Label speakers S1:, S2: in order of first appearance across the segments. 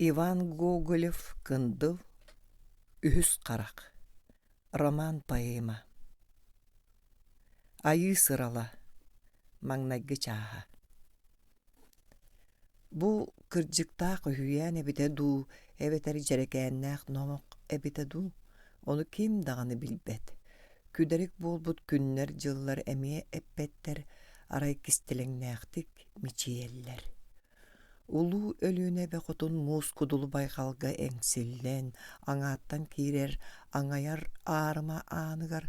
S1: Иван Гоголев-Кындыл Үһүс харах роман-поэма Айыы сырала маҥнайгы чааһа Бу кырдьыктаах үһүйээн эбитэ дуу, эбэтэр дьэрэкээннээх номох эбитэ дуу, ону ким даҕаны билбэт. Күдэрик буолбут күннэр-дьыллар эмиэ эппэттэр, арай кистэлэҥнээхтик мичийэллэр. Улуу Өлүөнэ эбэ хотун муус кудулу байҕалга эҥсиллэн, аҥааттан киирэр аҥайар аарыма ааныгар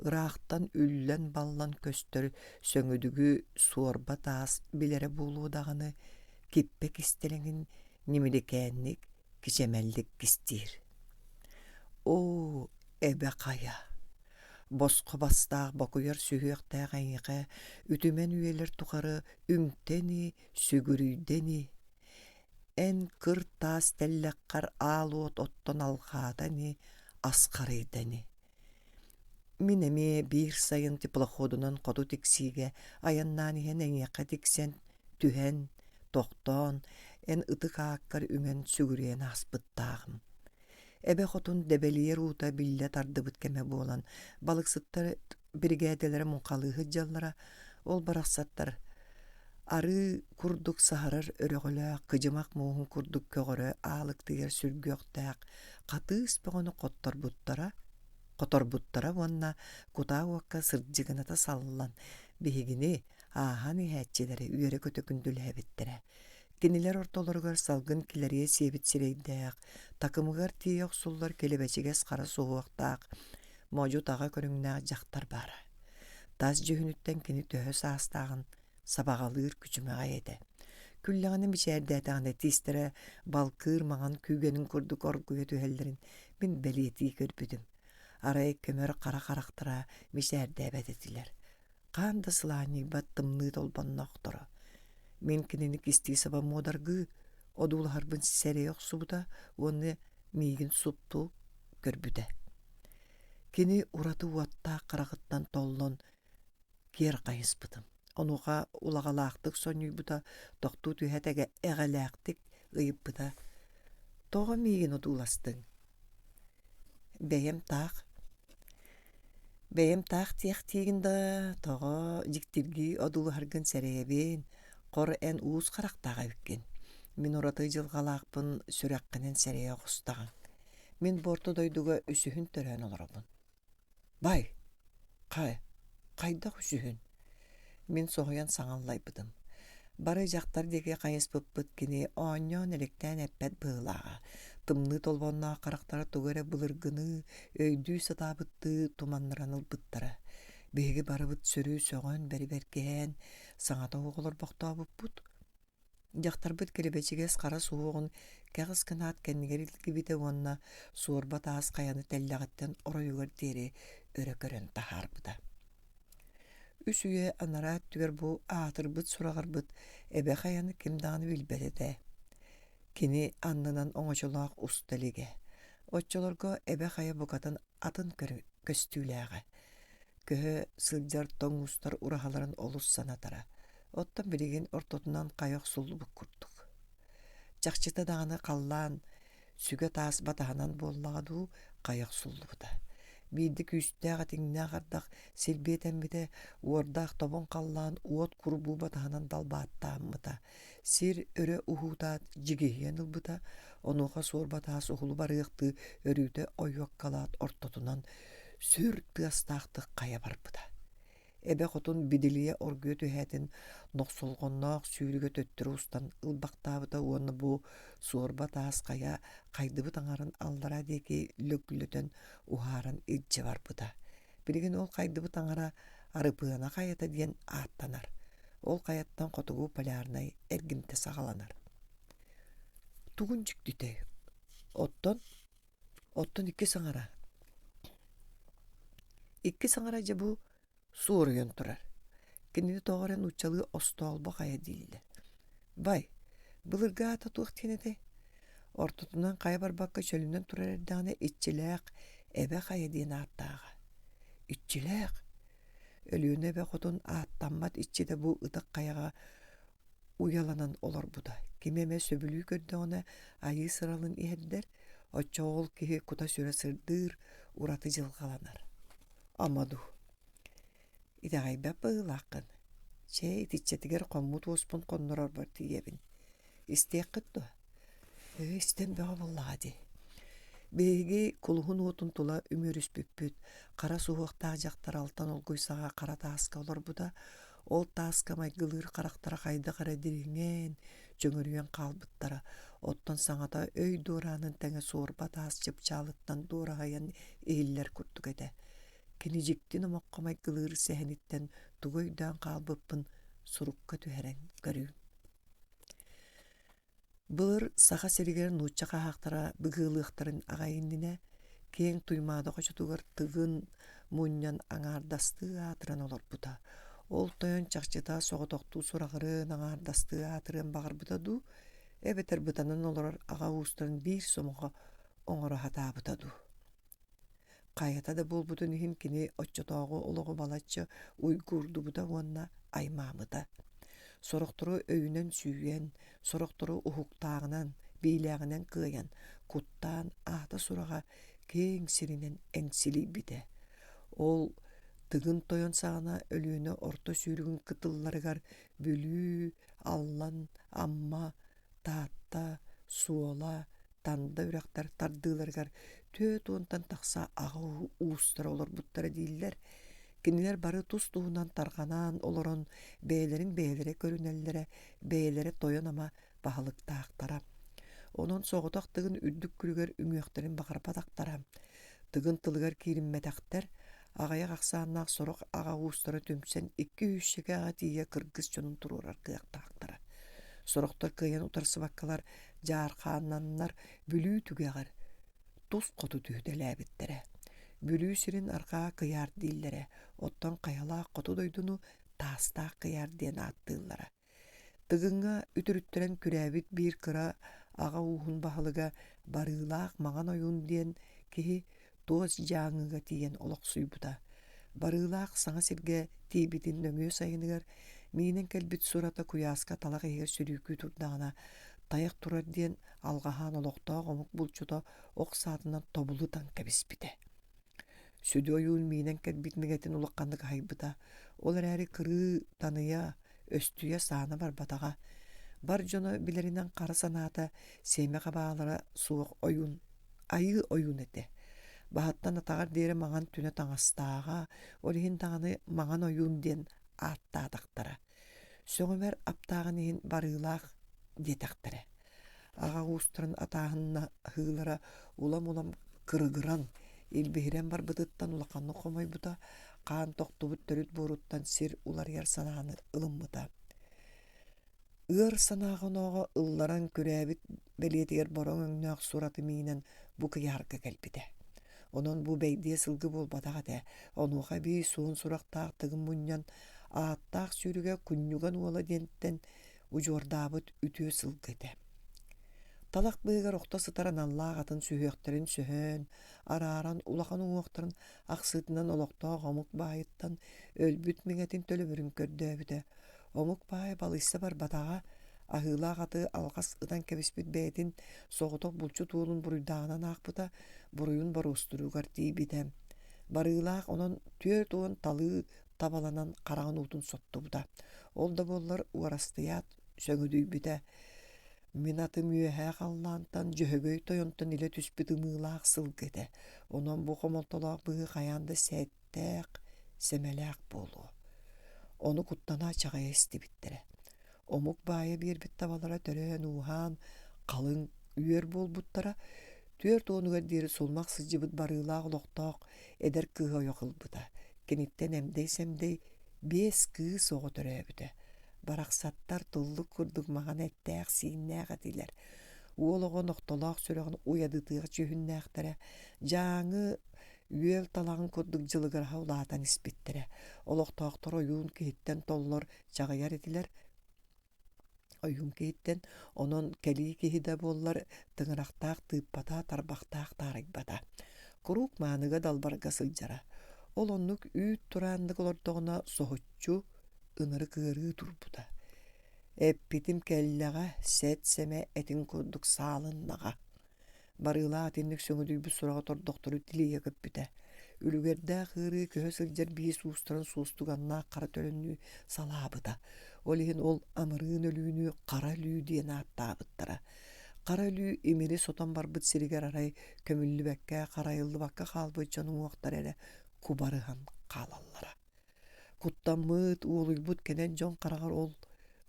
S1: ыраахтан үллэн-баллан көстөр сөҥүдүгү суорба таас билэрэ буолуо даҕаны, киппэ кистэлэҥин ньимиликээнник, кичэмэллик кистиир. Оо, эбэ хайа! Босхо бастаах бокуйар сүһүөхтээх эйиэхэ үтүмэн үйэлэр тухары үҥтэ ини, сүгүрүйдэ ини, эн кыр таас тэллэххэр аал уот оттон алҕаата ини, асхарыйда ини. Мин эмиэ биир сайын теплоходунан хоту тиксиигэ айаннаан иһэн эйиэхэ тиксэн, түһэн, тохтоон, эн ытык ааккар үҥэн сүгүрүйэн ааспыттааҕым. Эбэ хотун дэбэлийэр уута биллэ тардыбыт кэмэ буолан, балыксыттар биригээдэлэрэ муҥхалыы сылдьаллара, ол барахсаттар арыы курдук саһарар өрөҕөлөөх, кыдьымах мууһун курдук көҕөрө аалыктыйар сүргүөхтээх хатыыс бөҕөнү хотторбуттара, хоторбуттара уонна кутаа уокка сырдьыгыната саллан, биһигини, ааһан иһээччилэри үөрэ-көтө күндүлээбиттэрэ. Кинилэр ортолоругар салгын килэрийэ сиэбит сирэйдээх, такымыгар тиийэ охсуллар килэбэчигэс хара суһуохтаах, модьу-таҕа көрүҥнээх дьахтар баара. Тас дьүһүнүттэн кини төһө саастааҕын сабаҕалыыр күчүмэҕэй этэ. Күллэҕинэ мичээрдээтэҕинэ тиистэрэ балкыыр маҥан күүгэнин курдук оргуйа түһэллэрин мин бэлиэтии көрбүтүм. Арай көмөр хара харахтара мичээрдээбэт этилэр. Хаан да сылаанньыйбат тымныы толбонноохторо. Мин кинини кистии саба муодаргыы одуулаһарбын сэрэйэ охсубута уонна миигин супту көрбүтэ. Кини ураты уоттаах хараҕыттан толлон киэр хайыспытым. Онуоха улаҕалаахтык сонньуйбута, тохтуу түһээт эҕэлээхтик ыйыппыта: «Тоҕо миигин одууластыҥ?» Бэйэм таах Бэйэм таах диэхтиигин да, тоҕо дьиктиргии одуулаһаргын сэрэйэбин, хор эн уус харахтаах эбиккин. Мин ураты дьылҕалаахпын сүрэххинэн сэрэйэ оҕустаҕыҥ. Мин бу орто дойдуга үсүһүн төрөөн олоробун. Бай, хай, хайдах үсүһүн? Мин соһуйан саҥа аллайбытым. Бары дьахтар диэки хайыспыппыт кини оонньоон-элэктээн эппэт быһыылааҕа. Тымныы толбонноох харахтара тугу эрэ былыргыныы, өйдүү сатаабыттыы туманныран ылбыттара. Биһиги барыбыт сүрү сөҕөн, бэрибэркэһэн, саҥата суох олорбохтообуппут. Дьахтарбыт килэбэчигэс хара суһуоҕун кэҕис гынаат кэннигэр илгибитэ уонна суорба таас хайаны тэллэҕиттэн оройугар диэри өрө көрөн таһаарбыта. Үс үйэ анараа өттүгэр бу аатырбыт-сураҕырбыт Эбэ хайаны ким даҕаны билбэт этэ. Кини аннынан оҥочолоох уста илигэ. Оччолорго Эбэ хайа букатын атын көстүүлээҕэ. Көһө сылдьар тоҥ устар ураһаларын олус санатара. Оттон билигин ортотунан хайа охсуллубут курдук. Чахчыта даҕаны халлаан сүгэ таас батаһынан буоллаҕа дуу, хайа охсуллубута. Биирдэ күүстээх этиҥнээх ардах силбиэтэммитэ, уордаах тобоҥ халлаан уот курбуу батаһынан далбааттааммыта. Сир өрө уһуутаат дьигиһийэн ылбыта, онуоха суорба таас уһулу барыахтыы өрүүтэ ойуоккалаат ортотунан сүр тыастаахтык хайа барбыта. Эбэ хотун бидилийэ оргуйа түһээтин нохсолҕонноох сүүрүгэ төттөрү устан ылбахтаабыта уонна бу суорба таас хайа хайдыбыт аҥарын аллара диэки лөглөтөн уһааран илдьэ барбыта. Билигин ол хайдыбыт аҥара Арыпыана хайата диэн ааттанар. Ол хайаттан хотугу полярнай эргимтэ саҕаланар. Тугун дьиктитэй? Оттон Оттон иккис аҥара Иккис аҥара дьэ бу суоруйан турар. Кинини тоҕо эрэ нууччалыы остоолбо хайа дииллэр. Бай, былыргы аата туох диэн этэй? Ортотунан хайа барбакка чөлүнэн турар эрдэҕинэ Иччилээх Эбэ хайа диэн ааттааҕа. Иччилээх? Өлүөнэ эбэ хотун ааттаммат иччитэ бу ытык хайаҕа уйаланан олорбута. Кими эмэ сөбүлүү көрдөҕүнэ айыы сыралын иһэрдэр, оччоҕо ол киһи кута-сүрэ сырдыыр, ураты дьылҕаланар. Ама дуу, итэҕэйбэт быһыылааххын. Чэ, итиччэтигэр хоммут уоспун хоннорорбор тиийэбин. Истиэххит дуо? Ээ, истэн бөҕө буоллаҕа дии. Биһиги кулуһун уотун тула үмүөрүспүппүт. Хара суһуохтаах дьахтар алтан олгуй саҕа хара тааска олорбута. Ол тааска майгылыыр харахтара хайдах эрэ дириҥээн, чөҥөрүйэн хаалбыттара. Оттон саҥата өй дуораанын тэҥэ суорба таас чыпчаалыттан дуораһыйан иһиллэр курдук этэ. Кини дьикти номоххо майгылыыр сэһэниттэн тугу өйдөөн хаалбыппын сурукка түһэрэн көрүүм. Былыр Саха сиригэр нуучча хаһаахтара быгыалыахтарын аҕай иннинэ киэҥ Туймаада хочотугар Тыгын мунньан аҥаардастыы аатыран олорбута. Ол тойон чахчыта соҕотохтуу сураҕырын аҥаардастыы аатырыан баҕарбыта дуу, эбэтэр бытанан олорор аҕа уустарын биир сомоҕо оҥоро сатаабыта дуу. Хайата да буолбутун иһин кини оччотооҕу олоҕу балачча уйгуурдубута уонна аймаабыта. Сорохтору өйүнэн сүүйэн, сорохтору уһуктааҕынан, биилээҕинэн кыайан, куттаан аата-сураҕа киэҥ сиринэн эҥсилийбитэ. Ол Тыгын Тойон саҕана Өлүөнэ орто сүүрүгүн кытылларыгар Бүлүү, Аллан, Амма, Таатта, Суола, Танда үрэхтэр тардыыларыгар 40-тан тахса аҕа уустара олорбуттара дииллэр. Кинилэр бары тус-туһунан тарҕанан олорон бэйэлэрин бэйэлэрэ көрүнэллэрэ, бэйэлэрэ тойон-ама баһылыктаахтара. Онон соҕотох Тыгын үрдүк күлүгэр үҥүөхтэрин баҕарбатахтара. Тыгын тылыгар киириммэтэхтэр, аҕыйах ахсааннаах сорох аҕа уустара түмсэн икки үһүсчэкээҕэ тиийэ кыргыс дьонун туруорар кыахтаахтара. Сорохтор кыайан утарсыбаккалар дьаархааннаннар Бүлүү түгэҕэр тус хоту түһүтэлээбиттэрэ. Бүлүү сирин арҕаа кыйаар дииллэрэ, оттон хайалаах хоту дойдуну таастаах кыйаар диэн ааттыыллара. Тыгыҥҥа үтүрүттэрэн күрээбит биир кыра аҕа ууһун баһылыга Барыылаах Маҥан Ойуун диэн киһи Туос Дьааҥыга тиийэн олохсуйбута. Барыылаах саҥа сиргэ тиийбитин нөҥүө сайыныгар миинэн кэлбит сурата куйааска талах иһигэр сүрүүкүү турдаҕына тайах турар диэн алҕаһаан олохтоох омук булчута ох саатынан тобулутан кэбиспитэ. Сүдү ойуун миинэн кэлбит мигэтин улаханнык аһыйбыта. Ол эрээри кырыы, таныйа, өстүйэ саана барбатаҕа. Бар дьоно билэринэн хара санаата сиэмэх абаалара суох ойуун айыы ойуун этэ. Баһыттан атаҕар диэри маҥан түнэ таҥастааҕа, ол иһин даҕаны маҥан ойуун диэн ааттаатахтара. Сөҕүмэр аптааҕын иһин барыылаах диэтэхтэрэ. Аҕа уустарын атааһыннаһыылара улам-улам кырыгыран, илбиһирэн барбытыттан улаханнык хомойбута, хаан тохтубут төрүт буоруттан сир уларыйар санааны ылыммыта. Ыар санааҕа-онооҕо ылларан күрээбит бэлиэтигэр бороҥ өҥнөөх сураты миинэн бу кыйаарга кэлбитэ. Онон бу бэйдиэ сылгы буолбатах этэ, онуоха эбии суон сурахтаах Тыгын мунньан ааттаах сүүрүгэ Кунньуган уола диэнтэн удьуордаабыт үтүө сылгы этэ. Талах быыһыгар охто сытар аналлаах атын сүһүөхтэрин сөһөөн, арааран улахан уҥуохтарын ахсыытынан олохтоох омук баайыттан өлбүт миҥэтин төлөбүрүн көрдөөбүтэ. Омук баайа балыйса барбатаҕа, аһыылаах аты алҕас ытан кэбиспит бэйэтин соҕотох булчут уолун буруйдааҕынан аахпыта, буруйун боруостуругар тиийбитэ. Барыылаах онон 40 талыы табаланан хараҕын уутун соттубута. Ол да буоллар уорастыйаат сөҥүдүйбүтэ. Мин атым үөһээ халлаантан Дьөһөгөй тойонтон илэ түспүт ымыылаах сылгы этэ. Онон бу хомолтолоох быһыы хайаан да сэттээх, сэмэлээх буолуо. Ону куттана чаҕыйа истибиттэрэ. Омук баайа биэрбит табалара төрөөн-ууһаан халыҥ үөр буолбуттара. 40-угар диэри сулумах сылдьыбыт барыылаах олохтоох эдэр кыыһы ойох ылбыта. Киниттэн эмдэй-сэмдэй биэс кыыс оҕо төрөөбүтэ. Барахсаттар туллук курдук маҥан эттээх-сииннээх этилэр. Уол оҕо нохтолоох сүрэҕин уйадытыах дьүһүннээхтэрэ. Дьааҥы үөл талаҕын курдук дьылыгыраһа улаатан испиттэрэ. Олохтоохтор ойуун киһиттэн толлор чаҕыйар этилэр. Ойуун киһиттэн, онон кэлии киһи да буоллар тыҥырахтаах тыыппата, тарбахтаах таарыйбата. Куруук мааныга далбарга сылдьара. Ол оннук үүт турааннык олордоҕуна соһуччу ынырык ыарыы турбута. Эппитим кэллэҕэ, сэт-сэмэ этиҥ курдук саалыннаҕа. Барыылаах итинник сөҥүдүйбүт сураҕа тордохтору тилийэ көппүтэ. Үлүгэрдээх ыарыы көһө сылдьар биис уустарын суостуганнаах хара төлөннүү салаабыта. Ол иһин ол амырыын өлүүнү хара өлүү диэн ааттаабыттара. Хара өлүү имири сотон барбыт сиригэр арай көмүллүбэккэ, харайыллыбакка хаалбыт дьон уҥуохтара эрэ кубарыһан хаалаллара. Куттаммыт, уолуйбут кэнэн дьон хараҕар ол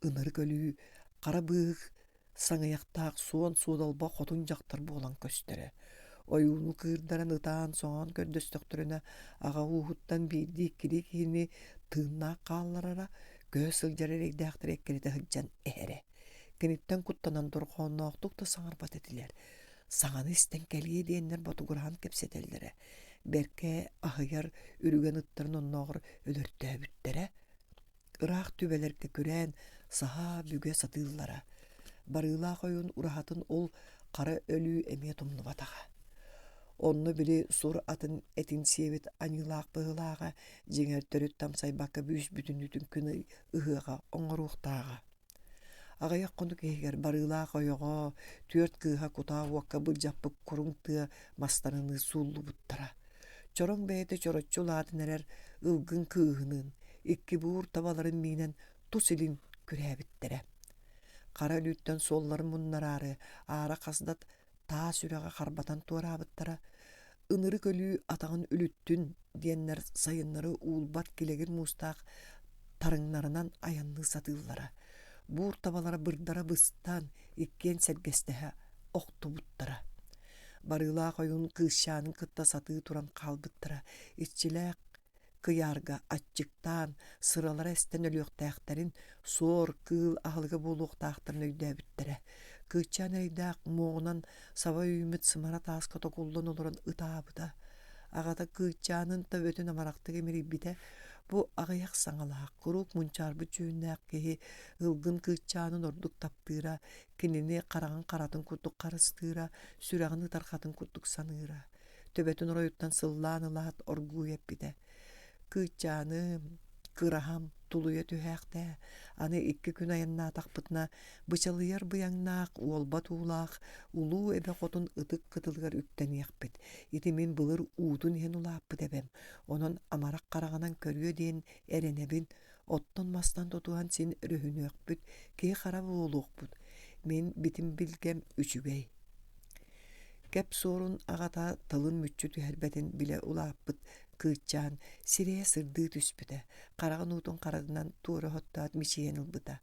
S1: ынырык өлүү хара быыһык саҥыйахтаах суон суодалба хотун дьахтар буолан көстөрө. Ойууну кыырдаран ытаан-соҥоон көрдөстөхтөрүнэ аҕа ууһуттан биирдии-иккилии киһини тыыннаах хаалларара, көһө сылдьар эрэйдээхтэри эккирэтэ сылдьан эһэрэ. Киниттэн куттанан дорҕоонноохтук да саҥарбат этилэр. Саҥаны истэн кэлиэ диэннэр ботугураан кэпсэтэллэрэ. Бэркэ аһыйар үрүгэн ыттарын оннооҕор өлөртөөбүттэрэ. Ыраах түбэлэргэ күрээн саһаа бүгэ сатыыллара. Барыылаах ойуун ураһатын ол хара өлүү эмиэ тумнубатаҕа. Онно били сур атын этин сиэбит аньыылаах быһыылааҕа, дьиҥэр төрүт тамсайбакка бүүс-бүтүннүүтүн күн ыһыаҕа оҥоруохтааҕа. Аҕыйах хонук иһигэр барыылаах ойоҕо, түөрт кыыһа кутаа уокка былдьаппыт куруҥ тыа мастарыныы сууллубуттара. Чороҥ бэйэтэ чороччу улаатан эрэр ылгын кыыһыныын икки буур табаларын миинэн тус илин күрээбиттэрэ. Хара өлүүттэн суолларын муннараары аара хас да таас үрэҕи харбатан туораабыттара. Ынырык өлүү атаҕын үлүттүн диэннэр сайыннары уулбат килэгир муустаах тарыҥнарынан айанныы сатыыллара. Буур табалара бырдара быстан, иккиэн сэргэстэһэ охтубуттара. Барыылаах ойуун кыысчаанын кытта сатыы туран хаалбыттара. Иччилээх кыйаарга аччыктаан, сыралара эстэн өлүөхтээхтэрин, суор, кыыл аһылыга буолуохтаахтарын өйдөөбүттэрэ. Кыыччаан эрэйдээх муоҕунан саба үүммүт сымара тааска токуллан олорон ытаабыта. Аҕата кыыччаанын төбөтүн амарахтык имэрийбитэ. Бу аҕыйах саҥалаах, куруук мунчаарбыт дьүһүннээх киһи ылгын кыыччаанын ордук таптыыра, кинини хараҕын харатын курдук харыстыыра, сүрэҕин ытарҕатын курдук саныыра. Төбөтүн оройуттан сыллаан ылаат оргууй эппитэ: «Кыыччааным, кыраһам, тулуйа түһээхтээ, аны икки күн айаннаатахпытына бычалыйар быйаҥнаах, уолбат уулаах улуу эбэ хотун ытык кытылыгар үктэниэхпит. Ити мин былыр уутун иһэн улааппыт эбэм, онон амарах хараҕынан көрүө диэн эрэнэбин, оттон-мастан тутуһан син өрүһүнүөхпүт, киһи-хара буолуохпут. Мин битим билгэм үчүгэй» Кэп суорун аҕата тылын мүччү түһэрбэтин билэ улааппыт кыыччаан сирэйэ сырдыы түспүтэ, хараҕын уутун харатынан туора оһоттоот мичийэн ылбыта: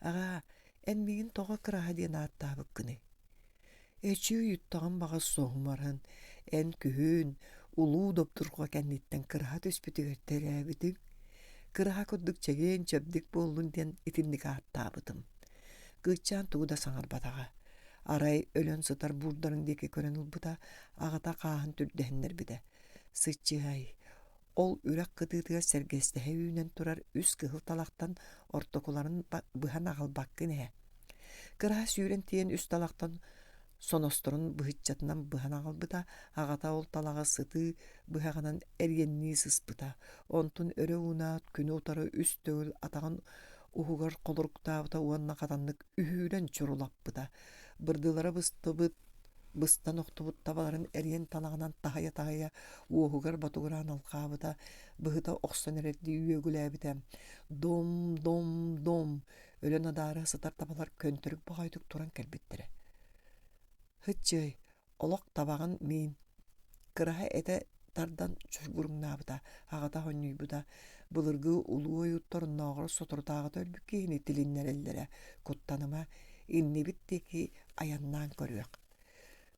S1: «Аҕаа, эн миигин тоҕо Кыраһа диэн ааттаабыккыный?» «Эчи уйуттаҕым баҕас соһумаран, эн күһүн улуу добдурҕа кэнниттэн кыраһа түспүтүгэр төрөөбүтүҥ. Кыраһа курдук чэгиэн-чэбдик буоллун диэн итинник ааттаабытым». Кыыччаан тугу да саҥарбатаҕа. Арай өлөн сытар буурдарын диэки көрөн ылбыта, аҕата хааһын түрдэһиннэрбитэ. Сыччыай, ол үрэх кытыытыгар сэргэстэһэ үүнэн турар үс кыһыл талахтан ортокуларын быһан аҕалбаккын ээ. Кыраһа сүүрэн тиийэн үс талахтан соносторун быһыччатынан быһан аҕалбыта, аҕата ол талаҕы сытыы быһаҕынан эриэннии сыспыта, онтун өрө уунаат күнү утары үс төгүл атаҕын уһугар холоруктаабыта уонна хатаннык үһүүрэн чурулаппыта. Бырдылара быстыбыт, быстан охтубут табаларын эриэн талаҕынан таһыйа-таһыйа уоһугар ботугураан алҕаабыта, быһыта охсон эрэрдии үөгүлээбитэ: «Дом, дом, дом!» Өлөн адаара сытар табалар көнтөрүк баҕайытык туран кэлбиттэрэ. Һыччыай, олох табаҕын миин Кыраһа этэ тардан чугуруҥнаабыта, аҕата хонньуйбута. Былыргы улуу ойууттар оннооҕор соторутааҕыта өлбүт киһини тилиннэрэллэрэ. Куттаныма, иннибит диэки айаннаан көрүөх.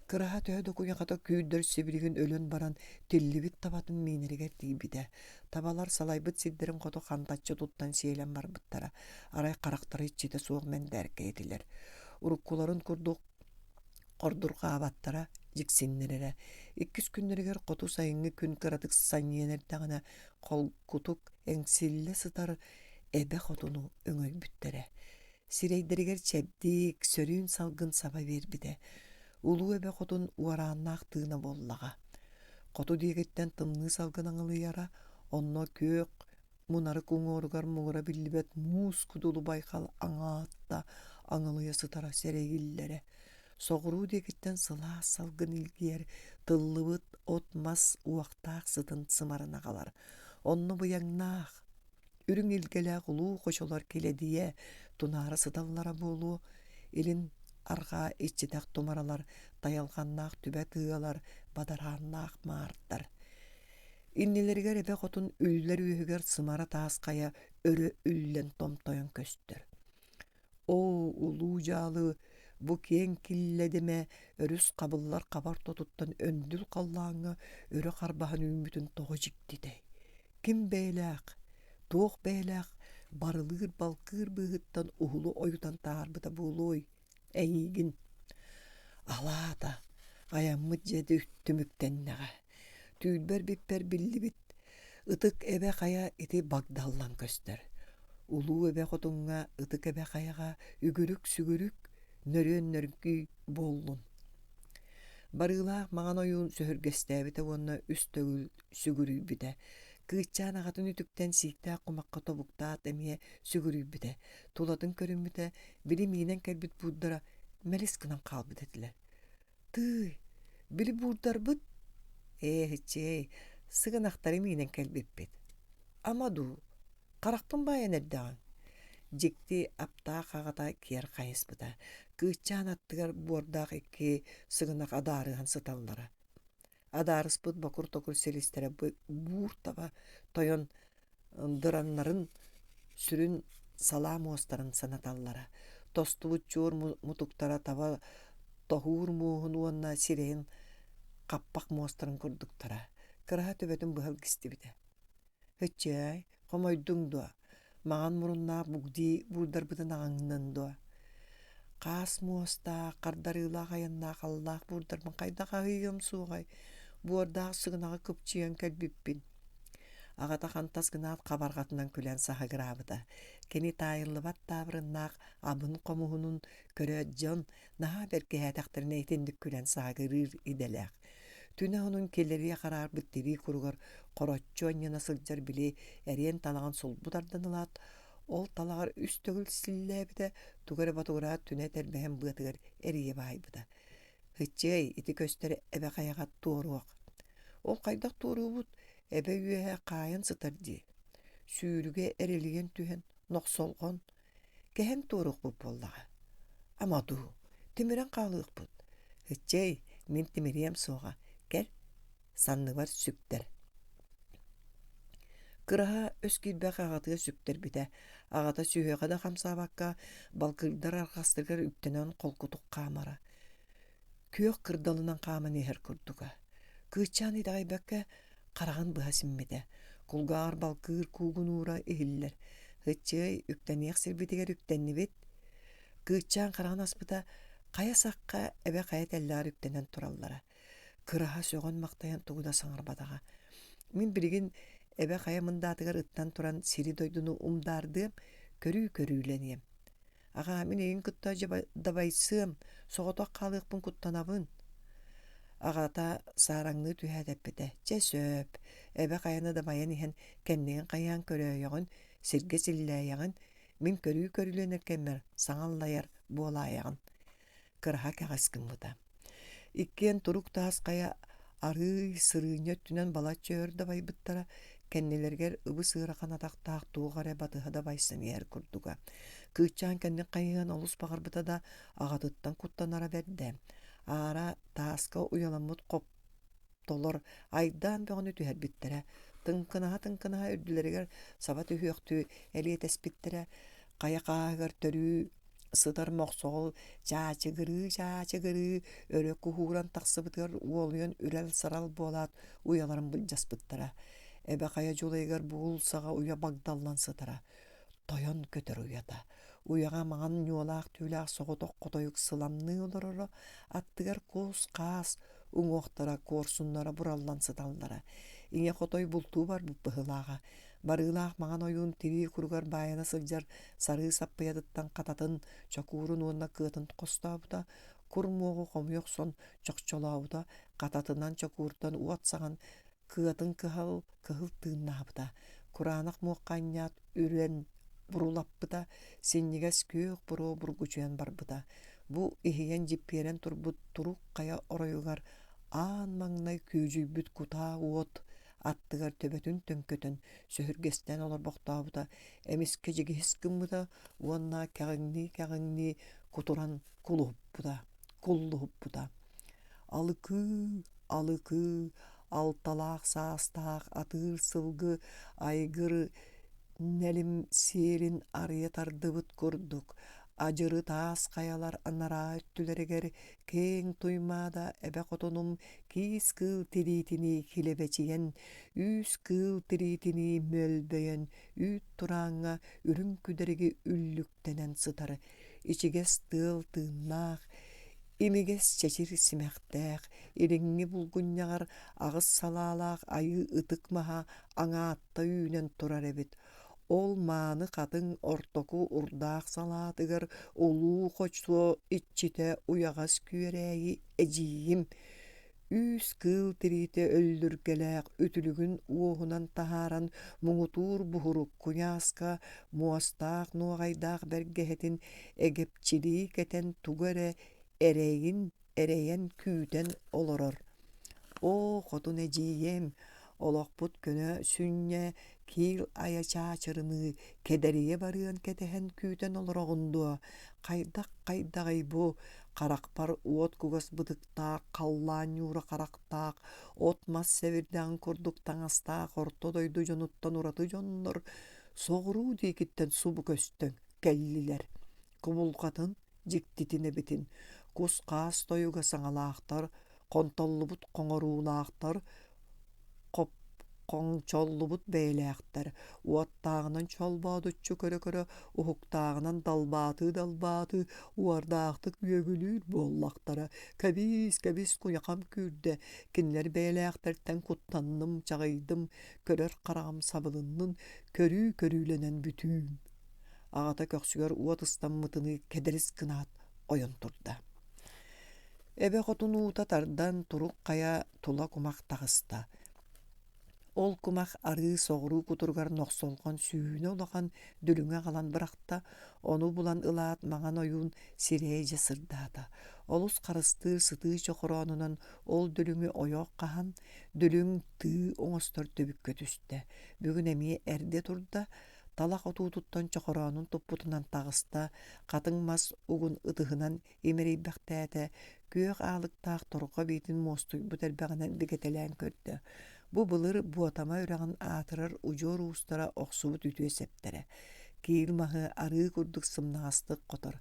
S1: Кыраһа төһө да куйахата күүрдэр сибилигин өлөн баран тиллибит табатын миинэригэр тиийбитэ. Табалар салайбыт сирдэрин хоту хантаччы туттан сиэлэн барбыттара. Арай харахтара иччитэ суох мэндээркэй этилэр. Уруккуларын курдук ордурҕаабаттара, дьиксиннэрэрэ. Иккис күннэригэр хоту сайыҥҥы күн кыратык санньыйан эрдэҕинэ, холкутук эҥсиллэ сытар эбэ хотуну өҥөйбүттэрэ. Сирэйдэригэр чэбдик, сөрүүн салгын саба биэрбитэ. Улуу эбэ хотун уорааннаах тыына буоллаҕа. Хоту диэкиттэн тымныы салгын аҥылыйара, онно күөх Мунарык уҥуоругар муҥура биллибэт муус кудулу байҕал аҥаатта аҥылыйа сытара сэрэйиллэрэ. Соҕуруу диэкиттэн сылаас салгын илгийэр, тыллыбыт от-мас уохтаах сытын сымарын аҕалар. Онно быйаҥнаах, үрүҥ илгэлээх улуу хочолор килэдийэ, тунаара сыталлара буолуо, илин арҕаа иччитэх тумаралар, тайалҕаннаах түбэ тыалар, бадарааннаах маардар. Иннилэригэр эбэ хотун үллэр үөһүгэр сымара таас хайа өрө үллэн томтойон көстөр. Оо, улуу дьаалы, бу киэҥ киллэдимэ өрүс хабыллар хабар тотуттан өндүл халлааҥҥа өрө харбаһан үүммүтүн тоҕо дьиктитэй? Ким бэйэлээх, туох бэйэлээх барылыыр-балкыыр быыһыттан уһулу ойутан таһаарбыта буолуой, эйиигин? Алаата, айаммыт дьиэ түмүктэннэҕэ. Түүлбэр-биппэр биллибит Ытык Эбэ хайа ити багдаллан көстөр. Улуу Эбэ хотуҥҥа Ытык Эбэ хайаҕа үгүрүк-сүгүрүк, нөрүөн-нөргүй буоллун. Барыылаах маҥан ойуун сөһүргэстээбитэ уонна үс төгүл сүгүрүйбүтэ. Кыысчаан аҕатын үтүктэн сииктээх кумахха тобуктаат эмиэ сүгүрүйбүтэ. Тулатын көрүммүтэ, били миинэн кэлбит буурдара мэлис гынан хаалбыт этилэр. Тыый, били буурдарбыт? Ээ, һиччиэй, сыгынахтары миинэн кэлбиппит. Ама дуу, харахпын баайан эрдэҕиҥ. Дьикти аптаах аҕата киэр хайыспыта. Кыысчаан аттыгар буордаах икки сыгынах адаарыһан сыталлара. Адаарыспыт бокур-токур силистэрэ буур таба тойон дыраннарын сүрүн салаа муостарын санаталлара. Тостубут чуор мутуктара таба тоһуур муоһун уонна сирэйин хаппах муостарын курдуктара. Кыраһа төбөтүн быһа илгистибитэ. Һыччыай, хомойдуҥ дуо? Маҥан муруннаах бугдии буурдарбытын аҕаҥнын дуо? Хаас муостаах, хардарыылаах айаннаах аллаах буурдарбын хайдах аһыйыам суоҕай? Буордаах сыгынаҕы кыпчыйан кэлбиппин. Аҕата хантас гынаат хабарҕатынан күлэн саһыгыраабыта. Кини таайыллыбат таабырыннаах абын хомуһунун көрөөт дьон наһаа бэркиһээтэхтэринэ итинник күлэн саһыгырыыр идэлээх. Түнэ онун килэриэ хараарбыт тирии куругар хороччу анньына сылдьар били эриэн талаҕын сулбу тардан ылаат, ол талаҕар үс төгүл силлээбитэ, тугу эрэ ботугураат түнэ этэрбэһин быатыгар эрийэ баайбыта. Һыччыай, ити көстөр эбэ хайаҕа туоруох. Ол хайдах туоруубут, эбэ үөһэ хаайан сытар дии. Сүүрүгэ эрилийэн түһэн, нохсолҕон, кэһэн туоруохпут буоллаҕа. Ама дуу, тимирэн хаалыахпыт. Һыччыай, мин тимириэм суоҕа, кэл, санныбар сүктэр. Кыраһа өс киирбэх аҕатыгар сүктэрбитэ. Аҕата сүһүөҕэ да хамсаабакка, балкыырдар арҕастарыгар үктэнэн холкутук хаамара. Күөх кырдалынан хааман иһэр курдуга. Кыысчаан итэҕэйбэккэ хараҕын быһа симмитэ. Кулгааҕар балкыыр куугунуура иһиллэр. Һыччыай, үктэниэх сирбитигэр үктэннибит. Кыысчаан хараҕын аспыта, хайа сахха эбэ хайа тэллэҕэр үктэнэн тураллара. Кыраһа сөҕөн-махтайан тугу да саҥарбатаҕа. Мин билигин эбэ хайа мындаатыгар ыттан туран сири-дойдуну умдаардыам, көрүү-көрүүлэниэм. Аҕаа, мин эйигин кытта дабайсыам, соҕотох хаалыахпын куттанабын. Аҕата саараҥныы түһээт эппитэ: «Чэ сөп, эбэ хайаны дабайан иһэн кэннигин хайаан көрөөйөҕүн, сиргэ силлээйэҕин, мин көрүү көрүлүөнэр кэммэр саҥа аллайар буолаайаҕын» Кыраһа кэҕис гыммыта. Иккиэн турук таас хайа арыый сырыынньа өттүнэн балачча өр дабайбыттара, кэннилэригэр ыбыс-ыарахан атахтаах туох эрэ батыһа дабайсан иһэр курдуга. Кыысчаан кэннин хайыһан олус баҕарбыта да, аҕатыттан куттанара бэрдэ. Аара тааска уйаламмыт хоптолор айдаан бөҕөнү түһэрбиттэрэ. Тыҥкынаһа-тыҥкынаһа үрдүлэригэр саба түһүөхтүү элиэтэспиттэрэ. Хайа хааһыгар төрүү сытар мохсоҕол чаачыгырыы-чаачыгырыы өрө куһууран тахсыбытыгар уолуйан үрэл-сарал буолаат уйаларын былдьаспыттара. Эбэ хайа дьулайыгар бугул саҕа уйа багдаллан сытара. Тойон көтөр уйата. Уйаҕа маҥан ньуолаах түүлээх соҕотох хотойук сыламныы олороро, аттыгар кус-хаас уҥуохтара, куорсуннара бураллан сыталлара. Ийэ хотой бултуу барбыт быһыылааҕа. Барыылаах маҥан ойуун тирии куругар баайана сылдьар сарыы саппыйатыттан хататын, чокуурун уонна кыатын хостообута, кур муоҕу хомуйа охсон чохчолообута, хататынан чокууртан уот саҕан кыатын кыһыл, кыһыл тыыннаабыта. Кураанах муохха анньаат үрэн бурулаппыта, синньигэс күөх буруо бургучуйан барбыта. Бу иһийэн дьиппиэрэн турбут турук хайа оройугар аан маҥнай күөдьүйбүт кутаа уот аттыгар төбөтүн төҥкөтөн сөһүргэстээн олорбохтообута, эмискэ дьигиһис гыммыта уонна кэҕиҥнии-кэҕиҥнии кутуран кулуһуппута, куллуһуппута. Алыкыы, алыкыы, алталаах саастаах атыыр сылгы айгыр нэлим сиэлин арыйа тардыбыт курдук, адьыры таас хайалар анараа өттүлэригэр киэҥ Туймаада эбэ хотунум киис кыыл тириитинии килэбэчийэн, үүс кыыл тириитинии мөлбөйөн, үүт турааҥҥа үрүҥ күдэриги үллүктэнэн сытар ичигэс тыал тыыннаах, имигэс чэчир симэхтээх, илиҥҥи булгунньаҕар аҕыс салаалаах айыы ытык маһа аҥаатта үүнэн турар эбит. Ол мааны хатыҥ ортоку урдаах салаатыгар улуу хочуо иччитэ уйаҕас күөрээйи эдьиийим үүс кыыл тириитэ өллүргэлээх үтүлүгүн уоһунан таһааран муҥутуур буһурук куйааска муостаах нуоҕайдаах бэргэһэтин эгэпчилии кэтэн тугу эрэ эрэйин эрэйэн күүтэн олорор. Оо, хотун эдьиийэм, олохпут көнө сүнньэ киил айа чаачырыныы кэдэрийэ барыан кэтэһэн күүтэн олороҕун дуо? Хайдах-хайдаҕый бу харахпар уот кугас бытыктаах, халлаан ньуура харахтаах, от-мас сэбирдэҕин курдук таҥастаах орто дойду дьонуттан ураты дьоннор соҕуруу диэкиттэн субу көстөн кэллилэр. Кубулҕатын дьиктитин эбитин, кус-хаас тойуга саҥалаахтар, хонтоллубут хоҥоруулаахтар, хоҥчоллубут бэйэлээхтэр, уоттааҕынан чолбоодуччу көрө-көрө, уһуктааҕынан далбаатыы-далбаатыы уордаахтык үөгүлүүр буоллахтара. Кэбиис, кэбис куйахам күүрдэ, кинилэр бэйэлээхтэртэн куттанным, чаҕыйдым, көрөр хараҕым сабылыннын, көрүү көрүүлэнэн бүтүүм. Аҕата көхсүгэр уот ыстаммытыныы кэдэрис гынаат ойон турда. Эбэ хотун уута тардан турук хайа тула кумах таҕыста. Ол кумах арыы соҕуруу кутуругар нохсолҕон сүүнэ улахан дүлүҥү аҕалан бырахта, ону булан ылаат маҥан ойуун сирэйэ дьэ сырдаата. Олус харыстыыр сытыы чохороонунан ол дүлүҥү ойох хаһан, дүлүҥ тыы оҥостор түбүккэ түстэ. Бүгүн эмиэ эрдэ турда, талах отуутуттан чохороонун туппутунан таҕыста, хатыҥ мас угун ытыһынан имэрийбэхтээтэ, күөх аалыктаах торҕо биитин муостуйбут эрбэҕинэн бигэтэлээн көрдө. Бу былыр Буотама үрэҕин аатырар удьуор уустара охсубут үтүө сэптэрэ. Киил маһы арыы курдук сымнаҕастык хотор.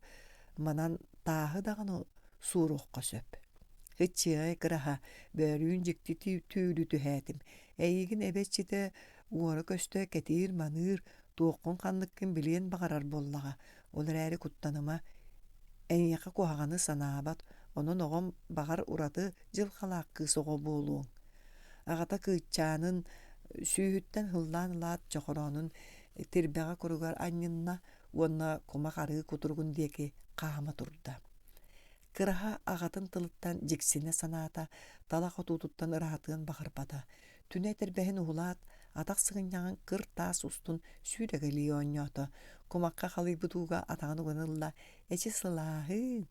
S1: Манан тааһы даҕаны сууруохха сөп. Ыччыай кыраһа, бөөлүүн дьикти түүлү түһээтим. Эйигин эбэ иччитэ уора-көстө кэтиир-маныыр, туоххун-ханныккын билиэн баҕарар буоллаҕа, ол эрээри куттаныма, эйиэхэ куһаҕаны санаабат, онон оҕом баҕар ураты дьылҕалаах кыыс оҕо буолуоҥ. Аҕата кыыччаанын сүүһүттэн һыллаан ылаат чохороонун тирбэҕэ куругар анньынна уонна кумах арыы кутуругун диэки хаама турда. Кыраһа аҕатын тылыттан дьиксинэ санаата, талах отуутуттан ыраатыан баҕарбата. Түнэ этэрбэһин уһулаат, атах сыгынньаҕын кыр таас устун сүүрэкэлии оонньоото. Кумахха халыйбыт ууга атаҕын уган ылла, эчи сылааһыын!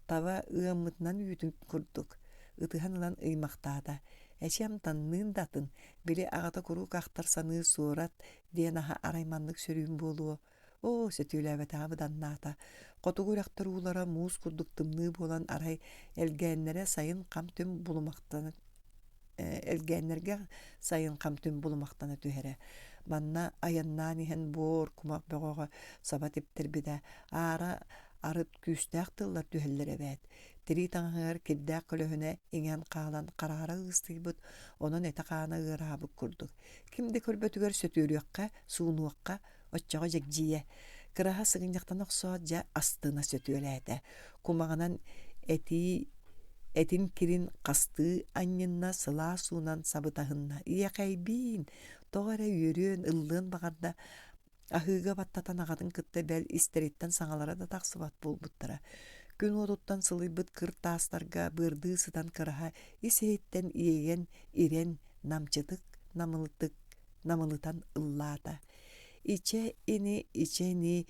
S1: Таба ыаммытынан үүтүн курдук, ытыһан ылан ыймахтаата. Эчи амтанныын да атын, били аҕата куруук ахтар-саныыр суорат диэн аһа арай маннык сөрүүн буолуо. Оо, сөтүөлээбэтэҕэ быданнаата. Хотугу үрэхтэр уулара муус курдук тымныы буолан арай элгээннэрэ сайын хам-түм булумахтана элгээннэргэ сайын хам-түм булумахтана түһэрэ. Манна айаннаан иһэн буор кумах бөҕөҕө саба типтэрбитэ. Аара арыт күүстээх тыллар түһэллэр эбээт. Тирии таҥаһыгар кирдээх көлөһүнэ иҥэн хаалан хараара ыыстыйбыт, онон этэ-хаана ыараабыт курдук. Ким да көрбөтүгэр сөтүөлүөххэ, суунуохха, Оччоҕо дьэгдьийэ, кыраһа сыгынньахтана охсоот дьэ астына сөтүөлээтэ. Кумаҕынан этии этин кирин хастыы анньынна, сылаас уунан сабытаһынна. Иэхэйбиин, тоҕо эрэ үөрүөн, ыллыан баҕарда. Аһыыга баттатан аҕатын кытта бэл истэриттэн саҥалара да тахсыбат буолбуттара. Күн уотуттан сылыйбыт кыр таастарга быардыы сытан кыраһа ис-иһиттэн иэйэн, ирэн, намчытык, намылытык. намылытан ыллаата. Ичэ ини, ичэ ини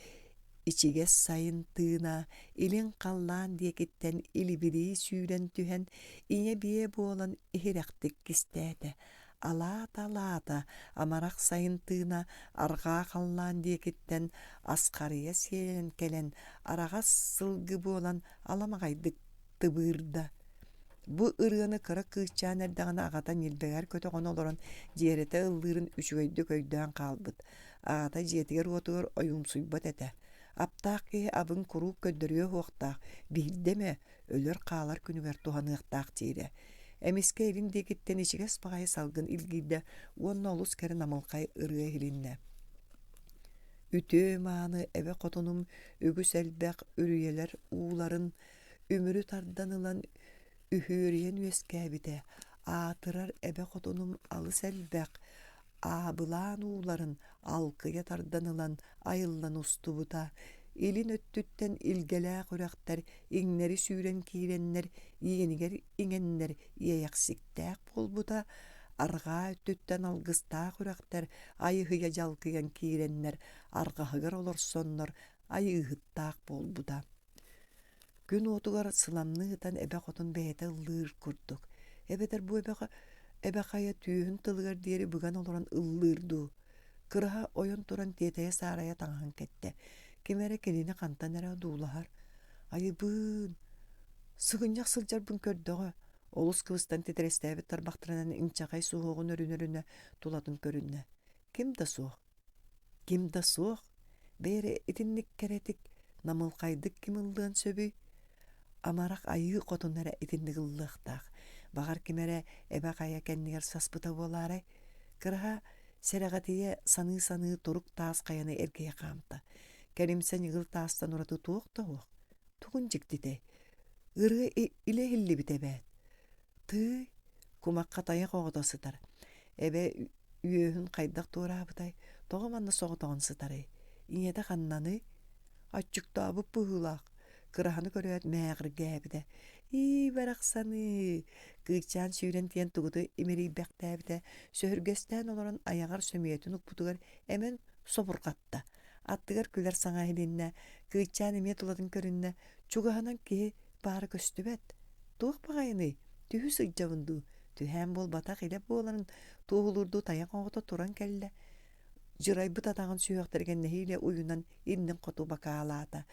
S1: Ичигэс сайын тыына илин халлаан диэкиттэн илибирии сүүрэн түһэн, ийэ-биэ буолан иһирэхтик кистээтэ. Алаата-алаата, амарах сайын тыына арҕаа халлаан диэкиттэн асхарыйа сиэлэн кэлэн, араҕас сылгы буолан аламаҕайдык тыбыырда. Бу ырыаны кыра кыысчаан эрдэҕинэ аҕата ньилбэгэр көтөҕөн олорон дьиэрэтэ ыллыырын үчүгэйдик өйдөөн хаалбыт. Аҕата дьиэтигэр-уотугар ойуумсуйбат этэ. Аптаах киһи абын куруук көрдөрүө суохтаах, биирдэ эмэ өлөр-хаалар күнүгэр туһаныахтаах диирэ. Эмискэ илин диэкиттэн ичигэс баҕайы салгын илгийдэ уонна олус кэрэ намылхай ырыа иһилиннэ. Үтүө-мааны эбэ хотунум үгүс элбэх үрүйэлэр ууларын үмүрү тардан ылан үһүөрүйэн үөскээбитэ, аатырар эбэ хотунум алыс элбэх, аабылаан ууларын алкыйа тардан ылан айыллан устубута, илин өттүттэн илгэлээх үрэхтэр иҥнэри сүүрэн киирэннэр иэнигэр иҥэннэр иэйэхсиктээх буолбута, арҕаа өттүттэн алгыстаах үрэхтэр айыһыйа дьалкыйан киирэннэр арҕаһыгар олорсоннор айыыһыттаах буолбута. Күн уотугар сыламныы ытан эбэ хотун бэйэтэ ыллыыр курдук, эбэтэр бу эбэҕэ эбэ хайа түөһүн тылыгар диэри быган олорон ыллыыр дуу. Кыраһа ойон туран тиэтэйэ-саарайа таҥаһын кэттэ. Ким эрэ кинини хантан эрэ одуулаһар. Айыбыын, сыгынньах сылдьарбын көрдөҕө, олус кыбыстан титирэстээбит тарбахтарынан инчэҕэй суһуоҕун өрүнэ-өрүнэ тулатын көрүннэ. Ким да суох. Ким да суох, бэйэрэ итинник кэрэтик, намылхайдык ким ыллыан сөбүй? Амарах айыы хотун эрэ итинник ыллыахтаах. Баҕар ким эрэ эбэ хайа кэннигэр саспыта буолаарай? Кыраһа сэрэҕэтийэ саныы-саныы турук таас хайаны эргийэ хаамта. Кэлимсэ ньыгыл таастан ураты туох да суох. Тугун дьиктитэй? Ырыа илэ иһиллибит эбээт. Тыый, кумахха тайах оҕото сытар. Эбэ үөһүн хайдах туораабытай, тоҕо манна соҕотоҕун сытарый? Ийэтэ ханнаный? Аччыктаабыт быһыылаах, кыраһаны көрөөт мээҕиргээбитэ. Ии, барахсаныы! Кыысчаан сүүрэн тиийэн тугуту имэрийбэхтээбитэ, сөһүргэстээн олорон айаҕар сөмүйэтин укпутугар эмэн собурҕатта. Аттыгар күлэр саҥа иһилиннэ, кыысчаан эмиэ тулатын көрүннэ, чугаһынан киһи баара көстүбэт. Туох баҕайыный, түһүү сылдьабын дуу, түһээн буолбатах илэ буоларын туоһулуурдуу тайах оҕото туран кэллэ. Дьырайбыт атаҕын сүһүөхтэригэр нэһиилэ уйунан иннин хоту бакаалаата.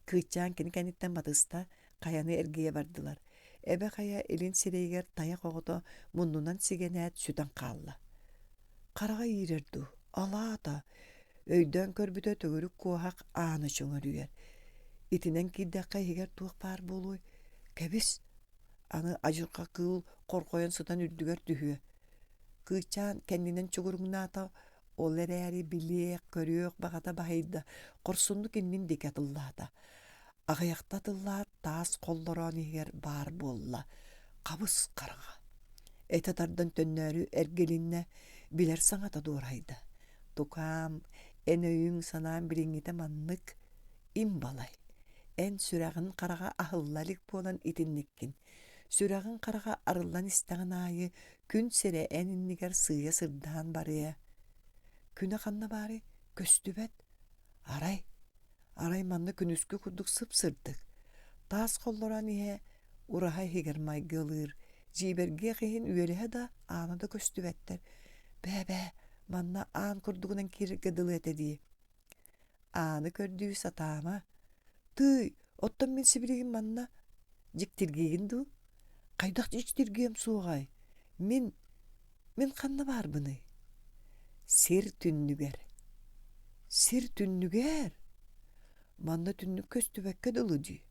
S1: Кыысчаан кини кэнниттэн батыста, хайаны эргийэ бардылар. Эбэ хайа илин сирэйигэр тайах оҕото муннунан сигэнээт сүтэн хаалла. Хараҕа иирэр дуу, алаата, өйдөөн көрбүтэ төгүрүк куоһах ааны чөҥөрүйэр. Итинэн киирдэххэ иһигэр туох баар буолуой? Кэбис, аны адьырҕа кыыл хорҕойон сытан үрдүгэр түһүө. Кыысчаан кэннинэн чугуруҥнаата, ол эрээри билиэх, көрүөх баҕата баһыйда, хорсуннук иннин диэки атыллаата. Аҕыйахта атыллаат, таас холлороон иһигэр баар буолла. Хабыс-хараҥа. Этэ тардан төннөөрү эргилиннэ, билэр саҥата дуорайда. Тукаам, эн өйүҥ-санааҥ билиҥҥитэ маннык, им балай. Эн сүрэҕин хараҕа аһылла илик буолан итинниккин. Сүрэҕиҥ хараҕа арыллан истэҕин аайы күн сирэ эн иннигэр сыыйа сырдаан барыа. Күнэ ханна баарый? Көстүбэт. Арай, арай манна күнүскү курдук сып-сырдык. Таас холлороон иһэ ураһа иһигэр майгылыыр, дьиибэргиэх иһин үөлэһэ да, аана да көстүбэттэр. Бээ-бээ, манна аан курдугунан киирэргэ дылы этэ дии. Ааны көрдүү сатаама. Тыый, оттон мин сибилигин манна дьиктиргиигин дуу? Хайдах дьиктиргиэм суоҕай? Мин, мин ханна баарбыный? Сир түннүгэр. Сир түннүгэр? Манна түннүк көстүбэккэ дылы дии.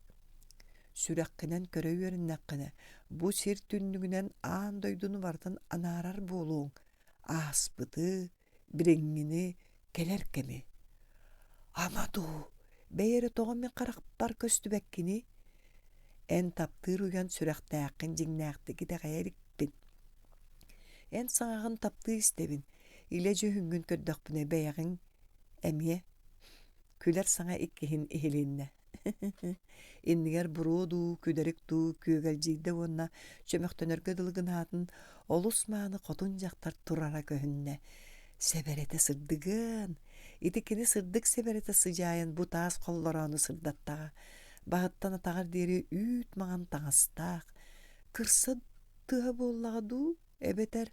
S1: Сүрэххинэн көрө үөрэннэххинэ, бу сир түннүгүнэн аан дойдуну барытын анаарар буолуоҥ. Ааспыты, билиҥҥини, кэлэр кэми. Ама дуу, бэйэ эрэ тоҕо мин харахпар көстүбэккиний? Эн таптыыр уйан сүрэхтээххин дьиҥнээхтик итэҕэйэ иликпин. Эн саҥаҕын таптыы истэбин, илэ дьүһүҥҥүн көрдөхпүнэ бэйэҕиҥ эмиэ. Күлэр саҥа иккиһин иһилиннэ. Иннигэр буруо дуу, күдэрик дуу күөгэлдьийдэ уонна чөмөхтөнөргө дылы гынаатын олус мааны хотун дьахтар турара көһүннэ. Сэбэрэтэ сырдыгын, ити кини сырдык сэбэрэтэ сыдьаайан бу таас холлороону сырдаттаҕа, баһыттан атаҕар диэри үүт маҥан таҥастаах, кырса тыаһа буоллаҕа дуу, эбэтэр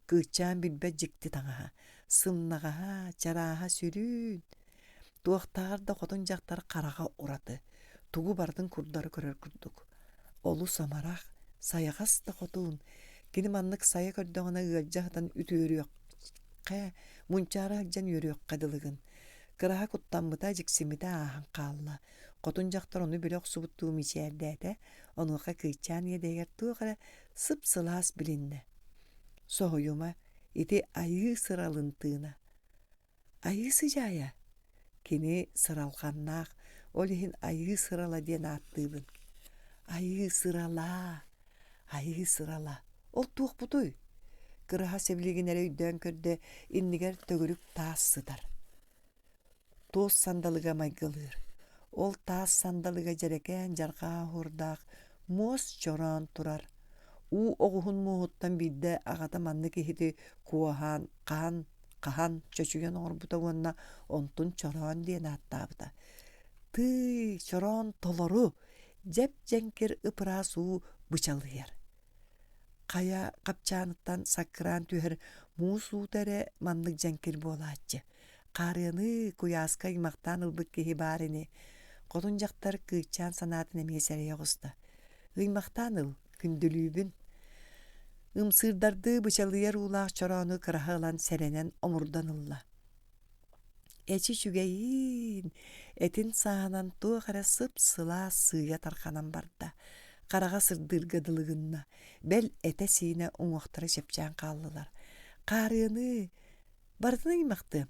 S1: кыычаан билбэт дьикти таҥаһа, сымнаҕаһа, чарааһа сүрүүн, туохтааҕар да хотун дьахтар хараҕа ураты, тугу барытын курдары көрөр курдук. Олус амарах, сайаҕас да хотун, кини маннык сайа көрдөҕүнэ ыалдьа сытан үтүөрүөххэ, мунчаара сылдьан үөрүөххэ дылыгын. Кыраһа куттаммыта, дьиксиммитэ ааһан хаалла. Хотун дьахтар ону билэ охсубуттуу мичээрдээтэ, онуоха кыычаан иэдэйигэр туох эрэ сып-сылаас билиннэ. Соһуйума, ити айыы сыралын тыына. Айыы сыдьаайа? Кини сыралҕаннаах, ол иһин айыы сырала диэн ааттыыбын. Айыы сыралаа, айыы сырала, ол туохпутуй? Кыраһа сибилигин эрэ өйдөөн көрдө, иннигэр төгүрүк таас сытар. Туос сандалыга майгылыыр. Ол таас сандалыга дьэрэкээн дьарҕаа оһуордаах муос чороон турар. Уу оҕуһун муоһуттан биирдэ аҕата маннык иһити куоһаан хаһан хаһан чочуйан оҥорбута уонна онтун чороон диэн ааттаабыта. Тыый, чороон толору, дьэп-дьэҥкир ып-ыраас уу бычалыйар. Хайа хапчааныттан саккыраан түһэр муус уута эрэ маннык дьэҥкир буолааччы. Хаарыаны куйааска ыймахтаан ылбыт киһи баар ини. Хотун дьахтар кыыччаан санаатын эмиэ сэрэйэ оҕуста. Ыймахтаан ыл, күндүлүүбүн. Ымсыырдардыы бычалыйар уулаах чороону кыраһа ылан сэрэнэн омурдан ылла. Эчи үчүгэйиин, этин сааһынан туох эрэ сып-сылаас сыыйа тарханан барда, хараҕа сырдыырга дылы гынна, бэл этэ-сиинэ уҥуохтара чэпчээн хааллылар. Хаарыаны, барытын ыймахтыам.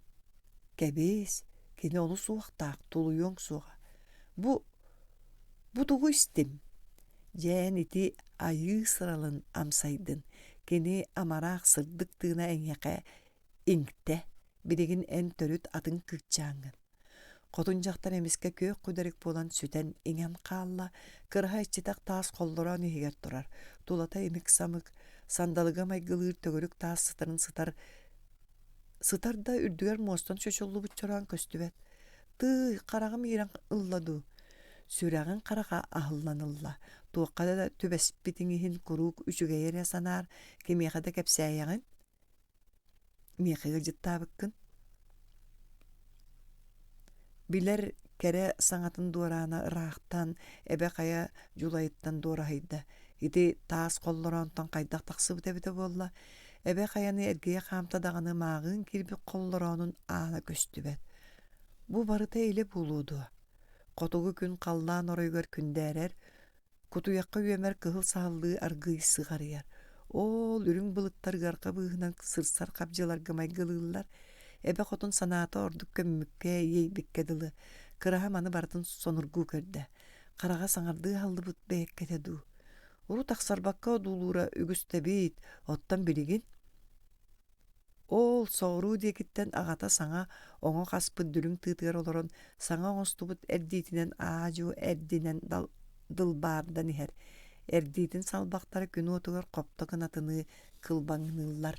S1: Кэбиис, кини олус уохтаах, тулуйуоҥ суоҕа. Бу, бу тугу истим? Дьэ эн ити айыы сыралын амсайдын, кини амараах сырдык тыына эйиэхэ иҥтэ, билигин эн төрүт атын кыыччааҥҥын. Хотун дьахтар эмискэ күөх күдэрик буолан сүтэн иҥэн хаалла, кыраһа иччитэх таас холлороон иһигэр турар, тулата имик-самык, сандалыга майгылыыр төгүрүк таас сытарын сытар сытар да үрдүгэр муостан чочуллубут чороон көстүбэт. Тыый, хараҕым иирэн ылла дуу? Сүрэҕиҥ хараҕа аһыллан ылла, туохха да түбэспитиҥ иһин куруук үчүгэйи эрэ санаар, кимиэхэ да кэпсээйэҕин Миэхэ ыалдьыттаабыккын Билэр кэрэ саҥатын дуораана ыраахтан, эбэ хайа дьулайыттан дуораһыйда. Ити таас холлороонтон хайдах тахсыбыт эбитэ буолла? Эбэ хайаны эргийэ хаамта даҕаны мааҕыын киирбит холлороонун аана көстүбэт. Бу барыта илэ буолуо дуо? Хотугу күн халлаан оройугар күндээрэр, Кутуйахха үөмэр кыһыл саһыллыы аргыый сыҕарыйар. Оол үрүҥ былыттар ыарҕа быыһынан сырсар хабдьыларга майгылыыллар. Эбэ хотун санаата ордук көммүккэ, иэйбиккэ дылы. Кыраһа маны барытын сонургуу көрдө. Хараҕа саҥардыы аһыллыбыт бэйэккэтэ дуу. Урут ахсарбакка одуулуура үгүс да эбит, оттон билигин Оол соҕуруу диэкиттэн аҕата саҥа оҥо хаспыт дүлүҥ тыытыгар олорон саҥа оҥостубут эрдиитинэн аа-дьуо эрдинэн дылбаардан иһэр. Эрдиитин салбахтара күн уотугар хопто кынатыныы кылбаҥныыллар.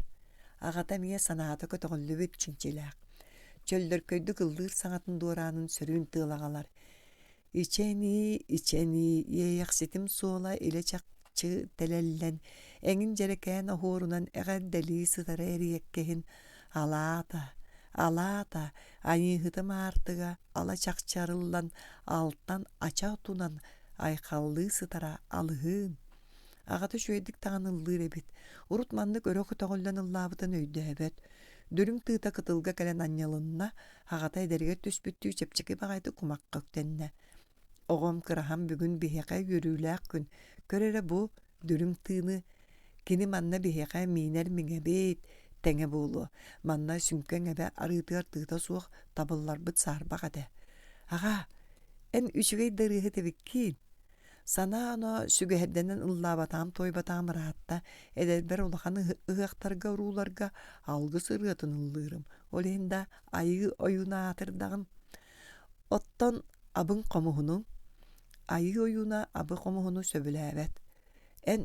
S1: Аҕата эмиэ санаата көтөҕүллүбүт чинчилээх. Чөллөркөйдүк ыллыыр саҥатын дуораанын сөрүүн тыал аҕалар. Ичэнии, ичэнии, иэйэхситим суола илэ чахчы тэлэллэн, эҥин дьэрэкээн оһуорунан эҕэрдэлии сытара эриэккэһин алаата, алаата, айыыһытым аартыга ала чахчы арыллан, алтан ача отунан айхаллыы сытара алыһыын. Аҕата үчүгэйдик даҕаны ыллыыр эбит, урут маннык өрө көтөҕүллэн ыллаабытын өйдөөбөт. Дүлүҥ тыыта кытылга кэлэн анньылынна, Аҕата эдэригэр түспүттүү чэпчэки баҕайытык кумахха үктэннэ. Оҕом кыраһам бүгүн биһиэхэ үөрүүлээх күн. Көр эрэ бу дүлүҥ тыыны. Кини манна биһиэхэ миинэр миҥэбит тэҥэ буолуо. Манна сүҥкэҥ эбэ арыытыгар тыыта суох табылларбыт саарбах этэ. Аҕаа, эн үчүгэй да ырыаһыт эбиккиин. Санаа-оноо сүгэһэрдэнэн ыллаабатаҕым-туойбатаҕым ыраатта, эдэрбэр улахан ыһыахтарга, урууларга алгыс ырыатын ыллыырым, ол иһин да айыы ойууна аатырдаҕым. Оттон абыҥ хомуһунуҥ? Айыы ойууна абы хомуһуну сөбүлээбэт. Эн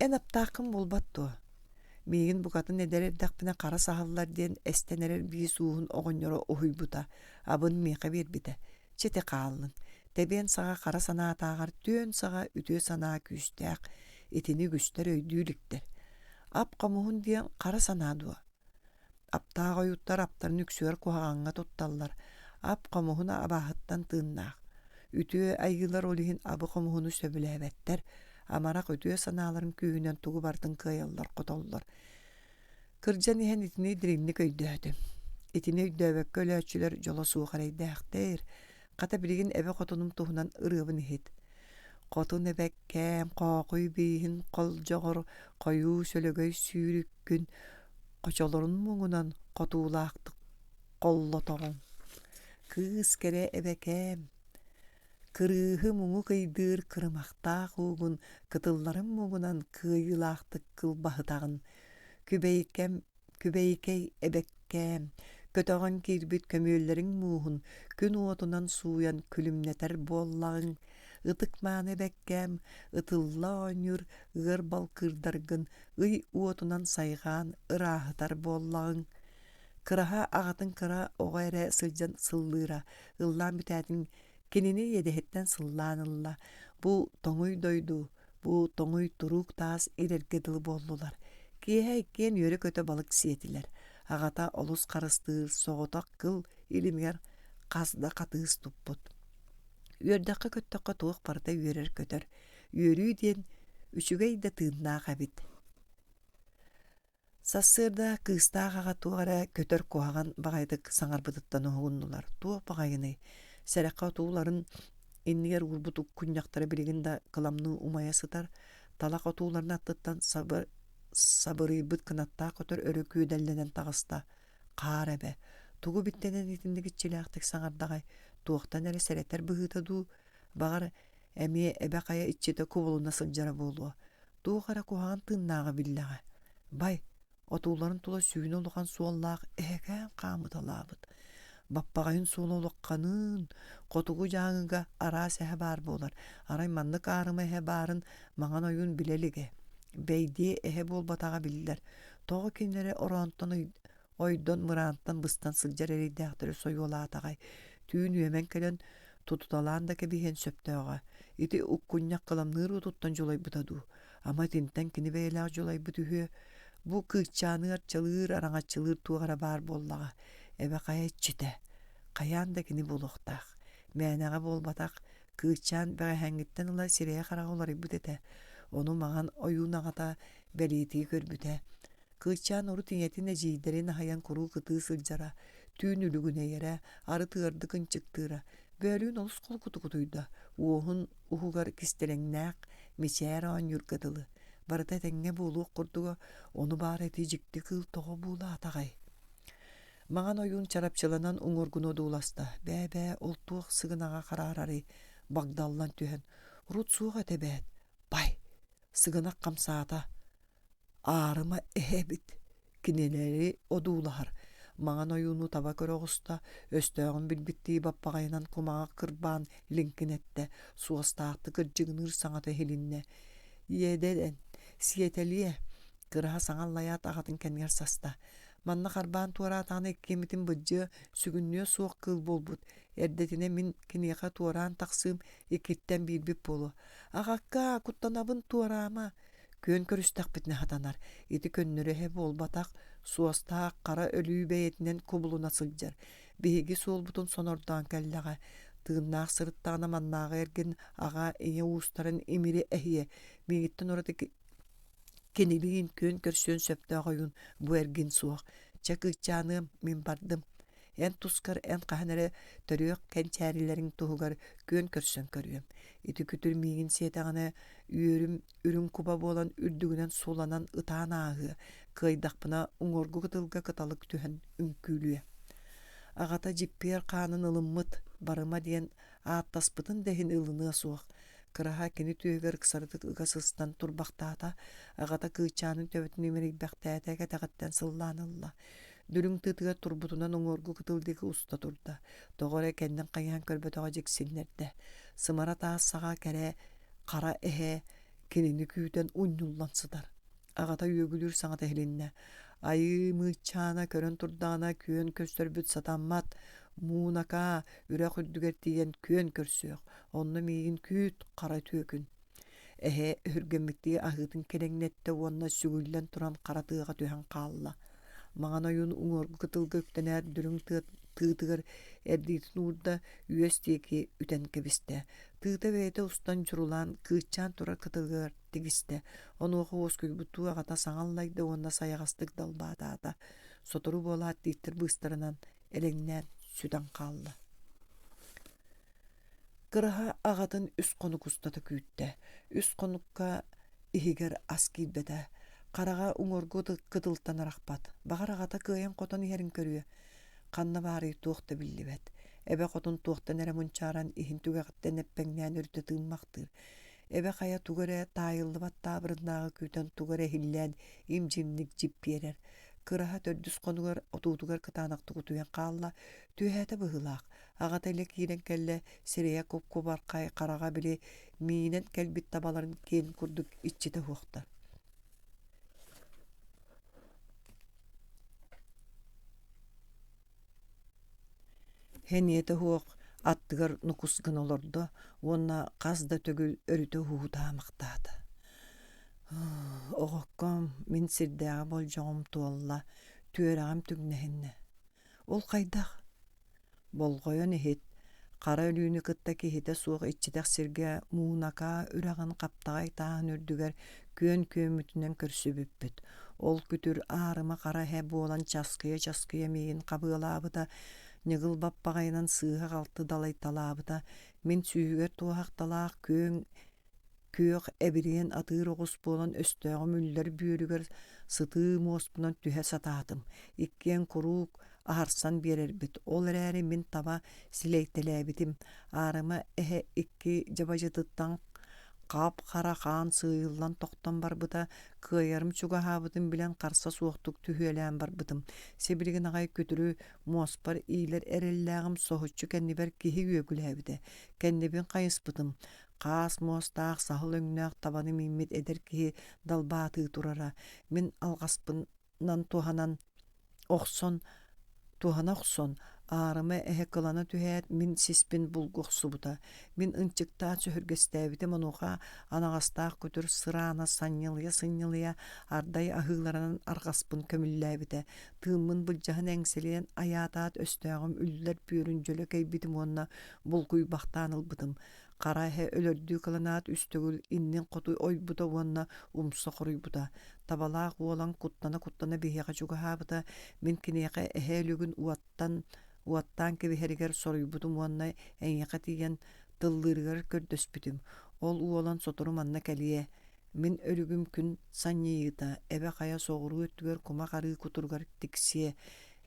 S1: эн аптааххын буолбат дуо? Миигин букатын эдэр эрдэхпинэ хара саһыллар диэн эстэн эрэр биис ууһун оҕонньоро уһуйбута, абын миэхэ биэрбитэ. Чэ ити хааллын. Тэбиэн саҕа хара санаатааҕар түөн саҕа үтүө санаа күүстээх. Итини үгүстэр өйдүү иликтэр. Ап хомуһун диэн хара санаа дуо? Аптаах ойууттар аптарын үксүгэр куһаҕаҥҥа тутталлар. Ап хомуһун абааһыттан тыыннаах. Үтүө айыылар ол иһин абы хомуһуну сөбүлээбэттэр. Амарах үтүө санааларын күүһүнэн тугу барытын кыайаллар-хотоллор. Кырдьан иһэн итини дириҥник өйдөөтүм. Итини өйдөөбөккө өлөөччүлэр дьоло суох эрэйдээхтэр. Хата билигин эбэ хотунум туһунан ырыабын иһит. Хотун эбэккээм, хоокуй бииһин холдьоҕор, хойуу сөлөгөй сүүрүккүн хочолорун муҥунан хотуулаахтык холлотоҕуҥ. Кыыс кэрэ эбэкээм, кырыыһы муҥу кыйдыыр кырымахтаах уугун кытылларын муҥунан кыайыылаахтык кылбаһытаҕын. Күбэйкэм, күбэйкэй эбэккээм, көтөҕөн киирбит көмүөллэриҥ мууһун күн уотунан сууйан күлүмнэтэр буоллаҕыҥ. Ытык-мааны эбэккээм, ытылла оонньуур ыар балкыырдаргын ый уотунан сайҕаан ырааһытар буоллаҕыҥ. Кыраһа аҕатын кыра оҕо эрэ сылдьан сыллыыра, ыллаан бүтээтин кинини иэдэһиттэн сыллаан ылла. Бу тоҥуй дойду, бу тоҥуй туруук таас ирэргэ дылы буоллулар. Киэһэ иккиэн үөрэ-көтө балык сиэтилэр. Аҕата олус харыстыыр соҕотох кыл илимигэр хас да хатыыс туппут. Үөрдэххэ-көттөххө туох барыта үөрэр-көтөр. Үөрүү диэн үчүгэй да тыыннаах эбит. Сарсыарда кыыстаах аҕа туох эрэ көтөр куһаҕан баҕайытык саҥарбытыттан уһугуннулар. Туох баҕайыный? Сэрэххэ отууларын иннигэр уурбут уккунньахтара билигин да кыламныы умайа сытар. Талах отууларын аттыттан сабырыйбыт кынаттаах көтөр өрө күөдэллэнэн таҕыста. Хаар эбэ, тугу биттэнэн итинник иччилээхтик саҥардаҕай, туохтан эрэ сэрэтэр быһыыта дуу, баҕар, эмиэ эбэ хайа иччитэ кубулуна сылдьара буолуо. Туох эрэ куһаҕан тыыннааҕа биллэҕэ. Бай, отууларын тула сүүнэ улахан суоллаах эһэкээн хаамыталаабыт. Баппаҕайын суола улаханыын, хотугу дьааҥыга араас эһэ баар буолар. Арай маннык аарыма эһэ баарын маҥан ойуун билэ илигэ. Бэйдиэ эһэ буолбатаҕа биллэр. Тоҕо кинилэри ороонтон ойдон мыраантан быстан сылдьар эрэйдээхтэри сойуолаатаҕай, түүн үөмэн кэлэн тутуталаан да кэбиһиэн сөптөөҕө. Ити уккунньах кыламныыр уотуттан дьулайбыта дуу? Ама итинтэн кини бэйэлээх дьулайбыт үһүө? Бу кыысчааны арчылыыр, араҥаччылыыр туох эрэ баар буоллаҕа. Эбэ хайа иччитэ. Хайаан да кини буолуохтаах. Мээнэҕэ буолбатах, кыысчаан бэҕэһээҥҥиттэн ыла сирэйэ-хараҕа уларыйбыт этэ. Ону маҥан ойуун аҕата бэлиэтии көрбүтэ. Кыысчаан урут ийэтин эдьиийдэрин аһыйан куруук ытыы сылдьара, түүн үлүгүнэйэрэ, арыт ыардык ынчыктыыра. Бөөлүүн олус холкутук утуйда, уоһун уһугар кистэлэҥнээх мичээр оонньуурга дылы. Барыта этэҥҥэ буолуох курдуга, ону баара ити дьикти кыыл тоҕо буулаатаҕай? Маҥан ойуун чарапчыланан уҥуоргуну одууласта, бээ-бээ, ол туох сыгынаҕа хараарарый, багдаллан түһэн, урут суох этэ эбээт, бай, сыгынах хамсаата, Аарыма эһэ эбит, кинилэри одуулаһар, маҥан ойууну таба көрө оҕуста, өстөөҕүн билбиттии баппаҕайынан кумаҕы кырбаан лиҥкинэттэ, суостаахтык ырдьыгыныыр саҥата иһилиннэ: «Иэдэн, сиэтэлиэ!» Кыраһа саҥа аллайаат аҕатын кэннигэр саста: «Манна харбаан туораатаҕына иккиэммитин быдьыа, сүгүннүө суох кыыл буолбут. Эрдэтинэ мин киниэхэ туораан тахсыым иккиттэн биирбит буолуо. Аҕаккаа, куттанабын туораама!» Күөн көрүстэхпитинэ сатанар, ити көннөрү эһэ буолбатах, суостаах хара өлүү бэйэтинэн кубулуна сылдьар. Биһиги суолбутун сонордоон кэллэҕэ. Тыыннаах сырыттаҕына маннааҕы эргин аҕа, ийэ уустарын имири эһиэ. Миигиттэн ураты кинилиин күөн көрсүөн сөптөөх ойуун бу эргин суох. Чэ, кыысчааныам, мин бардым. Эн тускар эн хаһан эрэ төрүөх кэнчээрилэриҥ туһугар күөн көрсөн көрүөм. Ити күтүр миигин сиэтэҕинэ үөрүм үрүҥ куба буолан үрдүгүнэн суланан ытаан ааһыа, кыайдахпына уҥуоргу кытылга кыталык түһэн үҥкүүлүө. Аҕата дьиппиэр хаанын ылыммыт, барыма диэн ааттаспытын да иһин ылыныа суох. Кыраһа кини түөһүгэр ыксарытык ыга сыстан турбахтаата, аҕата кыычаанын төбөтүн имэрийбэхтээтэ, кэтэҕиттэн сыллаан ылла. Дүлүҥ тыытыгар турбутунан уҥуоргу кытыл диэки уста турда. Тоҕо эрэ кэннин хайыһан көрбөтөҕө дьиксиннэрдэ. Сымара таас саҕа кэрэ хара эһэ кинини күүтэн унньуллан сытар. Аҕата үөгүлүүр саҥата иһилиннэ: «Айыы Мыычаана көрөн турдаҕына күөн көрсөрбүт сатаммат, Муунакаа үрэх үрдүгэр тиийэн күөн көрсүөх, онно миигин күүт, хара түөкүн» Эһэ өһүргэммиттии аһыытын кэдэҥнэттэ уонна сүгүллэн туран хара тыаҕа түһэн хаалла. Маҥан ойуун уҥуоргу кытылга үктэнээт дүлүҥ тыа тыытыгар эрдиитин уурда, үөс диэки үтэн кэбистэ. Тыыта бэйэтэ устан дьурулаан кыыччаан турар кытылыгар тигистэ. Онуоха уоскуйбуттуу аҕата саҥа аллайда уонна сайаҕастык далбаатаата. Сотору буолаат тииттэр быыстарынан элэҥнээн сүтэн хаалла. Кыраһа аҕатын үс хонук устата күүттэ. Үс хонукка иһигэр ас киирбэтэ. Хараҕа уҥуоргу кытылтан арахпат. Баҕар аҕата кыайан-хотон иһэрин көрүө. Ханна баарый туох да биллибэт. Эбэ хотун туохтан эрэ мунчааран иһин түгэҕиттэн эппэҥнээн өрүтэ тыыммахтыыр. Эбэ хайа тугу эрэ таайыллыбат таабырыннааҕы күүтэн тугу эрэ иһиллээн им-дьимник дьиппиэрэр. Кыраһа төрдүс хонугар отуутугар кытаанахтык утуйан хаалла, түһээтэ быһыылаах. Аҕата илэ киирэн кэллэ, сирэйэ куп-кубархай, хараҕа били миинэн кэлбит табаларын киэн курдук иччитэ уһуохтар. Сэниэтэ суох аттыгар нукус гына олордо уонна хас да төгүл өрүтэ уһуутаамахтаата: «Оҕокком, мин сирдээҕи болдьоҕум туолла, түөрэҕим түҥнэһиннэ. Ол хайдах?» Болҕойон иһит, хара өлүүнү кытта киһитэ суох иччитэх сиргэ Муунакаа үрэҕин хаптаҕай тааһын үрдүгэр күөн күөммүтүнэн көрсүбүппүт. Ол күтүр аарыма хара эһэ буолан часкыйа-часкыйа миигин хабыалаабыта, ньыгыл баппаҕайынан сыыһа-халты далайталаабыта, мин сүүһүгэр туоһахталаах күөҥ Күөх эбириэн атыыр оҕус буолан өстөөҕүм үллэр бүөрүгэр сытыы муоспунан түһэ сатаатым, иккиэн куруук аһарсан биэрэрбит, ол эрээри мин таба силэйтэлээбитим, аарыма эһэ икки дьабадьытыттан хап-хара хаан сыыйыллан тохтон барбыта, кыайарым чугаһаабытын билэн харса суохтук түһүөлээн барбытым. Сибилигин аҕай күтүрү муоспар иилэр эрэллээҕим соһуччу кэннибэр киһи үөгүлээбитэ, кэннибин хайыспытым, Хаас муостаах саһыл өҥнөөх табаны мииммит эдэр киһи далбаатыы турара. Мин алҕаспынан туһанан охсон туһана охсон, аарыма эһэ кылана түһээт, мин сиспин булгу охсубута. Мин ынчыктаан сөһүргэстээбитим, онуоха анаҕастаах күтүр сыраана санньылыйа-сынньылыйа ардай аһыыларынан арҕаспын көмүллээбитэ. Тыыммын былдьаһан эҥсэлийэн айаатаат өстөөҕүм үллэр бүөрүн дьөлө кэйбитим уонна булкуйбахтаан ылбытым. Хара эһэ өлөрдүү кыланаат үс төгүл иннин хоту ойбута уонна умса хоруйбута. Табалаах уолан куттана-куттана биһиэхэ чугаһаабыта, мин киниэхэ эһэ өлүгүн уоттан уоттаан кэбиһэригэр соруйбутум уонна эйиэхэ тиийэн тыллыырыгар көрдөспүтүм. Ол уолан сотору манна кэлиэ. Мин өлүгүм күн санньыйыыта, эбэ хайа соҕуруу өттүгэр кумах арыы кутуругар тиксиэ.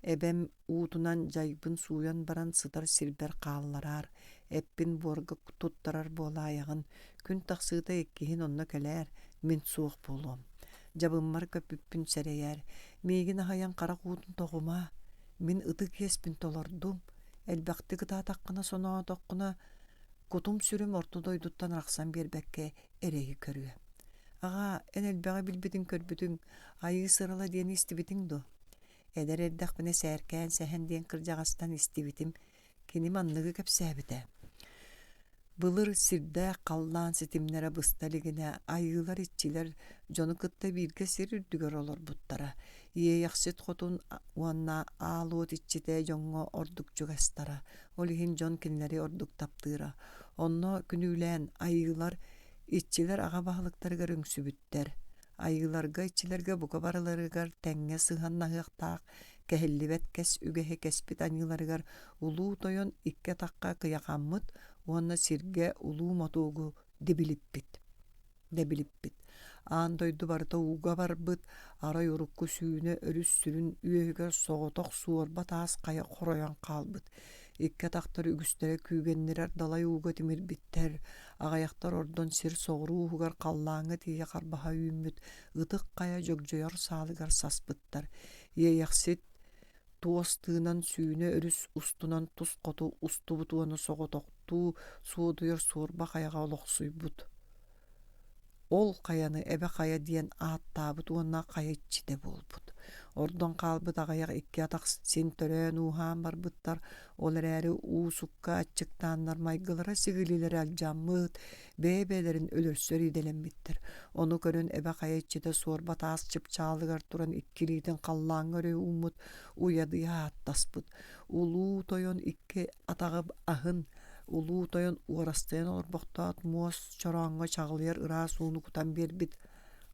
S1: Эбэм уутунан дьайбын сууйан баран сытар сирбэр хааллараар, эппин буорга туттарар буолаайаҕын, күн тахсыыта иккиһин онно кэлээр, мин суох буолуом. Дьабыммар көппүппүн сэрэйээр, миигин аһыйан харах уутун тоҕума, мин ытык иэспин толордум, элбэхтик ытаатаххына соноотоххуна, кутум-сүрүм орто дойдуттан арахсан биэрбэккэ эрэйи көрүө. Аҕаа, эн элбэҕи билбитиҥ-көрбүтүҥ, айыы сырала диэни истибитиҥ дуо? Эдэр эрдэхпинэ Сээркээн Сэһэн диэн кырдьаҕастан истибитим, кини манныгы кэпсээбитэ: Былыр сирдээх халлаан ситимнэрэ быста илигинэ айыылар иччилэр дьону кытта бииргэ сир үрдүгэр олорбуттара. Иэйэхсит хотун уонна аал уот иччитэ дьоҥҥо ордук чугастара, ол иһин дьон кинилэри ордук таптыыра. Онно күнүүлээн айыылар иччилэр аҕа баһылыктарыгар үҥсүбүттэр. Айыыларга, иччилэргэ бука барыларыгар тэҥҥэ сыһыаннаһыахтаах, кэһиллибэт кэс үгэһи кэспит аньыыларыгар Улуу Тойон икки атахха кыйахаммыт уонна сиргэ улуу мотуогу дибилиппит. Дэбилиппит. Аан дойду барыта ууга барбыт, арай урукку сүүнэ өрүс сүрүн үөһүгэр соҕотох суорба таас хайа хоройон хаалбыт. Икки атахтар үгүстэрэ күүгэннирэр далай ууга тимирбиттэр, аҕыйахтар ордон сир соҕуруу уһугар халлааҥҥа тиийэ харбаһа үүммүт ытык хайа дьогдьойор саалыгар саспыттар. Иэйэхсит туос тыынан сүүнэ өрүс устунан тус хоту устубут уонна соҕотохтуу суодуйар суорба хайаҕа олохсуйбут. Ол хайаны Эбэ Хайа диэн ааттаабыт уонна хайа иччитэ буолбут. Ордон хаалбыт аҕыйах икки атах син төрөөн-ууһаан барбыттар, ол эрээри уу-сукка аччыктааннар майгылара-сигилилэрэ алдьаммыт, бэйэ-бэйэлэрин өлөрсөр идэлэммиттэр. Ону көрөн Эбэ Хайа иччитэ суорба таас чыпчаалыгар туран икки илиитин халлааҥҥа өрө ууммут, уйадыйа ааттаспыт. Улуу тойон икки атаҕы аһын, Улуу тойон уорастыйан олорбохтоот муос чорооҥҥо чаҕылыйар ыраас ууну кутан биэрбит.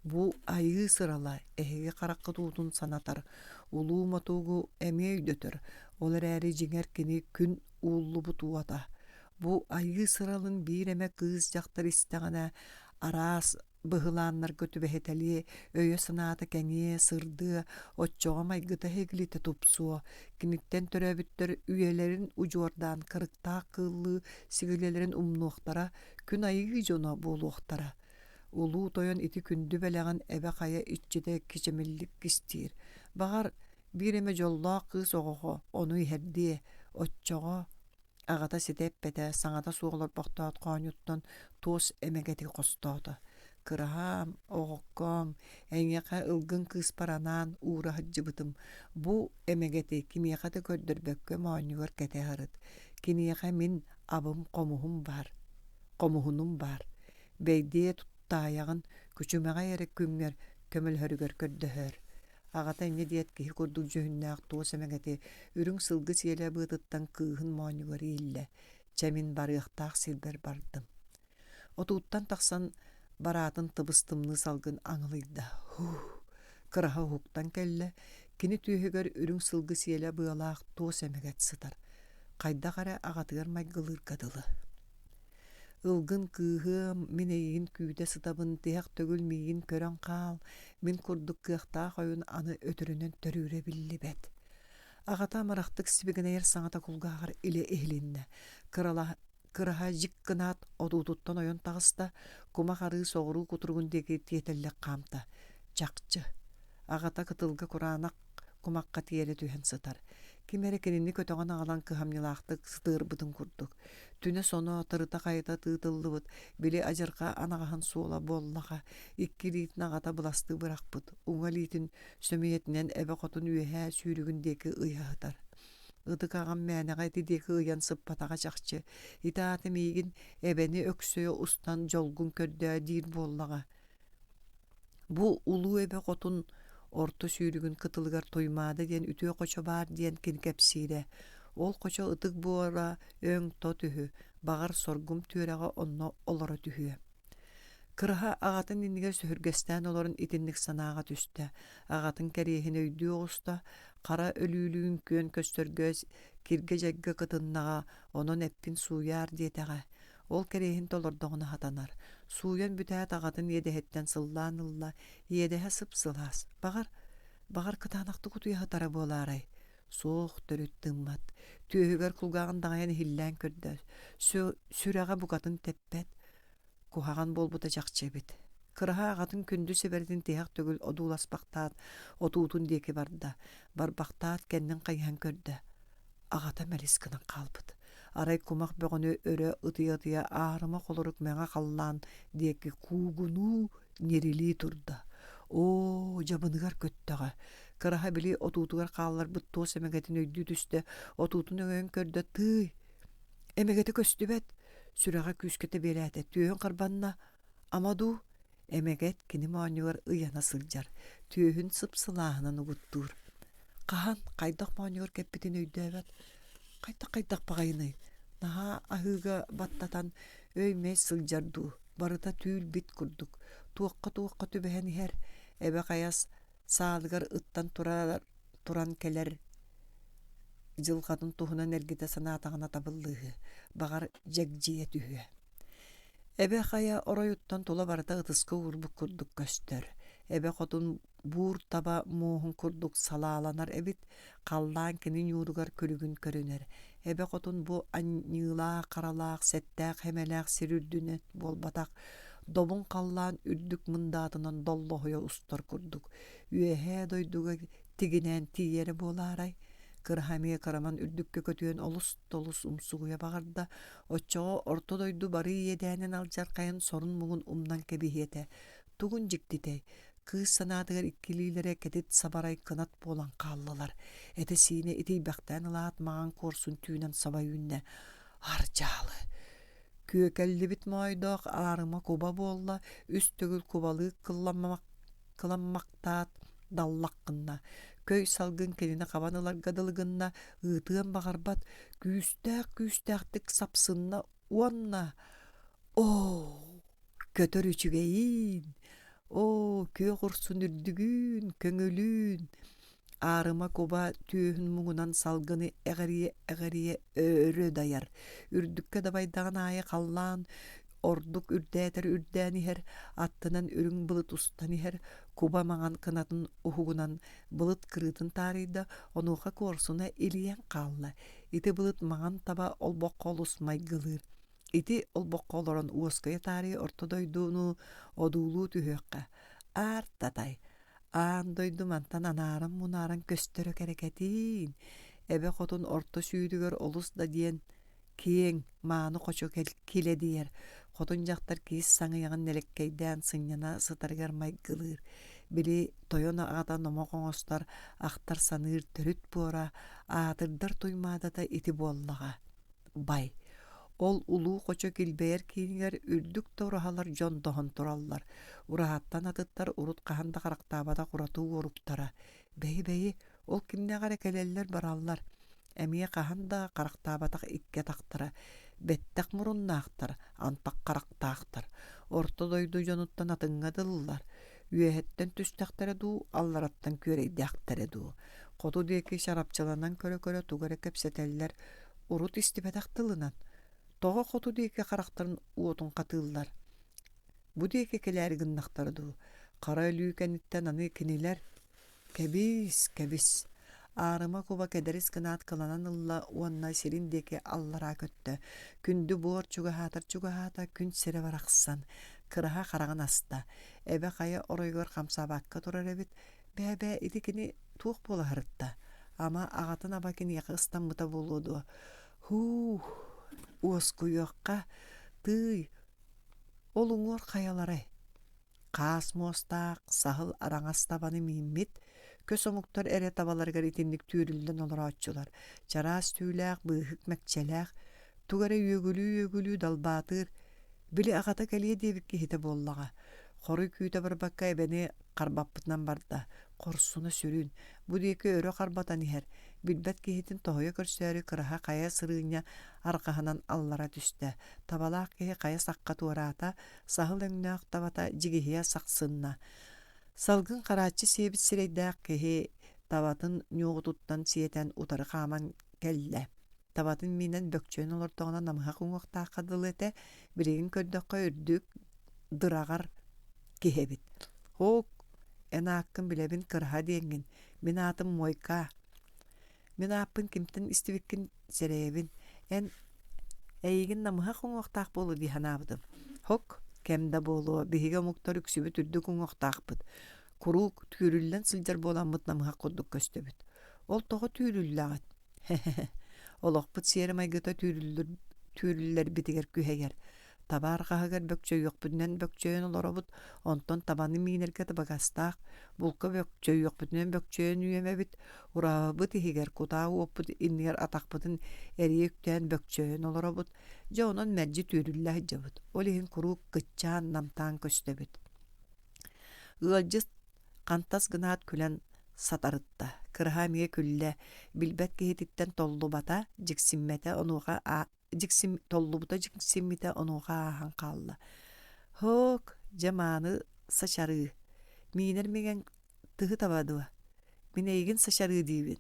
S1: Бу айыы сырала эһиги хараххыт уутун санатар, улуу мотугу эмиэ өйдөтөр, ол эрээри дьиҥэр кини күн ууллубут уота. Бу айыы сыралын биир эмэ кыыс дьахтар истэҕинэ араас быһылааннарга түбэһитэлиэ, өйө-санаата кэҥиэ, сырдыа, оччоҕо майгыта-эһигилитэ тупсуо, киниттэн төрөөбүттэр үйэлэрин удьуордаан кырыктаах кыыллыы сигилэлэрин умнуохтара, күн айыы дьоно буолуохтара. Улуу тойон ити күндү бэлэҕин эбэ хайа иччитэ кичэмиллик кистиир. Баҕар, биир эмэ дьоллоох кыыс оҕоҕо ону иһэрдиэ, оччоҕо Аҕата ситэ эппэтэ, саҥата суох олорбохтоот хоонньуттан туос эмэгэти хостоото: «Кыраһаам, оҕоккоом, эйиэхэ ылгын кыыспар анаан уура сылдьыбытым. Бу эмэгэти кимиэхэ да көрдөрбөккө моонньугар кэтэ сырыт. Киниэхэ мин абым хомуһум баар, хомуһунум баар. Бэйдиэ туттаайаҕын, күчүмэҕэй эрэ күҥҥэр көмөлөһөрүгэр көрдөһөөр. Аҕата инньэ диэт киһи курдук дьүһүннээх туос эмэгэти үрүҥ сылгы сиэлэ быатыттан кыыһын моонньугар ииллэ, «Чэ, мин барыахтаах сирбэр бардым». Отууттан тахсан бараатын тыбыс-тымныы салгын аҥылыйда. Һуу, кыраһа уһуктан кэллэ, кини түөһүгэр үрүҥ сылгы сиэлэ быалаах туос эмэгэт сытар. Хайдах эрэ аҕатыгар майгылыырга дылы. Ылгын кыыһыам, мин эйигин күүтэ сытабын, тиһэх төгүл миигин көрөн хаал, мин курдук кыахтаах ойун аны өтөрүнэн төрүүрэ биллибэт. Аҕата амарахтык сибигинэйэр саҥата кулгааҕар илэ иһилиннэ. Кырала, кыраһа дьик гынаат отуутуттан ойон таҕыста, кумах арыы соҕуруу кутуругун диэки тиэтэллик хаамта. Чахчы, аҕата кытылга кураанах кумахха тиэрэ түһэн сытар. Ким эрэ кинини көтөҕөн аҕалан кыһамньылаахтык сытыарбытын курдук. Түнэ соно тырыта-хайыта тыытыллыбыт, били адьырҕа анаҕаһын суола буоллаҕа, икки илиитин аҕата быластыы бырахпыт, уҥа илиитин сөмүйэтинэн эбэ хотун үөһээ сүүрүгүн диэки ыйа сытар. Ытык аҕам мээнэҕэ ити диэки ыйан сыппатаҕа чахчы. Ити аата миигин эбэни өксөйө устан дьолгун көрдөө диир буоллаҕа. Бу улуу эбэ хотун орто сүүрүгүн кытылыгар Туймаада диэн үтүө хочо баар диэн кини кэпсиирэ. Ол хочо ытык буора өҥ-тот үһү, баҕар соргум түөрэҕэ онно олоро түһүө. Кыраһа аҕатын иннигэр сөһүргэстээн олорон итинник санааҕа түстэ. Аҕатын кэриэһин өйдүү оҕуста, хара өлүүлүүн күөн көрсөргө киргэ-дьайга кытыннаҕа, онон эппин сууйаар диэтэҕэ. Ол кэриэһин толордоҕуна сатанар. Сууйан бүтээт аҕатын иэдэһиттэн сыллаан ылла, иэдэһэ сып-сылаас. Баҕар, баҕар кытаанахтык утуйа сытара буолаарай? Суох, төрүт тыыммат. Түөһүгэр кулгааҕын даҕайан иһиллээн көрдө. Сүрэҕэ букатын тэппэт. Куһаҕан буолбута чахчы эбит. Кыраһа аҕатын күндү сэбэрэтин тиһэх төгүл одууласпахтаат, отуутун диэки барда. Барбахтаат кэннин хайыһан көрдө. Аҕата мэлис гынан хаалбыт. Арай кумах бөҕөнү өрө ытыйа-ытыйа аарыма холорук мэҥэ халлаан диэки куугунуу ньирилии турда. Оо, дьабыныгар көттөҕө. Кыраһа били отуутугар хаалларбыт туос эмэгэтин өйдүү түстэ, отуутун өҥөйөн көрдө, тыый, эмэгэтэ көстүбэт. Сүрэҕэ күүскэ тэбиэлээтэ, түөһүн харбанна, ама дуу, Эмэгэт кини моонньугар ыйана сылдьар, түөһүн сып-сылааһынан угуттуур. Хаһан, хайдах моонньугар кэппитин өйдөөбөт. Хайдах-хайдах баҕайыный, наһаа аһыыга баттатан өй-мэй сылдьар дуу, барыта түүл-бит курдук, туохха-туохха түбэһэн иһэр, эбэ хайас саалыгар ыттан турар туран кэлэр дьылҕатын туһунан эргитэ санаатаҕына табыллыыһы, баҕар дьэгдьийэ түһүө. Эбэ хайа оройуттан тула барыта ытыска уурбут курдук көстөр. Эбэ хотун буур таба муоһун курдук салааланар эбит, халлаан кини ньууругар күлүгүн көрүнэр. Эбэ хотун бу аньыылаах-харалаах, сэттээх-сэмэлээх сир үрдүнэн буолбатах, добун халлаан үрдүк мындаатынан доллоһуйа устар курдук, үөһээ дойдуга тигинээн тиийэрэ буолаарай? Кыраһа эмиэ кыраман үрдүккэ көтүөн олус да олус умсугуйа баҕарда, оччоҕо орто дойду бары иэдээнин алдьархайын сорун-муҥун умнан кэбиһиэ этэ. Тугун дьиктитэй, кыыс санаатыгар иккилиилэрэ кэтит сабарай кынат буолан хааллылар. Этэ-сиинэ итийбэхтээн ылаат маҥан куорсун түүнэн саба үүннэ. Ардьаалы! Күөкэллибит моойдоох аарыма куба буолла, үс төгүл кубалыы кыламмахтаат даллах гынна. Көй салгын кинини хабан ыларга дылы гынна, ыытыан баҕарбат, күүстээх-күүстээхтик сапсынна уонна «Оо, көтөр үчүгэйиин! Оо, күөх урсун үрдүгүүн, көҥүлүүн!» Аарыма куба түөһүн муҥунан салгыны эҕирийэ-эҕирийэ өрө дайар, үрдүккэ дабайдаҕын аайы халлаан ордук үрдээтэр үрдээн иһэр, аттынан үрүҥ былыт устан иһэр, куба маҥан кынатын уһугунан былыт кырыытын таарыйда, онуоха куорсуна илийэн хаалла. Ити былыт маҥан таба олбоххо олус майгылыыр. Ити олбоххо олорон уоскуйа таарыйа орто дойдуну одуулуу түһүөххэ. Аар татай, Аан дойду мантан анааран-мунааран көстөрө кэрэкэтиин, эбэ хотун орто сүүрүгэр олус да диэн киэҥ, мааны хочо килэдийэр, хотун дьахтар киис саҥыйаҕын нэлэккэйдээн сынньана сытарыгар майгылыыр, били тойон аҕата номох оҥостор, ахтар-саныыр төрүт буора, аатырдар туймаадата ити буоллаҕа Бай, ол улуу хочо килбэйэр киинигэр үрдүк да ураһалар дьондоһон тураллар. Ураһаттан атыттар урут хаһан да харахтаабатах ураты уоруктара. Бэйи-бэйи, ол кимнээх эрэ кэлэллэр-бараллар. Эмиэ хаһан да харахтаабатах икки атахтара, бэттэх муруннаахтар, антах харахтаахтар. Орто дойду дьонуттан атыҥҥа дылылар. Үөһэттэн түстэхтэрэ дуу, аллараттан күөрэйдэхтэрэ дуу. Хоту диэки чарапчыланан көрө-көрө тугу эрэ кэпсэтэллэр, урут истибэтэх тылынан тоҕо хоту диэки харахтарын уотун хатыыллар бу диэки кэлээри гыннахтара дуу хара өлүү кэнниттэн аны кинилэр кэбиис кэбис аарыма куба кэдэрис гынаат кыланан ылла уонна сирин диэки аллараа көттө күндү буор чугаһаатар чугаһаата күн сирэ барахсан кыраһа хараҕын аста эбэ хайа оройугар хамсаабакка турар эбит Бээ-бээ, ити кини туох буола сырытта? Ама аҕатын аба киниэхэ ыстаммыта буолуо дуо? Һуу, уоскуйуохха, тыый, ол уҥуор хайаларай? Хаас муостаах, саһыл араҥас табаны мииммит, көс омуктар эрэ табаларыгар итинник түүрүллэн олорооччулар, чараас түүлээх, быыһык мэкчэлээх, тугу эрэ үөгүлүү-үөгүлүү далбаатыыр, били аҕата кэлиэ диэбит киһитэ буоллаҕа. Хоруй күүтэ барбакка эбэни харбаппытынан барда, хорсуна сүрүн, бу диэки өрө харбатан иһэр, билбэт киһитин тоһуйа көрсөөрү кыраһа хайа сырыынньа арҕаһынан аллара түстэ, табалаах киһи хайа сахха туораата, саһыл өҥнөөх табата дьигиһийэ сахсынна. Салгын харааччы сиэбит сирэйдээх киһи табатын ньуоҕутуттан сиэтэн утары хааман кэллэ. Табатын миинэн бөкчөйөн олордоҕуна намыһах уҥуохтаахха дылы этэ, билигин көрдөххө үрдүк, дыраҕар киһи эбит. Һоок, эн ааккын билэбин кыраһа диэҥҥин, мин аатым Муойкаа. Мин ааппын кимтэн истибиккин сэрэйэбин. Эн эйигин намыһах уҥуохтаах буолуо дии санаабытым. Һок, кэм да буолуо, биһиги омуктар үксүбүт үрдүк уҥуохтаахпыт. Куруук түүрүллэн сылдьар буоламмыт намыһах курдук көстөбүт. Ол тоҕо түүрүллэҕит? Олохпут сиэрэ-майгыта түүрүллэрбитигэр күһэйэр. Табаар хаһыгар бөкчөйүөхпүтүнэн бөкчөйөн олоробут, онтон табаны миинэргэ табыгастаах, булка бөкчөйүөхпүтүнэн бөкчөйөн үөмэбит, ураһабыт иһигэр кутаа уоппут иннигэр атахпытын эрийэ үктээн бөкчөйөн олоробут, дьэ онон мэлдьи түүрүллэ сылдьабыт, ол иһин куруук кыччаан, намтаан көстөбүт. Ыалдьыт хантас гынаат күлэн сатарытта, кыраһа эмиэ күллэ, билбэт киһититтэн толлубата, дьиксиммэтэ, онуоха дьиксим толлубута дьиксиммитэ онуоха ааһан хаалла. Һоок, дьэ мааны сачарыы, миинэр миҥэҥ тыһы таба дуо? Мин эйигин сачарыы диибин.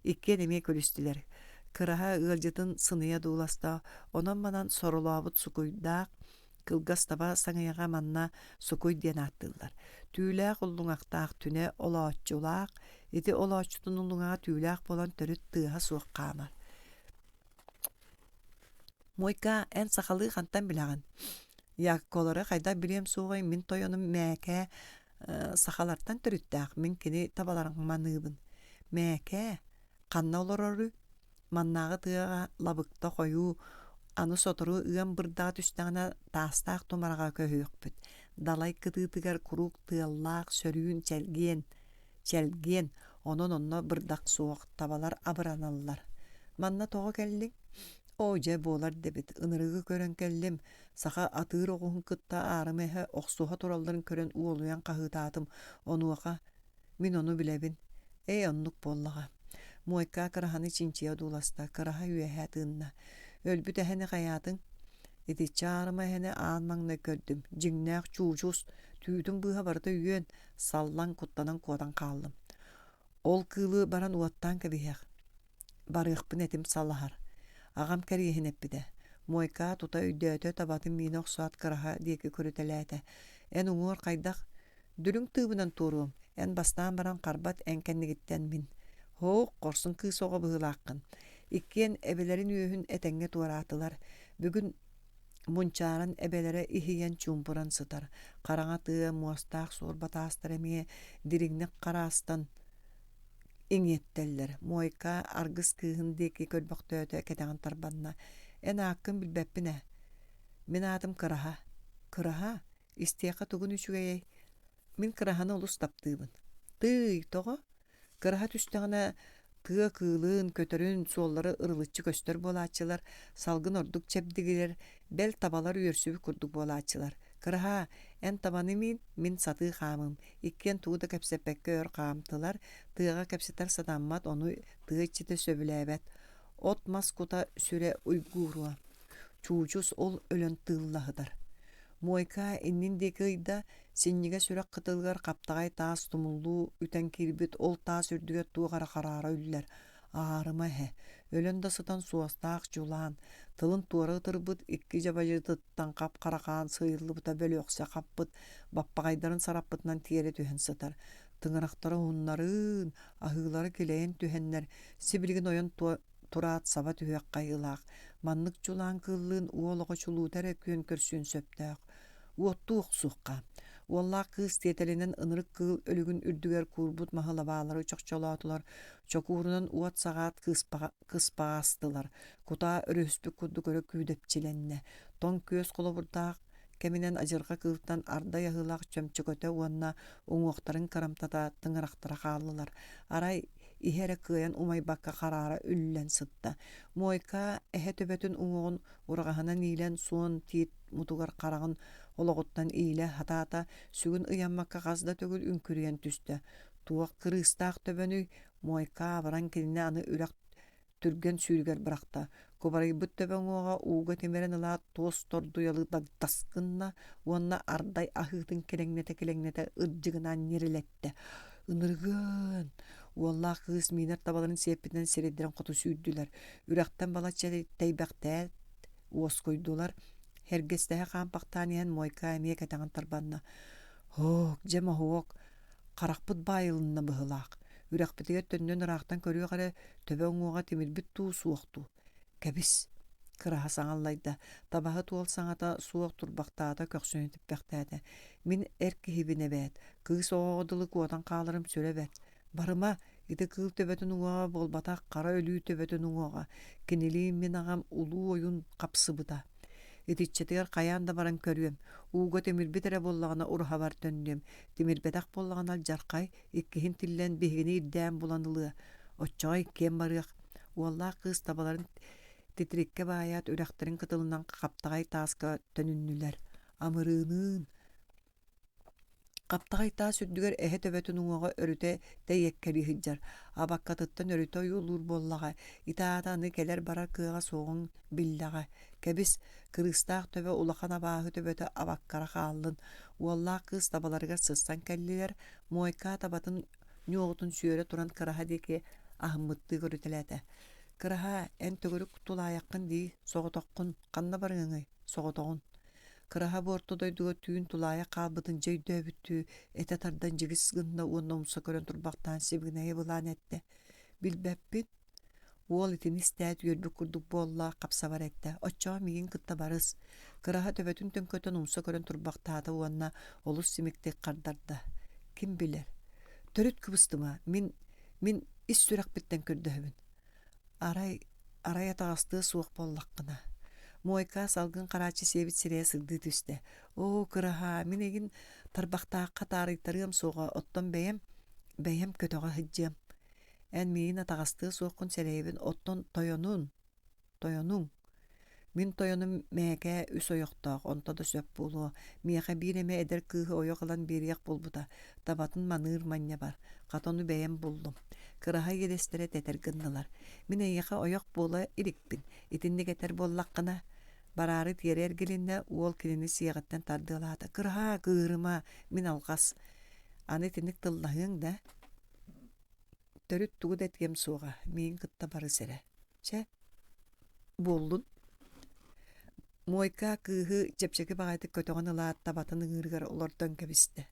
S1: Иккиэн эмиэ күлүстүлэр. Кыраһа ыалдьытын сыныйа дууласта, онон-манан соролообут сукуйдаах, кылгас таба саҥыйаҕа манна сукуй диэн ааттыыллар. Түүлээх уллуҥахтаах түнэ олооччулаах, ити олооччутун уллуҥаҕа түүлээх буолан төрүт тыаһа суох хаамар. Муойка, эн сахалыы хантан билэҕин? Якколары хайдах билиэм суоҕай, мин тойонум Мээкээ сахалартан төрүттээх, мин кини табаларын маныыбын. Мээкээ? Ханна олороруй? Маннааҕы тыаҕа лабыкта хойуу, аны сотору ыам бырдаҕа түстэҕинэ таастаах тумараҕа көһүөхпүт. Далай кытыытыгар куруук тыаллаах, сөрүүн, чэлгиэн, чэлгиэн, онон онно бырдах суох, табалар абыраналлар. Манна тоҕо кэллиҥ? Оо, дьэ, буолар да эбит, ынырыгы көрөн кэллим, саха атыыр оҕуһун кытта аарыма эһэ охсуһа туралларын көрөн уолуйан хаһыытаатым, онуоха мин ону билэбин. Ээ, оннук буоллаҕа. Муойкаа кыраһаны чинчийэ одууласта, кыраһа үөһэ тыынна. Өлбүт эһэни хайаатыҥ? Итиччэ аарыма эһэни аан маҥнай көрдүм. Дьиҥнээх чуучус, түүтүн быыһа барыта үөн, саллан, куттанан куотан хааллым. Ол кыылы баран уоттаан кэбиһиэх. Барыахпын этим салаһар. Аҕам кэриэһин эппитэ. Муойкаа тута өйдөөтө, табатын миинэ охсоот кыраһа диэки көрүтэлээтэ. Эн уҥуор хайдах Дүлүҥ тыыбынан туоруом, эн бастаан баран харбат эн кэннигиттэн мин. Һоок, хорсун кыыс оҕо быһыылааххын. Иккиэн эбэлэрин үөһүн этэҥҥэ туораатылар. Бүгүн мунчааран эбэлэрэ иһийэн чуумпуран сытар. Хараҥа тыа муостаах суорба таастара эмиэ дириҥник хараастан иҥиэттэллэр. Муойка аргыс кыыһын диэки көрбөхтөөтө, кэтэҕин тарбанна. Эн ааккын билбэппин ээ. Мин аатым Кыраһа. Кыраһа? Истиэххэ тугун үчүгэйэй? Мин кыраһаны олус таптыыбын. Тыый, тоҕо? Кыраһа түстэҕинэ тыа кыылын, көтөрүн суоллары ырылыччы көстөр буолааччылар, салгын ордук чэбдигирэр, бэл табалар үөрсүбүт курдук буолааччылар. Кыраһаа, эн табаны миин, мин сатыы хаамыым. Иккиэн тугу да кэпсэппэккэ өр хаамтылар, тыаҕа кэпсэтэр сатаммат, ону тыа иччитэ сөбүлээбэт. От-мас кута сүрэ уйгууруо. Чуучус ол өлөн тыыллаһытар. Муойка иннин диэки ыйда, синньигэс үрэх кытылыгар хаптаҕай таас тумуллуу үтэн киирбит ол таас үрдүгэр туох эрэ хараара үллэр, аарыма эһэ, өлөн да сытан суостаах дьулаан, тылын туора ытырбыт икки дьабадьытыттан хап-хара хаан сыыйыллыбыта бөлүөхсэ хаппыт, баппаҕайдарын сараппытынан тиэрэ түһэн сытар. Тыҥырахтара уһуннарыын, аһыылара килэйэн түһэннэр, сибилигин ойон тураат саба түһүөххэ айылаах, маннык чулаан кыыллыын уол оҕо чулуута эрэ күөн көрсүөн сөптөөх. Уоттуу охсуохха. Уоллаах кыыс тиэтэлинэн ынырык кыыл өлүгүн үрдүгэр куурбут маһы лабаалары чохчолоотулар, чокуурунан уот саҕаат кыспаҕа астылар, кутаа өрүһүспүт курдук өрө күүдэпчилэннэ. Тоҥ күөс холобурдаах кэминэн адьырҕа кыылтан ардай аһыылаах чөмчөкөтө уонна уҥуохтарын кырамтата тыҥырахтара хааллылар. Арай иһэ эрэ кыайан умайбакка хараара үллэн сытта. Муойка эһэ төбөтүн уҥуоҕун ураҕаһынан иилэн суон тиит мутугар хараҕын олоҕуттан иилэ сатаата, сүгүн ыйаммакка хас да төгүл үҥкүрүйэн түстэ. Туох кырыыстаах төбөнүй, Муойка абаран кинини аны үрэх түргэн сүүрүгэр бырахта, кубарыйбыт төбө уҥуоҕа ууга тимирэн ылаат туос тордуйалыы дагдас гынна уонна ардай аһыытын килэҥнэтэ-килэҥнэтэ ырдьыгынаан ньирилэттэ. Ынырыгыан! Уоллаах кыыс миинэр табаларын сиэппитинэн сирэйдэрин хоту сүүрдүлэр. Үрэхтэн балачча тэйбэхтээт уоскуйдулар. Эргэстэһэ хаампахтаан иһэн Муойка эмиэ кэтэҕин тарбанна. «Һоок, дьэ моһуок, харахпыт баайылынна быһыылаах. Үрэхпитигэр төннөн ыраахтан көрүөх эрэ, төбө уҥуоҕа тимирбит дуу, суох дуу? Кэбис!» Кыраһа саҥаллайда, табаһыт уол саҥата суох турбахтаата, көхсүн этиппэхтээтэ. «Мин эр киһибин эбээт, кыыс оҕоҕо дылы куотан хааларым сүрэ бэрт. Барыма, ити кыыл төбөтүн уҥуоҕа буолбатах, хара өлүү төбөтүн уҥуоҕа. Кинилиин мин аҕам улуу ойуун хапсыбыта. Итиччэтигэр хайаан да баран көрүөм, ууга тимирбит эрэ буоллаҕына ураһабар төннүөм, тимирбэтэх буоллаҕына алдьархай, иккиһин тиллэн биһигини ирдээн булан ылыа. Оччоҕо иккиэн барыах. Уоллаах кыыс табаларын титириккэ баайаат үрэхтэрин кытылынан хаптаҕай тааска төнүннүлэр. Амырыыныын Хаптаҕай таас үрдүгэр эһэ төбөтүн уҥуоҕа өрүтэ тэйиэккэлии сылдьар, абаккатыттан өрүтэ ойуулуур буоллаҕа, ити аата аны кэлэр-барар кыаҕа суоҕун биллэҕэ. Кэбис, кырыыстаах төбө улахан абааһы төбөтө абаккара хааллын. Уоллаах кыыс табаларыгар сырсан кэллилэр, Муойкаа табатын ньуоҕутун сүөрэ туран Кыраһа диэки аһыммыттыы көрүтэлээтэ. «Кыраһаа, эн төгүрүк тулаайаххын дии, соҕотоххун, ханна барыаҥый, соҕотоҕун?» Кыраһа бу орто дойдуга түүн тулаайах хаалбытын дьэ өйдөөбүттүү этэ тардан дьигис гынна уонна умса көрөн турбахтаан сибигинэйэ былаан эттэ: «Билбэппин». Уол итини истээт үөрбүт курдук буолла, хапсабар эттэ: «Оччоҕо миигин кытта барыс». Кыраһа төбөтүн төҥкөтөн умса көрөн турбахтаата уонна олус симиктик хардарда: «Ким билэр? Төрүт кыбыстыма, мин, мин. Ис сүрэхпиттэн көрдөһөбүн. Арай, арай атаҕастыа суох буоллаххына. Муойка салгын харааччы сиэбит сирэйэ сырдыы түстэ. Оо, кыраһаа, мин эйигин тарбахтаахха таарыйтарыам суоҕа, оттон бэйэм, бэйэм көтөҕө сылдьыам. Эн миигин атаҕастыа суоххун сэрэйэбин, оттон тойонун, Тойонуҥ, мин тойонум Мээкээ үс ойохтоох, онто да сөп буолуо, миэхэ биир эмэ эдэр кыыһы ойох ылан биэриэх буолбута, табатын маныыр манньабар, хата ону бэйэм буллум. Кыраһа иэдэстэрэ тэтэр гыннылар. Мин эйиэхэ ойох буола иликпин, итинник этэр буоллаххына Бараары тиэрэ эргилиннэ, уол кинини сиэҕиттэн тардыалаата. Кыраһаа, кыыһырыма, мин алҕас. Аны итинник тыллаһыаҥ да? Төрүт тугу да этиэм суоҕа, миигин кытта барыс эрэ. Чэ, буоллун. Муойка кыыһы чэпчэки баҕайытык көтөҕөн ылаат табатын ыҥыырыгар олордон кэбистэ.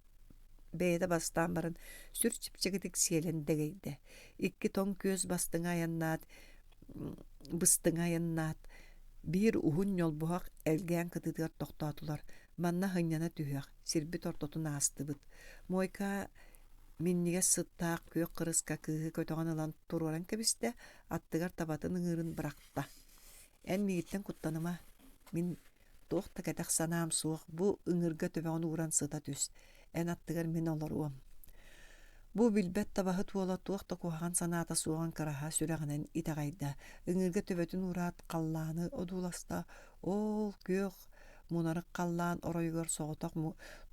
S1: Бэйэтэ бастаан баран сүр чэпчэкитик сиэлэн дэгэйдэ. Икки тоҥ күөс бастыҥа айаннаат, быстыҥа айаннаат, биир уһун ньолбуһах элгээн кытыытыгар тохтоотулар. Манна сынньана түһүөх, сирбит ортотун аастыбыт. Муойка минньигэс сыттаах күөх кырыска кыыһы көтөҕөн ылан туруоран кэбистэ, аттыгар табатын ыҥыырын бырахта. «Эн миигиттэн куттаныма, мин туох да кэтэх санаам суох, бу ыҥыырга төбөҕүн ууран сыта түс, эн аттыгар мин олоруом». Бу билбэт табаһыт уола туох да куһаҕан санаата суоҕун кыраһа сүрэҕинэн итэҕэйдэ. Ыҥыырга төбөтүн уураат халлааны одууласта, ол күөх мунарык халлаан оройугар соҕотох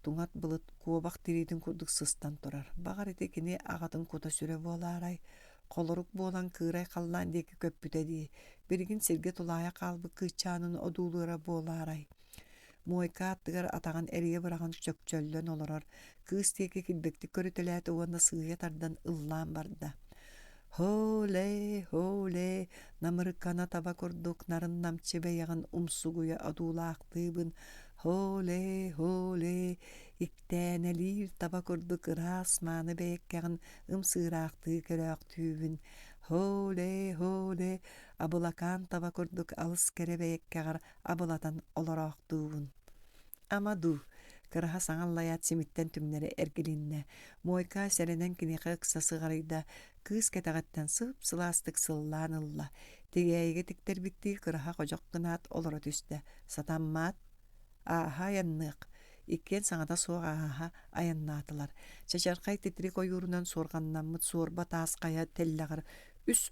S1: туҥат былыт куобах тириитин курдук сыстан турар. Баҕар ити кини аҕатын кута-сүрэ буолаарай? Холорук буолан кыырай халлаан диэки көппүтэ дии, билигин сиргэ тулаайах хаалбыт кыысчаанын одуулуура буолаарай? Муойка аттыгар атаҕын эрийэ быраҕан чөкчөллөн олорор, кыыс диэки килбиктик көрүтэлээтэ уонна сыыйа тардан ыллаан барда. Һоолээ, һоолээ, намырыкана таба курдук нарын-намчы бэйэҕин умсугуйа одуулаахтыыбын. Һоолээ, һоолээ, иктээнэлиир таба курдук ыраас мааны бэйэккэҕин ымсыыраахтыы көрөөхтүүбүн. Һоолээ, һоолээ, абылакаан таба курдук алыс кэрэ бэйэккэҕэр абылатан олороохтуубун. Ама дуу, кыраһа саҥа аллайаат симиттэн түҥнэри эргилиннэ. Муойка сэрэнэн киниэхэ ыкса сыҕарыйда, кыыс кэтэҕиттэн сып-сылаастык сыллаан ылла. Тигээйигэ тиктэрбиттии кыраһа ходьох гынаат олоро түстэ. Сатаммаат, ааһа айанныах. Иккиэн саҥата суох ааһа айаннаатылар. Чачархай титирик ойуурунан суорҕаннаммыт суорба таас хайа тэллэҕэр үс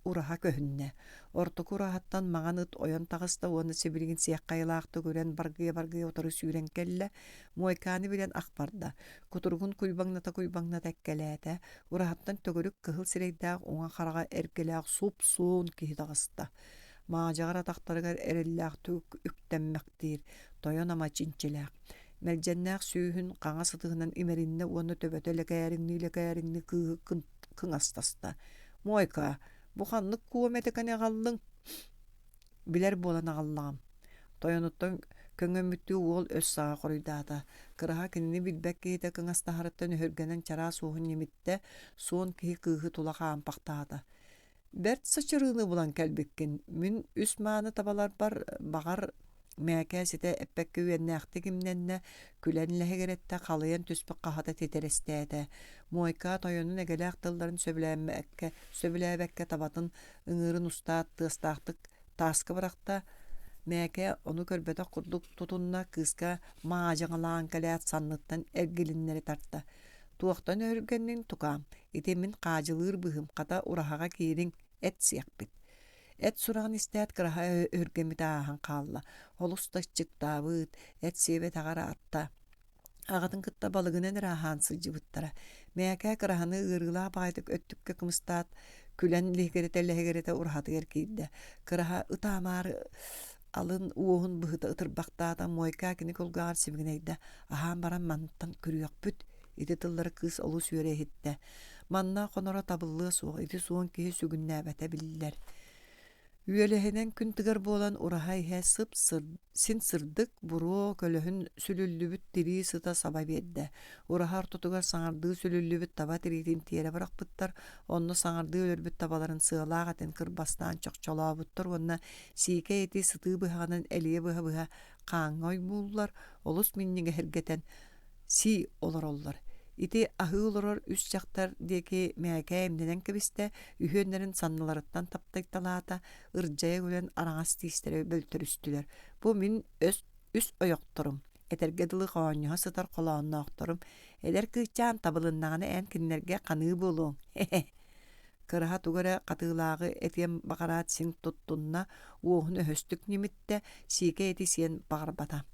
S1: ураһа көһүннэ. Ортоку ураһаттан маҥан ыт ойон таҕыста уонна сибилигин сиэххэ айылаахтык үрэн баргыйа-баргыйа утары сүүрэн кэллэ, Муойкааны билэн ах барда. Кутуругун куйбаҥната-куйбаҥната эккэлээтэ, ураһаттан төгүрүк кыһыл сирэйдээх уҥа хараҕа эргэлээх суп-суун киһи таҕыста. Маадьаҕар атахтарыгар эрэллээхтик үктэммэхтиир, тойон ама чинчилээх. Мэлдьэннээх сүүһүн хаҥас ытыһынан имэриннэ уонна төбөтө лэкээриҥнии-лэкээриҥнии кыыһы кыҥастаста. «Муойка, бу ханнык куом этикэни аҕаллыҥ?» «Билэр буолан аҕаллаҕым». Тойонуттан көҥөммүттүү уол өс саҕа хоруйдаата. Кыраһа кинини билбэт киһитэ кыҥастаһарыттан өһүргэнэн чараас уоһун ньимиттэ, суон киһи кыыһы тула хаампахтаата. Бэрт сачырыыны булан кэлбиккин. Мин үс мааны табаларбар, баҕар, Мээкээ ситэ эппэккэ үөннээхтик имнэннэ, күлэн лэһигирэттэ, халыйан түспүт хаһата титирэстээтэ. Муойка тойонун эгэлээх тылларын сөбүлээмэккэ, сөбүлээбэккэ табатын ыҥыырын устаат тыастаахтык тааска бырахта. Мээкээ ону көрбөтөх курдук тутунна, кыыска маадьаҥалаан кэлээт санныттан эргилиннэри тарта. Туохтан өһүргэнниҥ, тукаам, ити мин хаадьылыыр быһыым, хата ураһаҕа киириҥ, эт сиэхпит. Эт сураҕын истээт кыраһа өһүргэммитэ ааһан хаалла, олус да аччыктаабыт, эт сиэбэтэҕэ ыраатта. Аҕатын кытта балыгынан эрэ аһаан сылдьыбыттара. Мээкээ кыраһаны ыарыылаах баҕайытык өттүккэ кымыстаат, күлэн лиһигирэтэ-лиһигирэтэ ураһатыгар киирдэ. Кыраһа ытаамаары алын уоһун быһыта ытырбахтаата, Муойкаа кини кулгааҕар сибигинэйдэ: «Аһаан баран мантан күрүөхпүт» Ити тыллары кыыс олус үөрэ иһиттэ. Манна хоноро табыллыа суох, ити суон киһи сүгүннээбэтэ биллэр. Үөлэһинэн күн тыгар буолан ураһа иһэ сып-син сырдык, буруо көлөһүн сүлүллүбүт тирии сыта саба биэрдэ. Ураһа ортотугар саҥардыы сүлүллүбүт таба тириитин тиэрэ бырахпыттар, онно саҥардыы өлөрбүт табаларын сыалаах этин кырбастаан чохчолообуттар уонна сиикэй эти сытыы быһаҕынан элийэ быһа-быһа хааҥҥа оймууллар, олус минньигэһиргэтэн сии олороллор. Ити аһыы олорор үс дьахтар диэки Мээкээ имнэнэн кэбистэ, үһүөннэрин санныларыттан таптайталаата, ырдьайа күлэн араҥас тиистэрэ бөлтөрүстүлэр. Бу мин өс үс ойохторум, этэргэ дылы хоонньоһо сытар холоонноохторум. Эдэр кыысчаан табылыннаҕына эн кинилэргэ ханыы буолуоҥ. Кыраһа тугу эрэ хатыылааҕы этиэн баҕараат син туттунна, уоһун өһөстүк ньимиттэ, сиикэй эти сиэн баҕарбата.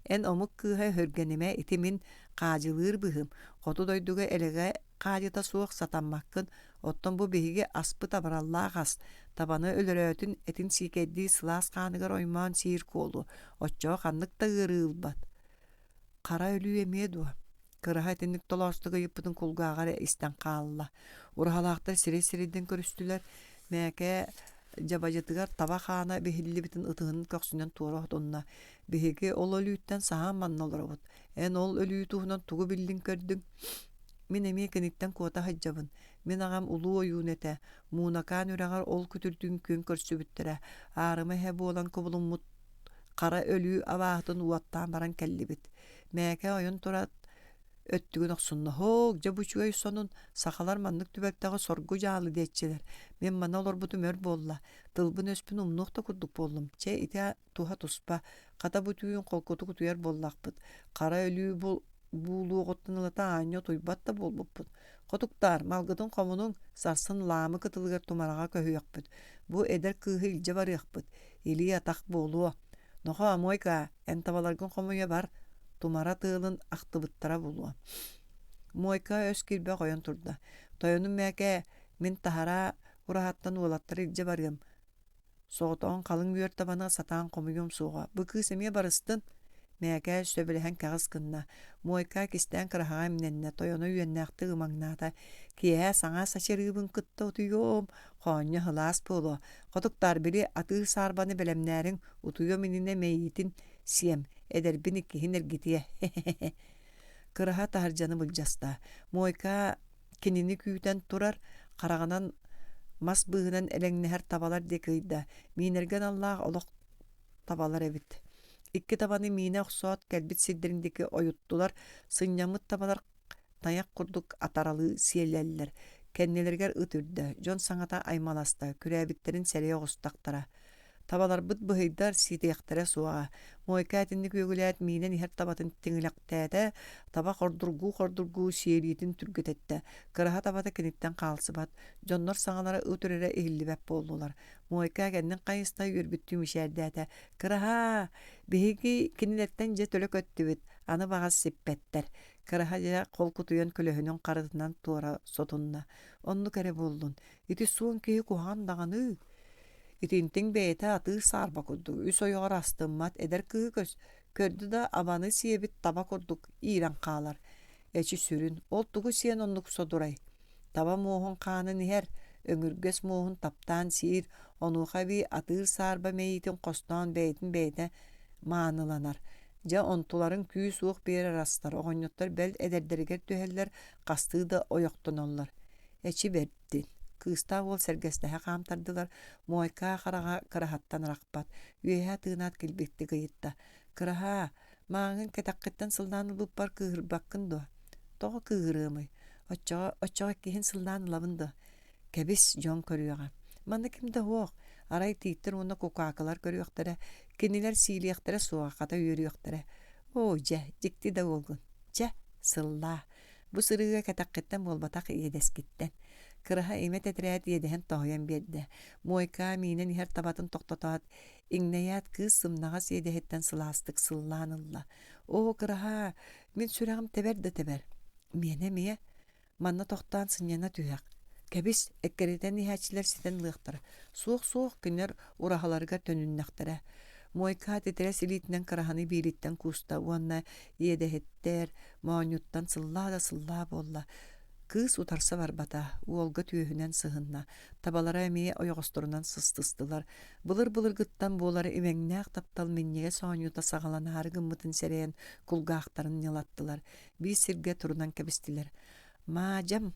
S1: Эн омук кыыһа өһүргэнимэ, ити мин хаадьылыыр быһыым, хоту дойдуга элэгэ хаадьыта суох сатаммаккын, оттон бу биһиги аспыт абыраллаах ас, табаны өлөрөөтүн этин сиикэйдии сылаас хааныгар оймоон сиир куолу, оччоҕо ханнык да ыарыы ылбат. Хара өлүү эмиэ дуо? Кыраһа итинник толоостук ыйыппытын кулгааҕа эрэ истэн хаалла. Ураһалаахтар сирэй-сирэйдэн көрүстүлэр. Мээкээ дьабадьытыгар таба хаана биһиллибитин ытыһын көхсүнэн туора отунна. Биһиги ол өлүүттэн саһаан манна олоробут. Эн ол өлүү туһунан тугу биллиҥ-көрдүҥ? Мин эмиэ киниттэн куота сылдьабын. Мин аҕам улуу ойуун этэ. Муунакаан үрэҕэр ол күтүрдүүн күөн көрсүбүттэрэ. Аарыма эһэ буолан кубулуммут хара өлүү абааһытын уоттаан баран кэллибит. Мээкэ ойон турат өттүгүн охсунна: «Һоок, дьэ бу үчүгэй сонун, сахалар маннык түбэлтэҕэ соргу-дьаалы диэччилэр. Мин манна олорбутум өр буолла, тылбын-өспүн умнуох да курдук буоллум. Чэ, ити туһа туспа, хата бу түүн холкутук утуйар буоллахпыт. Хара өлүү буулуоҕуттан ылата аанньа утуйбат да буолбуппут. Хотуктаар, малгытын хомунуҥ, сарсын Лаамы кытылыгар тумараҕа көһүөхпүт. Бу эдэр кыыһы илдьэ барыахпыт, илии-атах буолуо. Нохоо, Мойка, эн табаларгын хомуйа бар, тумара тыалын ахтыбыттара буолуо. Мойка өс киирбэх ойон турда. Тойонум мээкээ, мин таһараа ураһаттан уолаттары илдьэ барыам. Соҕотоҕун халыҥ үөр табаны сатаан хомуйуом суоҕа, бу кыыс эмиэ барыстын Мээкээ сөбүлэһэн кэҕис гынна, Муойка кистээн кыраһаҕа имнэннэ, тойоно үөннээхтик ымаҥнаата: «Киэһэ саҥа сачарыыбын кытта утуйуом, хоонньо сылаас буолуо, хотуктаар били атыыр саарбаны бэлэмнээриҥ, утуйуом иннинэ мэйиитин сиэм, эдэрбин иккиһин эргитиэ» Кыраһа таһырдьаны былдьаста, Муойка кинини күүтэн турар, хараҕынан мас быыһынан элэҥнэһэр табалар диэки ыйда, миинэргэ аналлаах олох табалар эбит. Икки табаны миинэ охсоот кэлбит сирдэрин диэки ойуттулар, сынньаммыт табалар тайах курдук атаралыы сиэлэллэр. Кэннилэригэр ыт үрдэ, дьон саҥата аймаласта, күрээбиттэрин сэрэйэ оҕустахтара. Табаларбыт быһыйдар ситиэхтэрэ суоҕа. Муойка итинник үөгүлээт миинэн иһэр табатын тиҥилэхтээтэ, таба хордургуу-хордургуу сиэлиитин түргэтэттэ. Кыраһа табата киниттэн хаалсыбат. Дьоннор саҥалара ыт үрэрэ иһиллибэт буоллулар. Муойка кэннин хайыста үөрбүттүү мичээрдээтэ. «Кыраһаа, биһиги кинилэртэн дьэ төлө көттүбүт, аны баҕас сиппэттэр». Кыраһа дьэ холкутуйан көлөһүнүн харытынан туора сотунна. Оннук эрэ буоллун. Ити суон киһи куһаҕан даҕаны Итинтиҥ бэйэтэ атыыр саарба курдук үс ойоҕор астыммат эдэр кыыһы көс көрдө да абаны сиэбит таба курдук иирэн хаалар. Эчи сүрүн, ол тугу сиэн оннук содурай? Таба муоһун хаанын иһэр, өҥүргэс муоһун таптаан сиир, онуоха эбии атыыр саарба мэйиитин хостоон бэйэтин бэйэтэ мааныланар. Дьэ онтуларын күүс-уох биэрэр астар, оҕонньоттор бэл эдэрдэригэр түһэллэр, хастыы да ойохтоноллор. Эчи бэрт диэн Кыыстаах уол сэргэстэһэ хаамтардылар, Муойкаа хараҕа кыраһаттан арахпат, үөһэ тыынаат килбиктик ыйытта: «Кыраһаа, мааҥын кэтэххиттэн сыллаан ылбыппар кыыһырбаккын дуо?» «Тоҕо кыыһырыамый? Оччоҕо, оччоҕо иккиһин сыллаан ылабын дуо?» «Кэбис, дьон көрүөҕэ. Манна ким да суох, арай тииттэр уонна кукаакылар көрүөхтэрэ, кинилэр сиилиэхтэрэ суоҕа, хата үөрүөхтэрэ. Оо, дьэ, дьикти да уолгун. Чэ, сыллаа. Бу сырыыга кэтэххиттэн буолбатах иэдэскиттэн. Кыраһа имэ тэтэрээт иэдэһин тоһуйан биэрдэ. Муойкаа миинэн иһэр табатын тохтотоот, иҥнэйээт кыыс сымнаҕас иэдэһиттэн сылаастык сыллаан ылла. «Оо, Кыраһаа, мин сүрэҕим тэбэр да тэбэр. Миэнэ эмиэ. Манна тохтоон сынньана түһэх. Кэбис, эккирэтэн иһээччилэр ситэн ылыахтара. Суох-суох, кинилэр ураһаларыгар төнүннэхтэрэ. Муойкаа титирэс илиитинэн кыраһаны биилиттэн кууста уонна иэдэһиттэр, моонньуттан сыллаа да сыллаа буолла. Кыыс утарса барбата, уолга түөһүнэн сыһынна, табалара эмиэ ойоҕосторунан сыстыстылар. Былыр-былыргыттан буолар имэҥнээх таптал минньигэс оонньуута саҕаланаары гыммытын сэрэйэн кулгаахтарын ньылаттылар, биир сиргэ турунан кэбистилэр. «Маадьам,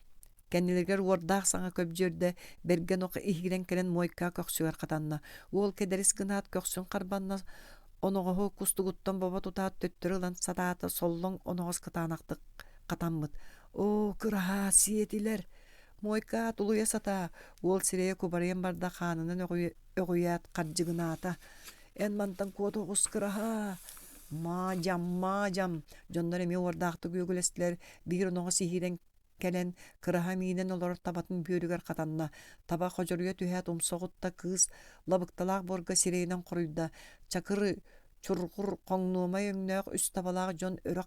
S1: Кэннилэригэр уордаах саҥа көбдьүөрдэ, бэргэн ох иһиирэн кэлэн муойка көхсүгэр хатанна. Уол кэдэрис гынаат көхсүн харбанна, оноҕоһу кустугуттан бобо тутаат төттөрү ылан сатаата, соллоҥ оноҕос кытаанахтык хатаммыт. Оо, кыраһаа сиэтилэр! Муойкаа, тулуйа сатаа! Уол сирэйэ кубарыйан барда хаанынан өҕүйээт хардьыгынаата. Эн мантан куота оҕус кыраһаа! Маадьам, маадьам! Дьоннор эмиэ уордаахтык үөгүлэстилэр, биир оноҕос иһиирэн кэлэн, кыраһа миинэн олорор табатын бүөрүгэр хатанна. Таба ходьоруйа түһээт умса оҕутта, кыыс лабыкталаах буорга сирэйинэн хоруйда: «Чакыр, чурҕур, хоҥнуомай өҥнөөх үс табалаах дьон өрө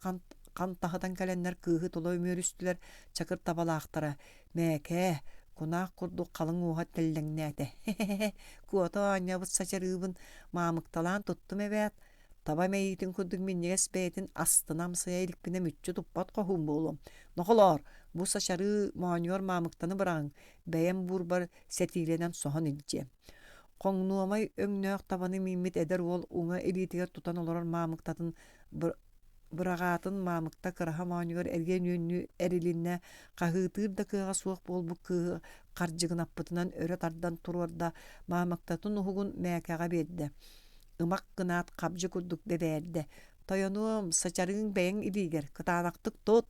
S1: хантаһытан кэлэннэр кыыһы тула үмүөрүстүлэр, чакыр табалаахтара «Мээкээ, кунаах курдук халыҥ уоһа тэллэҥнээтэ, хе-хе-хе, куота оонньообут сачарыыбын маамыкталаан туттум эбээт, таба мэйиитин курдук минньигэс бэйэтин астына амсайа иликпинэ мүччү туппат хоһуун буолуом. Нохолоор, бу сачарыы моонньугар маамыктаны быраҕыҥ, бэйэм буурбар сэтиилэнэн соһон илдьиэм. Хоҥнуомай өҥнөөх табаны мииммит эдэр уол уҥа илиитигэр тутан олорор маамыктатын быраҕаатын маамыкта кыраһа моонньугар эргиэн үөннүү эрилиннэ, хаһыытыыр да кыаҕа суох буолбут кыыһы хардьыгынаппытынан өрө тардан туруорда, маамыктатын уһугун мээкэҕэ биэрдэ. Ымах гынаат хабдьы курдук бэбээрдэ: «Тойонуом, сачарыыҥ бэйэҥ илиигэр, кытаанахтык тут!»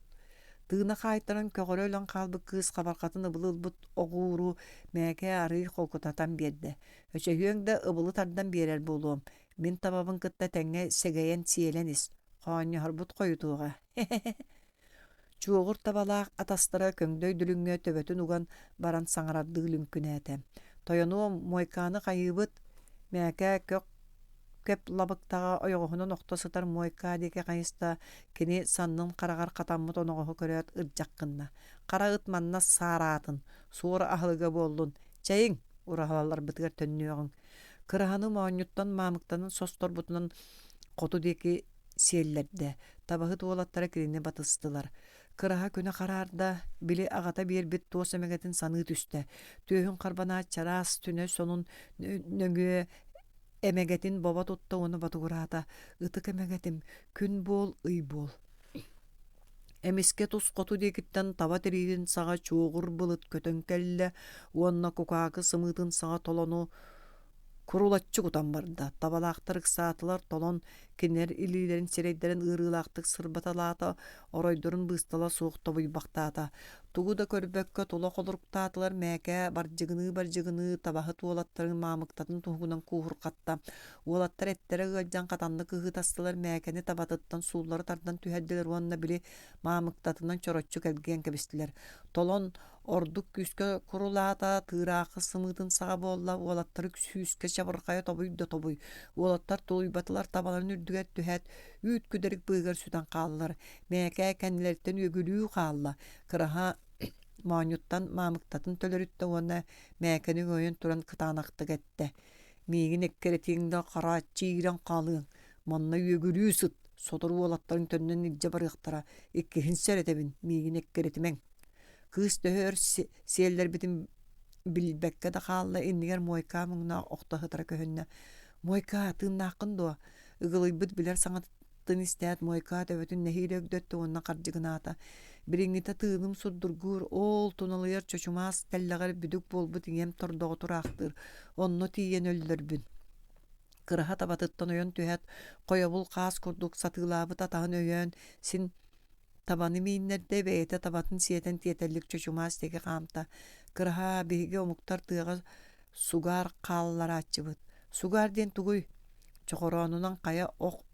S1: Тыына хаайтаран көҕөрө өлөн хаалбыт кыыс хабарҕатын ыбылы ылбыт оҕууру мээкэ арыый холкутатан биэрдэ: «Өчөһүөҥ да ыбылы тардан биэрэр буолуом, мин табабын кытта тэҥҥэ сэгэйэн сиэлэн ис, хоонньоһорбут хойутуоҕа, хе-хе-хе» Чуоҕур табалаах атастара көҥдөй дүлүҥҥэ төбөтүн уган баран саҥарардыы лүҥкүнээтэ: «Тойонуом, муойкааны хайыыбыт?» Мээкээ көх көп лабыктаҕа ойоҕоһунан охто сытар муойкаа диэки хайыста, кини саннын хараҕар хатаммыт оноҕоһу көрөөт ырдьах гынна: «Хара ыт манна саараатын, суор аһылыга буоллун, чэйиҥ, ураһаларбытыгар төннүөҕүҥ» Кыраһаны моонньуттан маамыктанан состорбутунан хоту диэки сиэллэрдэ, табаһыт уолаттара кинини батыстылар. Кыраһа күнэ хараарда, били аҕата биэрбит туос эмэгэтин саныы түстэ. Түөһүн харбанаат чараас түнэ сонун нөҥүө эмэгэтин бобо тутта уонна ботугураата: «Ытык эмэгэтим, күн буол, ый буол». Эмискэ тус хоту диэкиттэн таба тириитин саҕа чуоҕур былыт көтөн кэллэ уонна кукаакы сымыытын саҕа толону курулаччы кутан барда. Табалаахтар ыксаатылар, толон кинилэр илиилэрин сирэйдэрин ыарыылаахтык сырбаталаата, оройдорун быыстала суох тобуйбахтаата. Тугу да көрбөккө тула холоруктаатылар, мээкээ бардьыгыныы-бардьыгыныы табаһыт уолаттарын маамыктатын туһугунан кууһурҕатта. Уолаттар эттэрэ ыалдьан хатаннык ыһыытастылар, мээкэни табатыттан сууллары тардан түһэрдилэр уонна били маамыктатынан чороччу кэлгийэн кэбистилэр. Толон Ордук күүскэ курулаата, тыыраахы сымыытын саҕа буолла, уолаттары сүүскэ чабырҕайа тобуй да тобуй. Уолаттар тулуйбатылар, табаларын үрдүгэр түһээт, үүт күдэрик быыһыгар сүтэн хааллылар. Мээкээ кэннилэриттэн үөгүлүү хаалла. Кыраһа моонньуттан маамыктатын төлөрүттэ уонна мээкэни өҥөйөн туран кытаанахтык эттэ: «Миигин эккирэтиэҥ да харааччы иирэн хаалыаҥ, манна үөгүлүү сыт, сотору уолаттарыҥ төннөн илдьэ барыахтара, иккиһин сэрэтэбин, миигин эккирэтимэҥ» Кыыс төһө өр сиэллэрбитин билбэккэ да хаалла, иннигэр Муойкаа муҥнаах охто сытара көһүннэ: «Муойкаа, тыыннааххын дуо?» Ыгылыйбыт билэр саҥатын истээт, Муойкаа төбөтүн нэһиилэ өгдөттө уонна хардьыгынаата: «Билиҥҥитэ тыыным сурдургуур, оол, туналыйар чочумаас тэллэҕэр бүдүк буолбут ийэм тордоҕо тураахтыыр, онно тиийэн өллөрбүн» Кыраһа табатыттан ойон түһээт, хойобул хаас курдук сатыылаабыт атаһын өйөөн, син Табаны мииннэрдэ, бэйэтэ табатын сиэтэн тиэтэллик чочумаас диэки хаамта: «Кыраһаа, биһиги омуктар тыаҕа сугаар хаалларааччыбыт. Сугаар диэн тугуй?» Чохороонунан хайа ох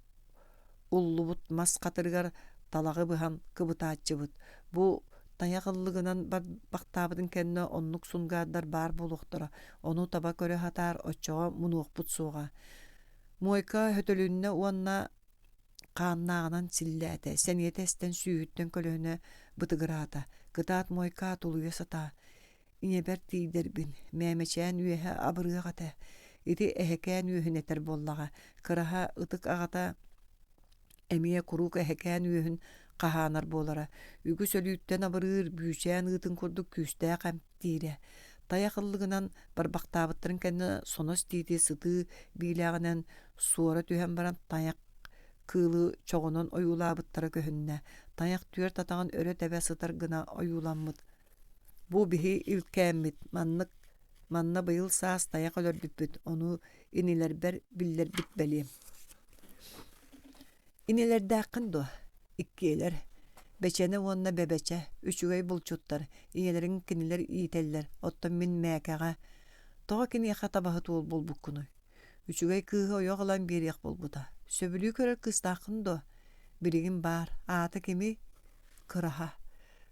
S1: уллубут мас хатырыгар талаҕы быһан кыбытааччыбыт. Бу тайах ыллыгынан барбахтаабытын кэннэ оннук сунгаардар баар буолуохтара, ону таба көрө сатаар, оччоҕо мунуохпут суоҕа. Муойка хөтөлүннэ уонна хааннааҕынан силлээтэ, сэниэтэ эстэн сүүһүттэн көлөһүнэ бытыгыраата, кытаат муойкаа тулуйа сатаа, ийэбэр тиийдэрбин, мээмэчээн үөһэ абырыах этэ, ити эһэкээн үөһүн этэр буоллаҕа, кыраһа ытык аҕата эмиэ куруук эһэкээн үөһүн хаһаанар буолара, үгүс өлүүттэн абырыыр бүүчээн ыытын курдук күүстээх эмтиирэ, тайах ыллыгынан барбахтаабыттарын кэннэ сонос тиити сытыы биилээҕинэн суора түһэн баран тайах кыылы чоҕунан ойуулаабыттара көһүннэ. Тайах түөрт атаҕын өрө тэбэ сытар гына ойууламмыт. Бу биһи илкээммит, маннык манна быйыл саас тайах өлөрбүппүт, ону инилэрбэр биллэрбит бэлиэм. Инилэрдээххин дуо? Иккиэлэр. Бэчэнэ уонна Бэбэчэ үчүгэй булчуттар, ийэлэрин кинилэр иитэллэр, оттон мин Мээкэҕэ тоҕо киниэхэ табаһыт уол буолбуккунуй? Үчүгэй кыыһы ойох ылан биэриэх буолбута. Сөбүлүү көрөр кыыстааххын дуо? Билигин баар, аата кимий? Кыраһа.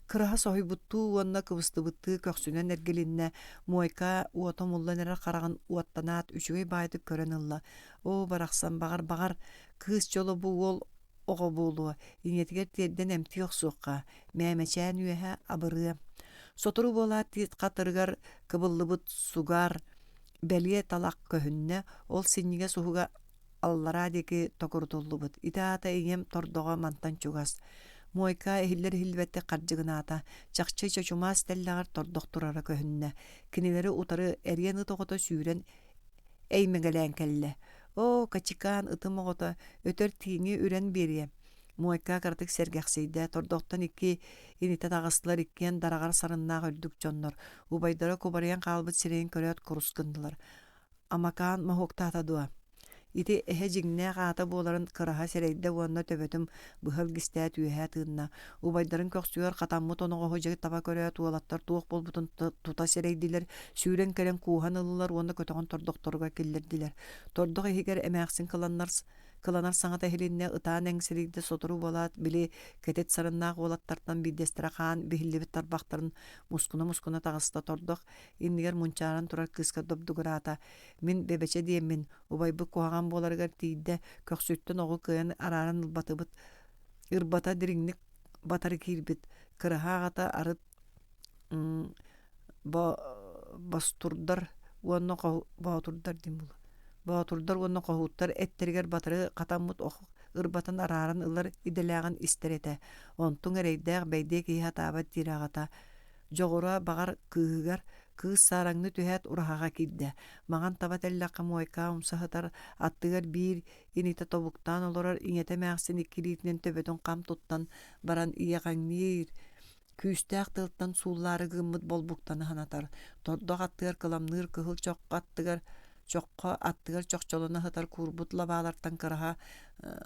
S1: Кыраһа соһуйбуттуу уонна кыбыстыбыттыы көхсүнэн эргилиннэ, Муойка уота умуллан эрэр хараҕын уоттанаат үчүгэй баайдык көрөн ылла. Оо, барахсан, баҕар, баҕар, кыыс дьоло бу уол оҕо буолуо, ийэтигэр тиэрдэн эмтии охсуохха, мээмэчээн үөһэ абырыа. Сотору буолаат тиит хатырыгар кыбыллыбыт сугар бэлиэ талах көһүннэ, ол синньигэс уһуга аллараа диэки токурутуллубут. Ити аата ийэм тордоҕо мантан чугас. Муойка иһиллэр-иһиллибэттик хардьыгынаата. Чахчы чочумаас тэллэҕэр тордох турара көһүннэ. Кинилэри утары эриэн ыт оҕото сүүрэн эймэгэлээн кэллэ. Оо, Качикаан ытым оҕото өтөр тииҥи үрэн биэриэ. Муойка кыратык сэргэхсийдэ, тордохтон икки инитэ таҕыстылар иккиэн дараҕар сарыннаах үрдүк дьоннор. Убайдара кубарыйан хаалбыт сирэйин көрөөт курус гыннылар. Амакаан моһуоктаата дуо? Ити эһэ дьиҥнээх аата буоларын кыраһа сэрэйдэ уонна төбөтүн быһа илгистээт үөһэ тыынна. Убайдарын көхсүгэр хатаммыт оноҕоһу дьэ таба көрөөт уолаттар туох буолбутун тута сэрэйдилэр, сүүрэн кэлэн кууһан ыллылар уонна көтөҕөн тордохторугар киллэрдилэр. Тордох иһигэр эмээхсин кыланнар кыланар саҥата иһилиннэ, ытаан эҥсилийдэ, сотору буолаат, били кэтит сарыннаах уолаттартан биирдэстэрэ хаан биһиллибит тарбахтарын мускуна-мускуна таҕыста тордох иннигэр мунчааран турар кыыска добдугураата. Мин бэбэчэ диэммин, убайбыт куһаҕан буоларыгар тиийдэ, көхсүттэн оҕу кыайан арааран ылбатыбыт. Ырбата дириҥник батары киирбит. Кыраһа аҕата арыт бостурдар уонна боотурдар диэн буолуо. Боотурдар уонна хоһууттар эттэригэр батары хатаммыт ох ырбатын арааран ылар идэлээҕин истэр этэ. Онтуҥ эрэйдээх бэйдиэ киһи сатаабат диир аҕата. Дьоҕура, баҕар, кыыһыгар кыыс саараҥныы түһээт ураһаҕа киирдэ. Маҥан таба тэллэххэ муойкаа умса сытар, аттыгар биир инитэ тобуктаан олорор ийэтэ эмээхсин икки илиитинэн төбөтүн хам туттан баран иэҕэҥниир, күүстээх тылтан сууллаары гыммыт болбуктаны санатар, тордох аттыгар кыламныыр кыһыл чоххо аттыгар чоххо аттыгар чохчолоно сытар куурбут лабаалартан кыраһа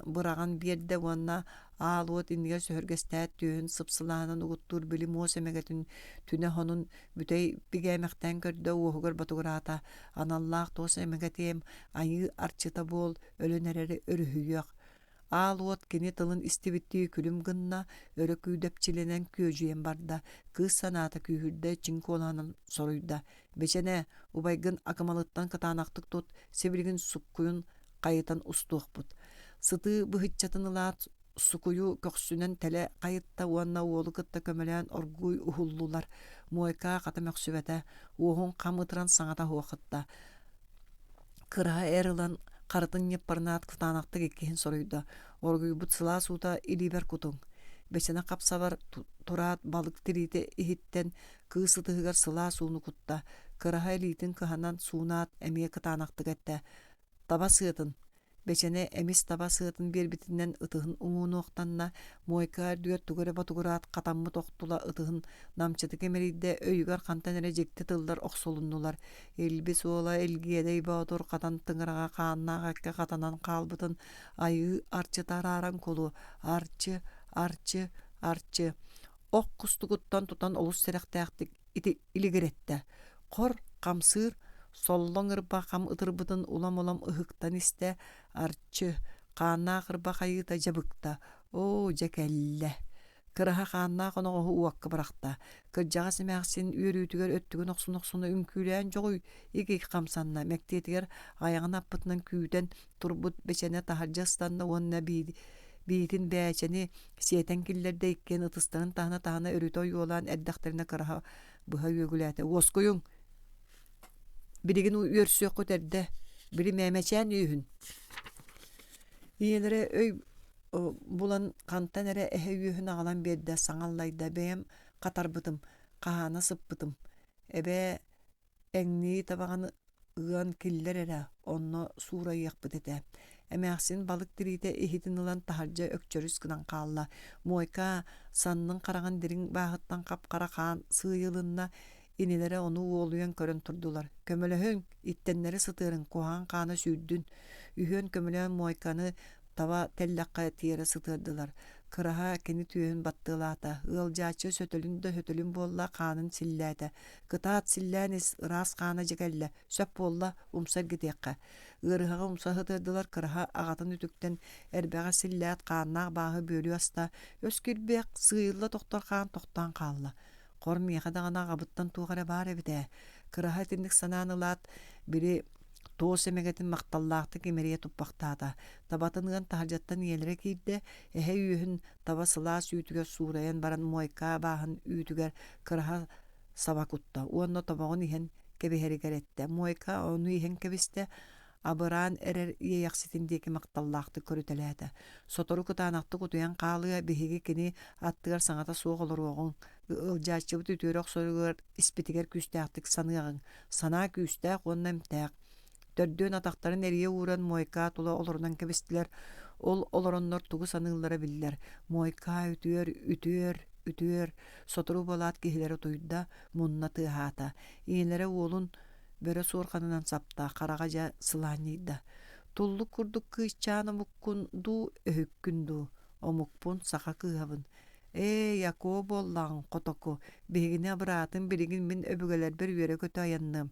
S1: быраҕан биэрдэ уонна аал уот иннигэр сөһүргэстээт түөһүн сыпсылаанын угуттуур били муос эмэгэтин түнэ хонун бүтэй бигээмэхтээн көрдө уоһугар ботугураата аналлаах туос эмэгэтиэм айыы арчыта буол өлөн эрэри өрүһүйүөх Аал уот кини тылын истибиттии күлүм гынна, өрө күүдэпчилэнэн күөдьүйэн барда, кыыс санаата күүһүрдэ, чиҥ куолаһынан соруйда: «Бэчэнэ, убайгын акымалыттан кытаанахтык тут, сибилигин суккуйун хайытан устуохпут». Сытыы быһыччатын ылаат, сукуйу көхсүнэн тэлэ хайытта уонна уолу кытта көмөлөөн оргууй уһуллулар. Муойкаа хата мөхсүбэтэ, уоһун хам ытыран саҥата суох Кыраһа эр ылан, харытын ньыппарынаат кытаанахтык иккиһин соруйда: «Оргуйбут сылаас уута илиибэр кутуҥ». Бэчэнэ хапсабар тураат балык тириитэ иһиттэн кыыс ытыһыгар сылаас ууну кутта, кыраһа илиитин кыһанан суунаат эмиэ кытаанахтык эттэ: «Таба сыатын, Бэчэнэ эмис таба сыатын биэрбитинэн ытыһын уҥунуохтанна, муойка үрдүгэр тугу эрэ ботугураат хатаммыт охтула ытыһын намчытык имэрийдэ, өйүгэр хантан эрэ дьикти тыллар охсулуннулар: Илбис уола Илгиэдэй Боотур хатан тыҥыраҕа хааннаах эккэ хатанан хаалбытын айыы арчыта арааран кулу, арчы, арчы, арчы. Ох кустугуттан тутан олус сэрэхтээхтик ити илигирэттэ. Хор, хамсыыр, соллоҥ ырба хам ытырбытын улам-улам ыһыктан истэ, арчы, хааннаах ырба хайыыта дьабыкта, оо, дьэ кэллэ. Кыраһа хааннаах оноҕоһу уокка бырахта. Кырдьаҕас эмээхсин үөрүүтүгэр өттүгүн охсун-охсуна үҥкүүлээн дьоҕуй ик-ик хамсанна, мэктиэтигэр айаҕын аппытынан күүтэн турбут бэчэнэ таһырдьа ыстанна уонна биитин бээчэни сиэтэн киллэрдэ иккиэн ытыстарын таһына-таһына өрүтэ ойуолаан эрдэхтэринэ кыраһа быһа үөгүлээтэ уоскуйуҥ билигин үөрсүөххүт эрдэ били мээмэчээн үөһүн ийэлэрэ өй булан хантан эрэ эһэ үөһүн аҕалан биэрдэ саҥа аллайда бэйэм хатарбытым хаһаана сыппытым эбээ Эҥнии табаҕын ыан киллэр эрэ, онно суурайыахпыт этэ. Эмээхсин балык тириитэ иһитин ылан таһырдьа өкчөрүс гынан хаалла. Муойка саннын хараҕын дириҥ бааһыттан хап-хара хаан сыыйылынна, инилэрэ ону уолуйан көрөн турдулар. Көмөлөһүҥ, иттэннэри сытыарыҥ, куһаҕан хаана сүүрдүн. Үһүөн көмөлөөн Муойканы таба тэллэххэ тиэрэ сытыардылар. Кыраһа кини түөһүн баттыалаата, ыалдьааччы сөтөлүн да сөтөлүн буолла, хаанын силлээтэ. Кытаат, силлээн ис, ыраас хаана дьэ кэллэ, сөп буолла, умса эргитиэххэ. Ыарыһаҕы умса сытыардылар, Кыраһа аҕатын үтүктэн, эрбэҕэ силлээт, хааннаах бааһы бүөлүү аста, өс кирбиэх, сыыйылла тохтор хаан тохтоон хаалла. Хор миэхэ даҕаны аҕабыттан туох эрэ баар эбит ээ. Кыраһа итинник санаан ылаат, били туос эмэгэтин махталлаахтык имэрийэ туппахтаата. Табатын ыан таһырдьаттан ийэлэрэ киирдэ, эһэ үөһүн таба сылаас үүтүгэр суурайан баран муойкаа бааһын үүтүгэр кыраһа саба кутта уонна тобоҕун иһэн кэбиһэригэр эттэ. Муойка ону иһэн кэбистэ, абыраан эрэр иэйэхситин диэки махталлаахтык көрүтэлээтэ. Сотору кытаанахтык утуйан хаалыа, биһиги кини аттыгар саҥата суох олоруоҕуҥ, ыалдьааччыбыт үтүөрэ охсоругар испитигэр күүстээхтик саныаҕыҥ. Санаа күүстээх уонна эмтээх. Төрдүөн атахтарын эрийэ ууран Муойкаа тула олорунан кэбистилэр. Ол олороннор тугу саныыллара биллэр. Муойкаа үтүөр, үтүөр, үтүөр. Сотору буолаат киһилэрэ утуйда, мунна тыаһаата. Ийэлэрэ уолун бөрө суорҕанынан сапта, хараҕа дьэ сылаанньыйда. Туллук курдук кыысчаан омуккун дуу, өһүккүн дуу? Омукпун, саха кыыһабын. Ээ, Якоо буоллаҕыҥ, хотоку, биһигини абыраатын билигин мин өбүгэлэрбэр үөрэ-көтө айанныам.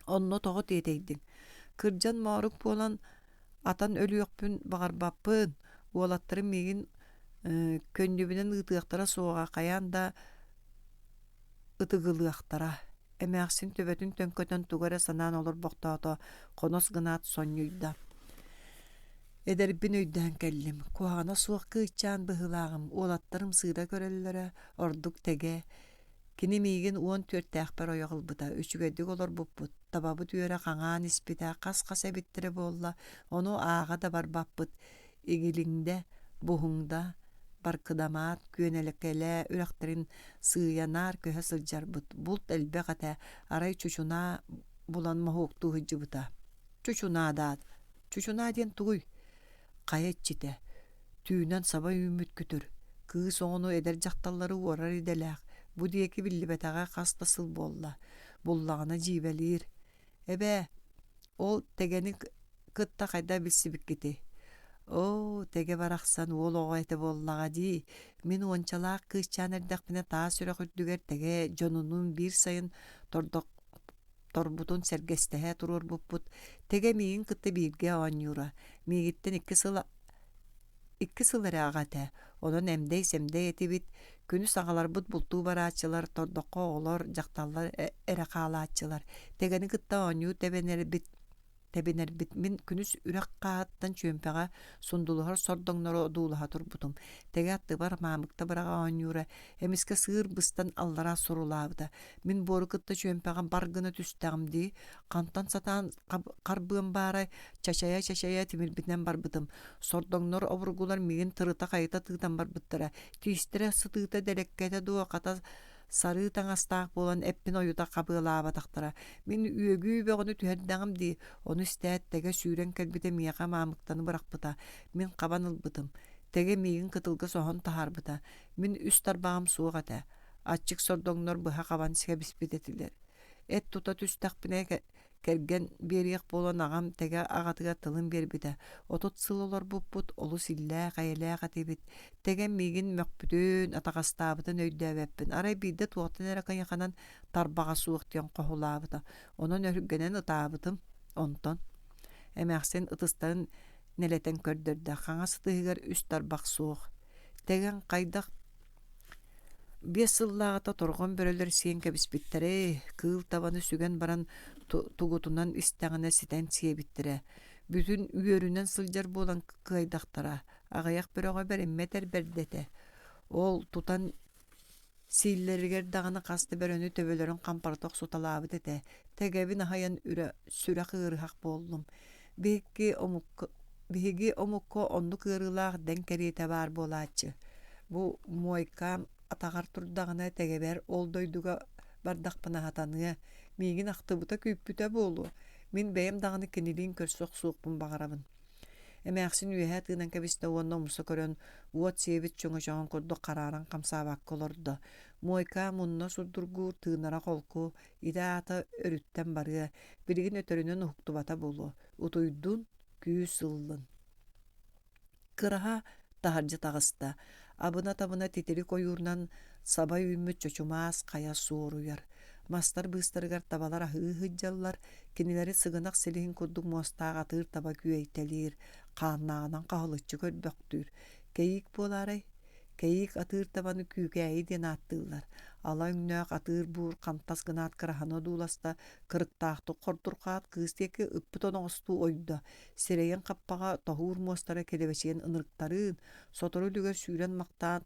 S1: Онно тоҕо тиэтэйдиҥ? Кырдьан моорук буолан атан өлүөхпүн баҕарбаппын. Уолаттарым миигин көнньүбүнэн ыытыахтара суоҕа, хайаан да ытыгылыахтара. Эмээхсин төбөтүн төҥкөтөн тугу эрэ санаан олорбохтоото, хонос гынаат сонньуйда. Эдэрбин өйдөөн кэллим, куһаҕана суох кыысчаан быһыылааҕым, уолаттарым сыыра көрөллөрө, ордук тэгэ. Кини миигин 14-тээхпэр ойох ылбыта, үчүгэйдик олорбуппут, табабыт үөрэ хаҥаан испитэ, хас-хас эбиттэрэ буолла, ону ааҕа да барбаппыт. Игилиҥдэ, Буһуҥда, Баркыдамаат, Күөнэлэкэлээ үрэхтэрин сыыйа наар көһө сылдьарбыт, булт элбэх этэ, арай чучунаа булан моһуоктуу сылдьыбыта. Чучунаа даат, чучунаа диэн тугуй? Хайа иччитэ, түүнэн саба үүммүт күтүр, кыыс оҕону эдэр дьахталлары уорар идэлээх, бу диэки биллибэтэҕэ хас да сыл буолла, буллаҕына дьиибэлиир. Эбээ, ол тэгэни кытта хайдах билсибиккитий? Оо, тэгэ барахсан уол оҕо этэ буоллаҕа дии. Мин уончалаах кыысчаан эрдэхпинэ таас үрэх үрдүгэр тэгэ дьонунуун биир сайын тордох торбутун сэргэстэһэ туруорбуппут. Тэгэ миигин кытта бииргэ оонньуура. Миигиттэн 2 сыл эрэ аҕа этэ. Онон эмдэй-сэмдэй этибит. Күнүс аҕаларбыт бултуу барааччылар, тордоххо оҕолор, дьахталлар эрэ хаалааччылар. Тэгэни кытта оонньуу тэбэнэрбит тэбинэрбит. Мин күнүс үрэх хааһыттан чүөмпэҕэ сундулуһар сордоҥнору одуулаһа турбутум. Тэгэ аттыбар маамыкта быраҕа оонньуура, эмискэ сыыр быстан аллара сурулаабыта. Мин буору кытта чүөмпэҕэ бар гына түстэҕим дии, хантан сатаан харбыам баарай, чачайа-чачайа тимирбитинэн барбытым. Сордоҥнор обургулар миигин тырыта-хайыта тыытан барбыттара. Тиистэрэ сытыыта дэлэккэтэ дуо, хата сарыы таҥастаах буолан эппин ойута хабыалаабатахтара. Мин үөгүү бөҕөнү түһэрдэҕим дии, ону истээт Тэгэ сүүрэн кэлбитэ миэхэ маамыктаны бырахпыта. Мин хабан ылбытым. Тэгэ миигин кытылга соһон таһаарбыта. Мин үс тарбаҕым суох этэ. Аччык сордоҥнор быһа хабан кэбиспит этилэр. Эт тута түстэхпинэ кэргэн биэриэх буолан аҕам тэгэ аҕатыгар тылын биэрбитэ. 30 сыл олорбуппут, олус иллээх-эйэлээх этибит. Тэгэм миигин мөхпүтүн, атаҕастаабытын өйдөөбөппүн. Арай биирдэ туохтан эрэ кыйаханан тарбаҕа суох диэн хоһулаабыта. Онон өһүргэнэн ытаабытым. Онтон эмээхсин ытыстарын нэлэтэн көрдөрдө. Хаҥас ытыһыгар үс тарбах суох. Тэгэҥ хайдах 5 сыллааҕыта торҕон бөрөлөр сиэн кэбиспиттэрэ, кыыл табаны сүгэн баран тугутунан истэҕинэ ситэн сиэбиттэрэ. Бүтүн үөрүнэн сылдьар буолан кыайдахтара, аҕыйах бөрөҕө бэриммэт эр бэрдэ этэ. Ол тутан сииллэригэр даҕаны хас да бөрөнү төбөлөрүн хампарыта охсуталаабыт этэ. Тэгэбин аһыйан үрэ, сүрэх ыарыһах буоллум. Биһиги омукка, биһиги омукка оннук ыарыылаах дэҥ кэриэтэ баар буолааччы. Бу муойкаам атаҕар турдаҕына тэгэбэр ол дойдуга бардахпына сатаныа, миигин ахтыбыта күүппүтэ буолуо, мин бэйэм даҕаны кинилиин көрсө охсуохпун баҕарабын. Эмээхсин үөһэ тыынан кэбистэ уонна умса көрөн, уот сиэбит чөҥөчөҕүн курдук харааран хамсаабакка олордо. Муойкаа мунна сурдургуур, тыынара холку, идэ аата өрүттэн барыа, билигин өтөрүнэн уһуктубата буолуо, утуйдун, күүс ыллын. Кыраһа. Таһырдьа таҕыста. Абына-табына титирик ойуурунан саба үүммүт чочумаас хайа суоруйар. Мастар быыстарыгар табалар аһыы сылдьаллар, кинилэри сыгынах силиһин курдук муостаах атыыр таба күөйтэлиир, хааннааҕынан хаһылыччы көрбөхтүүр. Кэйиик буолаарай? Кэйиик атыыр табаны күүкээйи диэн ааттыыллар. Ала өҥнөөх атыыр буур хантас гынаат кыраһаны одууласта, кырыктаахтык хордурҕаат кыыс диэки ыппыт оноҕостуу ойдо, сирэйин хаппаҕа тоһуур муостара килэбэчийэн ынырыктарыын, сотору үлүгэр сүүрэн махтаан,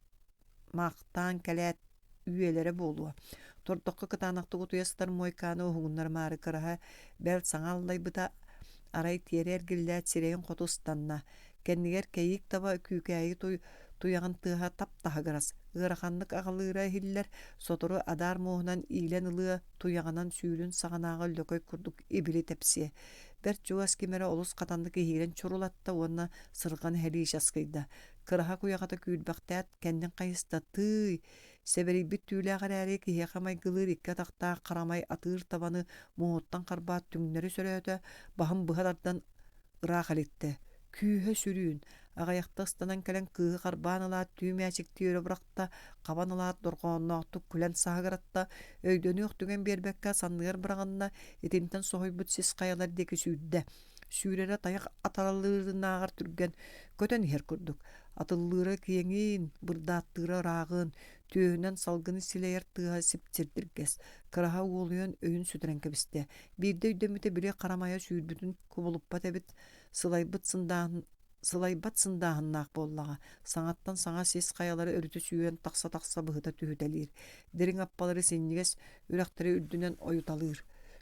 S1: маахтаан кэлээт үйэлэрэ буолуо. Тордоххо кытаанахтык утуйа сытар муойкааны уһугуннарымаары кыраһа бэл саҥа аллайбыта, арай тиэрэ эргиллээт сирэйин хоту ыстанна. Кэннигэр кэйиик таба күүкээйи туйаҕын тыаһа тап-таһыгырас, ыараханнык аҕылыыра иһиллэр, сотору адаар муоһунан иилэн ылыа, туйаҕынан сүүрүн саҕанааҕы лөкөй курдук ибили тэпсиэ. Бэрт чугас ким эрэ олус хатаннык иһиирэн чурулатта уонна сырҕан эһэлии часкыйда. Кыраһа куйаҕата күүрбэхтээт, кэннин хайыста, тыый, сэбэрийбит түүлээх эрээри киһиэхэ майгылыыр икки атахтаах харамай атыыр табаны муоһуттан харбаат түҥнэри сөрөөтө, баһын быһа тардан ыраах илиттэ. Күүһэ сүрүүн, аҕыйахта ыстанан кэлэн кыыһы харбаан ылаат түү мээчиктии өрө бырахта, хабан ылаат дорҕоонноохтук күлэн саһыгыратта, өйдөнүөх түгэн биэрбэккэ санныгар быраҕынна, итинтэн соһуйбут сис хайалар диэки сүүрдэ. Сүүрэрэ тайах атаралыырынааҕар түргэн, көтөн иһэр курдук. Атыллыыра киэҥин, бырдааттыыра ырааҕын, түөһүнэн салгыны силэйэр тыаһа сипсирдиргэс. Кыраһа уолуйан өйүн сүтэрэн кэбистэ. Биирдэ өйдөммүтэ били харамайа сүүрбүтүн кубулуппат эбит, сылайбыт сындааһын сылайбат сындааһыннаах буоллаҕа, саҥаттан саҥа сис хайалары өрүтэ сүүрэн тахса-тахса быһыта түһүтэлиир, дириҥ аппалары синньигэс үрэхтэри үрдүнэн ойуталыыр.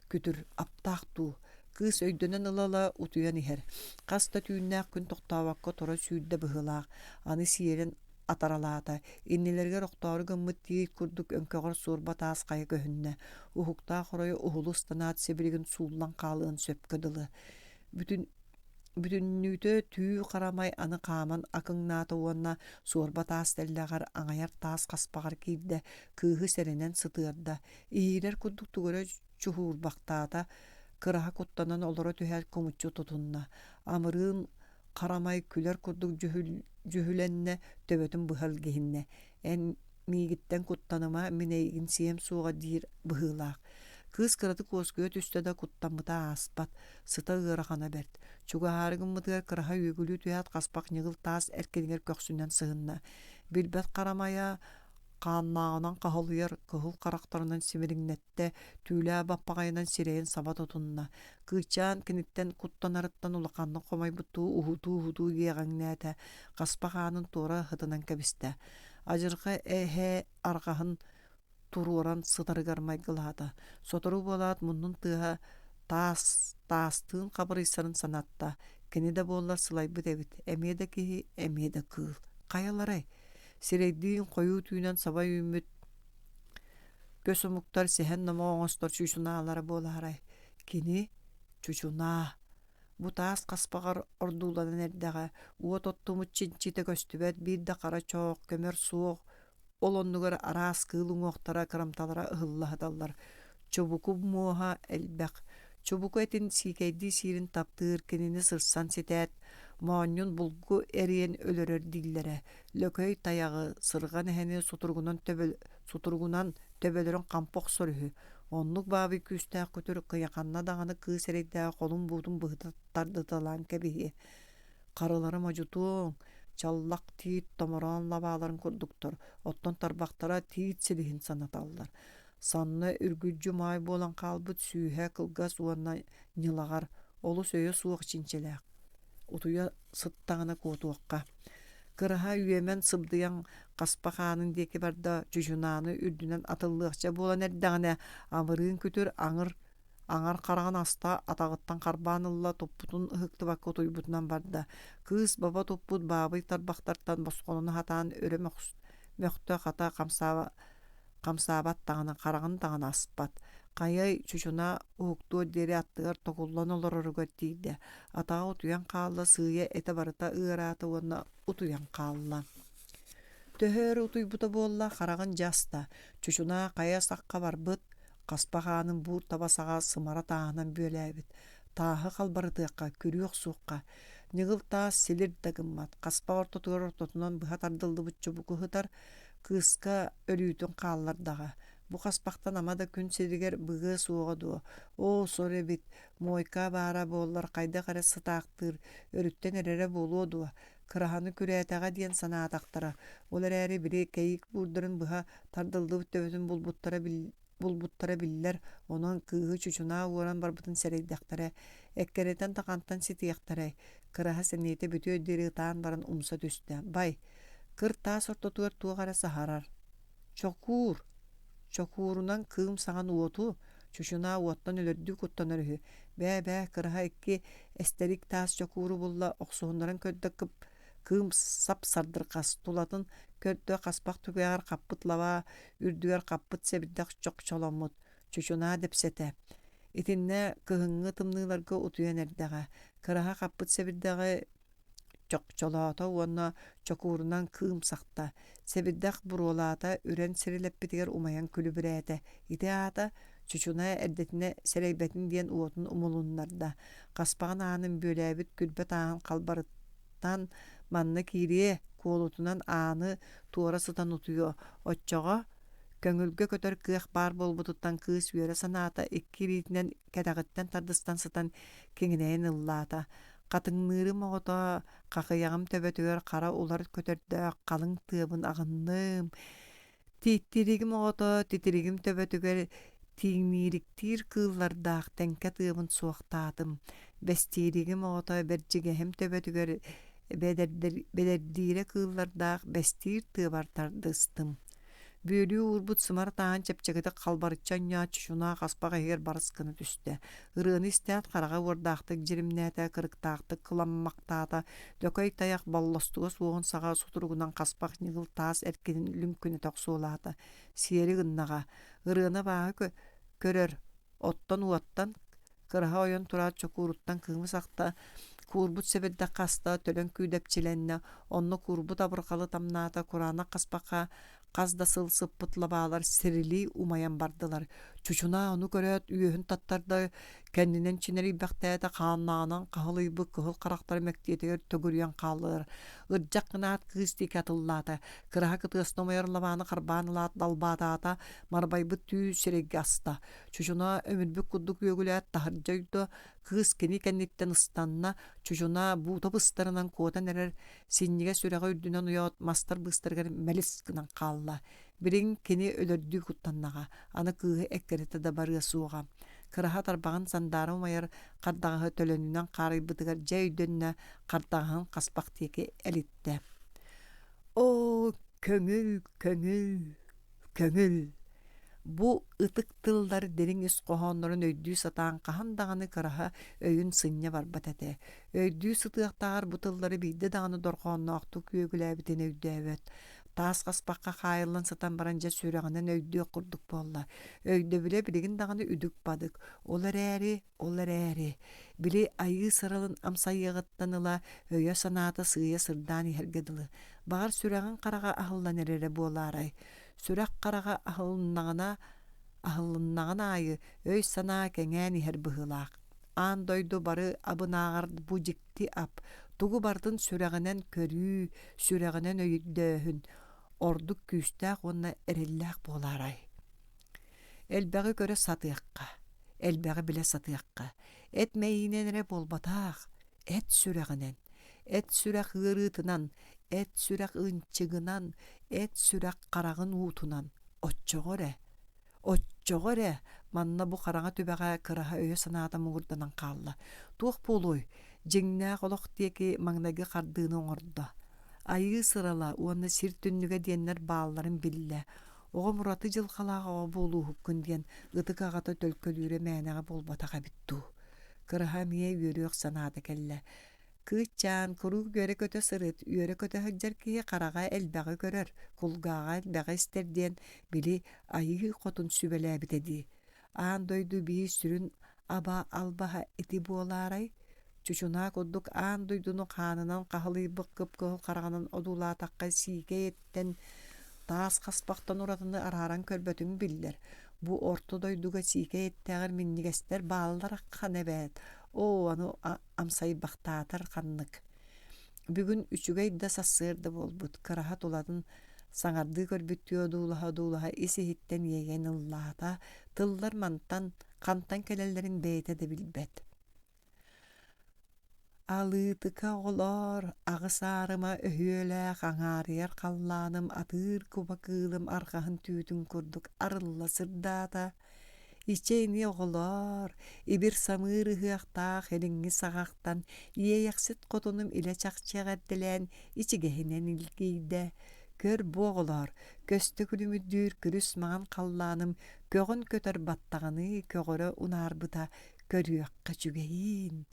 S1: Күтүр, аптаах дуу, кыыс өйдөнөн ыла-ыла утуйан иһэр. Хас да түүннээх күн тохтообокко тура сүүрдэ быһыылаах, аны сиэрин атаралаата, иннилэригэр охтоору гыммыт тиит курдук өҥкөҕөр суорба таас хайа көһүннэ, уһуктаах оройо уһулу ыстанаат сибилигин сууллан хаалыан сөпкө дылы. Бүтүн Бүтүннүүтэ түү харамай аны хааман акыҥнаата уонна суорба таас тэллэҕэр аҥайар таас хаспаҕар киирдэ, кыыһы сэрэнэн сытыарда, иһиирэр курдук тугу эрэ чуһуурбахтаата, кыраһа куттанан олоро түһээт кумуччу тутунна, амырыын харамай күлэр курдук дьүһүлэннэ, төбөтүн быһа илгиһиннэ: «Эн миигиттэн куттаныма, мин эйигин сиэм суоҕа» диир быһыылаах. Кыыс кыратык уоскуйа түстэ да куттаммыта ааспат, сыта ыарахана бэрт. Чугаһаары гыммытыгар кыраһа үөгүлүү түһээт хаспах ньыгыл таас эркинигэр көхсүнэн сыһынна. Билбэт харамайа хааннааҕынан хаһылыйар кыһыл харахтарынан симириҥнэттэ, түүлээх баппаҕайынан сирэйин саба тутунна. Кыычаан киниттэн куттанарыттан улаханнык хомойбуттуу уһутуу-уһутуу иэҕэҥнээтэ, хаспах аанын туора ыһытынан кэбистэ. Адьырҕа эһэ арҕаһын туруоран сытарыгар майгылаата. Сотору буолаат муннун тыаһа таас таастыын хабырыйсарын санатта. Кини да буоллар сылайбыт эбит, эмиэ да киһи, эмиэ да кыыл. Хайаларай? Сирэйдиин хойуу түүнэн саба үүммүт көс омуктар сэһэн-номох оҥостор чучунаалара буолаарай? Кини чучунаа. Бу таас хаспаҕар ордууланан эрдэҕэ, уот оттумут чинчитэ көстүбэт биир да хара чоох, көмөр суох, ол оннугар араас кыыл уҥуохтара, кырамталара ыһылла сыталлар. Чубуку муоһа элбэх. Чубуку этин сиикэйдии сиирин таптыыр, кинини сырсан ситээт, моонньун булгу эриэн өлөрөр дииллэрэ. Лөкөй тайаҕы, сырҕан эһэни сутуругунан, сутуругунан төбөлөрүн хампы охсор үһү. Оннук баабый күүстээх күтүр кыйаханна даҕаны кыыс эрэйдээх холун-буутун быһыта тардыталаан кэбиһиэ. Харылара модьутуоҥ, чаллах тиит томороон лабааларын курдуктар, оттон тарбахтара тиит силиһин санаталлар. Санна үргүлдьү маай буолан хаалбыт сүүһэ кылгас уонна ньылаҕар, олус өйө суох чинчилээх. Утуйа сыттаҕына куотуохха. Кыраһа үөмэн сыбдыйан хаспах аанын диэки барда, чучунааны үрдүнэн атыллыахча буолан эрдэҕинэ, амырыын күтүр аҥыр аҥар хараҕын аста, атаҕыттан харбаан ылла, туппутун ыһыктыбакка утуйбутунан барда. Кыыс баба туппут баабый тарбахтартан босхолоно сатаан өрө мөхтө, хата хамсаабат даҕаны, хараҕын даҕаны аспат. Хайай, чучуна уһуктуор диэри аттыгар токуллан олороругар тиийдэ. Атаҕа утуйан хаалла, сыыйа этэ барыта ыараата уонна утуйан хаалла. Төһө өр утуйбута буолла, хараҕын дьэ аста. Чучунаа хайа сахха барбыт, хаспах аанын буур таба саҕа сымара тааһынан бүөлээбит. Тааһы халбарытыахха, күрүөх суохха. Ньыгыл таас силир да гыммат, хаспах ортотугар ортотунан быһа тардыллыбыт чубуку сытар, кыыска өлүүтүн хааллардаҕа. Бу хаспахтан ама да күн сиригэр быгыа суоҕа дуо? Оо, сор эбит, муойка баара буоллар хайдах эрэ сытаахтыыр, өрүттэн эрэрэ буолуо дуо? Кыраһаны күрээтэҕэ диэн санаатахтара. Ол эрээри били кэйик буурдарын быһа тардыллыбыт төбөтүн булбуттара булбуттара биллэр, онон кыыһы чучунаа уоран барбытын сэрэйдэхтэрэ, эккирэтэн да хантан ситиэхтэрэй, Кыраһа сэниэтэ бүтүөр диэри ытаан баран умса түстэ. Бай, кыр таас ортотугар туох эрэ саһарар. Чокуур! Чокуурунан кыым саҕан уоту, чучунаа уоттан өлөрдүү куттанар үһү. Бээ-бээ, Кыраһа икки эстэрик таас чокууру булла, охсуһуннаран көрдө кыым сап-сардырҕас, тулатын көрдө хаспах түгэҕэр хаппыт лабаа үрдүгэр хаппыт сэбирдэх чохчоломмут, чучунаа дэпсэтэ. Итиннэ кыһыҥҥы тымныыларга утуйан эрдэҕэ. Кыраһа хаппыт сэбирдэҕи чохчолоото уонна чокуурунан кыым сахта, сэбирдэх буруолаата үрэн сирилэппитигэр умайан күлүбүрээтэ. Ити аата чучунаа эрдэтинэ сэрэйбэтин диэн уотун умулуннарда. Хаспаҕын аанын бүөлээбит күрбэ тааһын халбарыттан манна киириэ, куолутунан ааны туора сытан утуйуо. Оччоҕо көҥүлгэ көтөр кыах баар буолбутуттан кыыс үөрэ санаата икки илиитинэн кэтэҕиттэн тардыстан сытан киҥинэйэн ыллаата. Хатыҥныырым оҕото хахыйаҕым төбөтүгэр хара улар көтөрдөөх халыҥ тыабын аҕынным. Тииттиригим оҕото титиригим төбөтүгэр тииҥниириктиир кыыллардаах тэҥкэ тыабын суохтаатым. Бэстииригим оҕото бэрдьигэһим төбөтүгэр бэдэрдиирэ кыыллардаах бэстиир тыабар тардыстым. Бүөлүү уурбут сымар тааһын чэпчэкитик халбарыччы анньаат чучунаа хаспах иһигэр барыс гына түстэ. Ырыаны истээт хараҕа уордаахтык дьиримнээтэ, кырыктаахтык кыламмахтаата, лөкөй тайах боллостуга суоҕун саҕа сутуругунан хаспах ньыгыл таас эркинин лүҥкүнэтэ охсуолаата. Сиэри гыннаҕа. Ырыаны абааһы көрөр, оттон уоттан Кыраһа ойон тураат чокууруттан кыымы сахта, куурбут сэбирдэх хаста, төлөн күүдэпчилэннэ, онно куурбут абырҕалы тамнаата, кураанах хаспахха хас да сыл сыппыт лабаалар сирилии умайан бардылар. Чучунаа ону көрөөт үөһүн таттарда, кэннинэн чинэрийбэхтээтэ, хааннааҕынан хаһылыйбыт кыһыл харахтара мэктиэтигэр төгүрүйэн хааллылар. Ырдьах гынаат кыыс диэки атыллаата, кыраһа кытыасына умайар лабааны харбаан ылаат далбаатаата, марбайбыт түү сирэйгэ аста. Чучунаа өмүрбүт курдук үөгүлээт таһырдьа ойдо, кыыс кини кэнниттэн ыстанна, чучунаа буута быстарынан куотан эрэр синньигэс үрэҕи үрдүнэн ойоот мастар быыстарыгар мэлис гынан хаалла. Билигин кини өлөрдүү куттаннаҕа, аны кыыһы эккирэтэ да барыа суоҕа. Кыраһа тарбаҕын сандаара умайар хардаҕаһы төлөнүнэн хаарыйбытыгар дьэ өйдөннө, хардаҕаһын хаспах диэки элиттэ. Оо, көҥүл, көҥүл, Көҥүл. Бу ытык тыллар дириҥ ис хоһооннорун өйдүү сатаан хаһан даҕаны кыраһа өйүн сынньа барбат этэ. Өйдүү сытыахтааҕар бу тыллары биирдэ даҕаны дорҕоонноохтук үөгүлээбитин өйдөөбөт. Таас хаспахха хаайыллан сытан баран дьэ сүрэҕинэн өйдүөх курдук буолла. Өйдөбүлэ билигин даҕаны үдүк-бадык. Ол эрээри Ол эрээри, били айыы сыралын амсайыаҕыттан ыла өйө-санаата сыыйа сырдаан иһэргэ дылы, баҕар сүрэҕин хараҕа аһыллан эрэрэ буолаарай? Сүрэх хараҕа аһылыннаҕына аһылыннаҕын аайы өй-санаа кэҥээн иһэр быһыылаах. Аан дойду бары абынааҕар бу дьикти ап, тугу барытын сүрэҕинэн көрүү, сүрэҕинэн өйдөөһүн ордук күүстээх уонна эрэллээх буолаарай? Элбэҕи көрө сатыахха, элбэҕи билэ сатыахха, эт мэйиинэн эрэ буолбатах, эт сүрэҕинэн, эт сүрэх ыарыытынан, эт сүрэх ынчыгынан, эт сүрэх хараҕын уутунан, оччоҕо эрэ, оччоҕо эрэ манна бу хараҥа түбэҕэ кыраһа өйө-санаата муҥурданан хаалла. Туох буолуой, дьиҥнээх олох диэки маҥнайгы хардыыны оҥордо. Айыы сырала уонна сир түннүгэ диэннэр баалларын биллэ. Оҕом ураты дьылҕалаах оҕо буолууһуккун диэн ытык аҕата төлкөлүүрэ мээнэҕэ буолбатах эбит дуу. Кыраһа эмиэ үөрүөх санаата кэллэ. Кыысчаан куруук үөрэ-көтө сырыт, үөрэ-көтө сылдьар киһи хараҕа элбэҕи көрөр, кулгааҕа элбэҕи истэр диэн били Айыы Хотун сүбэлээбитэ дии. Аан дойду биир сүрүн аба албаһа ити буолаарай? Чучунаа курдук аан дойдуну хаанынан хаһылыйбыт кып-кыһыл хараҕынан одуулаатахха сиикэй эттэн таас хаспахтан уратыны арааран көрбөтүҥ биллэр. Бу орто дойдуга сиикэй эттээҕэр минньигэстэр бааллар ахан эбээт. Оо, аны амсайбахтаатар ханнык. Бүгүн үчүгэй да сарсыарда буолбут, кыраһа тулатын саҥардыы көрбүттүү одуулаһа-одуулаһа ис-иһиттэн иэйэн ыллаата, тыллар мантан, хантан кэлэллэрин бэйэтэ да билбэт. Алыытыка оҕолоор, аҕыс аарыма өһүөлээх аҥаарыйар халлааным атыыр куба кыылым арҕаһын түүтүн курдук арылла сырдаата. Ичэ ини оҕолоор, ибир самыыр ыһыахтаах илиҥҥи саҕахтан иэйэхсит хотунум илэ-чахчы эҕэрдэлээн ичигэһинэн илгийдэ. Көр бу оҕолоор, көстө күлүмүрдүүр күрүс маҥан халлааным көҕүн көтөр баттаҕыныы көҕөрө унаарбыта көрүөххэ үчүгэйиин.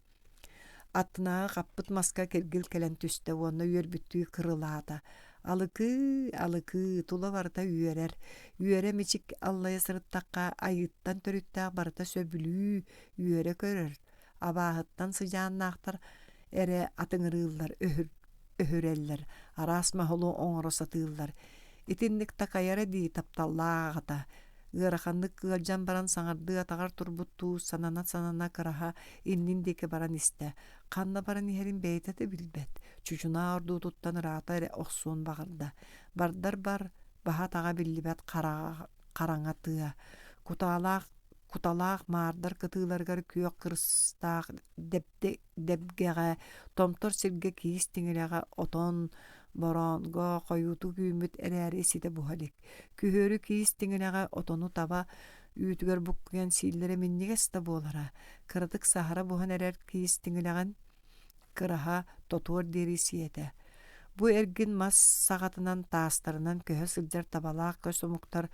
S1: Аттынааҕы хаппыт маска киргил кэлэн түстэ уонна үөрбүттүү кырылаата. Алыкыы, алыкыы, тула барыта үөрэр. Үөрэ мичик аллайа сырыттахха, айыыттан төрүттээх барыта сөбүлүү, үөрэ көрөр. Абааһыттан сыдьааннаахтар эрэ атыҥырыыллар, өһүр өһүрэллэр, араас моһолу оҥоро сатыыллар. Итинник такайара дии тапталлаах аҕата. Ыараханнык ыалдьан баран саҥардыы атаҕар турбуттуу санана-санана кыраһа иннин диэки баран истэ. Ханна баран иһэрин бэйэтэ да билбэт. Чучунаа ордуутуттан ыраата эрэ охсуон баҕарда. Бардар бар, баһа-атаҕа биллибэт хараҥа тыа. Кутаалаах куталаах маардар кытыыларыгар күөх кырыстаах дэбдэ дэбгэҕэ, томтор сиргэ киис тиҥилэҕэ отон, бороонго хойуутук үүммүт эрээри ситэ буһа илик. Күһүөрү киис тиҥилэҕэ отону таба үүтүгэр буккуйан сииллэрэ минньигэс да буолара. Кыратык саһара буһан эрэр киис тиҥилэҕин кыраһа тотуор диэри сиэтэ. Бу эргин мас саҕатынан таастарынан көһө сылдьар табалаах көс омуктар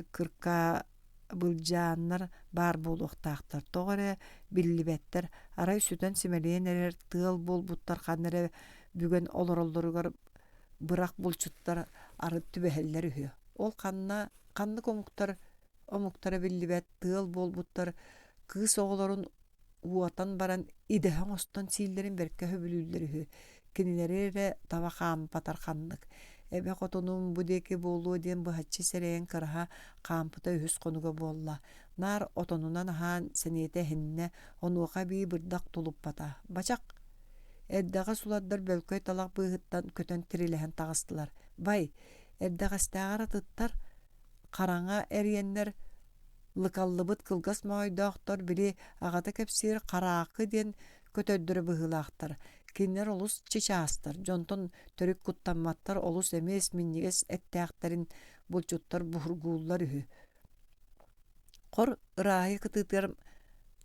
S1: кырка былдьааннар баар буолуохтаахтар, тоҕо эрэ биллибэттэр, арай сүтэн симэлийэн эрэр тыал буолбуттар ханна эрэ бүгэн олороллоругар бырах булчуттар арыт түбэһэллэр үһү. Ол ханна ханнык омуктар омуктара биллибэт тыал буолбуттар кыыс оҕолорун уотан баран идэһэ оҥостон сииллэрин бэркэ сөбүлүүллэр үһү. Кинилэри эрэ таба хаампатар ханнык. Эбэ хотунум бу диэки буолуо диэн быһаччы сэрэйэн кыраһа хаампыта үһүс хонуга буолла. Наар отонунан аһаан сэниэтэ эһиннэ, онуоха эбии бырдах тулуппата. Бачах! Эрдэҕэс улардар бөлкөй талах быыһыттан көтөн тирилэһэн таҕыстылар. Бай, эрдэҕэстээҕэр атыттар, хараҥа эриэннэр Лыкаллыбыт кылгас моойдоохтор били аҕата кэпсиир хараакы диэн көтөрдөрө быһыылаахтар. Кинилэр олус чычаастар, дьонтон төрүт куттамматтар, олус эмиэс минньигэс эттээхтэрин булчуттар буһургууллар үһү. Хор ырааһый кытыытыгар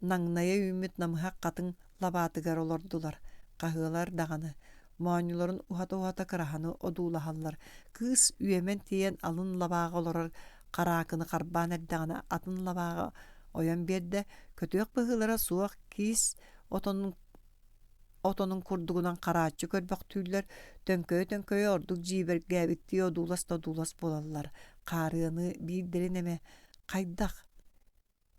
S1: наҥнайа үүммүт намыһах хатыҥ лабаатыгар олордулар, хаһыалар даҕаны Моонньуларын уһата-уһата кыраһаны одуулаһаллар. Кыыс үөмэн тиийэн алын лабааҕа олорор хараакыны харбаан эрдэҕинэ атын лабааҕа ойон биэрдэ, көтүөх быһыылара суох киис отонун отонун курдугунан харааччы көрбөхтүүллэр, төҥкөйө-төҥкөйө ордук дьиибэргээбиттии одуулас да одуулас буолаллар. Хаарыаны биирдэрин эмэ хайдах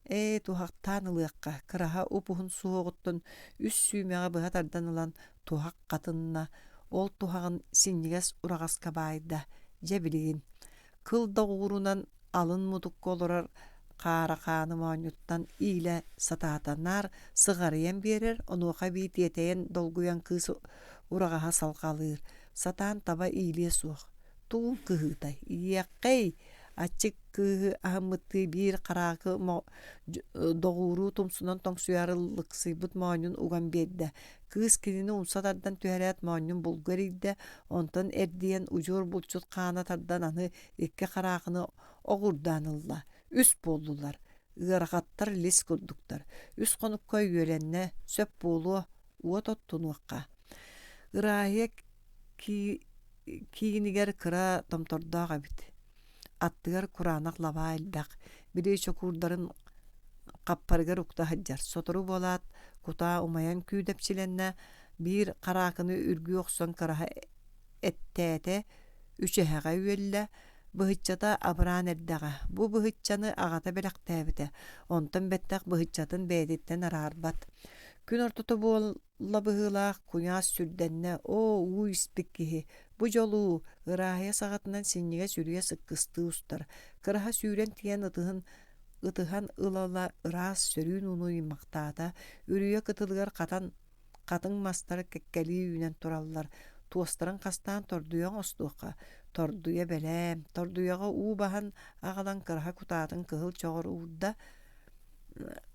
S1: Ээ, туһахтаан ылыахха, кыраһа уп-уһун суһуоҕуттан үс сүүмэҕи быһа тардан ылан туһах хатынна, ол туһаҕын синньигэс ураҕаска баайда. Дьэ билигин кыл доҕуурунан алын мутукка олорор хаарахааны моонньуттан иилэ сатаата, наар сыҕарыйан биэрэр, онуоха эбии тиэтэйэн долгуйан кыыс ураҕаһа салҕалыыр, сатаан таба иилиэ суох. Тугун кыһыытай, иэххэй, Аччык кыыһы аһыммыттыы биир хараакы доҕууру тумсунан тоҥсуйаары лыксыйбыт моонньун уган биэрдэ. Кыыс кинини умса тардан түһэрээт моонньун булгу эрийдэ, онтон эрдийэн удьуор булчут хаана тардан аны икки хараакыны оҕурдаан ылла. Үс буоллулар. Ыарахаттар лис курдуктар. Үс хонукка үөлэннэ, сөп буолуо, уот оттунуохха. Ырааһыйа киинигэр кыра томтордоох эбит. Аттыгар кураанах лабаа элбэх, били чокуурдарын хаппарыгар укта сылдьар. Сотору буолаат, кутаа умайан күүдэпчилэннэ, биир хараакыны үргүү охсон кыраһа эттээтэ, үчэһэҕэ үөллэ, быһыччата абыраан эрдэҕэ. Бу быһыччаны аҕата бэлэхтээбитэ, онтон бэттэх быһыччатын бэйэтиттэн араарбат. Күн ортото буол Ла быһыылаах куйаас сүрдэннэ, оо, уу испит киһи, бу дьолуу, ырааһыйа саҕатынан синньигэс үрүйэ сыккыстыы устар, кыраһа сүүрэн тиийэн ытыһын ытыһан ыла-ыла ыраас сөрүүн ууну ыймахтаата, үрүйэ кытылыгар хатан хатыҥ мастар кэккэлии үүнэн тураллар, туостарын хастаан тордуйа оҥостуохха, тордуйа бэлэм, тордуйаҕа уу баһан аҕалан кыраһа кутаатын кыһыл чоҕор уурда,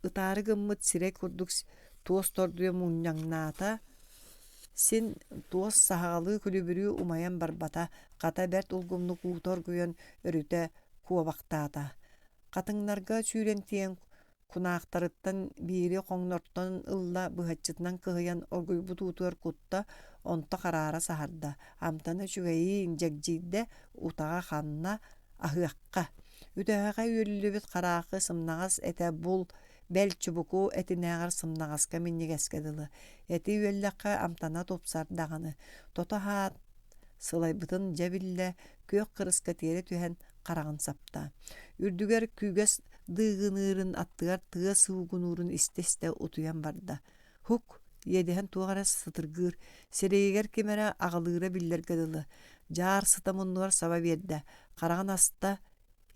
S1: ытаары гыммыт сирэй курдук туос тордуйа мунньаҥнаата, син туос саһаҕалыы күлүбүрүү умайан барбата, хата бэрт улгумнук уута оргуйан өрүтэ куобахтаата. Хатыҥнарга сүүрэн тиийэн кунаахтарыттан биири хоҥнортон ылла, быһаччытынан кыһыйан оргуйбут уутугар кутта, онто хараара саһарда, амтана үчүгэйин дьэгдьийдэ, утаҕа ханна, аһыахха. Үтэһэҕэ үөлүллүбүт хараахы сымнаҕас этэ бул, бэл чубуку этинээҕэр сымнаҕаска минньигэскэ дылы. Эти үөллэххэ амтана тупсар даҕаны. Тото аһаат, сылайбытын дьэ биллэ, күөх кырыска тиэрэ түһэн хараҕын сапта. Үрдүгэр күүгэс дыыгыныырын аттыгар тыа суугунуурун истэ-истэ утуйан барда. Һук, иэдэһэн туох эрэ сытыргыыр, сирэйигэр ким эрэ аҕылыыра биллэргэ дылы. Дьаар сыта муннугар саба биэрдэ, хараҕын аста,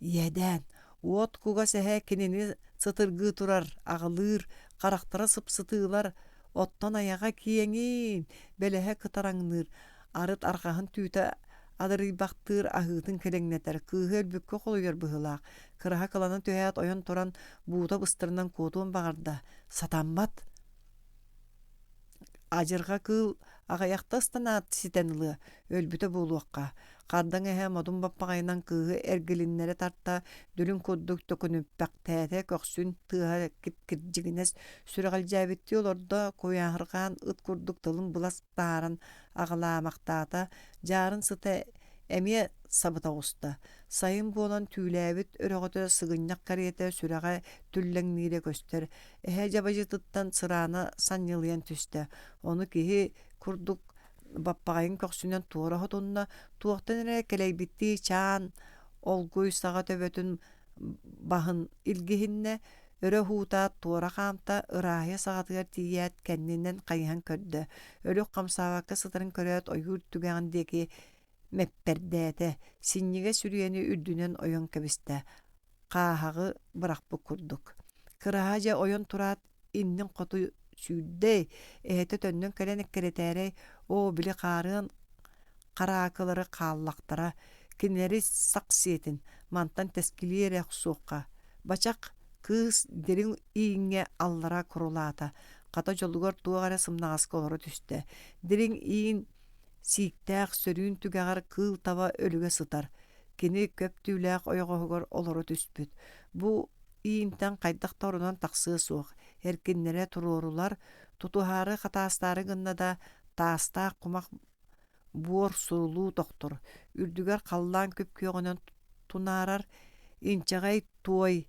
S1: Иэдээн, уот кугас эһэ кинини сытыргыы турар, аҕылыыр, харахтара сыпсытыылар, оттон айаҕа киэҥин, бэлэһэ кытараҥныыр, арыт арҕаһын түүтэ адырыйбахтыыр аһыытын кэлэҥнэтэр, кыыһы өлбүккэ холуйар быһыылаах, кыраһа кылана түһээт ойон туран буута быстарынан куотуон баҕарда, сатаммат Адьырҕа кыыл аҕыйахта ыстанаат ситэн ылыа, өлбүтэ буолуохха. Хардаҥ эһэ модун баппаҕайынан кыыһы эргилиннэрэ тарта, дүлүҥ курдук төкүнүппэхтээтэ, көхсүн тыаһа кип-кирдьигинэс, сүрэҕэлдьээбиттии олордо, куйааһырҕаан ыт курдук тылын былас таһааран аҕылаамахтаата, дьаарын сыта эмиэ сабыта оҕуста. Сайын буолан түүлээбит өрөҕөтө сыгынньах кэриэтэ сүрэҕэ түллэҥниирэ көстөр, Эһэ дьабадьытыттан сыраана санньылыйан түстэ, ону киһи курдук баппаҕайын көхсүнэн туора хотунна, туохтан эрэ кэлэйбиттии чаан олгуй саҕа төбөтүн баһын илгиһиннэ, өрө уһуутаат туора хаамта, ырааһыйа саҕатыгар тиийээт кэннинэн хайыһан көрдө, өлүк хамсаабакка сытарын көрөөт ойуур түгэҕин диэки мэппэрдээтэ, синньигэс үрүйэни үрдүнэн ойон кэбистэ, хааһаҕы бырахпыт курдук. Кыраһа дьэ ойон тураат иннин хоту сүүрдэй, эһэтэ төннөн кэлэн эккирэтээрэй, оо, били хаарыан хараакылары хааллахтара, кинилэри сах сиэтин, мантан тэскилиэ эрэ охсуохха. Бачах кыыс дириҥ ииҥҥэ аллара курулаата, хата дьолугар туох эрэ сымнаҕаска олоро түстэ. Дириҥ иин сииктээх сөрүүн түгэҕэр кыыл таба өлүгэ сытар, Кини көп түүлээх ойоҕоһугар олоро түспүт. Бу иинтэн хайдах да оронон тахсыа суох, эркиннэрэ туруорулар, тутуһаары хатаастаары гынна да, таастаах кумах буор сурулуу тохтор, үрдүгэр халлаан күп-күөҕүнэн тунаарар, инчэҕэй туой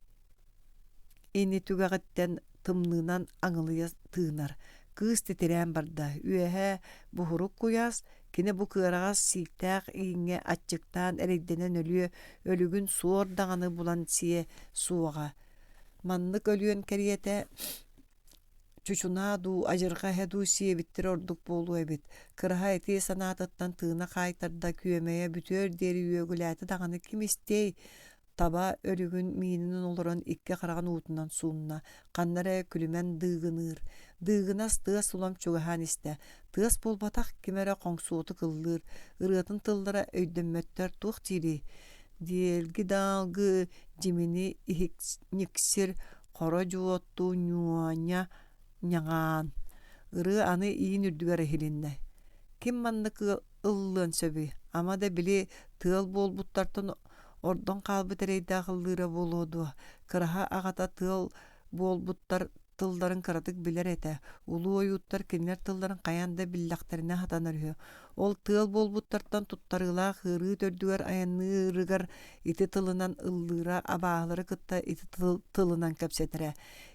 S1: ини түгэҕиттэн тымныынан аҥылыйа тыынар. Кыыс титирээн барда, үөһэ буһурук куйаас, кини бу кыараҕас сииктээх ииҥҥэ аччыктаан эрэйдэнэн өлүө, өлүгүн суор даҕаны булан сиэ суоҕа. Маннык өлүөн кэриэтэ чучунаа дуу, адьырҕа эһэ дуу сиэбиттэрэ ордук буолуо эбит. Кыраһа ити санаатыттан тыына хаайтарда, күөмэйэ бүтүөр диэри үөгүлээтэ даҕаны ким истиэй, Таба өлүгүн миинин олорон икки хараҕын уутунан суунна, ханна эрэ күлүмэн дыыгыныыр. Дыыгынас тыас улам чугаһаан истэ. Тыас буолбатах, ким эрэ хоҥсуотук ыллыыр, ырыатын тыллара өйдөммөттөр туох диирий? Диэлги-даалгы дьимини иһикньиксир хоро дьуотту ньуоньа ньаҥаан. Ырыа аны иин үрдүгэр иһилиннэ. Ким маннык ыллыан сөбүй? Ама да били тыал буолбуттартан ордон хаалбыт эрэйдээх ыллыыра буолуо дуо? Кыраһа аҕата тыал буолбуттар тылларын кыратык билэр этэ. Улуу ойууттар кинилэр тылларын хайаан да биллэхтэринэ сатанар үһү. Ол тыал буолбуттартан туттарыылаах ыарыы төрдүгэр айанныырыгар ити тылынан ыллыыра, абааһылары кытта ити тылынан кэпсэтэрэ.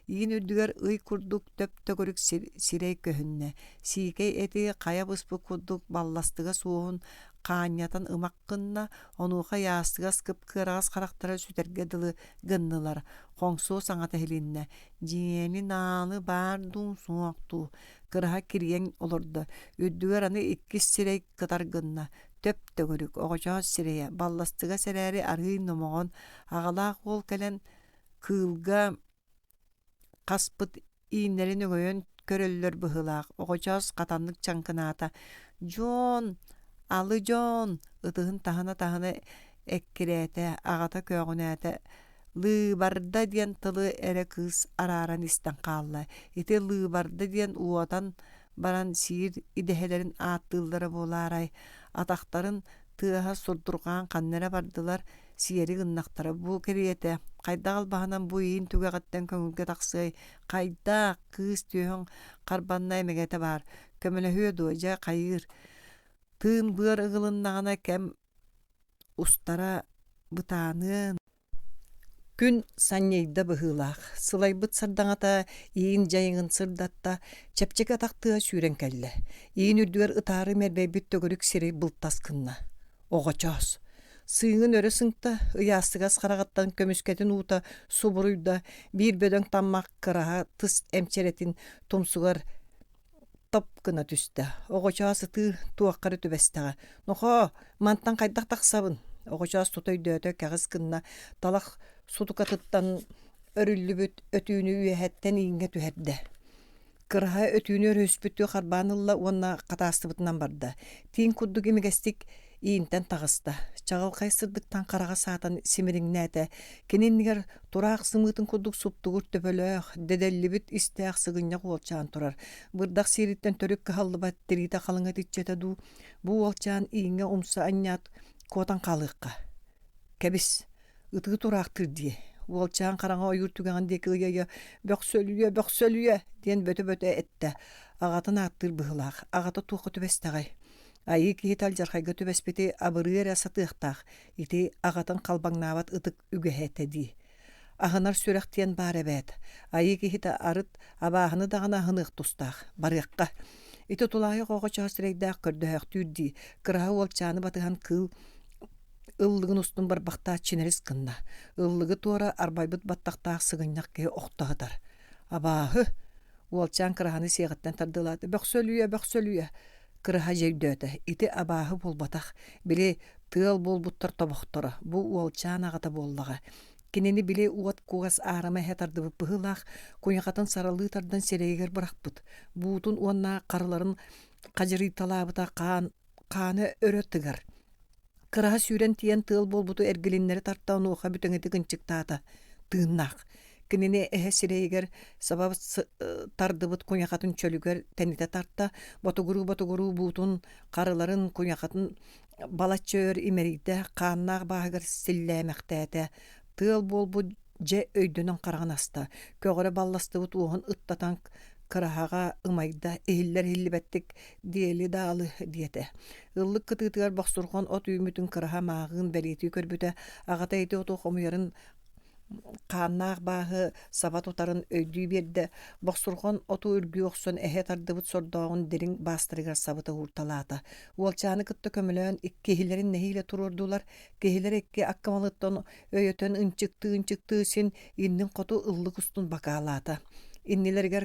S1: Иин үрдүгэр ый курдук төп-төгүрүк сирэй көһүннэ. Сиикэй эти хайа быспыт курдук балластыга суоһун хаанньатан ымах гынна, онуоха ыйаастыгас кып-кыараҕас харахтара сүтэргэ дылы гыннылар, хоҥсуо саҥата иһилиннэ: «Дьиэни-нааны баар дуу, суох дуу?» Кыраһа кирийэн олордо, үрдүгэр аны иккис сирэй кытар гынна, төп-төгүрүк, оҕочоос сирэйэ, балластыгас эрээри арыый номоҕон, аҕалаах уол кэлэн. Кыылга хаспыт ииннэрин өҥөйөн көрөллөр быһыылаах, оҕочоос хатаннык чаҥкынаата: «Дьуон, алы дьон!» ытыһын таһына-таһына эккирээтэ, аҕата көөҕүнээтэ: «Лыыбарда» диэн тылы эрэ кыыс арааран истэн хаалла. Ити лыыбарда диэн уотан баран сиир идэһэлэрин ааттыыллара буолаарай, атахтарын тыаһа сурдурҕаан ханна эрэ бардылар, сиэри гыннахтара бу кэриэтэ, хайдах албаһынан бу иин түгэҕиттэн көҥүлгэ тахсыай, хайдах, кыыс түөһүн харбанна эмэгэтэ баар, көмөлөһүө дуо, дьэ хайыыр, тыын быар ыгылыннаҕына кэм устара бытааныан Күн санньыйда быһыылаах, сылайбыт сардаҥата иин дьайыҥын сырдатта, чэпчэки атах тыа сүүрэн кэллэ. Иин үрдүгэр ытаары мэрбэйбит төгүрүк сири былтас гынна. Оҕочоос! Сыыҥын өрө сыҥта, ыйаастыгас хараҕыттан көмүскэтин уута субуруйда, биир бөдөҥ таммах кыраһа тыс эмчэрэтин тумсугар топ гына түстэ. Оҕочоос ытыы туохха эрэ түбэстэҕэ. «Нохоо, мантан хайдах тахсабын?» Оҕочоос тута өйдөөтө, кэҕис гынна, талах сутукатыттан өрүллүбүт өтүүнү үөһэттэн ииҥҥэ түһэрдэ. Кыраһа өтүүнү өрүһүспүттүү харбаан ылла уонна хатаастыбытынан барда. Тииҥ курдук имигэстик иинтэн таҕыста. Чаҕылхай сырдыктан хараҕа саатан симириҥнээтэ. Кини иннигэр Тураах сымыытын курдук суптугур төбөлөөх, дэдэллибит истээх сыгынньах уолчаан турар. Бырдах сиэриттэн төрүт кыһаллыбат тириитэ халыҥа итиччэтэ дуу, бу уолчаан ииҥҥэ умса анньаат куотан хаалыахха. Кэбис, ытыы тураахтыыр дии. Уолчаан хараҥа ойуур түгэҕин диэки ыйа-ыйа «Бөхсөлүйэ, бөхсөлүйэ!» диэн бөтө-бөтө эттэ. Аҕатын ааттыыр быһыылаах. Аҕата туохха түбэстэҕэй? Айыы киһитэ алдьархайга түбэспити абырыы эрэ сатыахтаах. Ити аҕатын халбаҥнаабат ытык үгэһэ этэ дии. Аһынар сүрэх диэн баар эбээт. Айыы киһитэ арыт абааһыны даҕаны аһыныах тустаах. Барыахха. Ити тулаайах оҕочоос сирэйдээх көрдөһөөхтүүр дии. Кыраһа уолчааны батыһан кыыл ыллыгын устун барбахтаат чинэрис гынна. Ыллыгы туора арбайбыт баттахтаах сыгынньах киһи охто сытар. Абааһы! Уолчаан кыраһаны сиэҕиттэн тардыалаата. Бөхсөлүйэ, бөхсөлүйэ! Кыраһа дьэ өйдөөтө. Ити абааһы буолбатах. Били тыал буолбуттар тобохторо, бу уолчаан аҕата буоллаҕа. Кинини били уот кугас аарыма эһэ тардыбыт быһыылаах, куйахатын саралыы тардан сирэйигэр бырахпыт, буутун уонна харыларын хадьырыйталаабыта хаан хаана өрө тыгар. Кыраһа сүүрэн тиийэн тыал буолбуту эргилиннэри тарта онуоха бүтэҥитик ынчыктаата. Тыыннаах. Кинини эһэ сирэйигэр саба тардыбыт куйахатын чөлүгэр тэнитэ тарта, ботугуруу-ботугуруу буутун, харыларын, куйахатын балачча өр имэрийдэ, хааннаах бааһыгар силлээмэхтээтэ. Тыал буолбут дьэ өйдөнөн хараҕын аста, көҕөрө балластыбыт уоһун ыттатан кыраһаҕа ымайда, иһиллэр-иһиллибэттик диэли-даалы диэтэ. Ыллык кытыытыгар бохсурҕан от үүммүтүн кыраһа мааҕыын бэлиэтии көрбүтэ, аҕата ити оту хомуйарын хааннаах бааһы саба тутарын өйдүү биэрдэ, бохсурҕан оту үргүү охсон эһэ тардыбыт сордооҕун дириҥ баастарыгар сабыта уурталаата. Уолчааны кытта көмөлөөн киһилэрин нэһиилэ туруордулар, киһилэр икки аккамалыттан өйөтөн ынчыктыы-ынчыктыы син иннин хоту ыллык устун бакаалаата. Иннилэригэр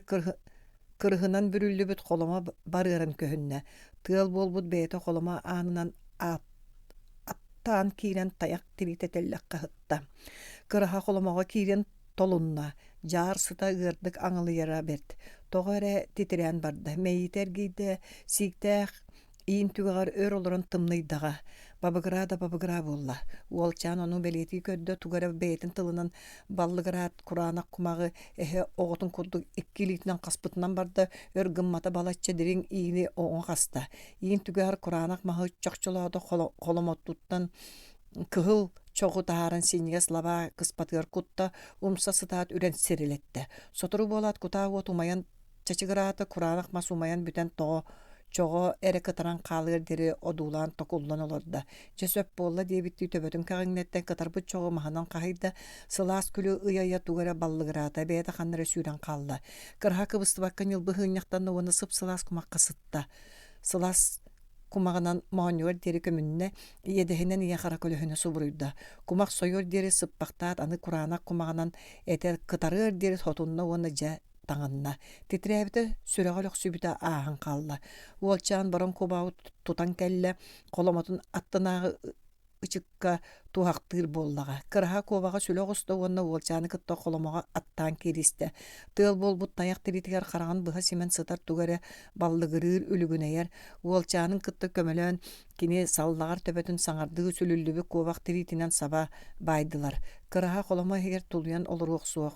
S1: кырыһынан бүрүллүбүт холомо барыаран көһүннэ. Тыал буолбут бэйэтэ холомо аанынан аттаан киирэн тайах тириитэ тэллэххэ сытта. Кыраһа холомоҕо киирэн толунна, дьаар сыта ыардык аҥылыйара бэрт. Тоҕо эрэ титирээн барда, мэйиитэ эргийдэ, сииктээх иин түгэҕэр өр олорон тымныйдаҕа. Бабыгыраа да бабыгыраа буолла. Уолчаан ону бэлиэтии көрдө, тугу эрэ бэйэтин тылынан баллыгыраат кураанах кумаҕы эһэ оҕотун курдук икки илиитинэн хаспытынан барда, өр гыммата балачча дириҥ иини оҥо хаста. Иин түгэҕэр кураанах маһы чохчолоото холомотуттан кыһыл чоҕу таһааран синньигэс лабаа кыспатыгар кутта, умса сытаат үрэн сирилэттэ. Сотору буолаат кутаа уот умайан чачыгыраата, кураанах мас умайан бүтэн тоҕо чоҕо эрэ кытаран хаалыар диэри одуулаан токуллан олордо. Дьэ сөп буолла диэбиттии төбөтүн кэҕиҥнэттэн кытарбыт чоҕу маһынан хаһыйда, сылаас күлү ыйа-ыйа тугу эрэ баллыгыраата, бэйэтэ ханна эрэ сүүрэн хаалла. Кыраһа кыбыстыбакка ньылбы ыһыынньахтанна уонна сып-сылаас кумахха сытта. Сылаас кумаҕынан моонньугар диэри көмүннэ, иэдэһинэн ийэ хара көлөһүнэ субуруйда. Кумах сойуор диэри сыппахтаат аны кураанах кумаҕынан этэ кытарыар диэри сотунна уонна дьэ таҥынна. Титирээбитэ, сүрэҕэ өлөхсүйбүтэ ааһан хаалла. Уолчаан баран кубаҕы тутан кэллэ, холомотун аттынааҕы ычыкка туһахтыыр буоллаҕа. Кыраһа куобаҕа сүлэ оҕуста уонна уолчааны кытта холомоҕо аттаан кииристэ. Тыал буолбут тайах тириитигэр хараҕын быһа симэн сытар тугу эрэ баллыгырыыр, үлүгүнэйэр. Уолчаанын кытта көмөлөөн кини саллаҕар төбөтүн саҥардыы сүлүллүбүт куобах тириитинэн саба баайдылар. Кыраһа холомо иһигэр тулуйан олоруох суох.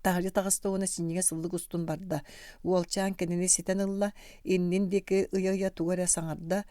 S1: Таһырдьа таҕыста уонна синньигэс ыллык устун барда. Уолчаан кинини ситэн ылла, иннин диэки ыйа-ыйа тугу эрэ саҥарда,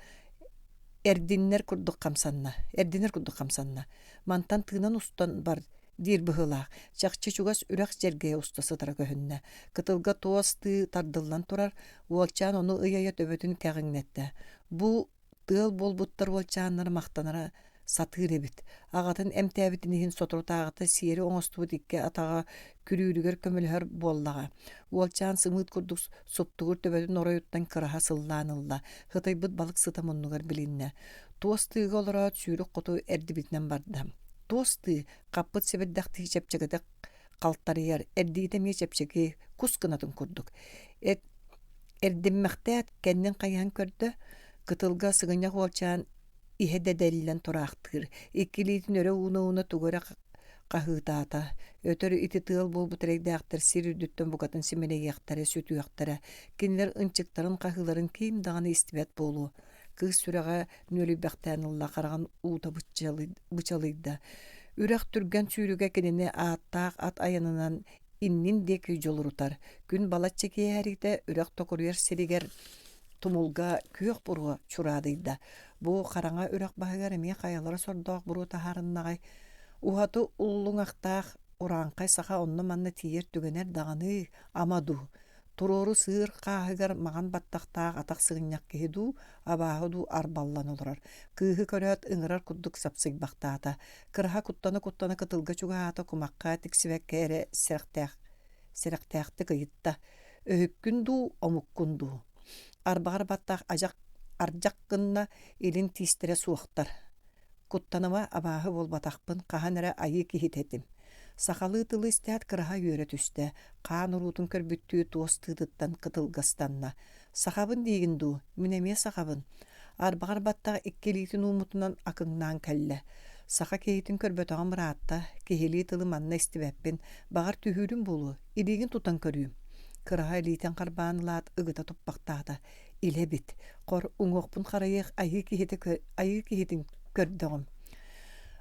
S1: эрдиннэр курдук хамсанна, эрдинэр курдук хамсанна. Мантан тыынан устан бар диир быһыылаах, чахчы чугас үрэх дьэргэйэ уста сытара көһүннэ. Кытылга туос тыы тардыллан турар, уолчаан ону ыйа-ыйа төбөтүн кэҕиҥнэттэ. Бу Тыал буолбуттар уолчааннара махтанара сатыыр эбит. Аҕатын эмтээбитин иһин соторутааҕыта сиэри оҥостубут икки атаҕа күрүүрүгэр көмөлөһөр буоллаҕа. Уолчаан сымыыт курдук суптугур төбөтүн оройуттан кыраһа сыллаан ылла, ытыйбыт балык сыта муннугар билиннэ. Туос тыыга олороот сүүрүк хоту эрдибитинэн барда. Туос тыы хаппыт сэбирдэхтии чэпчэкитик халтарыйар, эрдиитэ эмиэ чэпчэки, кус кынатын курдук. Эт Эрдиммэхтээт, кэннин хайыһан көрдө, кытылга сыгынньах уолчаан иһэ дэдэллэн тураахтыыр, икки илиитин өрө ууна-ууна тугу эрэ хаһыытаата. Өтөр ити тыал буолбут эрэйдээхтэр сир үрдүттэн букатын симэлийиэхтэрэ, сүтүөхтэрэ. Кинилэр ынчыктарын хаһыыларын ким даҕаны истибэт буолуо. Кыыс сүрэҕэ нүөлүйбэхтээн ылла, хараҕын уута бычалыйда. Үрэх түргэн сүүрүгэ кинини ааттаах ат айанынан иннин диэки дьулурутар. Күн балачча киэһэриитэ үрэх токуруйар сиригэр тумулга күөх буруо чураадыйда. Бу хараҥа үрэх баһыгар эмиэ хайалара сордоох буруо таһаарыннаҕай? Уһаты уллуҥахтаах урааҥхай саха онно-манна тиийэр түгэнэр даҕаны, ама дуу? Туруору сыыр хааһыгар маҥан баттахтаах атах сыгынньах киһи дуу, абааһы дуу арбаллан олорор. Кыыһы көрөөт ыҥырар курдук сапсыйбахтаата. Кыраһа куттана-куттана кытылга чугаһаата, кумахха тиксибэккэ эрэ сэрэхтээх, сэрэхтээхтик ыйытта: «Өһүккүн дуу, омуккун дуу?» Арбаҕар баттах адьах ардьах гынна, илин тиистэрэ суохтар. Куттаныма, абааһы буолбатахпын, хаһан эрэ айыы киһитэ этим. Сахалыы тылы истээт кыраһа үөрэ түстэ, хаан уруутун көрбүттүү туос тыытыттан кытылгастанна. Сахабын диигин дуу, мин эмиэ сахабын. Арбаҕар баттах икки илиитин ууммутунан акыҥнаан кэллэ. Саха киһитин көрбөтөҕүм ыраатта, киһилии тылы манна истибэппин, баҕар түһүүрүм буолуо, илиигин тутан көрүүм. Кыраһа илиитин харбаан ылаат ыгыта туппахтаата. Илэ эбит, хор уҥуохпун харайыах айыы киһитэ айыы киһитин көрдөҕүм.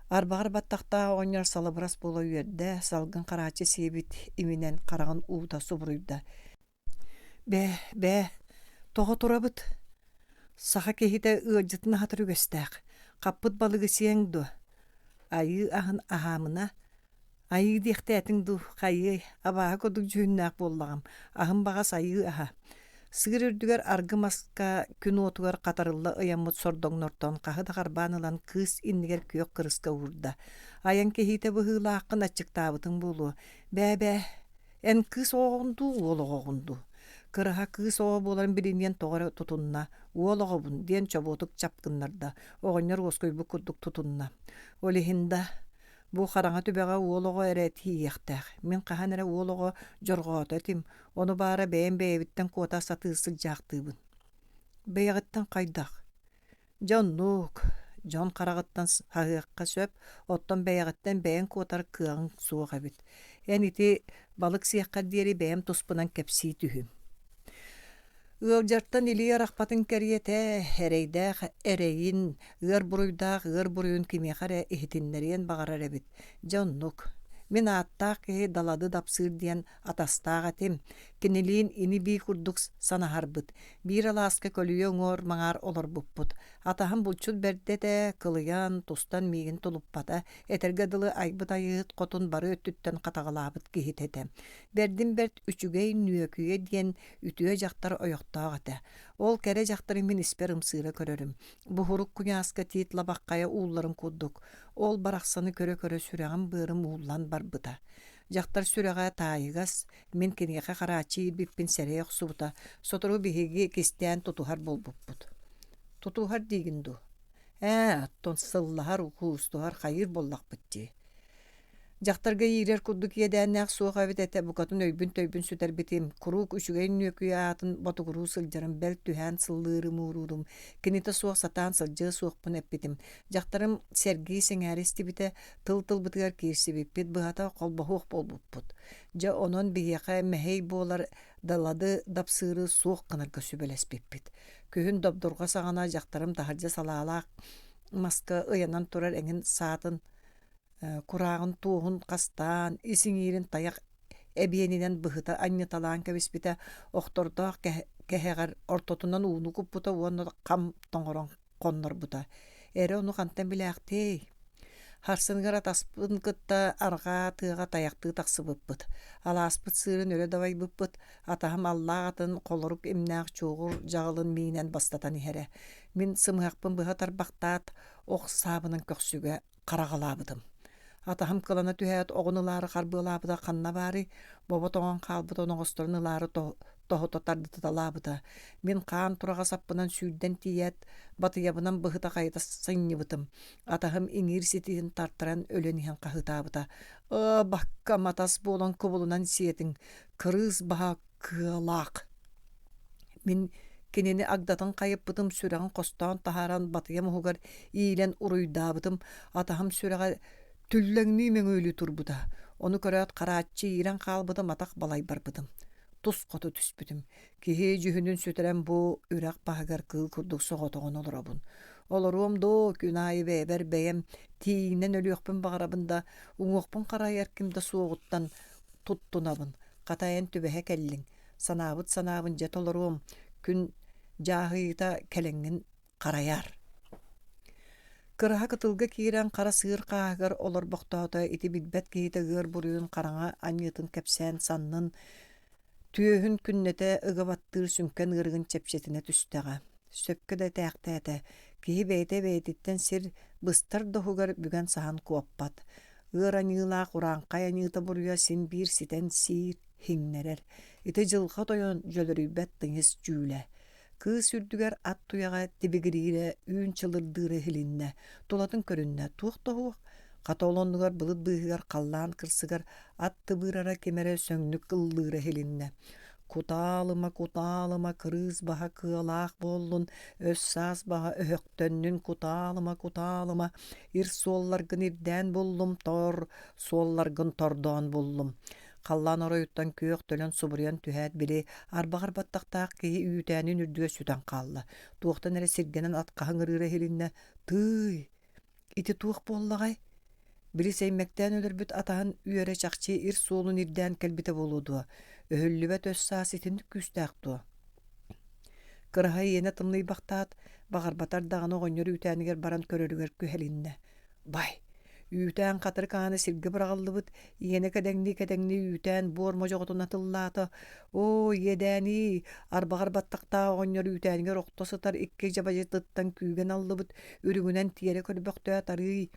S1: Арбаҕар баттахтаах оҕонньор салыбырас буола үөрдэ, салгын харааччы сиэбит иминэн хараҕын уута субуруйда. Бээ, бээ, тоҕо турабыт? Саха киһитэ ыалдьытын аһатар үгэстээх, хаппыт балыгы сиэҥ дуо? Айыы аһын аһаамына, айыы диэхтээтиҥ дуу, хайыай, абааһы курдук дьүһүннээх буоллаҕым, аһым баҕас айыы аһа. Сыыр үрдүгэр аргы маска күн уотугар хатарылла ыйаммыт сордоҥнортон хаһы да харбаан ылан кыыс иннигэр күөх кырыска уурда. Айан киһитэ быһыылааххын аччыктаабытыҥ буолуо. Бээ-бээ, Эн кыыс оҕоҕун дуу, уол оҕоҕун дуу? Кыраһа кыыс оҕо буоларын билиниэн тоҕо эрэ тутунна, уол оҕобун диэн чобуотук чап гыннарда, оҕонньор уоскуйбут курдук тутунна. Ол иһин да, бу хараҥа түбэҕэ уол оҕо эрэ тиийиэхтээх. Мин хаһан эрэ уол оҕо дьорҕоото этим, ону баара бэйэм бэйэбиттэн куота сатыы сылдьаахтыыбын. Бэйэҕиттэн хайдах? Дьэ оннук, дьон хараҕыттан хаһыахха сөп, оттон бэйэҕиттэн бэйэҥ куотар кыаҕыҥ суох эбит. Эн ити балык сиэххэр диэри бэйэм туспунан кэпсии түһүүм. Ыалдьартан илии арахпатын кэриэтэ, эрэйдээх эрэйин, ыар буруйдаах ыар буруйун кимиэхэ эрэ иһитиннэриэн баҕарар эбит. Дьэ оннук. Мин ааттаах киһи Далады Дапсыыр диэн атастаах этим. Кинилиин ини-бии курдук санаһарбыт. Биир алааска көлүйэ уҥуор-маҥаар олорбуппут. Атаһым булчут бэрдэ этэ, кылыйан, тустан миигин тулуппата, этэргэ дылы айбыт айыыһыт хотун бары өттүттэн хатаҕалаабыт киһитэ этэ. Бэрдин бэрт үчүгэй Нүөкүйэ диэн үтүө дьахтар ойохтоох этэ. Ол кэрэ дьахтары мин испэр ымсыыра көрөрүм. Буһурук куйааска тиит лабаххайа уулларын курдук, ол барахсаны көрө-көрө сүрэҕим-быарым ууллан барбыта. Дьахтар сүрэҕэ таайыгас, мин киниэхэ харааччы иирбиппин сэрэйэ охсубута, сотору биһиги кистээн тутуһар буолбуппут. Тутуһар диигин дуу? Ээ, оттон сыллаһар, куустуһар, хайыыр буоллахпыт дии. Дьахтарга иирэр курдук иэдээннээх суох эбит этэ, букатын өйбүн-төйбүн сүтэрбитим. Куруук үчүгэй нүөкүйэ аатын ботугуруу сылдьарым, бэл түһээн сыллыырым-ууруурум. Кинитэ суох сатаан сылдьыа суохпун эппитим. Дьахтарым сэргии сэҥээрэ истибитэ, тыл-тылбытыгар киирсибиппит, быһата, холбоһуох буолбуппут. Дьэ, онон биһиэхэ мэһэй буолар далады дапсыыры суох гынарга сүбэлэспиппит. Күһүн добдурҕа саҕана дьахтарым таһырдьа салаалаах маска ыйанан турар эҥин саатын курааҕын туоһун хастаан, ис иҥиирин тайах эбиэнинэн быһыта анньыталаан кэбиспитэ, охтордоох кэһэҕэр ортотунан ууну куппута уонна хам тоҥорон хоннорбута. Эрэ ону хантан билээхтиэй? Харсыныгар атаспын кытта арҕаа тыаҕа тайахтыы тахсыбыппыт. Алааспыт сыырын өрө дабайбыппыт, атаһым аллаах атын холорук имнээх чуоҕур дьаҕылын миинэн бастатан иһэрэ. Мин сымыһахпын быһа тарбахтаат, ох саабынан көхсүгэ хараҕалаабытым. Атаһым кылана түһээт оҕун ылаары харбыалаабыта ханна баарый, бобо тоҥон хаалбыт оноҕосторун ылаары тоһута тардыталаабыта. Мин хаан тураҕас аппынан сүүрдэн тиийээт, батыйабынан быһыта-хайыта сынньыбытым. Атаһым иҥиир ситиһин тартаран өлөн иһэн хаһыытаабыта: «Ыы, бакка матас буолан кубулунан сиэтиҥ, кырыыс баһа кыалаах!» Мин кинини агдатын хайыппытым, сүрэҕин хостоон таһааран батыйам уһугар иилэн уруйдаабытым, атаһым сүрэҕэ түллэҥнии мөҥүөлүү турбута. Ону көрөөт харааччы иирэн хаалбытым, атах балай барбытым. Тус хоту түспүтүм. Киһи дьүһүнүн сүтэрэн бу үрэх баһыгар кыыл курдук соҕотоҕун олоробун. Олоруом доо, күн аайы бэйэбэр бэйэм тиийинэн өлүөхпүн баҕарабын да, уҥуохпун харайар ким да суоҕуттан туттунабын. Хата эн түбэһэ кэллиҥ. Санаабыт санаабын дьэ толоруом, күн дьааһыйыыта кэлэҥҥин харайаар. Кыраһа кытылга киирэн хара сыыр хааһыгар олорбохтоото ити билбэт киһитэ ыар буруйун хараҥа аньыытын кэпсээн саннын түөһүн күннэтэ ыга баттыыр сүҥкэн ыарыгын чэпчэтинэ түстэҕэ. Сөпкө да этээхтээтэ, киһи бэйэтэ бэйэтиттэн сир быстар да уһугар бүгэн саһан куоппат. Ыар аньыылаах урааҥхай аньыыта буруйа син биир ситэн сиир, иҥнэрэр. Ити дьылҕа тойон дьөлөрүйбэт тыйыс дьүүлэ. Кыыс үрдүгэр ат туйаҕа тибигириирэ, үүн чылырдыыра иһилиннэ, тулатын көрүннэ, туох да уһуох. Хата ол оннугар былыт быыһыгар халлаан кырсыгар ат тыбыырара ким эрэ сөҥнүк ыллыыра иһилиннэ. Кутаалыма, кутаалыма, кырыыс баһа кыалаах буоллун, өс-саас баһа өһөхтөннүн, кутаалыма, кутаалыма, ир суолларгын ирдээн буллум, тор суолларгын тордоон буллум. Халлаан оройуттан күөх төлөн субуруйан түһээт, били, арбаҕар баттахтаах киһи үүтээнин үрдүгэр сүтэн хаалла. Туохтан эрэ сиргэнэн ат хаһыҥырыыра иһилиннэ: «Тыый, ити туох буоллаҕай?» Били сэймэктээн өлөрбүт атаһын үөрэ чахчы ир суолун ирдээн кэлбитэ буолуо дуо? Өһүллүбэт өс-саас итинник күүстээх дуо? Кыраһа иэнэ тымныйбахтаат, баҕарбатар даҕаны оҕонньор үүтээнигэр баран көрөрүгэр күһэлиннэ. Бай, үүтээн хатырык аана сиргэ быраҕыллыбыт, иэнэ кэдэҥнии-кэдэҥнии үүтээн буор модьоҕотун атыллаата. Оо, иэдээниий, арбаҕар баттахтаах оҕонньор үүтээнигэр охто сытар икки дьабадьытыттан күүгэн аллыбыт, үрүҥүнэн тиэрэ көрбөхтөөт арыый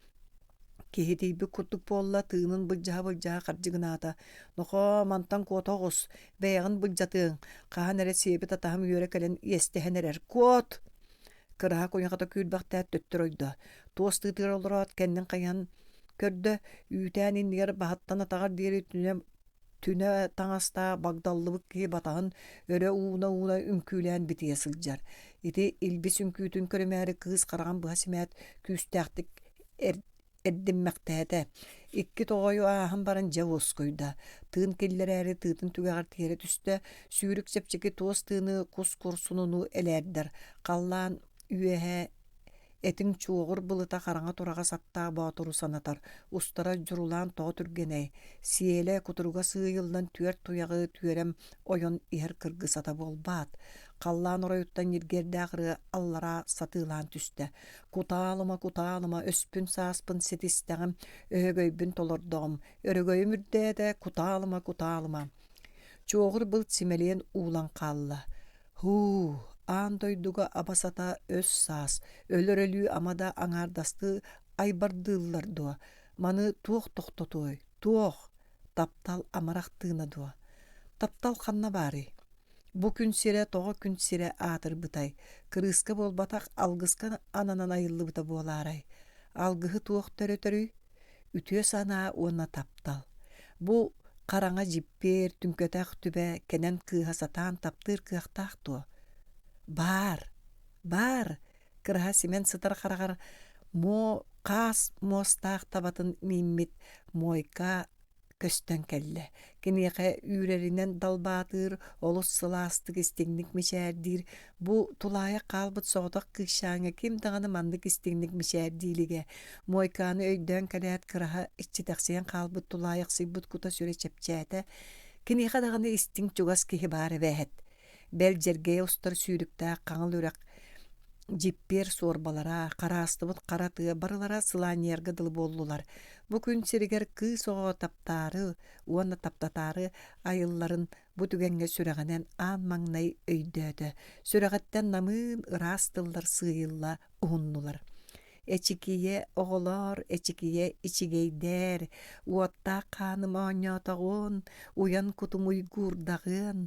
S1: киһитийбит курдук буолла, тыынын былдьаһа-былдьаһа хардьыгынаата. Нохоо, мантан куота оҕус, бэйэҕин былдьатыаҥ, хаһан эрэ сиэбит атаһым үөрэ кэлэн иэстэһэн эрэр. Куот! Кыраһа куйахата күүрбэхтээт төттөрү ойдо. Туос тыытыгар олороот кэннин хайыһан көрдө, үүтээн иннигэр баһыттан атаҕар диэри түнэ, түнэ таҥастаах багдаллыбыт киһи батаһын өрө ууна-ууна үҥкүүлээн битийэ сылдьар. Ити илбис үҥкүүтүн көрүмээри кыыс хараҕын быһа симээт күүстээхтик эр эрдиммэхтээтэ. Икки тоҕойу ааһан баран дьэ уоскуйда. Тыын киллэрээри тыытын түгэҕэр тиэрэ түстэ, сүүрүк чэпчэки туос тыыны кус курсунунуу элээрдэр. Халлаан үөһэ этиҥ чуоҕур былыта хараҥа тураҕас аттаах боотуру санатар, устара дьурулаан тоҕо түргэнэй, сиэлэ кутуруга сыыйыллан түөрт туйаҕы түөрэм ойон иһэр кыргыс ата буолбаат. Халлаан оройуттан ньиргиэрдээх ырыа аллараа сатыылаан түстэ. Кутаалыма, кутаалыма, өспүн-сааспын ситистэҕим, өһөгөйбүн толордоҕум, өрөгөйүм үрдээтэ, кутаалыма, кутаалыма. Чуоҕур былт симэлийэн уулан хаалла. Һуу, аан дойдуга аба-сата өс-саас, өлөр өлүү ама да аҥаардастыы айбардыыллар дуо? Маны туох тохтотуой, туох? Таптал амарах тыына дуо? Таптал ханна баарый? Бу күн сирэ тоҕо күн сирэ аатырбытай? Кырыыска буолбатах, алгыска ананан айыллыбыта буолаарай? Алгыһы туох төрөтөрүй? Үтүө санаа уонна таптал. Бу хараҥа дьиппиэр, түҥкэтэх түбэ кэнэн кыыһа сатаан таптыыр кыахтаах дуо? Баар, баар, кыраһа симэн сытар хараҕар муо хаас муостаах табатын мииммит Муойка көстөн кэллэ. Киниэхэ үүрэринэн далбаатыыр, олус сылаастык истиҥник мичээрдиир. Бу тулаайах хаалбыт соҕотох кыысчааҥҥа ким даҕаны маннык истиҥник мичээрдии илигэ. Муойкааны өйдөөн кэлээт кыраһа иччитэхсийэн хаалбыт тулаайахсыйбыт кута-сүрэ чэпчээтэ. Киниэхэ даҕаны истиҥ чугас киһи баар эбээт. Бэл дьэргэйэ устар сүүрүктээх хаҥыл үрэх дьиппиэр суорбалара, хараастыбыт хара тыа барылара сылаанньыйарга дылы буоллулар. Бу күн сиригэр кыыс оҕо таптаары уонна таптатаары айылларын бу түгэҥҥэ сүрэҕинэн аан маҥнай өйдөөтө. Сүрэҕиттэн намыын ыраас тыллар сыыйылла уһуннулар. Эчикийэ оҕолоор, эчикийэ ичигэйдээр, уоттаах хааным оонньоотоҕуон, уйан кутум уйгуурдаҕыан,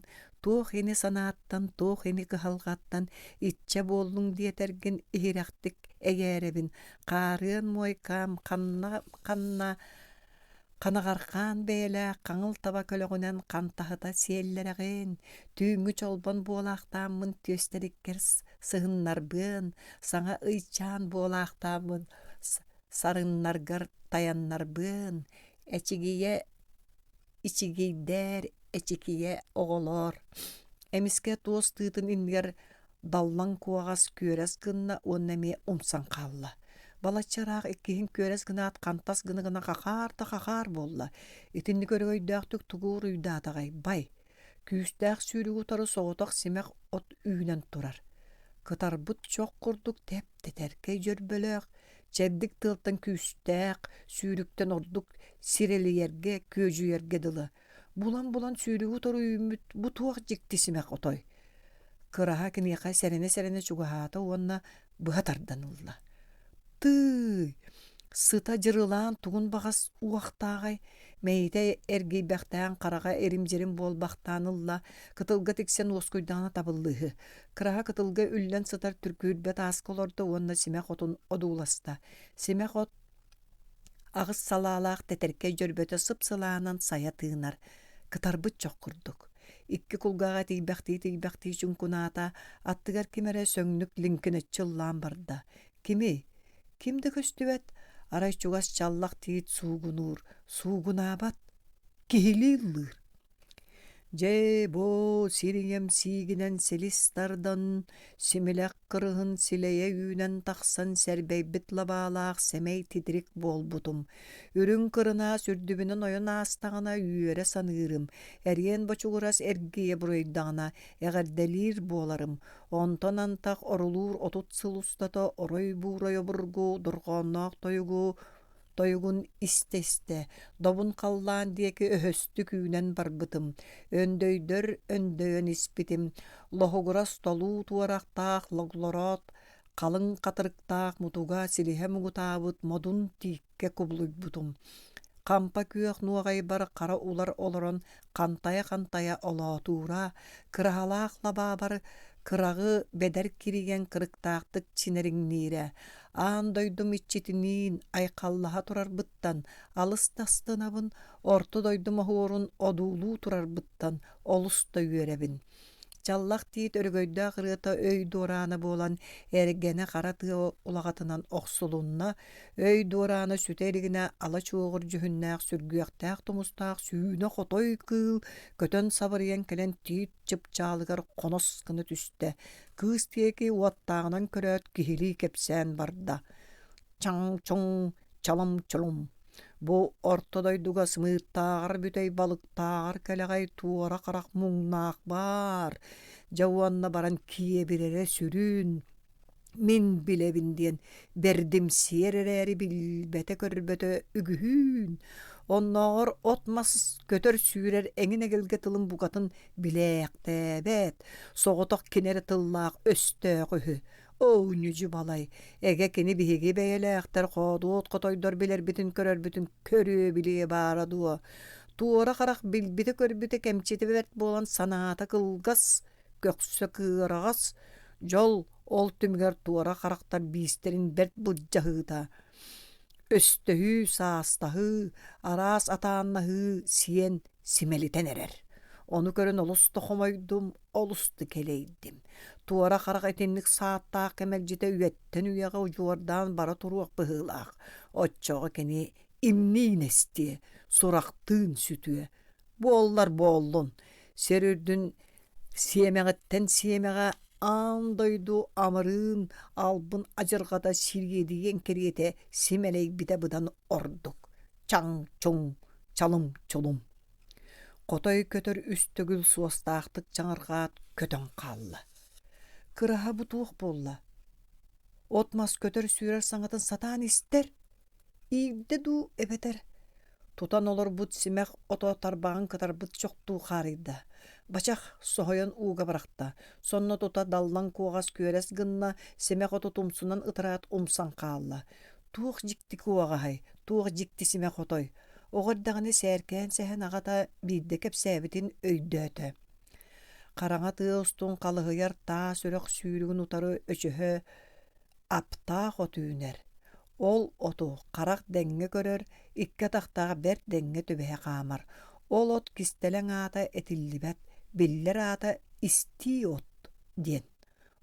S1: туох ини санааттан, туох ини кыһалҕаттан иччэ буоллуҥ диэтэргин иһирэхтик эйээрэбин, хаарыан муойкаам ханна ханна Ханаҕархаан бэйэлээх хаҥыл таба көлөҕүнэн хантаһыта сиэллэрэҕин, түүҥҥү чолбон буолаахтааммын түөстэриккэр сыһыннарбыан, саҥа ыйчаан буолаахтааммын сарыннаргар тайаннарбыан, эчигийэ ичигийдээр эчикийэ оҕолоор Эмискэ туос тыытын иннигэр даллаҥ куоҕас күөрэс гынна уонна эмиэ умсан хаалла. Балачча ыраах иккиһин күөрэс гынаат хантас гына-гына хахаар да хахаар буолла. Итинник өрөгөйдөөхтүк тугу уруйдаатаҕай, бай! Күүстээх сүүрүгү утары соҕотох симэх от үүнэн турар. Кытарбыт чох курдук тэп-тэтэркэй дьөрбөлөөх, чэбдик тыалтан күүстээх, сүүрүктэн ордук сирэлийэргэ, күөдьүйэргэ дылы. Булан-булан сүүрүгү утары үүммүт бу туох дьикти симэх отой. Кыраһа киниэхэ сэрэнэ-сэрэнэ чугаһаата уонна быһа тардан ылла. Тыый! Сыта дьырылаан тугун баҕас уохтааҕай, мэйитэ эргийбэхтээн хараҕа ирим-дьирим буолбахтаан ылла, кытылга тиксэн уоскуйдаҕына табыллыыһы. Кыраһа кытылга үллэн сытар түркүүрбэ тааска олордо уонна симэх отун одууласта. Симэх от Аҕыс салаалаах тэтэркэй дьөрбөтө сып-сылаанан сайа тыынар, кытарбыт чох курдук. Икки кулгааҕа тиийбэхтии-тиийбэхтии чуҥкунаата, аттыгар ким эрэ сөҥнүк лиҥкинэччи ыллаан барда. Кимий? Ким да көстүбэт, арай чугас чаллах тиит суугунуур, суугунаабат, киһилии ыллыыр. Дьэ, бу сир ийэм сиигинэн силис тардан, симилэх кырыһын силэйэ үүнэн тахсан сэрбэйбит лабаалаах сэмэй титирик буолбутум. Үрүҥ кырынаас үрдүбүнэн ойон аастаҕына үөрэ саныырым, эриэн бочугурас эргийэ буруйдаҕына эҕэрдэлиир буоларым. Онтон антах орулуур 30 сыл устата орой-буурай обургу дорҕоонноох тойугу тойугун истэ-истэ, добун халлаан диэки өһөстүк үүнэн барбытым, өндөйдөр өндөйөн испитим, лоһугурас толуу туорахтаах логлороот халыҥ хатырыктаах мутуга силиһэ муҥутаабыт модун тииккэ кубулуйбутум. Хампа күөх нуоҕайбар хара улар олорон хантайа-хантайа олоотуура, кыраһалаах лабаабар кыраҕы бэдэр кирийэн кырыктаахтык чинэриҥниирэ, аан дойдум иччитиниин айхаллаһа турарбыттан алыс да астынабын, орто дойдум оһуорун одуулуу турарбыттан олус да үөрэбин. Чаллах тиит өрөгөйдөөх ырыата өй дуораана буолан эргэнэ хара тыа улаҕатынан охсулунна, өй дуораана сүтэ илигинэ ала чуоҕур дьүһүннээх сүргүөхтээх тумустаах сүүнэ хотой кыыл көтөн сабырыйан кэлэн тиит чыпчаалыгар хонос гына түстэ, кыыс диэки уоттааҕынан көрөөт киһилии кэпсээн барда: «Чаҥ-чуҥ, чалым-чулум, бу орто дойдуга сымыыттааҕар бүтэй балыктааҕар кэлэҕэй туора харах муҥнаах баар, дьэ уонна баран киэбирэрэ сүрүн, мин билэбин диэн бэрдимсийэр эрээри билбэтэ-көрбөтө үгүһүүн, оннооҕор от-мас көтөр-сүүрэр эҥин эгэлгэ тылын букатын билээхтээбэт, соҕотох кини эрэ тыллаах өстөөх үһү. Оо, ньүдьү балай, эгэ кини биһиги бэйэлээхтэр хоодуот хотойдор билэрбитин-көрөрбүтүн көрүө-билиэ баара дуо? Туора харах билбитэ-көрбүтэ кэмчитэ бэрт буолан санаата кылгас, көхсө кыараҕас, дьол ол түмүгэр туора харахтар биистэрин бэрт былдьаһыыта. Өстөһүү, саастаһыы, араас атааннаһыы сиэн симэлитэн эрэр. Ону көрөн олус да хомойдум, олус да кэлэйдим. Туора харах итинник сааттаах кэмэлдьитэ үйэттэн үйэҕэ удьуордаан бара туруох быһыылаах. Оччоҕо кини имниин эстиэ, сурахтыын сүтүө. Буоллар буоллун, сир үрдүн сиэмэҕиттэн сиэмэҕэ аан дойду амырыын албын адьырҕата сириэдийэн кэриэтэ симэлэйбитэ быдан ордук. Чаҥ-чуҥ, чалым-чулум. Хотой көтөр үс төгүл суостаахтык чаҥырҕаат көтөн хаалла. Кыраһа бу туох буолла? От-мас көтөр-сүүрэр саҥатын сатаан истэр Иирдэ дуу эбэтэр тутан олорбут симэх ото тарбаҕын кытарбыт чохтуу хаарыйда, бачах соһуйан ууга бырахта, сонно тута даллан куоҕас күөрэс гынна, симэх оту тумсунан ытыраат умсан хаалла. Туох дьикти куоҕаһай, туох дьикти симэх отой? Оҕо эрдэҕинэ сээркээн сэһэн аҕата биирдэ кэпсээбитин өйдөөтө. Хараҥа тыа устун халыһыйар таас үрэх сүүрүгүн утары өчөһө Аптаах от үүнэр. Ол оту харах дэҥҥэ көрөр, икки атахтаах бэрт дэҥҥэ түбэһэ хаамар. Ол от кистэлэҥ аата этиллибэт, биллэр аата истии от диэн.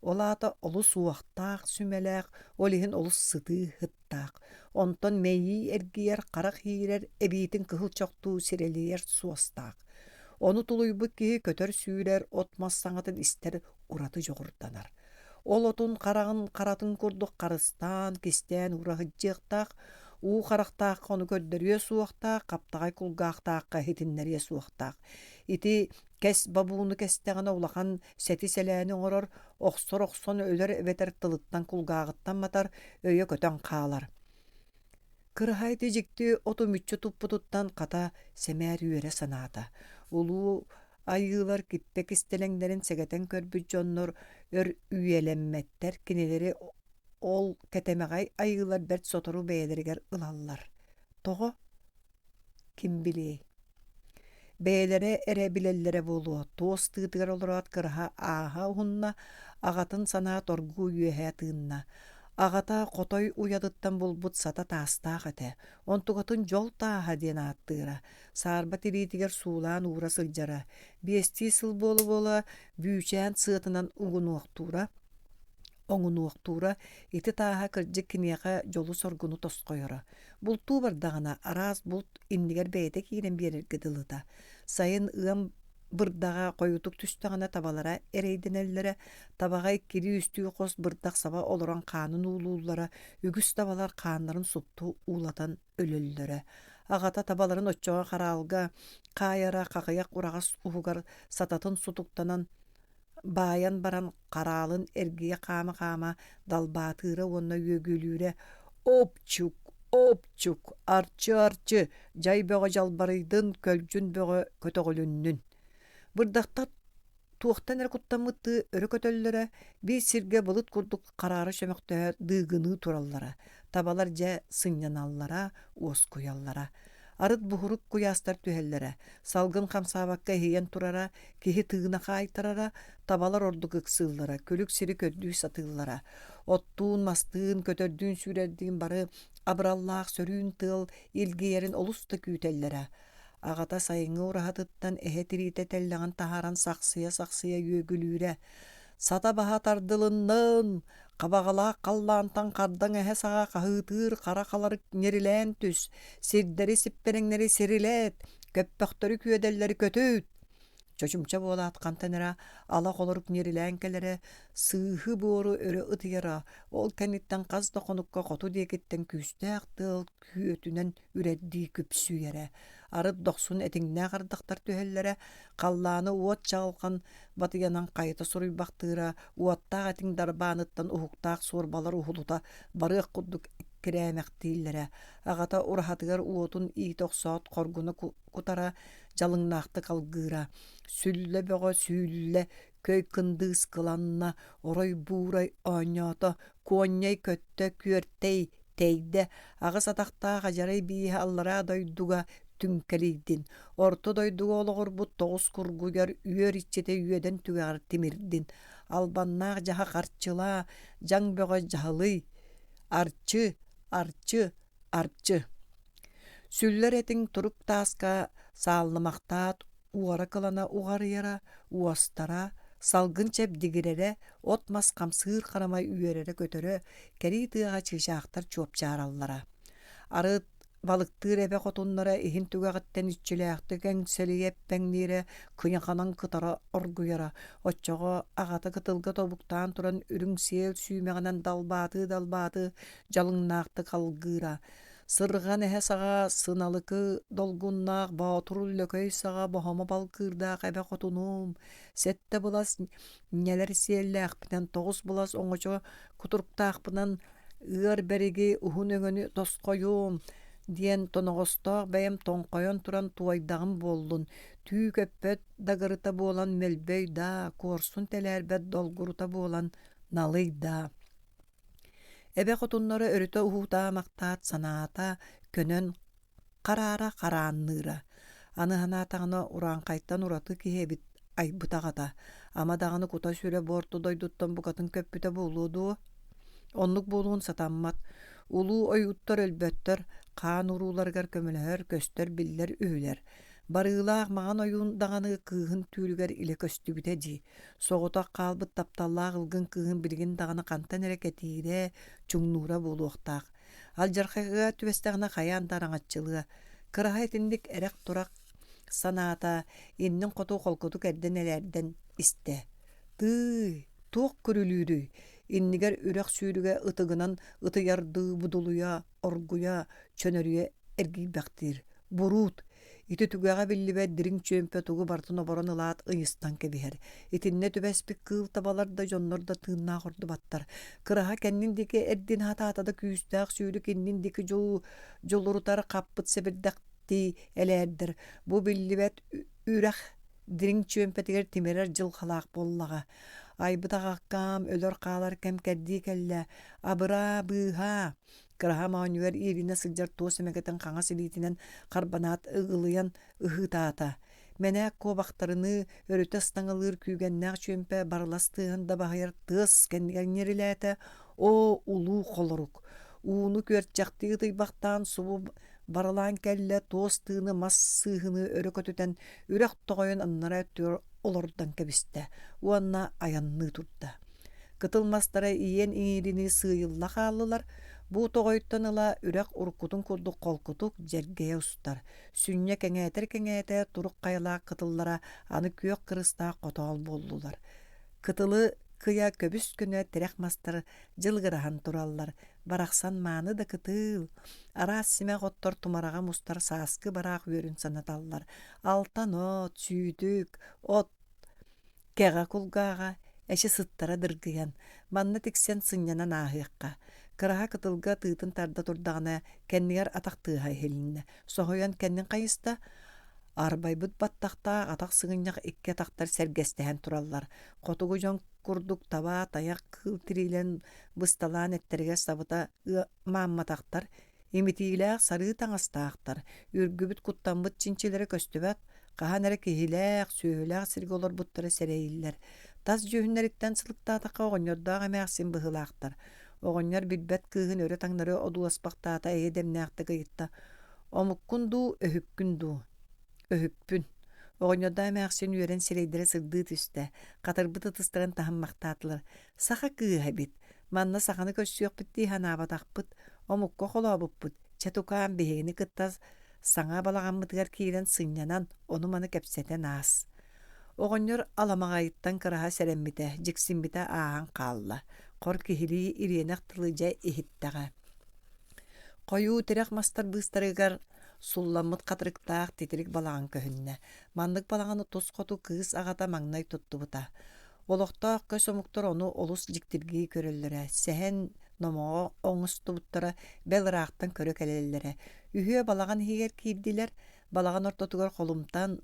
S1: Ол аата олус уохтаах, сүмэлээх, ол иһин олус сытыы сыттаах. Онтон мэйии эргийэр, харах иирэр, эбиитин кыһыл чохтуу сирэлийэр суостаах. Ону тулуйбут киһи көтөр-сүүрэр, от-мас саҥатын истэр ураты дьоҕурданар. Ол отун хараҕын харатын курдук харыстаан, кистээн уура сылдьыахтаах, уу харахтаахха ону көрдөрүө суохтаах, хаптаҕай кулгаахтаахха иһитиннэриэ суохтаах. Ити кэс бобууну кэстэҕинэ улахан сэти-сэлээни оҥорор, охсор охсон өлөр эбэтэр тылыттан кулгааҕыттан матар, өйө көтөн хаалар. Кыраһа ити дьикти оту мүччү туппутуттан хата сэмээр үөрэ санаата. Улуу Айыылар киппэ кистэлэҥнэрин сэгэтэн көрбүт дьоннор өр үйэлэммэттэр, кинилэри ол кэтэмэҕэй айыылар бэрт сотору бэйэлэригэр ылаллар. Тоҕо? Ким билиэй. Бэйэлэрэ эрэ билэллэрэ буолуо, туос тыытыгар олороот кыраһа ааһа уһунна, аҕатын санаа торгуу үөһэ тыынна. Аҕата хотой уйатыттан булбут сата таастаах этэ, онтукатын дьол тааһа диэн ааттыыра. Саарба тириитигэр суулаан уура сылдьара, биэстии сыл буола-буола бүүчээн сыатынан угунуохтуура, оҥунуохтуура, ити тааһа кырдьык киниэхэ дьолу-соргуну тосхойоро. Бултуу бардаҕына, араас булт иннигэр бэйэтэ киирэн биэрэргэ дылыта. Сайын ыам бырдаҕа хойутук түстэҕинэ табалара эрэйдэнэллэрэ, табаҕа иккилии-үстүү хос бырдах саба олорон хаанын уулууллара, үгүс табалар хааннарын супту уулатан өлөллөрө. Аҕата табаларын оччоҕо хараалга хаайара хахыйах ураҕас уһугар сататын сутуктанан баайан баран хараалын эргийэ хаама-хаама далбаатыыра уонна үөгүлүүрэ «Опчук! Опчук! Арчы-арчы! Дьай бөҕө дьалбарыйдын, көлдьүн бөҕө көтөҕүлүннүн!» Бырдахтар Туохтан эрэ куттаммыттыы өрө көтөллөрө, биир сиргэ былыт курдук хараара чөмөхтөһө дыыгыныы тураллара, табалар дьэ сынньаналлара, уоскуйаллара. Арыт буһурук куйаастар түһэллэрэ, салгын хамсаабакка иһийэн турара, киһи тыына хаайтарара, табалар ордук ыксыыллара, күлүк сири көрдүү сатыыллара. Оттуун-мастыын, көтөрдүүн-сүүрэрдиин бары абыраллаах сөрүүн тыал илгийэрин олус да күүтэллэрэ. Аҕата сайыҥҥы ураһатыттан эһэ тириитэ тэллэҕин таһааран сахсыйа-сахсыйа үөгүлүүрэ: «Сата баһа тардылыннын! Хабаҕалаах халлаантан хардаҥ эһэ саҕа хаһыытыыр хара халарык ньирилээн түс! Сирдэри сиппэрэҥнэри сирилээт! Көппөхтөрү күөдэллэри көтүт!» Чочумча буолаат хантан эрэ ала холорук ньирилээн кэлэрэ, сыыһы-буору өрө ытыйара, ол кэнниттэн хас да хонукка хоту диэкиттэн күүстээх тыал күөтүнэн үрэрдии күпсүйэрэ, арыт дохсун этиҥнээх ардахтар түһэллэрэ, халлааны уот чаҕылхан батыйанан хайыта суруйбахтыыра, уоттаах этиҥ дарбааныттан уһуктаах суорбалар уһулута барыах курдук эккирээмэхтииллэрэ, аҕата ураһатыгар уотун иитэ охсоот хоргуна кутара, дьалыҥнаахтык алгыыра, сүллэ бөҕө сүүллэ, көй кындыыс кыланна, орой буурай оонньоото, куонньай көттө, күөртэй тэйдэ, аҕыс атахтаах адьарай бииһэ аллараа дойдуга түҥкэлийдин, орто дойдуга олоҕурбут тоҕус кургуйар үөр иччитэ үөдэн түгэҕэр тимирдин, албаннаах дьаһах арчылаа, дьаҥ бөҕө дьаһалый, арчы, арчы, Арчы Сүллэр этиҥ турук тааска сааллымахтаат уора кылана уҕарыйара, уостара, салгын чэбдигирэрэ, от-мас хамсыыр харамай үөрэрэ-көтөрө, кэрии тыаҕа чыычаахтар чуопчаараллара. Арыт балыктыыр эбэ хотуннара иһин түгэҕиттэн иччилээхтик эҥсэлийэ эппэҥниирэ, кыйаханан кытара оргуйара. Оччоҕо аҕата кытылга тобуктаан туран үрүҥ сиэл сүүмэҕинэн далбаатыы-далбаатыы дьалыҥнаахтык алгыыра. Сырҕан эһэ саҕа сыналыкы долгуннаах боотур лөкөй саҕа боһомо балкыырдаах эбэ хотунуум, сэттэ былас ньэлэр сиэллээхпинэн, тоҕус былас оҥочо кутуруктаахпынан ыар бэриги уһун өҥөнү тосхойуом диэн тоноҕостоох бэйэм тоҥхойон туран туойдаҕым буоллун, түү көппөт дагырыта буолан мөлбөй даа, куорсун тэлээрбэт долгурута буолан налый даа. Эбэ хотуннара өрүтэ уһуутаамахтаат санаата көнөн хараара хараанныыра. Аны санаатаҕына урааҥхайтан ураты киһи эбит айбыт аҕата. Ама даҕаны кута-сүрэ буорту дойдуттан букатын көппүтэ буолуо дуо? Оннук буолуон сатаммат. Улуу ойууттар өлбөттөр, хаан урууларыгар көмөлөһөр, көстөр-биллэр үһүлэр. Барыылаах маҥан ойуун даҕаны кыыһын түүлүгэр илэ көстүбүтэ дии. Соҕотох хаалбыт тапталлаах ылгын кыыһын билигин даҕаны хантан эрэ кэтиирэ, чуҥнуура буолуохтаах. Алдьархайга түбэстэҕинэ хайаан да араҥаччылыа. Кыраһа итинник эрэх-турах санаата иннин хоту холкутук эрдэн элээрдэн истэ. Тыый, туох күрүлүүрүй? Иннигэр үрэх сүүрүгэ ытыгынан ытыйардыы будулуйа, оргуйа, чөнөрүйэ эргийбэхтиир. Буруут, Ити түгэҕэ биллибэт дириҥ чүөмпэ тугу барытын оборон ылаат ыйыстан кэбиһэр. Итиннэ түбэспит кыыл табалар да дьоннор да тыыннаах ордубаттар. Кыраһа кэннин диэки эрдин хатаата да күүстээх сүүрүк иннин диэки дьулурутар хаппыт сэбирдэхтии элээрдэр. Бу биллибэт үрэх дириҥ чүөмпэтигэр тимирэр дьылҕалаах буоллаҕа. Айбыт аҕаккаам өлөр-хаалар кэм кэрдии кэллэ. Абыраа, быыһаа! Кыраһа моонньугар иилинэ сылдьар туос эмэгэтин хаҥас илиитинэн харбанаат ыгылыйан ыһыытаата. Мэнээк куобахтарыныы өрүтэ ыстаҥалыыр күүгэннээх чүөмпэ барылас тыаһын да баһыйар тыас кэннигэр ньирилээтэ. Оо, улуу холорук! Ууну күөрчэхтии ытыйбахтаан субу барылаан кэллэ, туос тыыны мас сыыһыныы өрө көтүтэн, үрэх тоҕойун аннараа өттүгэр олордон кэбистэ уонна айанныы турда. Кытыл мастара иэн иҥииринии сыыйылла хааллылар, бу тоҕойтон ыла үрэх уруккутун курдук холкутук дьэргэйэ устар. Сүнньэ кэҥээтэр-кэҥээтэ турук хайалаах кытыллара аны күөх кырыстаах хотоол буоллулар. Кытылы кыйа көбүс-көнө тирэх мастар дьылыгыраһан тураллар. Барахсан мааны да кытыл, араас симэх оттор тумараҕа мустар сааскы бараах үөрүн санаталлар. Алтан от, сүүтүк, от Кэҕэ кулгааҕа эчи сыттара дыргыйан, манна тиксэн сынньанан ааһыахха. Кыраһа кытылга тыытын тарда турдаҕына, кэннигэр атах тыаһа иһилиннэ. Соһуйан кэннин хайыста, арбайбыт баттахтаах атах сыгынньах икки атахтар сэргэстэһэн тураллар. Хотугу дьон курдук таба, тайах кыыл тириилэн бысталаан эттэригэр сабыта маамматахтар, имитиилээх сарыы таҥастаахтар, үргүбүт куттаммыт чинчилэрэ көстүбэт, хаһан эрэ киһилээх, сүөһүлээх сиргэ олорбуттара сэрэйиллэр. Тас дьүһүннэриттэн сылыктаатахха оҕонньордоох эмээхсин быһыылаахтар. Оҕонньор билбэт кыыһын өрө-таҥнары одууласпахтаата эйэ дэмнээхтик ыйытта: «Омуккун дуу, өһүккүн дуу?» «Өһүкпүн». Оҕонньордоох эмээхсин үөрэн сирэйдэрэ сырдыы түстэ, хатырбыт ытыстарын таһыммахтаатылар. «Саха кыыһа эбит. Манна саханы көрсүөхпүт дии санаабатахпыт, омукка холообуппут, чэ тукаам биһигини кытта саҥа балаҕаммытыгар киирэн сынньанан, ону-маны кэпсэтэн аас. Оҕонньор аламаҕайыттан кыраһа сэрэммитэ, дьиксиммитэ ааһан хаалла. Хор киһилии ириэнэх тылы дьэ иһиттэҕэ. Хойуу тирэх мастар быыстарыгар сулламмыт хатырыктаах титирик балаҕан көһүннэ. Маннык балаҕаны тус хоту кыыс аҕата маҥнай туттубута. Олохтоох көс омуктар ону олус дьиктиргии көрөллөрө, сэһэн, номоҕо оҥостубуттара, бэл ыраахтан көрө кэлэллэрэ. Үһүө балаҕан иһигэр киирдилэр, балаҕан ортотугар холумтан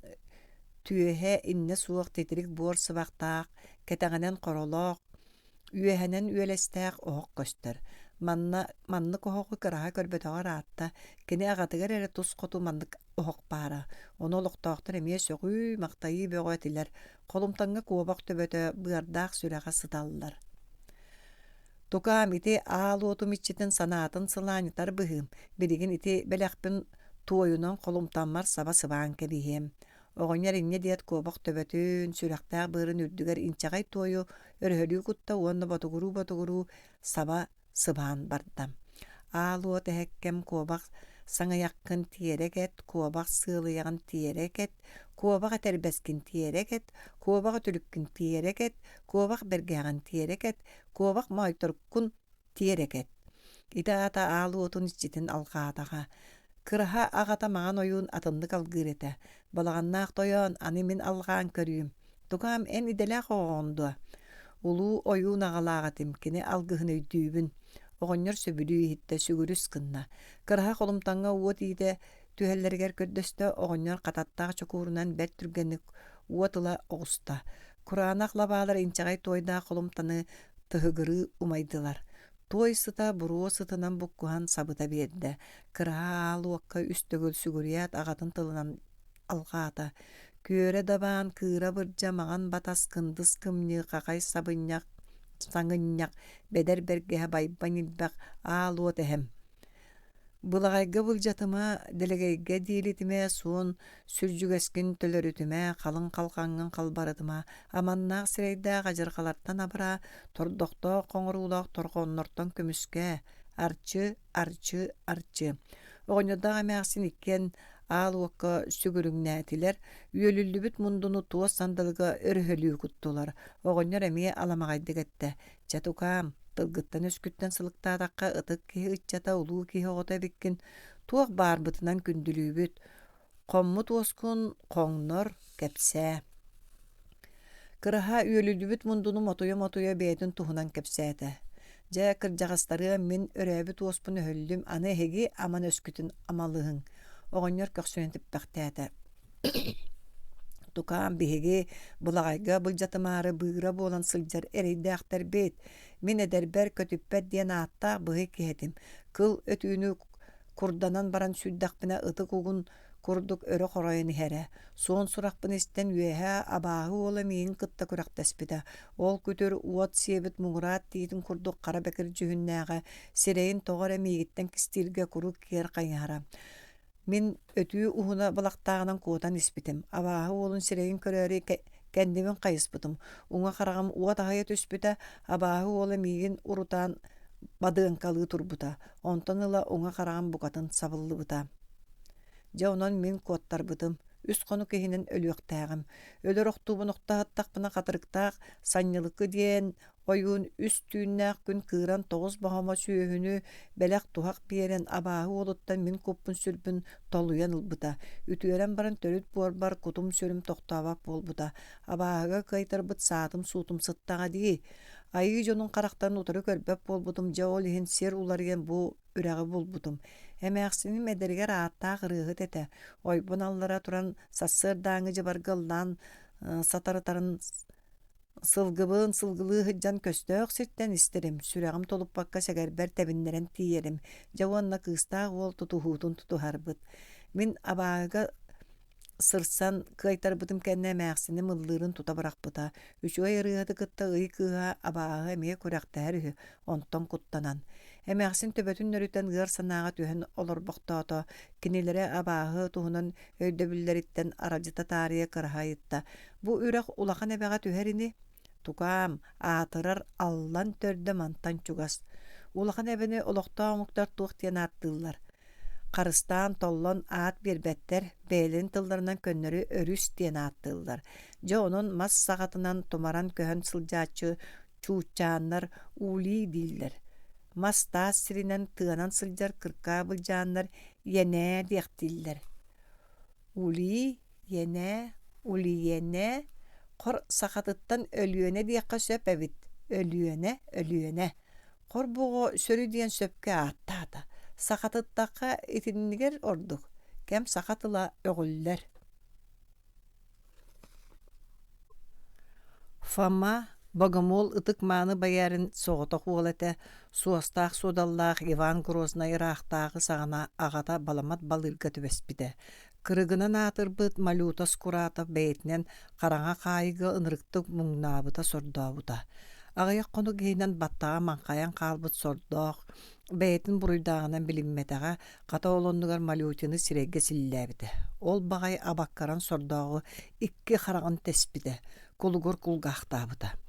S1: түөһэ иннэ суох титирик буор сыбахтаах, кэтэҕинэн хоролоох, үөһэнэн үөлэстээх оһох көстөр. Манна маннык оһоҕу кыраһа көрбөтөҕө ыраатта, кини аҕатыгар эрэ тус хоту маннык оһох баара. Ону олохтоохтор эмиэ сөҕүү-махтайыы бөҕө этилэр, Холумтаҥҥа куобах төбөтө, быардаах сүрэҕэ сыталлар. Тукаам, ити аал уотум иччитин санаатын сылаанньытар быһыым, билигин ити бэлэхпин туойунан холумтаммар саба сыбаан кэбиһиэм. Оҕонньор инньэ диэт куобах төбөтүн, сүрэхтээх быарын үрдүгэр инчэҕэй туойу өрөһөлүү кутта уонна ботугуруу-ботугуруу саба сыбаан барда. Аал уот эһэккэм куобах саҥыйаххын тиэрэ кэт, куобах сыалыйаҕын тиэрэ кэт, куобах этэрбэскин тиэрэ кэт, куобах үтүлүккүн тиэрэ кэт, куобах бэргэһэҕин тиэрэ кэт, куобах моойторуккун тиэрэ кэт. Ити аата аал уотун иччитин алҕаатаҕа. Кыраһа аҕата маҥан ойуун атыннык алгыыр этэ. Балаҕаннаах тойоон, аны мин алҕаан көрүүм. Тукаам, эн идэлээх оҕоҕун дуо? Улуу ойуун аҕалаах этим, кини алгыһын өйдүүбүн. Оҕонньор сөбүлүү иһиттэ, сүгүрүс гынна. Кыраһа холумтаҥҥа уот иитэ түһэллэригэр көрдөстө, оҕонньор хататтаах чокуурунан бэрт түргэнник уот ыла оҕуста. Кураанах лабаалар инчэҕэй туойдаах холумтаны тыһыгырыы умайдылар. Туой сыта буруо сытынан буккуһан сабыта биэрдэ. Кыраһа аал уокка үс төгүл сүгүрүйээт аҕатын тылынан алҕаата: Күөрэ дабаан, кыыра бырдьа, маҥан батас, кындыс кымньыы, хахай сабынньах, саҥынньах, бэдэр бэргэһэ, байбан илбэх, аал уот эһэм Былаҕайга былдьатыма, дэлэгэйгэ диэлитимэ, суон сүрдьүгэскин төлөрүтүмэ, халыҥ халҕаҥҥын халбарытыма, аманнаах сирэйдээх адьырҕалартан абыраа, тордохтоох хоҥоруулаах торҕоннортон көмүскээ, арчы, арчы, арчы. Оҕонньордоох эмээхсин иккиэн аал уокка сүгүрүҥнээтилэр, үөлүллүбүт мундуну туос сандалыга өрөһөлүү куттулар. Оҕонньор эмиэ аламаҕайдык эттэ: Чэ, тукаам, тылгыттан-өскүттэн сылыктаатахха, ытык киһи ыччата улуу киһи оҕото эбиккин, туох баарбытынан күндүлүүбүт. Хоммут уоскун хоҥнор, кэпсээ. Кыраһа үөлүллүбүт мундуну мотуйа-мотуйа бэйэтин туһунан кэпсээтэ. Дьэ, кырдьаҕастарыам, мин өрөөбүт уоспун өһүллүм, аны эһиги аман өскүтүн амалыһыҥ. Оҕонньор көхсүнэн типпэхтээтэ. Тукаам, биһиги былаҕайга былдьатымаары быыра буолан сылдьар эрэйдээхтэрбит. Мин эдэрбэр көтүппэт диэн ааттаах быһый киһи этим. Кыл өтүүнү курданан баран сүүрдэхпинэ ытык угун курдук өрө хоройон иһэрэ. Суон сурахпын истэн үөһэ абааһы уола миигин кытта күрэхтэспитэ. Ол күтүр уот сиэбит муҥураат тиитин курдук хара бэкир дьүһүннээҕэ, сирэйин тоҕо эрэ миигиттэн кистииргэ куруук киэр хайыһара. Мин өтүү уһуна былахтааҕынан куотан испитим, абааһы уолун сирэйин көрөөрү кэннибин хайыспытым, уҥа хараҕым уот аһыйа түспүтэ, абааһы уола миигин урутаан бадыаҥкалыы турбута, онтон ыла уҥа хараҕым букатын сабыллыбыта. Дьэ онон мин куоттарбытым, үс хонук иһинэн өлүөхтээҕим. Өлөр охтуубун охтоһуттахпына хатырыктаах Санньылыкы диэн Ойуун үс түүннээх күн кыыран тоҕус боһомо сүөһүнү бэлэх-туһах биэрэн абааһы уолуттан мин куппун-сүрбүн толуйан ылбыта. Үтүөрэн баран төрүт буорбар кутум-сүрүм тохтообот буолбута. Абааһыга кыайтарбыт саатым-суутум сыттаҕа дии. Айыы дьонун харахтарын утары көрбөт буолбутум, дьэ ол иһин сир уларыйан бу үрэҕи булбутум. Эмээхсиним эдэригэр ааттаах ырыаһыт этэ. Ойбон аллара туран сарсыардааҥҥы дьыбарга ыллаан сатарытарын Сылгыбын сылгылыы сылдьан көстөөх сиртэн истэрим, сүрэҕим тулуппакка сэгэрбэр тэбиннэрэн тиийэрим, дьэ уонна кыыстаах уол тутуһуутун тутуһарбыт. Мин абааһыга сырсан кыайтарбытым кэннэ эмээхсиним ыллыырын тута бырахпыта. Үчүгэй ырыаһыты кытта ый кыыһа абааһы эмиэ күрэхтэһэр үһү, онтон куттанан. Эмээхсин төбөтүн нөрүтэн ыар санааҕа түһэн олорбохтоото. Кинилэри абааһы туһунан өйдөбүллэриттэн аралдьыта таарыйа кыраһа ыйытта: Бу үрэх улахан эбэҕэ түһэр ини? Тукаам, аатырар Аллан төрдө мантан чугас. Улахан эбэни олохтоох омуктар туох диэн ааттыыллар? Харыстаан, толлон аат биэрбэттэр, бэйэлэрин тылларынан көннөрү өрүс диэн ааттыыллар. Дьэ онон мас саҕатынан тумаран көһөн сылдьааччы чууччааннар улий дииллэр. Мас-таас сиринэн тыанан сылдьар кыркаа былдьааннар йэнээ диэхтииллэр. Улий Йэнээ, Улиэнэ, хор сахатыттан Өлүөнэ диэххэ сөп эбит, Өлүөнэ, Өлүөнэ. Хор бу оҕо сөрү диэн сөпкө ааттаата. Сахатыттахха итиннигэр ордук, кэм саха тыла өҕүллэр. Фома Богомол ытык-мааны боярин соҕотох уола этэ, суостаах-суодаллаах Иван Грознай ыраахтааҕы саҕана аҕата баламат балыырга түбэспитэ. Кырыгынан аатырбыт Малюта Скуратов бэйэтинэн хараҥа хаайыыга ынырыктык муҥнаабыта-сордообута. Аҕыйах хонук иһинэн баттаҕа маҥхайан хаалбыт сордоох, бэйэтин буруйдааҕынан билиммэтэҕэ, хата ол оннугар Малютины сирэйгэ силлээбитэ. Ол баҕайы абаккаран сордооҕу икки хараҕын тэспитэ, кулугур кулгаахтаабыта.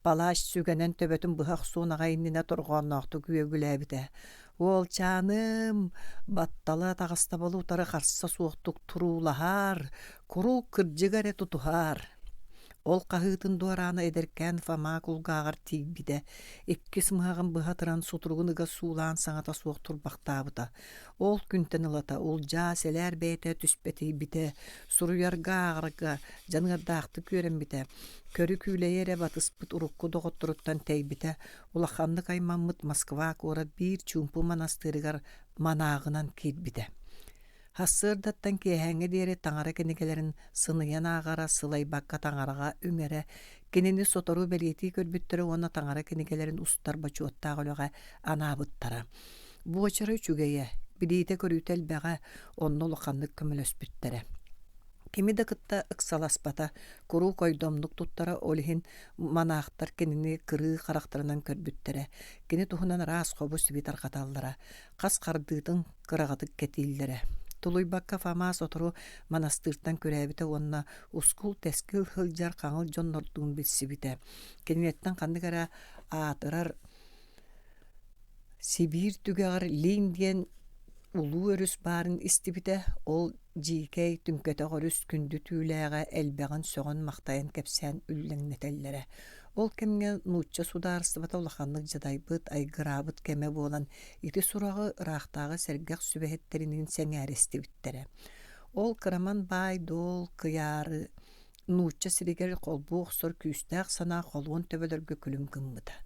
S1: Палач сүгэнэн төбөтүн быһа охсуон аҕай иннинэ торҕоонноохтук үөгүлээбитэ. Уолчааным, баттала таҕыстабылы утары харса суохтук туруулаһаар, куруук кырдьыга эрэ тутуһаар. Ол хаһыытын дуораана эдэркээн Фома кулгааҕар тиийбитэ, иккис мыһаҕын быһа ытыран сутуругун ыга суулаан саҥата суох турбахтаабыта. Ол күнтэн ылата улдьаа сэлээр бэйэтэ түспэтийбитэ, суруйарга ааҕарга дьаныардаахтык үөрэммитэ, көрү-күүлэйи эрэ батыспыт урукку доҕотторуттан тэйбитэ, улаханнык аймаммыт Москва куорат биир чуумпу манастыырыгар манааҕынан киирбитэ. Сарсыардаттан киэһээҥҥэ диэри таҥара кинигэлэрин сыныйан ааҕара, сылайбакка таҥараҕа үҥэрэ, кинини сотору бэлиэтии көрбүттэрэ уонна таҥара кинигэлэрин устар бочуоттаах үлэҕэ анаабыттара. Буочара үчүгэйэ, билиитэ-көрүүтэ элбэҕэ онно улаханнык көмөлөспүттэрэ. Кими да кытта ыксаласпата, куруук ойдомнук туттара, ол иһин манаахтар кинини кырыы харахтарынан көрбүттэрэ, кини туһунан араас хобу-сиби тарҕаталлара, хас хардыытын кыраҕытык кэтииллэрэ. Тулуйбакка Фома сотору манастыыртан күрээбитэ уонна ускул-тэскил сылдьар хаҥыл дьоннордуун билсибитэ. Кинилэртэн ханнык эрэ аатырар Сибиир түгэҕэр Линь диэн улуу өрүс баарын истибитэ, ол дьиикэй, түҥкэтэх өрүс күндү түүлээҕэ элбэҕин сөҕөн-махтайан кэпсээн үллэҥнэтэллэрэ. Ол кэмҥэ нуучча судаарыстыбата улаханнык дьадайбыт, айгыраабыт кэмэ буолан, ити сураҕы ыраахтааҕы сэргэх сүбэһиттэриниин сэҥээрэ истибиттэрэ. Ол кыраман баай-дуол кыйаары нуучча сиригэр холбуу охсор күүстээх санаа холуон төбөлөргө күлүм гыммыта.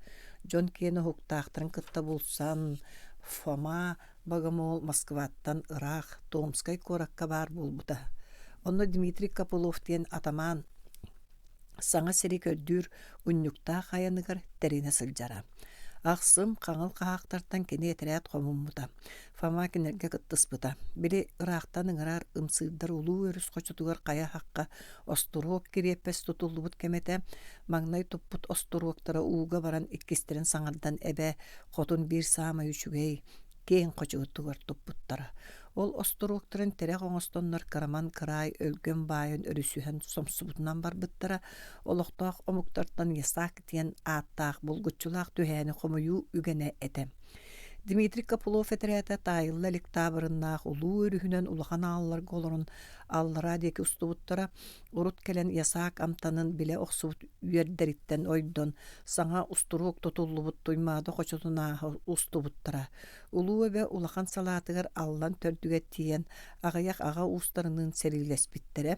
S1: Дьон киэнэ уһуктаахтарын кытта булсан, Фома Богомол Москваттан ыраах Томскай куоракка баар буолбута. Онно Дмитрий Копылов диэн атамаан саҥа сири көрдүүр унньуктаах айаныгар тэринэ сылдьара. Ахсым хаҥыл хаһаахтартан кини этэрээт хомуммута. Фома кинилэргэ кыттыспыта. Били ыраахтан ыҥырар ымсыырдар улуу өрүс хочотугар хайа хахха остуруок кириэппэс тутуллубут кэмэ этэ. Маҥнай туппут остуруоктара ууга баран иккистэрин саҥардан эбэ хотун биир саамай үчүгэй, киэҥ хочотугар туппуттара. Ол остуруоктарын тирэх оҥостоннор кыраман кыраай өлгөм баайын өрүсүһэн сомсубутунан барбыттара. Олохтоох омуктартан ясак диэн ааттаах булгуччулаах түһээни хомуйуу үгэнэ этэ. Дмитрий Копылов этэрээтэ таайылла илик таабырыннаах улуу өрүһүнэн улахан аалларга олорон аллараа диэки устубуттара. Урут кэлэн ясаак амтанын билэ охсубут үөрдэриттэн ойдон, саҥа устуруок тутуллубут Туймаада хочотун ааһа устубуттара. Улуу эбэ улахан салаатыгар Аллан төрдүгэр тиийэн аҕыйах аҕа уустарыныын сэриилэспиттэрэ.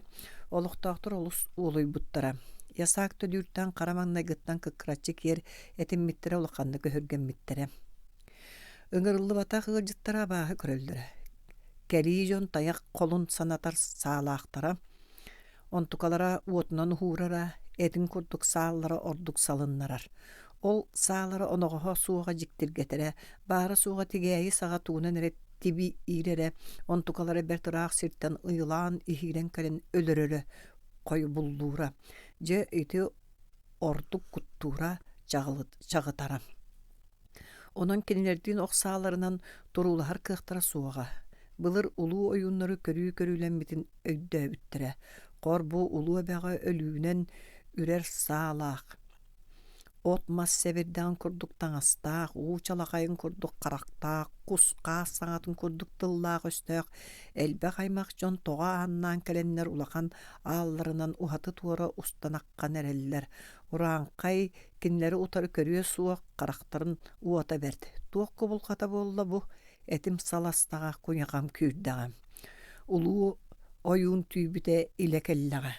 S1: Олохтоохтор олус уолуйбуттара. Ясаак төлүүртэн хара маҥнайгыттан кыккыраччы киэр этиммиттэрэ улаханнык өһүргэммиттэрэ. Ыҥырыллыбатах ыалдьыттара абааһы көрөллөрө. Кэлии дьон тайах холун санатар саалаахтара, онтукалара уотунан уһуурара, этин курдук сааллара ордук салыннарар. Ол саалара оноҕоһо суоҕа дьиктиргэтэрэ, баара-суоҕа тигээйи саҕа тугунан эрэ тибии иирэрэ, онтукалара бэрт ыраах сиртэн ыйылаан иһиирэн кэлэн өлөрөрө, хойбуллуура. Дьэ ити ордук куттуура, чаҕытара. Онон кинилэрдиин ох сааларынан туруулаһар кыахтара суоҕа. Былыр улуу ойууннары көрүү көрүүлэммитин өйдөөбүттэрэ. Хор бу улуу эбэҕэ өлүүнэн үрэр саалаах, от-мас сэбирдэҕин курдук таҥастаах, уу чалахайын курдук харахтаах, кус-хаас саҥатын курдук тыллаах-өстөөх элбэх аймах дьон тоҕо ааннаан кэлэннэр улахан аалларынан уһаты-туора устан аххан эрэллэр. Урааҥхай кинилэри утары көрүө суох, харахтарын уота бэрт. Туох кубулҕата буолла бу? Этим саластаҕа, куйаҕам күүрдэҕэ. Улуу ойуун түүйбүтэ илэ кэллэҕэ.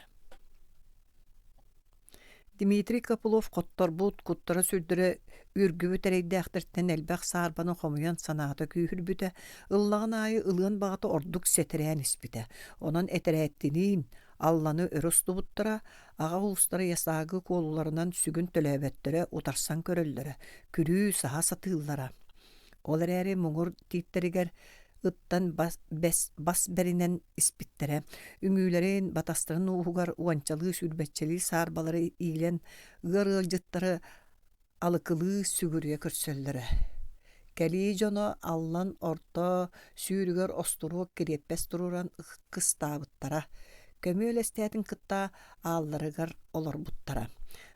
S1: Дмитрий Копылов хотторбут, куттара-сүрдэрэ үргүбүт эрэйдээхтэртэн элбэх саарбаны хомуйан санаата күүһүрбүтэ, ыллаҕын аайы ылыан баҕата ордук сэтэрээн испитэ. Онон этэрээттиниин Алланы өрө устубуттара, аҕа уустара ясаагы куолуларынан сүгүн төлөөбөттөрө, утарсан көрөллөрө, күрүү саһа сатыыллара. Ол эрээри муҥур тииттэригэр ыттан бас, бэс, бас бэринэн испиттэрэ. Үҥүүлэрин, батастарын ууһугар уончалыы-сүүрбэччэлии саарбалары иилэн, ыар ыалдьыттары алыкылыы сүгүрүйэ көрсөллөрө. Кэлии дьоно Аллан орто сүүрүгэр остуруок кириэппэс туруоран кыстаабыттара, көмүөл эстээтин кытта аалларыгар олорбуттара.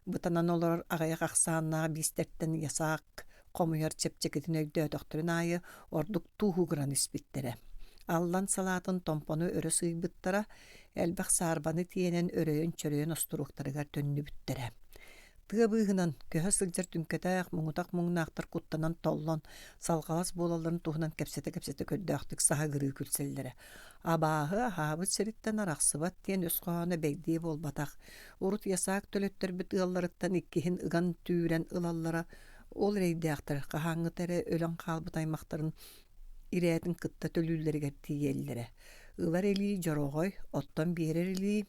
S1: Бытанан олорор аҕыйах ахсааннаах биистэртэн ясаак хомуйар чэпчэкитин өйдөөтөхтөрүн аайы ордук тууһугуран испиттэрэ. Аллан салаатын томпону өрө сыыйбыттара, элбэх саарбаны тиэнэн өрөйөн-чөрөйөн остуруоктарыгар төннүбүттэрэ. Тыа быыһынан көһө сылдьар түҥкэтэх, муҥутах муҥнаахтар куттанан толлон, салҕалас буолалларын туһунан кэпсэтэ-кэпсэтэ көрдөөхтүк саһыгырыы күлсэллэрэ. Абааһы аһаабыт сириттэн арахсыбат диэн өс хоһооно бэйдиэ буолбатах. Урут ясаак төлөттөрбүт ыалларыттан иккиһин ыган түүрэн ылаллара, ол эрэйдээхтэр хаһааҥҥыта эрэ өлөн хаалбыт аймахтарын ирээтин кытта төлүүллэригэр тиийэллэрэ. Ылар илии дьороҕой, оттон биэрэр илии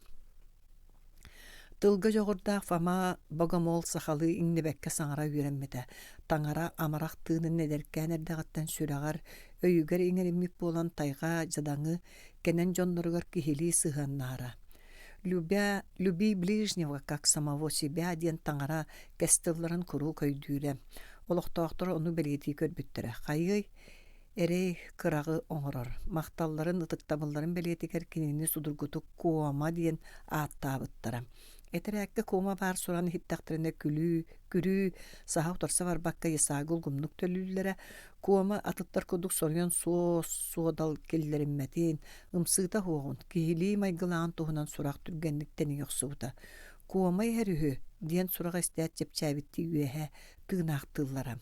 S1: Тылга дьоҕурдаах Фома Богомол сахалыы иҥнибэккэ саҥара үөрэммитэ. Таҥара амарах тыынын эдэркээн эрдэҕиттэн сүрэҕэр, өйүгэр иҥэриммит буолан тайҕа дьадаҥы, кэнэн дьонноругар киһилии сыһыаннаһара. «Любя, люби ближнего, как самого себя» диэн таҥара кэс тылларын куруук өйдүүрэ. Олохтоохтор ону бэлиэтии көрбүттэрэ. Хайыай, эрэй кыраҕы оҥорор, махталларын, ытыктабылларын бэлиэтигэр кинини судургутук Куома диэн ааттаабыттара. Этэрээккэ Куома баар суран иһиттэхтэринэ күлүү, күрүү, саһа утарса барбакка Исаагы улгумнук төлүүллэрэ, Куома атыттар курдук соруйан суос суодал киллэриммэтин, ымсыыта суоҕун, киһилии майгылааҕын туһунан сурах түргэнник тэнийэ охсубута. «Куома иһэр үһү» диэн сурах истээт чэпчээбиттии үөһэ тыынаахтыыллара.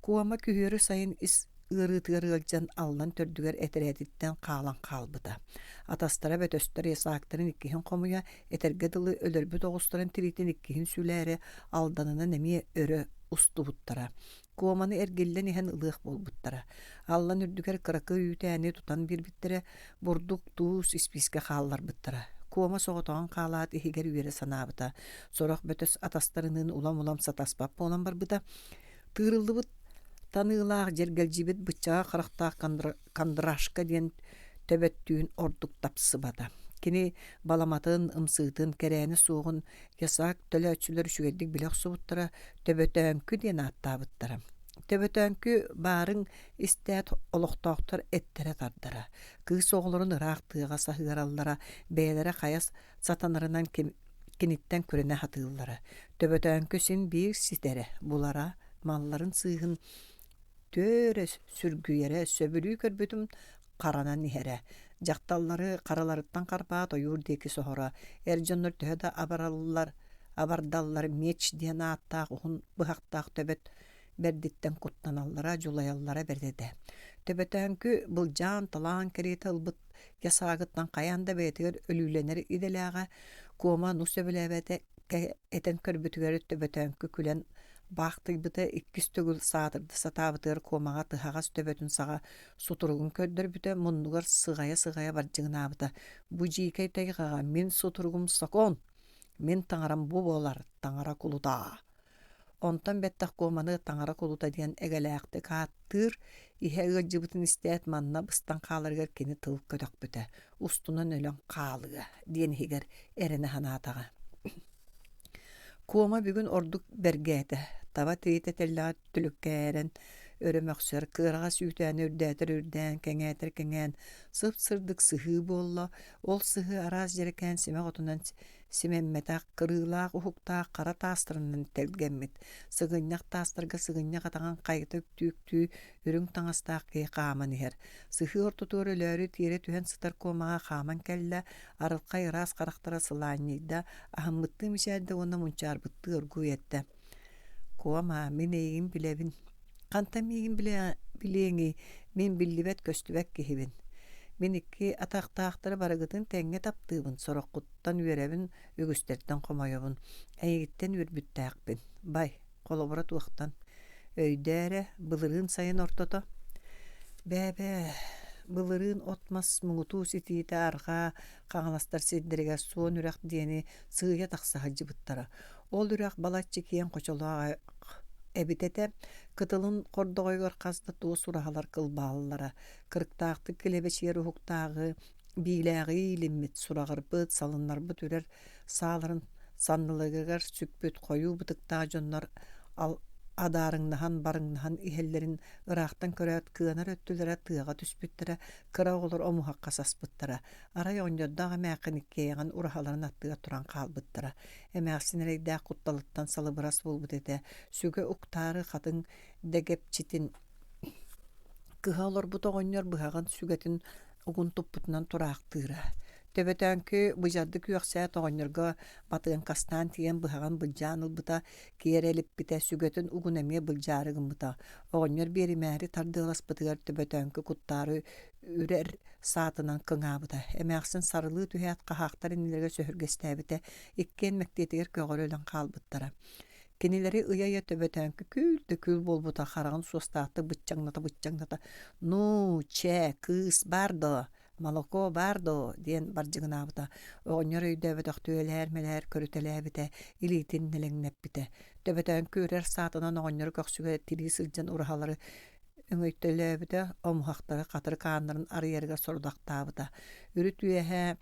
S1: Куома күһүөрү сайын ис ыарыытыгар ыалдьан Аллан төрдүгэр этэрээтиттэн хаалан хаалбыта. Атастара бөтөстөр ясаактарын иккиһин хомуйа, этэргэ дылы өлөрбүт оҕустарын тириитин иккиһин сүлээри Алданынан эмиэ өрө устубуттара. Куоманы эргиллэн иһэн ылыах буолбуттара. Аллан үрдүгэр кыракый үүтээни тутан биэрбиттэрэ, бурдук, туус, испиискэ хаалларбыттара. Куома соҕотоҕун хаалаат иһигэр үөрэ санаабыта. Сорох бөтөс атастарыныын улам-улам сатаспат буолан барбыта. Тыырыллыбыт таныылаах дьэргэлдьийбит быччаҕа харахтаах Кондрашка диэн төбөттүүн ордук тапсыбата. Кини баламатын, ымсыытын, кэрээни суоҕун ясаак төлөөччүлэр үчүгэйдик билэ охсубуттара, Төбөтөөҥкү диэн ааттаабыттара. Төбөтөөҥкү баарын истээт олохтоохтор эттэрэ тардара, кыыс оҕолорун ыраах тыаҕа саһыараллара, бэйэлэрэ хайа сатанарынан киниттэн күрэнэ сатыыллара. Төбөтөөҥкү син биир ситэрэ, булара, малларын сыыһын түөрэ сүргүйэрэ, сөбүлүү көрбүтүм харанан иһэрэ. Дьахталлары хараларыттан харбаат ойуур диэки соһоро. Эр дьоннор төһө да абараллар, абардаллар меч диэн ааттаах уһун быһахтаах төбөт бэрдиттэн куттаналлара, дьулайаллара бэрт этэ. Төбөтөөҥкү былдьаан-талаан кэриэтэ ылбыт ясаагыттан хайаан да бэйэтигэр өлүүлэнэр идэлээҕэ, Куома ону сөбүлээбэтэ этэн көрбүтүгэр Төбөтөөҥкү күлэн баахтыйбыта иккис төгүл саатырда сатаабытыгар Куомаҕа тыһаҕас төбөтүн саҕа сутуругун көрдөрбүтэ, муннугар сыҕайа-сыҕайа бардьыгынаабыта: «Бу дьиикэй тайҕаҕа мин сутуругум сокуон, мин таҥарам бу буолар, таҥара кулута!» Онтон бэттэх Куоманы таҥара кулута диэн эгэлээхтик ааттыыр, иһэ ыалдьыбытын истээт манна быстан хааларыгар кини тыл көтөхпүтэ, устунан өлөн хаалыа диэн иһигэр эрэнэ санаатаҕа. Куома бүгүн ордук бэргээтэ, таба тириитэ тэллэҕэ түлүккээрэн өрө мөхсөр, кыараҕас үүтээнэ үрдээтэр үрдээн, кэҥээтэр кэҥээн, сып-сырдык сыһыы буолла, ол сыһыы араас дьэрэкээн симэх отунан симэммэтэх, кырыылаах уһуктаах хара таастарынан тэлгэммит, сыгынньах таастарга сыгынньах атаҕын хайыта үктүү-үктүү үрүҥ таҥастаах киһи хааман иһэр. Сыһыы ортотугар өлөөрү тиэрэ түһэн сытар куомаҕа хааман кэллэ, арылхай ыраас харахтара сылаанньыйда, аһыммыттыы мичээрдэ уонна мунчаарбыттыы оргууй эттэ: «Куома, мин эйигин билэбин. Хантан миигин билиэҥий, мин биллибэт-көстүбэт киһибин. Мин икки атахтаахтары барыгытын тэҥҥэ таптыыбын, сороххуттан үөрэбин, үгүстэртэн хомойобун. Эйигиттэн үөрбүттээхпин. Бай, холобура туохтан? Өйдөө эрэ, былырыын сайын ортото. Бээ-бээ, былырыын от-мас муҥутуу ситиитэ арҕаа Хаҥаластар сирдэригэр Суон Үрэх диэни сыыйа тахса сылдьыбыттара. Ол үрэх балачча киэҥ хочолоох эбит этэ, кытылын хордоҕойугар хас да туос ураһалар кылбааллара, кырыктаахтык килэбэчийэр уһуктааҕы, биилээҕи иилиммит, сураҕырбыт, салыннарбыт үрэр сааларын санныларыгар сүкпүт хойуу бытыктаах дьоннор Адаарыҥнаһан, барыҥнаһан иһэллэрин ыраахтан көрөөт, кыанар өттүлэрэ тыаҕа түспүттэрэ, кыра оҕолор омуһахха саспыттара. Арай оҕонньордоох эмээххин иккиэйэҕин ураһаларын аттыгар туран хаалбыттара. Эмээхсин эрэйдээх кутталыттан салыбырас буолбут этэ, сүгэ уктаары хатыҥ дэгэпчитин кыһа олорбут оҕонньор быһаҕын сүгэтин угун туппутунан тураахтыыра. Төбөтөөҥкү быдьардык үөхсээт оҕонньорго батыаҥкастаан тиийэн быһаҕын былдьаан ылбыта, киэр элиппитэ, сүгэтин угун эмиэ былдьаары гыммыта. Оҕонньор биэримээри тардыаласпытыгар төбөтөөҥкү куттаары үрэр саатынан кыҥаабыта. Эмээхсин сарылыы түһээт хаһаахтар иннилэригэр сөһүргэстээбитэ, иккиэн мэктиэтигэр көҕөрө өлөн хаалбыттара. Кинилэри ыйа-ыйа төбөтөөҥкү күл да күл буолбута хараҕын суостаахтык быччаҥната-быччаҥната «Ну, чэ, кыыс баар дуо? Молоко баар дуо?» диэн бардьыгынаабыта. Оҕонньор өйдөөбөтөхтүү элээр-мэлээр көрүтэлээбитэ, илиитин нэлэҥнэппитэ. Төбөтөөҥкү үрэр саатынан оҕонньору көхсүгэ тирии сылдьан ураһалары өҥөйтөлөөбүтэ, омуһахтары хатырык ааннарын арыйарыгар сорудахтаабыта. Үрүт үөһэ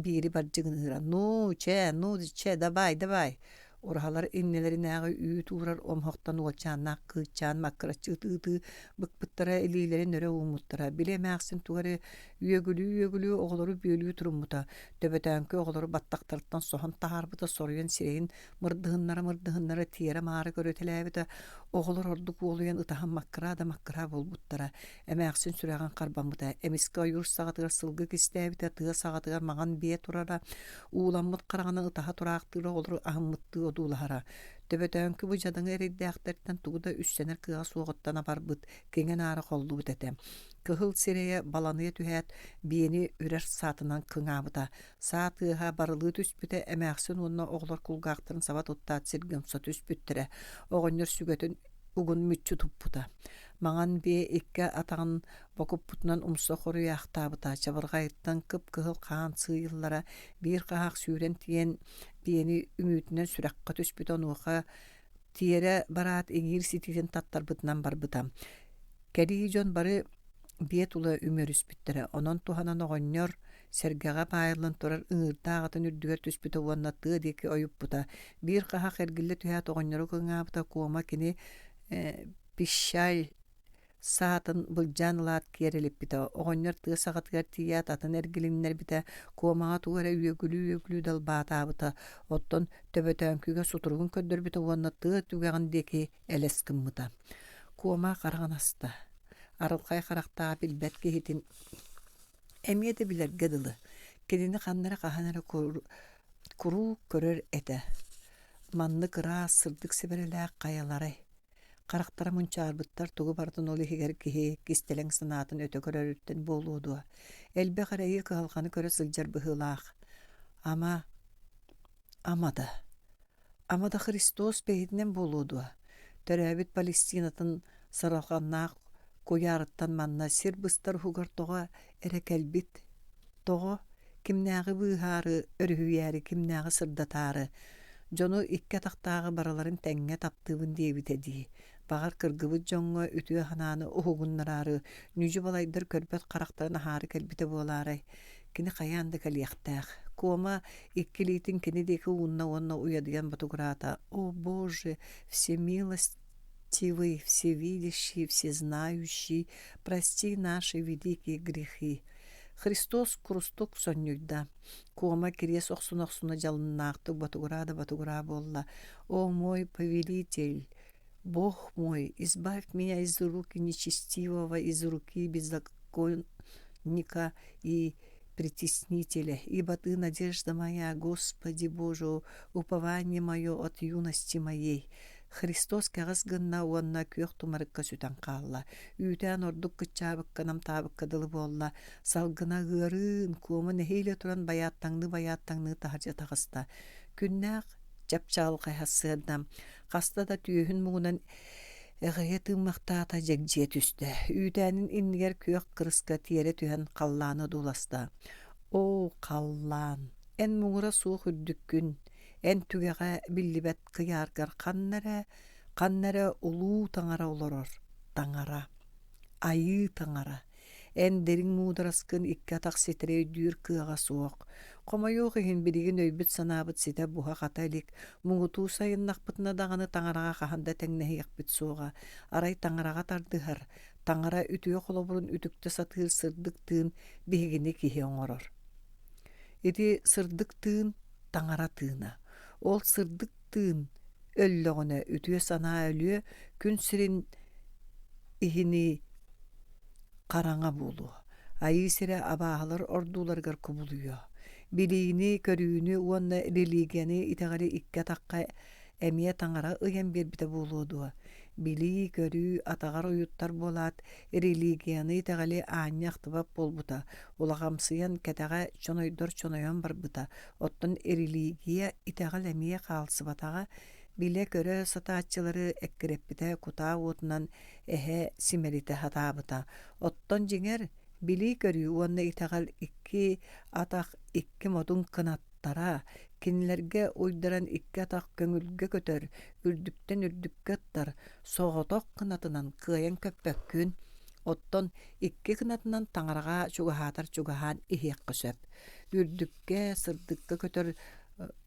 S1: биири бардьыгыныыра: «Ну, чэ, ну, чэ, давай, давай!» Ураһалар иннилэринээҕи үүт уурар омһохтон уолчааннаах кыысчаан маккыраччы ытыы-ытыы быкпыттара, илиилэрин өрө ууммуттара. Били эмээхсин тугу эрэ үөгүлүү-үөгүлүү оҕолору бүөлүү туруммута. Төбөтөөҥкү оҕолору баттахтарыттан соһон таһаарбыта, соруйан сирэйин мырдыһыннара-мырдыһыннара тиэрэ-маары көрүтэлээбитэ. Оҕолор ордук уолуйан ытаһан маккыраа да маккыраа буолбуттара. Эмээхсин сүрэҕин харбаммыта. Эмискэ ойуур саҕатыгар сылгы кистээбитэ, тыа саҕатыгар маҥан биэ турара. Ууламмыт хараҕынан ытаһа тураахтыыр оҕолору аһыммыттыы одуулаһара. Төбөтөөҥкү бу дьадаҥы эрэйдээхтэртэн тугу да үссэнэр кыаҕа суоҕуттан абарбыт, киҥэ-наара холлубут этэ. Кыһыл сирэйэ баланыйа түһээт, биэни үрэр саатынан кыҥаабыта. Саа тыаһа барылыы түспүтэ, эмээхсин уонна оҕолор кулгаахтарын саба туттаат сиргэ умса түспүттэрэ. Оҕонньор сүгэтин угун мүччү туппута. Маҥан биэ икки атаҕын бокуппутунан умса хоруйаахтаабыта, чабырҕайыттан кып-кыһыл хаан сыыйыллара, биир хаһаах сүүрэн тиийэн биэни үҥүүтүнэн сүрэххэ түспүтэ, онуоха тиэрэ бараат иҥиир ситиитин таттарбытынан барбыта. Кэрии дьон бары биэ тула үмүөрүспүттэрэ, онон туһанан оҕонньор сэргэҕэ баайыллан турар ыҥыырдаах атын үрдүгэр түспүтэ уонна тыа диэки ойуппута. Биир хаһаах эргиллэ түһээт оҕонньору кыҥаабыта, Куома кини пищаль саатын былдьаан ылаат киэр элиппитэ. Оҕонньор тыа саҕатыгар тиийээт атын эргилиннэрбитэ, Куомаҕа тугу эрэ үөгүлүү-үөгүлүү далбаатаабыта, оттон төбөтөөҥкүгэ сутуругун көрдөрбүтэ уонна тыа түгэҕин диэки элэс гыммыта. Куома хараҕын аста. Арылхай харахтаах билбэт киһитин эмиэ да билэргэ дылы, кинини ханна эрэ хаһан эрэ куруук көрөр этэ. Маннык ыраас, сырдык сэбэрэлээх хайаларай? Харахтара мунчаарбыттар тугу барытын ол иһигэр киһи кистэлэҥ санаатын өтө көрөрүттэн буолуо дуо? Элбэх эрэйи кыһалҕаны көрө сылдьар быһыылаах. Ама, ама да, ама да Христос бэйэтинэн буолуо дуо? Төрөөбүт Палестинатын саралҕаннаах куйаарыттан манна сир быстар уһугар тоҕо эрэ кэлбит? Тоҕо? Кимнээҕи быыһаары, өрүһүйээри, кимнээҕи сырдатаары? Дьону икки атахтааҕы барыларын тэҥҥэ таптыыбын диэбитэ дии. Баҕар, кыргыбыт дьоҥҥо үтүө санааны уһугуннараары, ньүдьү-балайдар көрбөт харахтарын аһаары кэлбитэ буолаарай? Кини хайаан да кэлиэхтээх. Куома икки илиитин кини диэки уунна уонна уйадыйан ботугураата: «О, Боже, всемилость Милостивый, всевидящий, всезнающий, прости наши великие грехи. Христос курустук сонньуйда, Куома кириэс охсуна-охсуна дьалыннаахтык ботугураа да ботугураа буолла: «О мой повелитель, Бог мой, избавь меня из руки нечестивого, из руки беззаконника и притеснителя, ибо Ты надежда моя, Господи Боже, упование мое от юности моей. Христос кэҕис гынна уонна күөх тумарыкка сүтэн хаалла. Үүтээн ордук кыччаабыкка, намтаабыкка дылы буолла. Салгына ыарыын, куома нэһиилэ туран байааттаҥныы-байааттаҥныы таһырдьа таҕыста. Күннээх чапчаалҕай сарсыарда хаста да түөһүн муҥунан эҕийэ тыыммахтаата дьэгдьийэ түстэ. Үүтээнин иннигэр күөх кырыска тиэрэ түһэн халлааны одууласта. Оо, халлаан, эн муҥура суох үрдүккүн, Эн түгэҕэ биллибэт кыйааргар ханна эрэ, ханна эрэ улуу таҥара олорор, таҥара, айыы таҥара. Эн дириҥ муудараскын икки атах ситэри өйдүүр кыаҕа суох. Хомойуох иһин билигин өйбүт-санаабыт ситэ буһа-хата илик, муҥутуу сайыннахпытына даҕаны таҥараҕа хаһан да тэҥнэһиэхпит суоҕа. Арай таҥараҕа тардыһар, таҥара үтүө холобурун үтүктэ сатыыр сырдык тыын биһигини киһи оҥорор. Ити сырдык тыын таҥара тыына. Ол сырдык тыын өллөҕүнэ үтүө санаа өлүө, күн сирин иһинии хараҥа буолуо, айыы сирэ абааһылар ордууларыгар кубулуйуо. Билиини, көрүүнү уонна религияны итэҕэли икки атахха эмиэ таҥара ыйан биэрбитэ буолуо дуо? Билии, көрүү атаҕар уйуттар буолаат, религияны итэҕэли аанньа ахтыбат буолбута, улахамсыйан кэтэҕэ чонойдор чонойон барбыта, оттон религия итэҕэл эмиэ хаалсыбатаҕа, билэ-көрө сатааччылары эккирэппитэ кутаа уотунан эһэ симэлитэ сатаабыта. Оттон дьиҥэр, билии-көрүү уонна итэҕэл икки атах икки модун кынаттара, кинилэргэ уйдаран икки атах көҥүлгэ көтөр, үрдүктэн үрдүккэ ыттар, соҕотох кынатынан кыайан көппөккүн, оттон икки кынатынан таҥараҕа чугаһаатар чугаһаан иһиэххэ сөп. Үрдүккэ, сырдыкка көтөр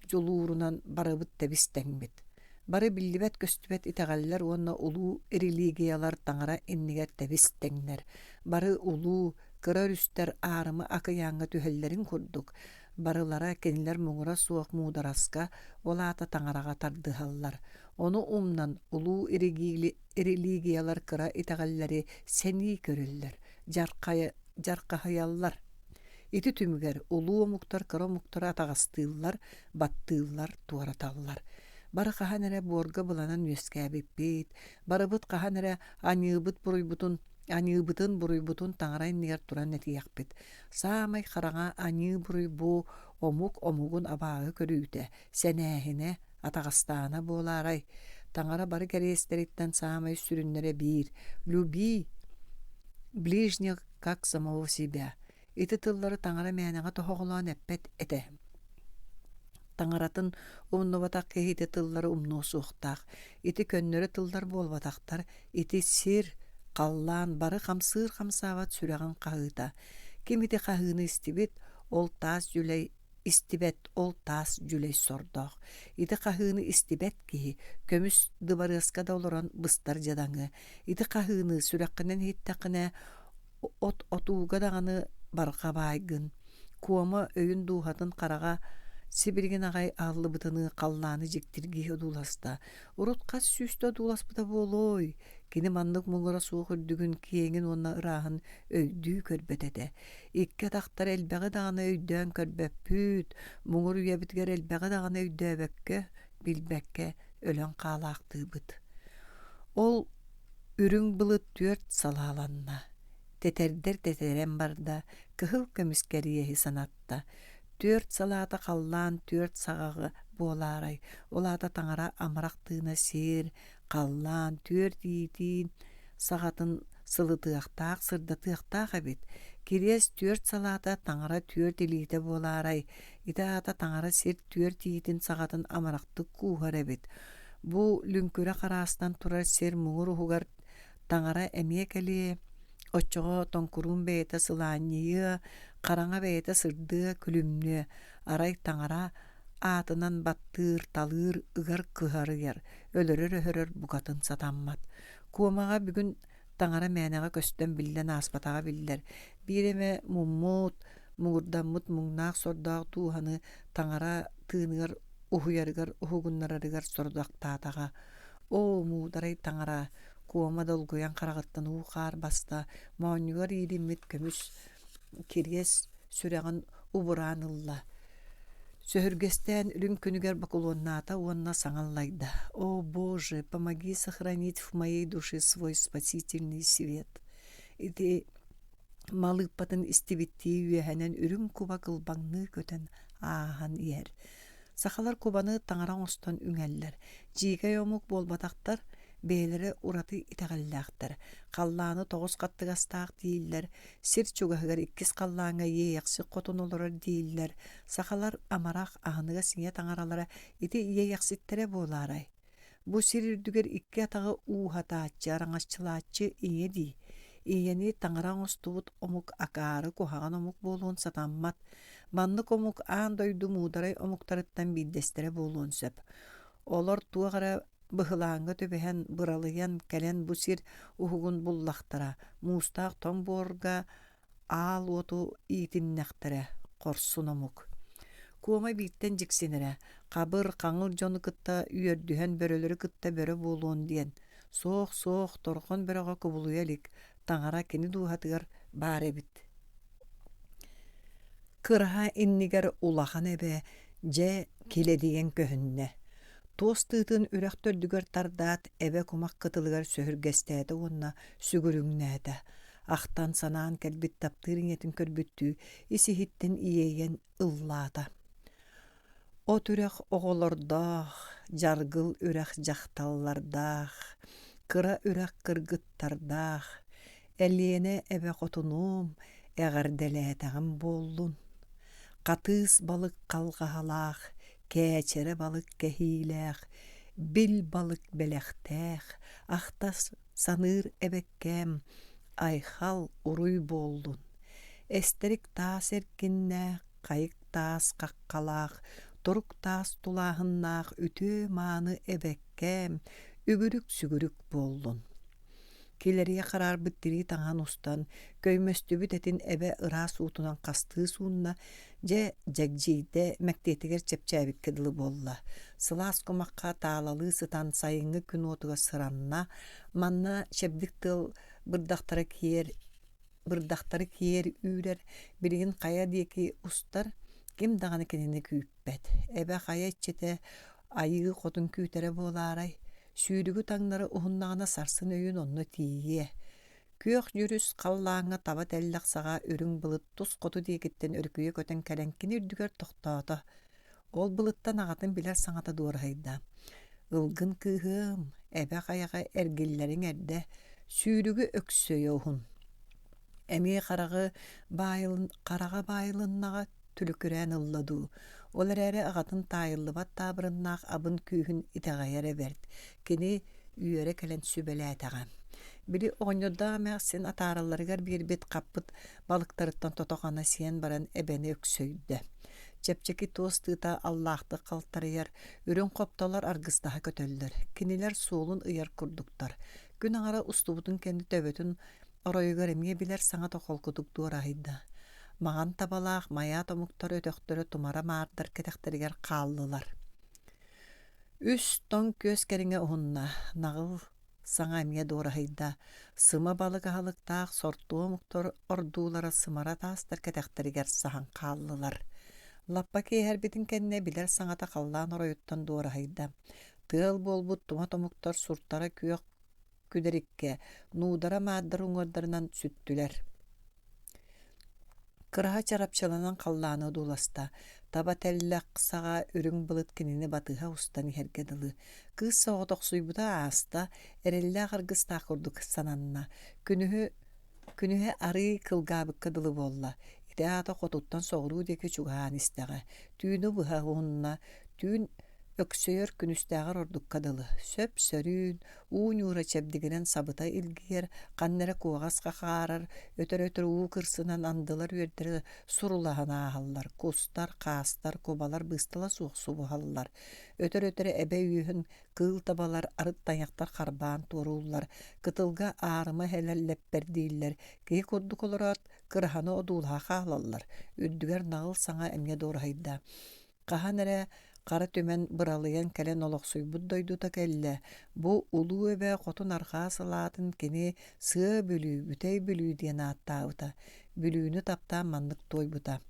S1: дьулуурунан барыбыт тэбис-тэҥмит. Бары биллибэт-көстүбэт итэҕэллэр уонна улуу религиялар таҥара иннигэр тэбис-тэҥнэр. Бары улуу, кыра өрүстэр аарыма акыйааҥҥа түһэллэрин курдук, барылара кинилэр муҥура суох муудараска, ол аата таҥараҕа тардыһаллар. Ону умнан улуу религиялар кыра итэҕэллэри сэнии көрөллөр, дьархаһыйаллар. Ити түмүгэр улуу омуктар кыра омуктары атаҕастыыллар, баттыыллар, туораталлар. Бары хаһан эрэ буорга быланан үөскээбиппит, барыбыт хаһан эрэ аньыыбыт-буруйбутун аньыыбытын-буруйбутун таҥара иннигэр туран этиэхпит. Саамай хараҥа аньыы-буруй бу омук омугун абааһы көрүүтэ, сэнээһинэ, атаҕастаана буолаарай? Таҥара бары кэриэстэриттэн саамай сүрүннэрэ биир «Люби ближних как самого себя». Ити тыллары таҥара мээнэҕэ тоһоҕолоон эппэт этэ. Таҥаратын умнубатах киһи ити тыллары умнуо суохтаах. Ити көннөрү тыллар буолбатахтар, ити сир, халлаан бары хамсыыр-хамсаабат сүрэҕин хаһыыта. Ким ити хаһыыны истибит, ол таас дьүлэй истибэт ол таас дьүлэй сордоох. Ити хаһыыны истибэт киһи көмүс дыбарыаска да олорон быстар дьадаҥы. Ити хаһыыны сүрэххинэн иһиттэххинэ от отууга даҕаны барҕа баайгын. Куома өйүн дууһатын хараҕа сибилигин аҕай аһыллыбытыныы халлааны дьиктиргии одууласта. Урут хас сүүстэ одууласпыта буолуой? Кини маннык муҥура суох үрдүгүн, киэҥин уонна ырааһын өйдүү көрбөт этэ. Икки атахтар элбэҕи даҕаны өйдөөн көрбөппүт, муҥур үйэбитигэр элбэҕи даҕаны өйдөөбөккө, билбэккэ өлөн хаалаахтыыбыт. Ол үрүҥ былыт түөрт салааланна, тэтэрдэр тэтэрэн барда, кыһыл көмүс кэриэһи санатта. Түөрт салаата халлаан түөрт саҕаҕы буолаарай, ол аата таҥара амарах тыына сир, халлаан түөрт иитиин саҕатын сылытыахтаах, сырдатыахтаах эбит. Кириэс түөрт салаата таҥара түөрт илиитэ буолаарай, ити аата таҥара сир түөрт иитин саҕатын амарахтык кууһар эбит. Бу лүҥкүрэ хараастан турар сир муҥур уһугар таҥара эмиэ кэлиэ, оччоҕо тоҥкуруун бэйэтэ сылаанньыйыа, хараҥа бэйэтэ сырдыа, күлүмнүө, арай таҥара аатынан баттыыр, талыыр, ыгар кыһарыйар, өлөрөр-өһөрөр букатын сатаммат. Куомаҕа бүгүн таҥара мээнэҕэ көстөн биллэн ааспатаҕа биллэр. Биир эмэ муммут, муҥурдаммыт муҥнаах-сордоох дууһаны таҥара тыыныгар уһуйарыгар, уһугуннарарыгар сорудахтаатаҕа. Оо, муударай таҥара, Куома долгуйан хараҕыттан уу-хаар баста, моонньугар иилиммит көмүс кириэс сүрэҕин убураан ылла. Сөһүргэстээн үрүҥ күнүгэр бокулуоннаата уонна саҥа аллайда: «О, Боже, помоги сохранить в моей душе свой спасительный свет!» Ити малыыппатын истибиттии үөһэнэн үрүҥ куба кылбаҥныы көтөн ааһан иһэр. Сахалар кубаны таҥара оҥостон үҥэллэр. Дьиикэй омук буолбатахтар, бэйэлэрэ ураты итэҕэллээхтэр. Халлааны тоҕус хаттыгастаах дииллэр, сир чугаһыгар иккис халлааҥҥа иэйэхсит хотун олорор дииллэр. Сахалар амарах, аһыныгас ийэ таҥаралара ити иэйэхситтэрэ буолаарай? Бу сир үрдүгэр икки атаҕы ууһатааччы, араҥаччылааччы ийэ дии. Ийэни таҥара оҥостубут омук акаары куһаҕан омук буолуон сатаммат. Маннык омук аан дойду муударай омуктарыттан биирдэстэрэ буолуон сөп. Олор туох эрэ быһылааҥҥа түбэһэн, быралыйан кэлэн бу сир уһугун буллахтара, муустаах тоҥ буорга аал уоту иитиннэхтэрэ, хорсун омук. Куома бииртэн дьиксинэрэ, хабыр, хаҥыл дьону кытта үөрдүһэн бөрөлөрү кытта бөрө буолуон диэн. Суох, суох, торҕон бөрөҕө кубулуйа илик, таҥара кини дууһатыгар баар эбит. Кыраһа иннигэр улахан эбэ дьэ килэдийэн көһүннэ. Туос тыытын үрэх төрдүгэр тардаат, эбэ кумах кытылыгар сөһүргэстээтэ уонна сүгүрүҥнээтэ. Ахтан-санаан кэлбит таптыыр ийэтин көрбүттүү ис-иһиттэн иэйэн ыллаата. От үрэх оҕолордоох, дьаргыл үрэх дьахталлардаах, кыра үрэх кыргыттардаах, Элиэнэ эбэ хотунуом, эҕэрдэлээтэҕим буоллун. Хатыыс балык халҕаһалаах, кээчэрэ балык кэһиилээх, бил балык бэлэхтээх, ахтас саныыр эбэккээм, айхал уруй буоллун. Эстэрик таас эркиннээх, хайык таас хаххалаах, турук таас тулааһыннаах үтүө-мааны эбэккээм, үгүрүк-сүгүрүк буоллун. Килэрийэ хараарбыт тирии таҥаһын устан, көймөстүбүт этин эбэ ыраас уутунан хастыы суунна, дьэ, дьэгдьийдэ, мэктиэтигэр чэпчээбиккэ дылы буолла. Сылаас кумахха таалалыы сытан сайыҥҥы күн уотугар сыранна, манна чэбдик тыал бырдахтара киэр бырдахтары киэр үүрэр, билигин хайа диэки устар, ким даҕаны кинини күүппэт. Эбэ хайа иччитэ айыы хотун күүтэрэ буолаарай, сүүрүгү таҥнары уһуннаҕына сарсын өйүн онно тиийиэ. Күөх дьүрүс халлааҥҥа таба тэллэх саҕа үрүҥ былыт тус хоту диэкиттэн өрүкүйэ көтөн кэлэн кини үрдүгэр тохтоото. Ол былыттан аҕатын билэр саҥата дуораһыйда: «Ылгын кыыһыам, эбэ хайаҕа эргиллэриҥ эрдэ, сүүрүгү өксөйө уһун». Эмиэ хараҕы баайылын хараҕа баайылыннаҕа түлүкүрээн ылла дуу, ол эрээри аҕатын таайыллыбат таабырыннаах абын күүһүн итэҕэйэрэ бэрт, кини үөрэ кэлэн сүбэлээтэҕэ. Били оҕонньордоох эмээхсин атааралларыгар биэрбит хаппыт балыктарыттан тото-хана сиэн баран эбэни өксөйдө. Чэпчэки туос тыыта аллаахтык халтарыйар, үрүҥ хоптолор аргыстаһа көтөллөр, кинилэр суолун ыйар курдуктар. Күн аҥара устубутун кэннэ төбөтүн оройугар эмиэ билэр саҥата холкутук дуораһыйда. Маҥан табалаах майаат омуктар өтөхтөрө тумара маардар кэтэхтэригэр хааллылар. Үс тоҥ күөс кэриҥэ уһунна, наҕыл саҥа эмиэ дуораһыйда, сыма балык аһылыктаах сортуо омуктар ордуулара сымара таастар кэтэхтэригэр саһан хааллылар. Лаппа киэһэрбитин кэннэ билэр саҥата халлаан оройуттан дуораһыйда. Тыал буолбут тума омуктар суртара күөх күдэриккэ, нуудара мааддар уҥуордарынан сүттүлэр. Кыраһа чарапчыланан халлааны одууласта, таба тэллэх саҕа үрүҥ былыт кинини батыһа устан иһэргэ дылы. Кыыс соҕотохсуйбута ааста, эрэллээх аргыстаах курдук сананна. Күнүһү Күнүһэ арыый кылгаабыкка дылы буолла, ити аата хотуттан соҕуруу диэки чугаһаан истэҕэ, түүнү быһа уһунна, түүн өксөйөр күнүстээҕэр ордукка дылы, сөп-сөрүүн, уу ньуура чэбдигирэн сабыта илгийэр, ханна эрэ куоҕас хахаарар, өтөр-өтөр уу кырсынан андылар үөрдэрэ сурулаһан ааһаллар, кустар, хаастар, кубалар быыстала суох субуһаллар, өтөр-өтөр эбэ үөһүн кыыл табалар арыт тайахтар харбаан туорууллар, кытылга аарыма эһэлэр лэппэрдииллэр, киһи курдук олороот, кыраһаны одуулаһа хаалаллар, үрдүгэр наҕыл саҥа эмиэ дуораһыйда. Хаһан эрэ хара түмэн быралыйан кэлэн олохсуйбут дойдута кэллэ, бу улуу эбэ хотун арҕаа салаатын кини Сыа Бүлүү, Бүтэй Бүлүү диэн ааттаабыта, Бүлүүнү таптаан маннык туойбута.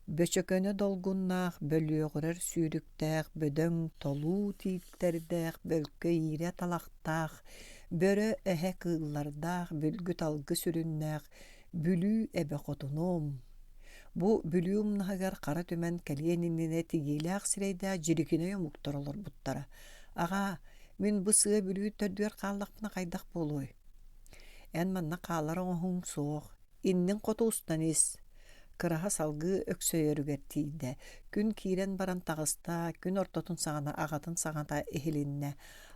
S1: Бөчөкөнө долгуннаах, бөлүөҕүрэр сүүрүктээх, бөдөҥ, толуу тииттэрдээх, бөлкөй иирэ талахтаах, бөрө, эһэ кыыллардаах, бүлгү-талгы сүрүннээх Бүлүү эбэ хотунум. Бу Бүлүү умнаһыгар хара түмэн кэлиэн иннинэ тигиилээх сирэйдээх дьирикинэй омуктар олорбуттара. Аҕаа, мин бу сыа Бүлүү төрдүгэр хааллахпына хайдах буолуой? Эн манна хаалар оҥоһуҥ суох, инниҥ хоту устан ис. Кыраһа салгыы өксөйөрүгэр тиийдэ. Күн киирэн баран таҕыста, күн ортотун саҕана аҕатын саҥата иһилиннэ.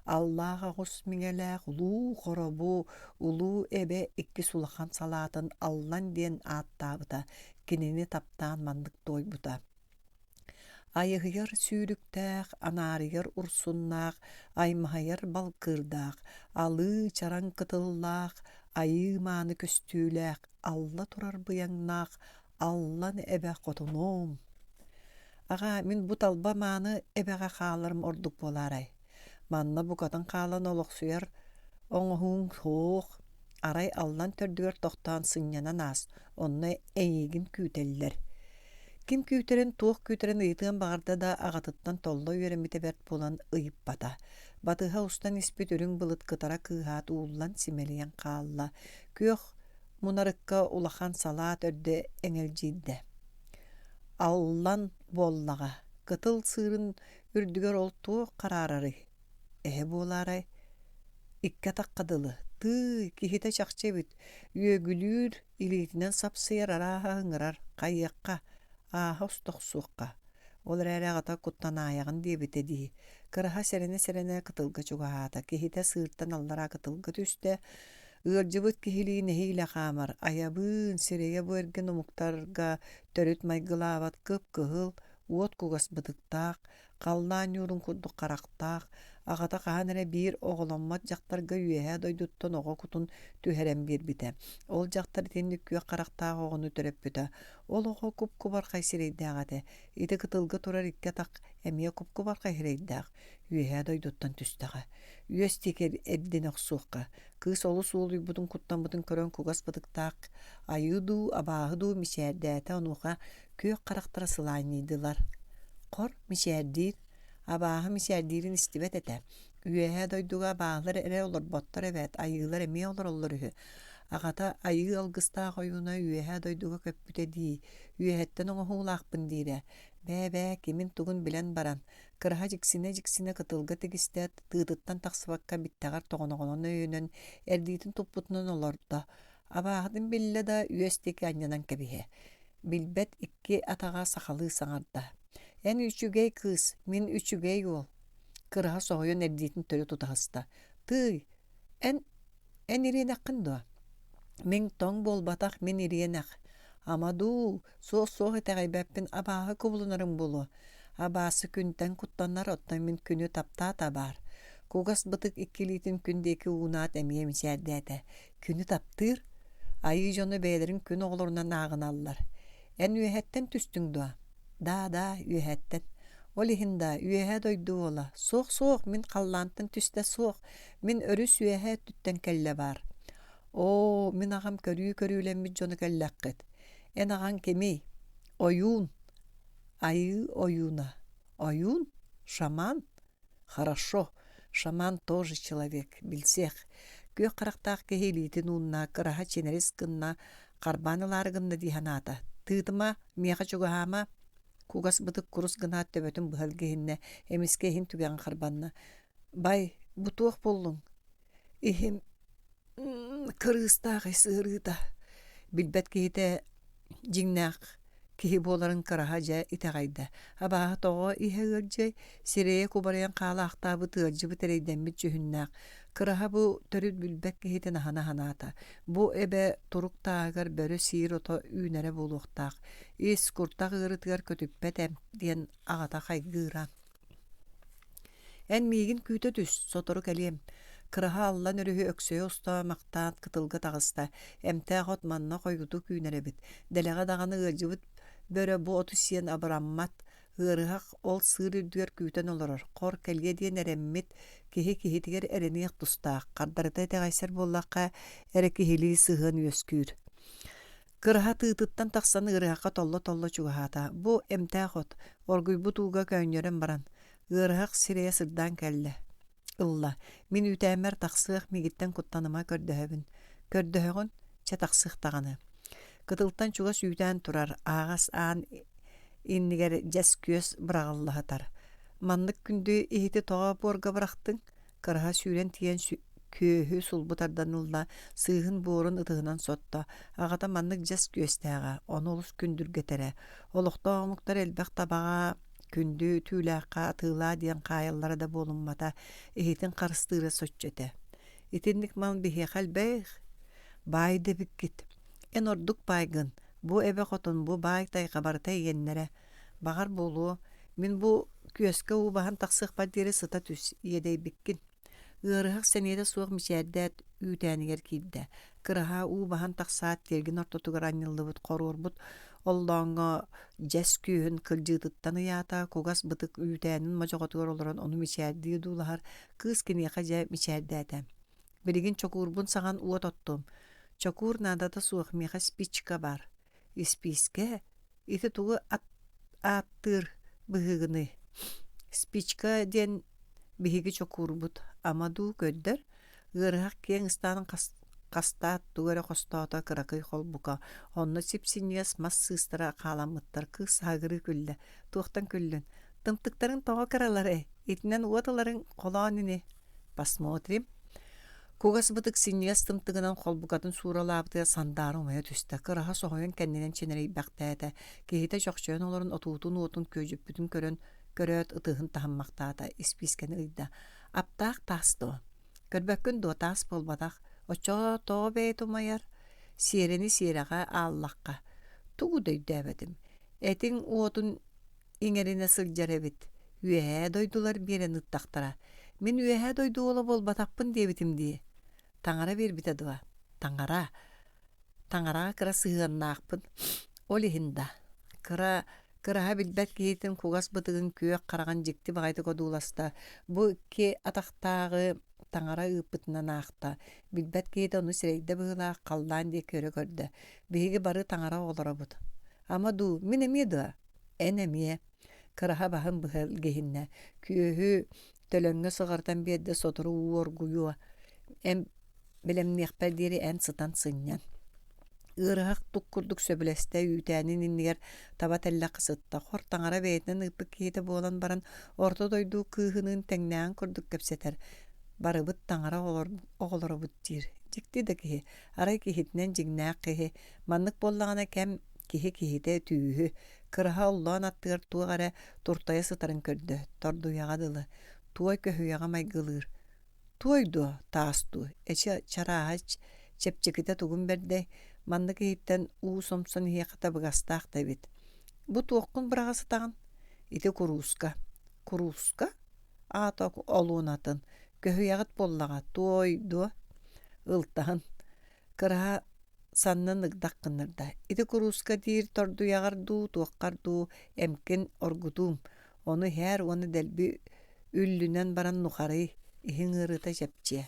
S1: Аллаах оҕус миҥэлээх улуу хоробу, улуу эбэ иккис улахан салаатын Аллан диэн ааттаабыта, кинини таптаан маннык туойбута. Айыһыйар сүүрүктээх, анаарыйар урсуннаах, аймаһыйар балкыырдаах, алыы чараҥ кытыллаах, айыы мааны көстүүлээх, алла турар быйаҥнаах Аллан эбэ хотунуом. Аҕаа, мин бу талба мааны эбэҕэ хааларым ордук буолаарай? Манна букатын хаалан олохсуйар оҥоһууҥ суох, арай Аллан төрдүгэр тохтоон сынньанан аас, онно эйигин күүтэллэр. Ким күүтэрин, туох күүтэрин ыйытыан баҕарда да, аҕатыттан толло үөрэммитэ бэрт буолан ыйыппата. Батыһа устан испит үрүҥ былыт кытара кыыһаат ууллан симэлийэн хаалла. Күөх мунарыкка улахан салаат өрдө эҥэлдьийдэ. Аллан буоллаҕа, кытыл сыырын үрдүгэр ол туох хараарарый? Эһэ буолаарай? Икки атахха дылы, тыый, киһитэ чахчы эбит, үөгүлүүр, илиитинэн сапсыйар арааһа ыҥырар, хайыахха, ааһа уста охсуохха. Ол эрээри аҕата куттанаайаҕын диэбитэ дии. Кыраһа сэрэнэ-сэрэнэ кытылга чугаһаата, киһитэ сыыртан аллараа кытылга түстэ, ыалдьыбыт киһилии нэһиилэ хаамар, айабыын, сирэйэ бу эргин омуктарга төрүт майгылаабат кып-кыһыл, уот кугас бытыктаах, халлаан ньуурун курдук харахтаах, аҕата хаһан эрэ биир оҕоломмот дьахтарга үөһээ дойдуттан оҕо кутун түһэрэн биэрбитэ. Ол дьахтар итинник күөх харахтаах оҕону төрөппүтэ. Ол оҕо куп-кубархай сирэйдээх этэ. Ити кытылга турар икки атах эмиэ куп-кубархай сирэйдээх, үөһээ дойдуттан түстэҕэ. Үөс диэки эрдинэ охсуохха. Кыыс олус уолуйбутун, куттаммытын көрөн кугас бытыктаах айыы дуу, абааһы дуу мичээрдээтэ, онуоха күөх харахтара сылаанньыйдылар. Хор, мичээрдиир, абааһы мичээрдиирин истибэт этэ. Үөһээ дойдуга абааһылар эрэ олорботтор эбээт, айыылар эмиэ олороллор үһү. Аҕата айыы алгыстаах ойууна үөһээ дойдуга көппүтэ дии, үөһэттэн оҥоһуулаахпын диирэ. Бээ-бээ, кимин-тугун билэн баран, кыраһа дьиксинэ-дьиксинэ кытылга тигистэ, тыытыттан тахсыбакка биттэҕэр тоҕоноҕунан өйөнөн, эрдиитин туппутунан олордо. Абааһытын биллэ да, үөс диэки анньынан кэбиһэ. Билбэт икки атаҕа сахалыы саҥарда: «Эн үчүгэй кыыс, мин үчүгэй уол» Кыраһа соһуйан эрдиитин төлө тутаһыста: «Тыый, эн эн ириэнэххин дуо?» «Мин тоҥ буолбатах, мин ириэнэх. Ама дуу, суох-суох итэҕэйбэппин абааһы кубулунарым буолуо. Абаасы күнтэн куттанар, оттон мин күнү таптаата баар». Кугас бытык икки илиитин күн диэки уунаат эмиэ мичээрдээтэ. Күнү таптыыр, айыы дьоно бэйэлэрин күн оҕолорунан ааҕыналлар. Эн үөһэттэн түстүҥ дуо? Даа, даа, үөһэттэн. Ол иһин да, үөһээ дойду уола. Суох, суох, мин халлаантан түстэ суох. Мин өрүс үөһээ өттүттэн кэллэ баар. Оо, мин аҕам көрүү көрүүлэммит дьону кэллэххит. Эн аҕаҥ кимий? Ойуун. Айыы ойууна. Ойуун? Шаман? Хорошо, шаман тоже человек, билсиэх. Күөх харахтаах киһи илиитин уунна, кыраһа чинэрис гынна, харбаан ылаары гынна дии санаата. Тыытыма, миэхэ чугаһаама. Кугас бытык курус гынаат төбөтүн быһа илгиһиннэ, эмискэ иһин түгэҕин харбанна. Бай, бу туох буоллуҥ? Иһим кырыыстаах ис ыарыыта. Билбэт киһитэ дьиҥнээх киһи буоларын кыраһа дьэ итэҕэйдэ. Абааһы тоҕо иһэ ыалдьыай, сирэйэ кубарыйан хаалаахтаабыт ыалдьыбыт эрэйдэммит дьүһүннээх. Кыраһа бу төрүт билбэт киһитин аһына санаата. Бу эбэ турук тааһыгар бөрө сиир ото үүнэрэ буолуохтаах. Ис, куртах ыарытыгар көтүппэт эмп диэн аҕата хайгыыра. Эн миигин күүтэ түс, сотору кэлиэм. Кыраһа аллан өрүһү өксөйө устаамахтаан кытылга таҕыста. Эмтээх от манна хойутук үүнэр эбит. Дэлэҕэ даҕаны ыалдьыбыт бөрө бу оту сиэн абыраммат. Ыарыһах ол сыыр үрдүгэр күүтэн олорор. Хор кэлиэ диэн эрэммит, киһи киһитигэр эрэниэх тустаах. Хардарыта итэҕэйсэр буоллахха эрэ киһилии сыһыан үөскүүр. Кыраһа тыытыттан тахсан ыарыһахха толло-толло чугаһаата. Бу эмтээх от, оргуйбут ууга көөнньөрөн баран, ыарыһах сирэйэ сырдаан кэллэ. Ылла. Мин үүтээммэр тахсыах, миигиттэн куттаныма көрдөһөбүн. Көрдөһөҕүн, чэ тахсыах даҕаны. Кытылтан чугас үүтээн турар, аһаҕас аан иннигэр дьэс күөс быраҕылла сытар. Маннык күндү иһити тоҕо буорга бырахтыҥ? Кыраһа сүүрэн тиийэн. Күөһү сулбу тардан ылла, сыыһын буорун ытыһынан сотто. Аҕата маннык дьэс күөстээҕэ, ону олус күндүргэтэрэ. Олохтоох омуктар элбэх табаҕа, күндү түүлээххэ атыылаа диэн хаайаллара да буолуммата, иһитин харыстыыра соччо этэ. Итинник мал биһиэхэ элбэх, баай да эбиккит. Эн ордук баайгын, бу эбэ хотун, бу баай тайҕа барыта эйиэннэрэ. Баҕар буолуо, мин бу күөскэ уу баһан тахсыахпар диэри сыта түс, иэдэйбиккин. Ыарыһах сэниэтэ суох мичээрдээт үүтээнигэр киирдэ. Кыраһа уу баһан тахсаат тиэргэн ортотугар анньыллыбыт хоруорбут оллооҥҥо дьэс күөһүн кылдьыытыттан ыйаата, кугас бытык үүтээнин модьоҕотугар олорон ону мичээрдии одуулаһар кыыс киниэхэ дьэ мичээрдээтэ. Билигин чокуурбун саҕан уот оттуом. Чокуур наадата суох, миэхэ спичка баар. Испиискэ ити тугу ааттыыр быһыыгыный? Спичка диэн биһиги чокуурбут, ама дуу көрдөр, ыарыһах киэҥ ыстаанын хастаат тугу эрэ хостоото кыракый холбука, онно сип-синньигэс мас сыыстара хааламмыттар, кыыс саһыгырыы күллэ, туохтан күллүн? Тымтыктарыҥ тоҕо кыраларый? Итинэн уот ыларыҥ холоон ини. Посмотрим. Кугас бытык синньигэс тымтыгынан холбукатын сууралаабытыгар сандаара умайа түстэ, кыраһа соһуйан кэннинэн чинэрийбэхтээтэ, киһитэ чохчойон олорон отуутун уотун күөдьүппүтүн көрөн, көрөөт ытыһын таһыммахтаата, испиискэни ыйда. Аптаах таас дуо? Көрбөккүн дуо, таас буолбатах. Оччоҕо тоҕо бэйэтэ умайар? Сиэрэни сиэрэҕэ ааллахха. Тугу да өйдөөбөтүм. Этиҥ уотун иҥэринэ сылдьар эбит. Үөһээ дойдулар биэрэн ыыттахтара. Мин үөһээ дойду уола буолбатахпын диэбитим дии. Таҥара биэрбитэ дуо? Таҥара. Таҥараҕа кыра сыһыаннаахпын. Ол иһин да. Кыра кыраһа билбэт киһитин кугас бытыгын күөх хараҕын дьикти баҕайытык одууласта. Бу икки атахтааҕы таҥара ыыппытынан аахта. Билбэт киһитэ ону сирэйдэ быһыылаах халлаан диэки өрө көрдө. Биһиги бары таҥара оҕолоробут. Ама дуу, мин эмиэ дуо? Эн эмиэ. Кыраһа баһын быһа илгиһиннэ. Күөһү төлөҥҥө сыҕарытан биэрдэ сотору уу оргуйуо. Эн бэлэмниэхпэр диэри эн сытан сынньан. Ыарыһах тук курдук сөбүлэстэ үүтээнин иннигэр таба тэллэххэ сытта. Хор таҥара бэйэтинэн ыыппыт киһитэ буолан баран орто дойду кыыһыныын тэҥнээҕин курдук кэпсэтэр. Барыбыт таҥара оҕолоробут диир. Дьикти да киһи. Арай киһитинэн дьиҥнээх киһи. Маннык буоллаҕына кэм киһи киһитэ түүһү, кыраһа оллоон аттыгар туох эрэ туртайа сытарын көрдө, тордуйаҕа дылы, туой көһүйэҕэ майгылыыр. Туой дуо, таас дуу, эчи чарааһа чэпчэкитэ тугун бэрдэй, маннык иһиттэн уу сомсон иһиэххэ табыгастаах да эбит. Бу туоххун быраҕа сытаҕын? Ити курууска. Курууска? Аата олуонатын. Көһүйэҕит буоллаҕа, туой дуо? Ылтаһын. Кыраһа саннын ыгдах гыннарда: «Ити курууска диир тордуйаҕар дуу, туоххар дуу эмкин оргутуум, ону иһээр уонна дэлби үллүнэн баран нухарый, иһиҥ ыарыыта чэпчиэ».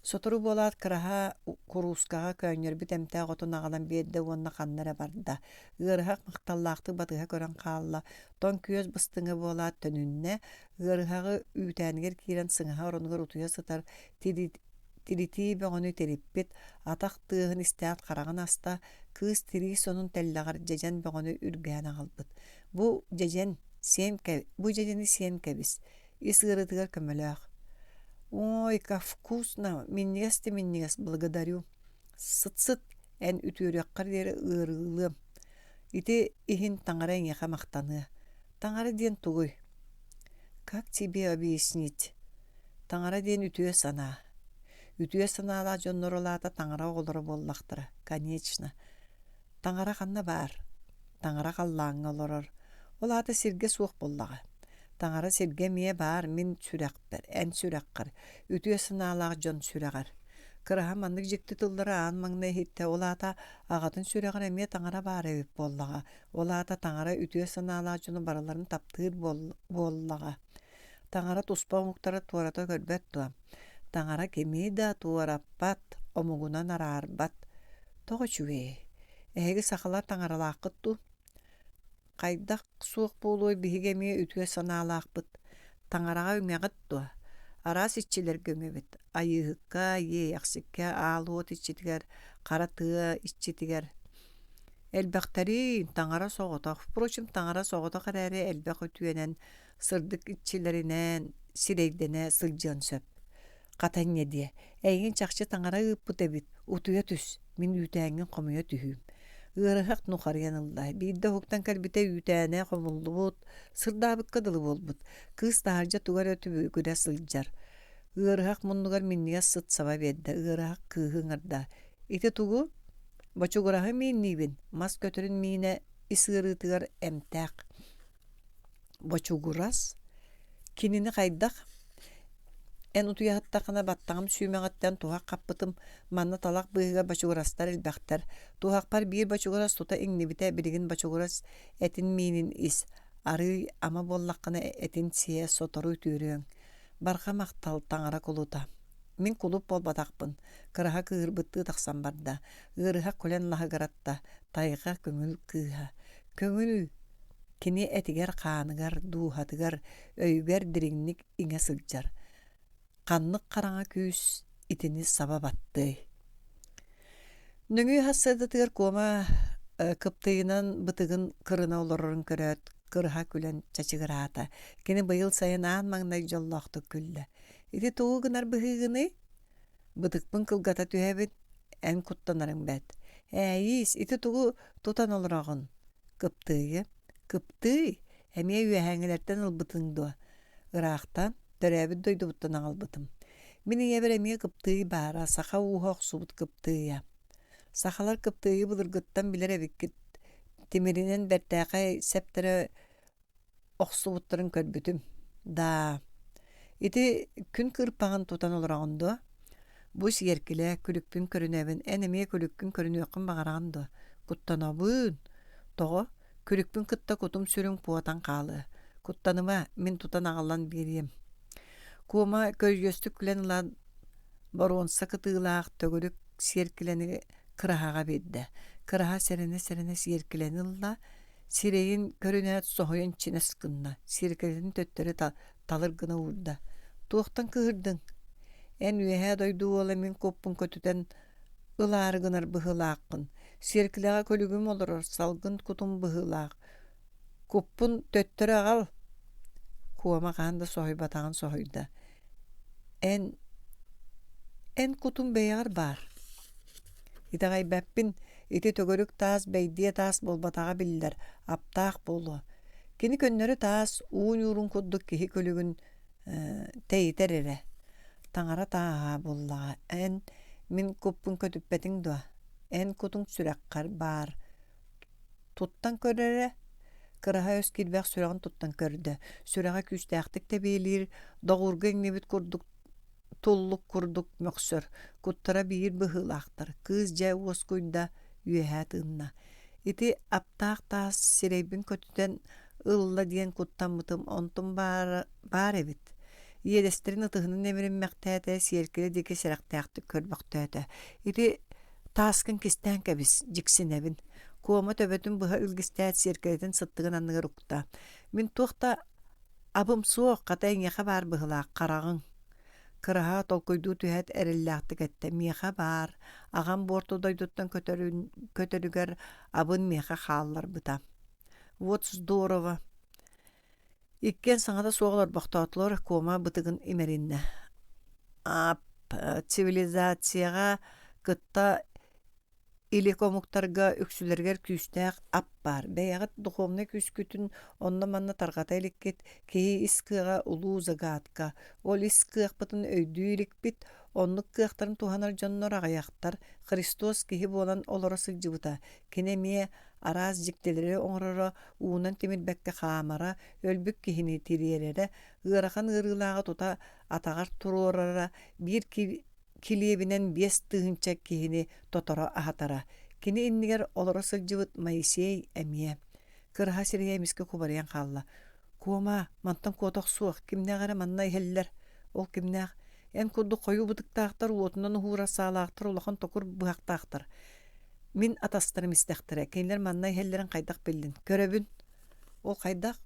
S1: Сотору буолаат Кыраһа куруускаҕа көөнньөрбүт эмтээх отун аҕалан биэрдэ уонна ханна эрэ барда. Ыарыһах махталлаахтык батыһа көрөн хаалла, тоҥ күөс быстыҥа буолаат төнүннэ, ыарыһаҕы үүтээнигэр киирэн сыҥаһа оронугар утуйа сытар Тиритии бөҕөнү тириппит, атах тыаһын истээт хараҕын аста, кыыс тирии сонун тэллэҕэр дьэдьэн бөҕөнү үргээн аҕалбыт. Бу дьэдьэн сиэн бу дьэдьэни сиэн кэбис, ис ыарыытыгар көмөлөөх. Ой, как вкусно, минньигэс да минньигэс, благодарю. Сыт-сыт, эн үтүөрүөххэр диэри ыарыылыам. Ити иһин таҥара эйиэхэ махтаныа. Таҥара диэн тугуй? Как тебе объяснить? Таҥара диэн үтүө санаа. Үтүө санаалаах дьоннор ол аата таҥара оҕолоро буоллахтара, конечно. Таҥара ханна баар? Таҥара халлааҥҥа олорор. Ол аата сиргэ суох буоллаҕа. Таҥара сиргэ эмиэ баар мин сүрэхпэр, эн сүрэххэр, үтүө санаалаах дьон сүрэҕэр. Кыраһа маннык дьикти тыллары аан маҥнай иһиттэ, ол аата аҕатын сүрэҕэр эмиэ таҥара баар эбит буоллаҕа. Ол аата таҥара үтүө санаалаах дьону барыларын таптыыр буоллаҕа. Таҥара туспа омуктары туората көрбөт дуо? Таҥара кими да туораппат, омугунан араарбат. Тоҕо үчүгэйэй? Эһиги сахалар таҥаралааххыт дуу? Хайдах суох буолуой биһиги эмиэ үтүө санаалаахпыт. Таҥараҕа үҥэҕит дуо? Араас иччилэргэ үҥэбит. Айыыһыкка, Иэйэхсиккэ, аал уот иччитигэр, хара тыа иччитигэр. Элбэхтэриин, таҥара соҕотох. Впрочем, таҥара соҕотох эрээри элбэх үтүөнэн, сырдык иччилэринэн сирэйдэнэ сылдьыан сөп. Хата инньэ диэ, эйигин чахчы таҥара ыыппыт эбит, утуйа түс, мин үүтээҥҥин хомуйа түһүүм. Ыарыһах нухарыйан ылла, биирдэ уһуктан кэлбитэ үүтээнэ хомуллубут, сырдаабыкка дылы буолбут. Кыыс таһырдьа тугу эрэ түбүгүрэ сылдьар. Ыарыһах муннугар минньигэс сыт саба биэрдэ, ыарыһах кыыһы ыҥырда. Ити тугу? Бочугураһы миинниибин, мас көтөрүн миинэ ис ыарыытыгар эмтээх. Бочугурас? Кинини хайдах? Эн утуйаһыттаххына баттаҕым сүүмэҕиттэн туһах хаппытым, манна талах быыһыгар бочугурастар элбэхтэр. Туһахпар биир бочугурас тута иҥнибитэ, билигин бочугурас этин миинин ис. Арыый ама буоллаххына этин сиэ, сотору үтүөрүөҥ. Барҕа махтал, таҥара кулута. Мин кулуп буолбатахпын, кыраһа кыыһырбыттыы тахсан барда. Ыарыһах күлэн лаһыгыратта, тайҕа көҥүл кыыһа. Көҥүл кини этигэр-хааныгар, дууһатыгар, өйүгэр дириҥник иҥэ сылдьар. Ханнык хараҥа күүс итини саба баттыай? Нөҥүө сарсыардатыгар Куома кыптыйынан бытыгын кырына олорорун көрөөт, кырыһа күлэн чачыгыраата. Кини быйыл сайын аан маҥнай дьоллоохтук күллэ. Ити тугу гынар быһыыгыный? Бытыкпын кылгата түһэбин, эн куттанарыҥ бэрт. Ээйиис, ити тугу тутан олороҕун? Кыптыыйы. Кыптыый? Эмиэ үөһээҥҥилэртэн ылбытыҥ дуо? Ыраахтан, төрөөбүт дойдубуттан аҕалбытым. Мин ийэбэр эмиэ кыптыый баара, саха ууһа охсубут кыптыыйа. Сахалар кыптыыйы былыргыттан билэр эбиккит. Тимиринэн бэртээхэй сэптэрэ охсубуттарын көрбүтүм. Даа, ити күн кыырпаҕын тутан олороҕун дуо? Бу сиэркилэ, күлүкпүн көрүнэбин, эн эмиэ күлүккүн көрүнүөххүн баҕараҕын дуо? Куттанабын. Тоҕо? Күлүкпүн кытта кутум-сүрүм куотан хаалыа. Куттаныма, мин тутан аҕалан биэриэм. Куома көрүдьүөстүк күлэн ылан боруонса кытыылаах төгүрүк сиэркилэни кыраһаҕа биэрдэ. Кыраһа сэрэнэ-сэрэнэ сиэркилэни ылла, Сирэйин көрүнээт соһуйан чинэс гынна, сиэркилэтин төттөрү талыр гына уурда: «Туохтан кыыһырдыҥ? Эн үөһээ дойду уола мин куоппун көтүтэн ылаары гынар быһыылааххын. Сиэркилэҕэ күлүгүм олорор, салгын кутум быһыылаах. Куппун төттөрү аҕал!» Куома хаһан да соһуйбатаҕын соһуйда: «Эн эн кутуҥ бэйэҕэр баар. Итэҕэйбэппин, ити төгүрүк таас бэйдиэ таас буолбатаҕа биллэр, аптаах буолуо. Кини көннөрү таас, уу ньуурун курдук киһи күлүгүн тэйитэр эрэ. Таҥара тааһа буоллаҕа, эн мин куппун көтүппэтиҥ дуо? Эн кутуҥ сүрэххэр баар. Туттан көр эрэ. Кыраһа өс киирбэх сүрэҕин туттан көрдө. Сүрэҕэ күүстээхтик тэбиэлиир, доҕуурга иҥнибит курдук туллук курдук мөхсөр, куттара биир быһыылаахтар. Кыыс дьэ уоскуйда, үөһэ тыынна. Ити аптаах таас сирэйбин көтүтэн ылла диэн куттаммытым, онтум баара баар эбит. Иэдэстэрин ытыһынан эмириммэхтээтэ, сиэркилэ диэки сэрэхтээхтик көрбөхтөөтө. Ити тааскын кистээн кэбис, дьиксинэбин. Куома төбөтүн быһа илгистээт сиэркилэтин сыттыгын анныгар укта. Мин туох да Абым суох, хата эйиэхэ баар быһыылаах, хараҕыҥ. Кыраһа толкуйдуу түһээт эрэллээхтик эттэ: «Миэхэ баар, аҕам буорту дойдуттан көтөрүн, көтөрүгэр абын миэхэ хаалларбыта». Вот здорово. Иккиэн саҥата суох олорбохтоотулар, Куома бытыгын имэриннэ. Ап, цивилизацияҕа кытта Илик омуктарга үксүлэригэр күүстээх ап баар, бэйэҕит духовнай күүскүтүн онно-манна тарҕата иликкит, киһи ис кыаҕа улуу загадка, ол ис кыахпытын өйдүү иликпит, оннук кыахтарын туһанар дьоннор аҕыйахтар, Христос киһи буолан олоро сылдьыбыта, кини эмиэ араас дьиктилэри оҥороро, уунан тимирбэккэ хаамара, өлбүт киһини тириэрэрэ, ыарахан ыарыылааҕы тута атаҕар туруорара, биир килиэбинэн 5000 киһини тоторо аһатара. Кини иннигэр олоро сылдьыбыт Моисей эмиэ. Кыраһа сирэйэ эмискэ кубарыйан хаалла. «Куома, мантан куотах суох, кимнээх эрэ манна иһэллэр. Ол кимнээх? Эн курдук хойуу бытыктаахтар, уотунан уһуурар саалаахтар, улахан токур быһахтаахтар. Мин атастарым истэхтэрэ, кинилэр манна иһэллэрин хайдах биллин? Көрөбүн. Ол хайдах?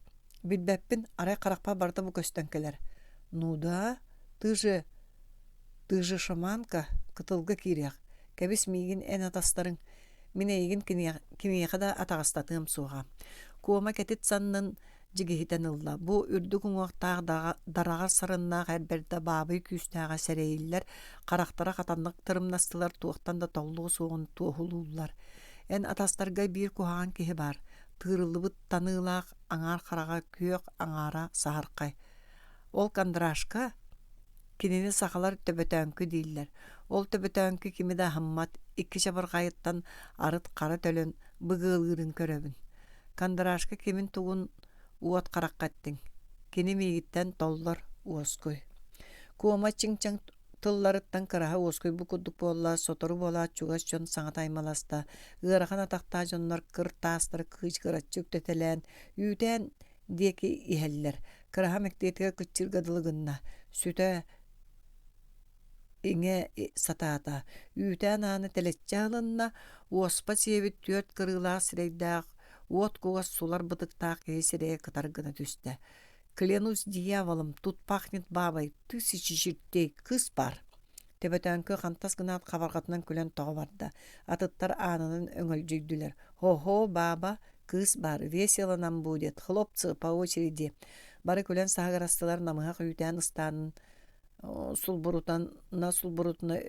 S1: Билбэппин, арай харахпар барыта бу көстөн кэлэр. Ну да, ты же Ты же шаманка, кытылга киириэх, кэбис миигин эн атастарыҥ, мин эйигин кимиэхэ да атаҕастатыам суоҕа. Куома кэтит саннын дьигиһитэн ылла. Бу үрдүк уҥуохтаах дараҕар сарыннаах эр бэрдэ баабый күүстээҕэ сэрэйиллэр, харахтара хатаннык тырымнастылар, туохтан да толлуо суоҕун туоһулууллар. Эн атастарга биир куһаҕан киһи баар, тыырыллыбыт таныылаах аҥаар хараҕа күөх, аҥаара саһархай. Ол Кондрашка кинини сахалар төбөтөөҥкү дииллэр. Ол төбөтөөҥкү кими да аһыммат, икки чабырҕайыттан арыт хара төлөн быгыалыырын көрөбүн. Кондрашка кимин-тугун уот харахха эттиҥ. Кини миигиттэн толлор, уоскуй. Куома чиҥ-чаҥ тылларыттан кыраһа уоскуйбут курдук буолла, сотору буолаат чугас дьон саҥата аймаласта, ыарахан атахтаах дьоннор кыр таастары кыычгыраччы үктэтэлээн, үүтээн диэки иһэллэр. Кыраһа мэктиэтигэр кыччыырга дылы гынна, сүтэ иҥэ сатаата. Үүтээн ааны тэлэччи аһылынна, уоспа сиэбит түөрт кырыылаах сирэйдээх, уот кугас сулар бытыктаах киһи сирэйэ кытар гына түстэ. «Клянусь дьяволом, тут пахнет бабой, тысячи чертей, кыс бар!» Төбөтөөҥкү хантас гынаат хабарҕатынан күлэн тоҕо барда. Атыттар аанынан өҥөлдьүйдүлэр. «Хо-хо, баба, Кыыс баар, весело нам будет, хлопцы, по очереди. Бары күлэн саһыгырастылар, намыһах үүтээн ыстаанын сулбурутана сулбурутуна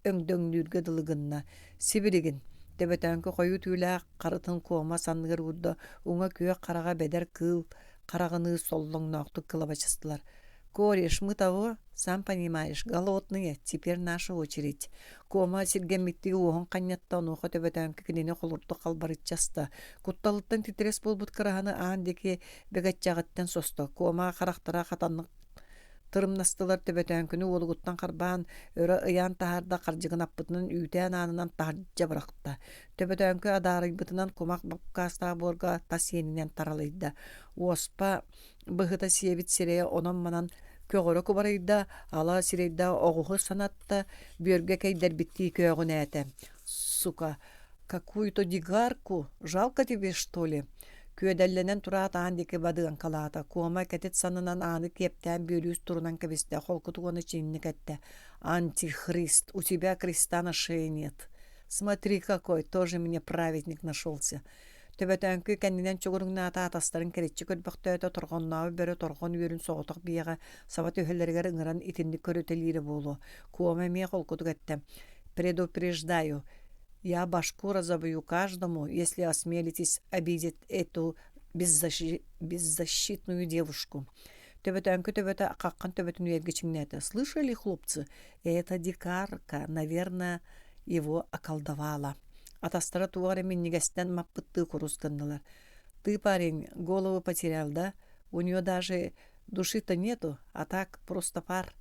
S1: өҥдөҥнүүргэ дылы гынна. Сибилигин төбөтөөҥкү хойуу түүлээх харытын куома санныгар уурда, уҥа күөх хараҕа бэдэр кыыл хараҕыныы соллоҥноохтук кылабачыстылар. Кореш, мы того, сам понимаешь, голодные, теперь наша очередь. Куома сиргэммиттии уоһун ханньатта, онуоха төбөтөөҥкү кинини холурдук халбарыччы аста. Кутталыттан титирэс буолбут кыраһаны аан диэки бэгэччэҕиттэн состо. Куома харахтара хатаннык тырымнастылар, төбөтөөҥкүнү уолугуттан харбаан, өрө ыйаан таһаарда, хардьыгынаппытынан үүтээн аанынан таһырдьа бырахта. Төбөтөөҥкү адаарыйбытынан кумах буккаастаах буорга тас иэнинэн таралыйда. Уоспа быһыта сиэбит сирэйэ онон-манан көҕөрө кубарыйда, ала сирэйдээх оҕуһу санатта, бүөргэ кэйдэрбиттии көөҕүнээтэ: «Сука, какую-то дигарку, жалко тебе, что ли?» Күөдэллэнэн тураат аан диэки бадыаҥкалаата, Куома кэтит саннынан ааны киэптээн бүөлүүс турунан кэбистэ, холкутук уонна чиҥник эттэ: «Антихрист, у тебя креста на шее нет. Смотри какой, тоже мне праведник нашелся. Төбөтөөҥкү кэннинэн чугуруҥнаата, атастарын кэриччи көрбөхтөөтө, торҕоннообут бөрө торҕон үөрүн соҕотох биэҕэ саба түһэллэригэр ыҥыран итинник көрүтэлиирэ буолуо. Куома эмиэ холкутук эттэ: «Предупреждаю, я башку разобью каждому, если осмелитесь обидеть эту беззащитную девушку». Төбөтөөҥкү төбөтө хаххан төбөтүн үөргэ чиҥнээтэ: «Слышали, хлопцы, эта дикарка, наверное, его околдовала». Атастара туох эрэ минньигэстэн маппыттыы курус гыннылар. «Ты, парень, голову потерял, да? У нее даже души-то нету, а так просто пар.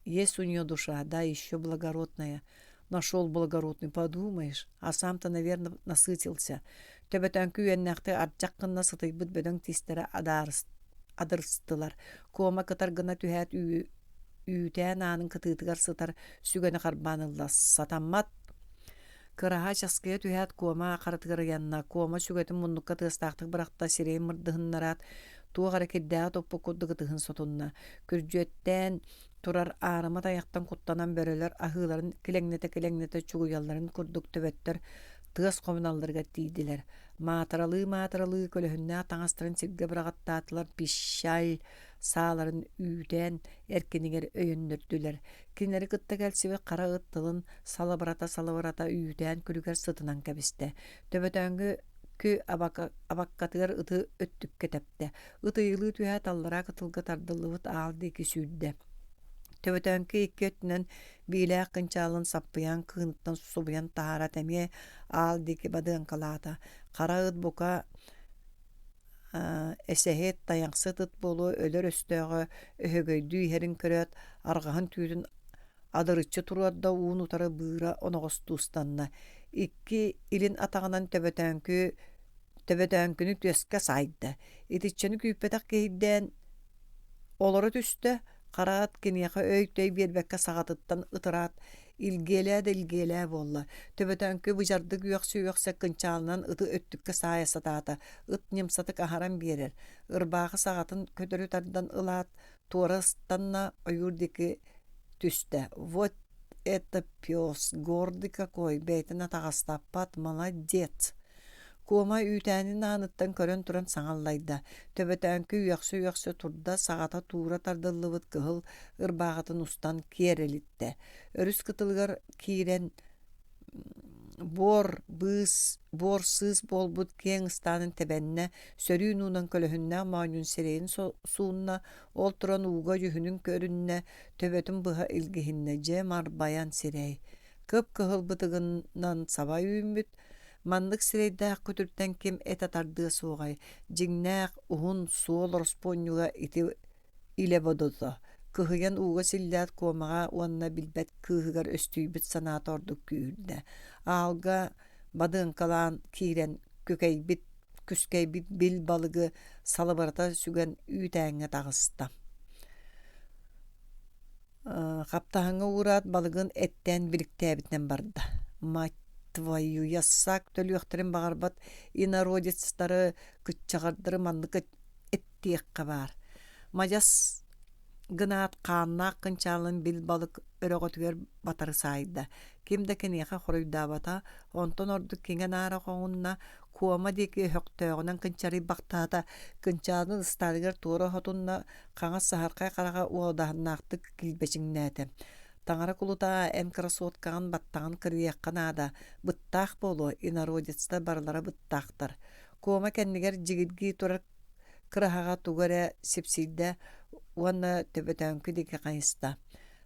S1: Есть у нее душа, да, еще благородная. Нашел благородный, подумаешь, а сам-то, наверное, насытился. Төбөтөөҥкү үөннээхтик ардьах гына сытыйбыт бөдөҥ тиистэрэ адырыстылар. Куома кытар гына түһээт үүтээн аанын кытыытыгар сытар сүгэни харбаан ылла. Сатаммат! Кыраһа часкыйа түһээт Куома харытыгар ыйанна. Куома сүгэтин муннукка тыастаахтык бырахта, сирэйин мырдыһыннараат, туох эрэ кирдээҕи туппут курдук ытыһын сотунна. Күрдьүөттээн турар аарыма тайахтан куттанан бөрөлөр аһыыларын килэҥнэтэ-килэҥнэтэ чугуйалларын курдук төбөттөр тыас хомуналларыгар тиийдилэр. Маатыралыы-маатыралыы көлөһүннээх таҥастарын сиргэ быраҕаттаатылар, пищаль сааларын үүтээн эркинигэр өйөннөрдүлэр. Кинилэри кытта кэлсибит хара ыт тылын салыбырата-салыбырата үүтээн күлүгэр сытынан кэбистэ. Төбөтөөҥҥү абаккатыгар ыты өттүккэ тэптэ. Ыт ыйылыы түһээт аллараа кытылга тардыллыбыт аал диэки сүүрдэ. Төбөтөөҥкү икки өттүнэн биилээх кынчаалын саппыйаан кыыныттан субуйан таһаарат эмиэ аал диэки бадыаҥкалаата. Хара ыт бука эсэһит, тайахсыт ыт буолуо өлөр өстөөҕө өһөгөйдүү иһэрин көрөөт, арҕаһын түүтүн адырыччы туруорда уун-утары быыра оноҕостуу ыстанна. Икки илин атаҕынан төбөтөөҥкү төбөтөөҥкүнү түөскэ саайда. Итиччэни күүппэтэх киһийдээн олоро түстэ, хара ат киниэхэ өй-төй биэрбэккэ саҕатыттан ытыраат, илгиэлээ да илгиэлээ буолла. Төбөтөөҥкү быдьардык үөхсэ-үөхсэ кынчаалынан ыты өттүккэ саайа сатаата. Ыт ньымсатык аһаран биэрэр. Ырбаахы саҕатын көтөрү тардан ылаат, туора ыстанна, ойуур диэки түстэ. «Вот это пес, гордый какой, бэйэтин атаҕастаппат, молодец!» Куома үүтээнин ааныттан көрөн туран саҥа аллайда. Төбөтөөҥкү үөхсэ-үөхсэ турда, саҕата туура тардыллыбыт кыһыл ырбааҕытын устан киэр элиттэ. Өрүс кытылыгар киирэн буор быыс буор сыыс буолбут киэҥ ыстаанын тэбэннэ, сөрүүн уунан көлөһүннээх моонньун сирэйин суунна, ол туран ууга дьүһүнүн көрүннэ, төбөтүн быһа илгиһиннэ, дьэ марбайан сирэй. Кып-кыһыл бытыгынан саба үүммүт, маннык сирэйдээх күтүртэн ким этэ тардыа суоҕай, дьиҥнээх уһун суол ороспуонньуга ити илэ бодото, кыһыйан ууга силлээт куомаҕа уонна билбэт кыыһыгар өстүйбүт санаата ордук күүһүрдэ. Аалга бадыаҥкалаан киирэн күкэйбит, күскэйбит бил балыгы салыбырата сүгэн үүтээҥҥэ таҕыста. Хаптаһыҥҥа уураат балыгын эттээн биликтээбитинэн барда. Мать твою, яссак төлүөхтэрин баҕарбат инородецтары, кыччаҕардары маннык эттиэххэ баар. Мадьас гынаат хааннаах кынчаалын бил балык өрөҕөтүгэр батары саайда. Ким да киниэхэ хоруйдаабата, онтон ордук киҥэ-наара хоҥунна, Куома диэки өһөхтөөҕүнэн кынчарыйбахтаата, кынчаалын ыстааныгар туора оһотунна, хаҥас саһархай хараҕа уодаһыннаахтык килбэчиҥнээтэ. «Таҥара кулутаа, эн красоткаҕын баттаҕын кырыйыахха наада, быттаах буолуо, инородецтар барылара быттаахтар». Куома кэннигэр дьигиргии турар кыраһаҕа тугу эрэ сипсийдэ уонна төбөтөөҥкү диэки хайыста.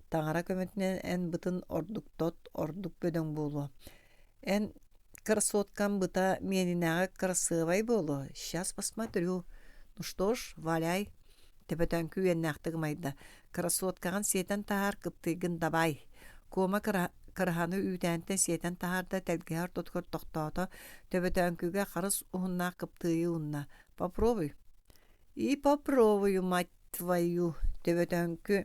S1: «Таҥара көмөтүнэн эн бытын ордук тот, ордук бөдөҥ буолуо. Эн красоткам быта миэнинээҕи кырасыабай буолуо, сейчас посмотрю. Ну что ж, валяй, төбөтөөҥкү үөннээхтик ымайда. Красоткаҕын сиэтэн таһаар, кыптыыйгын дабаай. Куома кыраһаны үүтээнтэн сиэтэн таһаарда, тэлгэһэ ортотугар тохтоото, төбөтөөҥкүгэ харыс уһуннаах кыптыыйы уунна. Попробуй. И попробую, мать твою, төбөтөөҥкү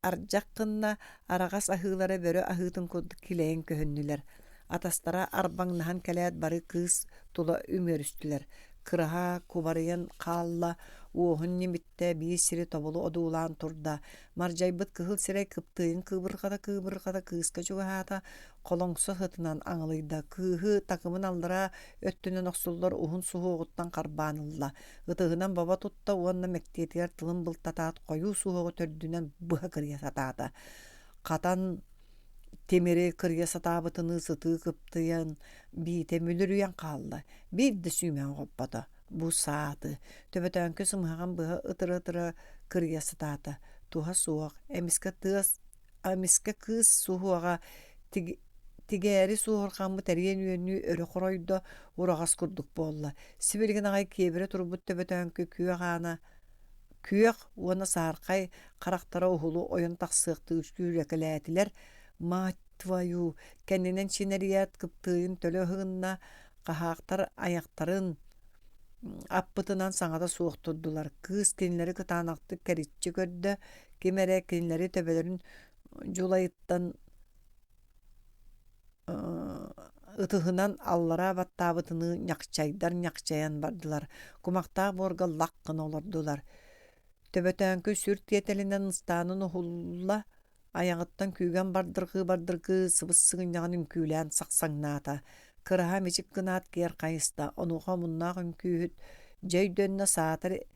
S1: ардьах гынна, араҕас аһыылара бөрө аһыытын курдук килэйэн көһүннүлэр. Атастара арбаҥнаһан кэлээт бары кыыс тула үмүөрүстүлэр. Кыраһа кубарыйан хаалла, уоһун ньимиттэ, биир сири тобулу одуулаан турда. Мардьайбыт кыһыл сирэй кыптыыйын кыыбырҕата-кыыбырҕата кыыска чугаһаата, холоҥсо сытынан аҥылыйда, кыыһы такымын аллараа өттүнэн охсуллар уһун суһуоҕуттан харбаан ылла, ытыһынан бобо тутта уонна мэктиэтигэр тылын былтатаат хойуу суһуоҕу төрдүнэн быһа кырыйа сатаата. Хатан тимири кырыйа сатаабытыныы сытыы кыптыйан биитэ мүлүрүйэн хаалла, биир да сүүмэҕи хоппото. Бу сааты төбөтөөҥкү сымыһаҕын быһа ытыра-ытыра кырыйа сатаата. Туһа суох, эмискэ тыас эмискэ кыыс суһуоҕа тигээри суоһурҕаммыт эриэн үөннүү өрө хоройдо, ураҕас курдук буолла. Сибилигин аҕай киэбирэ турбут төбөтөөҥкү күөх аана күөх уонна саһархай харахтара уһулу ойон тахсыахтыы сүүрэкэлээтилэр. Мать твою! Кэннинэн чинэрийээт кыптыыйын төлө ыһыгынна, хаһаахтар айахтарын аппытынан саҥата суох турдулар. Кыыс кинилэри кытаанахтык кэриччи көрдө, ким эрэ кинилэри төбөлөрүн дьулайыттан ытыһынан аллараа баттаабытыныы ньахчайдар ньахчайан бардылар, кумахтаах буорга лах гына олордулар. Төбөтөөҥкү сүр тиэтэлинэн ыстаанын уһулла, айаҕыттан күүгэн бардырҕыы-бардыргыы сыбыс-сыгынньаҕын үҥкүүлээн сахсаҥнаата. Кыраһа мичик гынаат киэр хайыста, онуоха омуннаах үҥкүүһүт дьэ өйдөннө саатар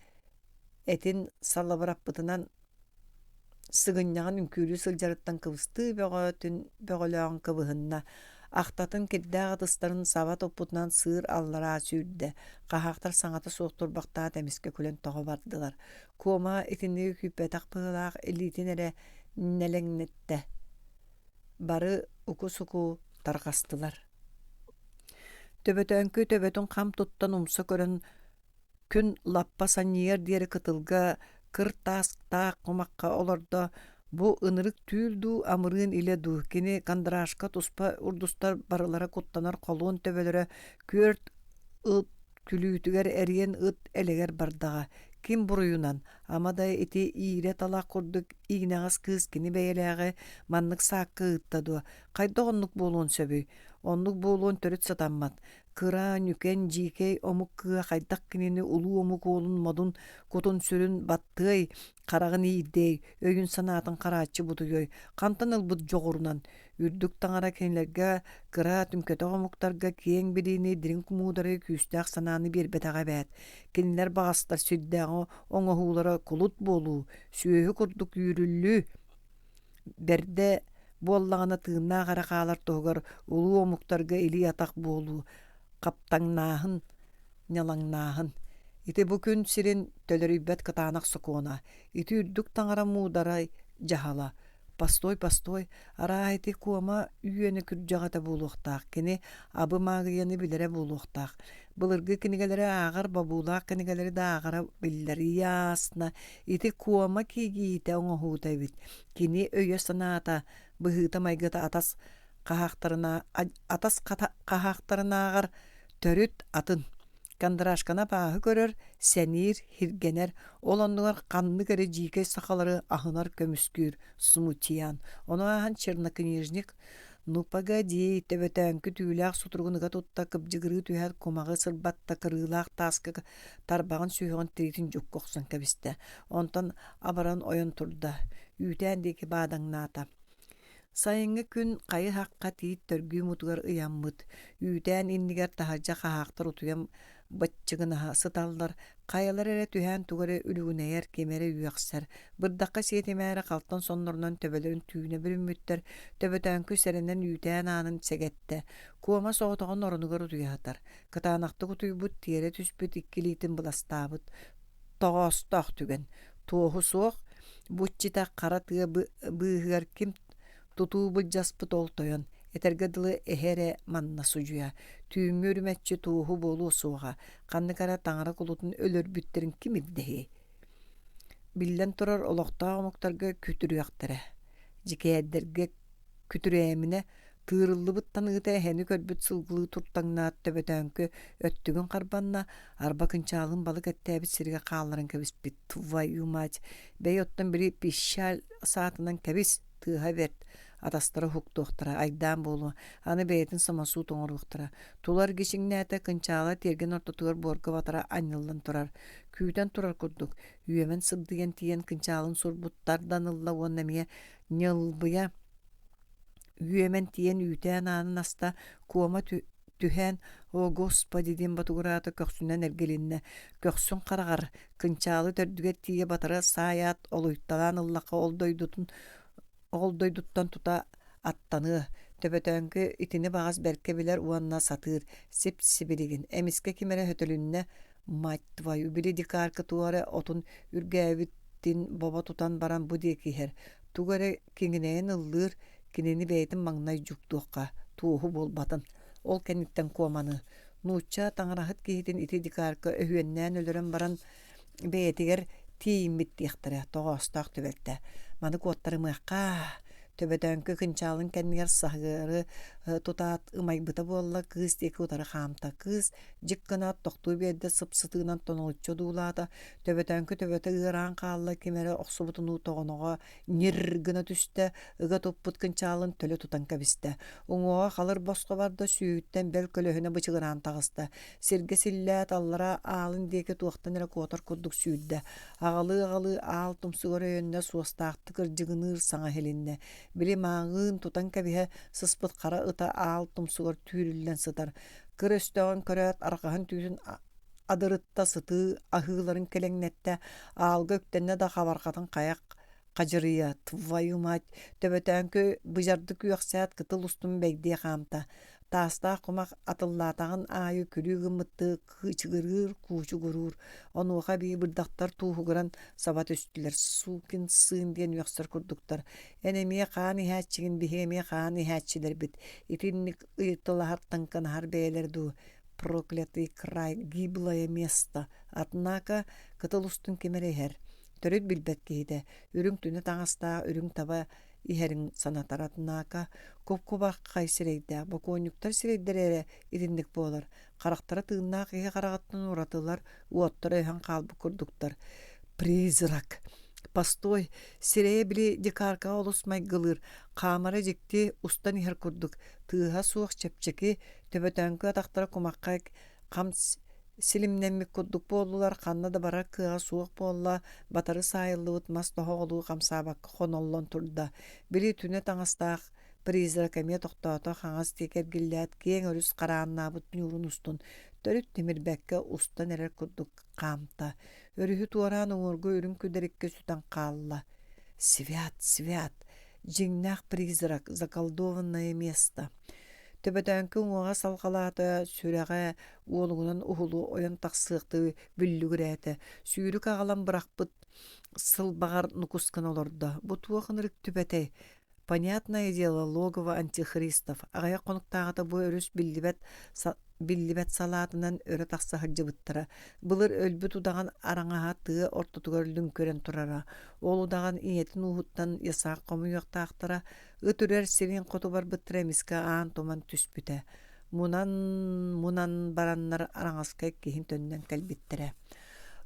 S1: этин салыбыраппытынан сыгынньаҕын үҥкүүлүү сылдьарыттан кыбыстыы бөҕөтүн бөҕөлөөҕүн кыбыһынна, ахтатын кирдээх ытыстарын саба туппутунан сыыр аллараа сүүрдэ, хаһаахтар саҥата суох турбахтаат эмискэ күлэн тоҕо бардылар. Куома итинниги күүппэтэх быһыылаах илиитин эрэ нэлэҥнэттэ. Бары уку-суку тарҕастылар. Төбөтөөҥкү төбөтүн хам туттан умса көрөн Күн лаппа санньыйар диэри кытылга кыр таастаах кумахха олордо, бу ынырык түүл дуу, амырыын илэ дуу, кини Кондрашка туспа урдустар барылара куттанар холуон төбөлөрө күөрт ыт күлүүтүгэр эриэн ыт элэгэр бардаҕа. Ким буруйунан, ама да ити иирэ талах курдук иинэҕэс кыыс кини бэйэлээҕи маннык саакка ыытта дуо? Хайдах оннук буолуон сөбүй? Оннук буолуон төрүт сатаммат. Кыра, ньүкэн, дьиикэй омук кыа хайдах кинини улуу омук уолун модун кутун-сүрүн баттыай, хараҕын иирдэй, өйүн-санаатын харааччы бутуйуой, хантан ылбыт дьоҕурунан, үрдүк таҥара кинилэргэ кыра түҥкэтэх омуктарга киэҥ билиини, дириҥ муударай күүстээх санааны биэрбэтэҕэ эбээт. Кинилэр баҕастар сирдээҕи оҥоһуулара кулут буолуу, сүөһү курдук үүрүллүү, Бэрдэ буоллаҕына тыыннаах эрэ хаалар туһугар улуу омуктарга илии-атах буолуу, хаптаҥнааһын, ньалаҥнааһын. Ити бу күн сирин төлөрүйбэт кытаанах сокуона, ити үрдүк таҥара муударай дьаһала. Постой, постой, арааһа ити куома үөнэ күрдьэҕэтэ буолуохтаах, кини абы маагыйаны билэрэ буолуохтаах. Былыргы кинигэлэри ааҕар бобуулаах кинигэлэри да ааҕара биллэр. Ясно, ити куома кигиитэ оҥоһуута эбит. Кини өйө-санаата, быһыыта-майгыта атас хаһаахтарына атас хаһаахтарынааҕар төрүт атын. Кондрашканы абааһы көрөр, сэниир, һиргэнэр, ол оннугар ханнык эрэ дьиикэй сахалары аһынар көмүскүүр смутьян. Ону ааһан чернокнижник «Ну погоди, төбөтөөҥкү түүлээх сутуругун ыга тутта кыбдьыгырыы түһээт кумаҕы сырбатта кырыылаах тааска тарбаҕын сүһүөҕүн тириитин дьукка охсон кэбистэ. Онтон абаран ойон турда, үүтээн диэки баадаҥнаата. Сайыҥҥы күн хайы-хахха тиит төргүү мутугар ыйаммыт, үүтээн иннигэр таһырдьа хаһаахтар утуйан баччыгынаһа сыталлар, хайалар эрэ түһээн тугу эрэ үлүгүнэйэр, ким эрэ үөхсэр. Бырдахха сиэтимээри халтан соннорунан төбөлөрүн түүнэ бүрүммүттэр, төбөтөөҥкү сэрэнэн үүтээн аанын сэгэттэ. Куома соҕотоҕун оронугар утуйа сытар. Кытаанахтык утуйбут, тиэрэ түспүт икки илиитин быластаабыт. Тоҕоостоох түгэн. Туоһу суох, бу иччитэх хара тыа быыһыгар ким тутуу былдьаспыт ол тойон, этэргэ дылы эһэ эрэ манна судьуйа, түүҥҥү үрүмэччи туоһу буолуо суоҕа, ханнык эрэ таҥара кулутун өлөрбүттэрин ким ирдэһиэй? Биллэн турар, олохтоох омуктарга күтүрүөхтэрэ. Дьикээрдэргэ күтүрээминэ, тыырыллыбыт таныыта эһэни көрбүт сылгылыы туртаҥнаат төбөтөөҥкү өттүгүн харбанна, арба кынчаалын балык эттээбит сиригэр хаалларан кэбиспит. Твою мать! Бэйи оттон били пищаль саатынан кэбис, тыаһа бэрт, атастара уһуктуохтара, айдаан буолуо, аны бэйэтин самосуут оҥоруохтара. Тула эргичиҥнээтэ, кынчаала тиэргэн ортотугар буорга батара анньыллан турар. Күүтэн турар курдук, үөмэн сыбдыйан тиийэн кынчаалын сурбут тардан ылла уонна эмиэ ньылбыйа үөмэн тиийэн үүтээн аанын аста, куома түһээн «О, Господи!» диэн ботугураата көхсүнэн эргилиннэ. Көхсүн хараҕар, кынчаалы төрдүгэр тиийэ батара саайаат, олуйталаан ыллахха ол дойдутун ол дойдуттан тута аттаныа. Төбөтөөҥкү итини баҕас бэркэ билэр уонна сатыыр, сип-сибилигин. Эмискэ ким эрэ сөтөлүннэ, Мать твою, били дикарка туох эрэ отун үргээбитин бобо тутан баран бу диэки иһэр. Тугу эрэ киҥинэйэн ыллыыр, кинини бэйэтин маҥнай дьуктуохха, туоһу буолбатын. Ол кэнниттэн куоманы. Нуучча таҥараһыт киһитин ити дикарка өһүөннээн өлөрөн баран бэйэтигэр тиийиммит диэхтэрэ, тоҕоостоох түбэлтэ. Маны куоттарымыахха, төбөтөөҥкү кынчаалын кэннигэр саһыары тутаат ымайбыта буолла, кыыс диэки утары хаамта. Кыыс дьик гынаат тохтуу биэрдэ, сып-сытыынан тонолуччу одуулаата, төбөтөөҥкү төбөтө ыараан хаалла, ким эрэ охсубутунуу тоҕоноҕо ньир гына түстэ, ыга туппут кынчаалын төлө тутан кэбистэ. Уҥуоҕа халыр босхо барда, сүүһүттэн бэл көлөһүнэ бычыгыраан таҕыста. Сиргэ силлээт, аллара аалын диэки туохтан эрэ куотар курдук сүүрдэ. Аҕалыы-аҕалыы аал тумсугар өйөннө, суостаахтык ырдьыгыныыр саҥа иһилиннэ. Били мааҕыын тутан кэбиһэ сыспыт хара ыта аал тумсугар түүрүллэн сытар. Кыр өстөөҕүн көрөөт, арҕаһын түүтүн адырытта сытыы аһыыларын кэлэҥнэттэ, аалга үктэннэ да хабарҕатын хайах хадьырыйа, твою мать, төбөтөөҥкү быдьардык үөхсээт кытыл устун бэйдиэ хаамта. Таастаах кумах атыллаатаҕын аайы күлүү гыммыттыы кыычыгырыыр, куучугуруур. Онуоха эбии бырдахтар тууһугуран саба түстүлэр, сукин сын диэн үөхсэр курдуктар. Эн эмиэ хаан иһээччигин, биһиги эмиэ хаан иһээччилэрбит. Итинник ыйыталаһар таҥкынаһар бэйэлэр дуу проклятый край, гиблое место. Однако кытыл устун ким эрэ иһэр. Төрүт билбэт киһитэ, үрүҥ түнэ таҥастаах үрүҥ таба иһэрин санатар. Однако куп-кубархай сирэйдээх, бокуонньуктар сирэйдэрэ эрэ итинник буолар. Харахтара тыыннаах киһи хараҕыттан уратылар, уоттара өһөн хаалбыт курдуктар. Призрак. Постой, сирэйэ били дикаркаҕа олус майгылыыр, хаамара дьикти, устан иһэр курдук, тыаһа суох чэпчэки, Төбөтөөҥкү атахтара кумахха хам силимнэммит курдук буоллулар, ханна да барар кыаҕа суох буолла, батары саайыллыбыт мас тоһоҕолуу хамсаабакка хоноллон турда. Били түнэ таҥастаах призрак эмиэ тохтоото, хаҥас диэки эргиллээт, киэҥ өрүс харааннаабыт ньуурун устун төрүт тимирбэккэ устан эрэр курдук хаамта. Өрүһү туораан уҥуоргу үрүҥ күдэриккэ сүтэн хаалла. Свят, свят! Дьиҥнээх призрак, заколдованное место. Төбөтөөҥкү уҥуоҕа салҕалаата, сүрэҕэ уолугунан уһулу ойон тахсыахтыы бүллүгүрээтэ, сүүрүк аҕалан бырахпыт сылбаҕар нукус гына олордо. Бу туох ынырык түбэтэй? Понятное дело, логово антихристов. Аҕыйах хонуктааҕыта бу өрүс биллибэт биллибэт салаатынан өрө тахса сылдьыбыттара. Былыр өлбүт удаҕан араҥаһа тыа ортотугар лүҥкүрэн турара. Ол удаҕан ийэтин ууһуттан ясаах хомуйуохтаахтара. Ыт үрэр сирин хоту барбыттара эмискэ аан туман түспүтэ. Мунан мунан бараннар араҥаска иккиһин төннөн кэлбиттэрэ.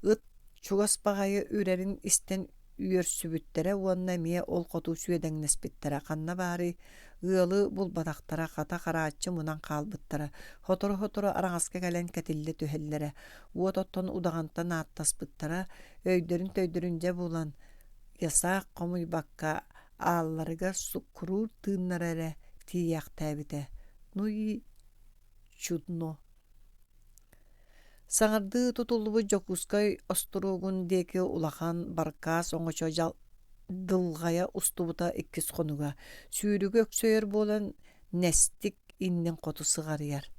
S1: Ыт чугас баҕайы үрэрин истэн үөрсүбүттэрэ уонна эмиэ ол хоту сүөдэҥнэспиттэрэ. Ханна баарый, ыалы булбатахтара, хата харааччы мунан хаалбыттара. Сотору-сотору араҥаска кэлэн кэтиллэ түһэллэрэ. Уот оттон удаҕантан ааттаспыттара, өйдөрүн-төйдөрүн дьэ булан, ясаах хомуйбакка аалларыгар суккуруур тыыннара эрэ тиийээхтээбитэ. Ну и чудно. Саҥардыы тутуллубут Дьокуускай остуруогун диэки улахан баркаас оҥочо дылҕайа устубута иккис хонуга. Сүүрүгү өксөйөр буолан нэстик иннин хоту сыҕарыйар.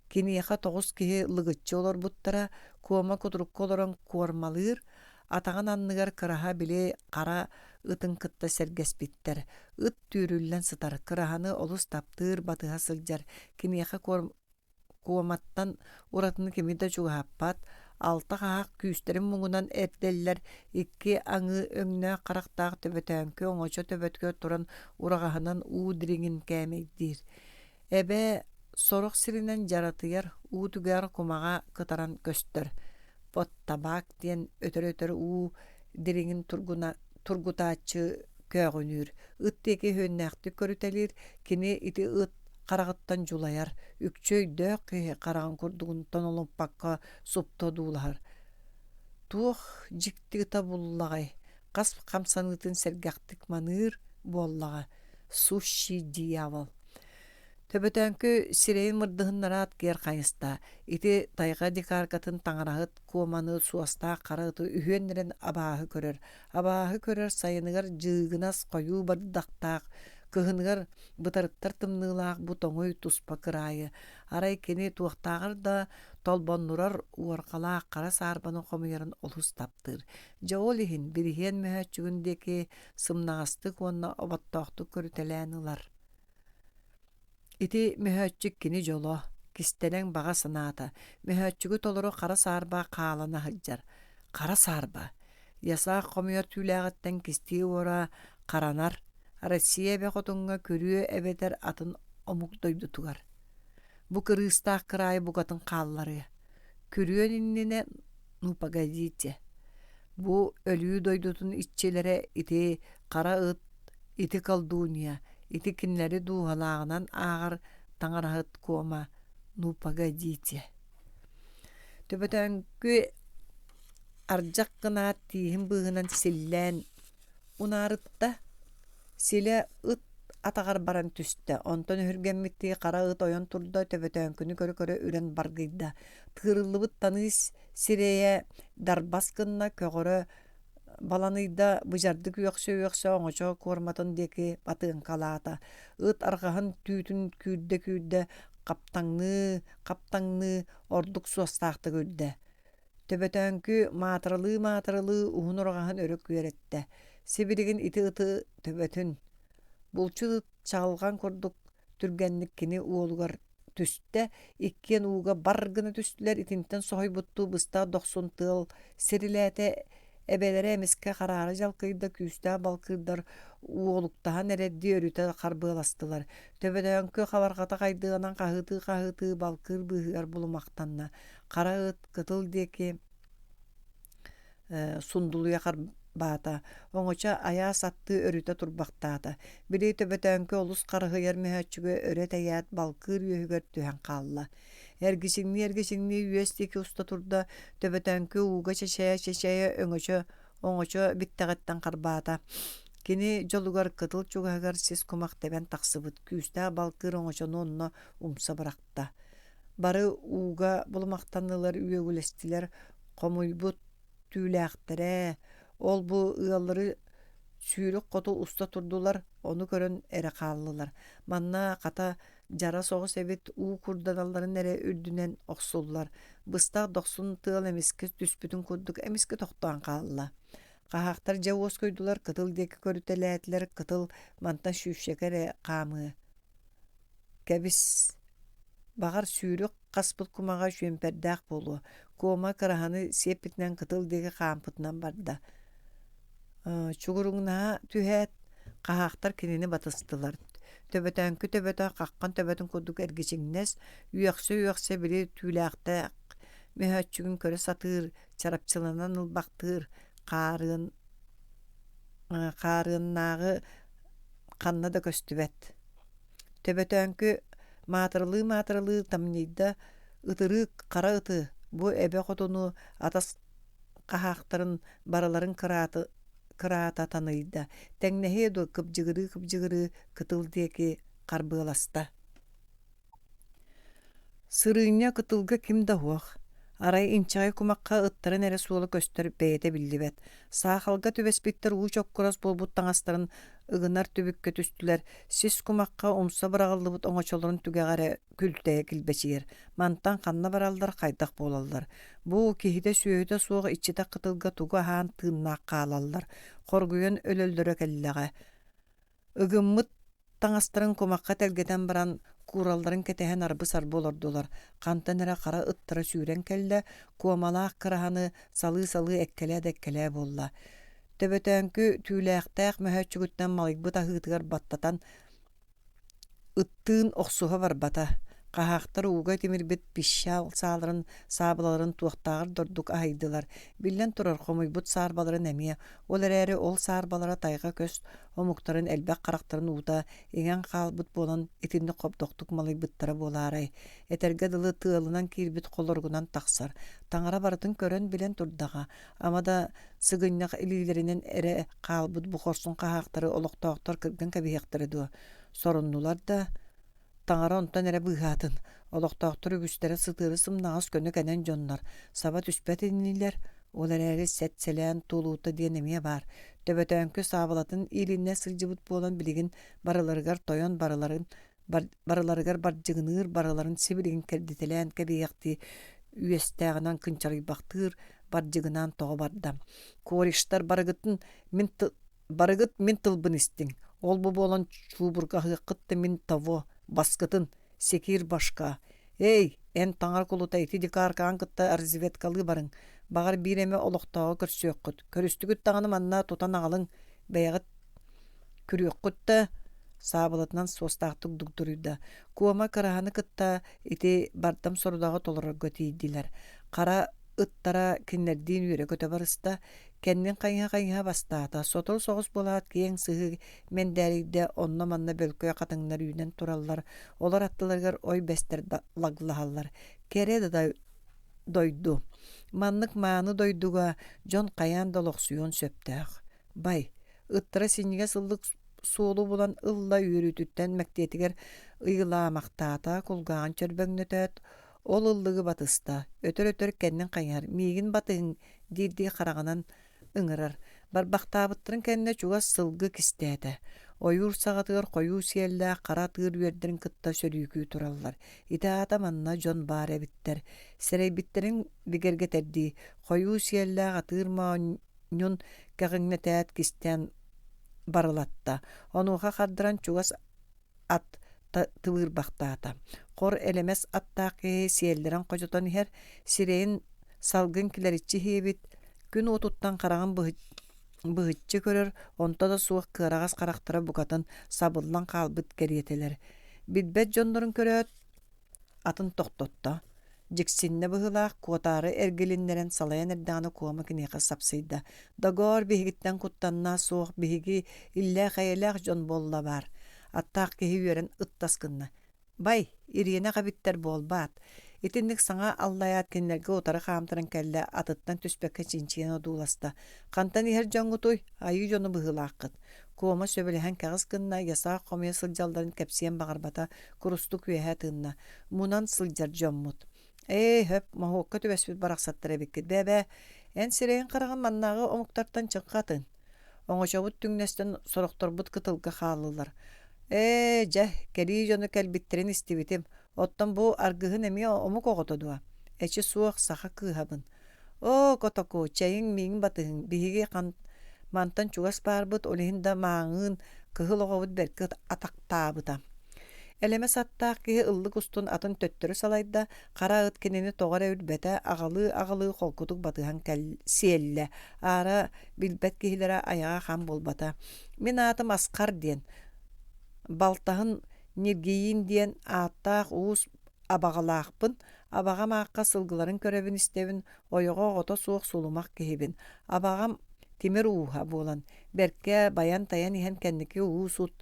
S1: Киниэхэ тоҕус киһи лыгыччы олорбуттара, Куома кутурукка олорон куормалыыр, атаҕын анныгар кыраһа били хара ытын кытта сэргэспиттэр. Ыт түүрүллэн сытар, кыраһаны олус таптыыр, батыһа сылдьар. Киниэхэ куоматтан уратыны кими да чугаһаппат, алта хаһаах күүстэрин муҥунан эрдэллэр, икки аҥыы өҥнөөх харахтаах төбөтөөҥкү оҥочо төбөтүгэр туран ураҕаһынан уу дириҥин кээмэйдиир. Эбэ сорох сиринэн дьаратыйар, уу түгэҕэр кумаҕа кытаран көстөр. Под табак диэн өтөр-өтөр уу дириҥин тургутааччы көөҕүнүүр, ыт диэки өһүөннээхтик көрүтэлиир, кини ити ыт хараҕыттан дьулайар, үкчү өйдөөх киһи хараҕын курдугунтан олоппакка супту одуулаһар. Туох дьикти ыта буллаҕай, хас хамсаныытын сэргэхтик маныыр буоллаҕа, сущий дьявол. Төбөтөөҥкү сирэйин мырдыһыннараат киэр хайыста, ити тайҕа дикаркатын таҥараһыт куоманы суостаах хара ыты үһүөннэрин абааһы көрөр, абааһы көрөр сайыныгар дьыыгынас хойуу бардахтаах, кыһыныгар бытарыттар тымныылаах бу тоҥуй туспа кыраайы, арай кини туохтааҕар да толбоннурар уорҕалаах хара саарбаны хомуйарын олус таптыыр. Дьэ ол иһин бириһиэн мөһөөччүгүн диэки сымнаҕастык уонна оботтоохтук көрүтэлээн ылар. Ити мөһөөччүк кини дьоло, кистэлэҥ баҕа санаата, мөһөөччүгү толору хара саарба хаалана сылдьар. Хара саарба! Ясаах хомуйар түүлээҕиттэн кистии уора харанар, Россия эбэ хотуҥҥа күрүө эбэтэр атын омук дойдутугар. Бу кырыыстаах кыраайы букатын хаалларыа. Күрүөн иннинэ ну погодите, бу өлүү дойдутун иччилэрэ ити хара ыт, ити колдунья, ити кинилэри дууһалааҕынан ааҕар таҥараһыт куома ну погодите. Төбөтөөҥкү ардьах гынаат тииһин быыһынан силлээн унаарытта, силэ ыт атаҕар баран түстэ, онтон өһүргэммиттии хара ыт ойон турда, төбөтөөҥкүнү көрө-көрө үрэн баргыйда. Тыырыллыбыт таныыс сирэйэ дарбас гынна, көҕөрө баланыйда, быдьардык үөхсэ-үөхсэ оҥочо куорматын диэки батыаҥкалаата. Ыт арҕаһын түүтүн күүрдэ-күүрдэ хаптаҥныы-хаптаҥныы ордук суостаахтык үрдэ. Төбөтөөҥкү маатыралыы-маатыралыы уһун ураҕаһын өрө күөрэттэ. Сибилигин ити ыты төбөтүн, булчут ыт чаҕылҕан курдук түргэнник кини уолугар түстэ, иккиэн ууга бар гына түстүлэр, итинтэн соһуйбуттуу быстах дохсун тыал сирилээтэ, эбэлэрэ эмискэ хараара дьалкыйда, күүстээх балкыырдар уолуктаһан эрэрдии өрүтэ харбыаластылар. Төбөтөөҥкү хабарҕата хайдыанан хаһыытыы-хаһыытыы балкыыр быыһыгар булумахтанна. Хара ыт кытыл диэки сундулуйа. Баата оҥочо айаас аттыы өрүтэ турбахтаата, били төбөтөөҥкү олус харыһыйар мөһөөччүгэ өрө тэйээт балкыыр үөһүгэр түһэн хаалла. Эргичиҥнии-эргичиҥнии үөс диэки уста турда, төбөтөөҥкү ууга чэчэйэ-чэчэйэ өҥөчө оҥочо биттэҕиттэн харбаата. Кини дьолугар кытыл чугаһыгар сис кумах тэбэн тахсыбыт, күүстээх балкыыр оҥочону онно умса бырахта. Бары ууга булумахтаннылар, үөгүлэстилэр, хомуйбут түүлээхтэрэ, ол-бу ыаллары сүүрүк хоту уста турдулар, ону көрөн эрэ хааллылар. Манна хата дьара соҕус эбит уу курданалларын эрэ үрдүнэн охсуллар, быстах дохсун тыал эмискэ түспүтүн курдук эмискэ тохтоон хаалла. Хаһаахтар дьэ уоскуйдулар, кытыл диэки көрүтэлээтилэр, кытыл мантан сүүсчэкэ эрэ хаамыа. Кэбис, баҕар сүүрүк хаспыт кумаҕа чүөмпэрдээх буолуо, Куома кыраһаны сиэппитинэн кытыл диэки хаампытынан барда. Чугуруҥнаһа түһээт, хаһаахтар кинини батыстылар. Төбөтөөҥкү төбөтө хаххан төбөтүн курдук эргичиҥнэс, үөхсэ-үөхсэ били түүлээхтээх мөһөөччүгүн көрө сатыыр, чарапчыланан ылбахтыыр, хаарыан хаарыаннааҕы ханна да көстүбэт. Төбөтөөҥкү маатыралыы-маатыралыы тамньыйда, ытырыык хара ыты бу эбэ хотуну атас хаһаахтарын барыларын кырааты кыраата таныйда, тэҥнэһиэ дуо кыбдьыгырыы-кыбдьыгырыы кытыл диэки харбыаласта. Сырыынньа кытылга ким да суох, арай инчэҕэй кумахха ыттарын эрэ суола көстөр бэйэтэ биллибэт, саахалга түбэспиттэр уу чоккурас буолбут таҥастарын ыгынар түбүккэ түстүлэр, сис кумахха умса быраҕыллыбыт оҥочолорун түгэҕэ эрэ күлтэйэ килбэчийэр, мантан ханна бараллар, хайдах буолаллар? Бу киһитэ-сүөһүтэ суох иччитэх кытылга тугу аһаан тыыннаах хаалаллар, хоргуйан өлөллөрө кэллэҕэ. Ыгыммыт таҥастарын кумахха тэлгэтэн баран, кууралларын кэтэһэн арбы-сарбы олордулар. Хантан эрэ хара ыттара сүүрэн кэллэ, куомалаах кыраһаны салыы-салыы эккэлээ да эккэлээ буолла. Төбөтөөҥкү түүлээхтээх мөһөөччүгүттэн малыйбыт аһыытыгар баттатан Ыттыын охсуһа барбата, хаһаахтар ууга тимирбит пищал сааларын саабылаларын туохтааҕар да ордук аһыйдылар, биллэн турар, хомуйбут саарбаларын эмиэ, ол эрээри ол саарбалара тайҕа көс омуктарын элбэх харахтарын уута иҥэн хаалбыт буолан итинник хобдохтук малыйбыттара буолаарай, этэргэ дылы тыалынан киирбит холоругунан тахсар, таҥара барытын көрөн-билэн турдаҕа, ама да сыгынньах илиилэринэн эрэ хаалбыт бу хорсун хаһаахтары олохтоохтор кырган кэбиһиэхтэрэ дуо, соруннулар да, таҥара онтон эрэ быыһаатын, олохтоохтор үгүстэрэ сытыары сымнаҕас көнө кэнэн дьоннор, саба түспэт инилэр, ол эрээри сэт-сэлээн туолуута диэн эмиэ баар, төбөтөөҥкү саабылатын иилиннэ сылдьыбыт буолан билигин барыларыгар тойон барыларын барыларыгар бардьыгыныыр барыларын сибилигин кэрдитэлээн кэбиһиэхтии үөстээҕинэн кынчарыйбахтыыр бардьыгынаан тоҕо барда. Корештар барыгытын мин барыгыт мин тылбын истиҥ, ол-бу буолан чуубургаһыаххыт да мин того, баскытын, секир башка. Эй, эн таҥара кулута ити дикаркаҕын кытта разведкалыы барыҥ, баҕар биир эмэ олохтооҕу көрсүөххүт, көрүстүгүт даҕаны манна тутан аҕалыҥ, бэйэҕит Күрүөххүт да, саабылатынан суостаахтык дугдуруйда. Куома кыраһаны кытта ити бардам сорудаҕы толорорго тиийдилэр. Хара ыттара кинилэрдиин үөрэ-көтө барыста, кэннин хайыһа-хайыһа бастаата. Сотору соҕус буолаат киэҥ сыһыы мэндээрийдэ, онно-манна бөлкөй хатыҥнар үүнэн тураллар, олор аттыларыгар ой бэстэр лаглаһаллар. Кэрэ да дойду. Маннык мааны дойдуга дьон хайаан да олохсуйуон сөптөөх. Бай, Ыттара синньигэс ыллык суолу булан ылла үөрүүтүттэн мэктиэтигэр ыйылаамахтаата, кулгааҕын чөрбөҥнөтөөт, ол ыллыгы батыста, өтөр-өтөр кэннин хайыһар, миигин батыһыҥ диирдии хараҕынан ыҥырар. Барбахтаабыттарын кэннэ чугас сылгы кистээтэ. Ойуур саҕатыгар хойуу сиэллээх хара атыыр үөрдэрин кытта сөрүүкүү тураллар. Ити аата манна дьон баар эбиттэр. Сэрэйбиттэрин бигэргэтэрдии, хойуу сиэллээх атыыр моонньун кэҕиҥнэтээт кистээн барылатта, онуоха хардаран чугас ат тыбыырбахтаата. Хор элэмэс аттаах киһи сиэллэрэн ходьотон иһэр, сирэйин салгын килэриччи иһиэбит, күн уотуттан хараҕын быһыччы көрөр, онто да суох кыараҕас харахтара букатын сабыллан хаалбыт кэриэтэлэр. Билбэт дьоннорун көрөөт, атын тохтотто. Дьиксиннэ быһыылаах, куотаары эргилиннэрэн салайан эрдэҕинэ Куома киниэхэ сапсыйда: «Догоор, биһигиттэн куттанна суох, биһиги иллээх-эйэлээх дьон буолла баар». Аттаах киһи үөрэн ыттас гынна: «Бай, ириэнэх эбиттэр буолбаат?» Итинник саҥа аллайаат кинилэргэ утары хаамтаран кэллэ, атыттан түспэккэ чинчийэн одууласта: «Хантан иһэр дьоҥҥутуй? Айыы дьоно быһыылааххыт». Куома сөбүлэһэн кэҕис гынна, ясаах хомуйа сылдьалларын кэпсиэн баҕарбата, курустук үөһэ тыынна: «Мунан сылдьар дьоммут». «Ээ, хөп, моһуокка түбэспит барахсаттар эбиккит бээ-бээ, эн сирэйиҥ-хараҕын маннааҕы омуктартан чыҥха атын. Оҥочобут түҥнэстэн сорохторбут кытылга хааллылар. Ээ, дьэ, кэлии дьону кэлбиттэрин истибитим. Оттон бу аргыһын эмиэ омук оҕото дуо? Эчи суох, саха кыыһабын. Оо, котоку, чэйиҥ миигин батыһыҥ, биһиги хан мантан чугас баарбыт, ол иһин да мааҥыын кыһыл оҕобут бэркэ атахтаабыта. Элэмэс аттаах киһи ыллык устун атын төттөрү салайда, хара ыт кинини тоҕо эрэ үрбэтэ, аҕалыы-аҕалыы холкутук батыһан кэл сиэллэ, аара билбэт киһилэрэ айаҕа хам буолбата. Мин аатым Асхар диэн, балтаһын Ньиргийиин диэн ааттаах уус абаҕалаахпын, абаҕам аахха сылгыларын көрөбүн-истэбин, ойоҕо оҕото суох сулумах киһибин. Абаҕам тимир ууһа буолан, бэркэ байан-тайан иһэн кэнники уус-ут,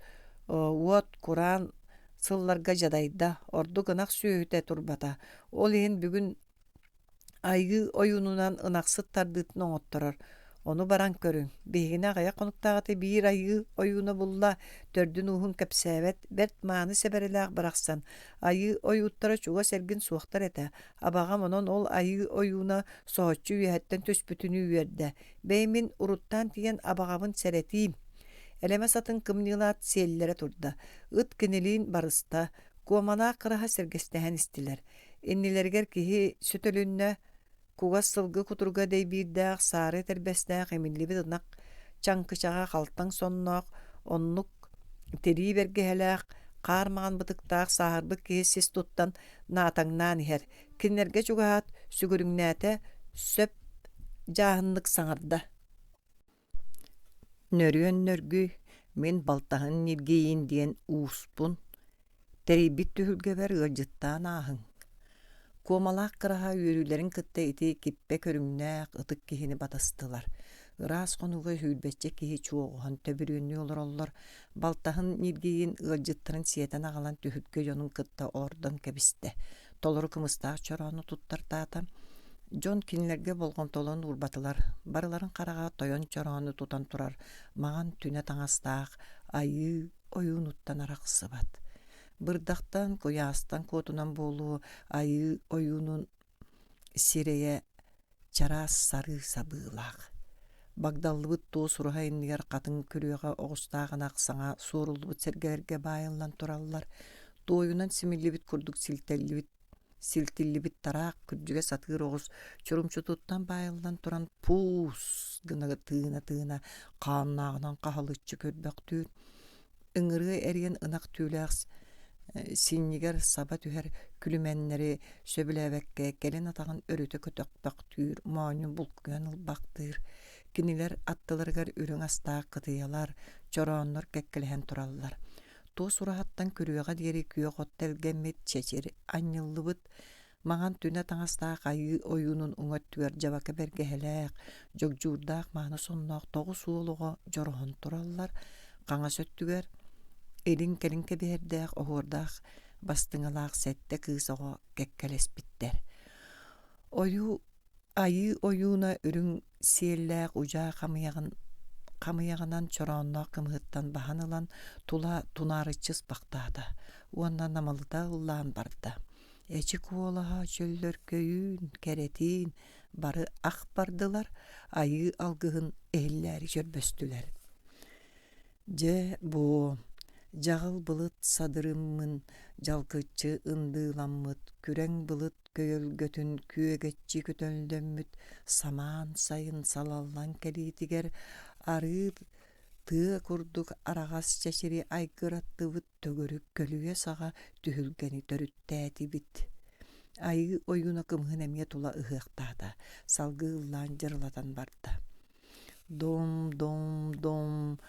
S1: уот кураан сылларга дьадайда, ордук ынах сүөһүтэ турбата. Ол иһин бүгүн Айыы ойуунунан ынахсыт тардыытын оҥотторор, ону баран көрүҥ, биһигини аҕыйах хонуктааҕыта биир айыы ойууна булла, төрдүн-ууһун кэпсээбэт, бэрт мааны сэбэрэлээх барахсан, айыы ойууттара чугас эргин суохтар этэ, абаҕам онон ол айыы ойууна соһуччу үөһэттэн түспүтүнүү үөрдэ, бэйи мин уруттаан тиийэн абаҕабын сэрэтиим. Элэмэс атын кымньыылаат сиэллэрэ турда, ыт кинилиин барыста, Куомалаах кыраһа сэргэстэһэн истилэр. Иннилэригэр киһи сөтөлүннэ, кугас сылгы кутуруга дэйбиирдээх, саары этэрбэстээх имиллибит ынах чаҥкычаҕа халтаҥ сонноох, оннук тирии бэргэһэлээх, хаар маҥан бытыктаах сааһырбыт киһи сис туттан наатаҥнаан иһэр. Кинилэргэ чугаһаат, сүгүрүҥнээтэ, сөп дьааһыннык саҥарда. Нөрүөн нөргүй, мин балтаһын ньиргийиин диэн ууспун, тэрийбит түһүлгэбэр ыалдьыттаан ааһыҥ. Куомалаах кыраһа үөрүүлэрин кытта ити киппэ көрүҥнээх ытык киһини батыстылар. Ыраас хонууга сүүрбэччэ киһи чуоҕуһан төбүрүөннүү олороллор, балтаһын ньиргийиин ыалдьыттарын сиэтэн аҕалан түһүлгэ дьонун кытта олордон кэбистэ. Толору кымыстаах чороону туттартаата. Дьон кинилэргэ болҕомтолорун уурбатылар, барыларын хараҕа тойон чороону тутан турар маҥан түнэ таҥастаах айыы ойуунуттан арахсыбат. Бырдахтан, куйаастан куотунан буолуо айыы ойуунун сирэйэ чараас сарыы сабыылаах. Багдаллыбыт туос ураһа иннигэр хатыҥ күрүөҕэ оҕустаах ынах саҥа суоруллубут сэргэлэргэ баайыллан тураллар, туойунан симиллибит курдук силтэллибит силтиллибит тараах күрдьүгэ сатыыр оҕус чурумчутуттан баайыллан туран пуус гына тыына-тыына хааннааҕынан хаһалыччы көрбөхтүүр Ыҥырыа эриэн ынах түүлээх синньигэр саба түһэр күлүмэннэри сөбүлээбэккэ кэлин атаҕын өрүтэ көтөхпөхтүүр, моонньун булкуйан ылбахтыыр. Кинилэр аттыларыгар үрүҥ астаах кытыйалар, чорооннор кэккэлэһэн тураллар. Туос ураһаттан күрүөҕэ диэри күөх от тэлгэммит, чэчир анньыллыбыт Маҥан түнэ таҥастаах айыы ойуунун уҥа өттүгэр дьабака бэргэһэлээх, дьогдьуурдаах мааны сонноох 9 уол оҕо дьороһон тураллар, хаҥас өттүгэр илин-кэлин кэбиһэрдээх оһуордаах бастыҥалаах сэттэ кыыс оҕо кэккэлэспиттэр. Ойуу Айыы ойууна үрүҥ сиэллээх удьаа хамыйаҕын хамыйаҕынан чороонноох кымыһыттан баһан ылан тула тунаарыччы ыспахтаата уонна намылыта ыллаан барда. Эчи куолаһа чөллөркөйүүн, кэрэтиин бары ах бардылар, айыы алгыһын иһиллээри чөрбөстүлэр. Дьэ, бу дьаҕыл былыт садырыммын, дьалкыччы ындыыламмыт, күрэҥ былыт көйөлгөтүн күөгэччи көтөллөммүт самаан сайын салаллан кэлиитигэр арыы тыа курдук араҕас чэчири айгыраттыбыт төгүрүк көлүйэ саҕа түһүлгэни төрүттээтибит. Айыы ойууна кымыһын эмиэ тула ыһыахтаата, салгыы ыллаан дьырылатан барда. Дом, дом, дом,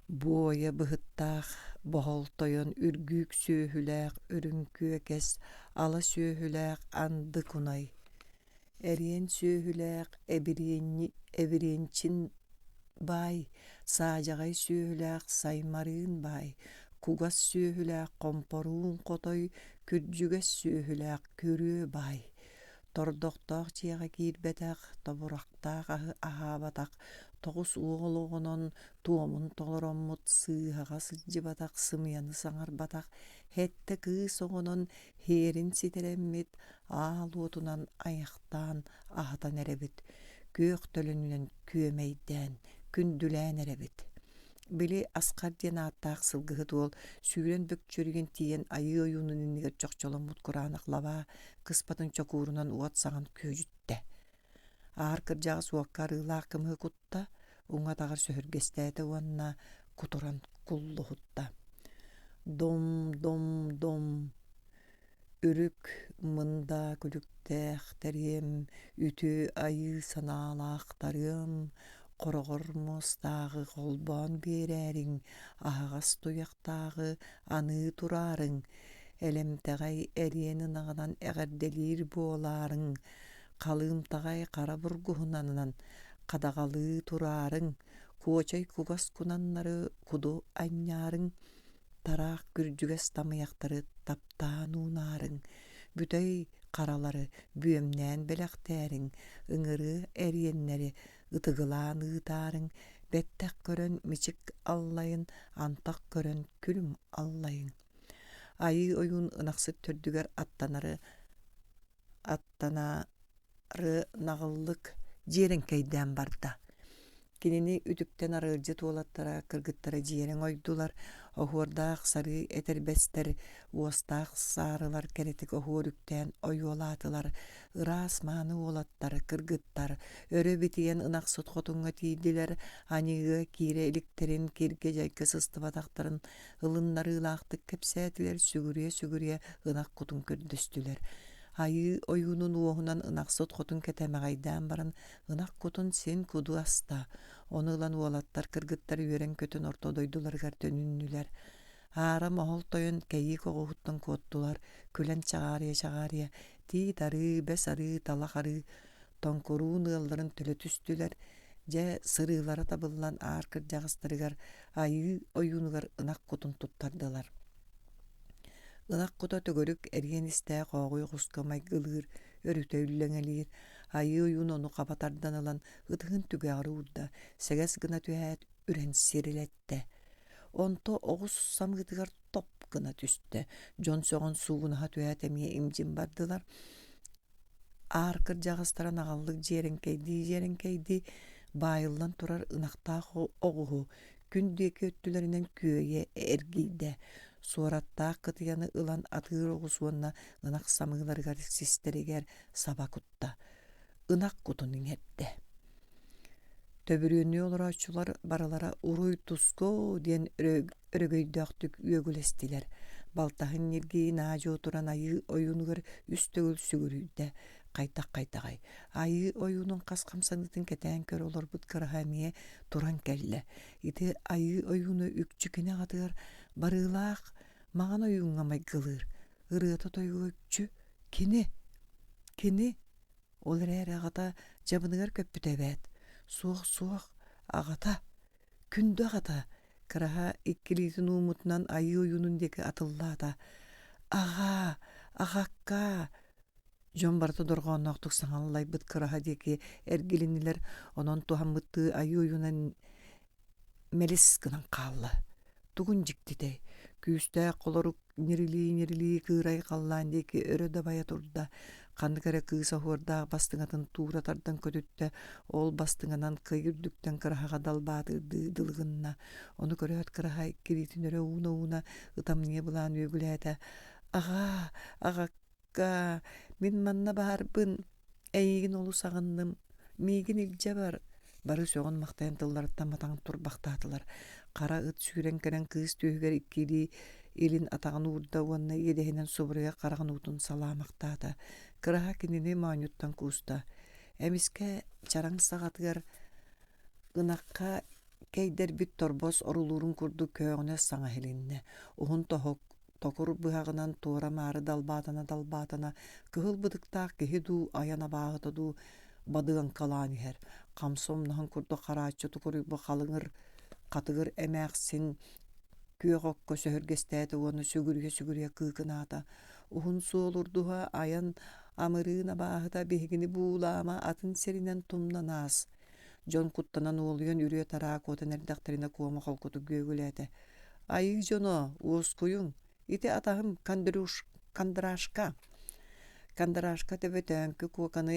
S1: буо. Туойа быһыттаах Боһол тойон үргүүк сүөһүлээх үрүҥ күөкэс, ала сүөһүлээх анды кунай, эриэн сүөһүлээх эбириэнчин баай, саадьаҕай сүөһүлээх саймарыын баай, кугас сүөһүлээх хомпоруун хотой, күрдьүгэс сүөһүлээх күрүө баай, тордохтоох дьиэҕэ киирбэтэх, тобурахтаах аһы аһаабатах, 9 уол оҕонон туомун толороммут, сыыһаҕа сылдьыбатах, сымыйаны саҥарбатах, сэттэ кыыс оҕонон һиэрин ситэрэммит, аал уотунан айахтаан аһатан эрэбит, күөх төлөнүнэн күөмэйдээн, күндүлээн эрэбит. Били Асхар диэн ааттаах сылгыһыт уол сүүрэн бөкчөрүйэн тиийэн айыы ойуунун иннигэр чохчоломмут кураанах лабаа кыспатын чокуурунан уот саҕан күөдьүттэ. Аар кырдьаҕас уокка арыылаах кымыһы кутта, уҥа атаҕар сөһүргэстээтэ уонна кутуран куллуһутта. Дум-дум-дум Үрүк мындаа күлүктээх тэриэм, үтүө айыы санаалаахтарыам, хороҕор муостааҕы холбоон биэрээриҥ, аһаҕас туйахтааҕы аныы тураарыҥ, элэмтэҕэй эриэн ынаҕынан эҕэрдэлиир буолаарыҥ, халыымтаҕай хара бургуһунанан хадаҕалыы тураарыҥ, куочай кугас кунаннары куду анньаарыҥ, тараах күрдьүгэс тамыйахтары таптаан уунаарыҥ, бүтэй харалары бүөмнээн бэлэхтээриҥ, ыҥырыа эриэннэри ытыгылаан ыытаарыҥ, бэттэх көрөн мичик аллайын, антах көрөн күлүм аллайыҥ. Айыы ойуун ынахсыт төрдүгэр аттанары аттанары наҕыллык дьиэрэҥкэйдээн барда. Кинини үтүктэн арыалдьыт уолаттара, кыргыттара дьиэрэҥ ойдулар, оһуордаах сарыы этэрбэстэр, уостаах саарылар кэрэтик оһуор үктээн ойуолаатылар, ыраас мааны уолаттар, кыргыттар өрө битийэн ынахсыт хотуҥҥа тиийдилэр, аньыыга киирэ иликтэрин, киргэ-дьайга сыстыбатахтарын ылыннарыылаахтык кэпсээтилэр, сүгүрүйэ-сүгүрүйэ ынах кутун көрдөстүлэр. Айыы ойуунун уоһунан ынахсыт хотун кэтэмэҕэйдээн баран ынах кутун син куду аста. Ону ылан уолаттар, кыргыттар үөрэн-көтөн орто дойдуларыгар төнүннүлэр. Аара моһол тойон кэйиик оҕуһуттан куоттулар, күлэн чаҕаарыйа-чаҕаарыйа тиит арыы, бэс арыы, талах арыы тоҥкуруун ыалларын төлө түстүлэр. Дьэ, сырыылара табыллан аар кырдьаҕастарыгар айыы ойуунугар ынах кутун туттардылар. Ынах кута төгүрүк эриэн истээх ооҕуй оҕуска майгылыыр, өрүтэ үллэҥэлиир. Айыы ойуун ону хаба тардан ылан ытыһын түгэҕэр уурда, сэгэс гына түһээт, үрэн сирилэттэ. Онто оҕус самыытыгар топ гына түстэ. Дьон сөҕөн суугунаһа түһээт эмиэ имдьин бардылар. Аар кырдьаҕастара наҕыллык дьиэрэҥкэйдии-дьиэрэҥкэйдии баайыллан турар ынахтаах оҕуһу күн диэки өттүлэринэн күөйэ эргийдэ. Суораттаах кытыйаны ылан атыыр оҕус уонна ынах самыыларыгар систэригэр саба кутта. Ынах кутун иҥэрдэ. Төбүрүөннүү олорооччулар барылара «Уруй-туску!» диэн өрөгөйдөөхтүк үөгүлэстилэр. Балтаһын ньиргийин аа-дьуо туран айыы ойуунугар үс төгүл сүгүрүйдэ. Хайдах-хайдаҕай, айыы ойуунун хас хамсаныытын кэтээн көрө олорбут кыраһа эмиэ туран кэллэ. Ити айыы ойууну үкчү кини аҕатыгар барыылаах маҥан ойууҥҥа майгылыыр. Ырыата-тойуга үкчү кини, кини Ол эрээри аҕата дьабыныгар көппүтэ эбээт. Суох, суох, аҕата, күндү аҕата, Кыраһа икки илиитин ууммутунан айыы ойуунун диэки атыллаата. Аҕаа, аҕаккаа! Дьон барыта дорҕоонноохтук саҥаллайбыт Кыраһа диэки эргилиннилэр, онон туһаммыттыы айыы ойуунан мэлис гынан хаалла. Тугун дьиктитэй, күүстээх холорук ньирилии-ньирилии кыырай халлаан диэки өрө дабайа турда, ханнык эрэ кыыс оһуордаах бастыҥатын туура тардан көтүттэ, ол бастыҥанан кый үрдүктэн кыраһаҕа далбаатыырдыы дылы гынна. Ону көрөөт кыраһа икки илиитин өрө ууна-ууна ытамньыйа былаан үөгүлээтэ: «Аҕаа, аҕакка, мин манна баарбын, Эйигин олус аҕынным, миигин илдьэ бар Бары сөҕөн-махтайан тылларыттан матаҥ турбахтаатылар. Хара ыт сүүрэн кэлэн кыыс түөһүгэр иккилии илин атаҕын уурда уонна иэдэһинэн субуруйа хараҕын уутун салаамахтаата. Кыраһа кинини моонньуттан кууста. Эмискэ чараҥ саҕатыгар ынахха Кэйдэрбит торбос орулуурун курдук көөҕүнэс саҥа иһилиннэ, уһун токур быһаҕынан туора-маары далбаатана-далбаатана кыһыл бытыктаах киһи дуу, айан абааһыта дуу бадыаҥкалаан иһэр, хамса умнаһын курдук харааччы тукуруйбут халыҥыр хатыгыр эмээхсин күөх окко сөһүргэстээтэ уонна сүгүрүйэ-сүгүрүйэ кыыкынаата: «Уһун суол урдуһа айан амырыын абааһыта биһигини буулаама, атын сиринэн тумнан аас» Дьон куттанан уолуйан үрүө-тараа куотан эрдэхтэринэ Куома холкутук үөгүлээтэ: «Айыы дьоно, уоскуйуҥ, ити атаһым Кондрюш Кондрашка» Кондрашка төбөтөөҥкү куоканы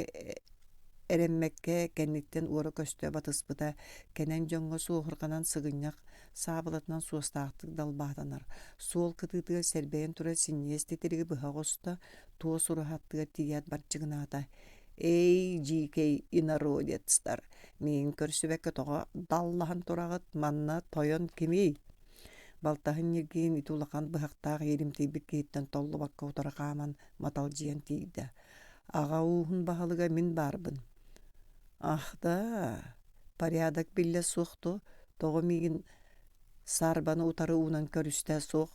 S1: эрэммэккэ кэнниттэн уора көстө батыспыта, кэнэн дьоҥҥо суоһурҕанан сыгынньах саабылатынан суостаахтык далбаатанар, суол кытыытыгар сэрбэйэн турар синньигэс титириги быһа оҕуста, туос ураһа аттыгар тиийээт бардьыгынаата: «Эй, дьиикэй инородецтар, миигин көрсүбэккэ тоҕо даллаһан тураҕыт, манна тойон кимий?» Балтаһын ньиргийин ити улахан быһахтаах ииримтийбит киһиттэн толлубакка утары хааман маталдьыйан тиийдэ. «Аҕа ууһун баһылыга мин баарбын». «Ах да, порядок биллэ суох дуо, тоҕо миигин саарбаны утары уунан көрүстэ суох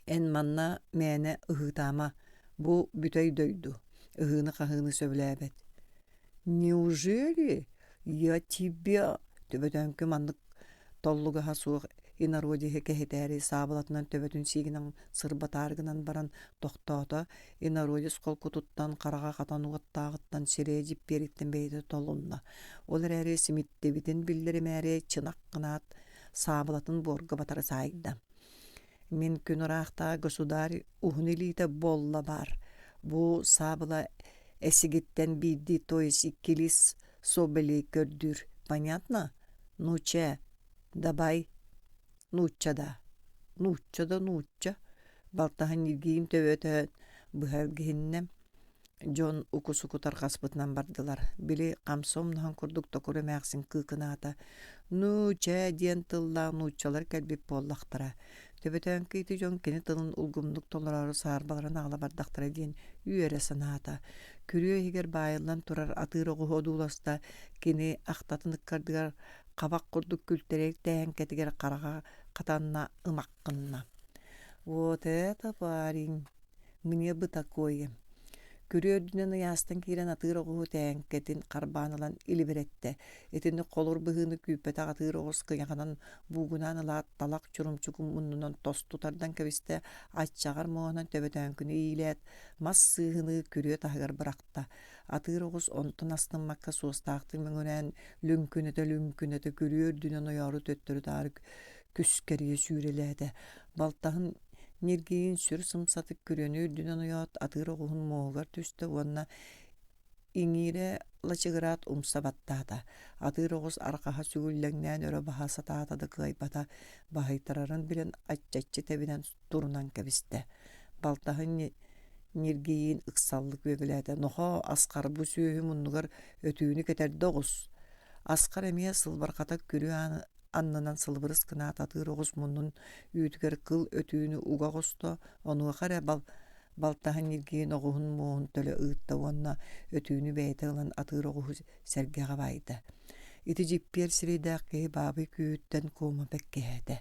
S1: Эн манна мээнэ ыһыытаама, бу бүтэй дойду, ыһыыны-хаһыыны сөбүлээбэт. Неужели я тебя төбөтөөҥкү маннык толлугаһа суох инородиһы кэһэтээри саабылатынан төбөтүн сиигинэн сырбатаары гынан баран тохтоото, инородец холкутуттан, хараҕа хатан уоттааҕыттан сирэйэ дьиппиэриттэн бэйэтэ толунна. Ол эрээри симиттибитин биллэримээри чынах гынаат, саабылатын буорга батары саайда. Мин күн ыраахтааҕы государь уһун илиитэ буолла баар. Бу саабыла эсигиттэн биирдии то есть иккилии соболей көрдүүр. Понятно? Ну чэ, дабай. Нуучча да. Нуучча да нуучча. Балтаһын ньиргиин төбөтө быһа илгиһиннэ. Дьон уку-суку тарҕаспытынан бардылар. Били хамса умнаһын курдук токур эмээхсин кыыкынаата: «Ну, чээ» диэн тыллаах нууччалар кэлбит буоллахтара. Төбөтөөҥкү ити дьон кини тылын улгумнук толороору саарбаларын аҕала бардахтара диэн үөрэ санаата. Күрүө иһигэр баайыллан турар атыыр оҕуһу одууласта, кини ахтатын ыккардыгар хабах курдук күлтэрэй тээҥкэтигэр хараҕа хатанна ымах гынна. «Вот это парень! Мне бы такое. Күрүө үрдүнэн ыйаастан киирэн атыыр оҕуһу тээҥкэтин харбаан ылан илибирэттэ. Итинник холур быһыыны күүппэтэх атыыр оҕус кыйаханан буугунаан ылаат талах чурумчугун муннунан тосту тардан кэбистэ, аччаҕар муоһунан төбөтөөҥкүнү иилээт, мас сыыһыныы күрүө таһыгар бырахта. Атыыр оҕус онтон астыммакка суостаахтык мөҥүрээн лүҥкүнэтэ-лүҥкүнэтэ күрүө үрдүнэн ойоору төттөрү-таары күскэрийэ сүүрэлээтэ. Балтаһын Ньиргийин сүр сымсатык күрүөнү үрдүнэн ойоот, атыыр оҕуһун муоһугар түстэ уонна иҥиирэ лачыгыраат умса баттаата. Атыыр оҕус арҕаһа сүгүллэҥнээн өрө баһа сатаата да кыайбата, баһыйтарарын билэн аччаччы тэбинэн турунан кэбистэ. Балтаһын Ньиргийиин ыксаллык үөгүлээтэ: «Нохоо, Асхар, бу сүөһү муннугар өтүүнү кэтэрдэ оҕус!» Асхар эмиэ сылбарҕата күрүө ааны аннынан сылыбырыс гынаат атыыр оҕус муннун үүтүгэр кыл өтүүнү уга оҕусто, онуоха эрэ балтаһын ньиргийин оҕуһун муоһун төлө ыытта уонна өтүүнү бэйэтэ ылан атыыр оҕуһу сэргэҕэ баайда. Ити дьиппиэр сирэйдээх киһи баабый күүһүттэн куома бэккиһээтэ.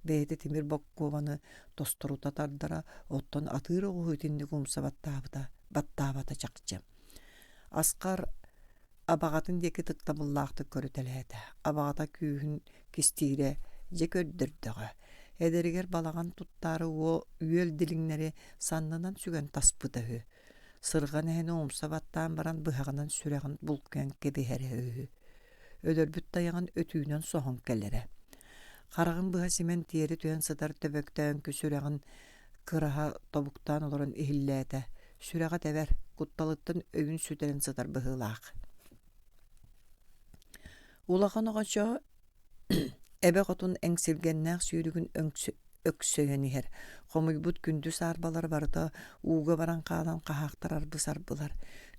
S1: Бэйэтэ тимир боккуобаны тосторута тардара, оттон атыыр оҕуһу итинник умса баттаабыта, баттаабата чахчы. Асхар Абаҕатын диэки тыктабыллаахтык көрүтэлээтэ. Абаҕата күүһүн кистиирэ дьэ көрдөрдөҕө. Эдэригэр балаҕан туттаары үөл дириҥнэри саннынан сүгэн таспыта үһү. Сырҕан эһэни умса баттаан баран быһаҕынан сүрэҕин булкуйан кэбиһэрэ үһү. Өлөрбүт тайаҕын өтүүнэн соһон кэлэрэ. Хараҕын быһа симэн тиэрэ түһэн сытар төбөктөөҥкү сүрэҕин кыраһа тобуктаан олорон иһиллээтэ Сүрэҕэ тэбэр, кутталыттан өйүн сүтэрэн сытар быһыылаах. Улахан оҕочоо эбэ хотун эҥсилгэннээх сүүрүгүн өксөйөн иһэр. Хомуйбут күндү саарбалара барыта ууга баран хаалан хаһаахтар арбы-сарбылар.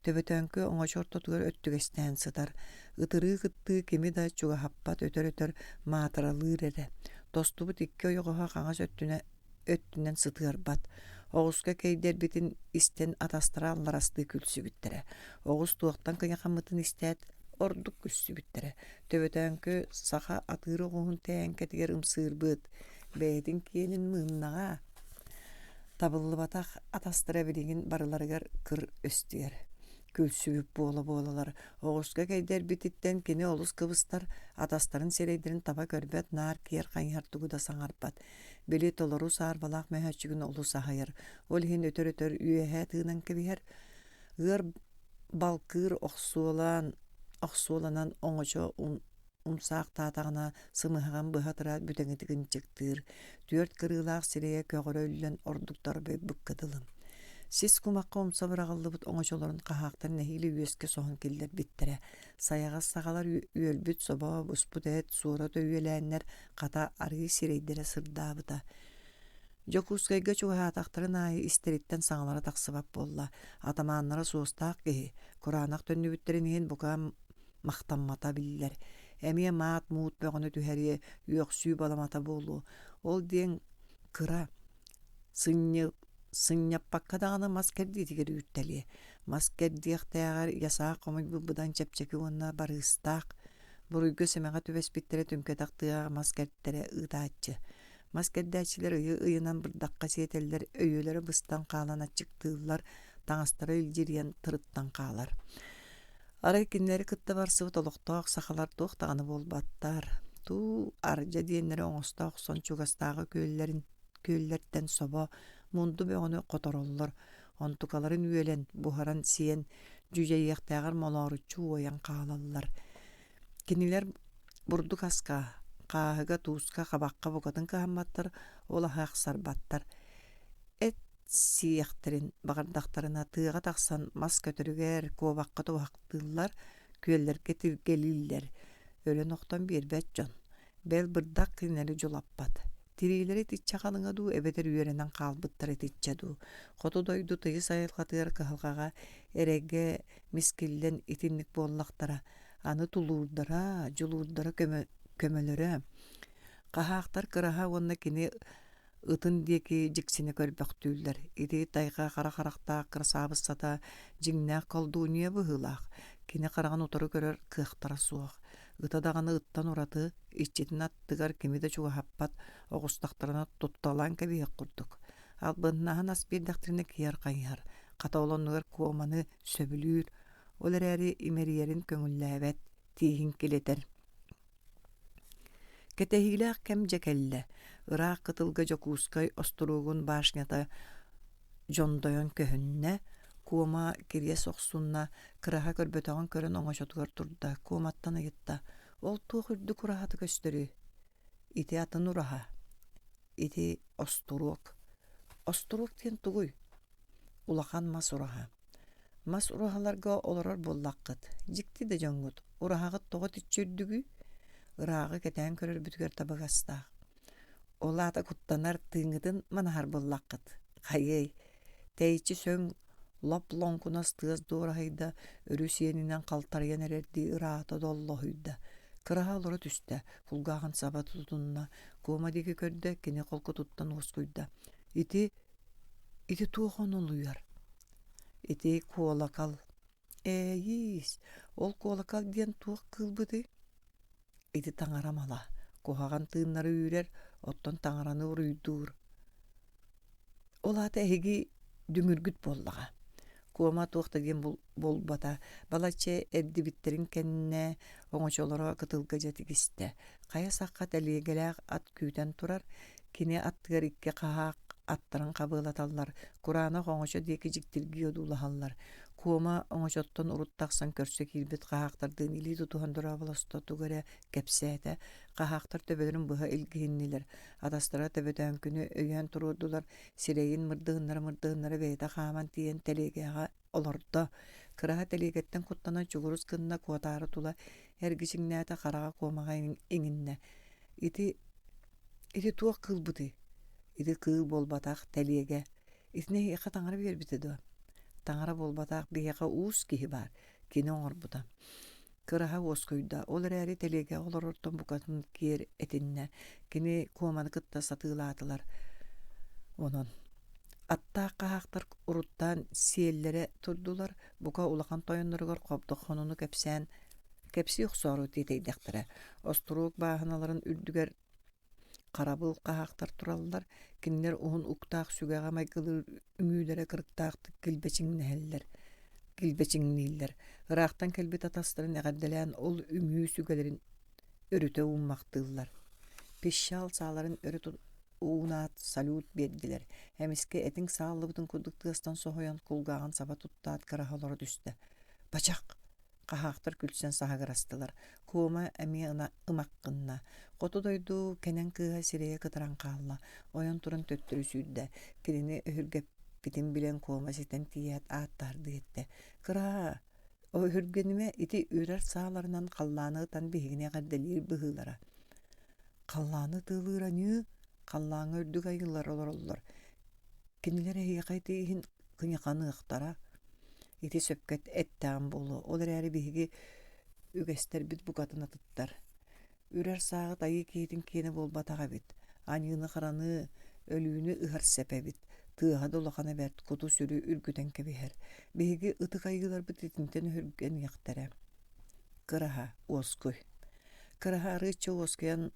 S1: Төбөтөөҥкү оҥочо ортотугар өттүгэстээн сытар. Ытырыы-кыттыы кими да чугаһаппат өтөр-өтөр маатыралыыр эрэ. Тостубут икки ойоҕоһо хаҥас өттүнэ өттүнэн сытыарбат. Оҕуска кэйдэрбитин истэн атастара алларастыы күлсүбүттэрэ. Оҕус туохтан кыйахаммытын истээт, Ордук күлсүбүттэрэ. Төбөтөөҥкү саха атыыр оҕуһун тээҥкэтигэр ымсыырбыт, бэйэтин киэнин мыыннаҕа. Табыллыбатах атастара билигин барыларыгар кыр өстүйэр. Күлсүбүт буола-буолалар оҕуска кэйдэрбититтэн кини олус кыбыстар, атастарын сирэйдэрин таба көрбөт, наар киэр хайыһар тугу да саҥарбат. Били толору саарбалаах мөһөөччүгүн олус аһыйар, ол иһин өтөр-өтөр үөһэ тыынан кэбиһэр. Ыар балкыыр охсуолаан охсуоланан оҥочо умсаахтаатаҕына сымыһаҕын быһа тыраат бүтэҥитик ынчыктыыр, түөрт кырыылаах сирэйэ көҕөрө үллэн ордук торбойбукка дылы. Сис кумахха умса быраҕыллыбыт оҥочолорун хаһаахтар нэһиилэ үөскэ соһон киллэрбиттэрэ. Сайаҕас саҕалар үөлбүт собо, буспут эт, суорат өйүөлээннэр хата арыы сирэйдэрэ сырдаабыта. Дьокуускайга чугаһаатахтарын аайы истэриттэн саҥалара тахсыбат буолла. Атамааннара суостаах киһи, кураанах төннүбүттэрин иһин бука махтаммата биллэр. Эмиэ маат-муут бөҕөнү түһэриэ, үөхсүү баламата буолуо. Ол диэн кыра, сынньы сынньаппакка даҕаны мас кэрдиитигэр үүртэлиэ. Мас кэрдиэхтээҕэр ясаах хомуйбут быдан чэпчэки уонна барыыстаах. Буруйга-сэмэҕэ түбэспиттэрэ түҥкэтэх тыаҕа мас кэртэрэ ыытааччы. Мас кэрдээччилэр ыйы ыйынан бырдахха сиэтэллэр, өйүөлэрэ быстан хаалан аччыктыыллар, таҥастара илдьирийэн тырыттан хаалар. Арай кинилэри кытта барсыбыт олохтоох сахалар туох даҕаны буолбаттар. Туу, ардьа диэннэри оҥосто охсон чугастааҕы күөллэрин күөллэртэн собо, мунду бөҕөнү хотороллор, онтукаларын үөлэн, буһаран сиэн, дьүдьэйиэхтээҕэр молооруччу уойан хаалаллар. Кинилэр бурдук аска, хааһыга, тууска, хабахха букатын кыһамматтар, ол аһы ахсарбаттар. Эт сиэхтэрин баҕардахтарына тыаҕа тахсан мас көтөрүгэр, куобахха туһахтыыллар, күөллэргэ тиргэлииллэр, өлөн-охтон биэрбэт дьон. Бэл бырдах кинилэри дьулаппат. Тириилэрэ итиччэ халыҥа дуу эбэтэр үөрэнэн хаалбыттара итиччэ дуу. Хоту дойду тыйыс айылҕатыгар кыһалҕаҕа, эрэйгэ мискиллэн итинник буоллахтара. Аны тулуурдара, дьулуурдара көмө, көмөлөрө. Хаһаахтар кыраһа уонна кини ытын диэки дьиксинэ көрбөхтүүллэр. Ити тайҕа хара харахтаах кырасаабыссата дьиҥнээх колдунья быһыылаах. Кини хараҕын утары көрөр кыахтара суох. Ыта даҕаны ыттан ураты, иччитин аттыгар кими да чугаһаппат, оҕустахтарына тутталаан кэбиһиэх курдук. Албыннаһан ас биэрдэхтэринэ киэр хайыһар. Хата ол оннугар Куоманы сөбүлүүр, ол эрээри имэрийэрин көҥүллээбэт, тииһин килэтэр. Кэтэһиилээх кэм дьэ кэллэ. Ыраах кытылга Дьокуускай остуруогун башнята дьондойон көһүннэ, Куома кириэс охсунна, кыраһа көрбөтөҕүн көрөн оҥочотугар турда, Куоматтан ыйытта: «Ол туох үрдүк ураһата көстөрүй?» «Ити атын ураһа. Ити остуруок». «Остуруок диэн тугуй?» «Улахан мас ураһа. Мас ураһаларга олорор буоллаххыт, дьикти да дьоҥҥут, ураһаҕыт тоҕо итиччэ үрдүгүй? Ырааҕы кэтээн көрөрбүтүгэр табыгастаах. Ол аата куттанар тыыҥҥытын манаһар буоллаххыт. Хайыай, тэйиччи сөҥ лоп-лоҥкунас тыас дуораһыйда, өрүс иэнинэн халтарыйан эрэрдии ыраата доллоһуйда. Кыраһа олоро түстэ, кулгааҕын саба тутунна, Куома диэки көрдө, кини холкутуттан уоскуйда. Ити Ити туох онолуйар? Ити куолакал. Ээйиис, ол куолакал диэн туох кыылбытый? Ити таҥара мала, куһаҕан тыыннары үүрэр, оттон таҥараны уруйдуур. Ол аата эһиги дүҥүргүт буоллаҕа. Куома туох да диэн буолбата. Балачча эрдибиттэрин кэннэ оҥочолоро кытылга дьэ тигистэ. Хайа сахха тэлиэгэлээх ат күүтэн турар, кини аттыгар икки хаһаах аттарын хабыалаталлар, кураанах оҥочо диэки дьиктиргии одуулаһаллар. Куома оҥочоттон урут тахсан көрсө киирбит хаһаахтардыын илии тутуһан дорооболосто, тугу эрэ кэпсээтэ. Хаһаахтар төбөлөрүн быһа илгиһиннилэр. Атастара төбөтөөҥкүнү өйөөн туруордулар, сирэйин мырдыһыннара-мырдыһыннара бэйэтэ хааман тиийэн тэлиэгэҕэ олордо. Кыраһа тэлиэгэттэн куттанан чугурус гынна, куотаары тула эргичиҥнээтэ, хараҕа куомаҕа иҥиннэ. Ити ити туох кыылбытый? Ити кыыл буолбатах, тэлиэгэ. Итини эһиэхэ таҥара биэрбитэ дуо? Таҥара буолбатах, биһиэхэ уус киһи баар, кини оҥорбута. Кыраһа уоскуйда, ол эрээри тэлиэгэҕэ олорортон букатын киэр этиннэ. Кини Куоманы кытта сатыылаатылар. Онон аттаах хаһаахтар уруттаан сиэллэрэ турдулар, бука улахан тойонноругар хобдох хонуну кэпсээн Кэпсии охсоору тиэтэйдэхтэрэ. Остуруок бааһыналарын үрдүгэр харабыл хаһаахтар тураллар, кинилэр уһун уктаах сүгэҕэ майгылыыр үҥүүлэрэ кырыктаахтык килбэчиҥнэһэллэр, килбэчиҥнииллэр. Ыраахтан кэлбит атастарын эҕэрдэлээн ол үҥүү сүгэлэрин өрүтэ ууммахтыыллар. Пищал сааларын өрө уунаат салют биэрдилэр. Эмискэ этиҥ сааллыбытын курдук тыастан соһуйан кулгааҕын саба туттаат кыраһа олоро түстэ. Бачах! Хаһаахтар күлсэн саһыгырастылар. Куома эмиэ ымах гынна. Хоту дойду кэнэн кыыһа сирэйэ кытаран хаалла. Ойон туран төттөрү сүүрдэ. Кинини өһүргэппитин билэн Куома ситэн тиийээт ааттаһардыы эттэ: «Кыраа, өһүргэнимэ, ити үрэр сааларынан халлааны ытан биһигини эҕэрдэлиир быһыылара». «Халлааны ытыалыыр аньыы, халлааҥҥа үрдүк айыылар олороллор. Кинилэр эһиэхэ ити иһин кыйаханыахтара. Ити сөпкө эттэҕим буолуо, ол эрээри биһиги үгэстэрбит букатын атыттар. Үрэр сааҕыт айыы киһитин киэнэ буолбатах эбит. Аньыыны-хараны, өлүүнү ыһар сэп эбит. Тыаһа да улахана бэрт, куту-сүрү үргүтэн кэбиһэр. Биһиги ытык айыыларбыт итинтэн өһүргэниэхтэрэ. Кыраһа, уоскуй. Кыраһа арыычча уоскуйан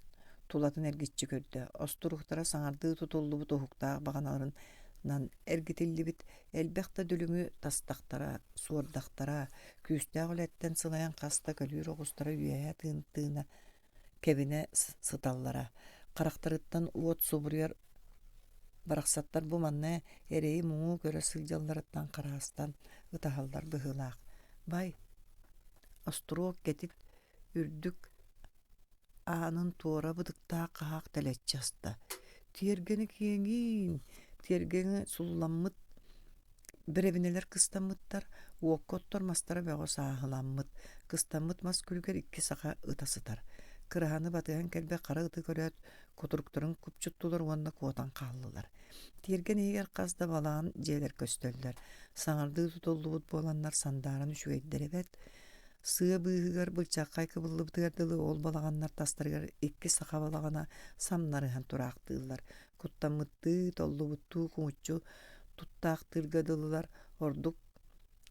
S1: тулатын эргиччи көрдө. Остуруктара саҥардыы тутуллубут уһуктаах баҕаналарынан эргитиллибит элбэх да дүлүҥү тастахтара, суордахтара, күүстээх үлэттэн сылайан хас да көлүүр оҕустара үөһэ тыын-тыына кэбинэ сыталлара. Харахтарыттан уот субуруйар барахсаттар бу манна эрэйи-муҥу көрө сылдьалларыттан хараастан ытаһаллар быһыылаах. Бай, остуруок кэтит Үрдүк аанын туора бытыктаах хаһаах тэлэччи аста, тиэргэни киэҥиин, тиэргэҥҥэ сулламмыт бэрэбинэлэр кыстаммыттар, уокка оттор мастара бөҕө сааһыламмыт, кыстаммыт мас күлүгэр икки саха ыта сытар. Кыраһаны батыһан кэлбит хара ыты көрөөт, кутуруктарын купчуттулар уонна куотан хааллылар. Тиэргэн иһигэр хас да балаҕан дьиэлэр көстөллөр. Саҥардыы тутуллубут буоланнар сандааран үчүгэйдэр эбээт. Сыа быыһыгар быччаххай кыбыллыбытыгар дылы ол балаҕаннар тастарыгар икки саха балаҕана самнарыһан тураахтыыллар, куттаммыттыы, толлубуттуу кумуччу туттаахтыырга дылылар, ордук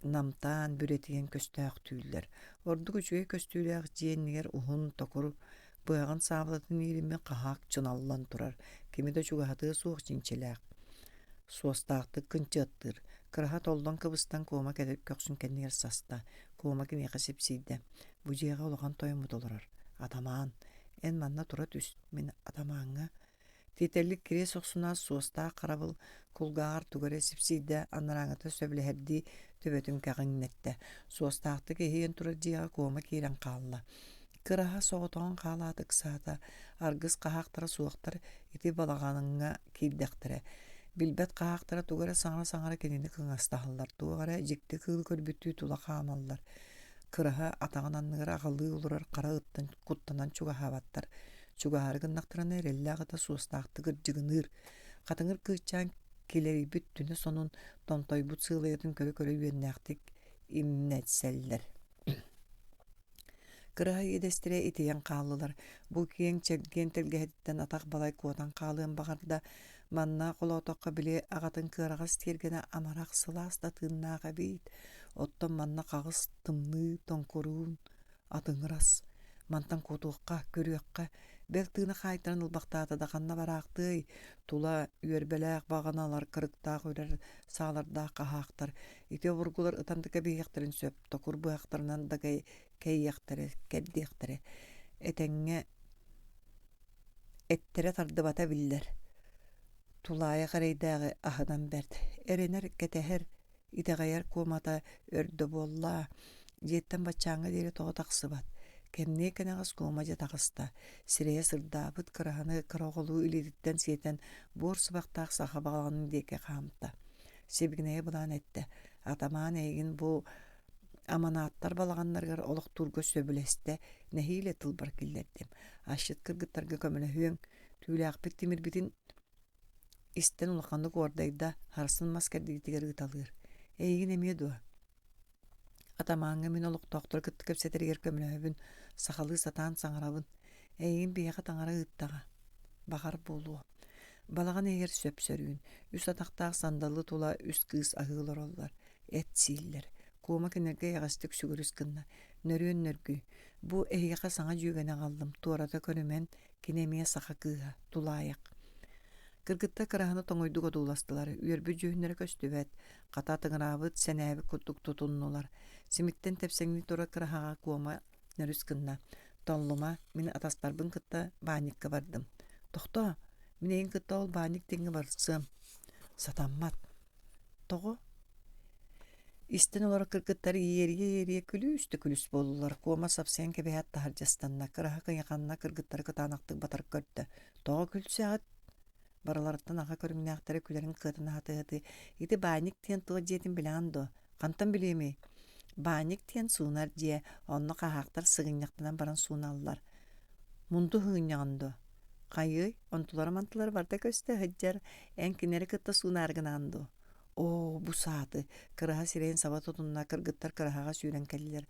S1: намтаан, бүрэтийэн көстөөхтүүллэр. Ордук үчүгэй көстүүлээх дьиэ иннигэр уһун, токур быһаҕын саабылатын иилиммит хаһаак чыналлан турар, кими да чугаһатыа суох чинчилээх. Суостаахтык кынчыаттыыр, кыраһа толлон кыбыстан Куома кэлэр көхсүн кэннигэр саста, Куома киниэхэ сипсийдэ: «Бу дьиэҕэ улахан тойоммут олорор, атамаан. Эн манна тура түс, мин атамааҥҥа Тиэтэллик кириэс охсунаат суостаах харабыл кулгааҕар тугу эрэ сипсийдэ, анарааҥҥыта сөбүлэһэрдии төбөтүн кэҕиҥнэттэ. Суостаахтык иһийэн турар дьиэҕэ Куома киирэн хаалла. Кыраһа соҕотоҕун хаалаат ыксаата, аргыс хаһаахтара суохтар ити балаҕаҥҥа киирдэхтэрэ. Билбэт хаһаахтара тугу эрэ саҥара-саҥара кинини кыҥастаһаллар, туох эрэ дьикти кыылы көрбүттүү тула хаамаллар. Кыраһа атаҕын анныгар аҕалыы олорор хара ыттан куттанан чугаһаабаттар. Чугаһаары гыннахтарына эрэллээх ыта суостаахтык ырдьыгыныыр. Хатыҥыр кыысчаан килэрийбит түнэ сонун томтойбут сыалайатын көрө-көрө үөннээхтик имнэтсэллэр. Кыраһа иэдэстэрэ итийэн хааллылар. Бу киэҥ чэлгиэн тэлгэһэтиттэн атах балай куотан хаалыан баҕарда. Манна холоотоххо били аҕатын кыараҕас тиэргэнэ амарах сылаас да тыыннаах эбит. Оттон манна хаҕыс тымныы тоҥкуруун атыҥырас. Мантан куотуохха, көрүөххэ, бэл тыына хаайтаран ылбахтаата да ханна бараахтыай, тула үөрбэлээх баҕаналар, кырыктаах үрэр саалардаах хаһаахтар. Ити обургулар ытан да кэбиһиэхтэрин сөп, токур быһахтарынан да кэйиэхтэрэ, кэрдиэхтэрэ. Этэҥҥэ эттэрэ тардыбата биллэр. Тулаайах эрэйдээҕи аһынан бэрт. Эрэнэр, кэтэһэр, итэҕэйэр куомата өр да буолла, дьиэттэн баччааҥҥа диэри тоҕо тахсыбат. Кэмниэ кэнэҕэс куома дьэ таҕыста, сирэйэ сырдаабыт кыраһаны кыра оҕолуу илиититтэн сиэтэн буор сыбахтаах саха баҕаҕын диэки хаамта. Сибигинэйэ былаан эттэ: «Атамаан эйигин бу аманааттар балаҕаннарыгар олохтуурга сөбүлэстэ, нэһиилэ тылбар киллэрдим. Асчыт кыргыттарга көмөлөһүөҥ, түүлээхпит тимирбитин Истэн улаханнык уордайда, харсын мас кэрдиитигэр ыыталыыр. Эйигин эмиэ дуо? Атамааҥҥа мин олохтоохтору кытта кэпсэтэригэр көмөлөһөбүн, сахалыы сатаан саҥарабын. Эйигин биһиэхэ таҥара ыыттаҕа. Баҕар буолуо. Балаҕан иһигэр сөп-сөрүүн, үс атахтаах сандалы тула үс кыыс аһыы олороллор, эт сииллэр. Куома кинилэргэ эйэҕэстик сүгүрүс гынна. Нөрүөн нөргүй, бу эһиэхэ саҥа дьүөгэни аҕаллым, туората көрүмэн, кини эмиэ саха кыыһа, тулаайах. Кыргыттар кыраһаны тоҥуйдук одууластылар, үөрбүт дьүһүннэрэ көстүбэт, хата атыҥыраабыт, сэнээбит курдук тутуннулар. Симиттэн тэпсэҥнии турар кыраһаҕа Куома нөрүс гынна. Толлума, мин атастарбын кытта баанньыкка бардым. Тохтоо, мин эйигин кытта ол баанньык диэҥҥэ барсыам. Сатаммат. Тоҕо? Истэн олорор кыргыттар иэрийэ-иэрийэ күлүүс да күлүс буоллулар. Куома сапсыйан кэбиһээт таһырдьа ыстанна, кыраһа кыйаханна кыргыттары кытаанахтык батар көрдө. Тоҕо күлсэҕит? Барыларыттан аҕа көрүҥнээхтэрэ күлэрин кыатана сатыы-сатыы, ити баанньык диэн туох дьиэтин билэҕин дуо? Хантан билиэмий? Баанньык диэн суунар дьиэ, онно хаһаактар сыгынньахтанан баран сууналлар. Мунду сыгынньаҕын дуо? Хайыай, онтулара-мантылара барыта көстө сылдьар, эн кинилэри кытта суунаары гынаҕын дуо? Оо, бу сааты! Кыраһа сирэйин саба тутунна, кыргыттар кыраһаҕа сүүрэн кэллилэр.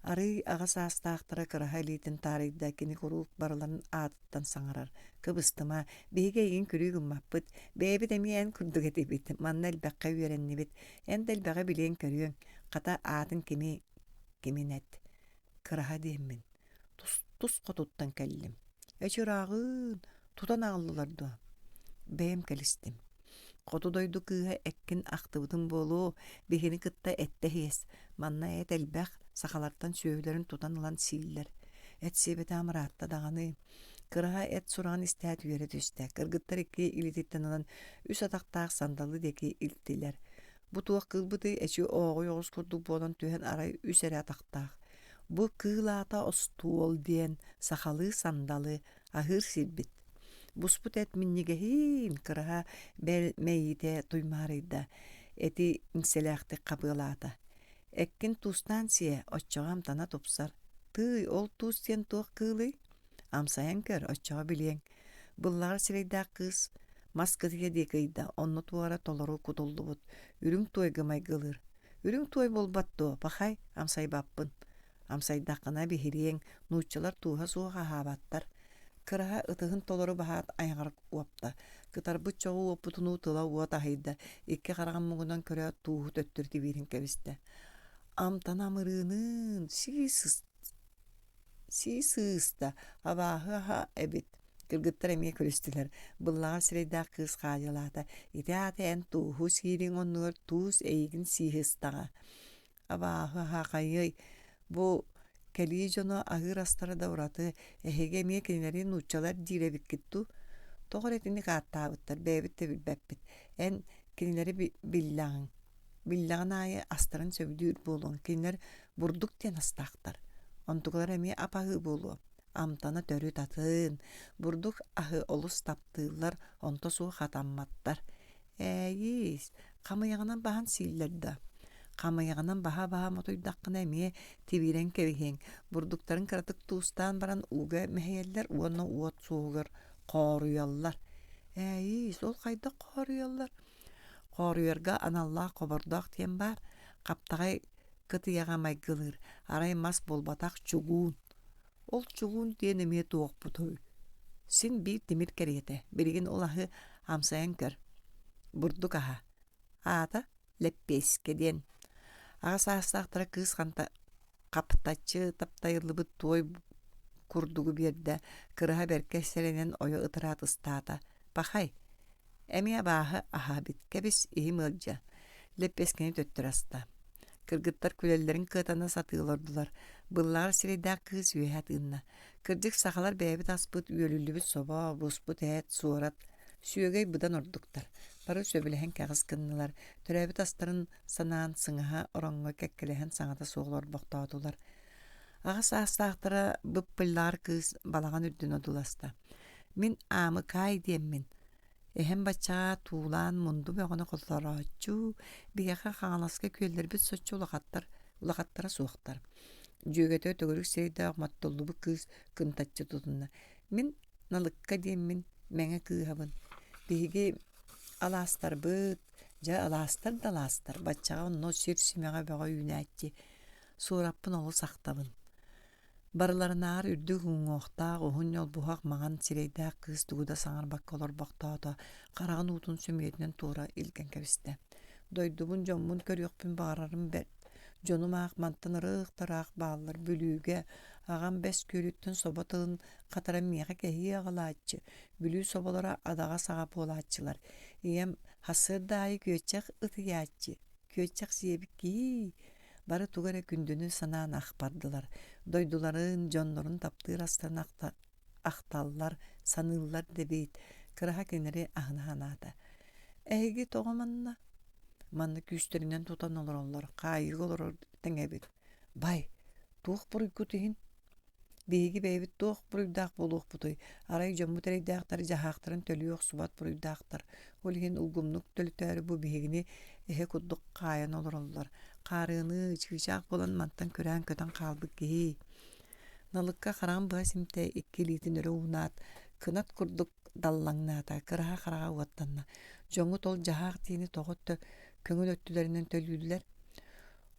S1: Арыый аҕа саастаахтара кыраһа илиитин таарыйда, кини куруук барыларын аатыттан саҥарар: «Кыбыстыма, биһиги эйигин күлүү гыммаппыт, бэйэбит эмиэ эн курдук этибит, манна элбэххэ үөрэннибит, эн да элбэҕи билиэҥ-көрүөҥ, хата аатын кими кимин эт, Кыраһа диэммин, тус хотуттан кэллим. Эчи ырааҕыын, тутан аҕаллылар дуо? Бэйэм кэлистим. Хоту дойду кыыһа эккин ахтыбытым буолуо, биһини кытта эттэ иһиэс. Манна эт элбэх, сахалартан сүөһүлэрин тутан ылан сииллэр. Эт сиэбэтэ амыраатта даҕаны. Кыраһа эт сураҕын истээт үөрэ түстэ. Кыргыттар икки илиититтэн ылан үс атахтаах сандалы диэки илтилэр. Бу туох кыылбытый эчи ооҕуй оҕус курдук буолан түһэн арай үс эрэ атахтаах. Бу кыыл аата остуол диэн сахалыы сандалы аһыыр сирбит. Буспут эт минньигэһиин кыраһа бэл мэйиитэ туймаарыйда, эти иҥсэлээхтик хабыалаата. Эккин туустаан сиэ, оччоҕо амтана тупсар. Тыый, ол туус диэн туох кыылый? Амсайан көр, оччоҕо билиэҥ. Быллаҕар сирэйдээх кыыс мас кытыйа диэки ыйда, онно туора толору кутуллубут, үрүҥ туойга майгылыыр. Үрүҥ туой буолбат дуо, пахай, амсайбаппын. Амсайдаххына биһириэҥ, нууччалар тууһа суох аһаабаттар. Кыраһа ытыһын толору баһаат айаҕар уопта. Кытарбыт чоҕу уоппутунуу тыла уот аһыйда, икки хараҕын муҥунан көрөөт тууһу төттөрү тибиирин кэбистэ. Амтана амырыыныын, сии сии сыыста, абааһы аһа эбит. Кыргыттар эмиэ күлүстүлэр. Быллаҕар сирэйдээх кыыс хаадьылаата: «Ити аата эн тууһу сиириҥ оннугар туус эйигин сии сыстаҕа. Абааһы аһа хайыай, бу кэлии дьоно аһыыр астара да ураты, эһиги эмиэ кинилэри нууччалар диир эбиккит дуу? Тоҕо эрэ итинник ааттаабыттар, бэйэбит да билбэппит. Эн кинилэри биллэҕиҥ Биллэҕин аайы астарын сөбүлүүр буолуоҥ, кинилэр бурдук диэн астаахтар. Онтукалара эмиэ ап-аһыы буолуо. Амтана төрүт атын. Бурдук аһы олус таптыыллар, онто суох хатамматтар. Ээйиис, хамыйаҕынан баһан сииллэр да. Хамыйаҕынан баһа-баһа мотуйдаххына эмиэ тибиирэн кэбиһиэҥ. Бурдуктарын кыратык туустаан баран ууга мэһийэллэр уонна уот суоһугар хооруйаллар. Ээйиис, ол хайдах хооруйаллар? Хооруйарга аналлаах хобордоох диэн баар, хаптаҕай кытыйаҕа майгылыыр, арай мас буолбатах чугуун. Ол чугуун диэн эмиэ туохпутуй? Син биир тимир кэриэтэ, билигин ол аһы амсайан көр. Бурдук аһа. Аата лэппиэскэ диэн. Аҕа саастаахтара кыыс ханта хаптаччы таптайыллыбыт туой курдугу биэрдэ, кыраһа бэркэ сэрэнэн ойо ытыраат ыстаата. Пахай, эмиэ абааһы аһаабыт, кэбис, иһим ыалдьа. Лэппиэскэни төттөрү аста. Кыргыттар күлэллэрин кыатана сатыы олордулар. Быллаҕар сирэйдээх кыыс үөһэ тыынна. Кырдьык сахалар бэйэбит аспыт үөлүллүбүт собо, буспут эт, суорат, сүөгэй быдан ордуктар. Бары сөбүлэһэн кэҕис гыннылар. Төрөөбүт астарын санаан сыҥаһа ороҥҥо кэккэлэһэн саҥата суох олорбохтоотулар. Аҕа саастаахтара быппыллаҕар кыыс балаҕан үрдүн одууласта. Мин Аамыкаай диэммин. Эһэм баччаҕа туулаан мунду бөҕөнү хоторооччу, биһиэхэ Хаҥаласка күөллэрбит соччо улахаттар, улахаттара суохтар. Дьүөгэтэ төгүрүк сирэйдээх моттоллубут кыыс кынтаччы тутунна. Мин Налыкка диэммин Мэҥэ кыыһабын. Биһиги алаастарбыт, Дьэ, алаастар да алаастар, баччаҕа онно сир симэҕэ бөҕө үүнээччи. Суораппын олус ахтабын. Барыларынааҕар үрдүк уҥуохтаах, уһун ньолбуһах маҥан сирэйдээх кыыс тугу да саҥарбакка олорбохтоото, хараҕын уутун сөмүйэтинэн туора илгэн кэбистэ. Дойдубун, дьоммун көрүөхпүн баҕарарым бэрт. Дьонум аах мантан ырыых-тараах бааллар Бүлүүгэ. Аҕам Бэс Күөлүттэн собо тылын хатаран миэхэ кэһии аҕалааччы. Бүлүү соболоро адаҕа саҕа буолааччылар. Ийэм сарсыарда аайы күөччэх ытыйааччы. Күөччэх сиэбит киһии. Бары тугу эрэ күндүнү санаан ах бардылар. Дойдуларын, дьоннорун таптыыр астарын ахталлар, саныыллар да эбит. Кыраһа кинилэри аһына санаата. Эһиги тоҕо манна? Манна күүстэринэн тутан олороллор, хаайыыга олорор тэҥэбит. Бай, туох буруйгут иһин? Биһиги бэйэбит туох буруйдаах буолуохпутуй? Арай дьоммут эрэйдээхтэр дьаһаахтарын төлүү охсубат буруйдаахтар. Ол иһин улгумнук төлөтөөрү бу биһигини эһэ курдук хаайан олороллор. Хаарыаны, чыычаах буолан мантан күрээн көтөн хаалбыт киһи. Налыкка хараҕын быһа симтэ, икки илиитин өрө уунаат, кынат курдук даллаҥнаата, кыраһа хараҕа уоттанна. Дьоҥҥут ол дьаһаах диэни тоҕо көҥүл өттүлэринэн төлүүллэр.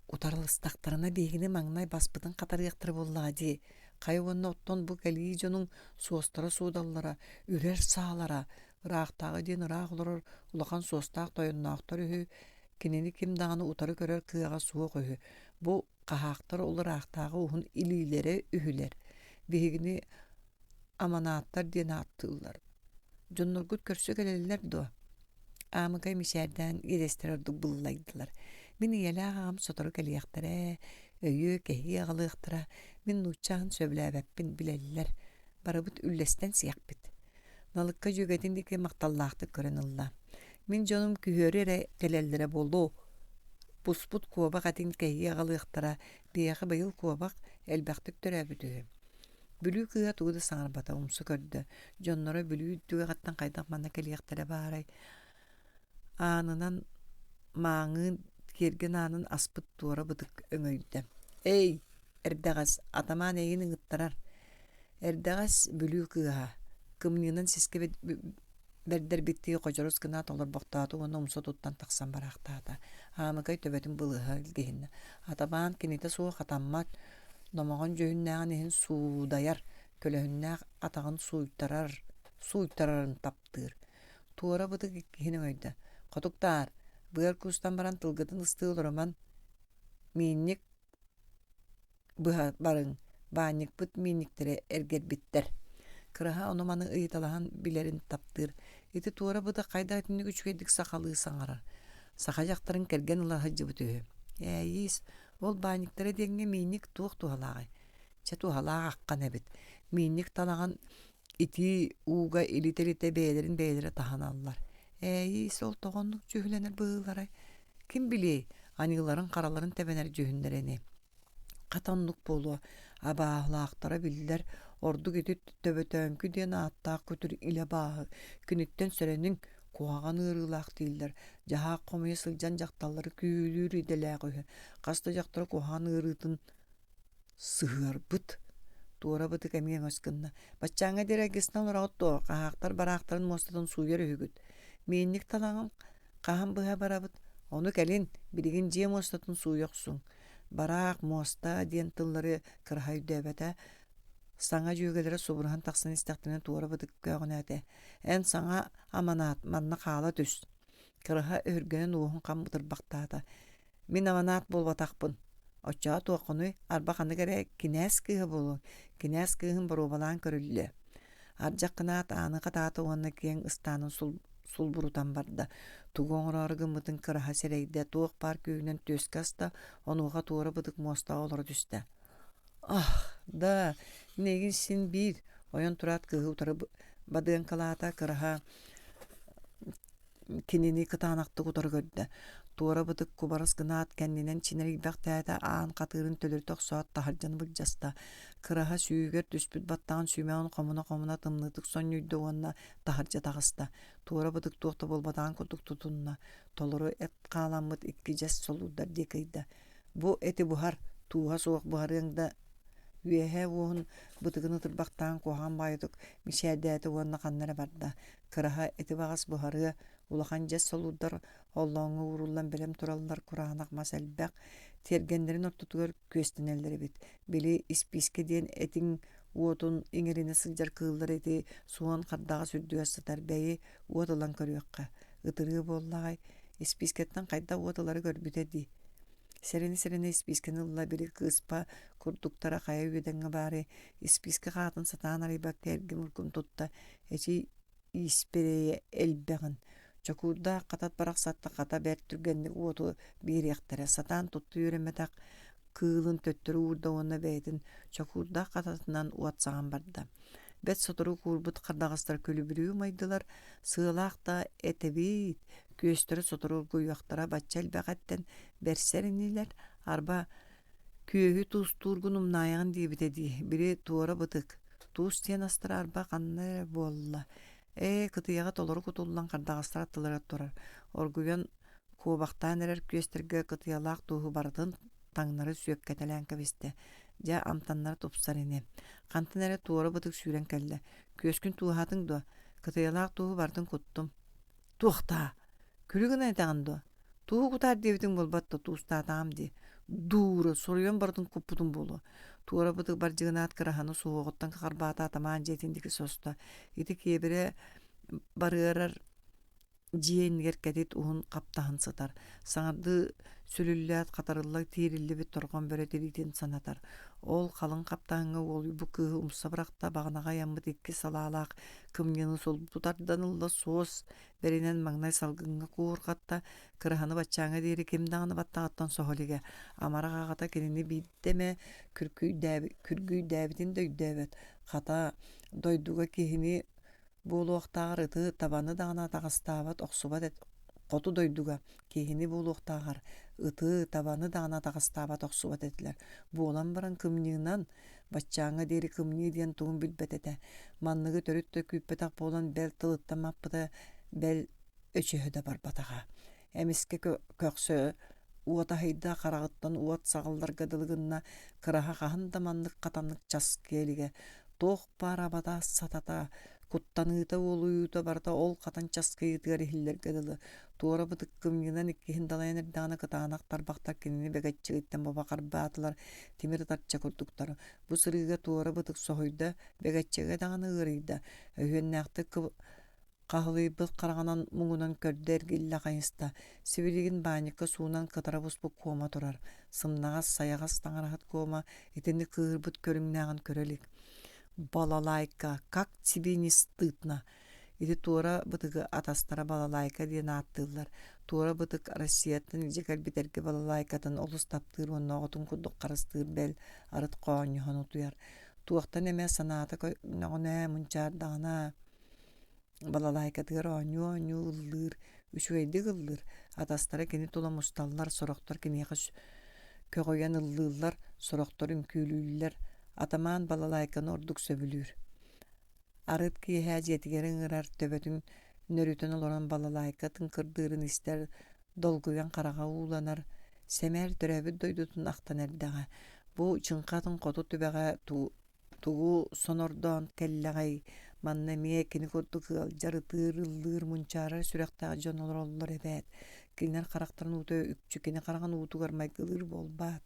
S1: Утарылыстахтарына биһигини маҥнай баспытын хатарыахтара буоллаҕа дии. Хайа уонна оттон бу кэлии дьонуҥ суостара-суудаллара, үрэр саалара, ыраахтааҕы диэн ыраах олорор улахан суостаах тойонноохтор үһү, кинини ким даҕаны утары көрөр кыаҕа суох үһү. Бу хаһаахтар ол ыраахтааҕы уһун илиилэрэ үһүлэр. Биһигини аманааттар диэн ааттыыллар. Дьонноргут көрсө кэлэллэр дуо? Аамыкай мичээрдээн иэдэстэрэ ордук быллайдылар. Мин ийэлээх аҕам сотору кэлиэхтэрэ, өйүө, кэһии аҕалыахтара. Мин нуучча аһын сөбүлээбэппин билэллэр. Барыбыт үллэстэн сиэхпит. Налыкка дьүөгэтин диэки махталлаахтык көрөн ылла. Мин дьонум күһүөрү эрэ кэлэллэрэ буолуо. Буспут куобах этин кэһии аҕалыахтара, биһиэхэ быйыл куобах элбэхтик төрөөбүт үһү. Бүлүү кыыһа тугу да саҥарбата, умса көрдө. Дьонноро Бүлүү түгэҕиттэн хайдах манна кэлиэхтэрэ баарай? Аанынан мааҥыын тиэргэн аанын аспыт туора бытык өҥөйдө. «Эй, эрдэҕэс, атамаан эйигин ыҥыттарар» Эрдэҕэс Бүлүү кыыһа, кымньыынан сискэ бэрдэрбиттии ходьорус гынаат олорбохтоото уонна умса туттан тахсан бараахтаата. Аамыкай төбөтүн былыһа илгиһиннэ. Атамаан кинитэ суох хатаммат, номоҕон дьүһүннээҕин иһин суудайар, көлөһүннээх атаҕын сууйтарар, сууйтарарын таптыыр. Туора бытык иккиһин өҥөйдө: «Хотуктаар, быар куустан баран тылгытын ыстыы олоруман, миинньик быһа барыҥ, баанньыкпыт миинньиктэрэ эргэрбиттэр». Кыраһа ону-маны ыйыталаһан билэрин таптыыр. Ити туора бытык хайдах итинник үчүгэйдик сахалыы саҥарар. Саха дьахтарын кэргэн ыла сылдьыбыт үһү. Ээйиис, ол баанньыктара диэҥҥэ миинньик туох туһалааҕый? Чэ туһалаах аххан эбит. Миинньик талаҕын итии ууга илитэ-илитэ бэйэлэрин бэйэлэрэ таһыналлар. Ээйиис, ол тоҕо оннук дьүһүлэнэр быһыыларай? Ким билиэй, аньыыларын-хараларын тэбэнэр дьүһүннэрэ ини. Хата оннук буолуо, абааһылаахтара биллэр, ордук ити Төбөтөөҥкү диэн ааттаах күтүр илэ абааһы, киниттэн сэрэниҥ, куһаҕан ыарыылаах дииллэр, дьаһаах хомуйа сылдьан дьахталлары күүһүлүүр идэлээх үһү, хас да дьахтары куһаҕан ыарыытын сыһыарбыт. Туора бытык эмиэ өҥөс гынна. Баччааҥҥа диэри айгыстан олороҕут дуо? Хаһаахтар бараахтарын муостатын сууйар үһүгүт. Миинньик талаҕын хаһан быһа барабыт? Ону кэлин, билигин дьиэ муостатын сууйа охсуҥ. Бараах, муоста диэн тыллары кыраһа өйдөөбөтө. Саҥа дьүөгэлэрэ субуруһан тахсан истэхтэринэ туора бытык көөҕүнээтэ. Эн саҥа аманаат, манна хаала түс. Кыраһа өһүргэнэн уоһун хам ытырбахтаата. Мин аманаат буолбатахпын. Оччоҕо туоххунуй, арба ханнык эрэ кинээс кыыһа буолуоҥ, кинээс кыыһын боруобалаан көрүллүө. Ардьах гынаат ааны хатаата уонна киэҥ ыстаанын сулбурутан барда. Тугу оҥороору гыммытын кыраһа сэрэйдэ, туох баар күүһүнэн түөскэ аста, онуоха туора бытык муостаҕа олоро түстэ. Ах, да, мин эйигин син биир, ойон тураат кыыһы утары бадыаҥкалаата, кыраһа Кинини кытаанахтык утары көрдө, туора бытык кубарыс гынаат кэннинэн чинэрийбэхтээтэ, аан хатыырын төлөрүтэ охсоот таһырдьаны былдьаста, кыраһа сүүһүгэр түспүт баттаҕын сүүмэҕин хомуна-хомуна тымныытык сонньуйда уонна таһырдьа таҕыста, туора бытык туох да буолбатаҕын курдук тутунна, толору эт хааламмыт икки дьэс солуурдар диэки ыйда. Бу эти буһар, тууһа суох буһарыаҥ да үөһэ уоһун бытыгын ытырбахтаан куһаҕан баайытык мичээрдээтэ уонна ханна эрэ барда. Кыраһа эти баҕас буһарыа, улахан дьэс солуурдар оллооҥҥо ууруллан бэлэм тураллар кураанах мас элбэх, тиэргэннэрин ортотугар күөстэнэллэр эбит. Били испиискэ диэн этиҥ уотун иҥэринэ сылдьар кыыллар ити суон хардаҕас үрдүгэр сытар бэйи уот ылан көрүөххэ. Ытырыа буоллаҕай, испиискэттэн хайдах уот ылары көрбүтэ дии. Сэрэнэ-сэрэнэ испиискэни ылла, били кыыспа курдуктара хайа үөдэҥҥэ баарый, испиискэ хаатын сатаан арыйбакка эргим-ургум тутта, эчий ииспэрэйэ элбэҕин. Чокуурдаах хатат барахсатта хата бэрт түргэнник уоту биэриэхтэрэ, сатаан тутта үөрэммэтэх кыылын төттөрү уурда уонна бэйэтин чокуурдаах хататынан уот саҕан барда. Бэрт сотору куурбут хардаҕастар күлүбүрүү умайдылар, сыалаах да этэбиит, күөстэрэ сотору оргуйуохтара бачча элбэх эттэн бэрсэр инилэр, арба күөһү туустуургун умнаайаҕын диэбитэ дии, били туора бытык, туус диэн астара арба ханна эрэ буолла. Ээ, кытыйаҕа толору кутуллан хардаҕастар аттыларыгар турар, оргуйан куобахтаан эрэр күөстэргэ кытыйалаах тууһу барытын таҥнары сүөккэтэлээн кэбистэ. Дьэ, амтаннара тупсар ини. Хантан эрэ туора бытык сүүрэн кэллэ. Күөскүн тууһаатыҥ дуо? Кытыйалаах тууһу барытын куттум. Туохтаа? Күлү гынан этэҕин дуо? Тууһу кутаар диэбитиҥ буолбат да туустаатаҕым дии. Дуура, соруйан барытын куппутум буолуо. Туора бытык бардьыгынаат кыраһаны суһуоҕуттан харбаата атамаан дьиэтин диэки состо. Ити киэбирэ барыарар Дьиэ иннигэр кэтит уһун хаптаһын сытар, саҥардыы сүлүллээт хатарылла тиириллибит торҕон бөрө тириитин санатар. Ол халыҥ хаптаһыҥҥа уолуйбут кыыһы умса бырахта, баҕанаҕа ыйаммыт икки салаалаах кымньыыны сулбу тардан ылла, суос бэринэн маҥнай салгыҥҥа куурҕатта, кыраһаны баччааҥҥа диэри ким даҕаны баттаҕыттан соһо илигэ. Амарах аҕата кинини биирдэ эмэ күргүйдээбитин да өйдөөбөт. Хата, дойдуга киһини Буолуохтааҕар ыты, табаны даҕаны атаҕастаабат, охсубат хоту дойдуга киһини буолуохтааҕар ыты, табаны даҕаны атаҕастаабат, охсубат этилэр. Буолан баран кымньыынан, баччааҥҥа диэри кымньыы диэн тугун билбэт этэ. Манныгы төрүт да күүппэтэх буолан бэл тылыттан маппыта, бэл өчөһө да барбатаҕа. Эмискэ көхсө уот аһыйда, хараҕыттан уот саҕылларга дылы гынна, кыраһа хаһан да маннык хатаннык часкыйа илигэ. Туох баар абата, сатата, куттаныыта, уолуйуута барыта ол хатан часкыйыытыгар иһиллэргэ дылы. Туора бытык кымньыынан иккиһин далайан эрдэҕинэ кытаанах тарбахтар кинини бэгэччигиттэн бобо харбаатылар, тимир ытарча курдуктар. Бу сырыыга туора бытык соһуйда, бэгэччигэ даҕаны ыарыйда, өһүөннээхтик Хаһылыйбыт хараҕынан муҥунан көрдө эргиллэ хайыста, сибилигин баанньыкка суунан кытара буспут куома турар, сымнаҕас, сайаҕас таҥараһыт куома итинник кыыһырбыт көрүҥнээҕин көрө илик. «Балалайка, как тебе не стыдно?» Ити туора бытыгы атастара балалайка диэн ааттыыллар. Туора бытык Россияттан илдьэ кэлбит эргэ балалайкатын олус таптыыр уонна оҕотун курдук харыстыыр бэл арыт хоонньоһон утуйар. Туохтан эмэ санаата көннөҕүнэ, мунчаардаҕына Балалайкатыгар оонньуу-оонньуу ыллыыр, үчүгэйдик ыллыыр, атастара кини тула мусталлар, сорохтор киниэхэ көҕүйэн ыллыыллар, сорохтор үҥкүүлүүллэр. Атамаан балалайканы ордук сөбүлүүр. Арыт киэһэ дьиэтигэр ыҥырар, төбөтүн нөрүтэн олорон балалайка тыҥкырдыырын истэр, долгуйан хараҕа ууланар, сэмээр төрөөбүт дойдутун ахтан эрдэҕэ. Бу чыҥха атын хоту түбэҕэ Тугу сонордоон кэллэҕэй, манна эмиэ кини курдук ыалдьар, ытыыр, ыллыыр, мунчаарар сүрэхтээх дьон олороллор эбээт. Кинилэр харахтарын уута үкчү кини хараҕын уутугар майгылыыр буолбаат.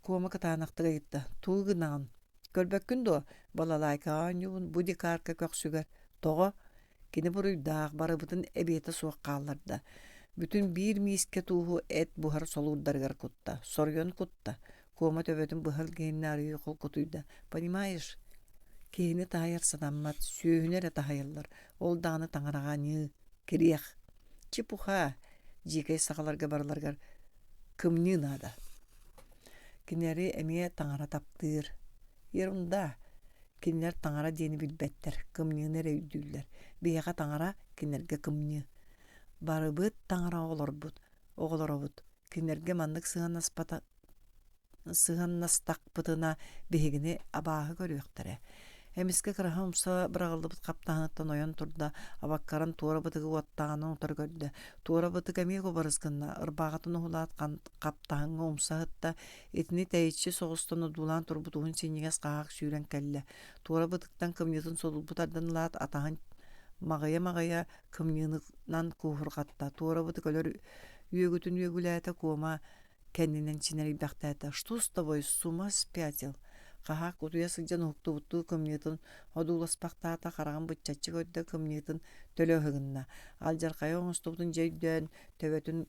S1: Куома кытаанахтык ыйытта: «Тугу гынаҕын? Көрбөккүн дуо, балалайкаҕа оонньуубун бу дикарка көхсүгэр. Тоҕо? Кини буруйдаах, барыбытын эбиэтэ суох хаалларда. Бүтүн биир миискэ тууһу эт буһар солуурдарыгар кутта, соруйан кутта. Куома төбөтүн быһа илгиһиннэ арыый холкутуйда. Понимаешь, киһини таһыйар сатаммат, сүөһүнү эрэ таһыйаллар. Ол даҕаны таҥараҕа аньыы, кириэх. Чепуха, дьиикэй сахаларга барыларыгар кымньыы наада. Кинилэри эмиэ таҥара таптыыр. Ерунда. Кинилэр таҥара диэни билбэттэр, кымньыыны эрэ өйдүүллэр. Биһиэхэ таҥара, кинилэргэ кымньыы. Барыбыт таҥара оҕолорбут, оҕолоробут. Кинилэргэ маннык сыһыаннаспата сыһыаннастахпытына биһигини абааһы көрүөхтэрэ. Эмискэ кыраһа умса быраҕыллыбыт хаптаһыныттан ойон турда, абаккаран туора бытыгы уоттааҕынан утары көрдө. Туора бытык эмиэ кубарыс гынна, ырбааҕытын уһулаат хаптаһыҥҥа умса сытта, итини тэйиччи соҕустан одуулаан турбут уһун синньигэс хаһаак сүүрэн кэллэ. Туора бытыктан кымньыытын содулбут тардан ылаат, атаһын маҕыйа-маҕыйа кымньыынан кууһурҕатта. Туора бытык өлөр үөгүтүн үөгүлээтэ, куома кэннинэн чинэрийбэхтээтэ: «Что с тобой, с ума спятил?» Хаһаак утуйа сылдьан уһуктубуттуу кымньыытын одууласпахтаата, хараҕын быччаччы көрдө, кымньыытын төлө ыһыгынна. Алдьархайы оҥостубутун дьэ өйдөөн, төбөтүн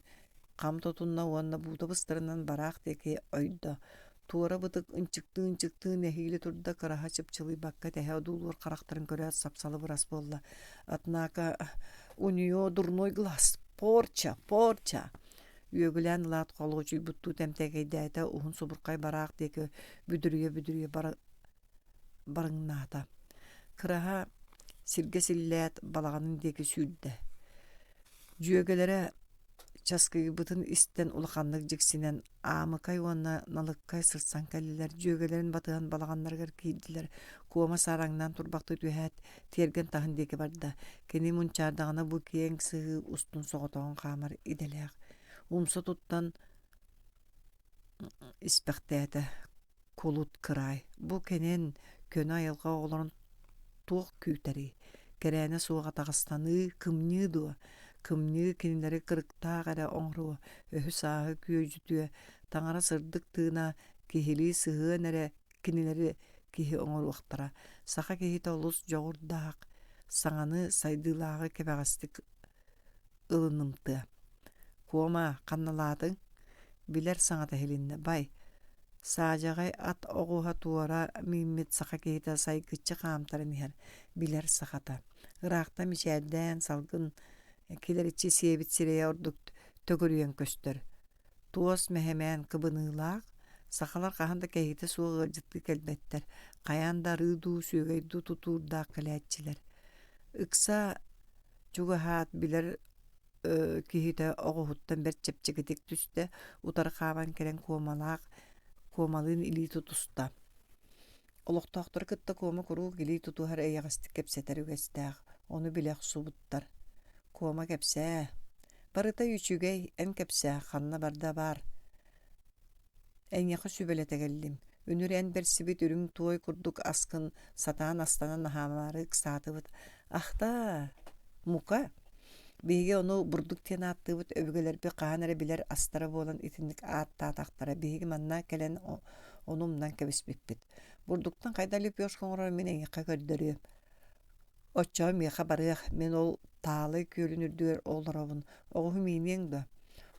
S1: Хам тутунна уонна буута быстарынан бараах диэки ойдо. Туора бытык ынчыктыы-ынчыктыы нэһиилэ турда, кыраһа чыпчылыйбакка тэһэ одуулуур харахтарын көрөөт сап-салыбырас буолла. Однако у нее дурной глаз, порча, порча! Үөгүлээн ылаат холуочуйбуттуу тэмтэкэйдээтэ, уһун субурхай бараах диэки бүдүрүйэ-бүдүрүйэ барыҥнаата. Кыраһа сиргэ силлээт, балаҕанын диэки сүүрдэ. Дьүөгэлэрэ часкыйбытын истэн улаханнык дьиксинэн Аамыкай уонна Налыккай сырсан кэллилэр, дьүөгэлэрин батыһан балаҕаннарыгар киирдилэр. Куома саараҥнаан турбахтыы түһээт, тиэргэн таһын диэки барда. Кини мунчаардаҕына бу киэҥ сыһыы устун соҕотоҕун хаамар идэлээх. Умса туттан испэхтээтэ Кулут кыраай, бу кэнэн көнө айылҕа оҕолорун туох күүтэрий? Кэрээнэ суох атаҕастаныы, кымньыы дуо? Кымньыы кинилэри кырыктаах эрэ оҥоруо, өһү-сааһы күөдьүтүө, таҥара сырдык тыына, киһилии сыһыан эрэ кинилэри киһи оҥоруохтара. Саха киһитэ олус дьоҕурдаах, саҥаны, сайдыылааҕы кэбэҕэстик ылынымтыа. Куома, ханналаатыҥ? Билэр саҥата иһилиннэ: «Бай, саадьаҕай ат оҕуһа туора мииммит саха киһитэ сайгыччы хаамтаран иһэр, билэр сахата. Ыраахтан мичээрдээн салгын килэриччи сиэбит сирэйэ ордук төгүрүйэн көстөр. Туос мэһэмээн кыбыныылаах, сахалар хаһан да кэһиитэ суох ыалдьыттыы кэлбэттэр, хайаан да арыы дуу, сүөгэй дуу тутуурдаах кэлээччилэр. Ыкса чугаһаат билэр киһитэ оҕуһуттан бэрт чэпчэкитик түстэ, утары хааман кэлэн куомалаах куомалыын илии тутуста. Олохтоохтору кытта Куома куруук илии тутуһар эйэҕэстик кэпсэтэр үгэстээх, ону билэ охсубуттар. Куома кэпсээ, барыта үчүгэй, эн кэпсээ, ханна барда баар Эйиэхэ сүбэлэтэ кэллим, үнүр эн бэрсибит үрүҥ туой курдук аскын сатаан астанан аһаамаары ыксаатыбыт. Ахтаа, мука, биһиги ону бурдук диэн ааттыыбыт, өбүгэлэрбит хаһан эрэ билэр астара буолан итинник ааттаатахтара, биһиги манна кэлэн ону умнан кэбиспиппит. Бурдуктан хайдах лепешка оҥорору мин эйиэхэ көрдөрүөм. Оччоҕо миэхэ барыах, мин ол Таалай күөлүн үрдүгэр олоробун, оҕуһу мииниэҥ дуо?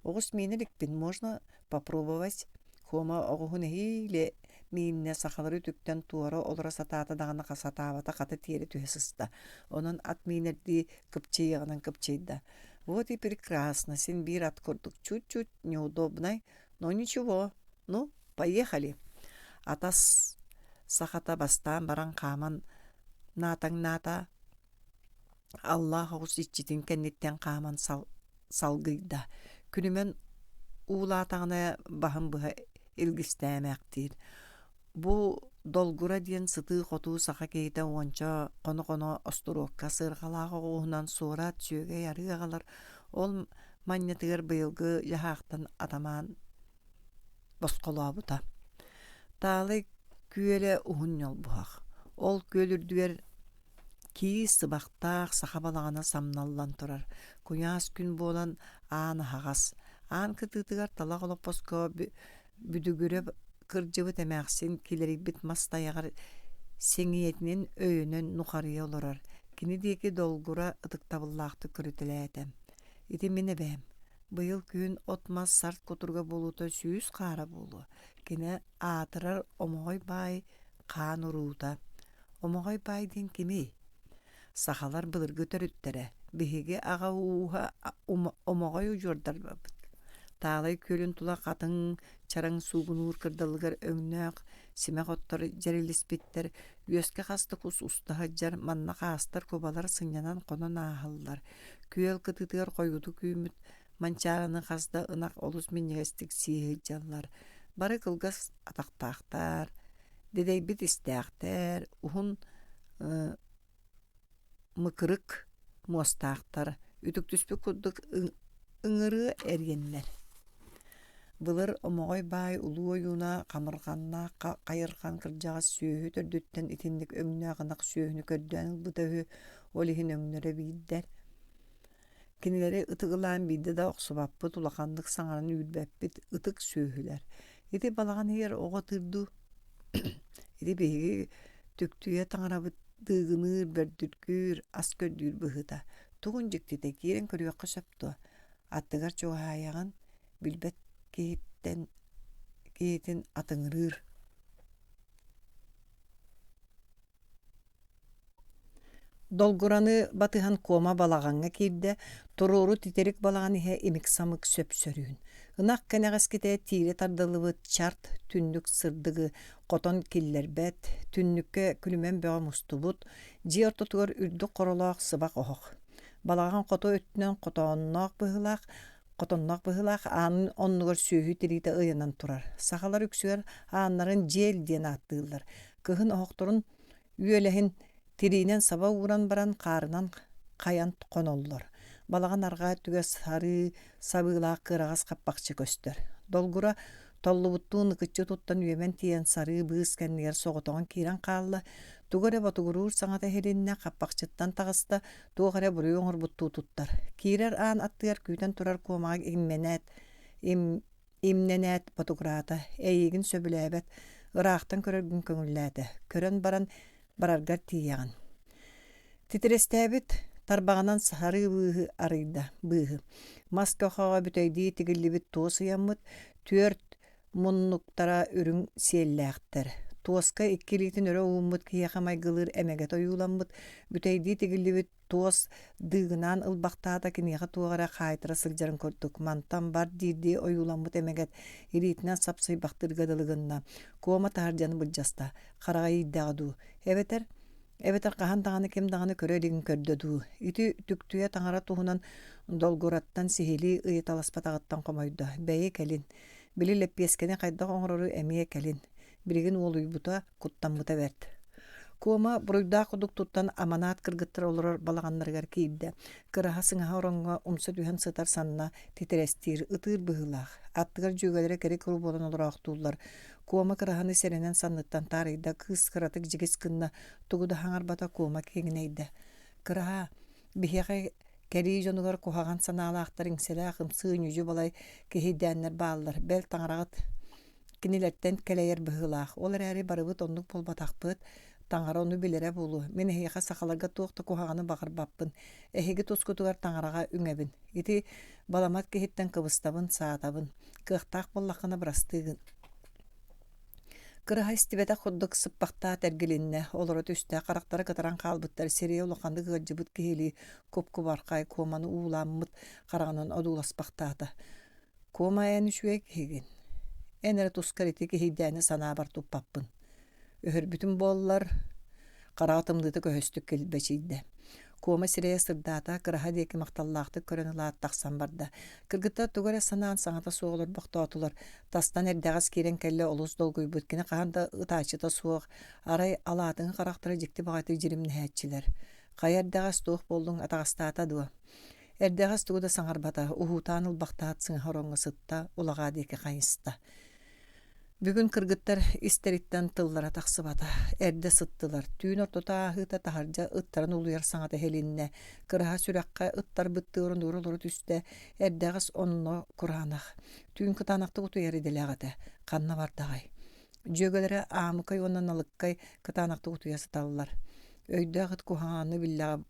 S1: Оҕус миинэ иликпин, можно попробовать? Куома оҕуһун эһиилэ мииннэ, сахалары үтүктэн туора олоро сатаата даҕаны сатаабата хата тиэрэ түһэ сыста. Онон ат миинэрдии кыпчыйыаҕынан кыпчыйда. Вот и прекрасно, син биир ат курдук, чуть-чуть неудобный, но ничего, ну, поехали. Атас сахата бастаан баран хааман наатаҥнаата, аллаах оҕус иччитин кэнниттэн хааман салгыйда. Күлүмэн уулаатаҕына баһын быһа илгистээмэхтиир. Бу Долгура диэн сытыы-хотуу саха киһитэ уонча хоно-хоно остуруокка сыарҕалаах оҕуһунан суорат, сүөгэй, арыы аҕалар, ол манньатыгар быйылгы дьаһаахтан атамаан босхолообута. Таалай күөлэ уһун ньолбуһах. Ол күөл үрдүгэр киис сыбахтаах саха балаҕана самналлан турар. Куйаас күн буолан аан аһаҕас. Аан кытыытыгар талах олоппоско бүдүгүрэ кырдьыбыт эмээхсин килэрийбит мас тайаҕар сэҥийэтинэн өйөнөн нухарыйа олорор. Кини диэки долгура ытыктабыллаахтык көрүтэлээтэ. Ити мин эбээм. Быйыл күһүн от-мас сарт кутуруга буолуута сүүс хаара буолуо. Кини аатырар Омоҕой баай хаан уруута. Омоҕой баай диэн кимий? Сахалар былыргы төрүттэрэ, биһиги аҕа ууһа Омоҕой удьуордарбыт. Таалай күөлүн тула хатыҥ чараҥ суугунуур кырдалыгар өҥнөөх симэх оттор дьэрилиспиттэр, үөскэ хас да кус уста сылдьар, манна хаастар, кубалар сынньанан хонон ааһаллар. Күөл кытыытыгар хойуутук үүммүт манчаарыны хас да ынах олус минньигэстик сии сылдьаллар. Бары кылгас атахтаахтар, дэдэйбит истээхтэр, уһун мыкырык муостаахтар, үтүктүспүт курдук ыҥырыа эриэннэр. Былыр Омоҕой баай улуу ойууна хамырҕаннаах хайырҕан кырдьаҕас сүөһү төрдүттэн итинник өҥнөөх ынах сүөһүнү көрдөөн ылбыта үһү, ол иһин өҥнөрө биирдэр. Кинилэри ытыгылаан биирдэ да охсубаппыт, улаханнык саҥаран үүрбэппит, ытык сүөһүлэр. Ити балаҕан иһигэр оҕо атыыр дуу? Ити биһиги түктүйэ таҥарабыт дыыгыныыр, бөрдүргүүр, ас көрдүүр быһыыта. Тугун дьиктитэ, киирэн көрүөххэ сөп дуо? Аттыгар чугаһаайаҕын? Билбэт киһиттэн киһитин атыҥырыыр Долгураны батыһан Куома балаҕаҥҥа киирдэ, туруору титирик балаҕан иһэ имик-самык сөп-сөрүүн. Ынах кэнэҕэскитэ тиирэ тардыллыбыт чарт түннүк сырдыгы хотон киллэрбэт, түннүккэ күлүмэн бөҕө мустубут, дьиэ ортотугар үрдүк хоролоох сыбах оһох. Балаҕан хоту өттүнэн хотоонноох быһыылаах, хотонноох быһыылаах аанын оннугар сүөһү тириитэ ыйанан турар. Сахалар үксүгэр ааннарын дьиэл диэн ааттыыллар. Кыһын оһохторун үөлэһин тириинэн саба ууран баран хаарынан хайан хоноллор. Балаҕан арҕаа өттүгэр сарыы сабыылаах кыараҕас хаппахчы көстөр. Долгура толлубуттуу ныкыччы туттан үөмэн тиийэн сарыы быыс кэннигэр соҕотоҕун киирэн хаалла, тугу эрэ ботугуруур саҥата иһилиннэ, хаппахчыттан таҕыста, туох эрэ буруйу оҥорбуттуу туттар. Киирэр аан аттыгар күүтэн турар куомаҕа иммэнээт им Имнэнээт ботугураата, эйигин сөбүлээбэт, ыраахтан көрөргүн көҥүллээтэ, көрөн баран бараргар тиийэҕин. Титирэстээбит тарбаҕынан саһарыы быыһы арыйда, быыһы. Мас көхөҕө бүтэйдии тигиллибит туос ыйаммыт, түөрт муннуктара үрүҥ сиэллээхтэр. Туоска икки илиитин өрө ууммут киһиэхэ майгылыыр эмэгэт ойууламмыт, бүтэйдии тигиллибит туос дыыгынаан ылбахтаата киниэхэ туох эрэ хаайтара сылдьарын курдук мантан бар диирдии ойууламмыт эмэгэт илиитинэн сапсыйбахтыырга дылы гынна куома таһырдьаны былдьаста хараҕа иирдэҕэ дуу эбэтэр эбэтэр хаһан даҕаны ким даҕаны көрө илигин көрдө дуу ити түктүйэ таҥара туһунан долгураттан сиһилии ыйыталаспатаҕыттан хомойдо бэйи кэлин били лэппиэскэни хайдах оҥорору эмиэ кэлин билигин уолуйбута куттаммыта бэрт. Куома буруйдаах курдук туттан аманаат кыргыттар олорор балаҕаннарыгар киирдэ. Кыраһа сыҥаһа ороҥҥо умса түһэн сытар санна титирэстиир, ытыыр быһыылаах. Аттыгар дьүөгэлэрэ кэри-куру буолан олороохтууллар. Куома кыраһаны сэрэнэн санныттан таарыйда, кыыс кыратык дьигис гынна, тугу да хаҥарбата Куома киҥинэйдэ. Кыраһа, биһиэхэ кэлии дьонугар куһаҕан санаалаахтар иҥсэлээх ымсыы ньүдьү-балай киһийдээннэр бааллар, бэл таҥараҕыт Кинилэртэн кэлэйэр быһыылаах. Ол эрээри барыбыт оннук буолбатахпыт. Таҥара ону билэрэ буолуо. Мин эһиэхэ сахаларга туох да куһаҕаны баҕарбаппын. Эһиги тускутугар таҥараҕа үҥэбин. Ити баламат киһиттэн кыбыстабын, саатабын. Кыахтаах буоллаххына бырастыы гын. Кыраһа истибэтэх курдук сыппахтаат эргилиннэ, олоро түстэ, харахтара кытаран хаалбыттар, сирэйэ улаханнык ыалдьыбыт киһилии куп-кубархай куоманы ууламмыт хараҕынан одууласпахтаата. Куома эн үчүгэй киһигин. Эн эрэ тускар ити киһийдээни санаабар туппаппын. Өһөрбүтүм буоллар, хараҕа тымныыта көһөстүк килбэчийдэ. Куома сирэйэ сырдаата, кыраһа диэки махталлаахтык көрөн ылаат тахсан барда. Кыргыттар тугу эрэ санаан саҥата суох олорбохтоотулар. Тастан эрдэҕэс киирэн кэллэ олус долгуйбут, кини хаһан да ытааччыта суох, арай алаатыҥы харахтара дьикти баҕайытык дьиримнэһээччилэр. Хайа эрдэҕэс туох буоллуҥ, атаҕастаата дуо? Эрдэҕэс тугу да саҥарбата, уһуутаан ылбахтаат сыҥаһа ороҥҥо сытта, улаҕаа диэки хайыста. Бүгүн кыргыттар истэриттэн тыллара тахсыбата, эрдэ сыттылар, түүн ортото ааһыыта таһырдьа ыттарын улуйар саҥата иһилиннэ, кыраһа сүрэххэ ыттарбыттыы оронугар олоро түстэ, эрдэҕэс онно кураанах. Түүн кытаанахтык утуйар идэлээх этэ, ханна бардаҕай? Дьүөгэлэрэ Аамыкай уонна Налыккай кытаанахтык утуйа сыталлар. Өйдөөх ыт куһаҕаны биллэҕэ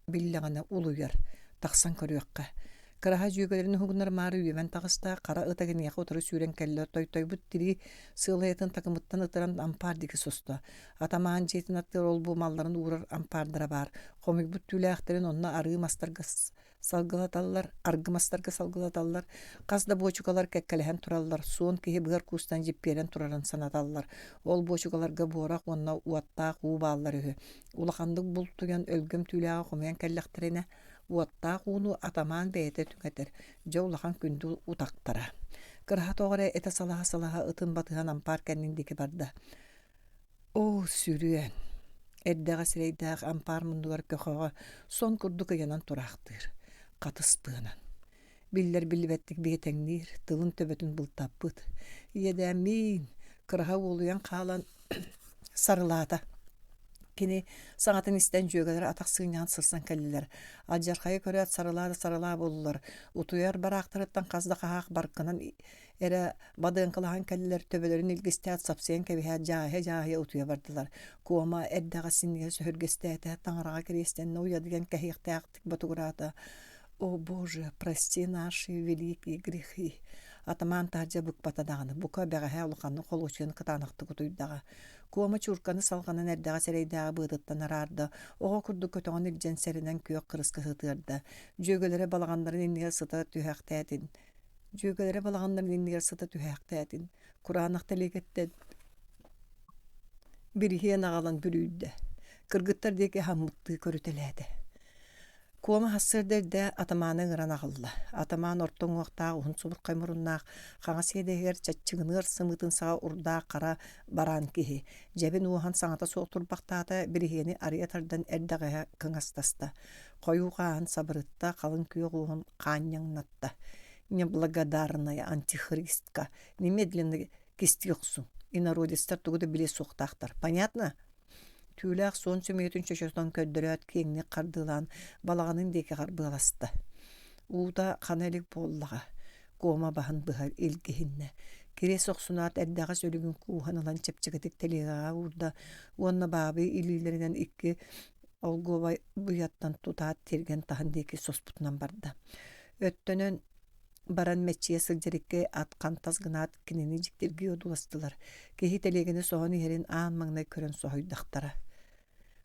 S1: биллэҕинэ улуйар, тахсан көрүөххэ. Кыраһа дьүөгэлэрин уһугуннарымаары үөмэн таҕыста, хара ыта киниэхэ утары сүүрэн кэллэ, тойтойбут тирии сыалайатын такымыттан ытыран ампаар диэки суста. Атамаан дьиэтин аттыгар ол-бу малларын уурар ампаардара баар. Хомуйбут түүлээхтэрин онно арыы мастарга салгылаталлар, аргы мастарга салгылаталлар, хас да буочукалар кэккэлэһэн тураллар, суон киһи быар куустан дьиппиэрэн турарын санаталлар. Ол буочукаларга буорах уонна уоттаах уу бааллар үһү. Улаханнык бултуйан өлгөм түүлээҕи хомуйан кэллэхтэринэ, уоттаах ууну атамаан бэйэтэ түҥэтэр, дьэ улахан күндү утахтара. Кыраһа тоҕо эрэ этэ салаһа-салаһа ытын батыһан ампаар кэннин диэки барда. Оо, сүрүөн! Эрдэҕэ сирэйдээх ампаар муннугар көхөҕө сон курдук ыйанан тураахтыыр, хатыс быанан. Биллэр-биллибэттик биэтэҥниир, тылын төбөтүн бултаппыт. Иэдээммиин, кыраһа уолуйан хаалан сарылаата. Кини саҥатын истэн дьүөгэлэрэ атах сыынньаҕын сырсан кэллилэр. Алдьархайы көрөөт сарылаа да сарылаа буоллулар. Утуйар бараахтарыттан хас да хаһаах баркынан эрэ бадыаҥкалаһан кэллилэр, төбөлөрүн илгистээт, сапсыйан кэбиһээт дьааһыйа-дьааһыйа утуйа бардылар. Куома эрдэҕэ синньигэс өһүргэстээтэ, таҥараҕа кириэстэннэ уйадыйан кэһиэхтээхтик ботугураата. О Боже, прости наши великие грехи. Атамаан таһырдьа быкпата даҕаны, бука бэҕэһээ улаханнык холуочуйан кытаанахтык утуйдаҕа. Куома чуурканы салҕанан эрдэҕэ сэрэйдээҕи быатыттан араарда, оҕо курдук көтөҕөн илдьэн сэрэнэн күөх кырыска сытыарда. Дьүөгэлэрэ балаҕаннарын иннигэр сыта түһээхтээтин. Дьүөгэлэрэ балаҕаннарын иннигэр сыта түһээхтээтин. Кураанах тэлиэгэттэн бириһиэн аҕалан бүрүйдэ. Кыргыттар диэки аһаммыттыы көрүтэлээтэ. Куома сарсыарда эрдэ атамааны ыҥыран аҕалла. Атамаан орто уҥуохтаах уһун субурхай муруннаах, хаҥас иэдэһигэр чаччыгыныар сымыытын саҕа урдаах хара бараан киһи, дьэбин уоһан саҥата суох турбахтаата, бириһиэни арыйа тардан эрдэҕиһэ кыҥастаста. Хойуу хааһын сабырытта, халыҥ күөх уоһун хаанньаҥнатта. Неблагодарная антихристка, немедленно кистии охсуҥ, инородецтар тугу да билиэ суохтаахтар, понятно? Түүлээх суон сөмүйэтин чочотон көрдөрөөт киэҥник хардыылаан балаҕанын диэки харбыаласта. Уута хана илик буоллаҕа, куома баһын быһа илгиһиннэ. Кириэс охсунаат эрдэҕэс өлүгүн кууһан ылан чэпчэкитик тэлиэгэҕэ уурда уонна баабый илиилэринэн икки олгуобай буйаттан тутаат тиэргэн таһын диэки соспутунан барда. Өттөнөн баран мэччийэ сылдьар икки ат хантас гынаат кинини дьиктиргии одууластылар. Киһи тэлиэгэни соһон иһэрин аан маҥнай көрөн соһуйдахтара.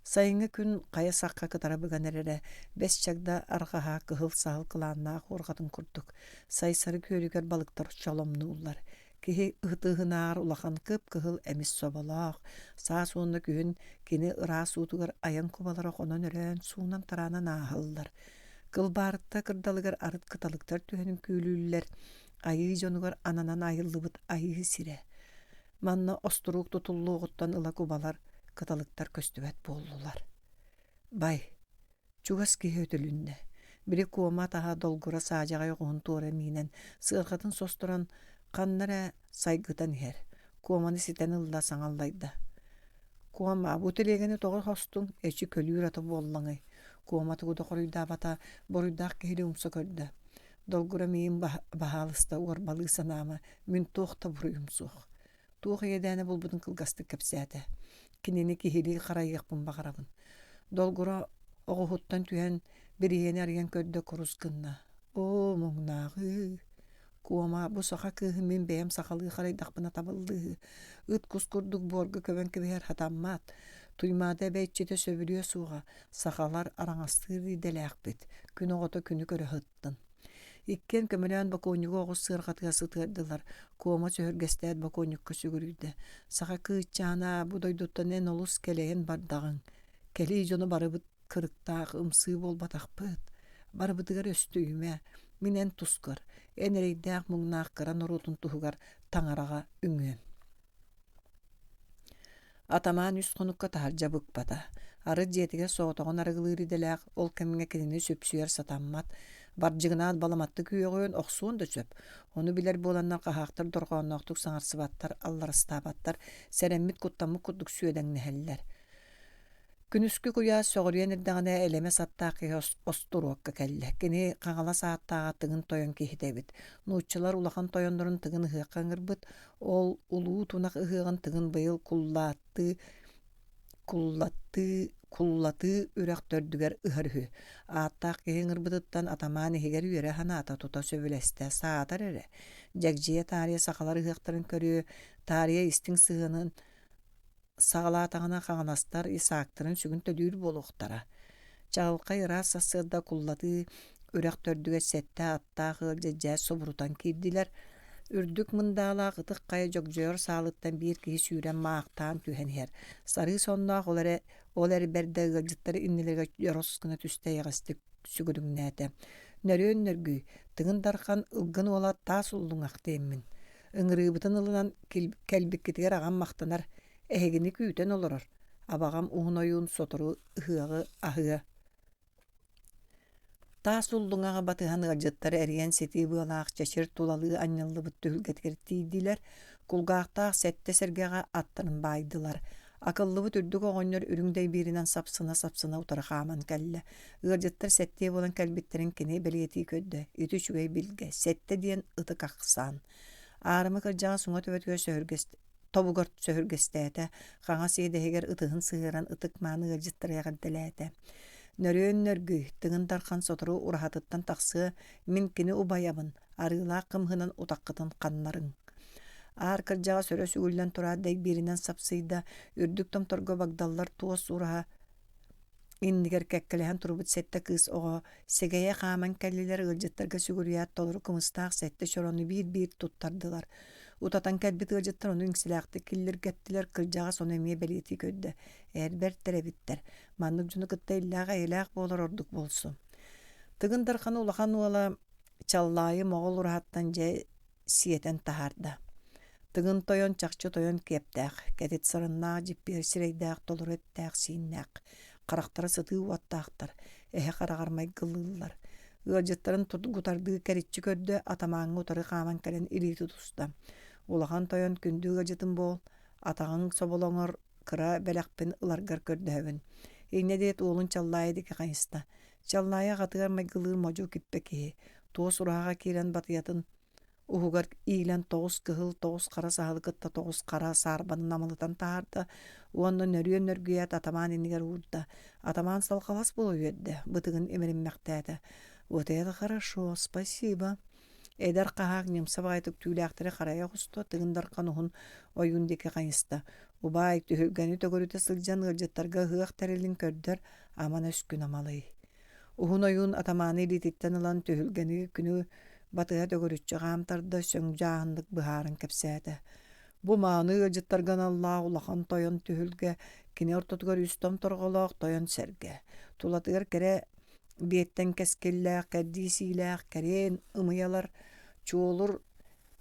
S1: Сайыҥҥы күн хайа сахха кытара быган эрэрэ, бэс чагда арҕаһа кыһыл саһыл кылааннаах уорҕатын курдук, Сайсары күөлүгэр балыктар чоломнууллар. Киһи ытыһынааҕар улахан кып-кыһыл эмис соболоох, саас уонна күһүн кини ыраас уутугар айан кубалара хонон-өрөөн, суунан-тараанан ааһаллар. Кылбаарытта кырдалыгар арыт кыталыктар түһэн үҥкүүлүүллэр, айыы дьонугар ананан айыллыбыт айыы сирэ. Манна остуруок тутуллуоҕуттан ыла кубалар, кыталыктар көстүбэт буоллулар. Бай, Чугас киһи өтөлүннэ, били куома атаһа долгура саадьаҕай оҕуһун туора миинэн, сыарҕатын состорон ханна эрэ сайгытан иһэр, куоманы ситэн ылла саҥа аллайда: «Куома, бу тэлиэгэни тоҕо хостуҥ, эчи көлүүр ата буоллаҥый?» Куома тугу да хоруйдаабата, буруйдаах киһини умса көрдө: «Долгура миигин баһаалыста уорбалыы санаама, мин туох да буруйум суох» Туох иэдээнэ буолбутун кылгастык кэпсээтэ. Кинини киһилии харайыахпын баҕарабын. Долгура оҕуһуттан түһэн, бириһиэни арыйан көрдө курус гынна. Оо, муҥнааҕыы! Куома, бу саха кыыһын мин бэйэм сахалыы харайдахпына табыллыыһы. Ыт-кус курдук буорга көбөн кэбиһэр сатаммат. Туймаада эбэ иччитэ сөбүлүө суоҕа. Сахалар араҥастыыр идэлээхпит. Күн оҕото күнү көрө сыттын. Иккиэн көмөлөөн бокуонньугу оҕус сыарҕатыгар сытыардылар, Куома сөһүргэстээт бокуонньукка сүгүрүйдэ: «Саха кыысчаана, бу дойдуттан эн олус кэлэйэн бардаҕыҥ. Кэлии дьону барыбыт кырыктаах, ымсыы буолбатахпыт. Барыбытыгар өстүйүмэ, мин эн тускар, эн эрэйдээх-муҥнаах кыра норуотун туһугар таҥараҕа үҥүөм» Атамаан үс хонукка таһырдьа быкпата. Арыт дьиэтигэр соҕотоҕун арыгылыыр идэлээх, ол кэмҥэ кинини сүпсүйэр сатаммат. Бардьыгынаан баламаттык үөҕүөн, охсуон да сөп. Ону билэр буоланнар хаһаахтар дорҕоонноохтук саҥарсыбаттар, алларастаабаттар, сэрэммит, куттаммыт курдук сүөдэҥнэһэллэр. Күнүскү куйаас сөҕүрүйэн эрдэҕинэ элэмэс аттаах киһи остуруокка кэллэ. Кини Хаҥалас ааттааҕа Тыгын Тойон киһитэ эбит. Нууччалар улахан тойоннорун Тыгын ыһыахха ыҥырбыт, Ол улуу тунах ыһыаҕын Тыгын быйыл куллааттыы куллаттыы куллатыы үрэх төрдүгэр ыһар үһү. Ааттаах киһи ыҥырбытыттан атамаан иһигэр үөрэ санаата тута сөбүлэстэ, саатар эрэ. Дьэгдьийэ таарыйа сахалар ыһыахтарын көрүө, таарыйа истиҥ сыһыанын Саҕалаатаҕына хаҥаластар Исаактарын сүгүн төлүүр буолуохтара. Чаҕылхай ыраас сарсыарда куллатыы үрэх төрдүгэр сэттэ аттаах ыал дьэдьээт субурутан киирдилэр. Үрдүк мындаалаах ытык хайа дьогдьойор саалыттан биир киһи сүүрэн маахтаан түһэн иһэр. Сарыы сонноох ол эрэ ол эр бэрдэ ыалдьыттар иннилэригэр дьорос гына түстэ эйэҕэстик сүгүрүҥнээтэ. Нөрүөн нөргүй, Тыгын Дархан ылгын уола таас уллуҥах диэммин. Ыҥырыыбытын ылынан кэлбиккитигэр аҕам махтанар, эһигини күүтэн олорор, абаҕам уһун ойуун сотору ыһыаҕы аһыа. Таас уллуҥаҕа батыһан ыалдьыттар эрийэн ситии быалаах чэчир тулалыы анньыллыбыт түһүлгэтигэр тиийдилэр, кулгаахтаах сэттэ сэргэҕэ аттарын баайдылар. Акыллыбыт үрдүк оҕонньор үрүҥ дэйбииринэн сапсына-сапсына утары хааман кэллэ. Ыалдьыттар сэттиэ буолан кэлбиттэрин кини бэлиэтии көрдө. Ити үчүгэй билгэ, сэттэ диэн ытык ахсаан. Аарыма кырдьаҕас уҥа төбөтүгэр сөһүргэс тобугар сөһүргэстээтэ, хаҥас иэдэһигэр ытыһын сыһыаран ытык-мааны ыалдьыттары эҕэрдэлээтэ. Нөрүөн нөргүй, Тыгын Дархан сотору ураһатыттан тахсыа, мин кини убайабын, арыылаах кымыһынан утаххытын ханнарыҥ. Аар кырдьаҕас өрө сүгүллэн тураат дэйбииринэн сапсыйда, үрдүк томторго багдаллар туос ураһа иннигэр кэккэлэһэн турбут сэттэ кыыс оҕо сэгэйэ хааман кэллилэр, ыалдьыттарга сүгүрүйээт толору кымыстаах сэттэ чорону биир-биир туттардылар. Утатан кэлбит ыалдьыттар ону иҥсэлээхтик киллиргэттилэр, кырдьаҕас ону эмиэ бэлиэтии көрдө. Эр бэртэр эбиттэр. Маннык дьону кытта иллээх-эйэлээх буолар ордук буолсу. Тыгын Дархан улахан уола Чаллаайы Моҕол ураһаттан дьэ сиэтэн таһаарда. Тыгын Тойон чахчы тойон киэптээх, кэтит сарыннаах, дьиппиэр сирэйдээх, толору эттээх-сииннээх, харахтара сытыы уоттаахтар, эһэ хараҕар майгылыыллар. Ыалдьыттарын гутардыы кэриччи көрдө, атамааҥҥа утары хааман кэлэн илии тутуста. Улахан тойон күндү ыалдьытым буол, атаҕыҥ соболоҥор кыра бэлэхпин ыларгар көрдөһөбүн. Инньэ диэт уолун Чаллаайы диэки хайыста. Чаллаайы аҕатыгар майгылыыр модьу киппэ киһи, туос ураһаҕа киирэн батыйатын уһугар иилэн тоҕус кыһыл, тоҕус хара саһылы кытта тоҕус хара саарбаны намылытан таһаарда уонна нөрүөн нөргүйээт атамаан иннигэр уурда. Атамаан салҕалас буола үөрдэ, бытыгын имэриммэхтээтэ. «Вот это хорошо, спасибо!» Эдэр хаһаак ньымса баҕайытык түүлээхтэри харайа оҕуста, Тыгын Дархан уһун ойуун диэки хайыста. «Убаай, түһүлгэни төгүрүтэ сылдьан ыалдьыттарга ыһыах тэрилин көрдөр, аман өскүн амалый». Уһун ойуун атамааны илиититтэн ылан түһүлгэни күнү батыһа төгүрүччү хаамтарда, сөҥ дьааһыннык быһааран кэпсээтэ. Бу мааны ыалдьыттарга аналлаах улахан тойон түһүлгэ, кини ортотугар үс томторҕолоох тойон сэргэ, тулатыгар кэрэ биэттэн кэскиллээх, кэрдиисиилээх кэриэн ымыйалар, чуолур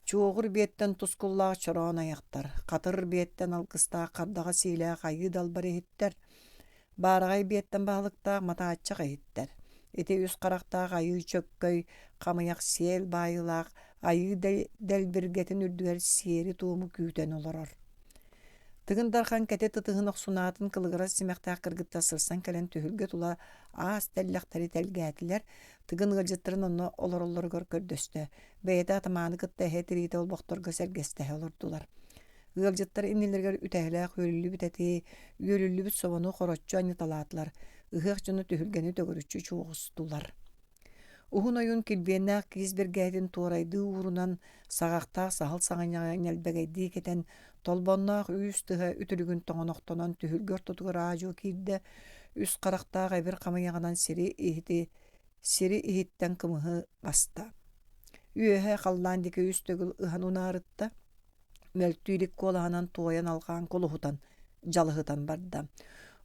S1: чуоҕур биэттэн тускуллаах чороон айахтар, хатыр биэттэн алгыстаах хардаҕа сиилээх айыы далбар иһиттэр, баараҕай биэттэн баһылыктаах матааччах иһиттэр. Ити үс харахтаах айыы чөккөй, хамыйах сиэл баайыылаах айыы дэлбиргэтин үрдүгэр сиэри-туому күүтэн олорор. Тыгын Дархан кэтит ытыһын охсунаатын кылыгырас симэхтээх кыргыттар сырсан кэлэн түһүлгэ тула аас тэллэхтэри тэлгээтилэр, Тыгын ыалдьыттарын онно олороллоругар көрдөстө, бэйэтэ атамааны кытта эһэ тириитэ олбохторго сэргэстэһэ олордулар. Ыалдьыттар иннилэригэр үтэһэлээх үөрүллүбүт эти, үөрүллүбүт собону хороччу анньыталаатылар, ыһыах дьоно түһүлгэни төгүрүччү чуоҕустулар. Уһун ойуун килбиэннээх киис бэргэһэтин туорайдыы уурунан, саҕахтаах саһыл саҕынньаҕы ньэлбэгэйдии кэтэн, толбонноох үүс тыһа үтүлүгүн тоҥонохтонон түһүлгэ ортотугар аа-дьуо киирдэ, үс харахтаах эбир хамыйаҕынан сири иһити сири иһиттэн кымыһы баста. Үөһэ халлаан диэки үс төгүл ыһан унаарытта, мөлтүү илик куолаһынан туойан алҕаан кулуһутан дьалыһытан барда.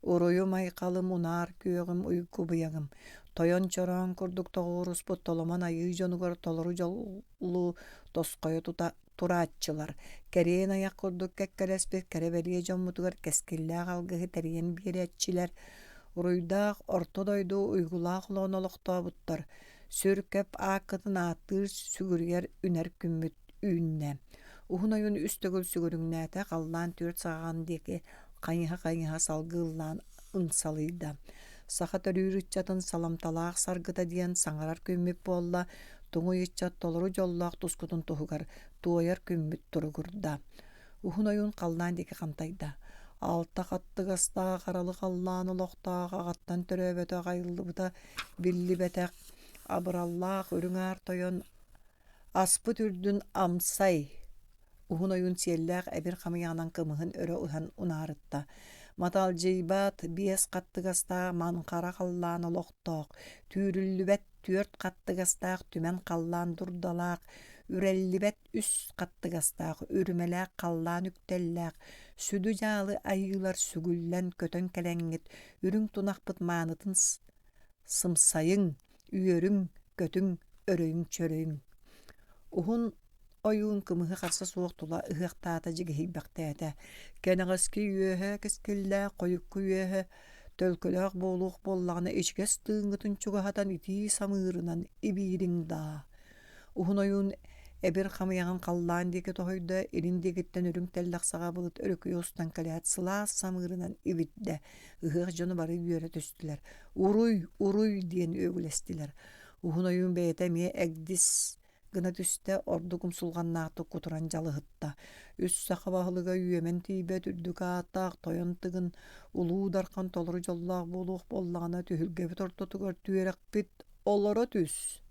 S1: Уруйум-айхалым, унаар күөҕүм, уйгу быйаҥым, тойон чороон курдук тоҕуоруспут толомон айыы дьонугар толору дьолу тосхойо тута турааччылар, кэриэн айах курдук кэккэлэспит кэрэ-бэлиэ дьоммутугар кэскиллээх алгыһы тэрийэн биэрээччилэр, уруйдаах орто дойду уйгулаах олоҕун олохтообуттар, сүр көп ааккытын ааттыыр сүгүрүйэр үнэр күммүт үүннэ. Уһун ойуун үс төгүл сүгүрүҥнээтэ, халлаан түөрт саҕаҕын диэки хайыһа-хайыһа салгыы ыллаан ыҥсалыйда. Саха төрүүр ыччатын саламталаах саргыта диэн саҥарар күммүт буолла, туҥуй ыччат толору дьоллоох тускутун туһугар туойар күммүт туругурда. Уһун ойуун халлаан диэки хантайда. Алта хаттыгастаах аралы халлаан олохтоох аҕаттан төрөөбөтөх айыллыбыта биллибэтэх абыраллаах үрүҥ аар тойон Аспыт үрдүн амсай, уһун ойуун сиэллээх эбир хамыйаҕынан кымыһын өрө ыһан унаарытта. Маталдьыйбат биэс хаттыгастаах маҥхара халлаан олохтоох, түүрүллүбэт түөрт хаттыгастаах түмэн халлаан дурдалаах, үрэллибэт үс хаттыгастаах үрүмэлээх халлаан үктэллээх, сүдү дьаалы айыылар сүгүллэн көтөн кэлэҥҥит үрүҥ тунахпыт маанытын сымсайыҥ, үөрүҥ, көтүҥ, өрөйүҥ-чөрөйүҥ. Уһун ойуун кымыһы харса суох тула ыһыахтаата дьигиһийбэхтээтэ. Кэнэҕэски үөһэ кэскиллээх, хойукку үөһэ төлкөлөөх буолуох буоллаҕына ичигэс тыыҥҥытын чугаһатан итии самыырынан ибиириҥ даа. Уһун ойуун эбир хамыйаҕын халлаан диэки тоһуйда, илин диэкиттэн үрүҥ тэллэх саҕа былыт өрүкүйэ устан кэлээт сылаас самыырынан ибирдэ. Ыһыах дьоно бары үөрэ түстүлэр. «Уруй, уруй!» диэн үөгүлэстилэр. Уһун ойуун бэйэтэ эмиэ эгдис. гына түстэ, ордук умсулҕаннаахтык кутуран дьалыһытта. Үс саха баһылыга үөмэн тиийбэт үрдүк ааттаах тойон Тыгын Улуу Дархан толору дьоллоох буолуох буоллаҕына түһүлгэбит ортотугар түөрэхпит олоро түс.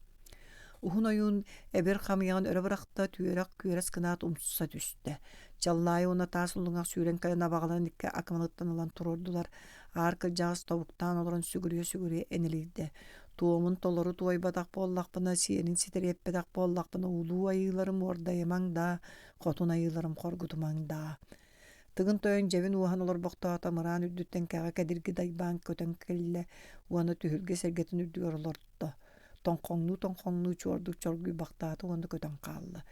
S1: Уһун ойуун эбир хамыйаҕын өрө бырахта, түөрэх күөрэс гынаат умса түстэ. Чаллаайы уонна таас уллуҥах сүүрэн кэлэн абаҕаларын икки акымалыттан ылан туруордулар. Аар кырдьаҕас тобуктаан олорон сүгүрүйэ-сүгүрүйэ энэлийдэ. Туомун толору туойбатах буоллахпына, сиэнин ситэриэппэтэх буоллахпына, улуу айыыларым уордайымаҥ даа, хотун айыыларым хоргутумаҥ даа. Тыгын Тойон дьэбин уоһан олорбохтоото мыраан үрдүттэн кэҕэ кэдирги дайбаан көтөн кэллэ уонна түһүлгэ сэргэтин үрдүгэр олордо. Тоҥхоҥнуу-тоҥхоҥнуу чуордук чоргуйбахтаата уонна көтөн хаалла.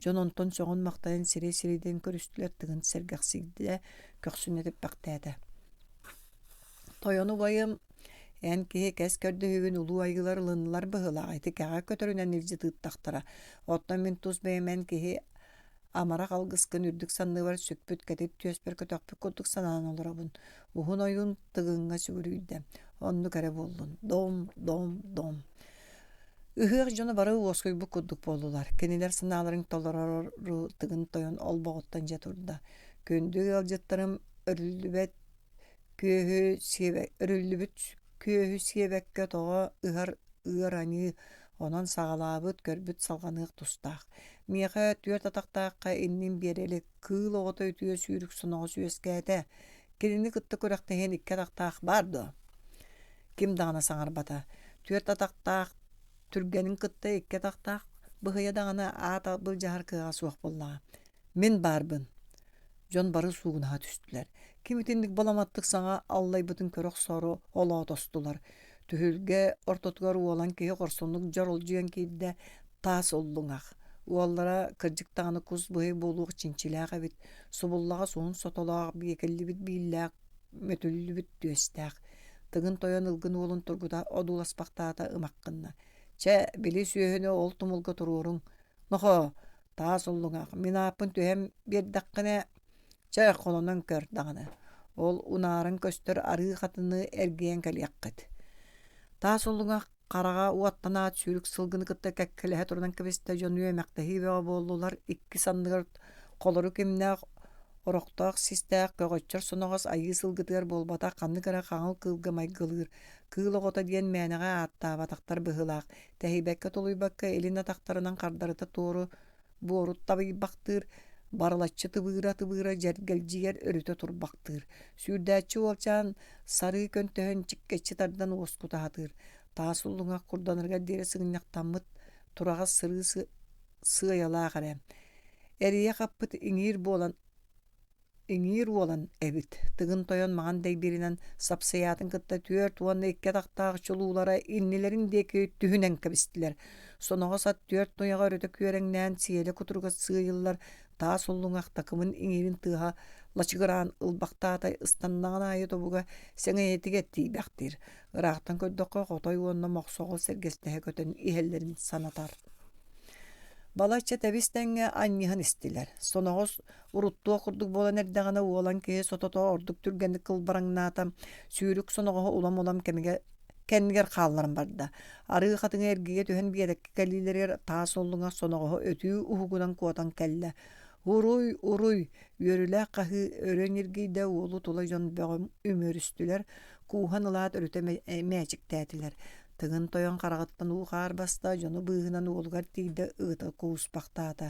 S1: Дьон онтон сөҕөн-махтайан сирэй-сирэйдэрин көрүстүлэр, Тыгын сэргэхсийдэ, көхсүн этиппэхтээтэ. Тойон убайым, эн киһи кэс көрдөһүүгүн улуу айыылар ылыннылар быһыылаах, ити кэҕэ көтөрүнэн илдьи тыыттахтара. Оттон мин тус бэйэм эн киһи амарах алгыскын үрдүк санныбар сүкпүт кэтит түөспэр көтөхпүт курдук санаан олоробун. Уһун ойуун Тыгыҥҥа сүгүрүйдэ. Оннук эрэ буоллун. Дом, дом, дом. Ыһыах дьоно бары уоскуйбут курдук буоллулар. Кинилэр санааларын толорору Тыгын Тойон олбоҕуттан дьэ турда. Күндү ыалдьыттарым өрүллүбэт күөһү сиэбэ өрүллүбүт күөһү сиэбэккэ тоҕо ыһар ыар аньыы, онон саҕалаабыт, көрбүт салҕаныах тустаах. Миэхэ түөрт атахтаахха иннин биэрэ илик, кыыл оҕото үтүө сүүрүк соноҕос үөскээтэ. Кинини кытта күрэхтэһиэн икки атахтаах баар дуо? Ким даҕаны саҥарбата. Түөрт атахтаах түргэнин кытта икки атахтаах быһыйа даҕаны аат былдьаһар кыаҕа суох буоллаҕа. Мин баарбын. Дьон бары суугунаһа түстүлэр. Ким итинник баламаттык саҥа аллайбытын көрө охсоору олоотостулар. Түһүлгэ ортотугар уолан киһи хорсуннук дьоролдьуйан киирдэ, таас уллуҥах. Уоллара кырдьык даҕаны кус быһый буолуох чинчилээх эбит, субуллаҕас уһун сотолоох, биэкэллибит бииллээх, мөтүллүбүт түөстээх. Тыгын Тойон ылгын уолун тургута одууласпахтаата ымах гынна. Чэ, били сүөһүнү ол тумулга туруоруҥ. Нохоо, таас уллуҥах, мин ааппын түһэн биэрдэххинэ, чэ, холонон көр даҕаны. Ол унааран көстөр арыы хатыны эргийэн кэлиэххит. Таас уллуҥах хараҕа уоттанаат сүүрүк сылгыны кытта кэккэлэһэ турунан кэбистэ дьон үөмэхтэһии бөҕө буоллулар икки санныгар холорук имнээх орохтоох систээх көҕөччөр соноҕос айыы сылгытыгар буолбатах ханнык эрэ хаҥыл кыылга майгылыыр кыыл оҕото диэн мээнэҕэ ааттаабатахтар быһыылаах Тэһийбэккэ-тулуйбакка илин атахтарынан хардарыта туору буору табыйбахтыыр, барылаччы тыбыыра-тыбыыра дьэргэлдьийэр өрүтэ турбахтыыр. Сүүрдээччи уолчаан сарыы көнтөһөн чиккэччи тардан уоскута сатыыр. Таас уллуҥах курданарыгар диэри сыгынньахтаммыт тураҕас сырыы сыайалаах эрэ. Эрийэ хаппыт иҥиир буолан Иҥиир уолан эбит, Тыгын Тойон маҥан дэйбииринэн сапсыйаатын кытта 42 атахтаах чулуулара иннилэрин диэки түһүнэн кэбистилэр. Соноҕос ат түөрт туйаҕа өрүтэ күөрэҥнээн сиэлэ кутуруга сыыйыллар таас уллуҥах такымын иҥиирин тыаһа лачыгыраан ылбахтаата ыстаннаҕын аайы тобуга сэҥэйэтигэр тиийбэхтиир. Ыраахтан көрдөххө хотой уонна мохсоҕол сэргэстэһэ көтөн иһэллэрин санатар. Балачча тэбис-тэҥҥэ анньыһан истилэр. Соноҕос Уруттуох курдук буолан эрдэҕинэ уолан киһи сотото ордук түргэнник кылбараҥнаата, сүүрүк соноҕоһо улам-улам кэмигэр кэннигэр хаалларан барда. Арыы хатыҥы эргийэ түһэн биэрэккэ кэлиилэригэр таас уллуҥах соноҕоһо өтүү уһугунан куотан кэллэ. Уруй, уруй! Үөрүүлээх хаһыы өрө ньиргийдэ, уолу тула дьон бөҕө үмүөрүстүлэр, кууһан ылаат өрүтэ мээчиктээтилэр. Тыгын Тойон хараҕыттан уу-хаар баста, дьону быыһынан уолугар тиийдэ ыыта кууспахтаата.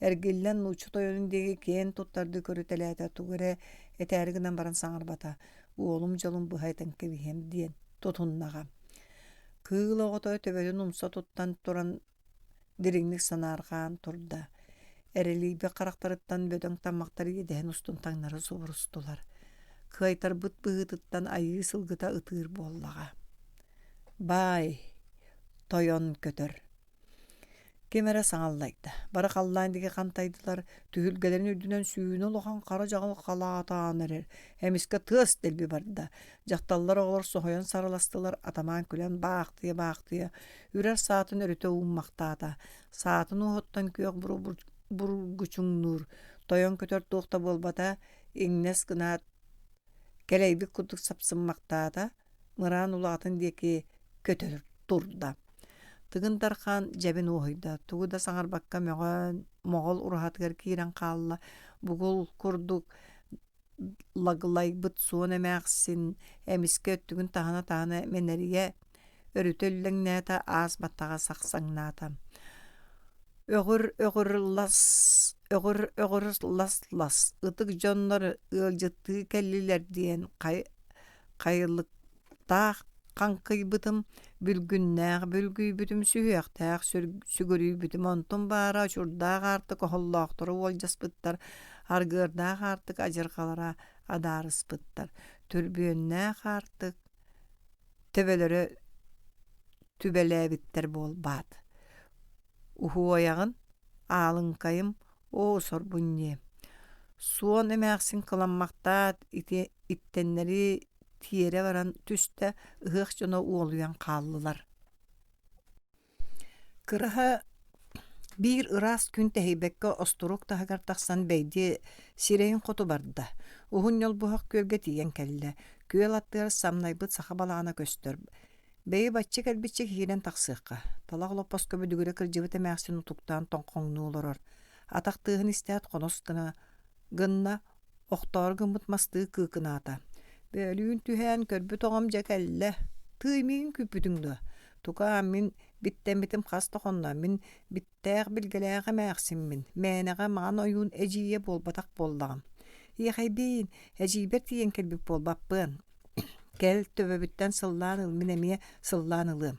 S1: Эргиллэн нуучча тойонун диэки киэн туттардыы көрүтэлээтэ, тугу эрэ этээри гынан баран саҥарбата. Уолум дьолун быһа этэн кэбиһиэм диэн тутуннаҕа. Кыыл оҕото төбөтүн умса туттан туран дириҥник санаарҕаан турда. Эрэлийбит харахтарыттан бөдөҥ таммахтар иэдэһин устун таҥнары субурустулар. Кыайтарбыт быһыытыттан айыы сылгыта ытыыр буоллаҕа. Баай, тойон көтөр. Ким эрэ саҥаллайда. Бары халлаан диэки хантайдылар, түһүлгэлэрин үрдүнэн сүүнэ улахан хара дьаҕыл халаатаан эрэр. Эмискэ тыас дэлби барда. Дьахталлар оҕолор соһуйан сарыластылар, атамаан күлэн баахтыйа-баахтыйа үрэр саатын өрүтэ ууммахтаата. Саатын уоһуттан күөх бургучуҥнуур, тойон көтөр туох да буолбата, иҥнэс гынаат кэлэйбит курдук сапсыммахтаата, мыраан улаҕатын диэки көтөр турда. Тыгын Дархан дьэбин уоһуйда, тугу да саҥарбакка мөҕөн, моҕол ураһатыгар киирэн хаалла, бугул курдук лаглайбыт суон эмээхсин эмискэ өттүгүн таһына-таһына мэнэрийэ өрүтэ үллэҥнээтэ, аас баттаҕа сахсаҥнаата. Өҕүр-өҕүр лас, өҕүр-өҕүр лас-лас, ытык дьоннор ыалдьыттыы кэллилэр диэн хайылыктаах хаҥкыйбытым, бүлгүннээх бүлгүйбүтүм, сүһүөхтээх сүгүрүйбүтүм, онтум баара очурдаах аартык оһоллоохтору уолдьаспыттар, аргыардаах аартык адьырҕалара адаарыспыттар, түрбүөннээх аартык төбөлөрө түбэлээбиттэр буолбаат. Уһуойаҕын, аалыҥкайым, оо, сорбун ньиэ. Суон эмээхсин кыламмахтаат ити иттэннэри тиэрэ баран түстэ, ыһыах дьоно уолуйан хааллылар. Кыраһа биир ыраас күн тэһийбэккэ остуруок таһыгар тахсан бэйдиэ сирэйин хоту барда. Уһун ньолбуһах күөлгэ тиийэн кэллэ. Күөл аттыгар самнайбыт саха балаҕана көстөр. Бэйи бачча кэлбиччэ киирэн тахсыахха. Талах олоппоско бүдүгүрэ кырдьыбыт эмээхсин утуктаан тоҥхоҥнуу олорор. Атах тыаһын истээт хонос гына гынна, охтоору гыммыт мастыы кыыкынаата. Бөөлүүн түһээн көрбүт оҕом дьэ кэллэ. Тыый миигин күүппүтүҥ дуо? Тукаам, мин биттэммитим хас да хонно, мин биттээх билгэлээх эмээхсиммин, мээнэҕэ маҥан ойуун эдьиийэ буолбатах буоллаҕым. Иэхэйбиин, эдьиийбэр тиийэн кэлбит буолбаппыан. Кэл, төбөбүттэн сыллаан ыл, мин эмиэ сыллаан ылыам.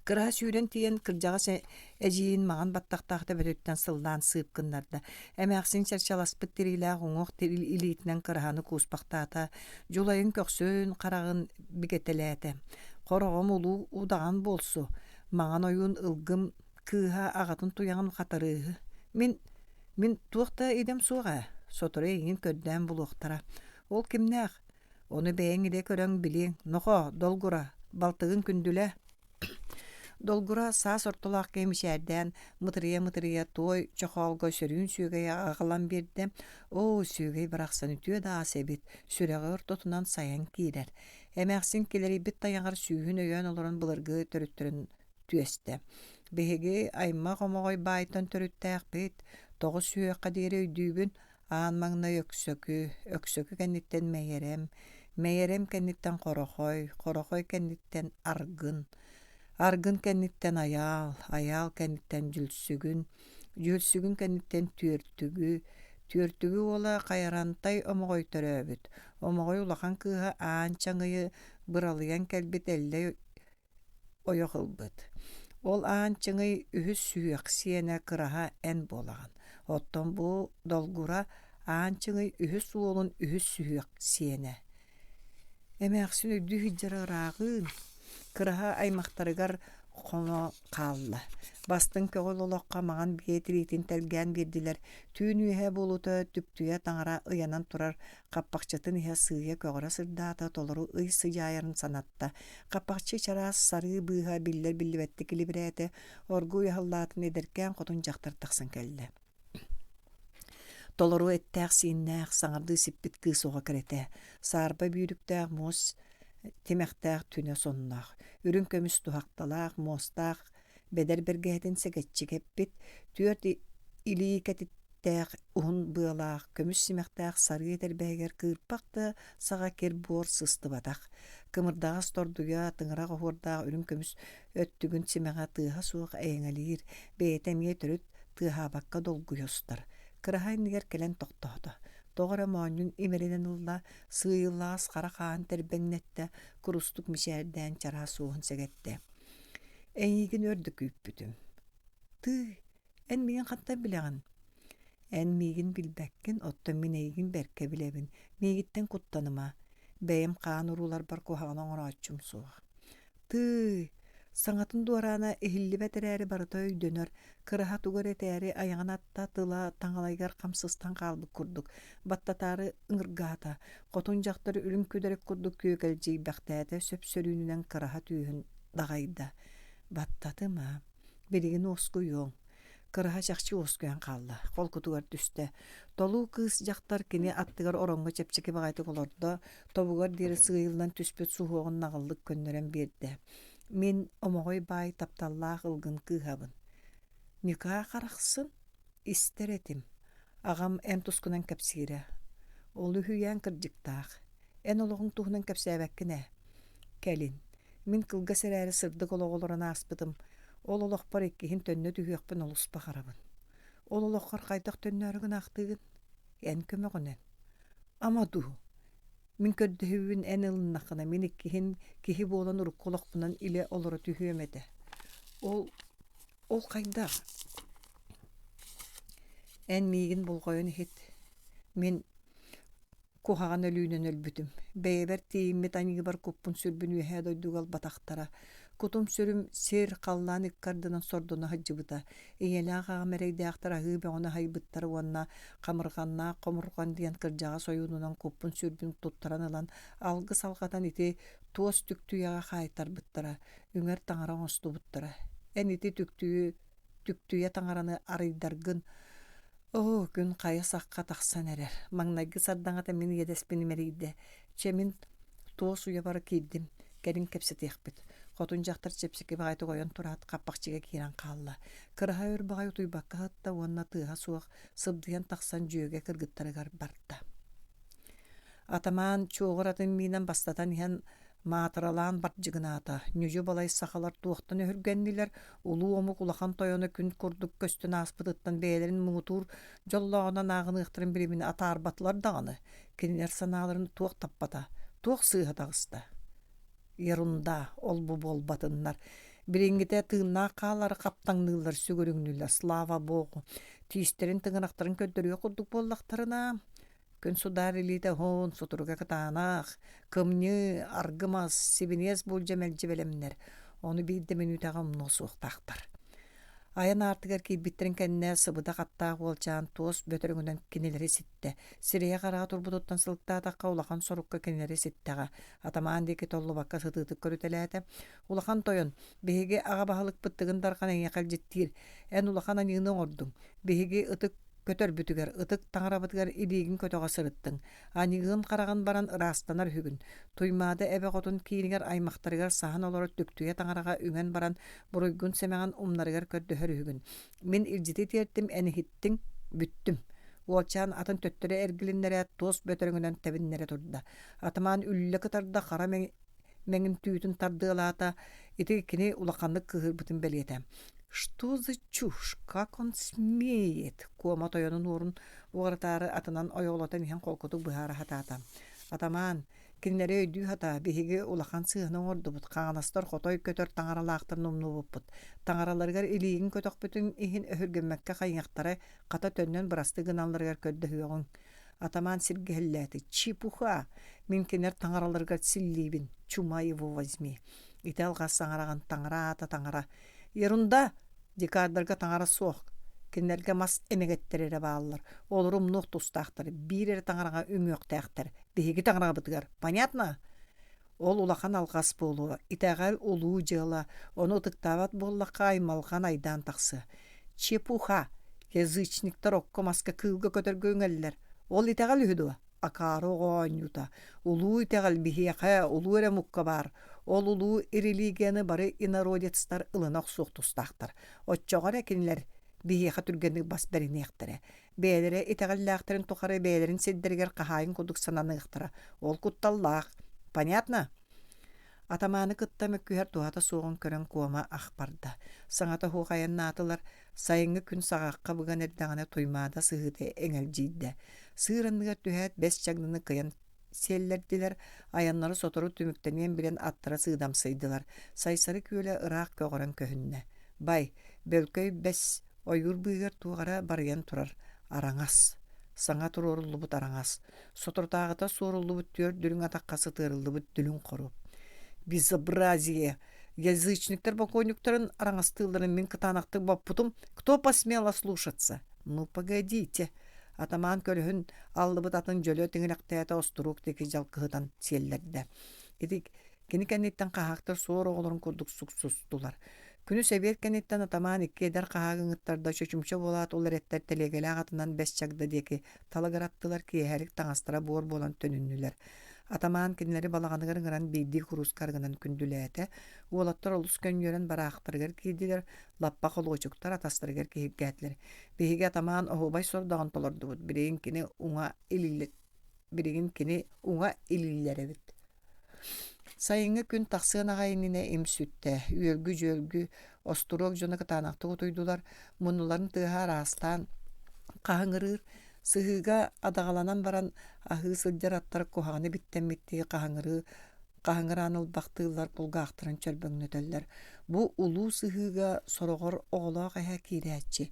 S1: Кыраһа сүүрэн тиийэн кырдьаҕас эдьиийин маҥан баттахтаах төбөтүттэн сыллаан сыып гыннарда. Эмээхсин чарчаласпыт тириилээх уҥуох илиитинэн кыраһаны кууспахтаата, дьулайын көхсүн хараҕын бигэтэлээтэ. Хороҕом улуу удаҕан буолсу, маҥан ойуун ылгым кыыһа аҕатын туйаҕын хатарыыһы. Мин, мин туох да идэм суох ээ, сотору эйигин көрдөөн булуохтара. Ол кимнээх? Ону бэйэҥ илэ көрөн билиэҥ, нохоо, долгура, балтыгын күндүлэ Долгура саас ортолоох киһи мичээрдээн, мытырыйа-мытырыйа туой чохоолго сөрүүн сүөгэйи аҕалан биэрдэ. Оо, сүөгэй барахсан үтүө да ас эбит, сүрэҕи ортотунан сайан киирэр. Эмээхсин килэрийбит тайаҕар сүүһүн өйөөн олорон былыргы төрүттэрин түөстэ. Биһиги аймах омоҕой баайтан төрүттээхпит, тоҕус сүһүөххэ диэри өйдүүбүн, Аан маҥнай Өксөкү, Өксөкү кэнниттэн Мэйэрэм, Мэйэрэм кэнниттэн Хорохой, Хорохой кэнниттэн Аргын, Аргын кэнниттэн Айаал, Айаал кэнниттэн Дьүлсүгүн, Дьүлсүгүн кэнниттэн Түөртүгү, Түөртүгү уола Хайарантай Омоҕой төрөөбүт. Омоҕой улахан кыыһа Аан Чаҥыйы быралыйан кэлбит Эллэй ойох ылбыт. Ол Аан Чыҥый үһүс сүһүөх сиэнэ Кыраһа эн буолаҕын. Оттон бу Долгура Аан Чыҥый үһүс уолун үһүс сүһүөх сиэнэ. Эмээхсин өйдүү сылдьара ырааҕыын, Кыраһа аймахтарыгар хоно хаалла. Бастыҥ көҕүл олоххо маҥан биэ тириитин тэлгээн биэрдилэр. Түүн үөһэ буолуута түктүйэ таҥара ыйанан турар хаппахчытын иһэ сыыйа көҕөрө сырдаата, толору ый сыдьаайарын санатта. Хаппахчы чараас сарыы быыһа биллэр-биллибэттик илибирээтэ, оргууй аһыллаатын эдэркээн хотун дьахтар тахсан кэллэ. Толору эттээх-сииннээх, саҥардыы сиппит кыыс оҕо кэрэтэ, саарба бүүрүктээх муос тимэхтээх түнэ сонноох, үрүҥ көмүс туһахталаах, муостаах бэдэр бэргэһэтин сэгэччи кэппит, түөрт илии кэтиттээх уһун быалаах, көмүс симэхтээх сарыы этэрбэһигэр кыырпах да саҕа кир-буор сыстыбатах, кымырдаҕас тордуйа, тыҥырах оһуордаах үрүҥ көмүс өттүгүн симэҕэ тыаһа суох эйэҥэлиир, бэйэтэ эмиэ төрүт тыаһаабакка долгуйа устар. Кыраһа иннигэр кэлэн тохтоото. Тоҕо эрэ моонньун имэринэн ылла, сыыйыллаҕас хара хаан тэрбэҥнэттэ, курустук мичээрдээн чараас уоһун сэгэттэ. Эйиигин өр да күүппүтүм. Тыый, эн миигин хантан билэҕин? Эн миигин билбэккин, оттон мин эйигин бэркэ билэбин. Миигиттэн куттаныма. Бэйэм хаан урууларбар куһаҕаны оҥорооччум суох. Тыый, саҥатын дуораана иһиллибэт эрээри барыта өйдөнөр, кыраһа тугу эрэ этээри айаҕын атта тыла таҥалайыгар хам сыстан хаалбыт курдук, баттатаары ыҥыргаата, хотун дьахтар үрүҥ күдэрик курдук күөгэлдьийбэхтээтэ сөп-сөрүүнүнэн кыраһа түөһүн даҕайда. Баттатыма, билигин уоскуйуоҥ. Кыраһа чахчы уоскуйан хаалла, холкутугар түстэ. Толуу кыыс дьахтар кини аттыгар ороҥҥо чэпчэки баҕайытык олордо, тобугар диэри сыыйыллан түспүт суһуоҕун наҕыллык көннөрөн биэрдэ. Мин Омоҕой баай тапталлаах ылгын кыыһабын. Ньыкаа харахсын, истэр этим. Аҕам эн тускунан кэпсиирэ. Ол үһүйээн кырдьыктаах. Эн олоҕуҥ туһунан кэпсээбэккин ээ. Кэлин, мин кылгас эрээри сырдык олоҕу олорон ааспытым. Ол олохпор иккиһин төннө түһүөхпүн олус баҕарабын. Ол олоххор хайдах төннөөрү гынаахтыыгын? Эн көмөҕүнэн. Ама дуу, мин көрдөһүүбүн эн ылыннаххына, мин иккиһин киһи буолан урукку олохпунан илэ олоро түһүөм этэ. Ол ол хайдах? Эн миигин болҕойон иһит. Мин Куһаҕан өлүүнэн өлбүтүм. Бэйэбэр тиийиммит аньыыбар куппун-сүрбүн үөһээ дойдуга ылбатахтара. Кутум-сүрүм сир, халлаан икки ардынан сордоно сылдьыбыта. Ийэлээх аҕам эрэйдээхтэр аһыы бөҕөнү аһыйбыттара уонна хамырҕаннаах хомурҕан диэн кырдьаҕас ойуунунан куппун-сүрбүн туттаран ылан, алгыс алҕатан ити туос түктүйэҕэ хаайтарбыттара, үҥэр таҥара оҥостубуттара. Эн ити түктүйү түктүйэ таҥараны арыйдаргын оо, күн хайа сахха тахсан эрэр. Маҥнайгы сардаҥата мин иэдэспин имэрийдэ. Чэ, мин туос уйабар киирдим, кэлин кэпсэтиэхпит. Хотун дьахтар чэпчэки баҕайытык ойон тураат, хаппахчыга киирэн хаалла. Кыраһа өр баҕайы утуйбакка сытта уонна тыаһа суох сыбдыйан тахсан дьүөгэ кыргыттарыгар барда. Атамаан чуоҕур атын миинэн бастатан иһэн маатыралаан бардьыгынаата, ньүдьү-балай сахалар туохтан өһүргэннилэр, улуу омук улахан тойоно күн курдук көстөн ааспытыттан бэйэлэрин муҥутуур дьоллооҕунан ааҕыныахтарын билиминэ атаарбатылар даҕаны, кинилэр санааларын туох таппата, туох сыыһа таҕыста? Ерунда, ол-бу буолбатыннар. Билиҥҥитэ тыыннаах хаалары хаптаҥныыллар сүгүрүҥнүүллэр, слава богу. Тиистэрин тыҥырахтарын көрдөрүөх курдук буоллахтарына, Күн судаар илиитэ уһун, сутуруга кытаанах, кымньыы, аргы мас, сибиниэс буулдьа мэлдьи бэлэмнэр, ону биир да мүнүүтэҕэ умнуо суохтаахтар. Айан аартыгар киирбиттэрин кэннэ сыбыдах аттаах уолчаан туос бөтөрөҥүнэн кинилэри ситтэ. Сирэйэ-хараҕа турбутуттан сылыктаатахха улахан сорукка кинилэри ситтэҕэ. Атамаан диэки толлубакка сытыытык көрүтэлээтэ. «Улахан тойон, биһиги аҕа баһылыкпыт Тыгын Дархан эйиэхэ илдьиттиир. Эн улахан аньыыны оҥордуҥ. Биһиги ытык көтөрбүтүгэр, ытык таҥарабытыгар илиигин көтөҕө сырыттыҥ, аньыыгын хараҕын баран ыраастанар үһүгүн. Туймаада эбэ хотун киинигэр аймахтарыгар саһан олорор түктүйэ таҥараҕа үҥэн баран буруйгун-сэмэҕин умнарыгар көрдөһөр үһүгүн. Мин илдьити тиэртим, эн иһиттиҥ, бүттүм. Уолчаан атын төттөрү эргилиннэрээт, туос бөтөрөҥүнэн тэбиннэрэ турда. Атамаан үллэ кытарда, хара мэҥин түүтүн тардыалаата, ити кини улаханнык кыыһырбытын бэлиэтэ. «Что за чушь? Как он смеет?» Куома тойонун уорун уҕарытаары атынан ойоҕолотон иһэн холкутук быһаара сатаата. «Атамаан, кинилэри өйдүү сатаа, биһиги улахан сыыһаны оҥордубут, хаҥаластар хотой көтөр таҥаралаахтарын умнубуппут. Таҥараларыгар илиигин көтөхпүтүн иһин өһүргэммэккэ хайыахтара, хата төннөн бырастыы гыналларыгар көрдөһүөҕүҥ. Атамаан сиргэ иһиллээтэ: «Чепуха! Мин кинилэр таҥараларыгар силлиибин, чума его возьми!» Ити алҕас саҥараҕын таҥара аата таҥара. Ерунда! Дикардарга таҥара суох. Кинилэргэ мас эмэгэттэрэ эрэ бааллар. Олору умнуох тустаахтар, биир эрэ таҥараҕа үҥүөхтээхтэр. Биһиги таҥарабытыгар. Понятно? Ол улахан алҕас буолуо, итэҕэл улуу дьыала, ону ытыктаабат буоллахха аймалҕан айдаан тахсыа. Чепуха! Язычниктар окко-маска кыылга-көтөргө үҥэллэр. Ол итэҕэл үһү дуо? Акаары оҕо оонньуута. Улуу итэҕэл биһиэхэ, улуу эрэ омукка баар. Ол улуу религияны бары инородецтар ылына охсуох тустаахтар. Оччоҕо эрэ кинилэр биһиэхэ түргэнник бас бэриниэхтэрэ. Бэйэлэрэ итэҕэллээхтэрин тухары бэйэлэрин сирдэригэр хаһаайын курдук сананыахтара. Ол кутталлаах. Понятно? Атамааны кытта мөккүһэр туһата суоҕун көрөн Куома ах барда. Саҥата суох айаннаатылар. Сайыҥҥы күн саҕахха быган эрдэҕинэ Туймаада сыһыыта эҥэлдьийдэ. Сыыр анныгар түһээт бэс чагданы кыйан сиэллэрдилэр, айаннара сотору түмүктэниэн билэн аттара сыыдамсыйдылар. Сайсары күөлэ ыраах көҕөрөн көһүннэ. Бай, бөлкөй бэс Ойуур быыһыгар туох эрэ барыйан турар араҥас, саҥа туруоруллубут араҥас, соторутааҕыта суоруллубут түөрт дүлүҥ атахха сытыарыллыбыт дүлүҥ хоруоп. Безобразие! Язычниктар бокуонньуктарын араҥастыылларын мин кытаанахтык боппутум. Кто посмел ослушаться? Ну, погодите! Атамаан көлөһүн аллыбыт атын дьөлө тиҥилэхтээтэ остуруок диэки дьалкыһытан сиэллэрдэ. Ити Кини кэнниттэн хаһаактар суор оҕолорун курдук суксустулар. Күнүс эбиэт кэнниттэн атамаан икки эдэр хаһаак ыҥыттарда чочумча буолаат ол эрэттэр тэлиэгэлээх атынан бэс чагда диэки талыгыраттылар, киэһэлик таҥастара буор буолан төнүннүлэр. Атамаан кинилэри балаҕаныгар ыҥыран биирдии курууска арыгынан күндүлээтэ. Уолаттар олус көнньүөрэн бараахтарыгар киирдилэр, лаппа холуочуктар атастарыгар киһиргээтилэр. Биһиги атамаан оһуобай сордоҕун толордубут, билигин кини уҥа илиилэ билигин кини уҥа илиилэр эбит. Сайыҥҥы күн тахсыан аҕай иннинэ им сүттэ, үөлгү-дьүөлгү, остуруок дьоно кытаанахтык утуйдулар, муннуларын тыаһа араастаан хаһыҥырыыр, сыһыыга адаҕаланан баран аһыы сылдьар аттар куһаҕаны биттэммиттии хаһыҥырыы хаһыҥыраан ылбахтыыллар, кулгаахтарын чөрбөҥнөтөллөр. Бу улуу сыһыыга сороҕор оҕолоох эһэ киирээччи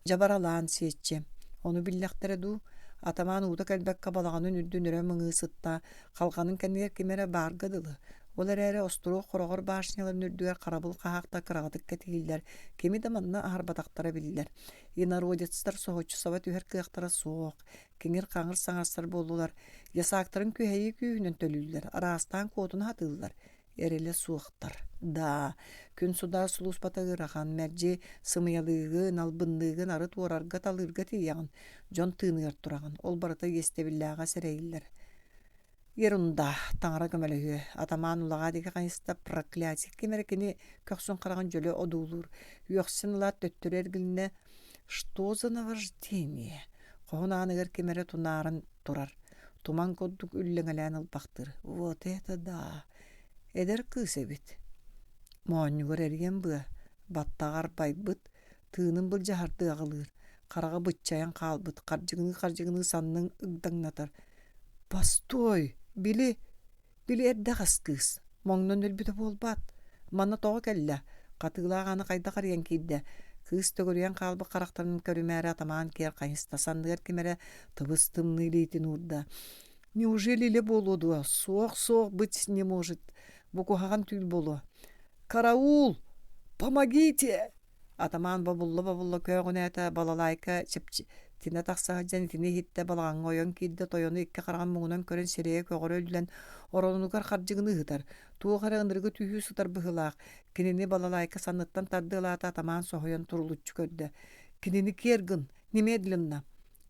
S1: дьабаралаан сиэччи. Ону биллэхтэрэ дуу, атамаан уута кэлбэккэ балаҕанын үрдүн өрө мыҥыы сытта, халҕанын кэннигэр ким эрэ баарга дылы. Ол эрээри остуруок хороҕор башняларын үрдүгэр харабыл хаһаахтар кыраҕытык кэтииллэр, кими да манна аһарбатахтара биллэр. Инородецтар соһуччу саба түһэр кыахтара суох, киҥир-хаҥыр саҥарсар буоллулар, ясаактарын күһэйии күүһүнэн төлүүллэр, араастаан куотуна сатыыллар. Эрэлэ суохтар. Даа, күн судаар сулууспата ыарахан, мэлдьи сымыйалыыгын, албынныыгын, арыт уорарга-талыырга тиийэҕин, дьон тыыныгар тураҕын, ол барыта иэстэбиллээҕэ сэрэйиллэр. Ерунда, таҥара көмөлөһүө, атамаан улаҕаа диэки хайыста, проклятие, ким эрэ кини көхсүн хараҕын дьөлө одуулуур, үөхсэн ылаат төттөрү эргилиннэ, что за наваждение? Хоһун ааныгар ким эрэ тунааран турар, туман курдук үллэҥэлээн ылбахтыыр. Вот это да! Эдэр кыыс эбит. Моонньугар эриэн быа, баттаҕар байбыт, тыынын былдьаһардыы аҕылыыр, хараҕа быччайан хаалбыт, хардьыгыныы-хардьыгыныы саннын ыгдаҥнатар. Постой! Били, били эрдэҕэс кыыс, моҥнон өлбүтэ буолбаат? Манна тоҕо кэллэ? Хатыылаах ааны хайдах арыйан киирдэ? Кыыс төгүрүйэн хаалбыт харахтарын көрүмээри атамаан киэр хайыста, санныгар ким эрэ тыбыс-тымныы илиитин уурда. Неужели илэ буолуо дуо? Суох-суох быть не может. Бу куһаҕан түүл буолуо. Караул! Помогите! Атамаан бобулла-бобулла көөҕүнээтэ, балалайка чэпчэтинэ тахса сылдьан итини иһиттэ, балаҕаҥҥа ойон киирдэ, тойону икки хараҕын муҥунан көрөн сирэйэ көҕөрө үллэн, оронугар хардьыгыныы ыһытар. Туох эрэ ынырыгы түһүү сытар быһыылаах. Кинини балалайка санныттан тардыалаата, атамаан соһуйан турулуччу көрдө. Кинини киэр гын, немедленно!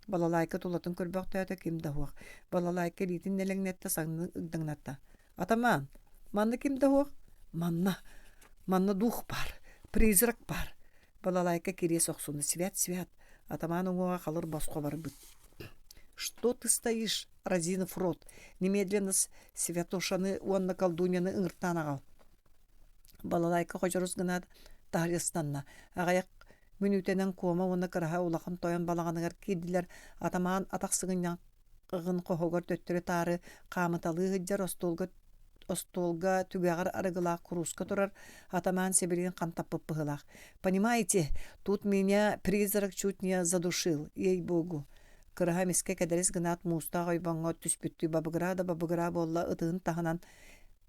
S1: Балалайка тулатын көрбөхтөөтө, ким да суох. Балалайка илиитин нэлэҥнэттэ, саннын ыгдаҥнатта. Атамаан, манна ким да суох? Манна, манна дух баар, призрак баар. Балалайка кириэс охсуна свят-свят, атамаан уҥуоҕа халыр босхо барбыт. Что ты стоишь, разинув рот? Немедленно Святошаны уонна колдуньяны ыҥыртаан аҕал. Балалайка ходьорус гынаат таһырдьа ыстанна. Аҕыйах мүнүүтэнэн Куома уонна Кыраһа улахан тойон балаҕаныгар киирдилэр. Атамаан атах сыгынньах ыгын хоһугар төттөрү-таары хаамыталыы сылдьар остуолга остуолга түгэҕэр арыгылаах курууска турар атамаан сибилигин хантаппыт быһыылаах. «Понимаете, тут меня призрак чуть не задушил, ей-богу!» Кыраһа эмискэ кэдэрис гынаат муустаах ойбоҥҥо түспүттүү бабыгыраа да бабыгыраа буолла ытыһын таһынан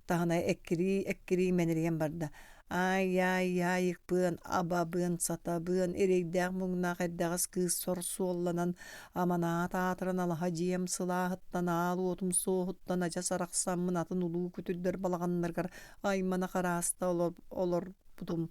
S1: таһына эккирии-эккирии мэнэрийэн барда. Аай-аай-аайыкпыан, абабыан, сатабыан, эрэйдээх-муҥнаах эрдэҕэс кыыс сор суолланан, аманаат аатыран алаһа дьиэм сылааһыттан, аал уотум суоһуттан адьас арахсаммын атын улуу күтүрдэр балаҕаннарыгар аймана харааста олорбутум.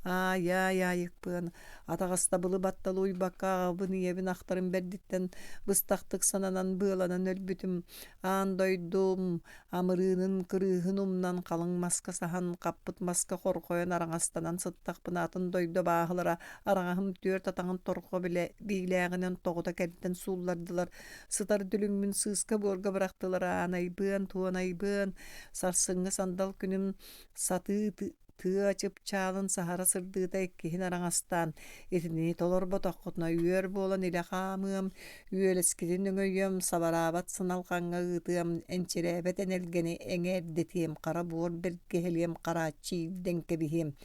S1: Аай-аай-аайыкпыан, атаҕастабылы батталы уйбакка аҕабын ийэбин ахтарым бэрдиттэн быстахтык сананан быаланан өлбүтүм. Аан дойдум Амырыынын, кырыыһын умнан халыҥ маска саһан, хаппыт маска хорҕойон араҥастанан сыттахпына атын дойду абааһылара араҥаһым түөрт атаҕын торҕо билэ биилээҕинэн тоҕута кэрдэн сууллардылар, сытар дүлүҥмүн сыыска-буорга бырахтылар аанайбыан, туонайбыан, сарсыҥҥы сандал күнүм сатыы тыа чыпчаалын саһара сырдыыта иккиһин араҥастаан, итини толорботоххутуна үөр буолан илэ хаамыам, үөлэскитин өҥөйүөм, сабараабат сыналҕаҥҥа ыытыам, энчирээбэт энэлгэни эҥээрдэтиэм, хара буор бэргэһэлиэм, харааччы иирдэн кэбиһиэм.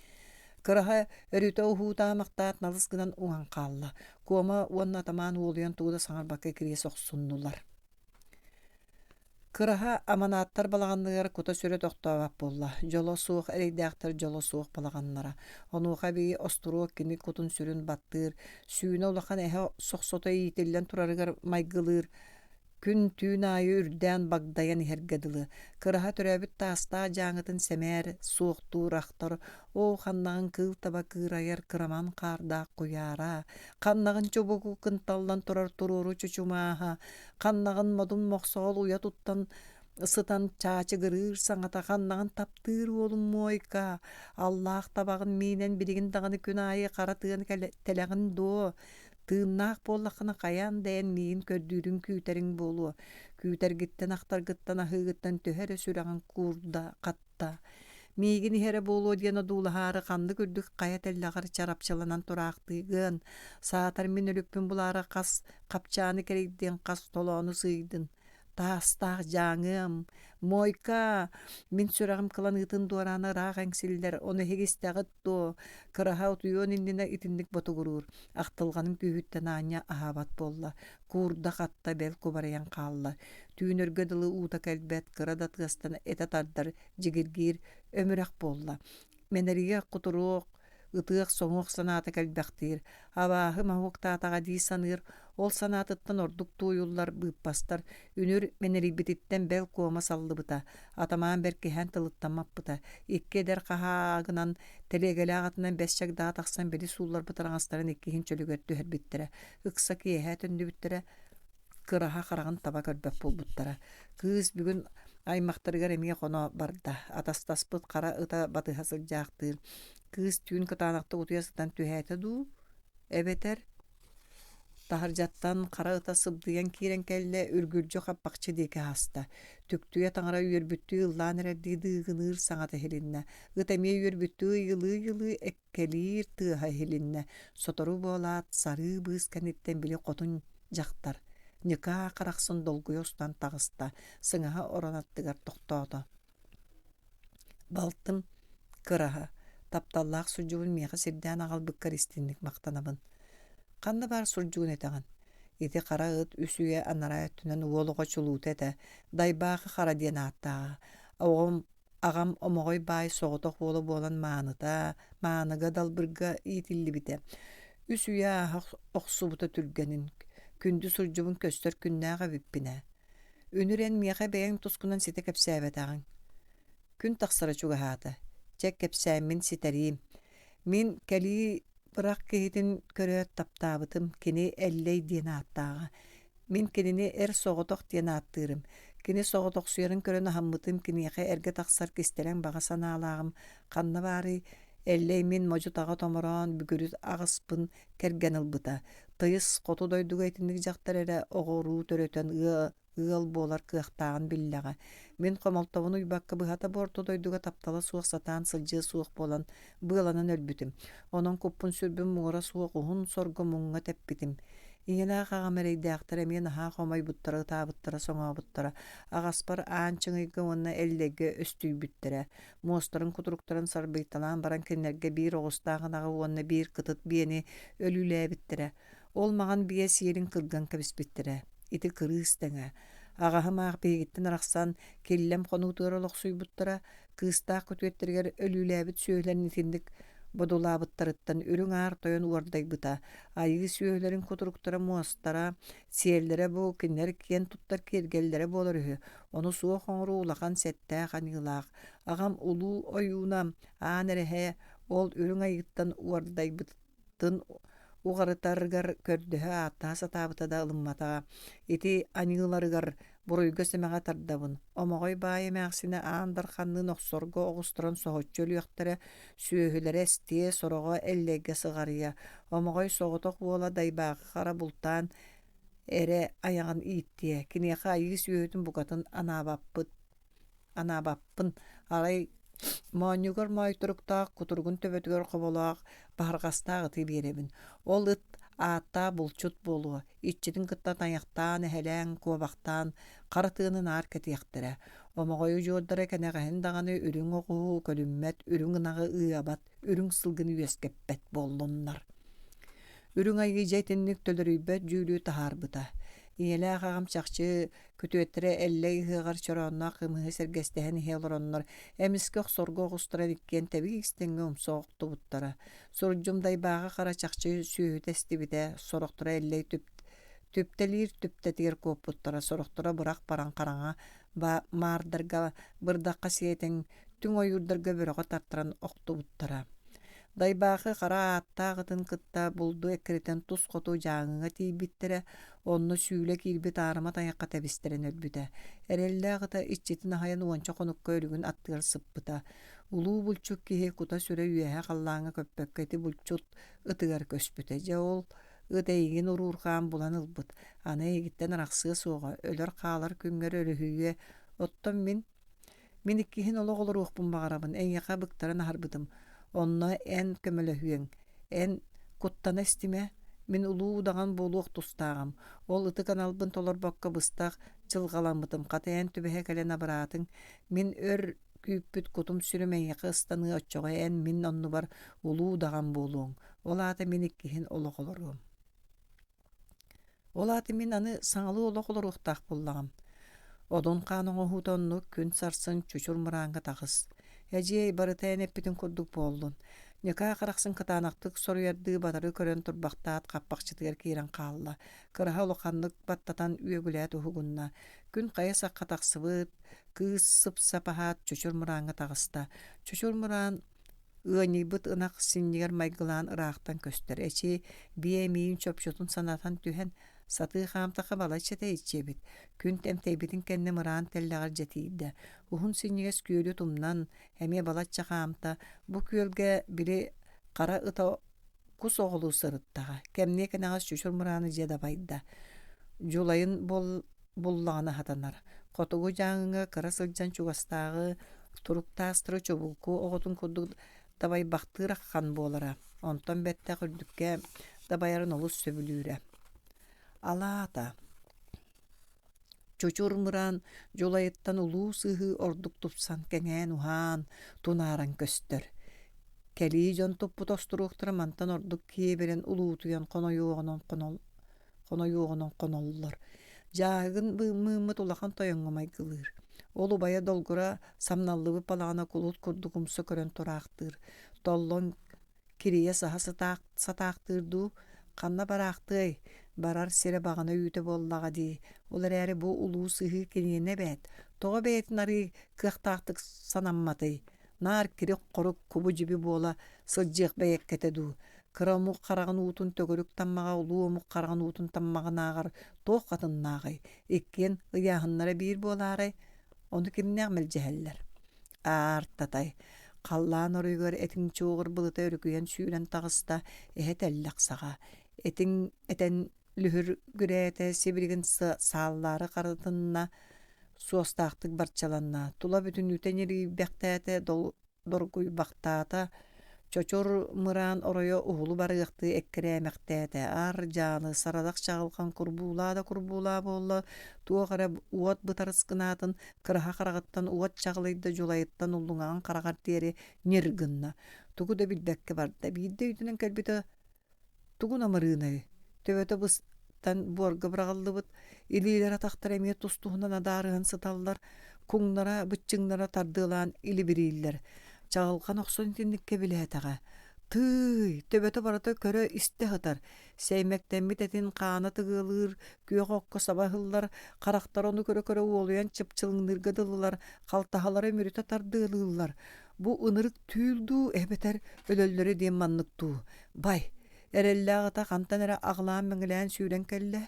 S1: Кыраһа өрүтэ уһуутаамахтаат налыс гынан уҥан хаалла. Куома уонна атамаан уолуйан тугу да саҥарбакка кириэс охсуннулар. Кыраһа аманааттар балаҕанныгар кута-сүрэ тохтообот буолла, дьоло суох эрэйдээхтэр дьоло суох балаҕаннара. Онуоха эбии остуруок кини кутун-сүрүн баттыыр, сүүнэ улахан эһэ сохсото иитиллэн турарыгар майгылыыр. Күн-түүн аайы үрдээн багдайан иһэргэ дылы. Кыраһа төрөөбүт таастаах дьааҥытын сэмээр, суохтуур ахтар, оо, ханнаҕын кыыл таба кыырайар кыраман хаардаах куйаара, ханнаҕын чубуку кынталлан турар туруору чучумааһа, ханнаҕын модун мохсоҕол уйа туттан сытан чаачыгырыыр саҥата ханнаҕын таптыыр уолум Муойка, аллаах табаҕын миинэн билигин даҕаны күн аайы хара тыаны тэлэҕин дуо? Тыыннаах буоллаххына хайаан да эн миигин көрдүүрүҥ күүтэриҥ буолуо, күүтэргиттэн, ахтаргыттан, аһыыгыттан төһө эрэ сүрэҕиҥ куурда, хатта. Миигин иһэрэ буолуо диэн одуулаһаары ханнык үрдүк хайа тэллэҕэр чарапчыланан тураахтыыгын, саатар мин өлүкпүн булаары хас хапчааны кэрийдин, хас толоону сыыйдын. Таастаах дьааҥыам, Муойка, мин сүрэҕим кыланыытын дуораана ыраах эҥсиллэр, ону эһиги истэҕит дуо? Кыраһа утуйуон иннинэ итинник ботугуруур, ахтылҕанын күүһүттэн аанньа аһаабат буолла, куурда-хатта бэл кубарыйан хаалла. Түүн өргө дылы уута кэлбэт, кыра да тыастан этэ тардар, дьигиргиир, өмүрэх буолла. Мэнэрийэ кутуруох, ытыах-соҥуох санаата кэлбэхтиир, абааһы моһуоктаатаҕа дии саныыр, ол санаатыттан ордук туойуллар быыппастар, үнүр мэнэрийбититтэн бэл куома саллыбыта, атамаан бэркиһээн тылыттан маппыта, икки эдэр хаһаагынан тэлиэгэлээх атынан бэс чагдаҕа тахсан били суулларбыт араҥастарын иккиһин чөлүгэр түһэрбиттэрэ, ыкса киэһэ төннүбүттэрэ, кыраһа хараҕын таба көрбөт буолбуттара. Кыыс бүгүн аймахтарыгар эмиэ хоно барда. Атастаспыт хара ыта батыһа сылдьаахтыыр. Кыыс түүн кытаанахтык утуйа сытан түһээтэ дуу? Эбэтэр таһырдьаттан хара ыта сыбдыйан киирэн кэллэ, үргүлдьү хаппахчы диэки ааста. Түктүйэ таҥара үөрбүттүү ыллаан эрэрдии дыыгыныыр саҥата иһилиннэ. Ыт эмиэ үөрбүттүү ыйылыы-ыйылыы кэлиир тыаһа иһилиннэ, сотору буолаат, сарыы быыс кэнниттэн били хотун дьахтар ньыкаа харахсын долгуйа устан таҕыста, сыҥаһа орон аттыгар тохтоото. Балтым кыраһа, тапталлаах сурдьубун миэхэ сирдээн аҕалбыккар истиҥник махтанабын. Ханна баар сурдьугун этэҕин? Ити хара ыт үс үйэ анараа өттүнэн уол оҕо чулуута этэ, Дайбаахы Хара диэн ааттааҕа. Оҕом Аҕам Омоҕой баай соҕотох уола буолан мааныта, мааныга далбырга иитиллибитэ. Үс үйэ ааһа охсубута түргэнин, күндү сурдьубун көстөр күннээх эбиппин ээ. Үнүр эн миэхэ бэйэҥ тускунан ситэ кэпсээбэтэҕиҥ. Күн тахсара чугаһаата. Чэ, кэпсээммин ситэриим. Мин кэлии бырах киһитин көрөөт таптаабытым, кини Эллэй диэн ааттааҕа. Мин кинини эр соҕотох диэн ааттыырым. Кини соҕотохсуйарын көрөн аһаммытым, киниэхэ эргэ тахсар кистэлэҥ баҕа санаалааҕым ханна баарый, Эллэй мин модьу-таҕа томороон бүгүрү аҕыспын кэргэн ылбыта. Тыйыс хоту дойдуга итинник дьахтар эрэ оҕо-уруу төрөтөн ыа ыал буолар кыахтааҕын биллэҕэ. Мин хомолтобун уйбакка быһата бу орто дойдуга таптала суох сатаан сылдьыа суох буолан быаланан өлбүтүм. Онон куппун-сүрбүн муҥура суох уһун сорго муҥҥа тэппитим. Ийэлээх аҕам эрэйдээхтэр эмиэ наһаа хомойбуттара, ытаабыттара, соҥообуттара. Аҕаспар Аан Чыҥыйга уонна Эллэйгэ өстүйбүттэрэ. Муостарын кутуруктарын сарбыйталаан баран кинилэргэ биир оҕустаах ынаҕы уонна биир кытыт биэни өлүүлээбиттэрэ. Ол маҕан биэ сиэлин кырган кэбиспиттэрэ. Ити кырыыс тэҥэ. Аҕаһым аах биһигиттэн арахсан, Киллэм хонуутугар олохсуйбуттара, кыыстаах күтүөттэригэр өлүүлээбит сүөһүлэрин итинник бодулаабыттарыттан үрүҥ аар тойон уордайбыта. Айыы сүөһүлэрин кутуруктара муостара, сиэллэрэ бу кинилэр киэн туттар киэргэллэрэ буолар үһү. Ону суох оҥоруу улахан сэттээх аньыылаах. Аҕам улуу ойууна Аан Эрэһэ ол үрүҥ айыыттан уордайбыт тын уҕарытарыгар көрдөһө ааттаһа сатаабыта да ылымматаҕа. Ити аньыыларыгар буруйга-сэмэҕэ тардабын. Омоҕой баай эмээхсинэ Аан Дарханныын охсорго оҕустаран соһуччу өлүөхтэрэ, сүөһүлэрэ эстиэ, сороҕо Эллэйгэ сыҕарыйа. Омоҕой соҕотох уола Дайбаахы Хара бултаан эрэ айаҕын ииттиэ. Киниэхэ айыы сүөһүтүн букатын анаабаппыт анаабаппын, арай моонньугар моойторуктаах, кутуругун төбөтүгэр хоболоох, баһырҕастаах ыты биэрэбин. Ол ыт ааттаах булчут буолуо, иччитин кытта тайахтаан, эһэлээн, куобахтаан, хара тыаны наар кэтиэхтэрэ. Омоҕойу удьуордара кэнэҕэһин даҕаны үрүҥ оҕуһу көлүммэт, үрүҥ ынаҕы ыабат, үрүҥ сылгыны үөскэппэт буоллуннар. Үрүҥ айыы дьэ итинник төлөрүйбэт дьүүлү таһаарбыта. Ийэлээх аҕам чахчы Күтүөттэрэ Эллэй ыһыаҕар чороонноох кымыһы сэргэстэһэн иһэ олороннор, эмискэ охсорго оҕустаран иккиэн тэбиик-тэҥҥэ умса охтубуттара. Сурдьум дайбааҕа хара чахчы сүөһүтэ эстибитэ, сорохторо Эллэй түп Түптэлиир түптэтигэр куоппуттара, сорохторо бырах баран хараҥа маардарга бырдахха сиэтэн, түҥ ойуурдарга бөрөҕө тартаран охтубуттара. Дайбаахы хара ааттаах ытын кытта булду эккирэтэн тус хоту Дьааҥыга тиийбиттэрэ, онно сүүлэ киирбит аарыма тайахха тэбистэрэн өлбүтэ. Эрэллээх ыта иччитин аһайан уонча хонукка өлүгүн аттыгар сыппыта. Улуу булчут киһи кута-сүрэ үөһэ халлааҥҥа көппөккө ити булчут ытыгар көспүтэ. Дьэ ол ыт эйигин уруурҕаан булан ылбыт, аны эйигиттэн арахсыа суоҕа, өлөр-хаалар күҥҥэр өрүһүйүө. Оттон мин Мин иккиһин олох олоруохпун баҕарабын, эйиэхэ быктаран аһарбытым. Онно эн көмөлөһүөҥ. Эн куттана истимэ, мин улуу удаҕан буолуох тустааҕым. Ол ытык аналбын толорбокко быстах дьылҕаламмытым. Хата эн түбэһэ кэлэн абыраатыҥ. Мин өр күүппүт кутум-сүрүм эйиэхэ ыстаныа, оччоҕо эн мин оннубар улуу удаҕан буолуоҥ. Ол аата мин иккиһин олох олоруом. Ол аата мин аны саҥалыы олох олоруохтаах буоллаҕым. Одун хаан оҥоһуута оннук күн сарсын чучур мырааҥҥа таҕыс. Эдьиэй, барыта эн эппитин курдук буоллун. Ньыкаа харахсын кытаанахтык соруйардыы батары көрөн турбахтаат хаппахчытыгар киирэн хаалла. Кыраһа улаханнык баттатан үөгүлээт уһугунна. Күн хайа сахха тахсыбыт, кыыс сып-сап аһаат чучур мырааҥҥа таҕыста. Чучур мыраан Ыанньыйбыт ынах синньигэр майгылаан ыраахтан көстөр, эчи, биэ эмиийин чопчутун санатан түһэн, сатыы хаамтахха балачча тэйиччи эбит. Күн тэмтэйбитин кэннэ мыраан тэллэҕэр дьэ тиийдэ. Уһун синньигэс күөлү тумнан, эмиэ балачча хаамта. Бу күөлгэ били хара ыта кус оҕолуу сырыттаҕа. Кэмниэ кэнэҕэс чучур мырааны дьэ дабайда. Дьулайын буллаҕына хатанар. Хотугу Дьааҥыга кыра сылдьан чугастааҕы турук таастары чубуку оҕотун курдук дабайбахтыыр аххан буолара. Онтон бэттэх үрдүккэ дабайарын олус сөбүлүүрэ. Алаата Чучур мыраан дьулайыттан улуу сыһыы ордук тупсан кэҥээн-уһаан, тунааран көстөр. Кэлии дьон туппут остуруоктара мантан ордук киэбирэн улуутуйан хонойуоҕунан хонойуоҕунан хоноллор. Дьааһыгын мыыммыт улахан тойоҥҥо майгылыыр. Ол убайа долгура самналлыбыт балаҕана кулут курдук умса көрөн тураахтыыр. Толлон кирийэ саһа сатаахтыыр дуу, ханна бараахтыай, барар сирэ баҕана үүтэ буоллаҕа дии, ол эрээри бу улуу сыһыы киниэнэ эбээт, тоҕо бэйэтин арыый кыахтаахтык санамматый, наар кирик-хорук кубу-дьиби буола сылдьыах бэйэккэтэ дуу, кыра омук хараҕын уутун төгүрүк таммаҕа улуу омук хараҕын уутун таммаҕынааҕар туох хатыннааҕый, иккиэн ыйааһыннара биир буолаарай, ону кимнээх мэлдьэһэллэр Аар-татай, халлаан оройугар этиҥ чуоҕур былыта өрүкүйэн сүүрэн таҕыста, эһэ тэллэх саҕа, этиҥ этэн лүһүргүрээтэ, сибилигин сааллаары харытынна, суостаахтык барчаланна, тула бүтүннүүтэ ньиргийбэхтээтэ, доргуйбахтаата, Чочур мыраан оройо уһулу барыахтыы эккирээмэхтээтэ, аар-дьаалы, сарадах чаҕылхан курбуулаа да курбуулаа буолла, туох эрэ уот бытарыс гынаатын, кыраһа хараҕыттан уот чаҕылыйда дьулайыттан уллуҥаҕын хараҕар диэри ньир гынна, тугу да билбэккэ барда, биирдэ өйдөнөн кэлбитэ Тугун амырыынай, төбөтө быстан буорга быраҕыллыбыт, илиилэрэ-атахтара эмиэ тус-туһунан адаарыһан сыталлар, куҥнара, быччыҥнара тардыалаан илибирииллэр. Чаҕылҕан охсон итинник кэбилээтэҕэ. Тыый, төбөтө барыта көрө-истэ сытар, сэймэктэммит этин хаана тыгыалыыр, күөх окко саба ыһыллар, харахтара ону көрө-көрө уолуйан чыпчылыҥныырга дылылар, халтаһалара үмүрүтэ тардыалыыллар. Бу ынырык түүл дуу эбэтэр өлөллөрө диэн маннык дуу? Бай, эрэллээх ата хантан эрэ аҕылаан-мэҥилээн сүүрэн кэллэ,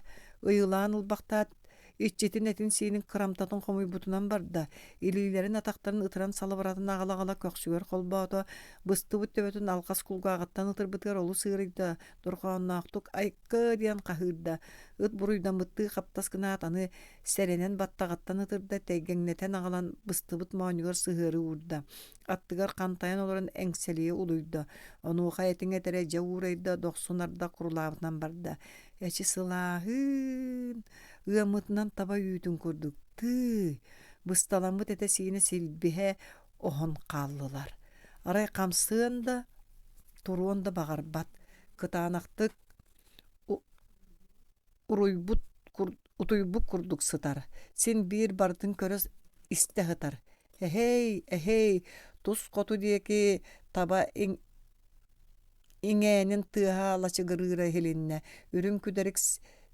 S1: ыйылаан ылбахтаат, иччитин этин-сиинин кырамтатын хомуйбутунан барда, илиилэрин атахтарын ытыран салыбыратын аҕала-аҕала көхсүгэр холбоото, быстыбыт төбөтүн алҕас кулгааҕыттан ытырбытыгар олус ыарыйда, дорҕоонноохтук «Айкы!» диэн хаһыырда, ыт буруйдаммыттыы хаптас гынаат аны сэрэнэн баттаҕыттан ытырда, тэйгэҥнэтэн аҕалан быстыбыт моонньугар сыһыары уурда, аттыгар хантайан олорон эҥсэлийэ улуйда, онуоха этиҥ этэрэ дьэ уурайда, дохсун ардах курулаабытынан барда. Эчи сылааһыын, ыаммытынан таба үүтүн курдук, тыый, бысталаммыт этэ-сиинэ силбиһэ оһон хааллылар. Арай хамсыан да, туруон да баҕарбат, кытаанахтык уруйбут утуйбут курдук сытар, син биир барытын көрө истэ сытар. Эһэй, эһэй, тус хоту диэки таба иҥээнин тыаһа лачыгырыыра иһилиннэ, үрүҥ күдэрик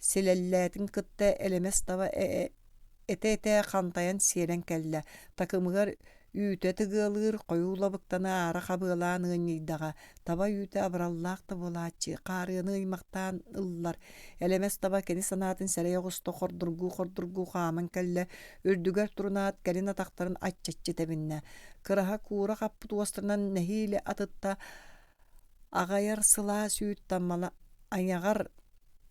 S1: Силэллээтин кытта элэмэс таба этэ-этэ хантайан сиэлэн кэллэ, такымыгар үүтэ тыгыалыыр, хойуу лабыктаны аара хабыалаан ыанньыйдаҕа, таба үүтэ абыраллаах да буолааччы, хаарыаны ыймахтаан ыллар. Элэмэс таба кини санаатын сэрэйэ оҕуста хордургуу-хордургуу хааман кэллэ, үрдүгэр турунаат кэлин атахтарын аччаччы тэбиннэ. Кыраһа куура хаппыт уостарынан нэһиилэ атытта Аҕайар сылаас үүт таммала айаҕар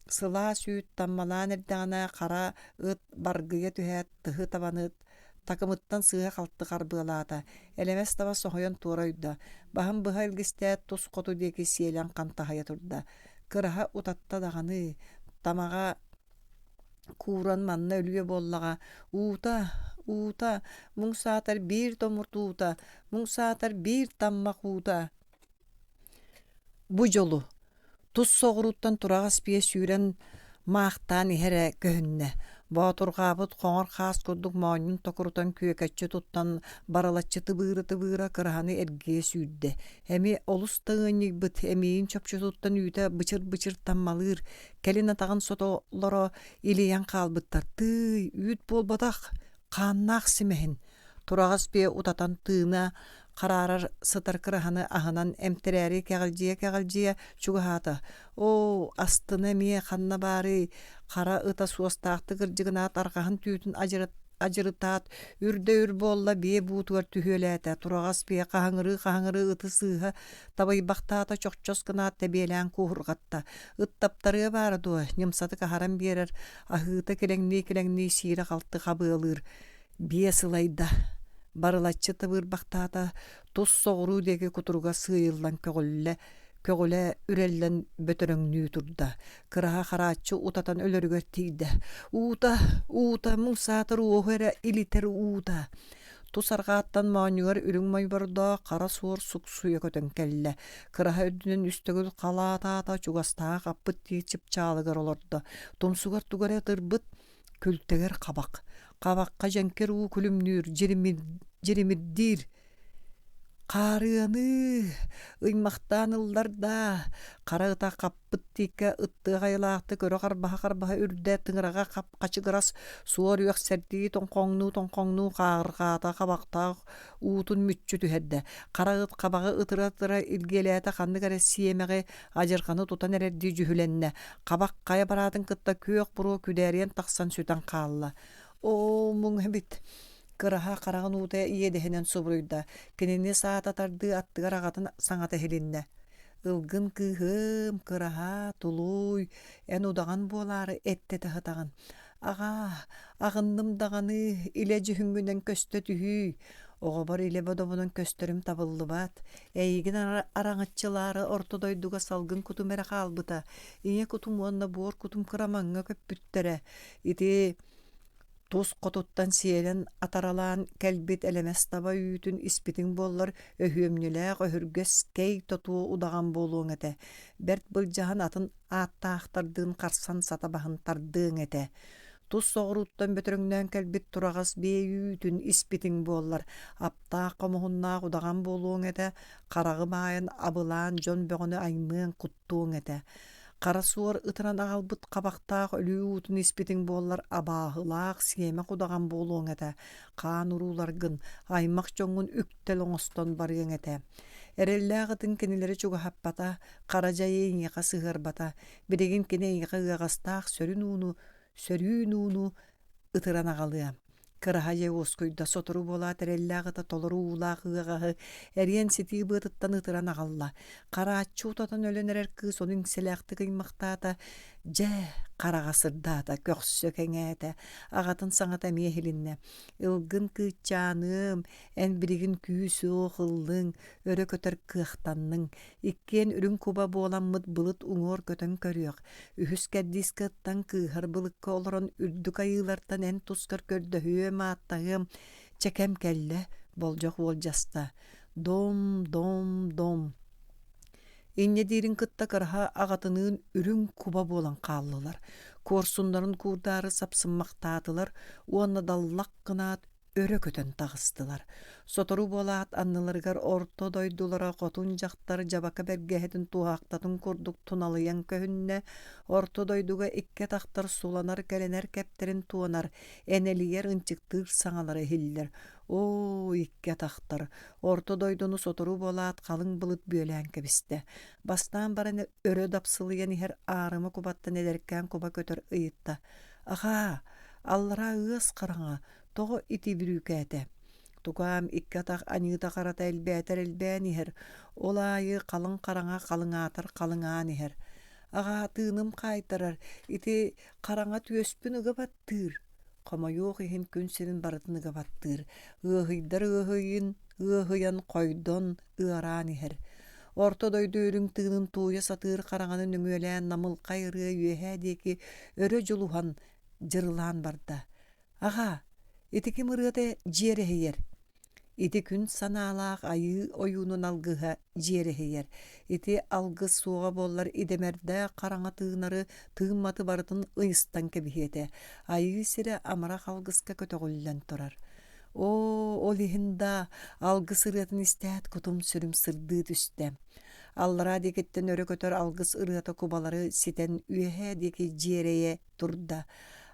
S1: сылаас үүт таммалаан эрдэҕинэ хара ыт баргыйа түһээт тыһы табаны такымыттан сыыһа-халты харбыалаата, элэмэс таба соһуйан туора ойдо, баһын быһа илгистээт тус хоту диэки сиэлэн хантаһыйа турда. Кыраһа утатта даҕаны, тамаҕа кууран манна өлүө буоллаҕа, уута, уута, муҥ саатар биир томурт уута, муҥ саатар биир таммах уута Бу дьолу тус соҕурууттан тураҕас биэ сүүрэн маахтаан иһэрэ көһүннэ. Боотурҕаабыт хоҥор хаас курдук моонньун токурутан күөкэччи туттан барылаччы тыбыыра-тыбыыра кыраһаны эргийэ сүүрдэ. Эмиэ олус да ыанньыйбыт, эмиийин чопчутуттан үүтэ бычыр-бычыр таммалыыр, кэлин атаҕын сотолоро илийэн хаалбыттар. Тыый, үүт буолбатах, хааннаах симэһин Тураҕас биэ утатан тыына хараарар сытар кыраһаны аһынан эмтэрээри кэҕилдьийэ-кэҕилдьийэ чугаһаата. Оо, астына эмиэ ханна баарый, хара ыта суостаахтык ырдьыгынаат арҕаһын түүтүн адьырытаат, үрдэ үр буолла биэ буутугар түһүөлээтэ. Тураҕас биэ хаһыҥырыы-хаһыҥырыы ыты сыыһа табыйбахтаата чохчос гынаат тэбиэлээн кууһурҕатта. Ыт таптарыа баара дуо, ньымсатык аһаран биэрэр, аһыыта килэҥнии-килэҥнии сиирэ-халты хабыалыыр. Биэ сылайда, барылаччы табыырбахтаата, тус соҕуруу диэки кутуруга сыыйыллан көҕүллэ, көҕүлэ үрэллэн бөтөрөҥнүү турда. Кыраһа харааччы утатан өлөрүгэр тиийдэ. Уута, уута, муҥ саатар уоһу эрэ илитэр уута. Тус арҕааттан моонньугар үрүҥ мойбордоох хара суор суксуйа көтөн кэллэ. Кыраһа үрдүнэн үс төгүл халаатаата чугастааҕы хаппыт тиит чыпчаалыгар олордо. Тумсугар тугу эрэ ытырбыт, Күлтэгэр хабах, хабахха дьэҥкир уу күлүмнүүр, дьиримирдиир Хаарыаны, ыймахтаан ыллар даа, хара ыта хаппыт тииккэ ыттыах айылаахтык өрө харбаһа-харбаһа үрдэ тыҥыраҕа хап-хачыгырас суор үөхсэрдии тоҥхоҥнуу-тоҥхоҥнуу хааҕырҕаата хабахтаах уутун мүччү түһэрдэ. Хара ыт хабаҕы ытыра-ытыра илгиэлээтэ ханнык эрэ сиэмэҕи адьырҕаны тутан эрэрдии дьүһүлэннэ, хабах хайа бараатын кытта күөх буруо күдээрийэн тахсан сүтэн хаалла. Оо, муҥ эбит! Кыраһа хараҕын уута иэдэһинэн субуруйда, кинини саататардыы аттыгар аҕатын саҥата иһилиннэ. Ылгын кыыһым, кыраһа, тулуй, эн удаҕан буолаары эттэтэ сытаҕын. Аҕаа, аҕынным даҕаны, илэ дьүһүҥҥүнэн көстө түһүүй. Оҕобор илэ бодобунан көстөрүм табыллыбат. Эйигин араҥаччылаары орто дойдуга салгын кутум эрэ хаалбыта. Ийэ кутум уонна буор кутум кырамаҥҥа көппүттэрэ. Ити тус хотуттан сиэлэн атаралаан кэлбит элэмэс таба үүтүн испитиҥ буоллар өһүөмньүлээх өһүргэс кэй тотуо удаҕан буолуоҥ этэ. Бэрт былдьаһан атын ааттаахтардыын харсан сата баһын тардыаҥ этэ. Тус соҕурууттан бөтөрөҥнөөн кэлбит тураҕас биэ үүтүн испитиҥ буоллар, аптаах хомуһуннаах удаҕан буолуоҥ этэ, хараҕы баайан абылаан дьон бөҕөнү аймыаҥ, куттуоҥ этэ. Хара суор ытыран аҕалбыт хабахтаах өлүү уутун испитиҥ буоллар абааһылаах сиэмэх удаҕан буолуоҥ этэ, хаан урууларгын, аймах дьоҥҥун үктэл оҥостон барыаҥ этэ. Эрэллээх ытыҥ кинилэри чугаһаппата, хара дьайы эйиэхэ сыһыарбата, билигин кини эйиэхэ ыаҕастаах сөрүн ууну, сөрүүн ууну ытыран аҕалыа. Кыраһа дьэ уоскуйда, сотору буолаат эрэллээх ыта толору уулаах ыаҕаһы эриэн ситии быатыттан ытыран аҕалла. Харааччы утатан өлөн эрэр кыыс ону иҥсэлээхтик ыймахтаата, дьэ, хараҕа сырдаата, көхсө кэҥээтэ, аҕатын саҥата эмиэ иһилиннэ. Ылгын кыыччааныам, эн билигин күүс-уох ыллыҥ, өрө көтөр кыахтанныҥ. Иккиэн үрүҥ куба буоламмыт былыт уҥуор көтөн көрүөх, үһүс кэрдиискэ ыттан кыыһар былыкка олорон үрдүк айыылартан эн тускар көрдөһүөм, ааттаһыам, чэ кэм кэллэ, болдьох уолдьаста. Дом, дом, дом. Инньэ диирин кытта кыраһа аҕатыныын үрүҥ куба буолан хааллылар. Куорсуннарын куурдаары сапсыммахтаатылар уонна даллах гынаат. өрө көтөн таҕыстылар. Сотору буолаат анныларыгар орто дойдулара хотун дьахтар дьабака бэргэһэтин туоһахтатын курдук туналыйан көһүннэ, орто дойдуга икки атахтар суланар-кэлэнэр кэптэрин туонар, энэлийэр ынчыктыыр саҥалара иһиллэр. Оо, икки атахтар, орто дойдуну сотору буолаат халыҥ былыт бүөлээн кэбистэ. Бастаан баран өрө дапсылыйан иһэр аарыма кубаттан эдэркээн куба көтөр ыйытта: «Аҕаа, аллараа ыас хараҥа, тоҕо ити бүрүүкээтэ?» Тукаам икки атах аньыыта-харата элбээтэр элбээн иһэр, ол аайы халыҥ хараҥа халыҥаатар халыҥаан иһэр. Аҕаа, тыыным хаайтарар, ити хараҥа түөспүн ыга баттыыр. Хомойуох иһин күн сирин барытын ыга баттыыр, ыаһыйдар ыаһыйын ыаһыйан хойдон, ыараан иһэр. Орто дойду үрүҥ тыынын тууйа сатыыр хараҥаны нөҥүөлээн намылхай ырыа үөһээ диэки өрө дьулуһан дьырылаан барда. Аҕаа, ити ким ырыата дьиэрэһийэр? Ити күн санаалаах айыы ойуунун алгыһа дьиэрэһийэр. Ити алгыс суоҕа буоллар идэмэрдээх хараҥа тыынары, тыымматы барытын ыйыстан кэбиһиэ этэ. Айыы сирэ амарах алгыска көтөҕүллэн турар. Оо, ол иһин да алгыс ырыатын истээт кутум-сүрүм сырдыы түстэ. Аллараа диэкиттэн өрө көтөр алгыс ырыата кубалары ситэн үөһээ диэки дьиэрэйэ турда.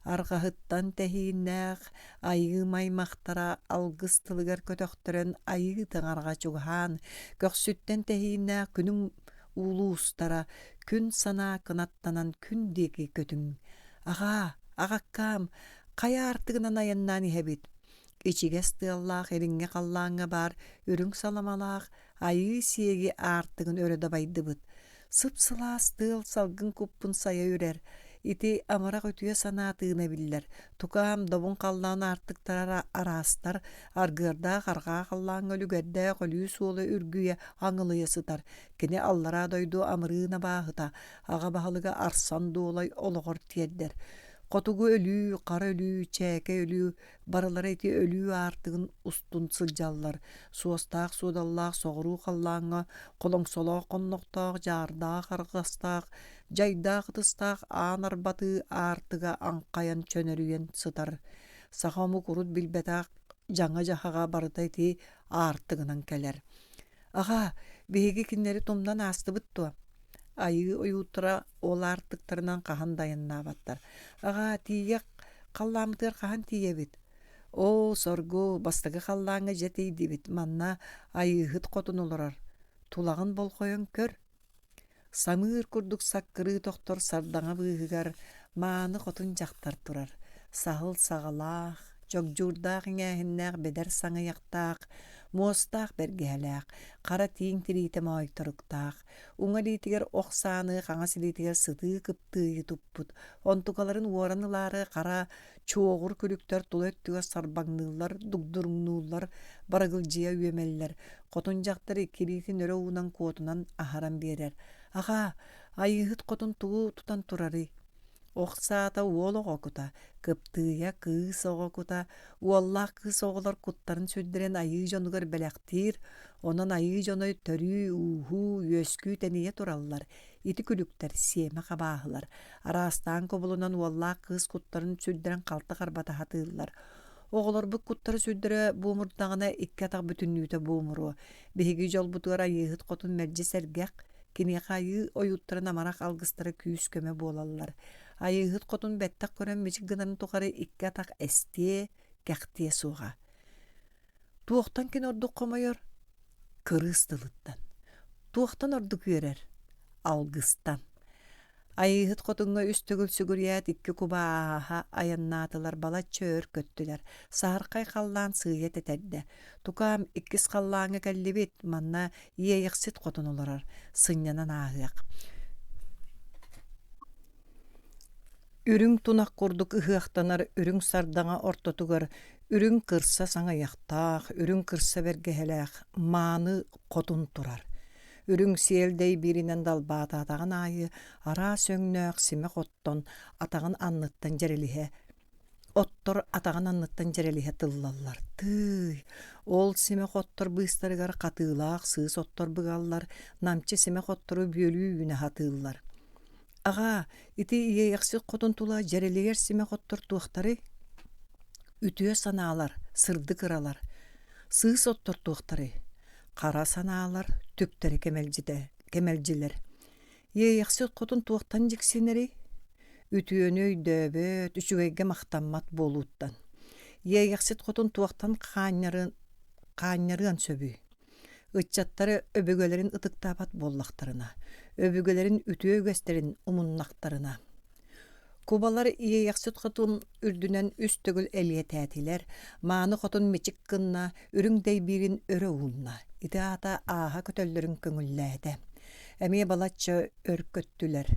S1: Арҕаһыттан тэһииннээх айыы маймахтара алгыс тылыгар көтөхтөрөн айыы таҥараҕа чугаһаан, көхсүттэн тэһииннээх күнүм улуустара күн санаа кынаттанан күн диэки көтүҥ. Аҕаа, аҕаккаам, хайа аартыгынан айаннаан иһэбит? Ичигэс тыаллаах илиҥҥи халлааҥҥа баар үрүҥ саламалаах айыы сиэги аартыгын өрө дабайдыбыт. Сып-сылаас тыал салгын куппун сайа үрэр. Ити амарах үтүө санаа тыына биллэр. Тукаам добун халлаан аартыктара араастар, аргыардаах арҕаа халлааҥҥа үлүгэрдээх өлүү суола үргүйэ аҥылыйа сытар. Кини аллараа дойду амырыын абааһыта, аҕа баһылыга Арсан Дуолай олоҕор тиэрдэр. Хотугу өлүү, хара өлүү, чээкэй өлүү барылара ити өлүү аартыгын устун сылдьаллар. Суостаах-суодаллаах соҕуруу халлааҥҥа холоҥсолоох хоннохтоох, дьаардаах арҕастаах, дьайдаах ытыстаах аан арбатыы аартыга аҥхайан чөнөрүйэн сытар. Саха омук урут билбэтэх дьаҥа-дьаһаҕа барыта ити аартыгынан кэлэр. Аҕаа, биһиги кинилэри тумнан аастыбыт дуо? Айыы ойууттара ол аартыктарынан хаһан да айаннаабаттар. Аҕаа, тиийэ халлааммытыгар хаһан тиийэбит? Оо, соргу, бастакы халлааҥҥа дьэ тиийдибит, манна Айыыһыт хотун олорор. Тулаҕын болҕойон көр. Самыыр курдук саккырыы тохтор сардаҥа быыһыгар мааны хотун дьахтар турар, саһыл саҕалаах, чогдьуурдаах иҥээһиннээх бэдэр саҥыйахтаах, муостаах бэргэһэлээх, хара тииҥ тириитэ моойторуктаах, уҥа илиитигэр ох сааны, хаҥас илиитигэр сытыы кыптыыйы туппут, онтукаларын уоран ылаары хара чуоҕур күлүктэр тула өттүгэр сарбаҥныыллар, дугдуруҥнууллар, барыгылдьыйа үөмэллэр. Хотун дьахтар икки илиитин өрө уунан куотунан аһаран биэрэр. Аҕаа, Айыыһыт хотун тугу тутан турарый? Ох саата уол оҕо кута, кыптыыйа кыыс оҕо кута, уоллаах кыыс оҕолор куттарын сүрдэрин айыы дьонугар бэлэхтиир, онон айыы дьоно төрүү-ууһуу, үөскүү-тэнийэ тураллар. Ити күлүктэр сиэмэх абааһылар, араастаан кубулунан уоллаах кыыс куттарын сүрдэрин халты харбата сатыыллар. Оҕолорбут куттара сүрдэрэ буомурдаҕына икки атах бүтүннүүтэ буомуруо. Биһиги дьолбутугар Айыыһыт хотун мэлдьи сэргэх, киниэхэ айыы ойууттарын амарах алгыстара күүс-көмө буолаллар. Айыыһыт хотун бэттэх көрөн мичик гынарын тухары икки атах эстиэ, кэхтиэ суоҕа. Туохтан кини ордук хомойор? Кырыыс тылыттан. Туохтан ордук үөрэр? Алгыстан. Айыыһыт хотуҥҥа үс төгүл сүгүрүйээт икки куба ааһа айаннаатылар, балачча өр көттүлэр. Саһархай халлаан сыыйа тэтэрдэ. Тукаам, иккис халлааҥҥа кэллибит, манна Иэйэхсит хотун олорор, сынньанан ааһыах. Үрүҥ тунах курдук ыһыахтанар үрүҥ сардаҥа ортотугар үрүҥ кырса саҥыйахтаах, үрүҥ кырса бэргэһэлээх мааны хотун турар. Үрүҥ сиэл дэйбииринэн далбаатаатаҕын аайы араас өҥнөөх симэх оттон атаҕын анныттан дьэрэлиһэ оттор атаҕын анныттан дьэрэлиһэ тыллаллар. Тыый, ол симэх оттор быыстарыгар хатыылаах сыыс оттор быгаллар, намчы симэх оттору бүөлүү үүнэ сатыыллар. Аҕаа, ити Иэйэхсит хотун тула дьэрэлигэр симэх оттор туохтарый? Үтүө санаалар, сырдык ыралар, сыыс оттор туохтарый? Хара санаалар, түктэри кэмэлдьитэ, кэмэлдьилэр. Иэйэхсит хотун туохтан дьиксинэрий? Үтүөнү өйдөөбөт, үчүгэйгэ махтаммат буолууттан. Иэйэхсит хотун туохтан хаанньарын, хаанньарыан сөбүй? Ыччаттары өбүгэлэрин ытыктаабат буоллахтарына, өбүгэлэрин үтүө үгэстэрин умуннахтарына. Кубалар Иэйэхсит хотун үрдүнэн үс төгүл элиэтээтилэр, мааны хотун мичик гынна, үрүҥ дэйбиирин өрө уунна, ити аата ааһа көтөллөрүн көҥүллээтэ. Эмиэ балачча өр көттүлэр.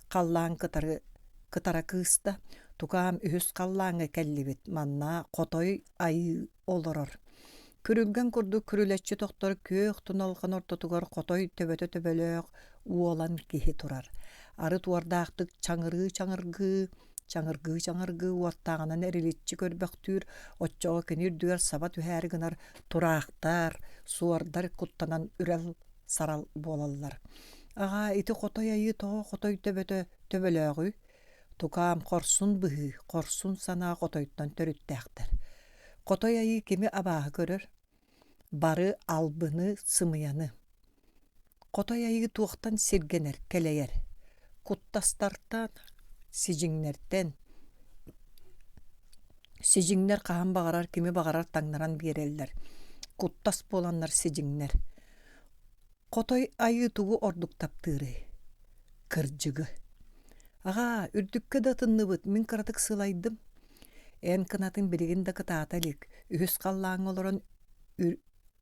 S1: Халлаан кытары кытара кыыста, тукаам үһүс халлааҥҥа кэллибит, манна хотой айыы олорор. Күрүлгэн курдук күрүлэччи тохтор күөх туналҕан ортотугар хотой төбөтө төбөлөөх уолан киһи турар. Арыт уордаахтык чаҥырыы-чаҥыргыы, чаҥыргыы-чаҥыргыы уоттааҕынан эриличчи көрбөхтүүр, оччоҕо кини үрдүгэр саба түһээри гынар тураахтар, суордар куттанан үрэл-сарал буолаллар. Аҕаа, ити хотой айыы тоҕо хотой төбөтө төбөлөөҕүй? Тукаам хорсун быһыы, хорсун санаа хотойтон төрүттээхтэр. Хотой айыы кими абааһы көрөр? Бары албыны, сымыйаны. Хотой айыы туохтан сиргэнэр, кэлэйэр? Куттастартан, сидьиҥнэртэн. Сидьиҥнэр хаһан баҕарар кими баҕарар таҥнаран биэрэллэр. Куттас буоланнар сидьиҥнэр. Хотой айыы тугу ордук таптыырый? Кырдьыгы. Аҕаа, үрдүккэ да ытынныбыт, мин кыратык сылайдым. Эн кынатын билигин да кытаата илик, үһүс халлааҥҥа олорон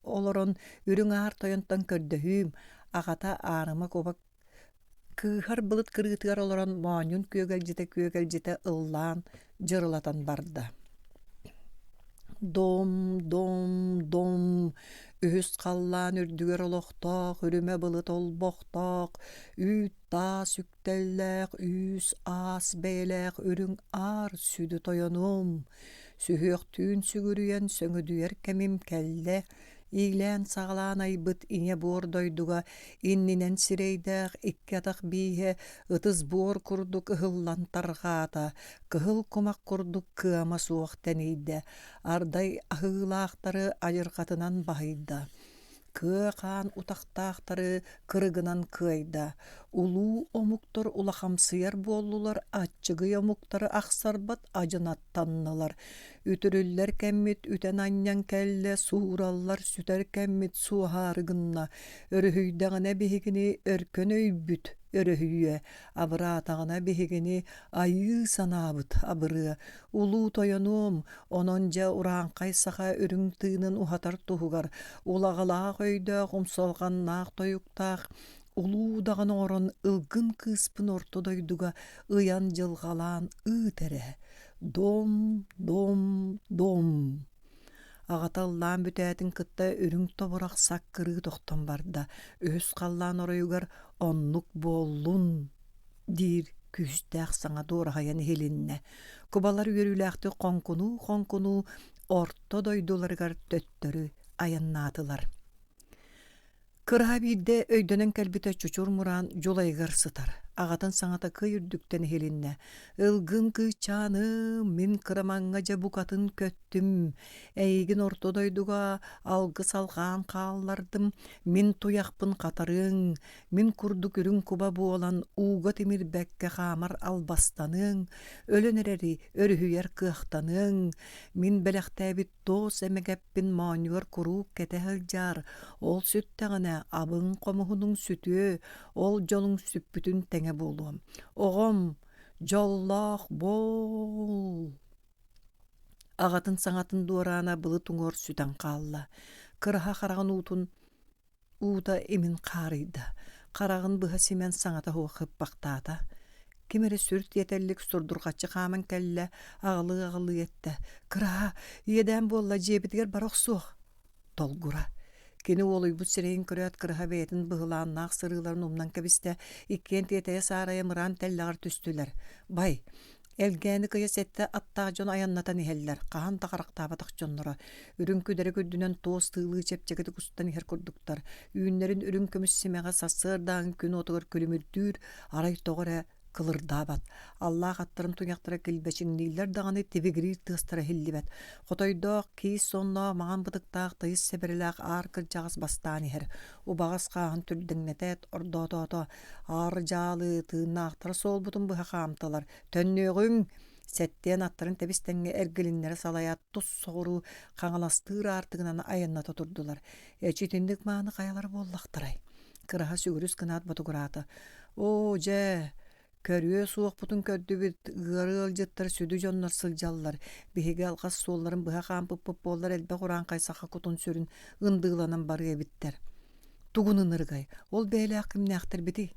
S1: олорон үрүҥ аар тойонтон көрдөһүүм, аҕата аарыма кубак кыыһар былыт кырыытыгар олорон моонньун күөгэлдьитэ-күөгэлдьитэ ыллаан дьырылатан барда. Дом, дом, дом, үһүс халлаан үрдүгэр олохтоох үрүмэ былыт олбохтоох, үүт таас үктэллээх, үүс-аас бэйэлээх үрүҥ аар сүдү тойонум, сүһүөхтүүн сүгүрүйэн сөҥүдүйэр кэмим кэллэ, иилээн-саҕалаан айбыт ийэ буор дойдуга иннинэн сирэйдээх икки атах бииһэ ытыс буор курдук ыһыллан тарҕаата, кыһыл кумах курдук кыама суох тэнийдэ, ардай аһыылаахтары адьырҕатынан баһыйда. Кыа хаан утахтаахтары кырыгынан кыайда, улуу омуктар улахамсыйар буоллулар, аччыгый омуктары ахсарбат адьынаттаннылар. Үтүрүллэр кэммит үтэн-анньан кэллэ, суураллар сүтэр кэммит суоһаары гынна. Өрүһүйдэҕинэ биһигини өркөн өйбүт өрүһүйүө, абыраатаҕына биһигини айыы санаабыт абырыа. Улуу тойонуом, Онон дьэ урааҥхай саха үрүҥ тыынын уһатар туһугар улаҕалаах өйдөөх, умсалҕаннаах тойуктаах улуу удаҕан оҥорон ылгын кыыспын орто дойдуга ыйан дьылҕалаан ыыт эрэ. Дом, дом, дом. Аҕата ыллаан бүтээтин кытта үрүҥ тобурах саккырыы тохтон барда. Үһүс халлаан оройугар оннук буоллун диир күүстээх саҥа дуораһайан иһилиннэ. Кубалар үөрүүлээхтик хоҥкунуу-хоҥкунуу орто дойдуларыгар төттөрү айаннаатылар. Кыраһа биирдэ өйдөнөн кэлбитэ чучур мураан дьулайыгар сытар. Аҕатын саҥата кый үрдүктэн иһилиннэ. «Ылгын кыычааным, мин кырамаҥҥа дьэ букатын көттүм. Эйигин орто дойдуга алгыс алҕаан хааллардым. Мин туйахпын хатарыаҥ, Мин курдук үрүҥ куба буолан ууга тимирбэккэ хаамар албастаныаҥ, өлөн эрэри өрүһүйэр кыахтаныаҥ, мин бэлэхтээбит туос эмэгэппин моонньугар куруук кэтэ сылдьаар, ол сүттэҕинэ абыҥ хомуһунуҥ сүтүө, ол дьолуҥ сүппүтүн тэҥэ буолуом. Оҕом, дьоллоох буол! Аҕатын саҥатын дуораана былыт уҥуор сүтэн хаалла. Кыраһа хараҕын уутун Уута имин хаарыйда, хараҕын быһа симэн саҥата суох ыппахтаата. Ким эрэ сүр тиэтэллик сурдурҕаччы хааман кэллэ, аҕылыы-аҕылыы эттэ: «Кыраһа, иэдээн буолла, дьиэбитигэр бара охсуох!» Толгура. Кини уолуйбут сирэйин көрөөт, Кыраһа бэйэтин быһылааннаах сырыыларын умнан кэбистэ, иккиэн тиэтэйэ-саарайа мыраан тэллэҕэр түстүлэр. «Бай, Элгээни кыйа сэттэ аттаах дьон айаннатан иһэллэр, хаһан да харахтаабатах дьонноро. Үрүҥ күдэрик үрдүнэн туос тыылыы чэпчэкитик устан иһэр курдуктар. Үүннэрин үрүҥ көмүс симэҕэ сарсыардааҥы күн уотугар күлүмүрдүүр, арай тоҕо эрэ кылырдаабат. Аллаах аттарын туйахтара килбэчиҥнииллэр даҕаны тибигириир тыастара иһиллибэт. Хотойдоох, киис сонноох, маҥан бытыктаах тыйыс сэбэрэлээх аар кырдьаҕас бастаан иһэр. Убаҕас хааһын түрдэҥнэтээт, ордоотоото: «Аар дьаалы, тыыннаахтара суолбутун быһа хаамтылар. Төннүөҕүҥ!» Сэттиэн аттарын тэбис-тэҥҥэ эргилиннэрэ салайаат, тус соҕуруу Хаҥаластыыр аартыгынан айанната турдулар. Эчи итинник мааны хайалара буоллахтарай? Кыраһа сүгүрүс гынаат ботугураата: «Оо, дьэ, көрүө суохпутун көрдүбүт, ыар ыалдьыттар сүдү дьоннор сылдьаллар, биһиги алҕас суолларын быһа хаампыппыт буоллар элбэх урааҥхай саха кутун-сүрүн ындыыланан барыа эбиттэр. Тугун ынырыгай, ол бэйэлээх кимнээхтэрбитий?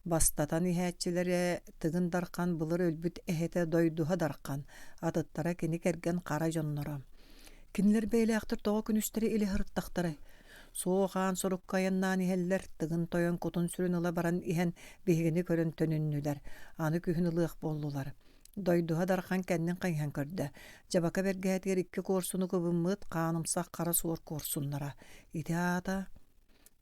S1: Бастатан иһээччилэрэ Тыгын Дархан былыр өлбүт эһэтэ Дойдуһа Дархан, атыттара кини кэргэн хара дьонноро. Кинилэр бэйэлээхтэр тоҕо күнүстэри илэ сырыттахтарай? Суох аан сорукка айаннаан иһэллэр, Тыгын Тойон кутун-сүрүн ыла баран иһэн биһигини көрөн төнүннүлэр, аны күһүн ылыах буоллулар. Дойдуһа Дархан кэннин хайыһан көрдө. Дьабака бэргэһэтигэр икки куорсуну кыбыммыт хаанымсах хара суор куорсуннара. Ити аата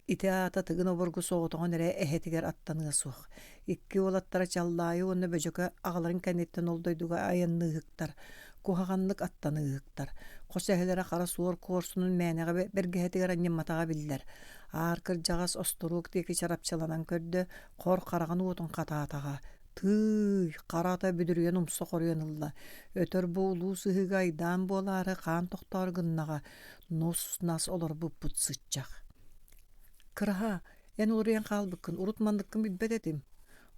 S1: Ити аата Тыгын обургу соҕотоҕун эрэ эһэтигэр аттаныа суох. Икки уолаттара Чаллаайы уонна Бөдьөкө аҕаларын кэнниттэн ол дойдуга айанныыһыктар, куһаҕаннык аттаныыһыктар. Хос эһэлэрэ хара суор куорсунун мээнэҕэ бэргэһэтигэр анньымматаҕа биллэр. Аар кырдьаҕас остуруок диэки чарапчыланан көрдө, хор хараҕын уотун хатаатаҕа. Тыый, хара ата бүдүрүйэн умса хоруйан ылла. Өтөр бу улуу сыһыыга айдаан буолаары хаан тохтоору гыннаҕа, нус-нас олорбуппут сыччах. Кыраһа, эн уларыйан хаалбыккын, урут манныккын билбэт этим.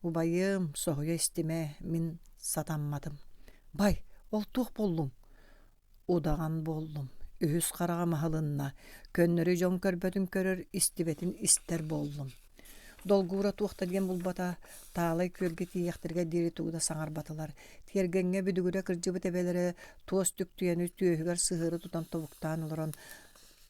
S1: Убайым, соһуйа истимэ, мин сатамматым. Бай, ол туох буоллуҥ? Удаҕан буоллум. Үһүс хараҕым аһылынна. Көннөрү дьон көрбөтүн көрөр, истибэтин истэр буоллум. Долгуура туох да диэн булбата, Таалай күөлгэ тиийиэхтэригэр диэри тугу да саҥарбатылар. Тиэргэҥҥэ бүдүгүрэ кырдьыбыт эбэлэрэ туос түктүйэни түөһүгэр сыһыары тутан тобуктаан олорон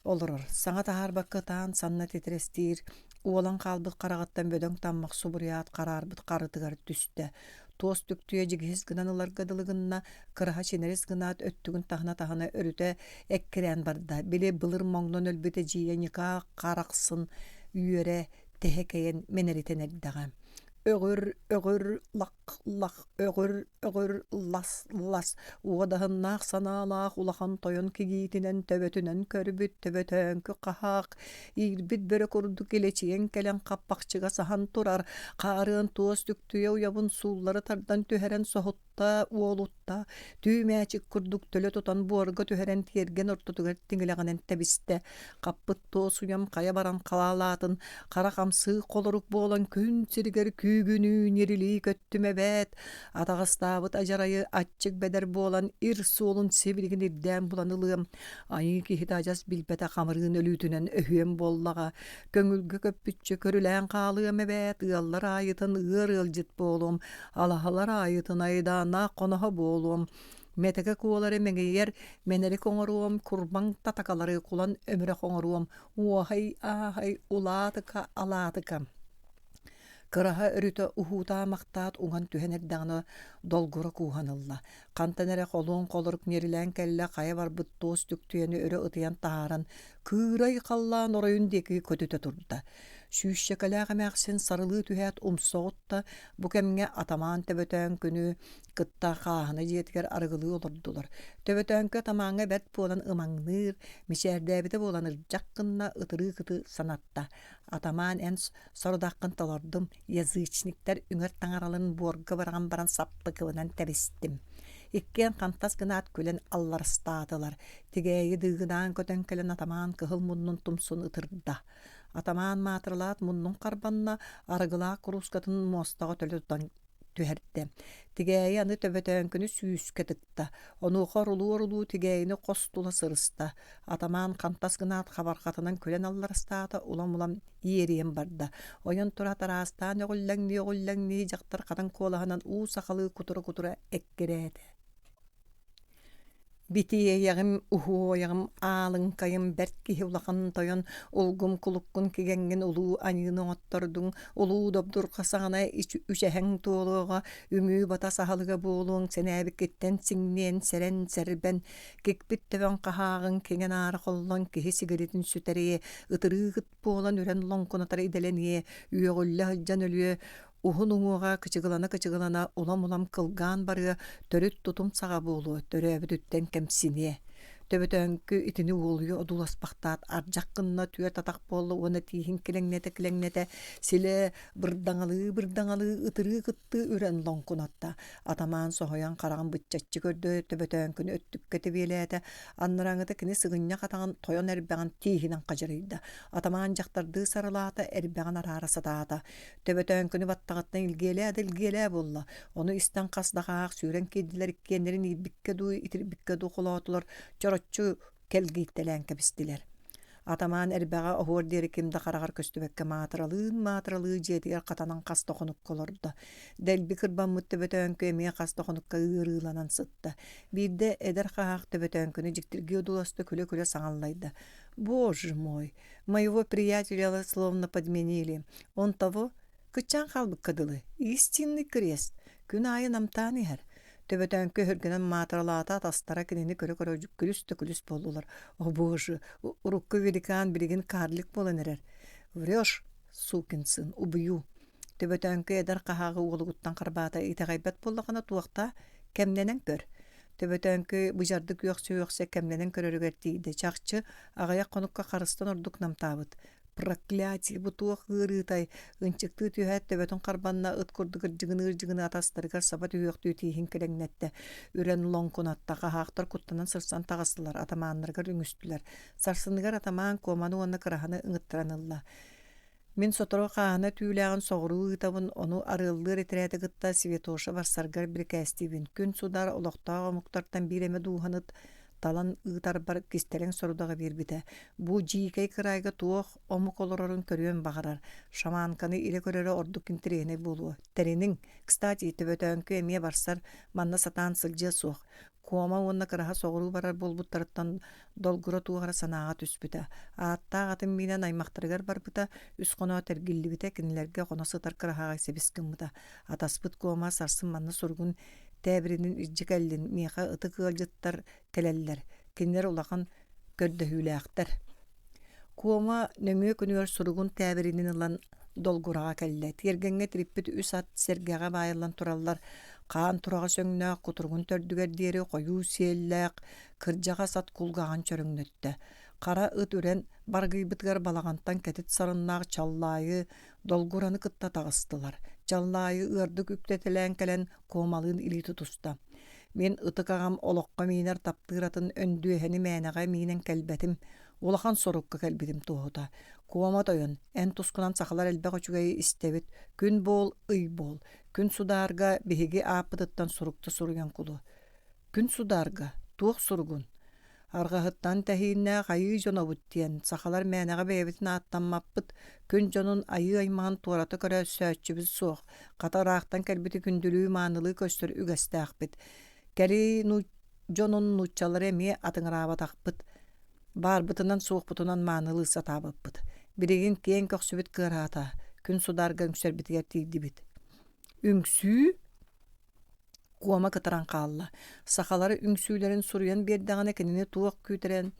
S1: олорор. Саҥа таһаарбакка ытаан санна титирэстиир, уолан хаалбыт хараҕыттан бөдөҥ таммах субуруйаат хараарбыт харытыгар түстэ. Туос түктүйэ дьигиһис гынан ыларга дылы гынна, кыраһа чинэрис гынаат өттүгүн таһына-таһына өрүтэ эккирээн барда. Били былыр моҥнон өлбүт эдьиийэ Ньыкаа харахсын үөрэ тэһэ кэйэн мэнэритэн эрдэҕэ. Өҕүр, өҕүр, лах-лах, өҕүр, өҕүр, лас-лас, уодаһыннаах санаалаах улахан тойон кигиитинэн төбөтүнэн көрбүт төбөтөөҥкү хаһаах, иирбит бөрө курдук илэчийэн кэлэн хаппахчыга саһан турар, хаарыан туос түктүйэ уйабын сууллары тардан түһэрэн соһутта уолутта, түү мээчик курдук төлө тутан буорга түһэрэн тиэргэн ортотугар тиҥилэҕинэн тэбистэ. Хаппыт туос уйам хайа баран халаалаатын, хара хамсыы холорук буолан күн сиригэр күүгүнүү ньирилии көттүм эбээт. Атаҕастаабыт адьарайы аччык бэдэр буолан ир суолун сибилигин ирдээн булан ылыам. Айыы киһитэ адьас билбэтэ хамырыын өлүүтүнэн өһүөм буоллаҕа. Көҥүлгэ көппүччэ көрүлээн хаалыам эбээт, ыаллар аайытын ыар ыалдьыт буолуом, алаһалар аайытын айдааннаах хоноһо буолуом, мэтэкэ куолары мэҥийэр мэнэрик оҥоруом, курбаҥ татакалары кулан өмүрэх оҥоруом, уоһай-ааһай улаатыка алаатыка. Кыраһа өрүтэ уһуутаамахтаат уҥан түһэн эрдэҕинэ долгура кууһан ылла. Хантан эрэ холуон холорук ньирилээн кэллэ хайа барбыт туос түктүйэни өрө ытыйан таһааран кыырай халлаан оройун диэки көтүтэ турда. Сүүсчэкэлээх эмээхсин сарылыы түһээт умса оҕутта, бу кэмҥэ атамаан төбөтөөҥкүнү кытта хааһына дьиэтигэр арыгылыы олордулар. Төбөтөөҥкү атамааҥҥа бэрт буолан ымаҥныыр, мичээрдээбитэ буолан ырдьах гынна, ытырыы-кыты санатта. Атамаан эн сорудаххын толордум, язычниктар үҥэр таҥараларын буорга быраҕан баран саппыкыбынан тэбистим. Иккиэн хантас гынаат күлэн алларастаатылар. Тигээйи дыыгынаан көтөн кэлэн атамаан кыһыл муннун тумсун ытырда. Атамаан маатыралаат муннун харбанна, арыгылаах куруускатын муостаҕа төлө тутан түһэрдэ. Тигээйи аны төбөтөөҥкүнү сүүскэ тыкта. Онуоха орулуу-орулуу тигээйини хос тула сырыста. Атамаан хантас гынаат хабарҕатынан күлэн алларастаата, улам-улам иэрийэн барда. Ойон тураат араастаан өҕүллэҥнии-өҕүллэҥнии дьахтар хатан куолаһынан уу сахалыы кутура-кутура эккирээтэ. Битиэйэҕим, уһуойаҕым, аалыҥкайым бэрт киһи улахан тойон, улгум кулуккун кигэҥҥин улуу аньыыны оҥоттордуҥ, улуу добдурҕа саҕана үчэһэҥ туолуоҕа, үҥүү батас аһылыга буолуоҥ, сэнээбиккиттэн сиҥниэн, сэрэн, сэрбэн, кикпит төбөҥ хаһааҕыҥ киҥэн аара холлон киһи сигилитин сүтэриэ, ытырыыгыт буолан үрэн лоҥкунатар идэлэниэ, үөҕүллэ сылдьан өлүө. Уһун уҥуоҕа кычыгылана-кычыгылана улам-улам кылгаан барыа, төрүт тутум саҕа буолуо, төрөөбүтүттэн кэмсиниэ. Төбөтөөҥкү итини уолуйа одууласпахтаат ардьах гынна түөрт атах буолла уонна тииһин килэҥнэтэ-килэҥнэтэ силэ бырдаҥалыы-бырдаҥалыы ытырыы кыттыы үрэн лоҥкунатта. Атамаан соһуйан хараҕын быччаччы көрдө, төбөтөөҥкүнү өттүккэ тэбиэлээтэ, анарааҥҥыта кини сыгынньах атаҕын тойон эрбэҕин тииһинэн хадьырыйда. Атамаан дьахтардыы сарылаата, эрбэҕин араара сатаата. Төбөтөөҥкүнү баттаҕыттан илгиэлээ да илгиэлээ буолла. Ону истэн хас да хаһаах сүүрэн киирдилэр, иккиэннэрин иирбиккэ дуу, итирбиккэ дуу холоотулар, чороччу кэлгийтэлээн кэбистилэр. Атамаан эрбэҕэ оһуор диэри ким да хараҕар көстүбэккэ маатыралыын-маатыралыы дьиэтигэр хатанан хас да хонукка олордо. Дэлби кырбаммыт төбөтөөҥкү эмиэ хас да хонукка ыарыыланан сытта. Биирдэ эдэр хаһаах төбөтөөҥкүнү дьиктиргии одууласта күлэ-күлэ саҥаллайда: «Боже мой, Моего приятеля словно подменили. Он того, кыччаан хаалбыкка дылы, истинный крест, күн аайы намтаан иһэр. Төбөтөөҥкө өһүргэнэн маатыралаата атастара кинини көрө-көрө күлүс да күлүс буоллулар. О боже, урукку великан билигин карлик буолан эрэр. Врешь, сукин сын, убью. Төбөтөөҥкө эдэр хаһааҕы уолугуттан харбаата итэҕэйбэт буоллаҕына туохта кэмнэнэн көр. Төбөтөөҥкү быдьардык үөхсэ-үөхсэ кэмнэнэн көрөрүгэр тиийдэ. Чахчы, аҕыйах хонукка харыстан ордук намтаабыт. Проклятие, бу туох ыарыытай? Ынчыктыы түһээт төбөтүн харбанна ыт курдук ырдьыгыныыр-дьыгыны атастарыгар саба түһүөхтүү тииһин килэҥнэттэ. Үрэн лоҥкунатта, хаһаахтар куттанан сырсан таҕыстылар, атамааннарыгар үҥүстүлэр. Сарсыныгар атамаан Куоманы уонна Кыраһаны ыҥыттаран ылла. Мин сотору хааһына түүлээҕин соҕуруу ыытабын, ону арыаллыыр этэрээти кытта Святоша барсаргар бирикээстиибин. Күн судаар олохтоох омуктартан биир эмэ дууһаны талан ыытарбар кистэлэҥ сорудаҕы биэрбитэ. Бу дьиикэй кыраайга туох омук олорорун көрүөн баҕарар. Шаманканы илэ көрөрө ордук интэриэһинэй буолуо. Тэриниҥ. Кстати, төбөтөөҥкү эмиэ барсар, манна сатаан сылдьыа суох. Куома уонна Кыраһа соҕуруу барар буолбуттарыттан долгура туох эрэ санааҕа түспүтэ. Ааттаах атын миинэн аймахтарыгар барбыта, үс хоноот эргиллибитэ, кинилэргэ хоно сытар Кыраһаҕа сибис гыммыта. Атаспыт Куома сарсын манна суругун тээбиринин илдьэ кэллин, миэхэ ытык ыалдьыттар кэлэллэр, кинилэр улахан көрдөһүүлээхтэр. Куома нөҥүө күнүгэр суругун тээбиринин ылан долгураҕа кэллэ. Тиэргэҥҥэ тириппит үс ат сэргэҕэ баайыллан тураллар. Хаан тураҕас өҥнөөх кутуругун төрдүгэр диэри хойуу сиэллээх кырдьаҕас ат кулгааҕын чөрөҥнөттө. Хара ыт үрэн баргыйбытыгар балаҕантан кэтит сарыннаах Чаллаайы долгураны кытта таҕыстылар. Чаллаайы ыардык үктэтэлээн кэлэн Куомалыын илии тутуста. Мин ытык аҕам олоххо миинэр таптыыр атын Өндүөһэни мээнэҕэ миинэн кэлбэтим, улахан сорукка кэлбитим туоһута. Куома тойон, эн тускунан сахалар элбэх үчүгэйи истэбит, күн буол, ый буол. Күн судаарга биһиги ааппытыттан сурукта суруйан кулу. Күн судаарга туох суругун? Арҕаһыттан тэһииннээх айыы дьонобут диэн сахалар мээнэҕэ бэйэбитин ааттаммаппыт, күн дьонун айыы аймаҕын туората көрөөссөөччүбүт суох, хата ыраахтан кэлбити күндүлүү-маанылыы көстөр үгэстээхпит. Кэлии дьонун нууччалары эмиэ атыҥыраабатахпыт, баарбытынан-суохпутунан маанылыы сатаабыппыт. Билигин киэҥ көхсүбүт кыараата, күн судаарга үҥсэрбитигэр тиийдибит. Үҥсүү Куома кытаран хаалла. Сахалар үҥсүүлэрин суруйан биэрдэҕинэ кинини туох күүтэрин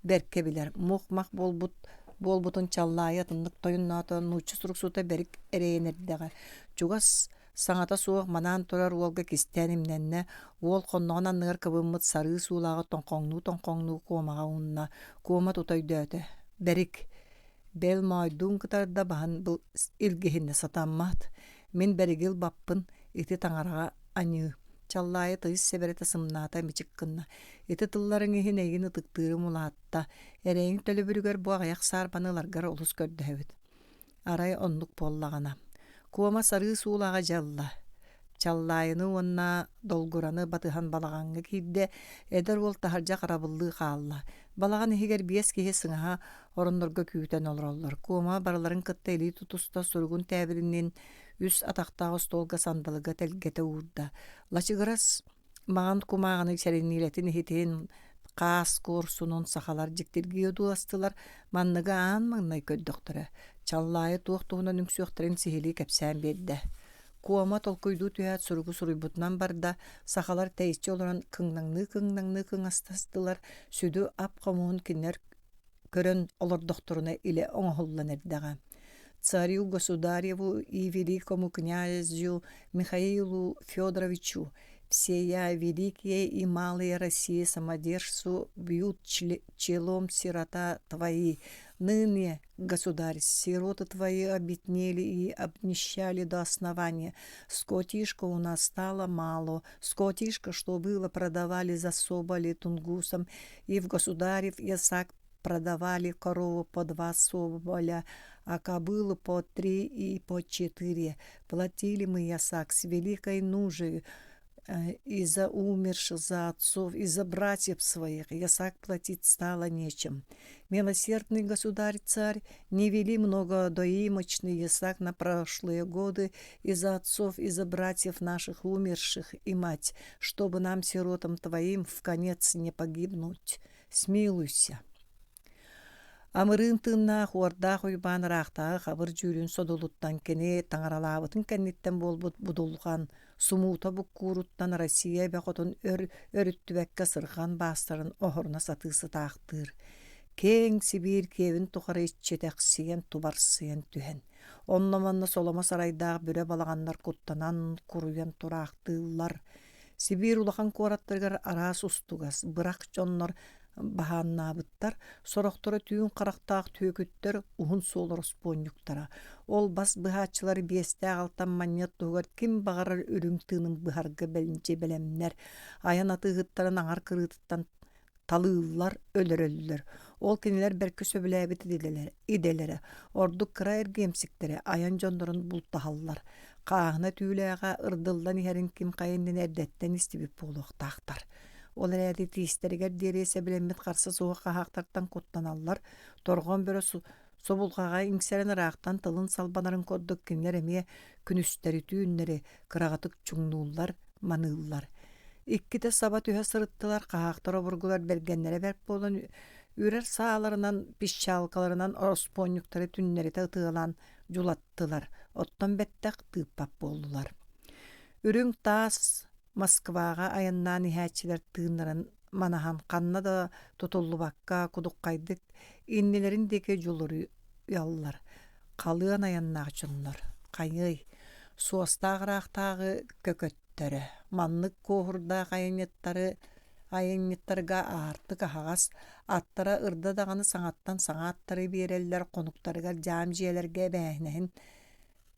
S1: бэркэ билэр. Мух-мах буолбут буолбутун Чаллаайы атыннык тойонноото, нуучча суруксута бэрик эрэйин эрдэҕэ. Чугас саҥата суох манаан турар уолга кистээн имнэннэ, уол хонноҕун анныгар кыбыммыт сарыы суулааҕы тоҥхоҥнуу-тоҥхоҥнуу Куомаҕа уунна. Куома тута өйдөөтө: «Бэрик, бэл моойдуун кытарда баһын илгиһиннэ сатаммат. Мин бэриги ылбаппын, ити таҥараҕа аньыы. Чаллаайы тыйыс сэбэрэтэ сымнаата мичик гынна. Ити тылларыҥ иһин эйигин ытыктыырым улаатта. Эрэйиҥ төлөбүрүгэр бу аҕыйах саарбаны ыларгар олус көрдөһөбүт. Арай оннук буоллаҕына. Куома сарыы суулаҕа дьэ ылла. Чаллаайыны уонна долгураны батыһан балаҕаҥҥа киирдэ, эдэр уол таһырдьа харабыллыы хаалла. Балаҕан иһигэр биэс киһи сыҥаһа ороннорго күүтэн олороллор. Куома барыларын кытта илии тутуста, суругун тээбиринин үс атахтаах остуолга сандалыга тэлгэтэ уурда. Лачыгырас маҥан кумааҕыны сэрэниилэтин иһитин, хаас куорсунун сахалар дьиктиргии одууластылар, манныгы аан маҥнай көрдөхтөрө. Чаллаайы туох туһунан үҥсүөхтэрин сиһилии кэпсээн биэрдэ. Куома толкуйдуу түһээт суругу суруйбутунан барда, сахалар тэйиччи олорон кыҥнаҥныы-кыҥнаҥныы кыҥастастылар, сүдү ап хомуһун кинилэр көрөн олордохторуна илэ оҥоһуллан эрдэҕэ. Царю государеву и великому князю Михаилу Федоровичу, всея великие и малые России самодержцу бьют челом сирота твои. Ныне, государь, сироты твои обеднели и обнищали до основания. Скотишка у нас стало мало, скотишка, что было, продавали за соболи тунгусам, и в государев ясак продавали корову по два соболя, а кобылу по три и по четыре. Платили мы ясак с великой нужею, и за умерших, за отцов, и за братьев своих ясак платить стало нечем. Милосердный государь-царь, не вели много доимочный ясак на прошлые годы и за отцов, и за братьев наших умерших и мать, чтобы нам, сиротам твоим, в конец не погибнуть. Смилуйся. Амырыын тыыннаах Уордаах Уйбаан ыраахтааҕы хабыр дьүүлүн содулуттан кини таҥаралаабытын кэнниттэн буолбут будулҕан, сумуута буккууруттан Россия эбэ хотун өр өрүттүбэккэ сырҕан баастарын оһоруна сатыы сытаахтыыр. Киэҥ Сибиир киэбин тухары иччитэхсийэн тубарсыйан түһэн, онно-манна соломо сарайдаах бүрэ балаҕаннар куттанан куруйан тураахтыыллар. Сибиир улахан куораттарыгар араас устугас, бырах дьоннор баһааннаабыттар, сорохторо түүн харахтаах түөкүттэр уһун суол ороспуонньуктара. Ол бас быһааччылар биэстээх алтан манньыат туһугар ким баҕарар үрүҥ тыынын быһарга бэлэмнэр, айан атыыһыттарын аҥар кырыытыттан талыыллар, өлөрөллөр. Ол кинилэр бэркэ сөбүлээбит идэлэрэ, ордук кыра эргиэмсиктэрэ айан дьоннорун бултаһаллар. Хааһына түүлээҕэ ырдыллан иһэрин ким хайа иннинэ эрдэттэн истибит буолуохтаахтар. Ол эрээри тиистэригэр диэри сэбилэммит харса суох хаһаахтартан куттаналлар, торҕон бөрө собулҕаҕа иҥсэрэн ыраахтан тылын салбанарын курдук кинилэр эмиэ күнүстэри-түүннэри кыраҕытык чуҥнууллар, маныыллар. Иккитэ саба түһэ сырыттылар, хаһаахтар обургулар бэргэннэрэ бэрт буолан үрэр сааларынан, пищалкаларынан ороспуонньуктары түннэритэ ытыалаан дьулаттылар, оттон бэттэх тыыппат буоллулар. Үрүҥ таас Москваҕа айаннаан иһээччилэр тыыннарын манаһан ханна да тутуллубакка кудуххайдык иннилэрин диэки дьулуруйаллар. Халыан айаннаах дьоннор, хайыай, суостаах ыраахтааҕы көкөттөрө, маннык куоһурдаах айанньыттары айанньыттарга аартык аһаҕас, аттара ырда даҕаны саҥаттан саҥа аттары биэрэллэр, хонуктарыгар дьаам дьиэлэргэ эбээһинэһин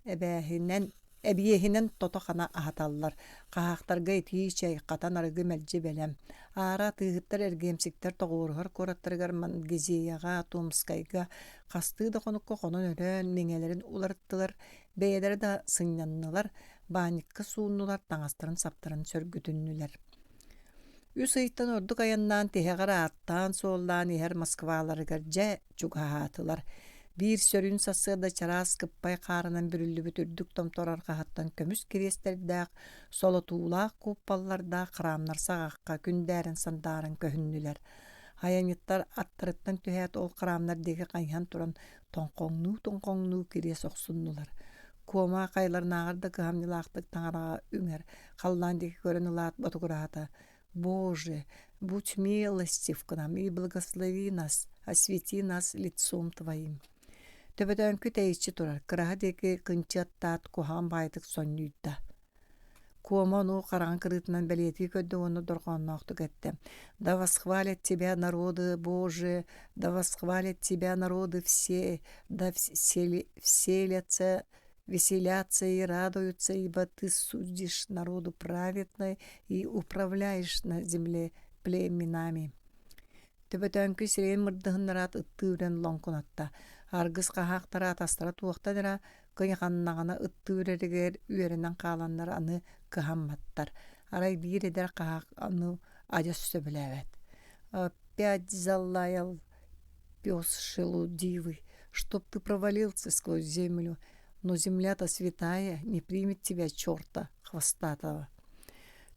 S1: Эбээһинэн, эбиэһинэн тото-хана аһаталлар, хаһаахтарга итии чэй, хатан арыгы мэлдьи бэлэм. Аара атыыһыттар эргиэмсиктэр тоҕуоруһар куораттарыгар Мангизеяҕа, Томскайга хастыы да хонукка хонон-өрөөн миҥэлэрин уларыттылар, бэйэлэрэ да сынньаннылар, баанньыкка сууннулар, таҥастарын-саптарын сөргүтүннүлэр. Үс ыйтан ордук айаннаан тиһэҕэр ааттаан-суоллаан иһэр Москваларыгар дьэ чугаһаатылар. Биир сөрүүн сарсыарда чараас кыппай хаарынан бүрүллүбүт үрдүк томтор арҕаһыттан көмүс кириэстэрдээх, солотуулаах кууппаллардаах храмнар саҕахха күндээрэн сандааран көһүннүлэр. Айанньыттар аттарыттан түһээт ол храмнар диэки хайыһан туран тоҥхоҥнуу-тоҥхоҥнуу кириэс охсуннулар. Куома хайаларынааҕар да кыһамньылаахтык таҥараҕа үҥэр, халлаан диэки көрөн ылаат ботугураата «Боже, будь милостив к нам и благослови нас, освети нас лицом Твоим». Төбөтөөҥкү тэйиччи турар, кыраһа диэки кынчыаттаат куһаҕан баайытык сонньуйда. Куома ону хараҕын кырыытынан бэлиэтии көрдө уонна дорҕоонноохтук эттэ: «Да восхвалят тебя народы Божии, да восхвалят тебя народы все, да вселятся веселятся и радуются, ибо ты судишь народу праведно и управляешь на земле племенами». Төбөтөөҥкү сирэйин мырдыһыннараат ыттыы үрэн лоҥкунатта. Аргыс хаһаахтара атастара туохтан эрэ кыйаханнаҕына ыттыы үрэригэр үөрэнэн хааланнар аны кыһамматтар. Арай биир эдэр хаһаах аны адьас сөбүлээбэт. «Опять залаял пес шелудивый, чтоб ты провалился сквозь землю, но земля-то святая, не примет тебя черта хвостатого».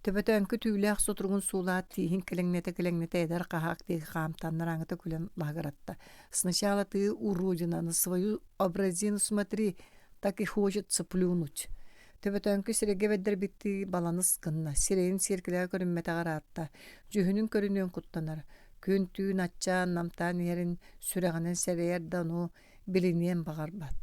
S1: Төбөтөөҥкү түүлээх сутуругун суулаат тииһин кэлэҥнэтэ-кэлэҥнэтэ эдэр хаһаак диэки хаамтаннараҥыта күлэн лаһыгыратта. «Сначала ты, уродина, на свою образину смотри, так и хочется плюнуть». Төбөтөөҥкү сирэйгэ бэрдэрбиттии баланыс гынна, сирэйин сиэркилэҕэ көрүммэтэҕэ ыраатта, дьүһүнүн көрүнүөн куттанар. Күн-түүн аччаан, намтаан иһэрин сүрэҕинэн сэрэйэр да ону билиниэн баҕарбат.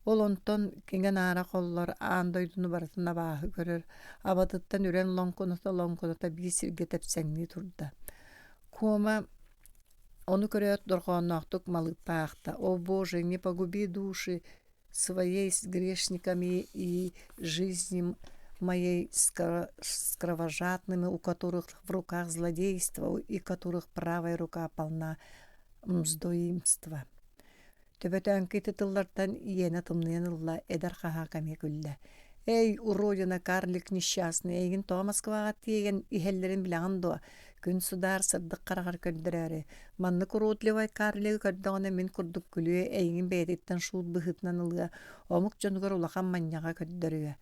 S1: Ол онтон киҥэ-наара холлор, аан дойдуну барытын абааһы көрөр, абатыттан үрэн лоҥкуната-лоҥкуната биир сиргэ тэпсэҥнии турда. Куома ону көрөөт дорҕоонноохтук малыыппа аахта: «О Боже, не погуби души своей с грешниками и жизни моей с кровожадными, у которых в руках злодейство и которых правая рука полна мздоимства». Төбөтөөҥкү ити тыллартан иэнэ тымныйан ылла, эдэр хаһаак эмиэ күллэ: «Эй, уродина, карлик несчастный, эйигин тоҕо Москваҕа тиэйэн иһэллэрин билэҕин дуо? Күн судаар сырдык хараҕар көрдөрөөрү. Маннык уродливай карлигы көрдөҕүнэ мин курдук күлүө, эйигин бэйэтиттэн шут быһыытынан ылыа, омук дьонугар улахан манньаҕа көрдөрүө,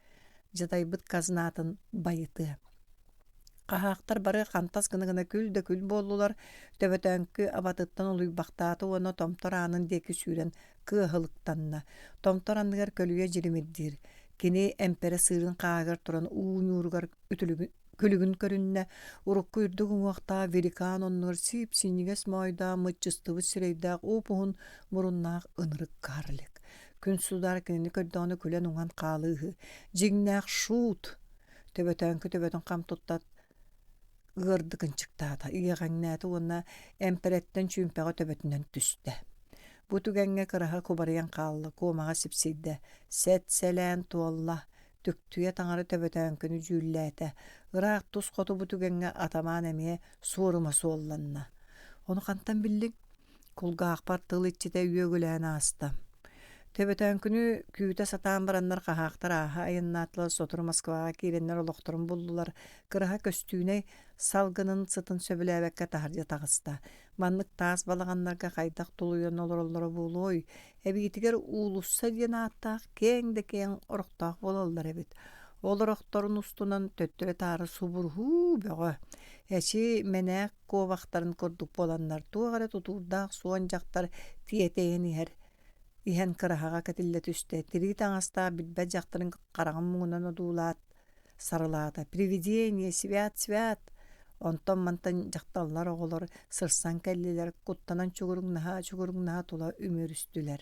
S1: дьадайбыт казнатын байытыа». Хаһаахтар бары хантас гына-гына күл да күл буоллулар, төбөтөөҥкү абатыттан улуйбахтаата уонна томтор аанын диэки сүүрэн кыаһылыктанна. Томтор анныгар көлүйэ дьиримирдиир. Кини эмпэрэ сыырын хааһыгар туран уу ньууругар үтүлүгүн күлүгүн көрүннэ, урукку үрдүк уҥуохтаах великан оннугар сип-синньигэс моойдоох, мыччыстыбыт сирэйдээх уп-уһун муруннаах ынырык карлик. Күн судаар кинини көрдөҕүнэ күлэн уҥан хаалыыһы. Дьиҥнээх шут! Төбөтөөҥкү төбөтүн хам туттат ыардык ынчыктаата, иэҕэҥнээтэ уонна эмпэрэттэн чүүмпэҕэ төбөтүнэн түстэ. Бу түгэҥҥэ кыраһа кубарыйан хаалла, куомаҕа сипсийдэ, сэт-сэлээн туолла, түктүйэ таҥара төбөтөөҥкүнү дьүүллээтэ. Ыраах тус хоту бу түгэҥҥэ атамаан эмиэ суорума суолланна. Ону хантан биллиҥ? Кулгаахпар тыл иччитэ үөгүлээн ааста. Төбөтөөҥкүнү күүтэ сатаан бараннар хаһаахтар ааһа айаннаатылар, сотору Москваҕа киирэннэр олохторун буллулар. Кыраһа көстүүнэй салгынын сытын сөбүлээбэккэ таһырдьа таҕыста. Маннык таас балаҕаннарга хайдах тулуйан олороллоро буолуой? Эбиитигэр уулусса диэн ааттаах киэҥ да киэҥ орохтоох буолаллар эбит. Ол орохторун устунан төттөрү-таары субуруһуу бөҕө. Эчи, мэнээк куобахтарын курдук буоланнар туох эрэ тутуурдаах суон дьахтар тиэтэйэн иһэр иһэн кыраһаҕа кэтиллэ түстэ тирии таҥастаах билбэт дьахтарын хараҕын муҥунан одуулаат сарылаата привидение свят свят онтон-мантан дьахталлар оҕолор сырсан кэллилэр куттанан чугуруҥнаһа чугуруҥнаһа тула үмүөрүстүлэр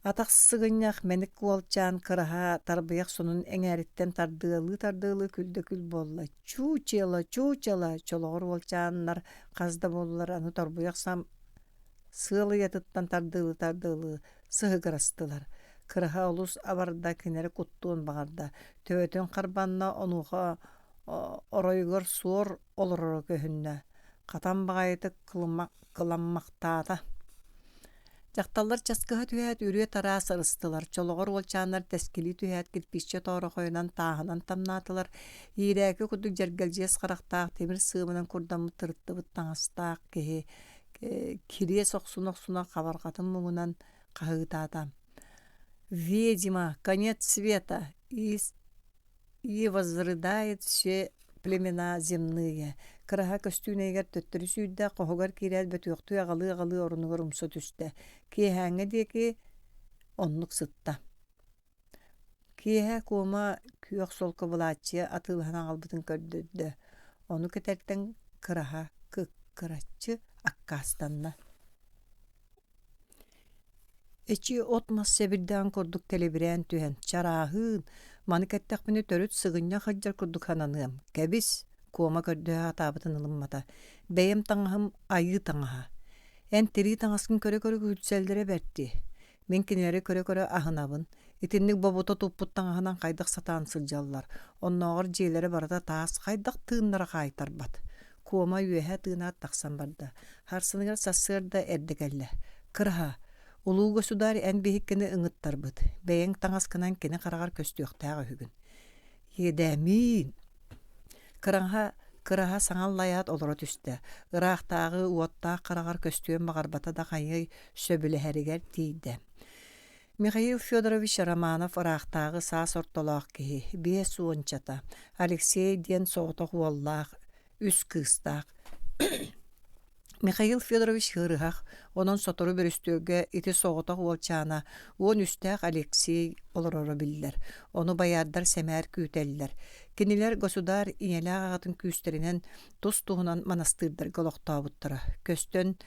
S1: Атах сыгынньах мэник уолчаан кыраһа тарбыйах сонун эҥээриттэн тардыалыы-тардыалыы күл да күл буолла: «Чучело, чучело!» Чолоҕор уолчааннар хас да буоллулар аны торбуйах сам сыалыйатыттан тардыалыы-тардыалыы сыһыгырастылар. Кыраһа олус абарда, кинилэри куттуон баҕарда, төбөтүн харбанна, онуоха оройугар суор олороро көһүннэ, хатан баҕайытык кыламмахтаата. Дьахталлар часкыһа түһээт үрүө-тараа сырыстылар, чолоҕор уолчааннар тэскилии түһээт кирпииччэ тоорохойунан тааһынан тамнаатылар, иирээки курдук дьэргэлдьиэс харахтаах тимир сыабынан курдаммыт тырыттыбыт таҥастаах киһи кириэс охсуна-охсуна хабарҕатын муҥунан хаһыытаата: «Ведьма, конец света! И возрыдает все племена земные» Кыраһа көстүүнэйигэр төттөрү сүүрдэ, хоһугар киирээт бөтүөхтүү аҕалыы-аҕалыы орунугар умса түстэ. Киэһээҥҥэ диэки оннук сытта. Киэһэ Куома күөх солко былааччыйа атыылаһан аҕалбытын көрдөрдө. Ону кэтэртэн Кыраһа кыккыраччы аккаастанна. Эчи от-мас сэбирдэҕин курдук тэлибирээн түһэн, чарааһыын, маны кэттэхпинэ төрүт сыгынньах сылдьар курдук сананыам, кэбис, Куома көрдөһө сатаабытын ылыммата, бэйэм таҥаһым айыы таҥаһа. Эн тирии таҥаскын көрө-көрө күлсэллэрэ бэрт дии. Мин кинилэри көрө-көрө аһынабын. Итинник бобута туппут таҥаһынан хайдах сатаан сылдьаллар, оннооҕор дьиэлэрэ барыта таас, хайдах тыыннара хаайтарбат. Куома үөһэ тыынаат тахсан барда. Сарсыныгар сарсыарда эрдэ кэллэ. Кыраһа, улуу государь эн биһиккини ыҥыттарбыт, бэйэҥ таҥаскынан кини хараҕар көстүөхтээх үһүгүн. Иэдээмиин! Кыраһа, кыраһа саҥа аллайаат олоро түстэ. Ыраахтааҕы уоттаах хараҕар көстүөн баҕарбата да хайыай сөбүлэһэригэр тиийдэ. Михаил Федорович Романов ыраахтааҕы саас ортолоох киһи, биэс уончата, Алексей диэн соҕотох уоллаах, үс кыыстаах. Михаил Федорович ыарыһах, онон сотору бөрүстүөлгэ ити соҕотох уолчаана уон үстээх Алексей олороро биллэр. Ону байаардар сэмээр күүтэллэр. Кинилэр государь ийэлээх аҕатын күүстэринэн тус-туһунан манастыырдарга олохтообуттара. Көстөн.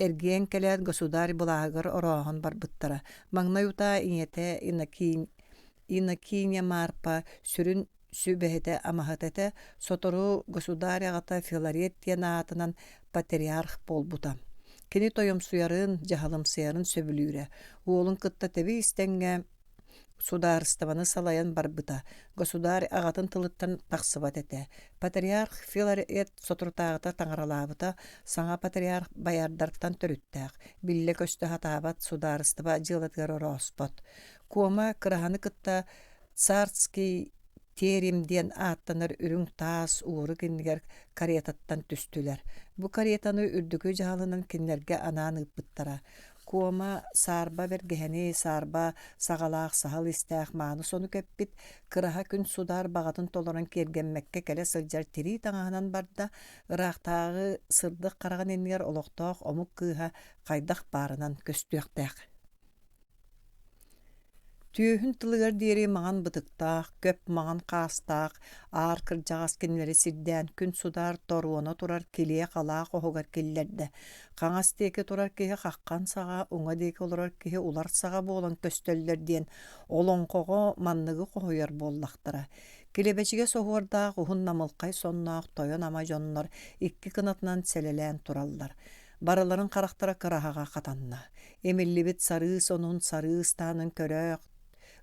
S1: Эргийэн кэлээт государь былааһыгар орооһон барбыттара. Маҥнай утаа ийэтэ Иннокиня Маарпа сүрүн сүбэһитэ-амаһыта этэ, сотору государь аҕата Филарет диэн аатынан патриарх буолбута. Кини тойомсуйарын, дьаһалымсыйарын сөбүлүүрэ. Уолун кытта тэбис-тэҥҥэ судаарыстыбаны салайан барбыта, государь аҕатын тылыттан тахсыбат этэ. Патриарх Филарет соторутааҕыта таҥаралаабыта, саҥа патриарх боярдартан төрүттээх, биллэ-көстө сатаабат судаарыстыба дьыалатыгар орооспот. Куома кыраһаны кытта «Царский терем» диэн ааттанар үрүҥ таас уорук иннигэр каретаттан түстүлэр. Бу каретаны үрдүкү дьаһалынан кинилэргэ анаан ыыппыттара. Куома саарба бэргэһэни, саарба саҕалаах саһыл истээх мааны сону кэппит, кыраһа күн судаар баҕатын толорон киэргэммэккэ кэлэ сылдьар тирии таҥаһынан барда, ыраахтааҕы сырдык хараҕын иннигэр олохтоох омук кыыһа хайдах баарынан көстүөхтээх. Түөһүн тылыгар диэри маҥан бытыктаах, көп маҥан хаастаах, аар кырдьаҕас кинилэри сирдээн күн судаар торуона турар килиэ-халаах оһугар киллэрдэ. Хаҥас диэки турар киһи хаххан саҕа, уҥа диэки олорор киһи улар саҕа буолан көстөллөр диэн олоҥхоҕо манныгы хоһуйар буоллахтара. Килэбэчигэс оһуордаах уһун намылхай сонноох тойон ама дьоннор икки кынатынан сэлэлээн тураллар. Барыларын харахтара кыраһаҕа хатанна. Имиллибит сарыы сонун сарыы ыстаанын көрөөх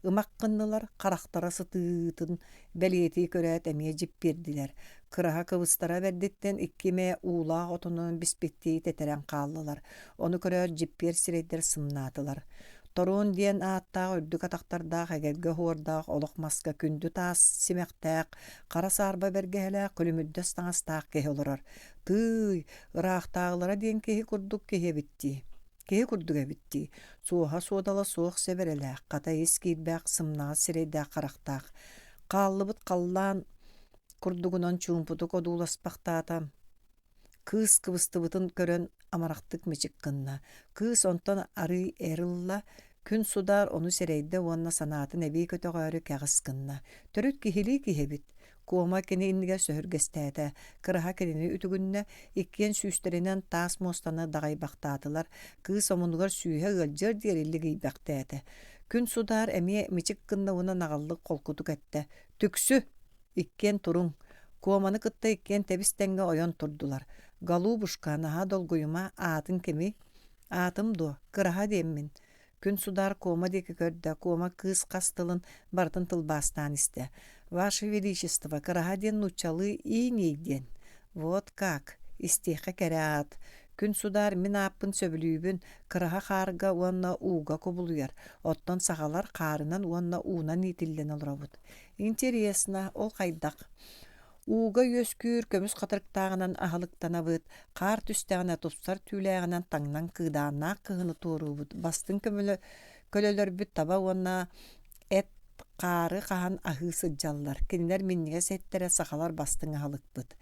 S1: ымах гыннылар, харахтара сытыытын бэлиэтии көрөөт эмиэ дьиппиэрдилэр. Кыраһа кыбыстара бэрдиттэн икки эмэ уулаах отонун биспиттии тэтэрэн хааллылар. Ону көрөөт дьиппиэр сирэйдэр сымнаатылар. Торуон диэн ааттаах үрдүк атахтардаах эгэлгэ оһуордаах олох маска күндү таас симэхтээх, хара саарба бэргэһэлээх күлүмүрдэс таҥастаах киһи олорор. Тыый, ыраахтааҕылара диэн киһи курдук киһи эбит дии. Киһи курдук эбит дии. Суоһа-суодала суох сэбэрэлээх, хата ис киирбэх, сымнаҕас сирэйдээх харахтаах. Хааллыбыт халлаан курдугунан чуумпутук одууласпахтаата. Кыыс кыбыстыбытын көрөн амарахтык мичик гынна. Кыыс онтон арыый эр ылла, Күн судаар ону сэрэйдэ уонна санаатын эбии көтөҕөөрү кэҕис гынна. Төрүт киһилии киһи эбит. Куома кини иннигэр сөһүргэстээтэ, кыраһа кинини үтүгүннэ, иккиэн сүүстэринэн таас муостаны даҕайбахтаатылар, кыыс омунугар сүүһэ ыалдьыар диэри лигийбэхтээтэ. Күн судаар эмиэ мичик гынна уонна наҕыллык холкутук эттэ: «Түксү! Иккиэн туруҥ!» Куоманы кытта иккиэн тэбис-тэҥҥэ ойон турдулар. «Голубушка, наһаа долгуйума, аатыҥ кимий?» Аатым дуо, Кыраһа диэммин. Күн судаар Куома диэки көрдө, Куома кыыс хас тылын барытын тылбаастаан истэ. Ваше Величество, Кыраһа диэн нууччалыы иний диэн. Вот как, истиэххэ кэрэ аат. Күн судаар мин ааппын сөбүлүүбүн, Кыраһа хаарга уонна ууга кубулуйар, оттон сахалар хаарынан уонна уунан иитиллэн олоробут. Интересно, ол хайдах? Ууга үөскүүр көмүс хатырыктааҕынан аһылыктанабыт, хаар түстэҕинэ тупсар түүлээҕинэн таҥнан кыыдааннаах кыһыны туоруубут, бастыҥ көлөлөрбүт таба уонна эт хаары хаһан аһыы сылдьаллар, кинилэр минньигэс эттэрэ сахалар бастыҥ аһылыкпыт.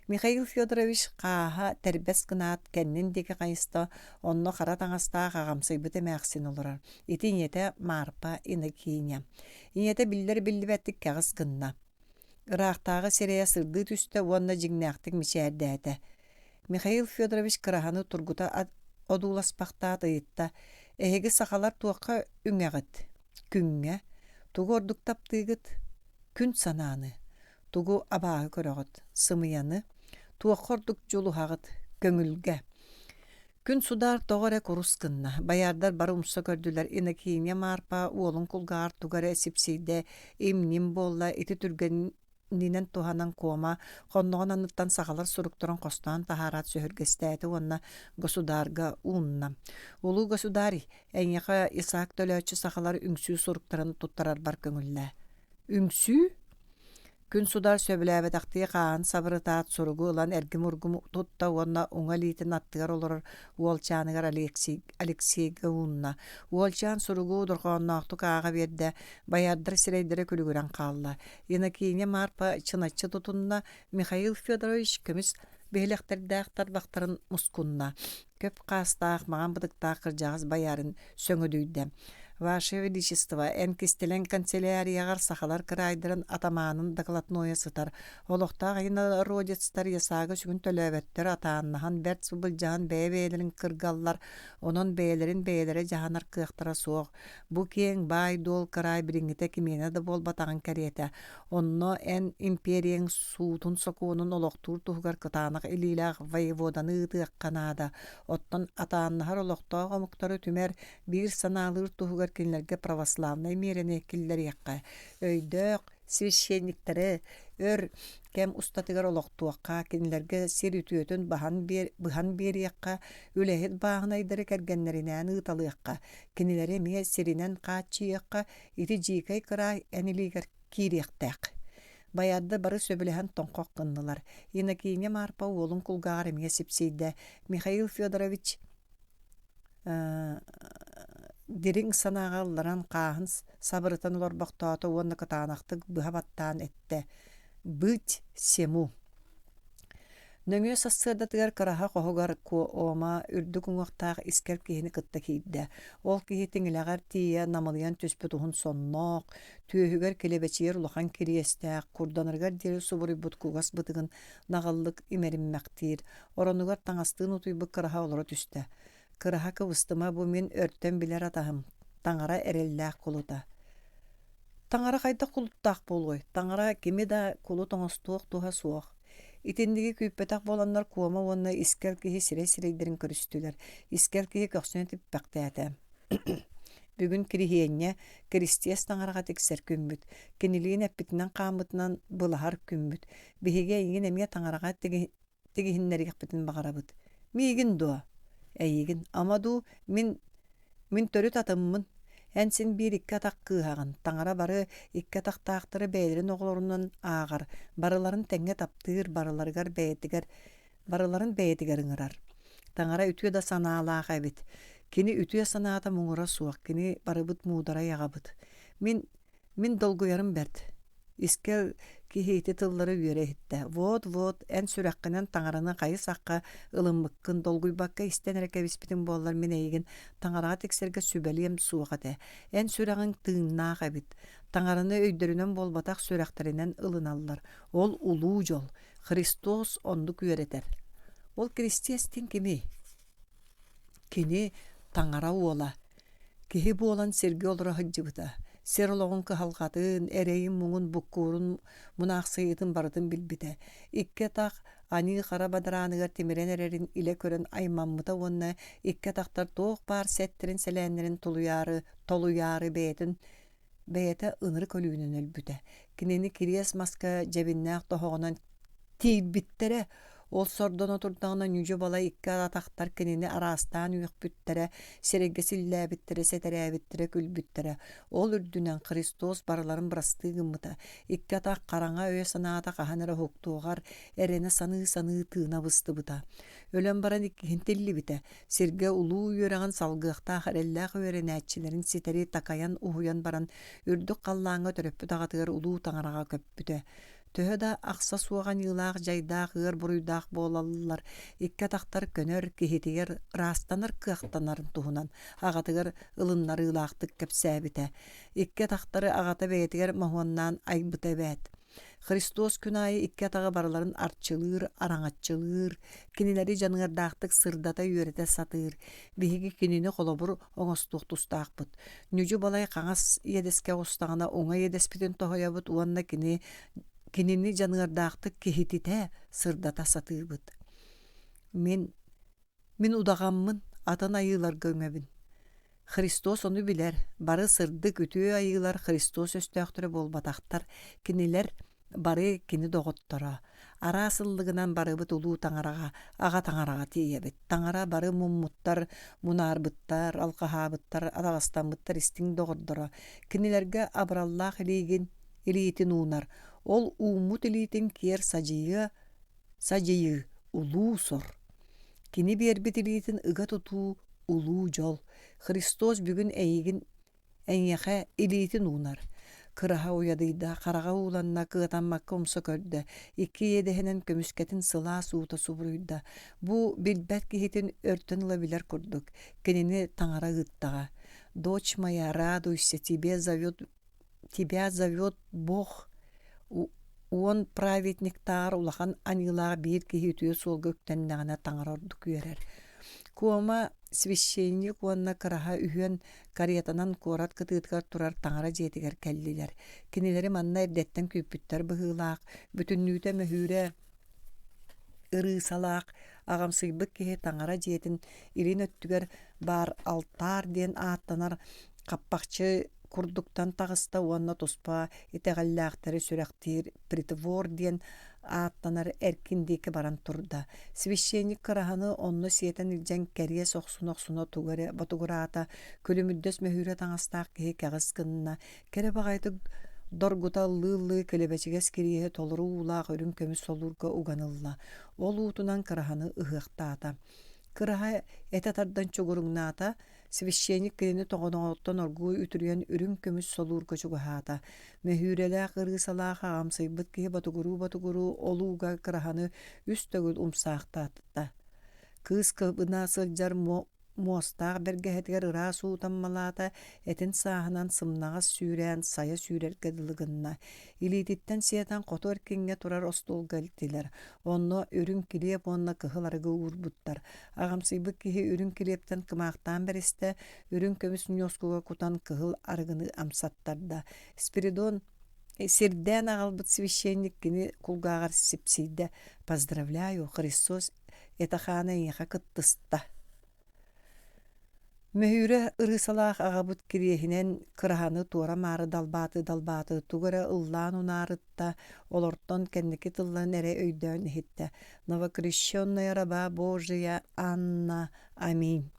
S1: Михаил Федорович хааһа тэрбэс гынаат кэннин диэки хайыста, онно хара таҥастаах аҕамсыйбыт эмээхсин олорор. Ити ийэтэ Маарпа Иннокентьевна. Ийэтэ биллэр-биллибэттик кэҕис гынна. Ыраахтааҕы сирэйэ сырдыы түстэ уонна дьиҥнээхтик мичээрдээтэ. Михаил Федорович кыраһаны тургута одууласпахтаат ыйытта: «Эһиги сахалар туохха үҥэҕит? Күҥҥэ? Тугу ордук таптыыгыт? Күн санааны. Тугу абааһы көрөҕүт? Сымыйаны. Туохха ордук дьулуһаҕыт? Көҥүлгэ. Күн судаар тоҕо эрэ курус гынна, байаардар бары умса көрдүлэр, Иннокентья Маарпа уолун кулгааҕар тугу эрэ сипсийдэ, им-ньим буолла, ити түргэнинэн туһанан куома хонноҕун анныттан сахалар суруктарын хостоон таһаараат сөһүргэстээтэ уонна государга уунна. «Улуу государь, эйиэхэ Исаак төлөөччү сахалар үҥсүү суруктарын туттарарбар көҥүллээ». «Үҥсүү?» Күн судаар сөбүлээбэтэхтии хааһын сабырытаат суругу ылан эргим-ургум тутта уонна уҥа илиитин аттыгар олорор уолчааныгар Алексейга уунна. Уолчаан суругу дорҕоонноохтук ааҕа биэрдэ, байаардар сирэйдэрэ күлүгүрэн хаалла. Иннокентий Маарпа чыначчы тутунна, Михаил Федорович көмүс биһилэхтэрдээх тарбахтарын мускунна. Көп хаастаах, маҥан бытыктаах кырдьаҕас байаарын сөҥөдүйдэ. Ваше Величество, эн кистэлэҥ канцелярияҕар сахалар кыраайдарын атамаанын докладнойа сытар. Олохтоох инородецтар ясаагы сүгүн төлөөбөттөр, атааннаһан, бэрт былдьаһан бэйэ-бэйэлэрин кыргаллар, онон бэйэлэрин бэйэлэрэ дьаһанар кыахтара суох. Бу киэҥ баай-дуол кыраай билиҥҥитэ кимиэнэ да буолбатаҕын кэриэтэ. Онно эн империяҥ суутун-сокуонун олохтуур туһугар кытаанах илиилээх воеводаны ыытыахха наада. Оттон атааннаһар олохтоох омуктары түмэр, биир санаалыыр туһугар кинилэргэ православнай миэрэни киллэриэххэ. Өйдөөх священниктэри өр кэм устатыгар олохтуохха, кинилэргэ сир үтүөтүн баһан, биэр, быһан биэриэххэ, үлэһит бааһынайдары кэргэннэринээн ыыталыахха, кинилэри эмиэ сиринэн хааччыйыахха, ити дьиикэй кыраай эн илиигэр киириэхтээх. Байаарды бары сөбүлэһэн тоҥхох гыннылар. Иннокеня Маарпа уолун кулгааҕар эмиэ сипсийдэ. Михаил Федорович дириҥ санааҕа ылларан хааһын сабырытан олорбохтоото уонна кытаанахтык быһа баттаан эттэ: «Быть всему». Нөҥүө сарсыардатыгар Кыраһа хоһугар Куома үрдүк уҥуохтаах искэр киһини кытта киирдэ. Ол киһи тиҥилэҕэр тиийэ намылыйан түспүт уһун сонноох, түөһүгэр килэбэчийэр улахан кириэстээх, курданарыгар диэри субуруйбут кугас бытыгын наҕыллык имэриммэхтиир, оронугар таҥастыын утуйбут Кыраһа олоро түстэ. Кыраһа кыбыстыма бу мин өртөн билэр атаһым, таҥара эрэллээх кулута. Таҥара хайдах кулуттаах буолуой? Таҥара кими да кулут оҥостуох туһа суох. Итинниги күүппэтэх буоланнар Куома уонна Искэл киһи сирэй-сирэйдэрин көрүстүлэр. Искэл киһи көхсүнэ типпэхтээтэ. Бүгүн Кириһиэнньэ, Киристиэс таҥараҕа тиксэр күммүт. Кинилиин эппитинэн-хааммытынан былаһар күммүт. Биһиги эйигин эмиэ таҥараҕа тигиһиннэриэхпитин баҕарабыт. Миигин дуо? Эйигин, ама дуу, мин мин төрүт атыммын. Эн син биир икки атах кыыһаҕын. Таҥара бары икки атахтаахтары бэйэлэрин оҕолорунан ааҕар, барыларын тэҥҥэ таптыыр, барыларыгар бэйэтигэр барыларын бэйэтигэр ыҥырар. Таҥара үтүө да санаалаах эбит. Кини үтүө санаата муҥура суох, кини барыбыт муударай аҕабыт. Мин Мин долгуйарым бэрт. Искэ киһи ити тыллары үөрэ иһиттэ. Вот-вот, эн сүрэххинэн таҥараны хайы-сахха ылыммыккын долгуйбакка истэн эрэ кэбиспитиҥ буоллар мин эйигин таҥараҕа тиксэргэ сүбэлиэм суох этэ. Эн сүрэҕиҥ тыыннаах эбит. Таҥараны өйдөрүнэн буолбатах сүрэхтэринэн ылыналлар. Ол улуу дьол. Христос оннук үөрэтэр. Ол Киристиэс диэн кимий? Кини таҥара уола. Киһи буолан сиргэ олоро сылдьыбыта, сир олоҕун кыһалҕатын, эрэйин-муҥун, буккуурун, мунаахсыйыытын барытын билбитэ. Икки атах аньыы-хара бадарааныгар тимирэн эрэрин илэ көрөн аймаммыта уонна икки атахтар туох баар сэттэрин-сэлээннэрин тулуйаары, толуйаары бэйэтин бэйэтэ ынырык өлүүнэн өлбүтэ. Кинини кириэс маска дьэбиннээх тоһоҕонон тиийбиттэрэ. Ол сордоно турдаҕына ньүдьү-балай икки атахтар кинини араастаан үөхпүттэрэ, сирэйгэ силлээбиттэрэ, сэтэрээбиттэрэ, күлбүттэрэ. Ол үрдүнэн Христос барыларын бырастыы гыммыта. Икки атах хараҥа өйө-санаата хаһан эрэ уһуктуоҕар эрэнэ саныы-саныы тыына быстыбыта. Өлөн баран иккиһин тиллибитэ. Сиргэ улуу үөрэҕин салгыахтаах эрэллээх үөрэнээччилэрин ситэри такайан уһуйан баран, үрдүк халлааҥҥа төрөппүт аҕатыгар улуу таҥараҕа көппүтэ. Төһө да ахса суох аньыылаах, дьайдаах, ыар буруйдаах буолаллар, икки атахтар көнөр, киһитигэр ыраастанар кыахтанарын туһунан аҕатыгар ылыннарыылаахтык кэпсээбитэ. Икки атахтары аҕата бэйэтигэр моһуоннаан айбыта эбээт. Христос күн аайы икки атаҕы барыларын арчылыыр, араҥаччылыыр, кинилэри дьаныардаахтык сырдата үөрэтэ сатыыр. Биһиги кинини холобур оҥостуох тустаахпыт. Ньүдьү-балай хаҥас иэдэскэ оҕустаҕына уҥа иэдэспитин тоһуйабыт уонна кини кинини дьаныардаахтык киһититэ сырдата сатыыбыт. Мин Мин удаҕаммын, атын айыыларга үҥэбин. Христос ону билэр, бары сырдык, үтүө айыылар Христос өстөөхтөрө буолбатахтар, кинилэр бары кини доҕотторо. Араас ыллыгынан барыбыт улуу таҥараҕа, аҕа таҥараҕа тиийэбит. Таҥара бары муммуттар, мунаарбыттар, алҕаһаабыттар, атаҕастаммыттар истиҥ доҕордоро. Кинилэргэ абыраллаах илиигин, илиитин уунар. Ол ууммут илиитин киэр садьыйыа, Садьыйыы улуу сор. Кини биэрбит илиитин ыга тутуу улуу дьол. Христос бүгүн эйигин эйиэхэ илиитин уунар. Кыраһа уйадыйда, хараҕа ууланна, кыатаммакка умса көрдө, икки иэдэһинэн көмүскэтин сылаас уута субуруйда. Бу билбэт киһитин өртөн ыла билэр курдук, кинини таҥара ыыттаҕа. «Дочь моя, радуйся, тебе зовет, тебя зовет Бог» Уон праведниктааҕар улахан аньыылаах биир киһи үтүө суолга үктэннэҕинэ таҥара ордук үөрэр. Куома священник уонна Кыраһа үһүөн каретанан куорат кытыытыгар турар таҥара дьиэтигэр кэллилэр. Кинилэри манна эрдэттэн күүппүттэр быһыылаах, бүтүннүүтэ мөһүүрэ ырыысалаах, аҕамсыйбыт киһи таҥара дьиэтин илин өттүгэр баар алтаар диэн ааттанар хаппахчы курдуктан таҕыста уонна туспа итэҕэллээхтэри сүрэхтиир притвор диэн ааттанар эркин диэки баран турда. Священник кыраһаны онно сиэтэн илдьэн кэриэс охсуна-охсуна тугу эрэ ботугураата, күлүмүрдэс мөһүүрэ таҥастаах киһи кэҕис гынна, кэрэ баҕайытык доргута ыллыы-ыллыы килэбэчигэс кириэһи толору уулаах үрүҥ көмүс солуурга уган ылла. Ол уутунан кыраһаны ыһыахтаата. Кыраһа этэ тардан чугуруҥнаата, Священник кинини тоҕоноҕуттан оргууй үтүрүйэн үрүҥ көмүс солуурга чугаһаата. Мөһүүрэлээх ырыысалаах аҕамсыйбыт киһи ботугуруу-ботугуруу ол ууга кыраһаны үс төгүл умсаахтаата. Кыыс кыбына сылдьар муостаах бэргэһэтигэр ыраас уу таммалаата, этин сааһынан сымнаҕас сүүрээн сайа сүүрэргэ дылы гынна. Илиититтэн сиэтэн хоту эркиҥҥэ турар остуолга илтилэр. Онно үрүҥ килиэп уонна кыһыл арыгы уурбуттар. Аҕамсыйбыт киһи үрүҥ килиэптэн кымаахтаан бэристэ, үрүҥ көмүс ньуоскуга кутан кыһыл арыгыны амсаттарда. Спиридон сирдээн аҕалбыт священник кини кулгааҕар сипсийдэ: «Поздравляю, Христос это хаана эйиэхэ кыттыста». Мөһүүрэ ырыысалаах аҕабыт кириэһинэн кыраһаны туора-маары далбаатыы-далбаатыы тугу эрэ ыллаан унаарытта, олортон кэнники тылларын эрэ өйдөөн иһиттэ: «Новокрещенная раба Божия Анна, аминь».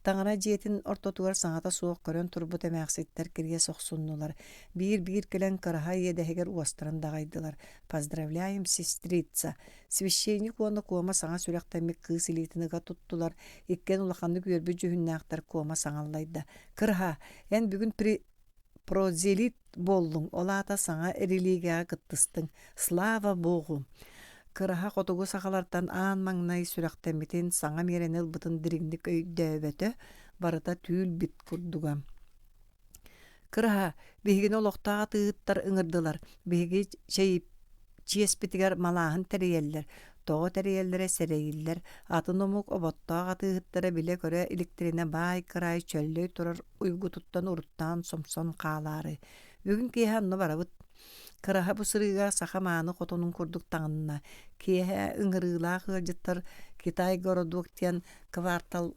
S1: Таҥара дьиэтин ортотугар саҥата суох көрөн турбут эмээхситтэр кириэс охсуннулар, биир-биир кэлэн кыраһа иэдэһигэр уостарын даҕайдылар: «Поздравляем, сестрица! Священник уонна Куома саҥа сүрэхтэммит кыыс илиитин ыга туттулар, иккиэн улаханнык үөрбүт дьүһүннээхтэр Куома саҥаллайда: «Кыраһа, эн бүгүн прозелит буоллуҥ, ол аата саҥа религияҕа кыттыстыҥ. Слава Богу!» Кыраһа хотугу сахалартан аан маҥнай сүрэхтэммитин, саҥа миэрэни ылбытын дириҥник өйдөөбөтө, барыта түүл-бит курдуга. Кыраһа, биһигини олохтоох атыыһыттар ыҥырдылар, биһиги чиэспитигэр малааһын тэрийэллэр, тоҕо тэрийэллэрэ сэрэйиллэр, атын омук оботтоох атыыһыттара билэ-көрө иликтэринэ баай кыраай чөллөй турар уйгутуттан уруттаан сомсон хаалаары. Бүгүн киэһэ онно барабыт. Кыраһа бу сырыыга саха мааны хотунун курдук таҥынна. Киэһэ ыҥырыылаах ыалдьыттар Китай городок диэн квартал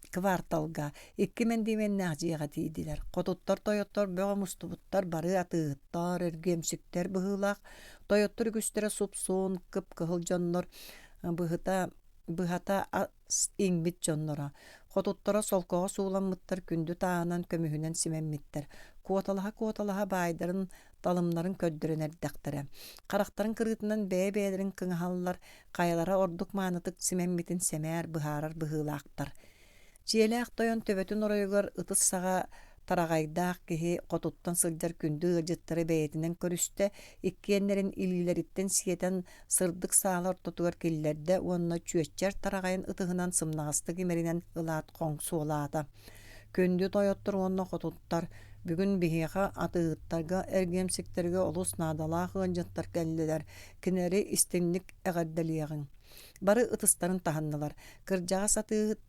S1: кварталга икки мэндиэмэннээх дьиэҕэ тиийдилэр. Хотуттар тойоттор бөҕө мустубуттар, бары атыыһыттар, эргиэмсиктэр быһыылаах. Тойоттор үгүстэрэ суп-суун, кып-кыһыл дьоннор, быһыта быһата иҥмит дьонноро. Хотуттара солкоҕо сууламмыттар, күндү тааһынан, көмүһүнэн симэммиттэр. Куоталаһа-куоталаһа баайдарын, талымнарын көрдөрөн эрдэхтэрэ. Харахтарын кырыытынан бэйэ-бэйэлэрин кыҥаһаллар, хайалара ордук маанытык симэммитин сэмээр быһаарар быһыылаахтар. Дьиэлээх тойон төбөтүн оройугар ытыс саҕа тараҕайдаах киһи хотуттан сылдьар күндү ыалдьыттары бэйэтинэн көрүстэ, иккиэннэрин илиилэриттэн сиэтэн сырдык саала ортотугар киллэрдэ уонна чүөччэр тараҕайын ытыһынан сымнаҕастык имэринэн ылаат хоҥсуолаата. Күндү тойоттор уонна хотуттар, бүгүн биһиэхэ атыыһыттарга, эргиэмсиктэргэ олус наадалаах ыалдьыттар кэллилэр, кинилэри истиҥник эҕэрдэлиэҕиҥ. Бары ытыстарын таһыннылар. Кырдьаҕас атыыһыт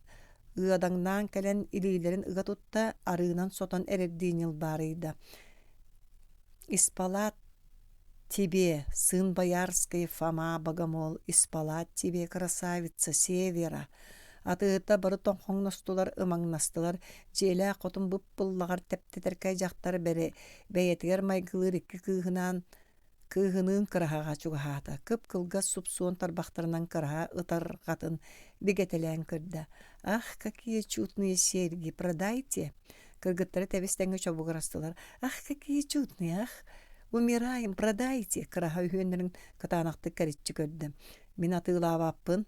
S1: ыадаҥнаан кэлэн илиилэрин ыга тутта, арыынан сотон эрэрдии ньылбаарыйда. «Испалаат тебе, сын боярский Фома Богомол, испалаат тебе, красавица Севера!» Атыыһыттар бары тоҥхоҥностулар, ымаҥнастылар, дьиэлээх хотун бып-быллаҕар тэптэтэркэй дьахтар бэйэтигэр майгылыыр икки кыыһынаан Кыыһыныын кыраһаҕа чугаһаата, кып-кылгас супсуон тарбахтарынан кыраһа ытарҕатын бигэтэлээн көрдө: «Ах, какие чудные серьги, продайте!» Кыргыттара тэбис-тэҥҥэ чобугурастылар: «Ах, какие чудные, ах, умираем, продайте!» Кыраһа үһүөннэрин кытаанахтык кэриччи көрдө: «Мин атыылаабаппын,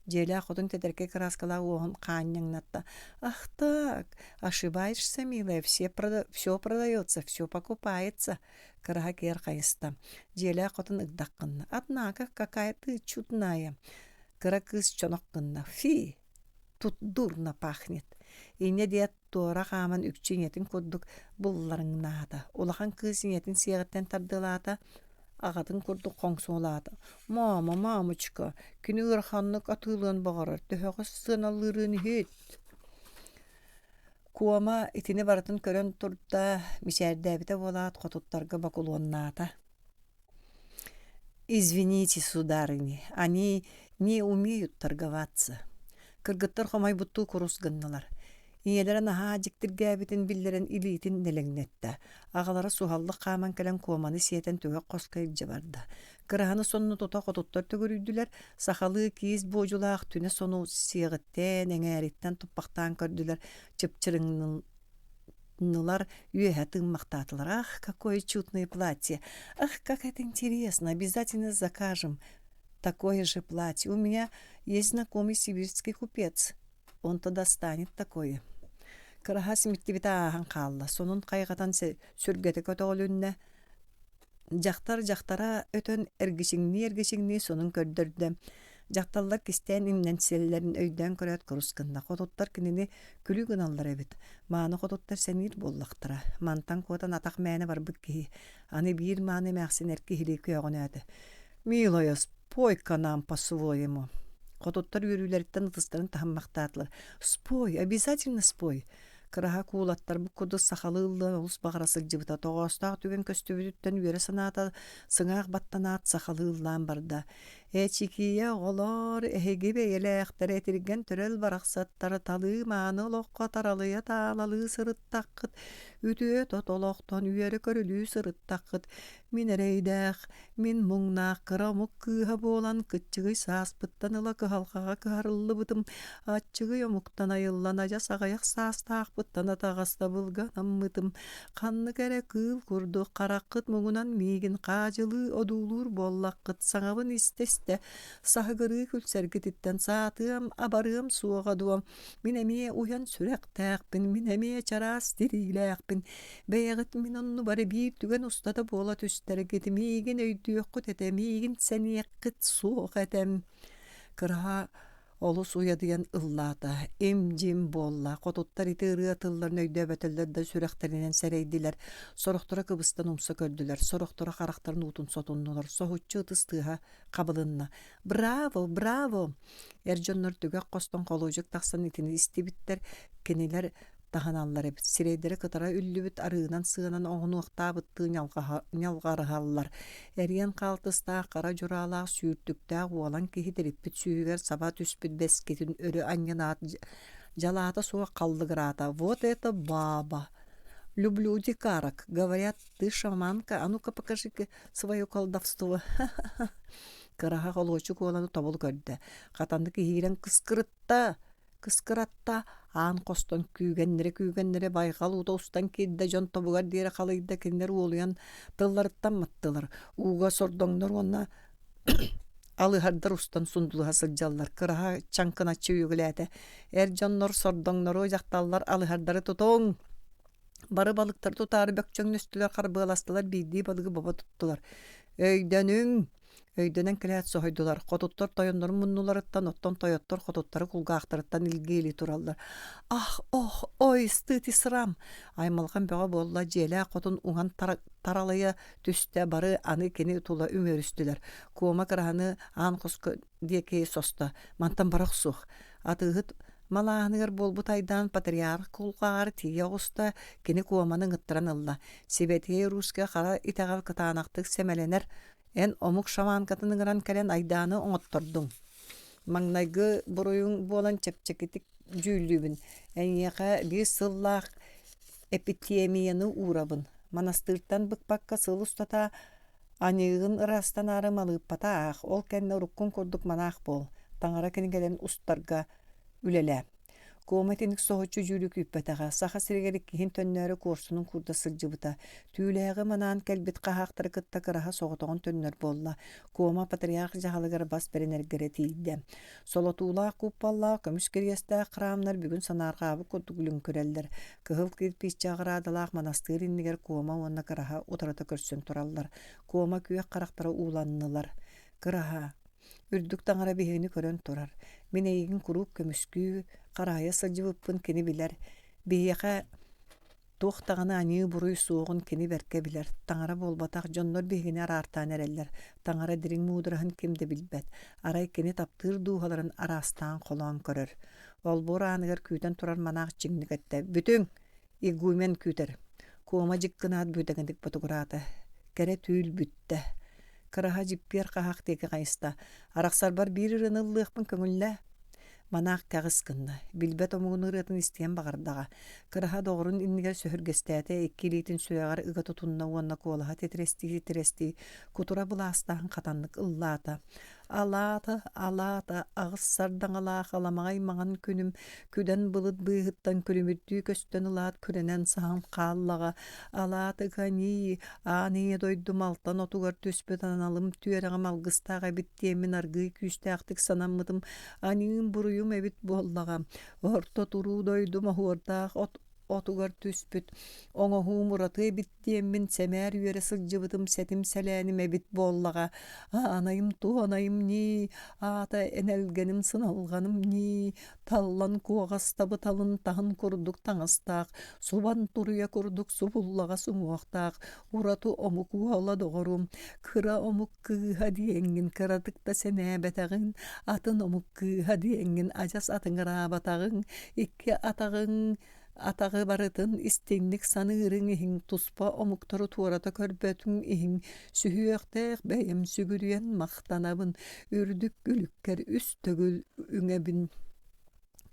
S1: Дьиэлээх хотун тэтэркэй кырааскалаах уоһун хаанньаҥнатта: «Ах так, ошибаешься, милая, все все продается, все покупается», кыраһа киэр хайыста. Дьиэлээх хотун ыгдах гынна: «Однако, какая ты чудная!» Кыра кыыс чонох гынна: «Фи, тут дурно пахнет!» Инньэ диэт туора хааман үкчү ийэтин курдук булларыҥнаата. Улахан кыыс ийэтин сиэҕиттэн тардыалаата, аҕатын курдук хоҥсуолаата. «Маама, маамычка, кини ыараханнык атыылыан баҕарар, төһөҕө сыаналыырын иһит?» Куома итини барытын көрөн турда, мичээрдээбитэ буолаат, хотуттарга бокулуоннаата. «Извините, сударыня, они не умеют торговаться». Кыргыттар хомойбуттуу курус гыннылар. Ийэлэрэ наһаа дьиктиргээбитин биллэрэн илиитин нэлэҥнэттэ. Аҕалара суһаллык хааман кэлэн куоманы сиэтэн түгэх хоско илдьэ барда. Кыраһаны сонно тута хотуттар төгүрүйдүлэр, сахалыы киис буодьулаах түнэ сону сиэҕиттэн, эҥээриттэн туппахтаан көрдүлэр, чыпчырыҥнылар, үөһэ тыыммахтаатылар. «Ах, какое чудное платье! Ах, как это интересно! Обязательно закажем такое же платье. У меня есть знакомый сибирский купец. Он-то достанет такое». Кыраһа симиттибитэ ааһан хаалла, сонун хайҕатан сүргэтэ көтөҕүлүннэ, Дьахтар дьахтара өтөн эргичиҥнии-эргичиҥнии сонун көрдөрдө. Дьахталлар кистээн имнэнсэллэрин өйдөөн көрөөт курус гынна. Хотуттар кинини күлүү гыналлар эбит. Мааны хотуттар сэниир буоллахтара. Мантан куотан атах мээнэ барбыт киһи. Аны биир мааны эмээхсин эр киһилии көөҕүнээтэ. «Милая, спой-ка нам по-своему». Хотуттар үөрүүлэриттэн ытыстарын таһыммахтаатылар. «Спой, обязательно спой!» Кыраһа куулаттарбыт курдук сахалыы ыллыан олус баҕара сылдьыбыта. Тоҕоостоох түгэн көстүбүтүттэн үөрэ санаата, сыҥаах баттанаат сахалыы ыллаан барда. Эчикийэ оҕолоор, эһиги бэйэлээхтэр этиргэн төрөл барахсаттар талыы мааны олоххо таралыйа таалалыы сырыттаххыт, үтүө тот олохтон үөрэ көрүлүү сырыттаххыт, мин эрэйдээх, Мин муҥнаах кыра омук кыыһа буолан кыччыгый сааспыттан ыла кыһалҕаҕа кыһарыллыбытым, аччыгый омуктан айыллан адьас аҕыйах саастаахпыттан атаҕастабылга анаммытым. Ханнык эрэ кыыл курдук хараххыт муҥунан миигин хаадьылыы одуулуур буоллаххыт, саҥабын истэ-истэ саһыгырыы күлсэргититтэн саатыам, абарыам суоҕа дуо? Мин эмиэ уйан сүрэхтээхпин, мин эмиэ чараас тириилээхпин. Бэйэҕит мин оннубар биир түгэн устата буола түстэргит, миигин өйдүөххүт этэ, миигин сэниэххит суох этэ. Кыраһа олус уйадыйан ыллаата, им-дьим буолла. Хотуттар ити ырыа тылларын өйдөөбөтөллөр да сүрэхтэринэн сэрэйдилэр. Сорохторо кыбыстан умса көрдүлэр, сорохторо харахтарын уутун сотуннулар. Соһуччу ытыс тыаһа хабылынна. «Браво! Браво!» Эр дьоннор түгэх хостон холуочук тахсан итини истибиттэр, кинилэр таһыналлар эбит. Сирэйдэрэ кытара үллүбүт арыынан сыанан оҥунуохтаабыттыы ньалҕарыһаллар. Эриэн хаалтыстаах хара дьураалаах сүүртүктээх уолан киһи тириппит сүүһүгэр саба түспүт бэскитин өрө анньынаат дьалаата суох халлыгыраата. «Вот это баба! Люблю дикарок! Говорят, ты шаманка, а ну-ка покажи-ка свое колдовство!» Кыраһа холуочук уоланы тобул көрдө. Хатаннык иһиирэн кыскырытта, кыскыратта, аан хостон күүгэннэрэ-күүгэннэрэ байҕал уута устан киирдэ, дьон тобугар диэри халыйда, кинилэр уолуйан тылларыттан маттылар. Ууга сордоҥнор уонна алыһардар устан сундулуһа сылдьаллар. Кыраһа чаҥкыначчы үөгүлээтэ. Эр дьоннор сордоҥнору, дьахталлар алыһардары тутуҥ! Бары балыктары тутаары бөкчөҥнөстүлэр, харбыаластылар, биирдии балыгы бобо туттулар. Өйдөнүҥ! Өйдөнөн кэлээт соһуйдулар. Хотуттар тойоннорун муннуларыттан, оттон тойоттор хотуттары кулгаахтарыттан илгиэлии тураллар. Ах, ох, ой, стыд и срам! Аймалҕан бөҕө буолла, дьиэлээх хотун уҥан таралыйа түстэ, бары аны кини тула үмүөрүстүлэр. Куома кыраһаны аан хоско диэки состо. Мантан бара охсуох. Атыыһыт малааһыныгар буолбут айдаан патриарх кулгааҕар тиийэ оҕуста, кини куоманы ыҥыттаран ылла. Сибэтиэй Руська хара итэҕэл кытаанахтык сэмэлэнэр, эн омук шаманкатын ыҥыран кэлэн айдааны оҥоттордуҥ. Маҥнайгы буруйуҥ буолан чэпчэкитик дьүүллүүбүн. Эйиэхэ биир сыллаах эпитемияны уурабын. Манастыыртан быкпакка сыл устата Аньыыгын ыраастанаары малыыппата аах, ол кэннэ уруккуҥ курдук манаах буол, таҥара кинигэлэрин устарга үлэлээ. Куома итинник соһуччу дьүүлү күүппэтэҕэ, Саха сиригэр иккиһин төннөөрү куорсунун куурда сылдьыбыта. Түүлээҕи манаан кэлбит хаһаахтары кытта кыраһа соҕотоҕун төннөр буолла. Куома патриарх дьаһалыгар бас бэринэргэ эрэ тиийдэ. Солотуулаах кууппаллаах көмүс кириэстээх храмнар бүгүн санаарҕаабыт курдук лүҥкүрэллэр. Кыһыл кирпииччэ аҕыраадалаах манастыыр иннигэр Куома уонна Кыраһа утарыта көрсөн тураллар. Куома күөх харахтара ууланнылар. Кыраһа, үрдүк таҥара биһигини көрөн турар. Мин эйигин куруук көмүскүү, Хараһыйа сылдьыбыппын кини билэр. Биһиэхэ туох даҕаны аньыы-буруй суоҕун кини бэркэ билэр. Таҥара буолбатах дьоннор биһигини араартаан эрэллэр. Таҥара дириҥ муудараһын ким да билбэт. Арай кини таптыыр дууһаларын араастаан холоон көрөр. Олбуор ааныгар күүтэн турар манаах чиҥник эттэ: «Бүтүҥ! Игумен күүтэр. Куома дьиккынаат бүтэҥитик ботугураата. Кэрэ түүл бүттэ. Кыраһа дьиппиэр хаһаах диэки хайыста. Арахсарбар биир ырыаны ыллыахпын көҥүллээ. Манаах кэҕис гынна. Билбэт омугун ырыатын истиэн баҕардаҕа. Кыраһа доҕорун иннигэр сөһүргэстээтэ, икки илиитин сүрэҕэр ыга тутунна уонна куолаһа титирэстии-титирэстии кутура былаастаан хатаннык ыллаата. Алаата, алаата, аҕыс сардаҥалаах аламаҕай маҥан күнүм күдэн былыт быыһыттан күлүмүрдүү көстөн ылаат күрэнэн саһан хааллаҕа. Алаатыга ньии, аан ийэ дойдум алтан отугар түспүт аналым түөрэҕим алгыстаах эбит диэммин аргыый күүстээхтик санаммытым аньыым-буруйум эбит буоллаҕа. Орто туруу дойдум оһуордаах от отугар түспүт оҥоһуум ураты эбит диэммин сэмээр үөрэ сылдьыбытым сэтим-сэлээним эбит буоллаҕа. Аанайым туонайым ньии, аата энэлгэним сыналҕаным ньии, таллан куоҕас табыталын таһын курдук таҥастаах, субан туруйа курдук субуллаҕас уҥуохтаах, ураты омук уола доҕорум, кыра омук кыыһа диэҥҥин кыратык да сэнээбэтэҕиҥ, атын омук кыыһа диэҥҥин адьас атыҥыраабатаҕыҥ, икки атаҕыҥ атаҕы барытын истиҥник саныырыҥ иһин туспа омуктары туората көрбөтүҥ иһин сүһүөхтээх бэйэм сүгүрүйэн махтанабын, үрдүк күлүккэр үс төгүл үҥэбин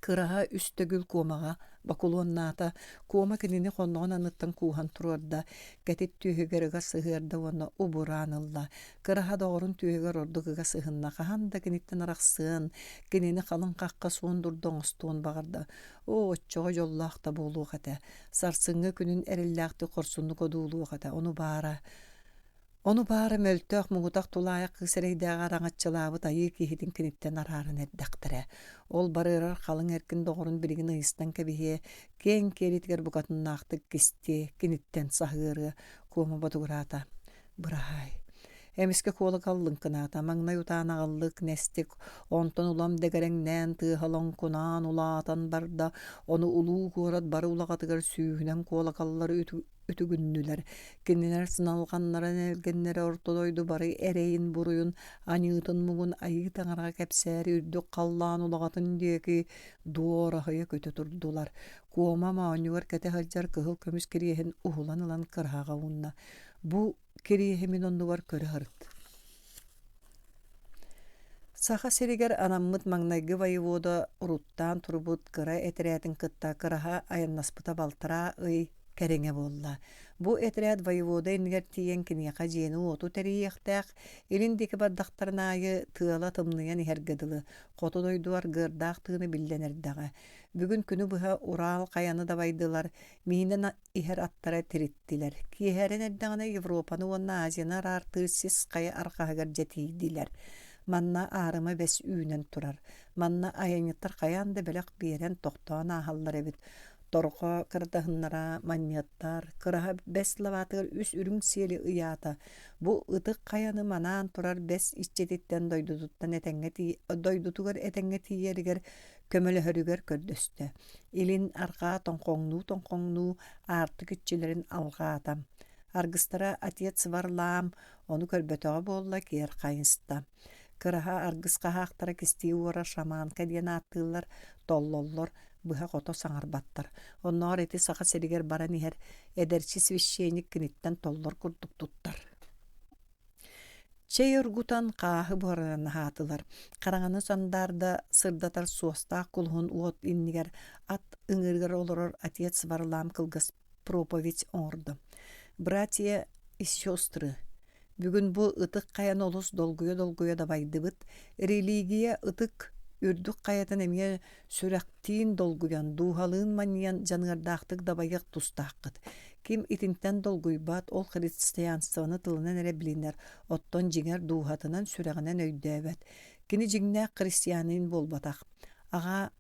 S1: Кыраһа үс төгүл куомаҕа бокулуоннаата, куома кинини хонноҕун анныттан кууһан туруорда, кэтит түөһүгэр ыга сыһыарда уонна убураан ылла. Кыраһа доҕорун түөһүгэр ордук ыга сыһынна, хаһан да киниттэн арахсыан, кинини халыҥ хахха суон дурда оҥостуон баҕарда. Оо, оччоҕо дьоллоох да буолуох этэ. Сарсыҥҥы күнүн эрэллээхтик хорсуннук одуулуох этэ. Ону баара Ону баара мөлтөх, муҥутах тулаайах кыыс эрэйдээҕи араҥаччылаабыт айыы киһитин киниттэн арааран эрдэхтэрэ. Ол барыарар халыҥ эркин доҕорун билигин ыйыстан кэбиһиэ, киэҥ киэлитигэр букатыннаахтык кистиэ, киниттэн саһыарыа, куома ботугураата. Быраһаай. Эмискэ куолакал лыҥкынаата, маҥнай утаан аҕыллык, нэстик, онтон улам дэгэрэҥнээн тыаһа лоҥкунаан улаатан барда, ону улуу куорат бары улаҕатыгар сүүһүнэн куолакаллар үтүгүннүлэр. Кинилэр сыналҕаннарын элгэннэрэ орто дойду бары эрэйин-буруйун, аньыытын-муҥун айыы таҥараҕа кэпсээри үрдүк халлаан улаҕатын диэки дуораһыйа көтө турдулар. Куома моонньугар кэтэ сылдьар кыһыл көмүс кириэһин уһулан ылан кыраһаҕа уунна. Бу кириэһи мин оннубар көрө сырыт. Саха сиригэр анаммыт маҥнайгы воевода уруттаан турбут кыра этэрээтин кытта Кыраһа айаннаспыта балтараа ый кэриҥэ буолла. Бу этэрээт воевода иннигэр тиийэн киниэхэ дьиэни-уоту тэрийиэхтээх, илин диэки бардахтарын аайы тыала тымныйан иһэргэ дылы, хоту дойду аргыардаах тыына биллэн эрдэҕэ. Бүгүн күнү быһа Урал хайаны дабайдылар, миинэн иһэр аттара тириттилэр. Киэһэрэн эрдэҕинэ Европаны уонна Азияны араартыыр сис хайа арҕаһыгар дьэ тиийдилэр. Манна аарыма бэс үүнэн турар. Манна айанньыттар хайаан да бэлэх биэрэн тохтоон ааһаллар эбит. Торҕо кырадаһыннара, манньыаттар, кыраһа бэс лабаатыгар үс үрүҥ сиэли ыйаата. Бу ытык хайаны манаан турар бэс иччититтэн дойдутуттан этэҥҥэ дойдутугар этэҥҥэ тиийэригэр көмөлөһөрүгэр көрдөстө. Илин арҕаа тоҥхоҥнуу-тоҥхоҥнуу аартык иччилэрин алҕаата. Аргыстара отец Варлаам ону көрбөтөҕө буолла киэр хайыста. Кыраһа аргыс хаһаахтара кистии уора шаманка диэн ааттыыллар, толлоллор, быһа-хото саҥарбаттар. Оннооҕор ити Саха сиригэр баран иһэр эдэрчи священник киниттэн толлор курдук туттар. Чэй оргутан, хааһы буһаран аһаатылар. Хараҥаны сандаарда сырдатар суостаах кулуһун уот иннигэр ат ыҥыырыгар олорор отец Варлам кылгас проповедь оҥордо. «Братья и сестры, бүгүн бу ытык хайаны олус долгуйа-долгуйа дабайдыбыт. Религия ытык үрдүк хайатын эмиэ сүрэхтиин долгуйан, дууһалыын манньыйан дьаныардаахтык дабайыах тустааххыт. Ким итинтэн долгуйбат, ол христианствоны тылынан эрэ билинэр, оттон дьиҥэр дууһатынан, сүрэҕинэн өйдөөбөт. Кини дьиҥнээх христианин буолбатах. Аҕа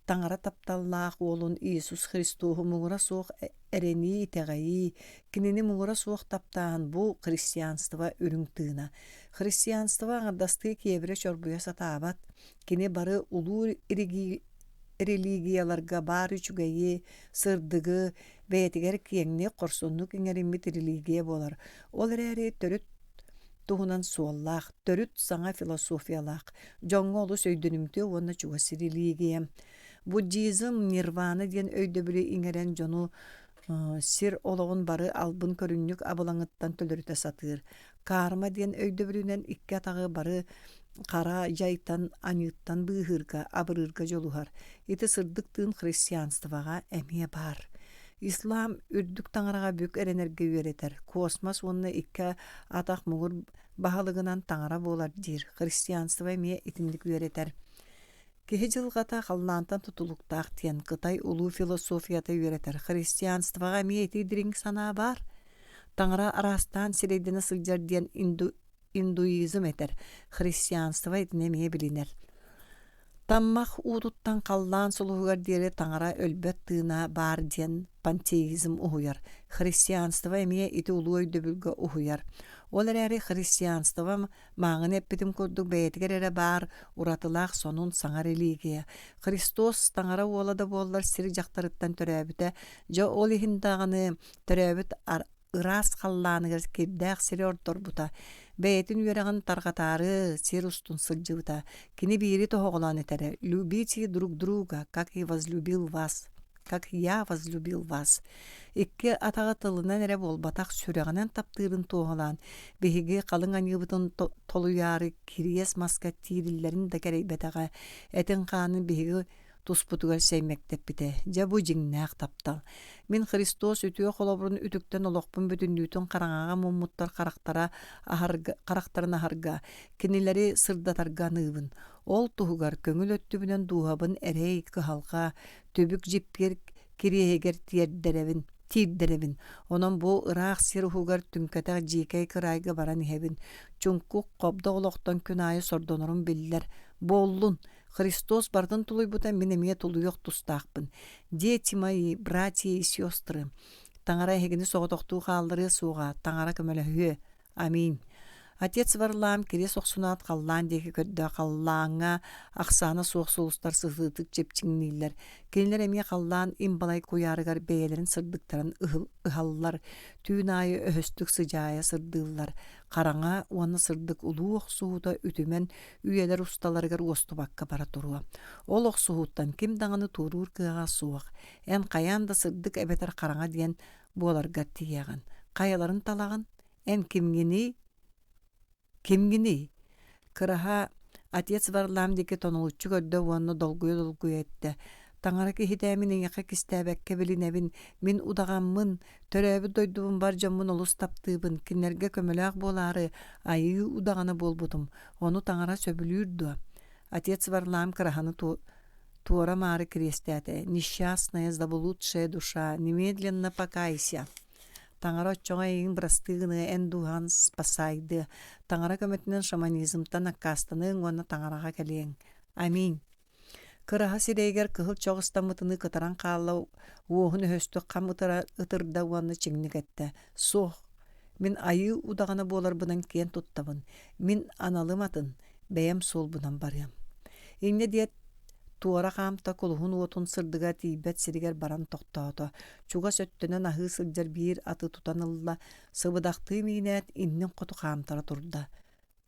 S1: Таҥара тапталлаах уолун Иисус Христоһу муҥура суох эрэнии, итэҕэйии, кинини муҥура суох таптааһын бу христианство үрүҥ тыына. Христианство аҥардастыы киэбирэ чорбуйа сатаабат, кини бары улуу религияларга баар үчүгэйи, сырдыгы бэйэтигэр киэҥник, хорсуннук иҥэриммит религия буолар. Ол эрээри төрүт туһунан суоллаах, төрүт саҥа философиялаах, дьоҥҥо олус өйдөнүмтүө уонна чугас религия. Буддизм нирвана диэн өйдөбүлү иҥэрэн дьону сир олоҕун бары албын көрүнньүк абылаҥыттан төлөрүтэ сатыыр. Карма диэн өйдөбүлүнэн икки атаҕы бары хара дьайтан, аньыыттан быыһыырга, абырыырга дьулуһар. Ити сырдык тыын христианствоҕа эмиэ баар. Ислам үрдүк таҥараҕа бүк эрэнэргэ үөрэтэр. Космос уонна икки атах муҥур баһылыгынан таҥара буолар диир. Христианство эмиэ итинник үөрэтэр. Киһи дьылҕата халлаантан тутулуктаах диэн Кытай улуу философията үөрэтэр. Христианствоҕа эмиэ ити дириҥ санаа баар. Таҥара араастаан сирэйдэнэ сылдьар диэн инду индуизм этэр. Христианство итини эмиэ билинэр. Таммах уутуттан халлаан сулуһугар диэри таҥара өлбөт тыына баар диэн пантеизм уһуйар. Христианство эмиэ ити улуу өйдөбүлгэ уһуйар. Ол эрээри христианство Мааҕын эппитим курдук бэйэтигэр эрэ баар уратылаах сонун саҥа религия. Христос таҥара уола да буоллар сир дьахтарыттан төрөөбүтэ. Дьэ ол иһин даҕаны төрөөбүт ыраас халлааныгар кирдээх сири ордорбута. Бэйэтин үөрэҕин тарҕатаары сир устун сылдьыбыта. Кини биири тоһоҕолоон этэрэ: «Любите друг друга, как и возлюбил вас» как я возлюбил вас икки атаҕы тылынан эрэ буолбатах сүрэҕинэн таптыырын туоһулаан биһиги халыҥ аньыыбытын толуйаары кириэс маска тиириллэрин да кэрэйбэтэҕэ этин-хаанын биһиги туспутугар сэймэктэппитэ дьэ бу дьиҥнээх таптал мин Христос үтүө холобурун үтүктэн олохпун бүтүннүүтүн хараҥаҕа муммуттар харахтара аһарга харахтарын аһарга кинилэри сырдатарга аныыбын ол туһугар көҥүл өттүбүнэн дууһабын эрэй кыһалҕа түбүк дьиппиэр кириэһигэр тиэрдэрэбин тиирдэрэбин. Онон бу ыраах сир уһугар түҥкэтэх дьиикэй кыраайга баран иһэбин. Чуҥкук, хобдох олохтон күн аайы сордонорум биллэр. Буоллун, Христос барытын тулуйбута мин эмиэ тулуйуох тустаахпын. Дети мои, братья и сестры, Таҥара эһигини соҕотохтуу хаалларыа суоҕа, Таҥара көмөлөһүө. Аминь. Отец Варлаам кириэс охсунаат халлаан диэки көрдө, халлааҥҥа ахсаана суох сулустар сытыытык чэпчиҥнииллэр. Кинилэр эмиэ халлаан им-балай куйаарыгар бэйэлэрин сырдыктарын ыһаллар, түүн аайы өһөстүк сыдьаайа сырдыыллар. Хараҥа уонна сырдык улуу охсуһуута үтүмэн үйэлэр усталарыгар уостубакка бара туруо. Ол охсуһууттан ким даҕаны туоруур кыаҕа суох. Эн хайаан да сырдык эбэтэр хараҥа диэн буоларгар тиийэҕин. Хайаларын талаҕын? Эн кимҥиний? Кимҥиний? Кыраһа отец Варлам диэки тонулуччу көрдө уонна долгуйа-долгуйа эттэ: «Таҥара киһитэ мин эйиэхэ кистээбэккэ билинэбин, мин удаҕаммын, төрөөбүт дойдубун бар дьоммун олус таптыыбын, кинилэргэ көмөлөөх буолаары айыы удаҕана буолбутум, ону таҥара сөбүлүүр дуо?» Отец Варлам кыраһаны туора-маары кириэстээтэ: «Несчастная, заблудшая душа, немедленно покайся!» Таҥара оччоҕо эйигин бырастыы гыныа, эн дууһаҕын спасайдыа. Таҥара көмөтүнэн шаманизмтан аккаастаныаҥ уонна таҥараҕа кэлиэҥ. Аминь. Кыраһа сирэйигэр кыһыл чох ыстаммытыныы кытаран хаалла, уоһун өһөстүк хам ытырда уонна чиҥник эттэ: «Суох, мин айыы удаҕана буоларбынан киэн туттабын. Мин аналым атын, бэйэм суолбунан барыам». Инньэ диэт туора хаамта кулуһун уотун сырдыга тиийбэт сиригэр баран тохтоото. Чугас өттүнэн аһыы сылдьар биир аты тутан ылла, сыбыдахтыы миинээт иннин хоту хаамтара турда.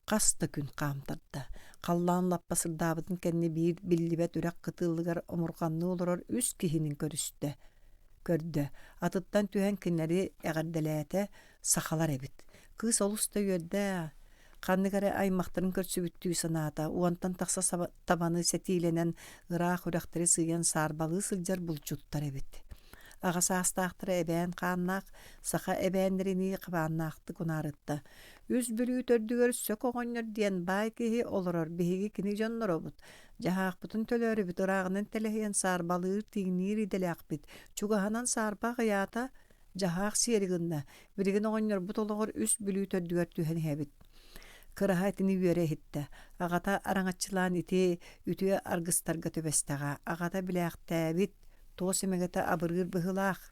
S1: Хас да күн хаамтарда. Халлаан лаппа сырдаабытын кэннэ биир биллибэт үрэх кытылыгар омурҕанныы олорор үс киһинин көрүстэ. Көрдө. Атыттан түһэн кинилэри эҕэрдэлээтэ, сахалар эбит. Кыыс олус да үөрдэ Ханнык эрэ аймахтарын көрсүбүттүү санаата, уонтан тахса табаны сэтиилэнэн ыраах үрэхтэри сыыйан саарбалыы сылдьар булчуттар эбит. Аҕа саастаахтара эбээн хааннаах, саха эбээннэринии хабааннаахтык унаарытта. Үс Бүлүү төрдүгэр Сөк оҕонньор диэн баай киһи олорор, биһиги кини дьонноробут. Дьаһаахпытын төлөөрүбүт ырааҕынан тэлэһийэн саарбалыыр, тииҥниир идэлээхпит. Чугаһынан саарба аҕыйаата, Дьаһаах сиэри гынна, билигин оҕонньорбут олоҕор үс Бүлүү төрдүгэр түһэн иһэбит. Кыраһа итини үөрэ иһиттэ. Аҕата араҥаччылаан ити үтүө аргыстарга түбэстэҕэ. Аҕата билээхтээбит, туос эмэгэтэ абырыыр быһыылаах.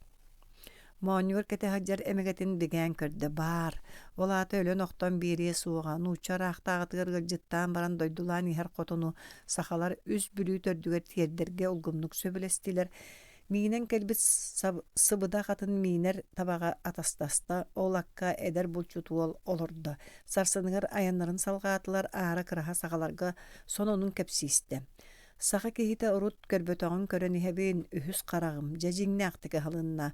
S1: Моонньугар кэтэ сылдьар эмэгэтин бигээн көрдө баар. Ол аата өлөн-охтон биэриэ суоҕа, нуучча ыраахтааҕытыгар ыалдьыттаан баран дойдулаан иһэр хотуну сахалар үс Бүлүү төрдүгэр тиэрдэргэ улгумнук сөбүлэстилэр. Миинэн кэлбит сыбыдах атын миинэр табаҕа атастаста, ол акка эдэр булчут уол олордо. Сарсыныгар айаннарын салҕаатылар, аара кыраһа сахаларга сонунун кэпсиистэ. Саха киһитэ урут көрбөтөҕүн көрөн иһэбин, үһүс хараҕым, дьэ дьиҥнээхтик аһылынна.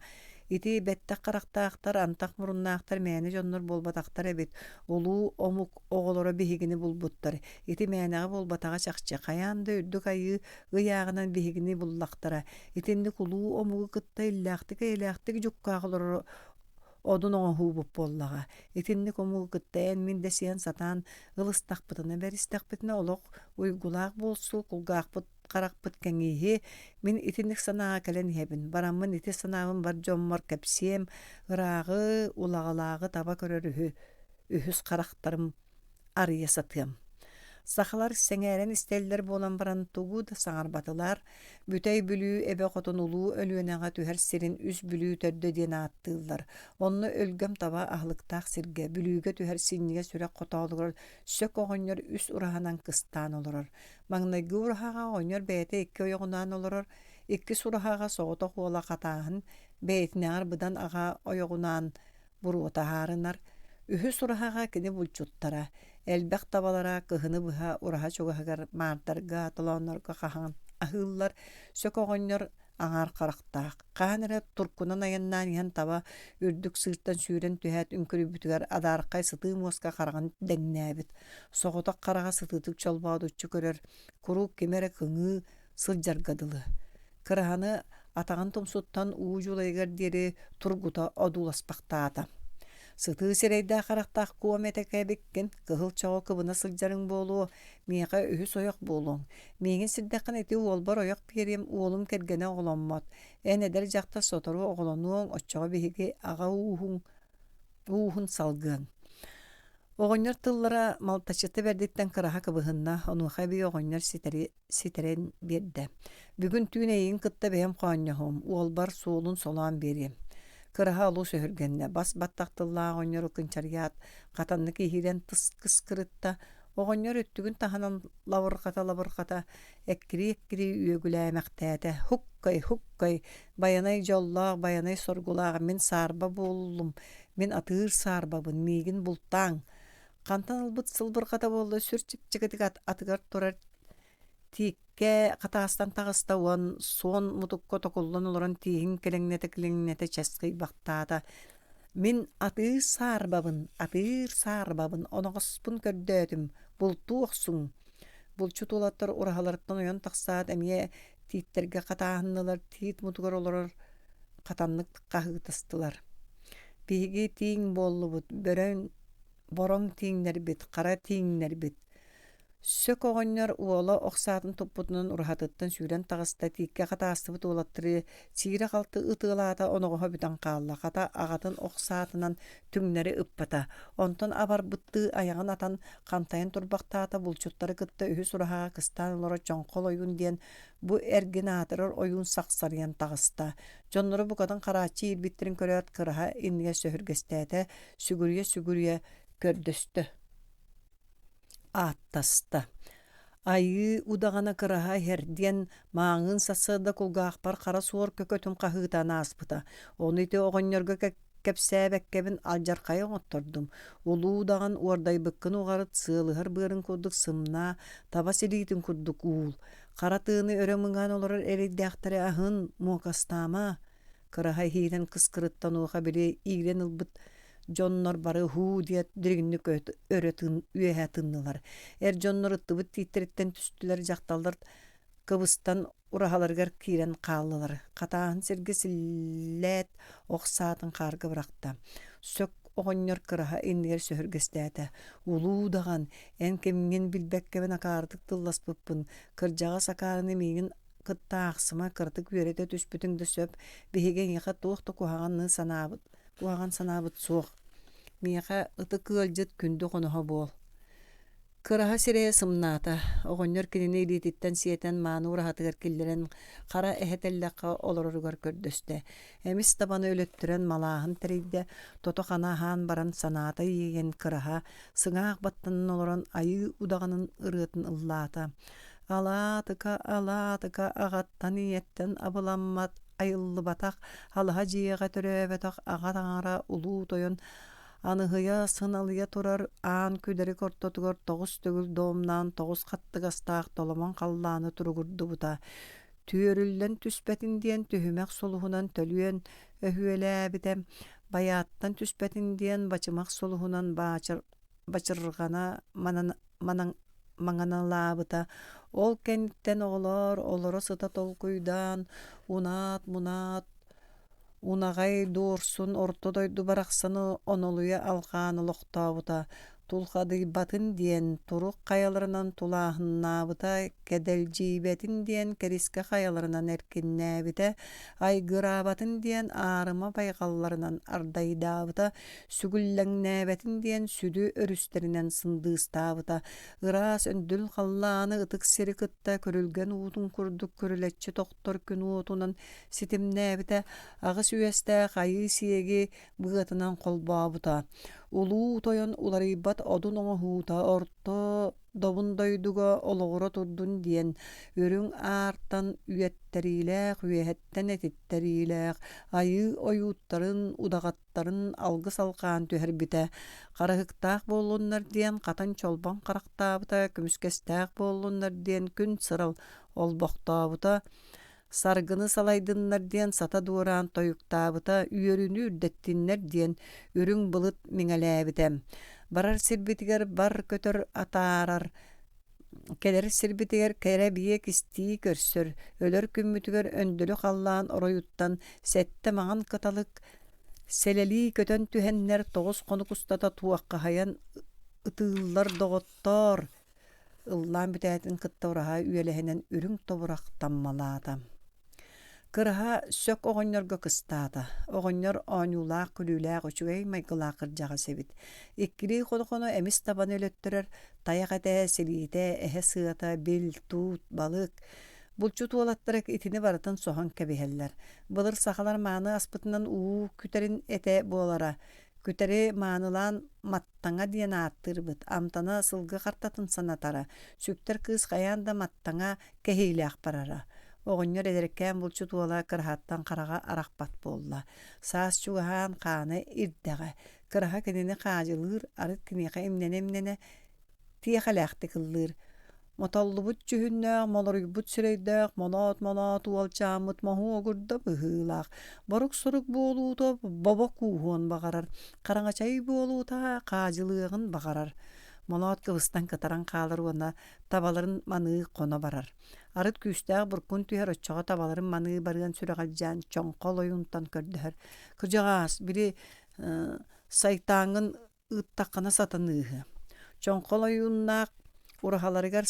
S1: Ити бэттэх харахтаахтар, антах муруннаахтар мээнэ дьоннор буолбатахтар эбит. Улуу омук оҕолоро биһигини булбуттар. Ити мээнэҕэ буолбатаҕа чахчы. Хайаан да үрдүк айыы ыйааҕынан биһигини буллахтара. Итинник улуу омугу кытта иллээхтик-эйэлээхтик дьуккаах олорор одун оҥоһуубут буоллаҕа. Итинник омугу кытта эн-мин дэсиһэн сатаан ылыстахпытына, бэристэхпитинэ олох уйгулаах буолсу, кулгаахпыт харахпыт кэҥииһи. Мин итинник санааҕа кэлэн иһэбин. Бараммын ити санаабын бар дьоммор кэпсиэм, ырааҕы, улаҕалааҕы таба көрөр үһү, үһүс харахтарым арыйа сатыам. Сахалар сэҥээрэн истэллэр буолан баран тугу да саҥарбатылар. Бүтэй Бүлүү эбэ хотун Улуу Өлүөнэҕэ түһэр сирин Үс Бүлүү төрдө диэн ааттыыллар. Онно өлгөм таба аһылыктаах сиргэ Бүлүүгэ түһэр синньигэс үрэх хотоолугар Сөк оҕонньор үс ураһанан кыстаан олорор. Маҥнайгы ураһаҕа оҕонньор бэйэтэ икки ойоҕунаан олорор, иккис ураһаҕа соҕотох уола Хатааһын бэйэтинээҕэр быдан аҕа ойоҕунаан буруота аһаарынар. Үһүс ураһаҕа кини булчуттара, элбэх табалара кыһыны быһа ураһа чугаһыгар маардарга, толооннорго хаһан аһыыллар. Сөк оҕонньор аҥаар харахтаах. Хаһан эрэ туркунан айаннаан иһэн таба үрдүк сыыртан сүүрэн түһээт үҥкүрүйбүтүгэр адаархай сытыы муоска хараҕын дэҥнээбит. Соҕотох хараҕа сытыытык чолбоодуччу көрөр, куруук кими эрэ кыҥыы сылдьарга дылы. Кыраһаны атаҕын тумсуттан уу дьулайыгар диэри тургута одууласпахтаата. Сытыы сирэйдээх-харахтаах куом этэкэ эбиккин, кыһыл чоҕу кыбына сылдьарыҥ буолуо, миэхэ үһүс ойох буолуоҥ. Миигин сирдэххинэ ити уолбар ойох биэриэм, уолум кэргэнэ оҕоломмот. Эн эдэр дьахтар сотору оҕолонуоҥ, оччоҕо биһиги аҕа ууһуҥ ууһун салгыаҥ. Оҕонньор тыллара малтачыта бэрдиттэн кыраһа кыбыһынна, онуоха эбии оҕонньор ситэри ситэрэн биэрдэ. Бүгүн түүн эйигин кытта бэйэм хоонньоһуом, уолбар суолун солоон биэриэм. Кыраһа олус өһүргэннэ, бас баттах тыллаах оҕонньору кынчарыйаат, хатаннык иһиирэн тыс кыскырытта. Оҕонньор өттүгүн таһынан лабырҕата-лабырҕата, эккирии-эккирии үөгүлээмэхтээтэ. Һуккай, һуккай, байанай дьоллоох, байанай соргулаах, мин саарба буоллум, мин атыыр саарбабын, миигин бултааҥ. Хантан ылбыт сылбырҕата буолла сүр чэпчэкитик атыгар турар тииккэ хатаастан таҕыста уон суон мутукка токуллан олорон тииһин килэҥнэтэ-килэҥнэтэ часкыйбахтаата. Мин атыыр саарбабын, атыыр саарбабын, оноҕоспун көрдөөтүм, бултуу охсуҥ. Булчут уолаттар ураһаларыттан ойон тахсаат эмиэ тииттэргэ хатааһыннылар, тиит мутугар олорор хатаннык хаһыытастылар. Биһиги тииҥ буоллубут, бөрөҥ бороҥ тииҥнэрбит, хара тииҥнэрбит. Сөк оҕонньор уола ох саатын туппутунан ураһатыттан сүүрэн таҕыста, тииккэ хатаастыбыт уолаттары сиирэ-халты ытыалаата, оноҕоһо бүтэн хаалла, хата аҕатын ох саатынан түҥнэри ыппата. Онтон абарбыттыы айаҕын атан хантайан турбахтаата, булчуттары кытта үһүс ураһаҕа кыстаан олорор Чоҥхол ойуун диэн бу эргин аатырар ойуун сахсарыйан таҕыста. Дьонноро букатын харааччы иирбиттэрин көрөөт, кыраһа иннигэр сөһүргэстээтэ, сүгүрүйэ-сүгүрүйэ көрдөстө ааттаста. «Айыы удаҕана кыраһа иһэр» диэн мааҥыын сарсыарда кулгаахпар хара суор көкөтүн хаһыытаан ааспыта. Ону ити оҕонньорго кэпсээбэккэбин алдьархайы оҥоттордум. Улуу удаҕан уордайбыккын уҕарыт, сыалыһар быарын курдук сымнаа, таба силиитин курдук уул. Хара тыаны өрө мыҥаан олорор эрэйдээхтэри аһын, муокастаама. Кыраһа иһиирэн кыскырыттан уоха били иирэн ылбыт дьоннор бары һуу диэт дириҥник өрө тыын үөһэ тыыннылар. Эр дьоннор ыттыбыт тииттэриттэн түстүлэр, дьахталлар кыбыстан ураһаларыгар киирэн хааллылар. Хатааһын сиргэ силлээт, ох саатын хаарга бырахта. Сөк оҕонньор кыраһа иннигэр сөһүргэстээтэ. Улуу даҕан, эн кимҥин билбэккэбин акаарытык тылласпыппын, кырдьаҕас акаарыны миигин кытта аахсыма, кыратык үөрэтэ түспүтүҥ да сөп, биһиги эйиэхэ туох да куһаҕаны санаабыт, куһаҕан санаабыт суох. Миэхэ ытык ыалдьыт күндү хоноһо буол. Кыраһа сирэйэ сымнаата, оҕонньор кинини илиититтэн сиэтэн мааны ураһатыгар киллэрэн хара эһэ тэллэххэ олороругар көрдөстө. Эмис табаны өлөттөрөн малааһын тэрийдэ, тото-хана аһаан баран санаата иэйэн кыраһа, сыҥаах баттанан олорон айыы удаҕанын ырыатын ыллаата. Алаатыка, алаатыка аҕаттан ийэттэн абыламмат, айыллыбатах, алаһа дьиэҕэ төрөөбөтөх аҕа таҥара улуу тойон Аныһыйа сыналыйа турар аан күдэрик ортотугар 9 төгүл домнаан 9 хаттыгастаах толомон халлааны туругурдубута. Түөрүллэн түспэтин диэн түһүмэх сулуһунан төлүөн өһүөлээбитэ, байааттан түспэтин диэн бачымах сулуһунан бачырҕана маҥаналаабыта. Ол кэнниттэн оҕолоор олоро сыта толкуйдаан, унаат-мунаат Унаҕай Дуорсун орто дойду барахсаны онолуйа алҕаан олохтообута, тулхадыйбатын диэн турук хайаларынан тулааһыннаабыта, кэдэлдьийбэтин диэн кэрискэ хайаларынан эркиннээбитэ, айгыраабатын диэн аарыма байҕалларынан ардайдаабыта, сүгүллэҥнээбэтин диэн сүдү өрүстэринэн сындыыстаабыта, ыраас өндүл халлааны ытык сири кытта күрүлгэн уутун курдук күрүлэччи тохтор күн уотунан ситимнээбитэ, аҕыс үөстээх айыы сиэги быатынан холбообута. Улуу тойон уларыйбат одун оҥоһуута орто добун дойдуга олоҕура турдун диэн үрүҥ аартан үөттэриилээх, үөһэттэн этиттэриилээх айыы ойууттарын, удаҕаттарын алгыс алҕаан түһэрбитэ. Харыһыктаах буоллуннар диэн хатан чолбон харахтаабыта, көмүскэстээх буоллуннар диэн күн сырал олбохтообута, Саргыны салайдыннар диэн сата дуораан тойуктаабыта, үөрүүнү үрдэттиннэр диэн үрүҥ былыт миҥэлээбитэ. Барар сирбитигэр бар көтөр атаарар, кэлэр сирбитигэр кэрэ биэ кистии көрсөр, өлөр күммүтүгэр өндөлү халлаан оройуттан сэттэ маҥан кыталык сэлэлии көтөн түһэннэр 9 хонук устата туоххаһыйан ытыыллар доҕоттоор Ыллаан бүтээтин кытта ураһа үөлэһинэн үрүҥ тобурах таммалаата. Кыраһа сөк оҕонньорго кыстаата. Оҕонньор оонньуулаах-күлүүлээх үчүгэй майгылаах кырдьаҕас эбит. Иккилии хоно-хоно эмис табаны өлөттөрөр, тайах этэ, силиитэ, эһэ сыата, бил, туут, балык. Булчут уолаттара итини барытын соһон кэбиһэллэр. Былыр сахалар мааны аспытынан уу күтэрин этэ буолара. Күтэри маанылаан Маттаҥа диэн ааттыырбыт, амтана сылгы хартатын санатара, сүктэр кыыс хайаан да Маттаҥа кэһиилээх барара. Оҕонньор эдэркээн булчут уола кыраһаттан хараҕа арахпат буолла. Саас чугаһаан хаана ирдэҕэ. Кыраһа кинини хаадьылыыр, арыт киниэхэ имнэнэ-имнэнэ тиэхэлээхтик ыллыыр. Мотоллубут дьүһүннээх, молоруйбут сирэйдээх, моноот-моноот уолчааммыт моһуогурда быһыылаах, борук-сорук буолуута бобо кууһуон баҕарар, хараҥачай буолуута хаадьылыаҕын баҕарар. Моноот кыбыстан кытаран хаалар уонна табаларын маныы хоно барар. Арыт күүстээх буркун түһэр оччоҕо табаларын маныы барыан сүрэҕэлдьээн чоҥхол ойуунтан көрдөһөр. Кырдьаҕаас, били сайтааҥҥын ыыттаххына сатаныыһы. Чоҥхол ойууннаах ураһаларыгар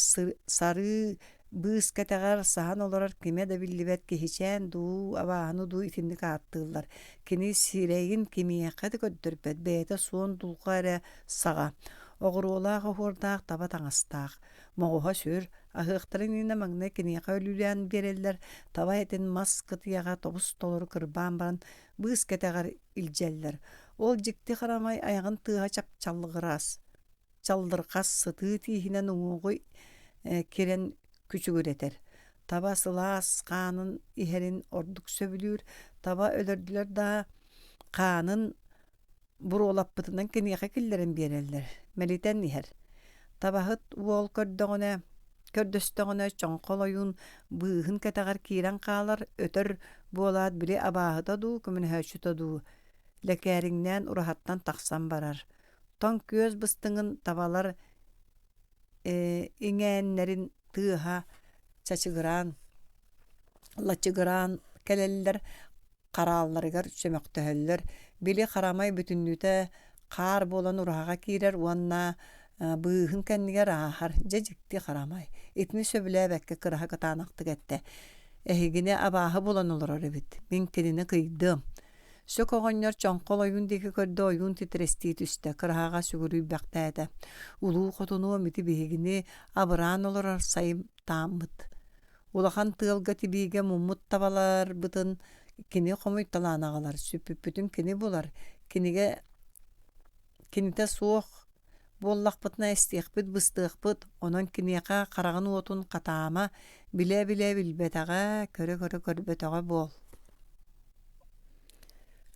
S1: сарыы быыс кэтэҕэр саһан олорор кимэ да биллибэт киһичээн дуу, абааһыны дуу итинник ааттыыллар. Кини сирэйин кимиэхэ да көрдөрбөт, бэйэтэ суон дулҕа эрэ саҕа, оҕуруолаах оһуордаах таба таҥастаах, моҕуһа сүр, аһыахтарын иннинэ маҥнай киниэхэ өлүүлээн биэрэллэр, таба этин мас кытыйаҕа тобус-толору кырбаан баран быыс кэтэҕэр илдьэллэр. Ол дьикти харамай айаҕын тыаһа чап-чаллыгырас, чаллырҕас сытыы тииһинэн уҥуоҕу кирэн күчүгүрэтэр. Таба сылаас хаанын иһэрин ордук сөбүлүүр. Таба өлөрдүлэр да хаанын буруолаппытынан киниэхэ киллэрэн биэрэллэр, мэлитэн иһэр. Табаһыт уол көрдөҕүнэ, көрдөстөҕүнэ чоҥхол ойуун быыһын кэтэҕэр киирэн хаалар, өтөр буолаат били абааһыта дуу, көмөлөһөөччүтэ дуу лэкээриҥнээн ураһаттан тахсан барар. Тоҥ күөс быстыҥын табалар иҥээннэрин тыаһа чачыгыраан, лачыгыраан кэлэллэр, хараалларыгар чөмөхтөһөллөр, били харамай бүтүннүүтэ хаар буолан ураһаҕа киирэр уонна быыһын кэннигэр ааһар. Дьэ дьикти харамай. Итини сөбүлээбэккэ кыраһа кытаанахтык эттэ: «Эһигини абааһы булан олорор эбит. Мин кинини кыйдыам. Сөк оҕонньор чоҥхол ойуун диэки көрдө, ойуун титирэстии түстэ, кыраһаҕа сүгүрүйбэхтээтэ. Улуу хотунуом ити биһигини абыраан олорор сайым-тааммыт. Улахан тыалга тибиигэ муммут табаларбытын кини хомуйталаан аҕалар, сүппүппүтүн кини булар, кинигэ кинитэ суох буоллахпытына эстиэхпит, быстыахпыт, онон киниэхэ хараҕын уотун хатаама, билэ-билэ билбэтэҕэ, көрө-көрө көрбөтөҕө буол.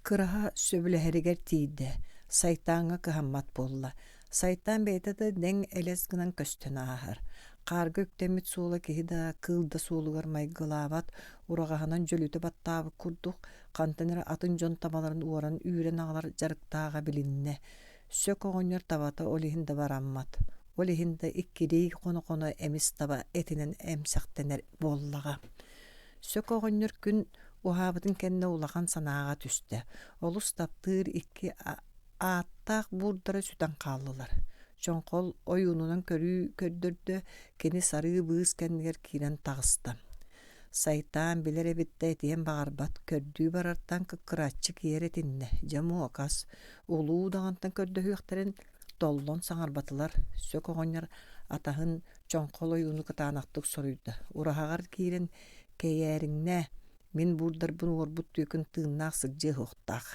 S1: Кыраһа сөбүлэһэригэр тиийдэ, Сайтааҥҥа кыһаммат буолла. Сайтаан бэйэтэ да дэҥ элэс гынан көстөн ааһар. Хаарга үктэммит суола киһи да, кыыл да суолугар майгылаабат, ураҕаһынан дьөлүтэ баттаабыт курдук, хантан эрэ атын дьон табаларын уоран үүрэн аҕалар дьарыктааҕа билиннэ. Сөк оҕонньор табата ол иһин да бараммат, ол иһин да иккилии хоно-хоно эмис таба этинэн эмсэхтэнэр буоллаҕа. Сөк оҕонньор күн уһаабытын кэннэ улахан санааҕа түстэ. Олус таптыыр икки ааттаах буурдара сүтэн хааллылар. Чоҥхол ойуунунан көрүү көрдөрдө, кини сарыы быыс кэннигэр киирэн таҕыста. Сайтаан билэр эбит да этиэн баҕарбат, көрдүү барартан кыккыраччы киэр этиннэ, дьэ муокас, улуу удаҕантан көрдөһүөхтэрин толлон саҥарбатылар, сөк оҕонньор атаһын чоҥхол ойууну кытаанахтык соруйда, ураһаҕар киирэн кэйээриҥнээ, мин буурдарбын уорбут түөкүн тыыннаах сылдьыа суохтаах.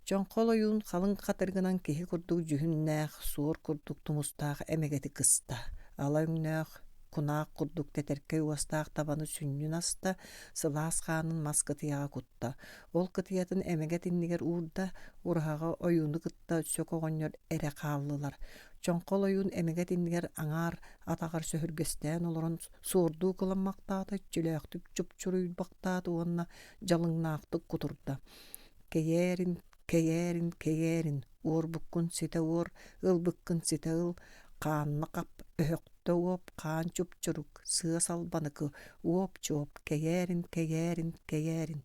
S1: Чоҥхол ойуун халыҥ хатырыгынан киһи курдук дьүһүннээх, суор курдук тумустаах эмэгэти кыста, ала өҥнөөх, кунаак курдук тэтэркэй уостаах табаны сүнньүн аста, сылаас хаанын мас кытыйаҕа кутта. Ол кытыйатын эмэгэт иннигэр уурда, ураһаҕа ойууну кытта сөк оҕонньор эрэ хааллылар. Чоҥхол ойуун эмэгэт иннигэр аҥаар атаҕар сөһүргэстээн олорон суордуу кыламмахтаата, чөлөөхтүк чупчуруйбахтаата уонна дьалыҥнаахтык кутурда. Кэйээрин, кэйээрин, кэйээрин, уорбуккун ситэ уор, ылбыккын ситэ ыл, хаанна хап, өһөхтө уоп, хаан чупчурук, сыа салбаныкы, уоп-чуоп, кэйээрин, кэйээрин, кэйээрин.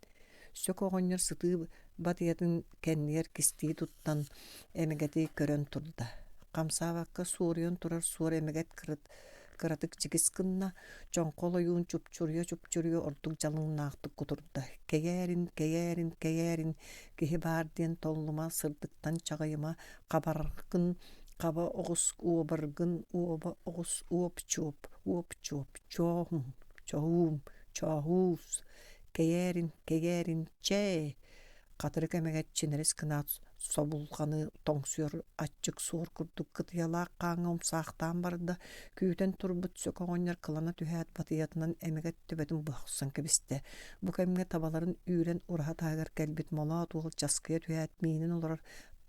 S1: Сөк оҕонньор сытыы батыйатын кэннигэр кистии туттан эмэгэти көрөн турда. Хамсаабакка суоруйан турар суор эмэгэт кыратык чикис гынна, чоҥхол ойуун чупчуруйа-чупчуруйа ордук дьалыҥнаахтык кутурда: «Кэйээрин, кэйээрин, кэйээрин, киһи баар диэн толлума, сырдыктан чаҕыйыма, хабаргын хаба оҕус, уобаргын уоба оҕус, уоп-чуоп, уоп-чуоп, чооһум, чоһуум, чооһуус, кэйээрин, кэйээрин, чээ!» Хатырык эмэгэт чинэрис гынаат собулҕаны тоҥсуйар аччык суор курдук кытыйалаах хааҥҥа умсаахтаан барда, күүтэн турбут сөк оҕонньор кылана түһээт батыйатынан эмэгэт төбөтүн быһа охсон кэбистэ. Бу кэмҥэ табаларын үүрэн ураһа таһыгар кэлбит молоот уол часкыйа түһээт миинэн олорор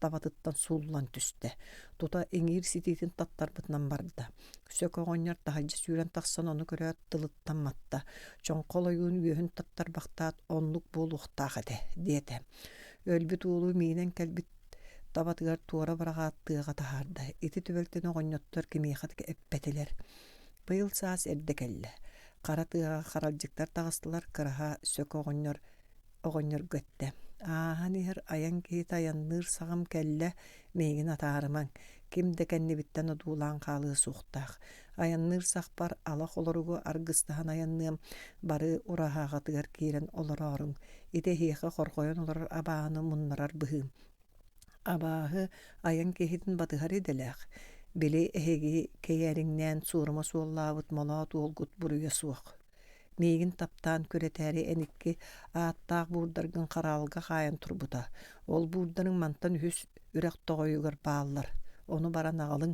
S1: табатыттан сууллан түстэ. Тута иҥиир ситиитин таттарбытынан барда. Сөк оҕонньор таһырдьа сүүрэн тахсан ону көрөөт тылыттан матта. Чоҥхол ойуун үөһүн таттарбахтаат оннук буолуохтаах этэ диэтэ. Өлбүт уолу миинэн кэлбит табатыгар туора быраҕаат тыаҕа таһаарда. Ити түбэлтэни оҕонньоттор кимиэхэ да эппэтилэр. Быйыл саас эрдэ кэллэ. Хара тыаҕа харалдьыктар таҕыстылар, кыраһа сөк оҕонньор оҕонньорго эттэ: «Ааһан иһэр айан киһитэ айанныыр саҕам кэллэ, миигин атаарымаҥ, ким да кэннибиттэн одуулаан хаалыа суохтаах. Айанныыр сахпар ала холоругу аргыстаһан айанныам, бары ураһаҕытыгар киирэн олорооруҥ, ити эһиэхэ хорҕойон олорор абааһыны муннарар быһыым. Абааһы айан киһитин батыһар идэлээх, били эһиги кэйээриҥнээн суорума суоллаабыт молоот уолгут буруйа суох. Миигин таптаан күрэтээри эн икки ааттаах буурдаргын хараалга хаайан турбута. Ол буурдарыҥ мантан үһүс үрэх тоҕойугар бааллар. Ону баран аҕалыҥ.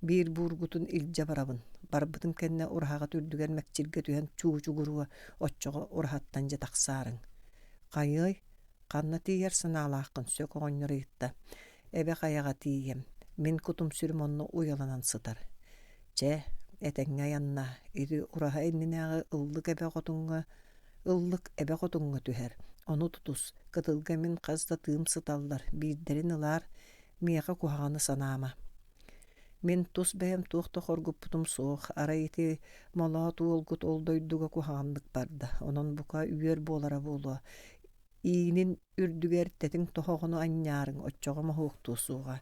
S1: Биир буургутун илдьэ барабын. Барбытым кэннэ ураһаҕыт үрдүгэр мэкчиргэ түһэн чуучугуруо, оччоҕо ураһаттан дьэ тахсаарыҥ. Хайыай, Ханна тиийэр санаалааххын сөк оҕонньор ыйытта. Эбэ хайаҕа тиийиэм, мин кутум-сүрүм онно уйаланан сытар. Чэ, этэҥҥэ айаннаа, ити ураһа иннинээҕи ыллык эбэ хотуҥҥа ыллык эбэ хотуҥҥа түһэр, ону тутус, кытылга мин хас да тыым сыталлар, биирдэрин ылаар, миэхэ куһаҕаны санаама. Мин тус бэйэм туох да хоргуппутум суох, арай ити молоот уолгут ол дойдуга куһаҕаннык барда, онон бука үөр буолара буолуо. Иинин үрдүгэр тэтиҥ тоһоҕону анньаарыҥ, оччоҕо моһуоктуо суоҕа.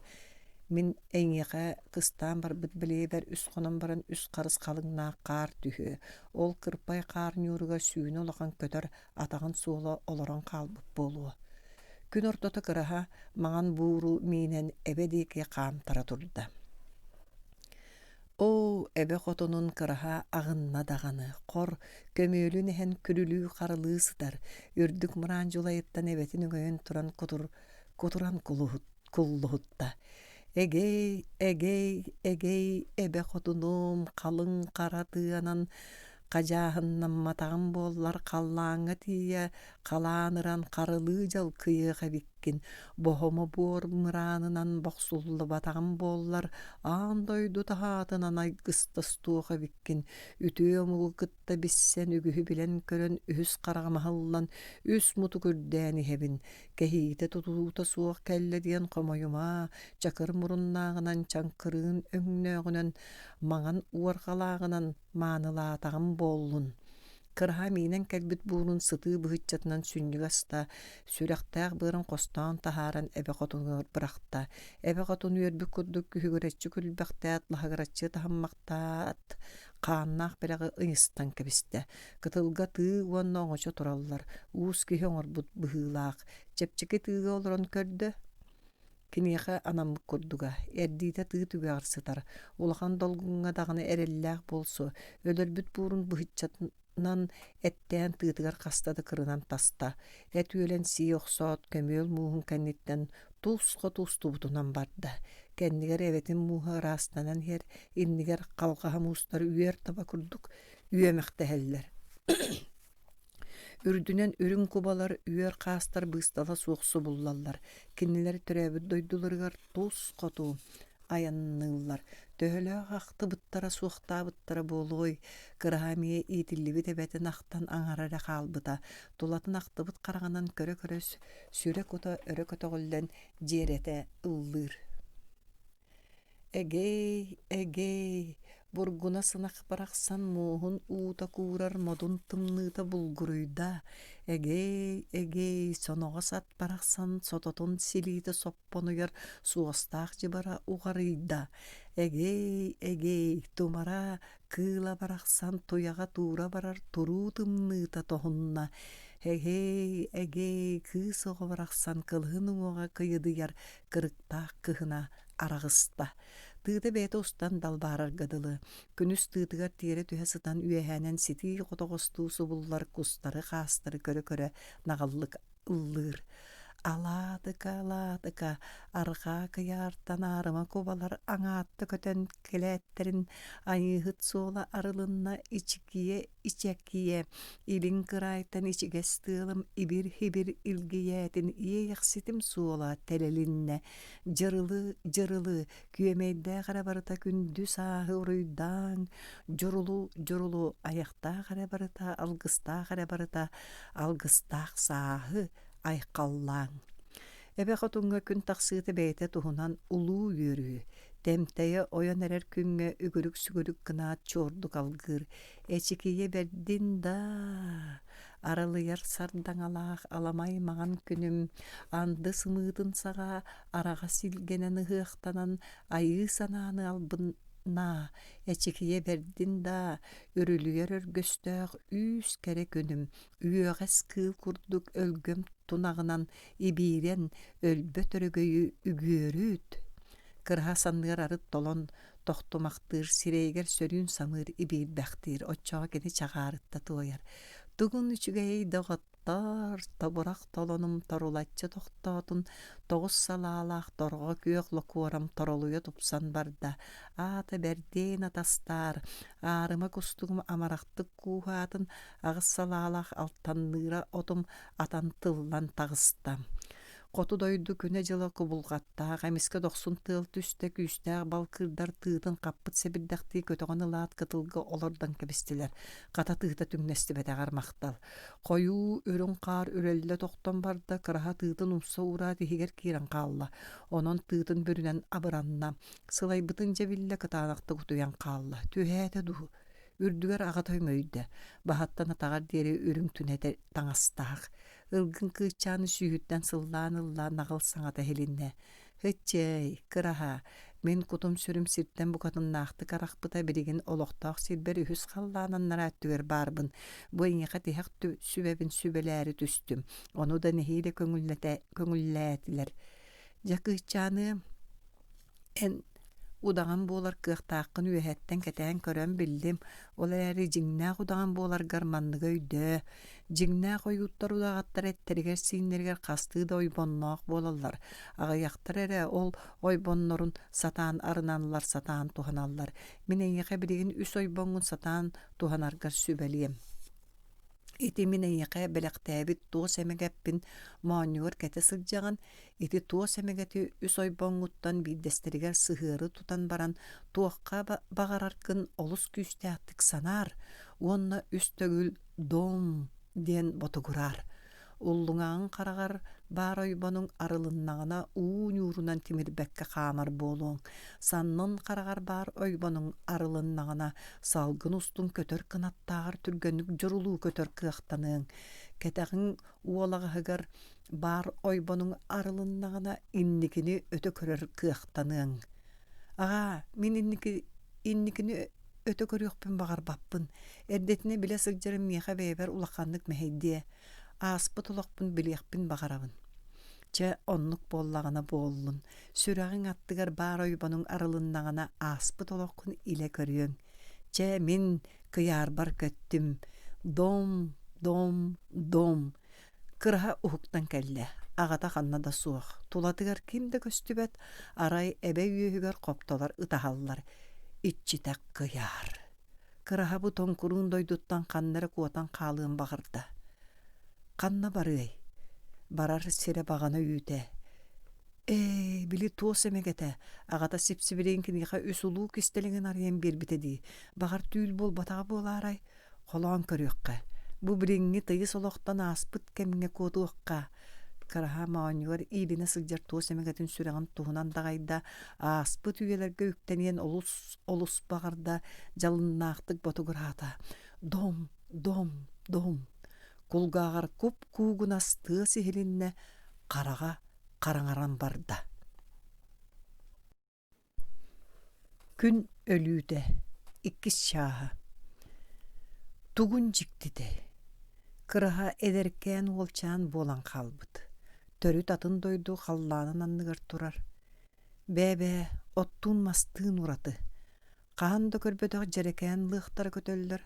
S1: Мин эйиэхэ кыстаан барбыт бэлиэбэр үс хонон баран үс харыс халыҥнаах хаар түһүө. Ол кырпай хаар ньууругар сүүнэ улахан көтөр атаҕын суола олорон хаалбыт буолуо. Күн ортото кыраһа маҥан бууру миинэн эбэ диэки хаамтара турда. Оо, эбэ хотунун кыраһа аҕынна даҕаны, хор, көмүөлүн иһэн күрүлүү-харылыы сытар, үрдүк мыраан дьулайыттан эбэтин өҥөйөн туран кутур, кутуран куллуһутта. Эгэй, эгэй, эгэй, эбэ хотунум, халыҥ хара тыанан хадьааһыннамматаҕым буоллар халлааҥҥа тиийэ халааныран харылыы дьалкыйыах эбиккин, боһомо буор мыраанынан бохсуллубатаҕым буоллар аан дойду таһаатынан айгыстастуох эбиккин, үтүө омугу кытта билсэн үгүһү билэн-көрөн үһүс хараҕым аһыллан үс мутук үрдээн иһэбин, кэһиитэ тутуута суох кэллэ диэн хомойума, чакыр муруннааҕынан чаҥкырыын өҥнөөҕүнэн маҥан уорҕалааҕынан маанылаатаҕым буоллун. Кыраһа миинэн кэлбит буурун сытыы быһыччатынан сүнньүгэ аста, сүрэхтээх быарын хостоон таһааран эбэ хотунугар бырахта. Эбэ хотун үөрбүт курдук күһүгүрэччи күлбэхтээт, лаһыгыраччы таһыммахтаат, хааннаах бэлэҕи ыйыстан кэбистэ. Кытылга тыы уонна оҥочо тураллар, уус киһи оҥорбут быһыылаах. Чэпчэки тыыга олорон көрдө, Киниэхэ анаммыт курдуга, эрдиитэ тыы түгэҕэр сытар, улахан долгуҥҥа даҕаны эрэллээх буолсу, өлөрбүт буурун быһыччатынан эттээн тыытыгар хаста да кырынан таста, эт үөлэн сии охсоот, көмүөл мууһун кэнниттэн туус хоту устубутунан барда. Кэннигэр эбэтин мууһа ыраастанан иһэр, иннигэр халҕаһа муустар үөр таба курдук үөмэхтэһэллэр. Үрдүнэн үрүҥ кубалар, үөр хаастар быыстала суох субуллаллар, кинилэр төрөөбүт дойдуларыгар тус хоту айанныыллар, төһөлөөх ахтыбыттара, суохтаабыттара буолуой, кыраһа эмиэ иитиллибит эбэтин ахтан аҥара эрэ хаалбыта, тулатын ахтыбыт хараҕынан көрө-көрө сүрэ-кута өрө көтөҕүллэн дьиэрэтэ ыллыыр. Эгэй, эгэй, бургуна сынах барахсан муоһун уута куурар модун тымныыта булгуруйда, эгэй, эгэй, соноҕос ат барахсан сототун силиитэ соппонуйар суостаах дьыбара уҕарыйда, эгэй, эгэй, тумара кыыла барахсан туйаҕа туура барар туруу тымныыта тоһунна, эгэй, эгэй, кыыс оҕо барахсан кылыһын уҥуоҕа кыйыдыйар кырыктаах кыһына араҕыста. Тыыта бэйэтэ устан далбаарарга дылы, күнүс тыытыгар тиэрэ түһэ сытан үөһээнэн ситии хотоҕостуу субуллар кустары-хаастары көрө-көрө наҕыллык ыллыыр. Алаатыка, алаатыка, арҕаа кыйаартан аарыма кубалар аҥаатта көтөн кэлээттэрин айыыһыт суола арылынна ичикийэ ичэкийэ, илин кыраайтан ичигэс тыалым ибир-һибир илгийээтин иэйэхситим суола тэлэлиннэ, дьырылы, дьырылы, күөмэйдээх эрэ барыта күндү сааһы уруйдааҥ, дьурулу, дьурулу, айахтаах эрэ барыта, алгыстаах эрэ барыта, алгыстаах сааһы айхаллааҥ. Эбэ хотуҥҥа күн тахсыыта бэйэтэ туһунан улуу үөрүү, тэмтэйэ ойон эрэр күҥҥэ үгүрүк-сүгүрүк гынаат чуордук алгыыр, эчикийэ бэрдин даа, аралыйар сардаҥалаах аламай маҥан күнүм анды сымыытын саҕа араҕас илгэнэн ыһыахтанан айыы санааны албыннаа, эчикийэ бэрдин даа, үрүлүйэр өргөстөөх үүс кэрэ күнүм үөҕэс кыыл курдук өлгөм тунаҕынан ибиирэн өлбөт өрөгөйү үгүөрүт кыраһа санныгар арыт толон тохтумахтыыр сирэйигэр сөрүүн самыыр ибиирбэхтиир оччоҕо кини чаҕаарытта туойар тугун үчүгэйэй доҕоттоор тобурах толонум торулаччы тохтоотун тоҕус салаалаах торҕо күөх локуорам торолуйа тупсан барда аата бэрдиэн атастаар аарыма кустугум амарахтык кууһаатын аҕыс салаалаах алтанныыра отум атан тыллан таҕыста. Хоту дойду күнэ-дьыла кубулҕаттаах, эмискэ дохсун тыал түстэ, күүстээх балкыырдар тыытын хаппыт сэбирдэхтии көтөҕөн ылаат кытылга олордон кэбистилэр. Хата тыыта түҥнэстибэтэҕэр махтал. Хойуу үрүҥ хаар үрэллэ тохтон барда, кыраһа тыытын умса уураат иһигэр киирэн хаалла. Онон тыытын бүрүнэн абыранна. Сылайбытын дьэ биллэ кытаанахтык утуйан хаалла. Түһээтэ дуу? Үрдүгэр аҕата өҥөйдө, баһыттан атаҕар диэри үрүҥ түнэтэ таҥастаах. Ылгын кыысчааны сүүһүттэн сыллаан ылла наҕыл саҥата иһилиннэ: «Һыччыай, кыраһа, Мин кутум-сүрүм сиртэн букатыннаахтык арахпыта билигин олохтоох сирбэр үһүс халлаан аннараа өттүгэр баарбын. Бу эйиэхэ тиһэх сүбэбин сүбэлээри түстүм. Ону да нэһиилэ көҥүллээтилэр. Дьэ кыысчааныам, эн удаҕан буолар кыахтааххын үөһэттэн кэтээн көрөн биллим, ол эрээри дьиҥнээх удаҕан буоларгар манныгы өйдөө: дьиҥнээх ойууттар удаҕаттар эттэригэр-сииннэригэр хастыы да ойбонноох буолаллар, аҕыйахтар эрэ ол ойбоннорун сатаан арыналлар, сатаан туһаналлар. Мин эйиэхэ билигин үс ойбоҥҥун сатаан туһанаргар сүбэлиэм. Ити мин эйиэхэ бэлэхтээбит туос эмэгэппин моонньугар кэтэ сылдьаҕын, ити туос эмэгэти үс ойбоҥҥуттан биирдэстэригэр сыһыары тутан баран туохха баҕараргын олус күүстээхтик санаар уонна үс төгүл «дом» диэн ботугураар. Уллуҥаҕыҥ хараҕар баар ойбонуҥ арылыннаҕына уу ньуурунан тимирбэккэ хаамар буолуоҥ, саннын хараҕар баар ойбонуҥ арылыннаҕына салгын устун көтөр кынаттааҕар түргэнник дьурулуу көтөр кыахтаныаҥ, кэтэҕиҥ уолаҕаһыгар баар ойбонуҥ арылыннаҕына инникини өтө көрөр кыахтаныаҥ. Аҕаа, мин инники инникини өтө көрүөхпүн баҕарбаппын. Эрдэтинэ билэ сылдьарым миэхэ бэйэбэр улаханнык мэһэйдиэ. Ааспыт олохпун билиэхпин баҕарабын. Чэ, оннук буоллаҕына буоллун. Сүрэҕиҥ аттыгар баар ойбонуҥ арылыннаҕына ааспыт олоххун илэ көрүөҥ. Чэ, мин кыйаарбар көттүм. Дом, дом, дом. Кыраһа уһуктан кэллэ. Аҕата ханна да суох. Тулатыгар ким да көстүбэт, арай эбэ үөһүгэр хоптолор ытаһаллар. Иччитэх кыйаар. Кыраһа бу тоҥкуруун дойдуттан ханна эрэ куотан хаалыан баҕарда. Ханна барыай? Барар сирэ баҕана үүтэ. Ээ, били туос эмэгэтэ, аҕата сип-сибилигин киниэхэ үс улуу кистэлэҥин арыйан биэрбитэ дии. Баҕар түүл буолбатаҕа буолаарай? Холоон көрүөххэ. Бу билиҥҥи тыйыс олохтон ааспыт кэмҥэ куотуохха. Кыраһа моонньугар иилинэ сылдьар туос эмэгэтин сүрэҕин туһунан даҕайда, ааспыт үйэлэргэ үктэниэн олус олус баҕарда, дьалыннаахтык ботугураата. Дом, дом, дом. Кулгааҕар куп-куугунас тыас иһилиннэ, хараҕа хараҥаран барда. Күн өлүүтэ иккис чааһа Тугун дьиктитэй, кыраһа эдэркээн уолчаан буолан хаалбыт, төрүт атын дойду халлаанын анныгар турар, бээ-бээ оттуун-мастыын ураты, хаһан да көрбөтөх дьэрэкээн лыахтара көтөллөр,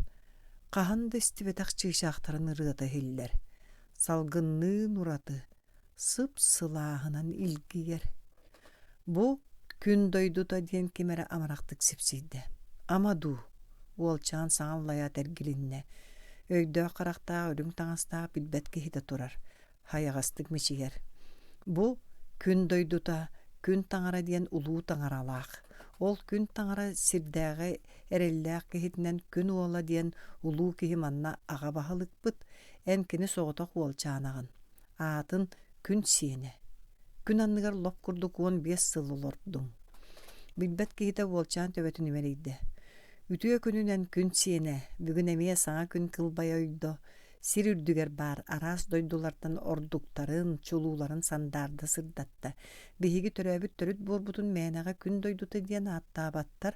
S1: хаһан да истибэтэх чыычаахтарын ырыата иһиллэр, салгынныын ураты, сып-сылааһынан илгийэр. Бу күн дойдута диэн ким эрэ амарахтык сипсийдэ. Ама дуу, уолчаан саҥа аллайаат эргилиннэ. Өйдөөх харахтаах үрүҥ таҥастаах билбэт киһитэ турар, хайаҕастык мичийэр. Бу күн дойдута, күн таҥара диэн улуу таҥаралаах. Ол күн таҥара сирдээҕи эрэллээх киһитинэн күн уола диэн улуу киһи манна аҕа баһылыкпыт, эн кини соҕотох уолчаанаҕын. Аатын күн сиэнэ. Күн анныгар лоп курдук 15 сыл олордуҥ. Билбэт киһитэ уолчаан төбөтүн имэрийдэ. Үтүө күнүнэн күн сиэнэ, бүгүн эмиэ саҥа күн кылбайа ойдо, сир үрдүгэр баар араас дойдулартан ордуктарын, чулууларын сандаарда сырдатта. Биһиги төрөөбүт төрүт буорбутун мээнэҕэ күн дойдута диэн ааттаабаттар.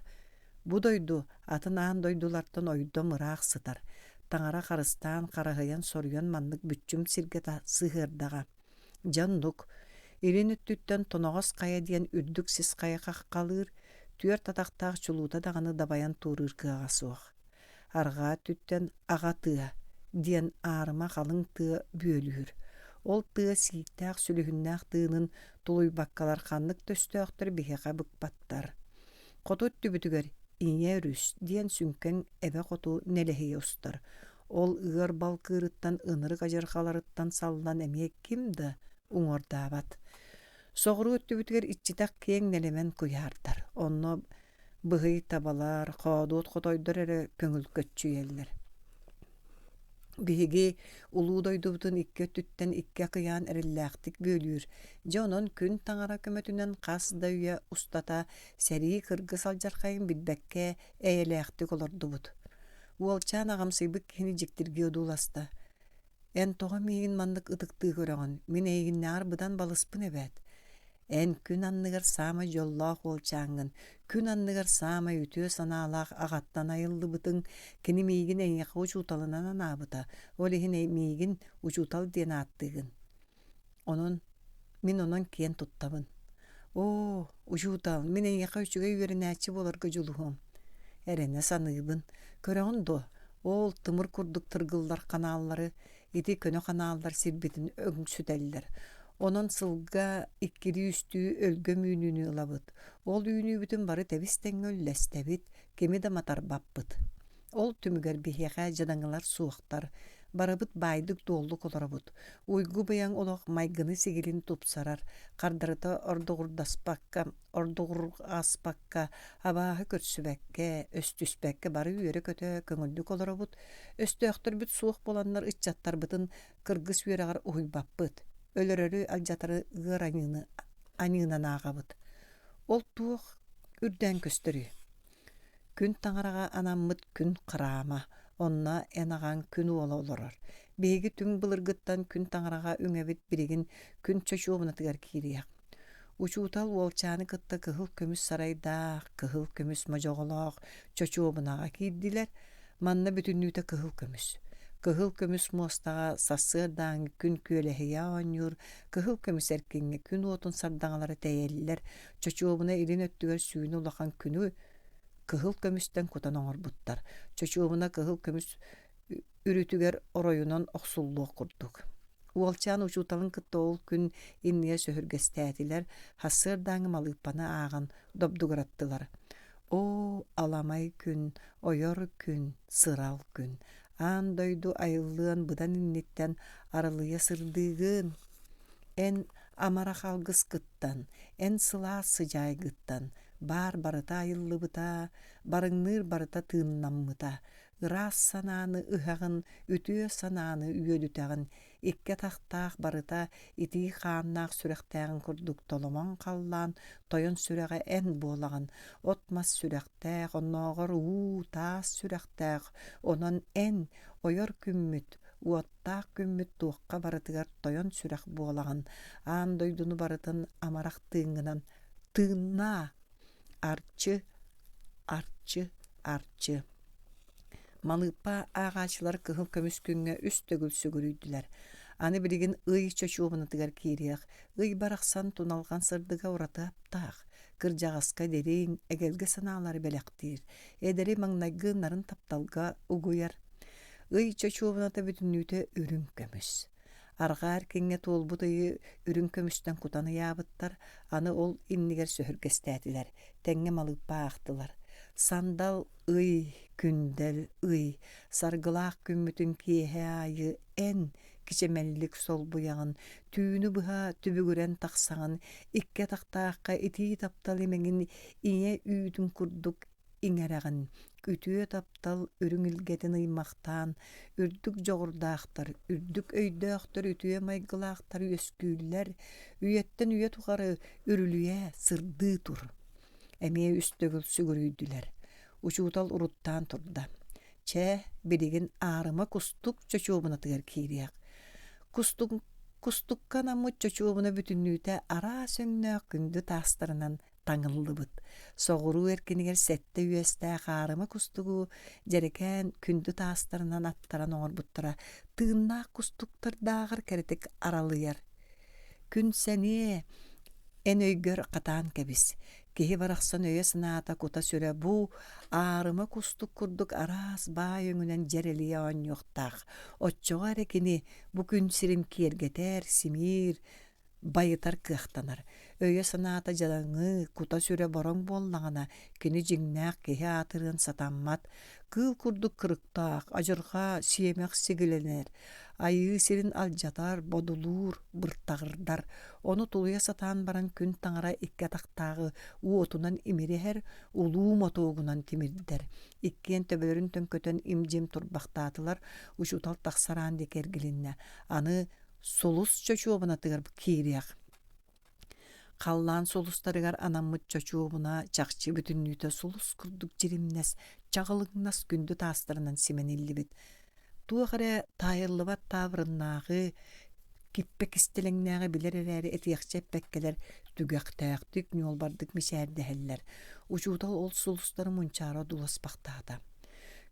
S1: Бу дойду атын аан дойдулартан ойдом ыраах сытар. Таҥара харыстаан, хараһыйан, соруйан маннык бүччүм сиргэ сыһыардаҕа. Дьэ оннук. Илин өттүттэн Тоноҕос хайа диэн үрдүк сис хайа хаххалыыр, түөрт атахтаах чулуута даҕаны дабайан туоруур кыаҕа суох. Арҕаа өттүттэн Аҕа тыа диэн аарыма халыҥ тыа бүөлүүр. Ол тыа сииктээх сүлүһүннээх тыынын тулуйбаккалар ханнык да өстөөхтөр биһиэхэ быкпаттар. Хоту өттүбүтүгэр Ийэ өрүс диэн сүҥкэн эбэ хоту нэлэһийэ устар. Ол ыар балкыырыттан ынырык адьырҕаларыттан саллан эмиэ ким да уҥуордаабат. Соҕуруу өттүбүтүгэр иччитэх киэҥ нэлэмэн куйаардар. Онно быһый табалар, хоодуот хотойдор эрэ көҥүл көччүйэллэр. Биһиги улуу дойдубутун икки өттүттэн икки акыйаан эрэллээхтик бүөлүүр. Дьэ онон күн таҥара көмөтүнэн хас да үйэ устата сэрии кыргыс алдьархайын билбэккэ эйэлээхтик олордубут. Уолчаан аҕамсыйбыт киһини дьиктиргии одууласта. Эн тоҕо миигин маннык ытыктыы көрөҕүн? Мин эйигиннээҕэр быдан балыспын эбээт. Эн күн анныгар саамай дьоллоох уолчааҥҥын, күн анныгар саамай үтүө санаалаах аҕаттан айыллыбытыҥ, кини миигин эйиэхэ учууталынан анаабыта, ол иһин миигин учуутал диэн ааттыыгын. Онон мин онон киэн туттабын. Оо, учуутал, мин эйиэхэ үчүгэй үөрэнээччи буоларга дьулуһуом. Эрэнэ саныыбын. Көрөҕүн дуо, ол тымыр курдук тыргыллар ханааллары, ити көнө ханааллар сирбитин өҥсүтэллэр. Онон сылга иккилии-үстүү өлгөм үүнүүнү ылабыт. Ол үүнүүбүтүн бары тэбис-тэҥҥэ үллэстэбит, кими да матарбаппыт. Ол түмүгэр биһиэхэ дьадаҥылар суохтар, барыбыт баайдык-дуоллук олоробут. Уйгу-быйаҥ олох майгыны-сигилин тупсарар, хардарыта ордугурдаспакка, ордугурҕаспакка, абааһы көрсүбэккэ, өстүспэккэ бары үөрэ-көтө көҥүллүк олоробут. Өстөөхтөрбүт суох буоланнар ыччаттарбытын кыргыс үөрэҕэр уһуйбаппыт, өлөрөрү-алдьатары ыар аньыыны аньыынан ааҕабыт. Ол туох үрдээн көстөрүй? Күн таҥараҕа анаммыт күн храма, онно эн аҕаҥ күн уола олорор. Биһиги түҥ былыргыттан күн таҥараҕа үҥэбит билигин күн чочуобунатыгар киириэх. Учуутал уолчааны кытта кыһыл көмүс сарайдаах, кыһыл көмүс модьоҕолоох чочуобунаҕа киирдилэр. Манна бүтүннүүтэ кыһыл көмүс. Кыһыл көмүс муостаҕа сарсыардааҥҥы күн күөлэһийэ оонньуур, кыһыл көмүс эркиҥҥэ күн уотун сардаҥалара тэйэллэр, Чочуобуна илин өттүгэр сүүнэ улахан күнү кыһыл көмүстэн кутан оҥорбуттар. Чочуобуна кыһыл көмүс үрүтүгэр оройунан охсуллуох курдук. Уолчаан учууталын кытта ол күн иннигэр сөһүргэстээтилэр, сарсыардааҥҥы малыыппаны ааҕан добдугураттылар. Оо, аламай күн, ойор күн, сырал күн, аан дойду айыллыан быдан инниттэн арылыйа сырдыыгын. Эн амарах алгыскыттан, эн сылаас сыдьаайгыттан баар барыта айыллыбыта, барыҥныыр барыта тыыннаммыта, ыраас санааны ыһаҕын, үтүө санааны үөдүтэҕин, икки атахтаах барыта итии хааннаах сүрэхтээҕин курдук толомон халлаан тойон сүрэҕэ эн буолаҕын, от-мас сүрэхтээх, оннооҕор уу, таас сүрэхтээх, онон эн ойор күммүт, уоттаах күммүт туохха барытыгар тойон сүрэх буолаҕын, аан дойдуну барытын амарах тыыҥҥынан тыыннаа! Арчы, арчы, арчы. Малыыппа ааҕааччылар кыһыл көмүс күҥҥэ үс төгүл сүгүрүйдүлэр. Аны билигин ый чочуобунатыгар киириэх, ый барахсан туналҕан сырдыга ураты аптаах, кырдьаҕаска дириҥ, эгэлгэ санаалары бэлэхтиир, эдэри маҥнайгы нарын тапталга угуйар. Ый чочуобуната бүтүннүүтэ үрүҥ көмүс. Арҕаа эркиҥҥэ туолбут ыйы үрүҥ көмүстэн кутан ыйаабыттар, аны ол иннигэр сөһүргэстээтилэр, тэҥҥэ малыыппа аахтылар. Сандал ый, күндэл ый, саргылаах күммүтүн киэһэ аайы эн кичэмэллик солбуйаҕын, түүнү быһа түбүгүрэн тахсаҕын, икки атахтаахха итии таптал имэҥин ийэ үүтүн курдук иҥэрэҕин, үтүө таптал үрүҥ илгэтин ыймахтаан, үрдүк дьоҕурдаахтар, үрдүк өйдөөхтөр, үтүө майгылаахтар үөскүүллэр, үйэттэн үйэ тухары үрүлүйэ, сырдыы тур. Эмиэ үс төгүл сүгүрүйдүлэр. Учуутал уруттаан турда. Чэ, билигин аарыма кустук чочуобунатыгар киириэх. Кустук, кустукка анаммыт чочуобуна бүтүннүүтэ араас өҥнөөх күндү таастарынан таҥыллыбыт. Соҕуруу эркинигэр сэттэ үөстээх аарыма кустугу дьэрэкээн күндү таастарынан аттаран оҥорбуттара тыыннаах кустуктардааҕар кэрэтик аралыйар. Күн сэниэ, эн өйгөр хатаан кэбис. Киһи барахсан өйө-санаата кута-сүрэ бу аарыма кустук курдук араас баай өҥүнэн дьэрэлийэ оонньуохтаах. Оччоҕо эрэ кини бу күн сирин киэргэтэр, симиир, байытар кыахтанар. Өйө-санаата дьадаҥы, кута-сүрэ бороҥ буоллаҕына, кини дьиҥнээх киһи аатырыан сатаммат, кыыл курдук кырыктаах, адьырҕа, сиэмэх сигилэнэр, айыы сирин алдьатар, бодулуур, быртаҕырдар. Ону тулуйа сатаан баран күн таҥара икки атахтааҕы уотунан имириһэр, улуу мотуогунан тимирдэр. Иккиэн төбөлөрүн төҥкөтөн им-дьим турбахтаатылар, учуутал тахсар аан диэки эргилиннэ. Аны сулус чочуобунатыгар киириэх. Халлаан сулустарыгар анаммыт чочуобуна чахчы бүтүннүүтэ сулус курдук дьиримнэс, чаҕылыҥнас күндү таастарынан симэниллибит. Туох эрэ таайыллыбат таабырыннааҕы, Киппэ кистэлэҥнээҕи билэр эрээри этиэхчэ эппэккэлэр түгэхтээхтик, ньуолбардык мичээрдэһэллэр. Учуутал ол сулустары мунчаара одууласпахтаата.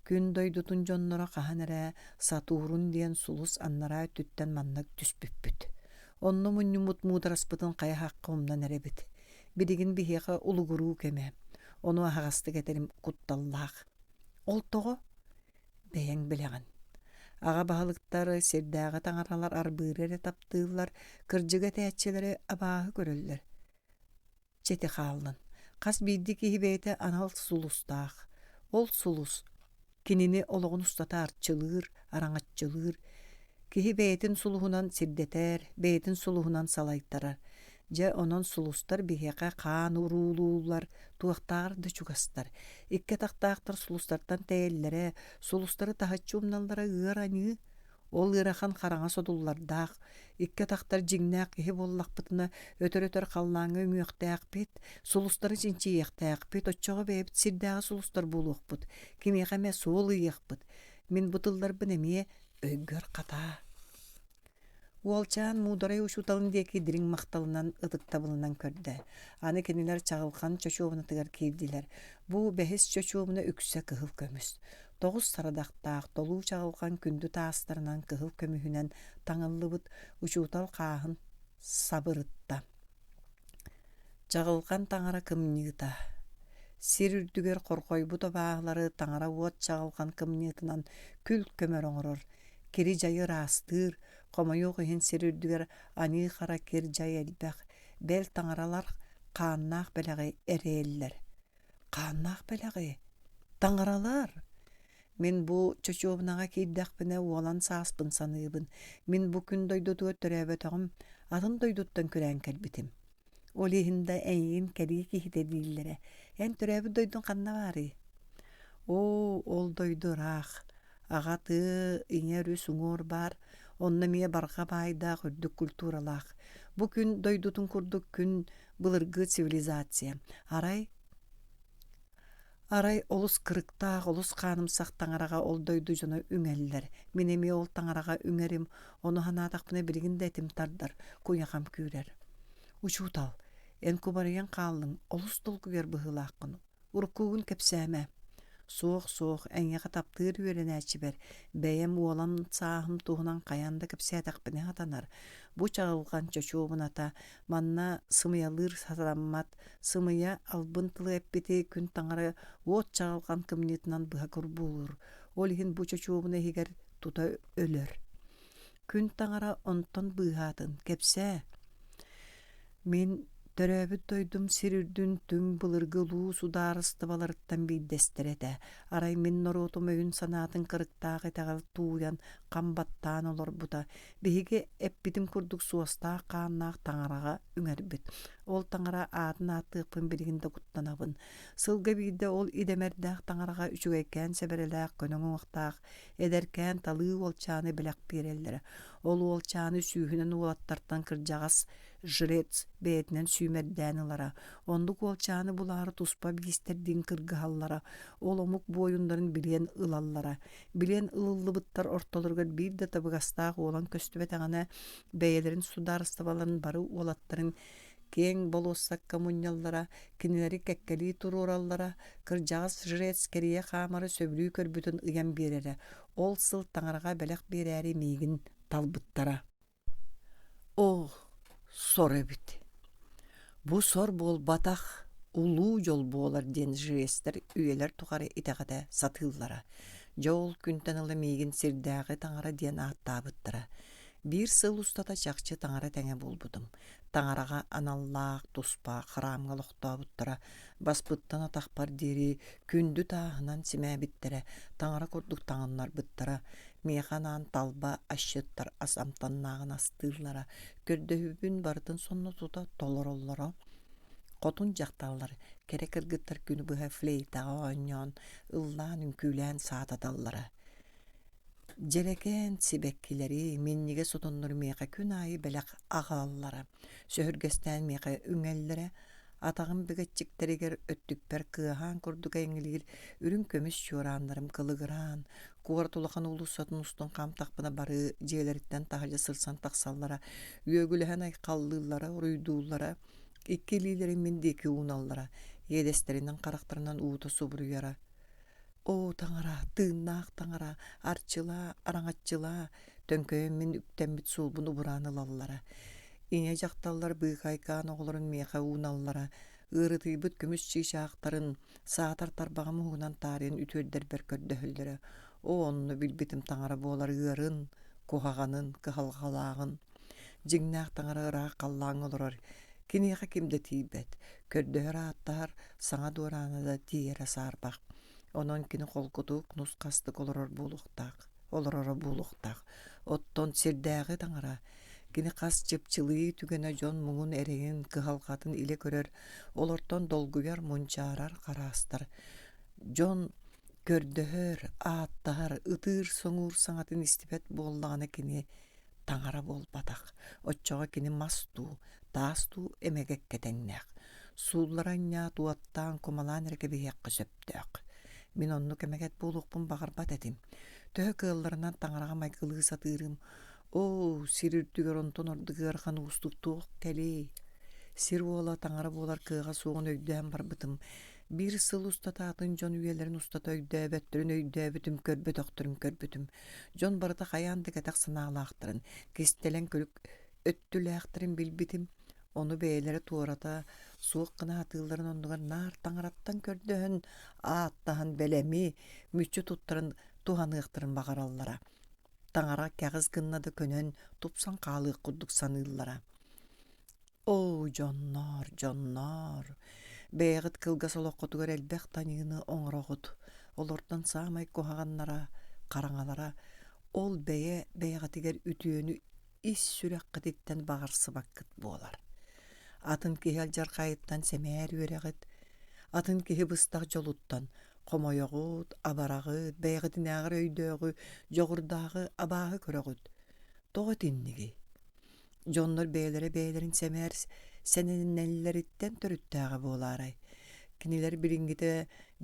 S1: Күн дойдутун дьонноро хаһан эрэ Сатурн диэн сулус аннараа өттүттэн манна түспүппүт. Онно мунньуммут муудараспытын хайа-хахха умнан эрэбит. Билигин биһиэхэ улугуруу кэмэ. Ону аһаҕастык этэрим кутталлаах. Ол тоҕо? Бэйэҥ билэҕин. Аҕа баһылыктар, сирдээҕи таҥаралар арбыыры эрэ таптыыллар, кырдьыгы этээччилэри абааһы көрөллөр. Чэ ити хааллын. Хас биирдии киһи бэйэтэ анал сулустаах. Ол сулус кинини олоҕун устата арчылыыр, араҥаччылыыр, Киһи бэйэтин сулуһунан сирдэтэр, бэйэтин сулуһунан салайтарар. Дьэ, онон сулустар биһиэхэ хаан уруулууллар, туохтааҕар да чугастар. Икки атахтаахтар сулустартан тэйэллэрэ, сулустары таһыччы умналлара ыар аньыы. Ол ыарахан хараҥа содуллардаах. Икки атахтар дьиҥнээх киһи буоллахпытына, өтөр-өтөр халлааҥҥа үҥүөхтээхпит, сулустары чинчийиэхтээхпит, оччоҕо бэйэбит сирдээҕи сулустар буолуохпут, кимиэхэ эмэ суол ыйыахпыт. Мин бу тылларбын эмиэ өйгөр хатаа. Уолчаан муударай учууталын диэки дириҥ махталынан, ытыктабылынан көрдө. Аны кинилэр чаҕылхан чочуобунатыгар киирдилэр. Бу бэһис чочуобуна үксэ кыһыл көмүс. Тоҕус сарадахтаах толуу чаҕылхан күндү таастарынан кыһыл көмүһүнэн таҥыллыбыт учуутал хааһын сабырытта. Чаҕылхан таҥара кымньыыта Сир үрдүгэр хорҕойбут абааһылары таҥара уот чаҕылхан кымньыытынан күл-көмөр оҥорор, кири-дьайы ыраастыыр, хомойуох иһин сир үрдүгэр аньыы-хара кир-дьай элбэх, бэл таҥаралар хааннаах бэлэҕи эрэйэллэр. Хааннаах бэлэҕи? Таҥаралар? Мин бу чочуобунаҕа киирдэхпинэ уолан сааспын саныыбын. Мин бу күн дойдутугар төрөөбөтөҕүм, атын дойдуттан күрээн кэлбитим. Ол иһин да эйигин кэлии киһитэ дииллэрэ. Эн төрөөбүт дойдуҥ ханна баарый? Оо, ол дойду ыраах. Аҕа тыа, ийэ өрүс уҥуор баар, онно эмиэ барҕа баайдаах үрдүк культуралаах. Бу күн дойдутун курдук күн былыргы цивилизация. Арай Арай олус кырыктаах, олус хаанымсах таҥараҕа ол дойду дьоно үҥэллэр. Мин эмиэ ол таҥараҕа үҥэрим, ону санаатахпына билигин да этим тардар, куйахам күүрэр. Учуутал, эн кубарыйан хааллыҥ, олус долгуйар быһыылааххын. Уруккугун кэпсээмэ. Суох, суох, эйиэхэ таптыыр үөрэнээччибэр, бэйэм уолан сааһым туһунан хайаан да кэпсээтэхпинэ сатанар. Бу чаҕылҕан чочуобуната манна сымыйалыыр сатаммат, сымыйа албын тылы эппити күн таҥара уот чаҕылҕан кымньыытынан быһа курбуулуур, ол иһин бу чочуобуна иһигэр тута өлөр. Күн таҥара онтон быыһаатын, кэпсээ. Мин төрөөбүт дойдум сир үрдүн түҥ былыргы улуу судаарыстыбаларыттан биирдэстэрэ этэ. Арай мин норуотум өйүн-санаатын кырыктаах итэҕэл тууйан, хам баттаан олорбута. Биһиги эппитим курдук суостаах хааннаах таҥараҕа үҥэрбит. Ол таҥара аатын ааттыахпын билигин да куттанабын. Сылга биирдэ ол идэмэрдээх таҥараҕа үчүгэйкээн сэбэрэлээх көнө уҥуохтаах, эдэркээн талыы уолчааны бэлэх биэрэллэрэ. Ол уолчааны сүүһүнэн уолаттартан кырдьаҕас жрец бэйэтинэн сүүмэрдээн ылара. Оннук уолчааны булаары туспа биистэрдиин кыргыһаллара, ол омук буойуннарын билиэн ылаллара. Билиэн ылыллыбыттар ортолоругар биир да табыгастаах уолан көстүбэтэҕинэ, бэйэлэрин судаарыстыбаларын бары уолаттарын киэҥ болуоссакка мунньаллара, кинилэри кэккэлии туруораллара, кырдьаҕас жрец кэрийэ хаамары сөбүлүү көрбүтүн ыйан биэрэрэ. Ол сыл таҥараҕа бэлэх биэрээри миигин талбыттара. Оо, сор эбит. Бу сор буолбатах, улуу дьол буолар диэн жрецтэр үйэлэр тухары итэҕэтэ сатыыллара. Дьэ ол күнтэн ыла миигин сирдээҕи таҥара диэн ааттаабыттара. Биир сыл устата чахчы таҥара тэҥэ буолбутум. Таҥараҕа аналлаах туспа храмҥа олохтообуттара, баспыттан атахпар диэри күндү тааһынан симээбиттэрэ, таҥара курдук таҥыннарбыттара. Миэхэ анаан талба асчыттар ас амтаннааҕын астыыллара, көрдөһүүбүн барытын сонно тута толороллоро. Хотун дьахталлар, кэрэ кыргыттар күнү быһа флейтаҕа оонньоон, ыллаан, үҥкүүлээн саататаллара. Дьэрэкээн сибэккилэри, минньигэс отоннору миэхэ күн аайы бэлэх аҕалаллара, сөһүргэстээн миэхэ үҥэллэрэ, атаҕым бэгэччиктэригэр өттүкпэр кыаһаан курдук эҥилиир үрүҥ көмүс чуорааннарым кылыгыраан, Куорат улахан уулуссатын устун хаамтахпына бары дьиэлэриттэн таһырдьа сырсан тахсаллара, үөгүлэһэн айхаллыыллара, уруйдууллара, икки илиилэрин мин диэки ууналлара, иэдэстэринэн харахтарынан уута субуруйара. Оо, таҥара, тыыннаах таҥара, арчылаа, араҥаччылаа, төҥкөйөн мин үктэммит суолбун убураан ылаллара. Ийэ дьахталлар быыкайкаан оҕолорун миэхэ ууналлара, ыарытыйбыт көмүс чыычаахтарын саатар тарбаҕым уһугунан таарыйан үтүөрдэрбэр көрдөһөллөрө. Оо, онно билбитим таҥара буолар ыарын, куһаҕанын, кыһалҕалааҕын. Дьиҥнээх таҥара ыраах халлааҥҥа олорор, киниэхэ ким да тиийбэт, көрдөһөр-ааттаһар саҥа дуораана да тиийэрэ саарбах. Онон кини холкутук, нус-хастык олорор буолуохтаах, олороро буолуохтаах. Оттон сирдээҕи таҥара кини хас чыпчылыйыы түгэнэ дьон муҥун-эрэйин, кыһалҕатын илэ көрөр, олортон долгуйар, мунчаарар, хараастар. Дьон көрдөһөр, ааттаһар, ытыыр-соҥуур саҥатын истибэт буоллаҕына кини таҥара буолбатах, оччоҕо кини мас дуу, таас дуу эмэгэккэ тэҥнээх, сууллара анньаат уоттаан, кумалаан эрэ кэбиһиэххэ сөптөөх. Мин оннук эмэгэт буолуохпун баҕарбат этим. Төһө кыалларынан таҥараҕа майгылыы сатыырым. Оо, сир үрдүгэр онтон ордук ыарахан уустук туох кэлиэй? Сир уола таҥара буолар кыаҕа суоҕун өйдөөн барбытым. Биир сыл устата атын дьон үйэлэрин устата өйдөөбөттөрүн өйдөөбүтүм, көрбөтөхтөрүн көрбүтүм. Дьон барыта хайаан да кэтэх санаалаахтарын, кистэлэҥ күлүк өттүлээхтэрин билбитим. Ону бэйэлэрэ туората суох гына сатыылларын оннугар наар таҥараттан көрдөһөн, ааттаһан бэлэми, мүччү туттаран туһаныахтарын баҕараллара. Таҥара кэҕис гынна да көнөн, тупсан хаалыах курдук саныыллара. Оо, дьонноор, дьонноор, бэйэҕит кылгас олоххутугар элбэх таныыны оҥороҕут, олортон саамай куһаҕаннара, хараҥалара ол бэйэ бэйэҕитигэр үтүөнү ис сүрэххититтэн баҕарсыбаккыт буолар. Атын киһи алдьархайыттан сэмээр үөрэҕит, атын киһи быстах дьолуттан хомойоҕут, абараҕыт, бэйэҕитинээҕэр өйдөөҕү, дьоҕурдааҕы абааһы көрөҕүт. Тоҕо итиннигий? Дьоннор бэйэлэрэ бэйэлэрин сэмээр сэнэнэллэриттэн төрүттээҕэ буолаарай? Кинилэр билиҥҥитэ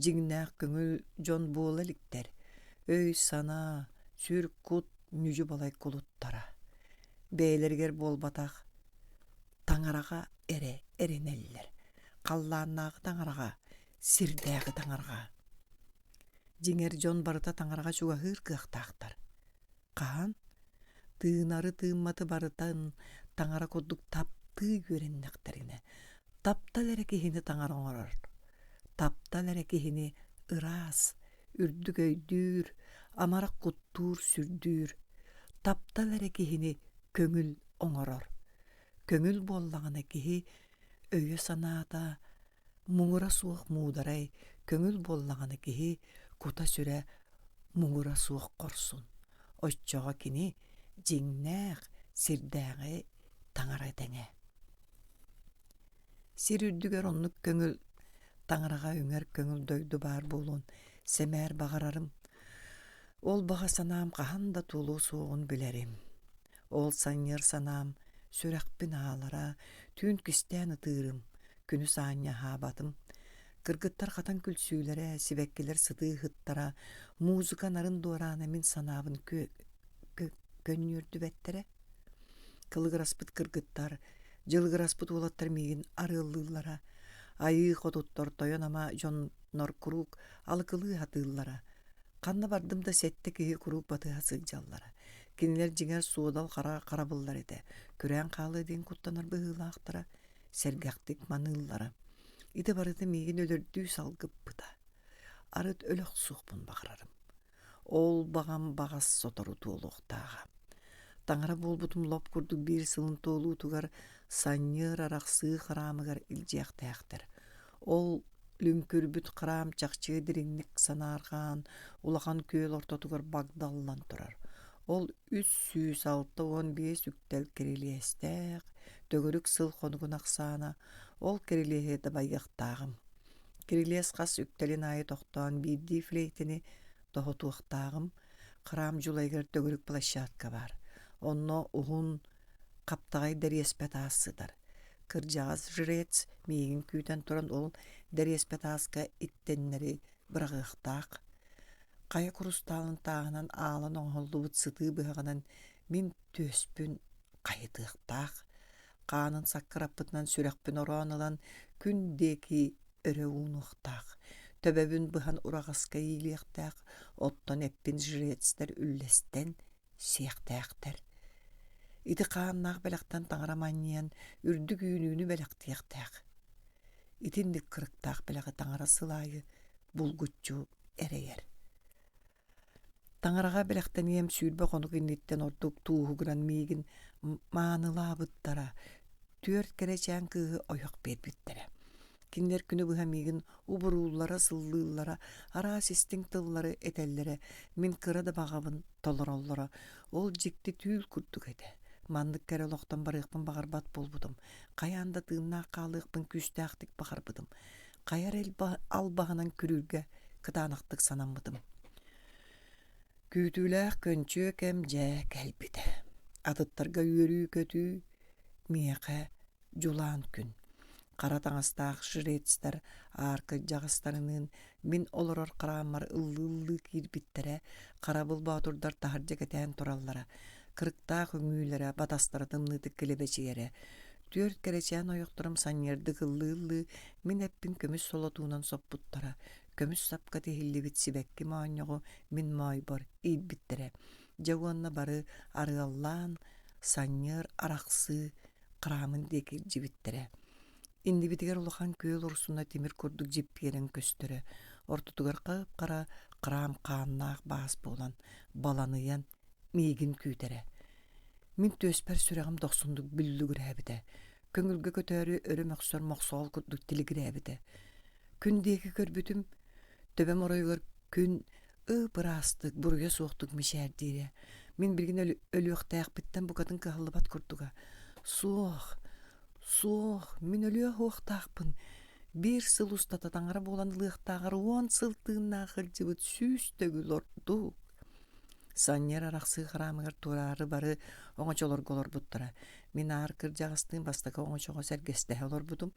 S1: дьиҥнээх көҥүл дьон буола иликтэр. Өй-санаа, сүр-кут ньүдьү-балай кулуттара. Бэйэлэригэр буолбатах, таҥараҕа эрэ эрэнэллэр. Халлааннааҕы таҥараҕа, сирдээҕи таҥараҕа. Дьиҥэр дьон барыта таҥараҕа чугаһыыр кыахтаахтар. Хаһан? Тыынары-тыымматы барытын таҥара курдук таптыы үөрэннэхтэринэ, таптал эрэ киһини таҥара оҥорор. Таптал эрэ киһини ыраас, үрдүк өйдүүр, амарах куттуур-сүрдүүр. Таптал эрэ киһини көҥүл оҥорор. Көҥүл буоллаҕына киһи өйө-санаата Муҥура суох муударай, көҥүл буоллаҕына киһи кута-сүрэ муҥура суох хорсун. Оччоҕо кини дьиҥнээх, сирдээҕи таҥара тэҥэ. Сир үрдүгэр оннук көҥүл таҥараҕа үҥэр көҥүл дойду баар буолуон сэмээр баҕарарым. Ол баҕа санаам хаһан да туолуо суоҕун билэрим. Ол санньыар санаам сүрэхпин аалара, түүн кистээн ытыырым, күнүс аанньа аһаабатым. Кыргыттар хатан күлсүүлэрэ, сибэккилэр сытыы ыһыттара, музыка нарын дуораана мин санаабын көнньүөрдүбэттэрэ. Кылыгыраспыт кыргыттар, дьылыгыраспыт уолаттар миигин арыаллыыллара. Айыы хотуттар тойон-ама дьоннор куруук алыкылыы сатыыллара. Ханна бардым да сэттэ киһи куруук батыһа сылдьаллара. Кинилэр дьиҥэр суодал хара харабыллар этэ, күрээн хаалыа диэн куттанар быһыылаахтара, сэргэхтик маныыллара. Ити барыта миигин өлөрдүү салгыппыта. Арыт өлө охсуохпун баҕарарым. Ол баҕам баҕас сотору туолуохтааҕа. Таҥара буолбутум лоп курдук биир сылын туолуутугар санньыар арахсыы храмыгар илдьиэхтээхтэр. Ол лүҥкүрбүт храм чахчы дириҥник санаарҕаан, улахан күөл ортотугар багдаллан турар. Ол 365 үктэл кирилиэстээх, төгүрүк сыл хонугун ахсаана, ол кирилиэһи дабайыахтааҕым. Кирилиэс хас үктэлин аайы тохтоон биирдии флейтини тоһутуохтааҕым. Храм дьулайыгар төгүрүк площадка баар. Онно уһун, хаптаҕай дэриэспэ таас сытар. Кырдьаҕас жрец миигин күүтэн туран ол дэриэспэ тааска иттэннэри быраҕыахтаах. Хайа курустаалын тааһынан аалан оҥоһуллубут сытыы быһаҕынан мин түөспүн хайытыахтаах, хаанын саккыраппытынан сүрэхпин ороон ылан күн диэки өрө уунуохтаах, төбөбүн быһан ураҕаска иилиэхтээх, оттон эппин жрецтэр үллэстэн сиэхтээхтэр. Ити хааннаах бэлэхтэн таҥара манньыйан үрдүк үүнүүнү бэлэхтиэхтээх. Итинник кырыктаах бэлэҕи таҥара сыл аайы булгуччу эрэйэр. Таҥараҕа бэлэхтэниэм 20 хонук инниттэн ордук тууһугуран миигин маанылаабыттара, түөрт кэрэчээн кыыһы ойох биэрбиттэрэ. Кинилэр күнү быһа миигин убурууллара, сыллыыллара, араас истиҥ тыллары этэллэрэ, мин кыра да баҕабын толороллоро. Ол дьикти түүл курдук этэ. Маннык кэрэ олохтон барыахпын баҕарбат буолбутум. Хайаан да тыыннаах хаалыахпын күүстээхтик баҕарбытым. Хайа эрэ албаһынан күрүүргэ кытаанахтык санаммытым. Күүтүүлээх көнчүө кэм дьэ кэлбитэ. Атыттарга үөрүү-көтүү, миэхэ дьулаан күн. Хара таҥастаах жрецтэр аар кырдьаҕастарыныын мин олорор храммар ыллыы-ыллыы киирбиттэрэ, харабыл боотурдар таһырдьа кэтээн тураллара, кырыктаах үҥүүлэрэ батастара тымныытык килэбэчийэрэ. Түөрт кэрэчээн ойохторум санньыардык ыллыы-ыллыы мин эппин көмүс солотуунан соппуттара, көмүс сапка тиһиллибит сибэкки моонньоҕу мин моойбор иилбиттэрэ. Дьэ уонна бары арыаллаан, санньыар арахсыы храмын диэки илдьибиттэрэ. Иннибитигэр улахан күөл урсуна тимир курдук дьиппиэрэн көстөрө, ортотугар хап-хара храм хааннаах баас буолан, баланыйан миигин күүтэрэ. Мин түөспэр сүрэҕим дохсуннук бүллүгүрээбитэ, көҥүлгэ көтөөрү өрө мөхсөр мохсоҕол курдук тилигирээбитэ. Күн диэки көрбүтүм, төбөм оройугар күн ып-ыраастык, буруйа суохтук мичээрдиирэ. Мин билигин өлүөхтээхпиттэн букатын кыһаллыбат курдуга. Суох, суох, мин өлүө суохтаахпын. Биир сыл устата таҥара буолан ылыахтааҕар 10 сыл тыыннаах сылдьыбыт 100 төгүл ордук. Санньыар арахсыы храмыгар туораары бары оҥочолорго олорбуттара. Мин аар кырдьаҕастыын бастакы оҥочоҕо сэргэстэһэ олорбутум.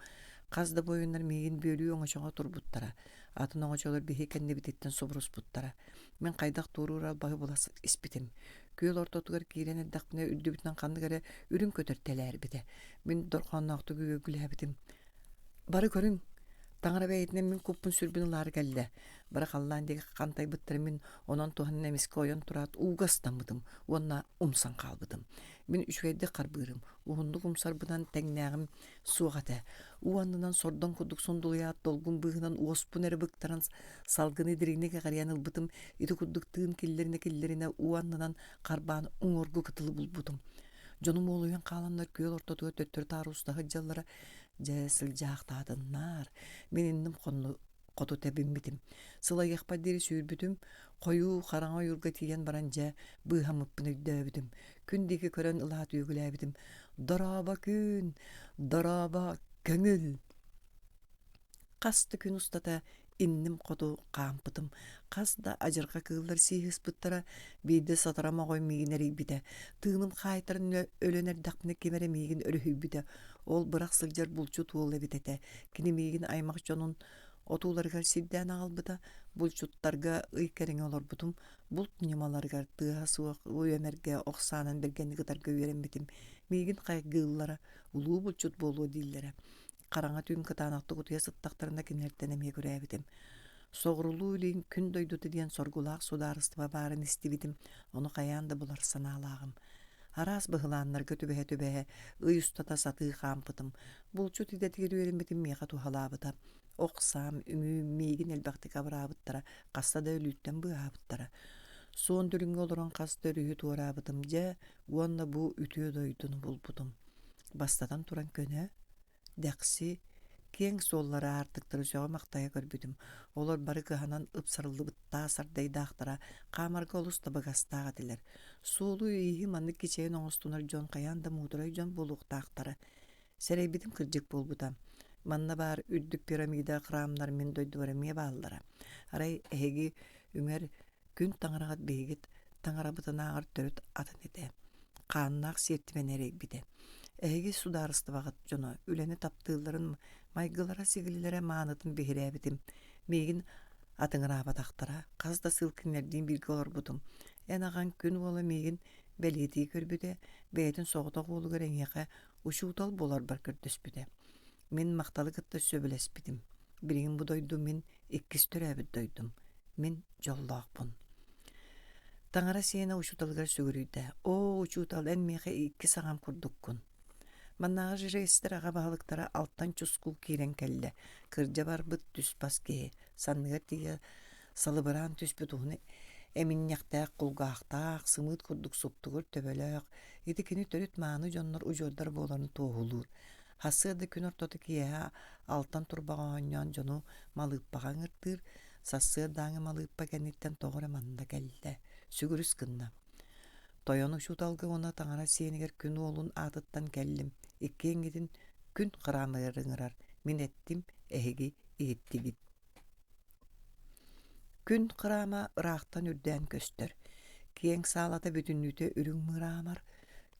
S1: Хас да буойуннар миигин бүөлүү оҥочоҕо турбуттара. Атын оҥочолор биһи кэннибититтэн субуруспуттара. Мин хайдах туоруур албаһы була испитим. Күөл ортотугар киирэн эрдэхпинэ үрдүбүтүнэн ханнык эрэ үрүҥ көтөр тэлээрбитэ. Мин дорҕоонноохтук үөгүлээбитим. Бары көрүҥ, таҥара бэйэтинэн мин куппун-сүрбүн ылаары кэллэ. Бары халлаан диэки хантайбыттара мин онон туһанан эмискэ ойон тураат ууга ыстаммытым уонна умсан хаалбытым. Мин үчүгэйдик харбыырым, уһуннук умсарбынан тэҥнээҕим суох этэ. Уу аннынан сордоҥ курдук сундулуйаат долгун быыһынан уоспун эрэ быктаран салгыны дириҥник эҕэрийэн ылбытым. Ити курдук тыын киллэринэ-киллэринэ уу аннынан харбаан уҥуоргу кытылы булбутум. Дьонум уолуйан хааланнар күөл ортотугар төттөрү-таары уста сылдьаллара. Дьэ, сылдьаахтаатыннар. Мин инним хонну хоту тэбиммитим. Сылайыахпар диэри сүүрбүтүм, хойуу хараҥа ойуурга тиийэн баран дьэ, быыһаммыппын өйдөөбүтүм. Күн диэки көрөн ылаат үөгүлээбитим: «Дорообо күн! Дорообо көҥүл!» Хас да күн устата инним хоту хаампытым. Хас да адьырҕа кыыллар сии ыспыттара, биирдэ сатара моҕой миигин эрийбитэ. Тыыным хаайтаран өлөн эрдэхпинэ ким эрэ миигин өрүһүйбүтэ. Ол бырах сылдьар булчут уол эбит этэ. Кини миигин аймах дьонун отууларыгар сирдээн аҕалбыта. Булчуттарга ый кэриҥэ олорбутум. Булт ньымаларыгар тыаһа суох үөмэргэ ох саанан бэргэнник ытарга үөрэммитим. Миигин хайгыыллара, улуу булчут буолуо дииллэрэ. Хараҥа түүн кытаанахтык утуйа сыттахтарына кинилэртэн эмиэ күрээбитим. Соҕурулуу-илин күн дойдута диэн соргулаах судаарыстыба баарын истибитим, ону хайаан да булар санаалааҕым. Араас быһылааннарга түбэһэ-түбэһэ ый устата сатыы хаампытым, булчут идэтигэр үөрэммитим миэхэ туһалаабыта. Ох саам, үҥүүм миигин элбэхтик абыраабыттара, хаста да өлүүттэн быыһаабыттара. Суон дүлүҥҥэ олорон хас да өрүһү туораабытым дьэ уонна бу үтүө дойдуну булбутум. Бастатан туран көнө, дэхси, киэҥ суоллары аартыктары сөҕө-махтайа көрбүтүм. Олор бары кыһанан ыпсарыллыбыт таас ардайдаахтара хаамарга олус табыгастаах этилэр. Суолу-ииһи маннык кичэйэн оҥостунар дьон хайаан да муударай дьон буолуохтаахтара. Сэрэйбитим кырдьык буолбута. Манна баар үрдүк пирамида храмнар мин дойдубар эмиэ бааллара. Арай эһиги үҥэр Күн таҥараҕыт биһигит таҥарабытынааҕар төрүт атын этэ, хааннаах сиэртибэни эрэйбитэ. Эһиги судаарыстыбаҕыт дьоно үлэни таптыылларын, майгылара-сигилилэрэ маанытын биһирээбитим. Миигин Атыҥыраабатахтара, хас да сыл кинилэрдиин бииргэ олорбутум. Эн аҕаҥ күн уола миигин бэлиэтии көрбүтэ, бэйэтин соҕотох уолугар эйиэхэ учуутал буоларбар көрдөспүтэ. Мин махталы кытта сөбүлэспитим. Билигин бу дойду мин иккис төрөөбүт дойдум. Мин дьоллоохпун. Таҥара сиэнэ учууталыгар сүгүрүйдэ. Оо, учуутал, эн миэхэ иккис аҕам курдуккун. Маннааҕы жрецтэр аҕа баһылыктара алтан чускул киирэн кэллэ. Кырдьа барбыт түс-бас киһи, санныгар тиийэ салыбыраан түспүт уһун эминньэхтээх кулгаахтаах, сымыыт курдук суптугур төбөлөөх, ити кини төрүт мааны дьоннор удьуордар буоларын туоһулуур. Сарсыарда күн ортото киэһэ алтан турбаҕа оонньоон дьону малыыппаҕа ыҥыртыыр, сарсыардааҥы малыыппа кэнниттэн тоҕо эрэ манна кэллэ, сүгүрүс гынна. Тойон учууталга уонна таҥара сиэнигэр күн уолун аатыттан кэллим, иккиэҥҥитин күн храмыгар ыҥырар, мин эттим, эһиги иһиттигит. Күн храма ыраахтан үрдээн көстөр, киэҥ саалата бүтүннүүтэ үрүҥ мыраамар,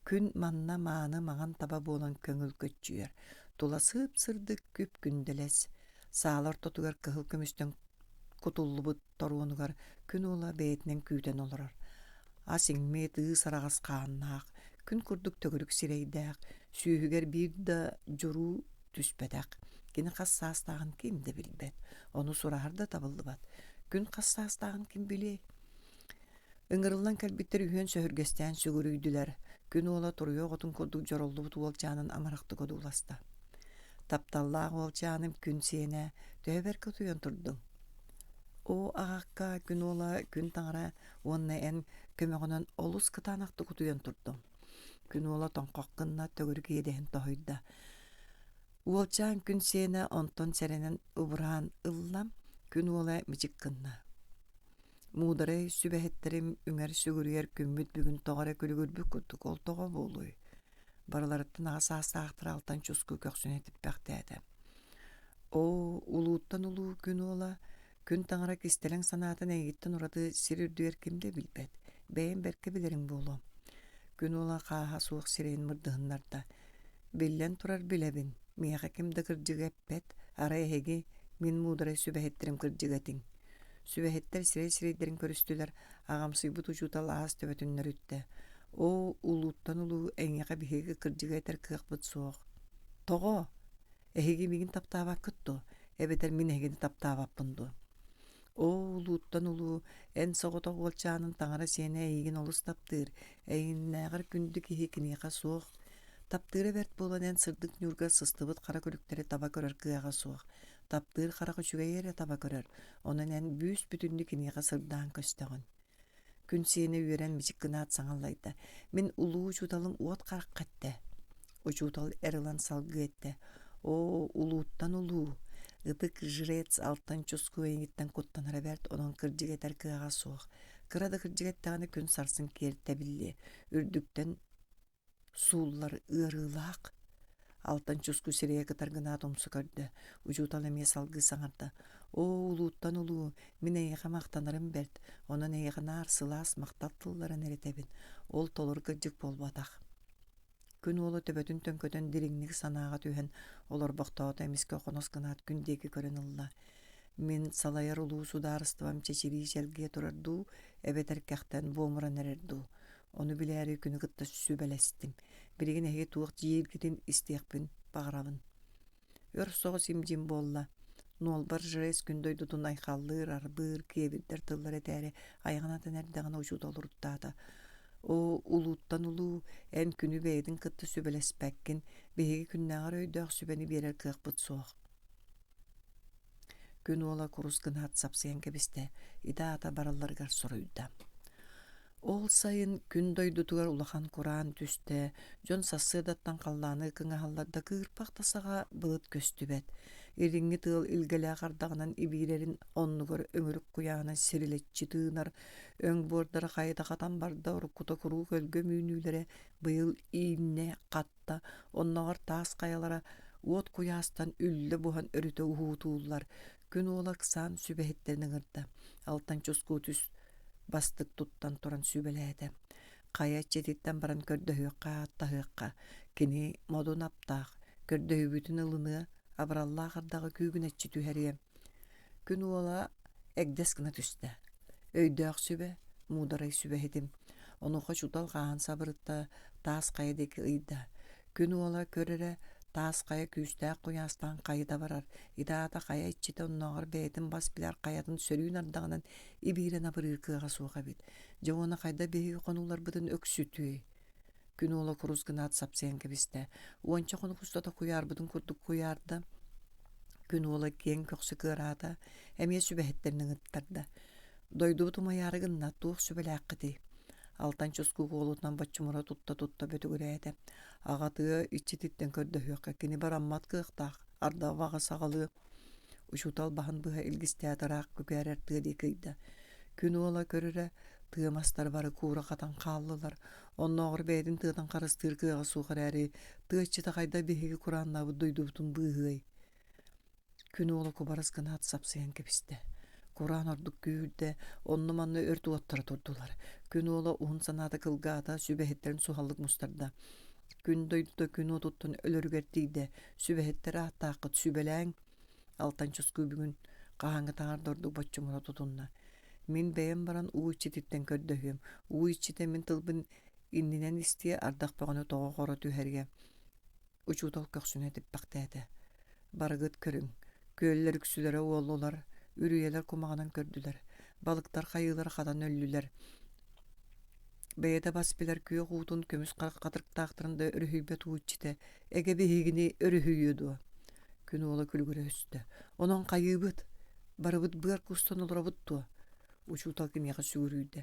S1: Күн манна мааны маҥан таба буолан көҥүл көччүйэр, тула сып-сырдык күп-күндэлэс, саала ортотугар кыһыл көмүстэн кутуллубут торуонугар күн уола бэйэтинэн күүтэн олорор. Ас иҥмит ыыс араҕас хааннаах, күн курдук төгүрүк сирэйдээх, сүүһүгэр биир да дьуруу түспэтэх. Кини хас саастааҕын ким да билбэт, ону сураһар да табыллыбат. Күн хас саастааҕын ким билиэй? Ыҥырыллан кэлбиттэр үһүөн сөһүргэстээн сүгүрүйдүлэр, күн уола туруйа оҕотун курдук дьороллубут уолчаанын амарахтык одууласта. Тапталлаах уолчааным күн сиэнэ, төһө бэркэ утуйан турдуҥ? Оо, аҕакка, күн уола, күн таҥара уонна эн көмөҕүнэн олус кытаанахтык утуйан турдум. Күн уола тоҥхох гынна, төгүрүк иэдэһин тоһуйда. Уолчаан күн сиэнэ онтон сэрэнэн убураан ылла, күн уола мичик гынна. Муударай сүбэһиттэрим үҥэр-сүгүрүйэр күммүт бүгүн тоҕо эрэ күлүгүрбүт курдук ол тоҕо буолуой? Барыларыттан аҕа саастаахтара алтан чуску көхсүн этиппэхтээтэ. Оо, улууттан улуу күн уола, күн таҥара кистэлэҥ санаатын эйигиттэн ураты сир үрдүгэр ким да билбэт, бэйэм бэркэ билэриҥ буолуо. Күн уола хааһа суох сирэйин мырдыһыннарда. Биллэн турар билэбин, миэхэ ким да кырдьыгы эппэт, арай эһиги мин муударай сүбэһиттэрим кырдьыга этиҥ. Сүбэһиттэр сирэй-сирэйдэрин көрүстүлэр, аҕамсыйбыт учуутал аас төбөтүн нөрүттэ. Оо, улууттан улуу эйиэхэ биһиги кырдьыгы этэр кыахпыт суох. Тоҕо? Эһиги миигин таптаабаккыт дуо? Эбэтэр мин эһигини таптаабаппын дуо? Оо, улууттан улуу, эн соҕотох уолчаанын таҥара сиэнэ эйигин олус таптыыр, эйигиннээҕэр күндү киһи киниэхэ суох. Таптыыра бэрт буолан эн сырдык ньуурга сыстыбыт хара күлүктэри таба көрөр кыаҕа суох. Таптыыр харах үчүгэйи эрэ таба көрөр, онон эн бүүс-бүтүннүү киниэхэ сырдаан көстөҕүн. Күн сиэнэ үөрэн мичик гынаат саҥа аллайда: «Мин улуу учууталым уот харахха эттэ». Учуутал эр ылан салгыы эттэ: «Оо, улууттан улуу, ытык жрец алтан чуску эйигиттэн куттанара бэрт, онон кырдьык этэр кыаҕа суох. Кыра да кырдьык эттэҕинэ күн сарсын киэр тэбиллиэ, үрдүктэн Сууллар ыарыылаах. Алтан чуску сирэйэ кытар гынаат умса көрдө. Учуутал эмиэ салгыы саҥарда: «Оо, улууттан улуу, мин эйиэхэ махтанарым бэрт, онон эйиэхэ наар сылаас махтал тылларын эрэтэбин. Ол толору кырдьык буолбатах». Күн уола төбөтүн төҥкөтөн дириҥник санааҕа түһэн олорбохтоото эмискэ хонос гынаат күн диэки көрөн ылла. Мин салайар улуу судаарыстыбам чэчирии чэлгийэ турар дуу, эбэтэр кэхтэн буомуран эрэр дуу? Ону билээри күнү кытта сүбэлэстим. Билигин эһиги туох дииргитин истиэхпин баҕарабын. Өр соҕус им-дьим буолла. Нуолбар жрец күн дойдутун айхаллыыр, арбыыр, киэбирдэр тыллар этээри айаҕын атан эрдэҕинэ учуутал уруттаата. Оо, улууттан улуу, эн күнү бэйэтин кытта сүбэлэспэккин, биһиги күннээҕэр өйдөөх сүбэни биэрэр кыахпыт суох. Күн уола курус гынаат сапсыйан кэбистэ, ити аата баралларыгар соруйда. Ол сайын күн дойдутугар улахан кураан түстэ, дьон сарсыардаттан халлааны кыҥаһаллар да кыырпах да саҕа былыт көстүбэт. Илиҥҥи тыал илгэлээх ардаҕынан ибиирэрин оннугар өҥүрүк куйаана сирилэччи тыынар, өҥ буордара хайыта хатан барда, уруккута куруук өлгөм үүнүүлэрэ быйыл ииннэ хат да, оннооҕор таас хайалара уот куйаастан үллэ буһан өрүтэ уһуутууллар. Күн уола ыксаан сүбэһиттэрин ыҥырда. Алтан чускуу түс бастык туттан туран сүбэлээтэ. Хайа иччититтэн баран көрдөһүөххэ ааттаһыахха. Кини модун аптаах, көрдөһүүбүтүн ылыныа, абыраллаах ардаҕы күүгүнэччи түһэриэ. Күн уола. Эгдэс гына түстэ. Өйдөөх сүбэ, муударай сүбэһитим. Онуоха учуутал хааһын сабырытта, таас хайа диэки ыйда. Күн уола көр эрэ, таас хайа күүстээх куйаастаан хайыта барар. Ити аата хайа иччитэ оннооҕор бэйэтин бас билэр хайатын сөрүүн ардаҕынан ибиирэн абырыыр кыаҕа суох эбит. Дьэ уонна хайда биһиги хонууларбытын өксүтүөй? Күн уола курус гынаат сапсыйан кэбистэ. Уонча хонук устата куйаарбытын курдук куйаарда. Күн уола киэҥ көхсө кыараата, эмиэ сүбэһиттэрин ыҥыттарда. Дойдубут умайаары гынна, туох сүбэлээххитий? Алтан чускук уолутунан боччумура тутта-тутта бөтүгүрээтэ. Аҕа тыа иччититтэн көрдөһүөххэ, кини бараммат кыахтаах, ардаҕы саҕалыы. Учуутал баһын быһа илгистээн ыраах күкээрэр тыа диэки ыйда. Күн уола көрөрө, тыа мастара бары куура хатан хааллылар. Оннооҕор бэйэтин тыатын харыстыыр кыаҕа суох эрээри, тыа иччитэ хайдах биһиги курааннаабыт дойдубутун быыһыай? Күн уола кубарыс гынаат сапсыйан кэбистэ. Кураан ордук күүһүрдэ, онно-манна өрт уоттара турдулар. Күн уола уһун санаата кылгаата, сүбэһиттэрин суһаллык мустарда. Күн дойдута күн уотуттан өлөрүгэр тиийдэ. Сүбэһиттэр ааттааххыт сүбэлээҥ. Алтан Чускуу бүгүн хаһааҥҥытааҕар да ордук боччумура тутунна. Мин бэйэм баран уу иччититтэн көрдөһүөм. Уу иччитэ мин тылбын иннинэн истиэ, ардах бөҕөнү тоҕо-хоро түһэриэ. Учуутал көхсүнэ типпэхтээтэ. Барыгыт көрүҥ, күөллэр үксүлэрэ уоллулар, үрүйэлэр кумаҕынан көрдүлэр, балыктар хайыылара хатан өллүлэр. Бэйэтэ бас билэр күөх уутун көмүс хатырыктаахтарын да өрүһүйбэт уу иччитэ эгэ биһигини өрүһүйүө дуо? Күн уола күлүгүрэ өстө. Онон хайыыбыт? Барыбыт быар кустан олоробут дуо? Учуутал киниэхэ сүгүрүйдэ.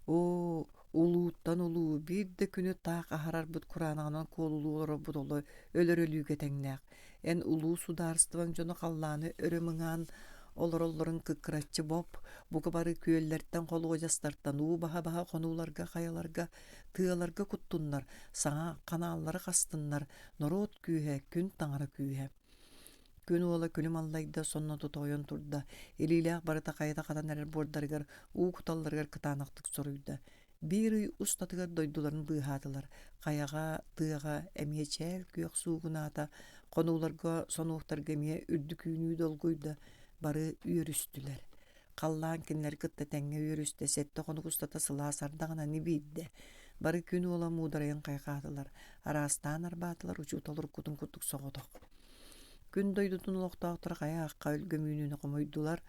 S1: Оо, Улууттан улуу биир да күнү таах аһарарбыт кураанаҕынан куолулуу олорорбут оло өлөр өлүүгэ тэҥнээх. Эн улуу судаарыстыбаҥ дьоно халлааны өрө мыҥаан олороллорун кыккыраччы боп, бука бары күөллэртэн холуодьастартан уу баһа-баһа хонууларга, хайаларга, тыаларга куттуннар, саҥа ханааллары хастыннар, норуот күүһэ, күн таҥара күүһэ. Күн уола күлүм аллайда, сонно тута ойон турда, илиилээх барыта хайыта хатан эрэр буордарыгар уу куталларыгар кытаанахтык соруйда. Биир ый устатыгар дойдуларын быыһаатылар. Хайаҕа, тыаҕа эмиэ чээл күөх суугунаата, хонууларга, сонуоктарга эмиэ үрдүк үүнүү долгуйда, бары үөрүстүлэр. Халлаан кинилэри кытта тэҥҥэ үөрүстэ, сэттэ хонук устата сылаас ардаҕынан ибиирдэ. Бары күн уола муударайын хайҕаатылар, араастаан арбаатылар, учуутал уруккутун курдук соҕотох. Күн дойдутун олохтоохторо хайа аахха өлгөм үүнүүнү хомуйдулар.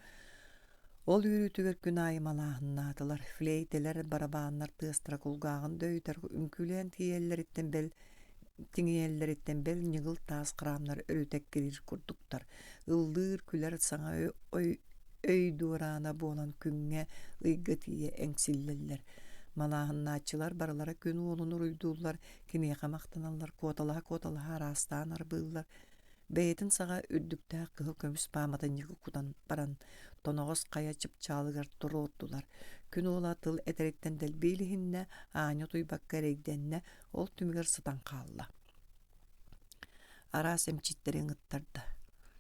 S1: Ол үөрүүтүгэр күн аайы малааһыннаатылар. Флейтэлэр, барабааннар тыастара кулгааҕын дөйүтэр үҥкүүлээн тиийэллэриттэн бэл тиҥийэллэриттэн бэл ньыгыл таас храмнар өрүтэ эккириир курдуктар. Ыллыыр, күлэр саҥа өй дуораана буолан күҥҥэ, ыйга тиийэ эҥсиллэллэр. Малааһыннааччылар барылара күн уолун уруйдууллар, киниэхэ махтаналлар, куоталаһа-куоталаһа араастаан арбыыллар. Бэйэтин саҕа үрдүктээх кыһыл көмүс пааматынньыгы кутан баран, тоноҕос хайа чыпчаалыгар туруордулар. Күн уола тыл этэриттэн дэлби илиһиннэ, аанньа утуйбакка эрэйдэннэ, ол түмүгэр сытан хаалла. Араас эмчиттэри ыҥыттарда.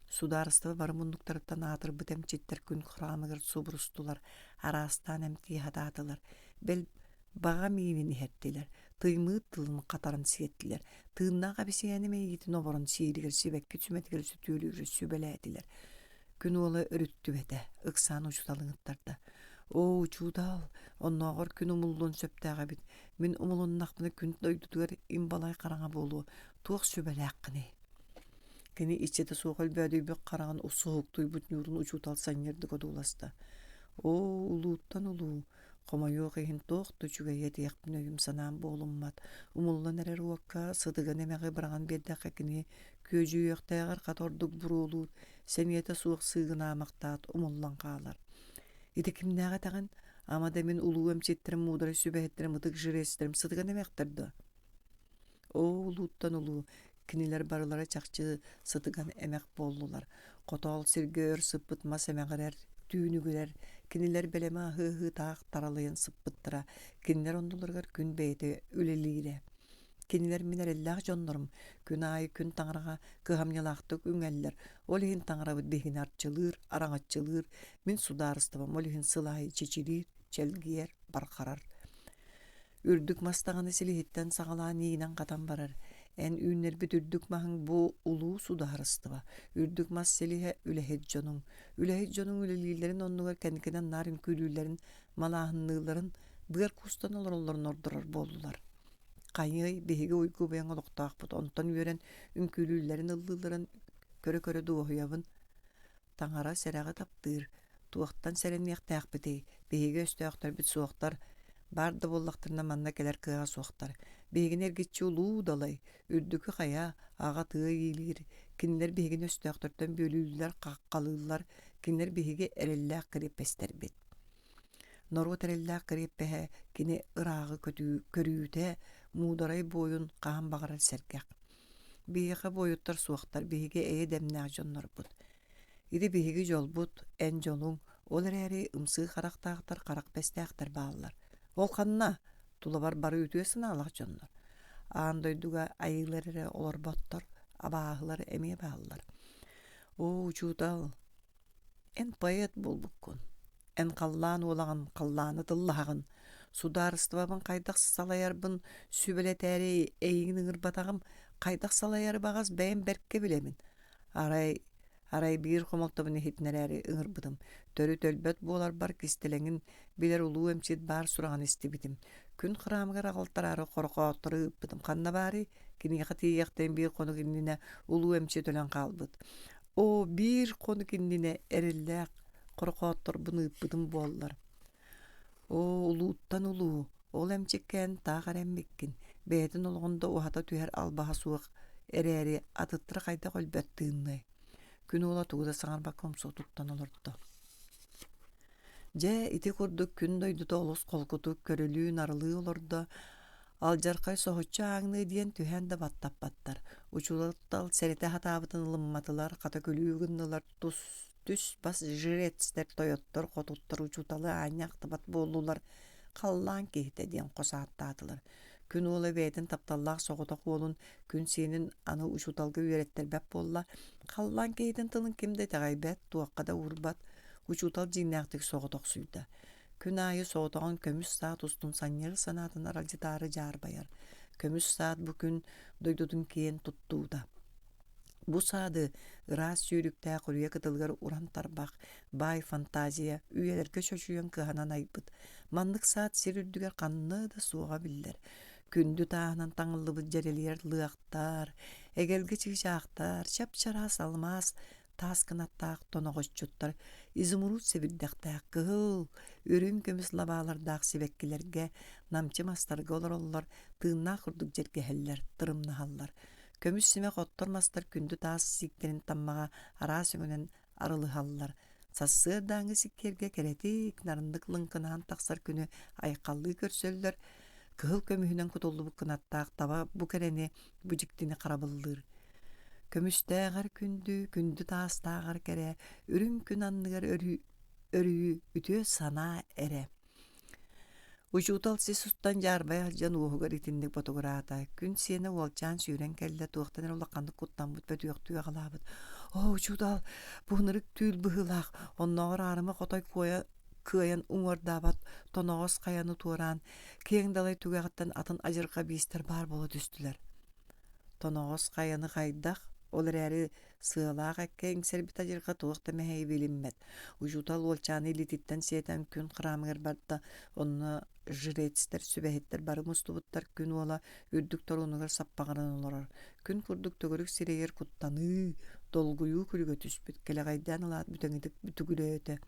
S1: Судаарыстыба бары муннуктарыттан аатырбыт эмчиттэр күн храмыгар субурустулар, араастаан эмтии сатаатылар. Бэл, баҕа миинин иһэртилэр, тыймыыт тылын хатаран сиэттилэр, тыыннаах эбисийээнэ мэйиитин оборон сииригэр сибэкки сүмэтигэр сөтүөлүүрү сүбэлээтилэр. Күн уола өрүттүбэтэ, ыксаан учуутал ыҥыттарда. Оо, учуутал, оннооҕор күн умуллуон сөптөөх эбит. Мин умулуннахпына күн дойдутугар им-балай хараҥа буолуо, туох сүбэлээххиний? Кини иччитэ суох өлбөөдүйбүт хараҕын суһуктуйбут ньуурун учуутал санньыардык одууласта. Оо, улууттан улуу, хомойуох иһин туох да үчүгэйи этиэхпин өйүм-санаам буолуммат. Умуллан эрэр уокка сытыган эмэҕи быраҕан биэрдэххэ кини күөдьүйүөхтээҕэр хата ордук буруолуур, сэниэтэ суох сыыгынаамахтаат умуллан хаалар. Ити кимнээх этэҕин? Ама да мин улуу эмчиттэрим, муударай сүбэһиттэрим, ытык жрецтэрим сытыган эмэхтэр дуо? Оо, улууттан улуу, кинилэр барылара чахчы сытыган эмэх буоллулар. Хотоол сиргэ өр сыппыт мас эмэҕирэр, түүнүгүрэр, кинилэр бэлэми аһыы-аһыытаах таралыйан сыппыттара, кинилэр оннуларыгар күн бэйэтэ үлэлиирэ. Кинилэр мин эрэллээх дьоннорум, күн аайы күн таҥараҕа кыһамньылаахтык үҥэллэр, ол иһин таҥарабыт биһигини арчылыыр, араҥаччылыыр, мин судаарыстыбам ол иһин сыл аайы чэчириир, чэлгийэр, барҕарар. Үрдүк мас даҕаны силиһиттэн саҕалаан иинэн-хатан барар. Эн үүннэрбит үрдүк маһыҥ бу улуу судаарыстыба, үрдүк мас силиһэ үлэһит дьонуҥ. Үлэһит дьонуҥ үлэлииллэрин оннугар кэнникинэн наар үҥкүүлүүллэрин, малааһынныылларын, быар куустан олороллорун ордорор буоллулар. Хайыай, биһиги уйгу быйаҥ олохтоохпут, онтон үөрэн үҥкүүлүүллэрин ыллыылларын көрө-көрө дуоһуйабын. Таҥара сэрэҕи таптыыр, туохтан сэрэниэхтээхпитий, биһиги өстөөхтөрбүт суохтар, баар да буоллахтарына манна кэлэр кыаҕа суохтар. Биһигини эргиччи улуу далай, үрдүкү хайа, аҕа тыа иилиир, кинилэр биһигини өстөөхтөртөн бүөлүүллэр, хаххалыыллар, кинилэр биһиги эрэллээх кириэппэстэрбит. Норуот эрэллээх кириэппэһэ кини ырааҕы көрүүтэ, муударай буойун хаһан баҕарар сэргэх. Биһиэхэ буойуттар суохтар, биһиги эйэ дэмнээх дьоннорбут. Ити биһиги дьолбут, эн дьолуҥ, ол эрээри ымсыы харахтаахтар, харах бэстээхтэр бааллар. Ол ханна? Тулабар бары үтүө санаалаах дьоннор. Аан дойдуга айыылар эрэ олорботтор, абааһылар эмиэ бааллар. Оо, учуутал, Эн поэт буолбуккун, эн халлаан уолаҕын, халлааны тыллаһаҕын, судаарыстыбабын хайдах салайарбын сүбэлэтээри эйигин ыҥырбатаҕым, хайдах салайары баҕас бэйэм бэркэ билэбин. Арай, арай биир хомолтобун иһитиннэрээри ыҥырбытым. Төрүт өлбөт буоларбар кистэлэҥин билэр улуу эмчит баар сураҕын истибитим. Күн храмыгар аҕалтараары хорохооттору ыыппытым. Ханна баарый? Киниэхэ тиийиэхтэн биир хонук иннинэ улуу эмчит өлөн хаалбыт. Оо, биир хонук иннинэ эрэллээх хорохоотторбун ыыппытым буоллар. Оо, улууттан улуу, ол эмчиккээн таах эрэммиккин, бэйэтин олоҕун да уһата түһэр албаһа суох эрээри атыттара хайдах өлбөт тыынныай. Күн уола тугу да саҥарбакка умса туттан олордо. Дьэ, ити курдук күн дойдута олус холкутук көрүлүү-нарылыы олордо, Алдьархай соһуччу ааҥныы диэн түһээн да баттаппаттар. Учуутал сэрэтэ сатаабытын ылымматылар, хата күлүү гыннылар, тус түс-бас жрецтэр, тойоттор, хотуттар учууталы аанньа ахтыбат буоллулар, халлаан киһитэ диэн хос ааттаатылар. Күн уола бэйэтин тапталлаах соҕотох уолун күн сиэнин аны учууталга үөрэттэрбэт буолла. Халлаан киһитин тылын ким да итэҕэйбэт, туохха да уурбат. Учуутал дьиҥнээхтик соҕотохсуйда. Күн аайы соҕотоҕун көмүс саат устун санньыар санаатын аралдьытаары дьаарбайар. Көмүс саат бу күн дойдутун киэн туттуута. Бу саады ыраас сүүрүктээх үрүйэ кытылыгар уран тарбах, баай фантазия үйэлэргэ чочуйан кыһанан айбыт. Маннык саат сир үрдүгэр ханна да суоҕа биллэр. Күндү тааһынан таҥыллыбыт дьэрэлийэр лыахтар, эгэлгэ чыычаахтар, чап-чараас алмаас таас кынаттаах тоноҕосчуттар изумруд сэбирдэхтээх кыһыл, үрүҥ көмүс лабаалардаах сибэккилэргэ, намчы мастарга олороллор, тыыннаах курдук дьэргэһэллэр, тырымнаһаллар. Көмүс симэх оттор мастар күндү таас сииктэрин таммаҕа араас өҥүнэн арылыһаллар. Сарсыардааҥҥы сиккиэргэ кэрэтик, нарыннык лыҥкынаан тахсар күнү айхаллыы көрсөллөр. Кыһыл көмүһүнэн кутуллубут кынаттаах таба бу кэрэни, бу дьиктини харабыллыыр. Көмүстээҕэр күндү, күндү таастааҕар кэрэ, үрүҥ күн анныгар өрүү, өрүү үтүө санаа эрэ. Учуутал сис устан дьаарбайа сылдьан уоһугар итинник ботугураата. Күн сиэнэ уолчаан сүүрэн кэллэ, туохтан эрэ улаханнык куттаммыт бөтүөхтүү аҕалаабыт. Оо, учуутал, бу ынырык түүл быһыылаах, оннооҕор аарыма хотой куойа кыайан уҥуордаабат тоноҕос хайаны туораан, киэҥ далай түгэҕиттэн атын адьырҕа биистэр баар буола түстүлэр. Тоноҕос хайаны хайдах, ол эрээри сыалаах эккэ иҥсэрбит адьырҕа туох да мэһэйи билиммэт. Учуутал уолчааны илиититтэн сиэтэн күн храмыгар барда, онно жрецтэр, сүбэһиттэр бары мустубуттар күн уола үрдүк торуонугар саппаҕыран олорор. Күн курдук төгүрүк сирэйигэр куттаныы, долгуйуу күлүгэ түспүт, кэлэҕэйдээн ылаат бүтэҥитик бүтүгүрөөтө.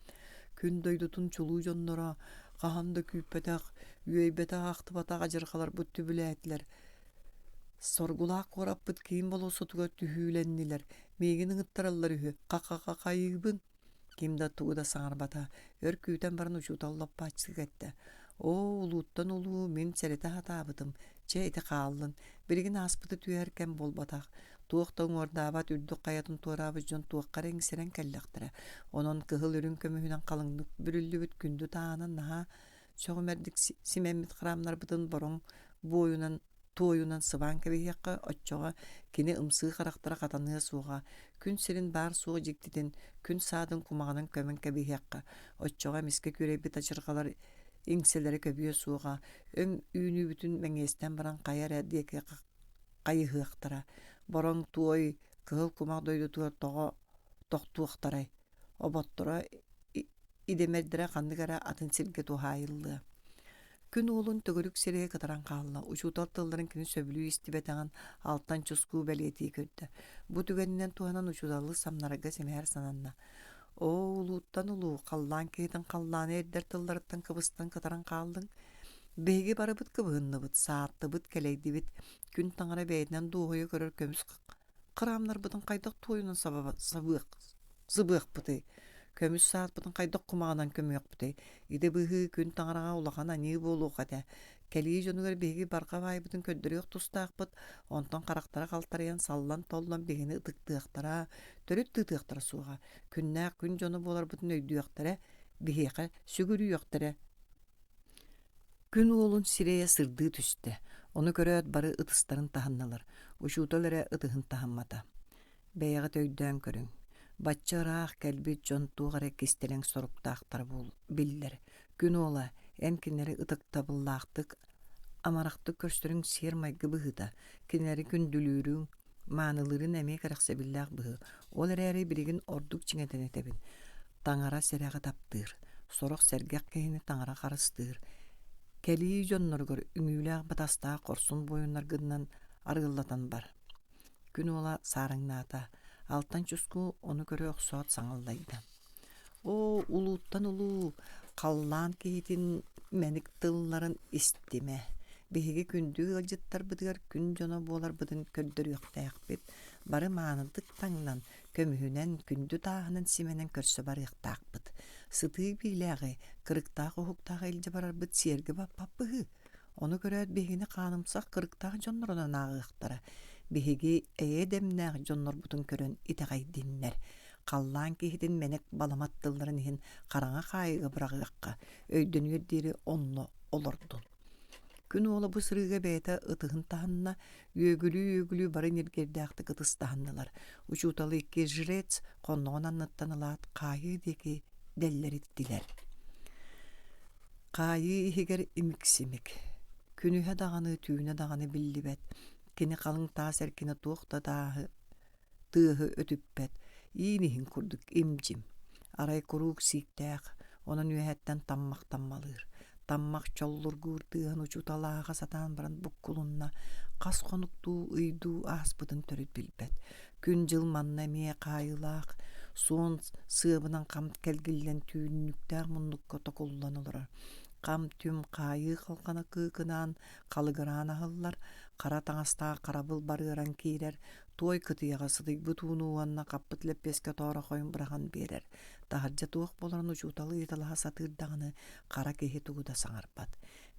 S1: Күн дойдутун чулуу дьонноро хаһан да күүппэтэх, үөйбэтэх-ахтыбатах адьырҕаларбыт түбүлээтилэр. Соргулаах куораппыт киин болуоссатыгар түһүүлэннилэр, миигин ыҥыттараллар үһү, ха-ха-ха-хайыыбын Ким да тугу да саҥарбата, өр күүтэн баран учуутал лоппааччыга эттэ: «Оо, улууттан улуу, мин сэрэтэ сатаабытым, чэ ити хааллын, билигин ааспыты түһэр кэм буолбатах, туох да уҥуордаабат үрдүк хайатын туораабыт дьон туохха эрэ иҥсэрэн кэллэхтэрэ, онон кыһыл үрүҥ көмүһүнэн халыҥнык бүрүллүбүт күндү тааһынан наһаа сөҕүмэрдик симэммит храмнарбытын бороҥ буойунан туойунан сыбаан кэбиһиэххэ, оччоҕо кини ымсыы харахтара хатаныа суоҕа, күн сирин баар-суох дьиктитин күн саадын кумаҕынан көмөн кэбиһиэххэ, оччоҕо эмискэ күөрэйбит адьырҕалар иҥсэлэрэ көбүө суоҕа, өҥ үүнүүбүтүн мэҥиэстэн баран хайа эрэ диэки. хайыһыахтара, бороҥ туой кыһыл кумах дойдутугар тоҕо тохтуохтарай, оботторо идэмэрдэрэ ханнык эрэ атын сиргэ туһаайыллыа. Күн уолун төгүрүк сирэйэ кытаран хаалла, учуутал тылларын кини сөбүлүү истибэтэҕин алтан чускуу бэлиэтии көрдө. Бу түгэнинэн туһанан учууталы самнарарга сэмээр сананна. Оо, улууттан улуу, халлаан киһитин халлааны эрдэр тылларыттан кыбыстан кытаран хааллыҥ. Биһиги барыбыт кыбыһынныбыт, сааттыбыт, кэлэйдибит. Күн таҥара бэйэтинэн дуоһуйа көрөр көмүс храмнарбытын хайдах туойунан сабыах сыбыахпытый? Көмүс саатпытын хайдах кумаҕынан көмүөхпүтүй? Идэ быһыы күн таҥараҕа улахан аньыы буолуох этэ. Кэлии дьонугар биһиги барҕа баайбытын көрдөрүөх тустаахпыт, онтон харахтара халтарыйан саллан-толлон биһигини ытыктыахтара, төрүт тыытыахтара суоҕа. Күннээх күн дьоно буоларбытын өйдүөхтэрэ, биһиэхэ сүгүрүйүөхтэрэ. Күн уолун сирэйэ сырдыы түстэ, ону көрөөт бары ытыстарын таһыннылар, учуутал эрэ ытыһын таһыммата. Бэйэҕит өйдөөн көрүҥ, бачча ыраах кэлбит дьон туох эрэ кистэлэҥ соруктаахтара биллэр. Күн уола, эн кинилэри ытыктабыллаахтык, амарахтык көрсөрүҥ сиэр-майгы быһыыта, кинилэри күндүлүүрүҥ, маанылыырын эмиэ кэрэхсэбиллээх быһыы. Ол эрээри билигин ордук чиҥэтэн этэбин: таҥара сэрэҕи таптыыр, сорох сэргэх киһини таҥара харыстыыр. Кэлии дьонноругар үҥүүлээх батастаах хорсун буойуннаргынан арыаллатан бар. Күн уола саарыҥнаата, Алтан Чускуу ону көрө охсоот саҥа аллайда: «Оо, улууттан улуу, халлаан киһитин мэник тылларын истимэ. Биһиги күндү ыалдьыттарбытыгар күн дьоно буоларбытын көрдөрүөхтээхпит. Бары маанытык таҥнан, көмүһүнэн, күндү тааһынан симэнэн көрсө барыахтаахпыт. Сытыы биилээҕи, кырыктаах уһуктааҕы илдьэ барарбыт сиэргэ баппат быһыы. Ону көрөөт биһигини хаанымсах кырыктаах дьоннорунан ааҕыахтара. Биһиги эйэ дэмнээх дьоннорбутун көрөн итэҕэйдиннэр. Халлаан киһитин мэник баламат тылларын иһин хараҥа хаайыыга быраҕыахха, өйдөнүөр диэри онно олордун. Күн уола бу сырыыга бэйэтэ ытыһын таһынна, үөгүлүү-үөгүлүү бары ньиргиэрдээхтик ытыстаһыннылар. Учууталы икки жрец хонноҕун анныттан ылаат хаайыы диэки дэллэриттилэр. Хаайыы иһигэр имик-симик. Күнүһэ даҕаны, түүнэ даҕаны биллибэт. Кини халыҥ таас эркинэ туох да тааһы тыаһы өтүппэт, иин иһин курдук им-дьим. Арай куруук сииктээх, онон үөһэттэн таммах таммалыыр. Таммах чоллургуур тыаһын учуутал ааҕа сатаан баран буккулунна, хас хонуктуу, ыйдуу ааспытын төрүт билбэт. Күн-дьыл манна эмиэ хаайыылаах, суон сыабынан хам кэлгиллэн түүннүктээх муннукка токуллан олорор. Хам-түм хаайыы халҕана кыыкынаан халыгыраан аһыллар, хара таҥастаах харабыл барыаран киирэр, туой кытыйаҕа сытыйбыт ууну уонна хаппыт лэппиэскэ тоорохойун быраҕан биэрэр. Таһырдьа туох буоларын учуутал ыйыталаһа сатыыр даҕаны, хара киһи тугу да саҥарбат.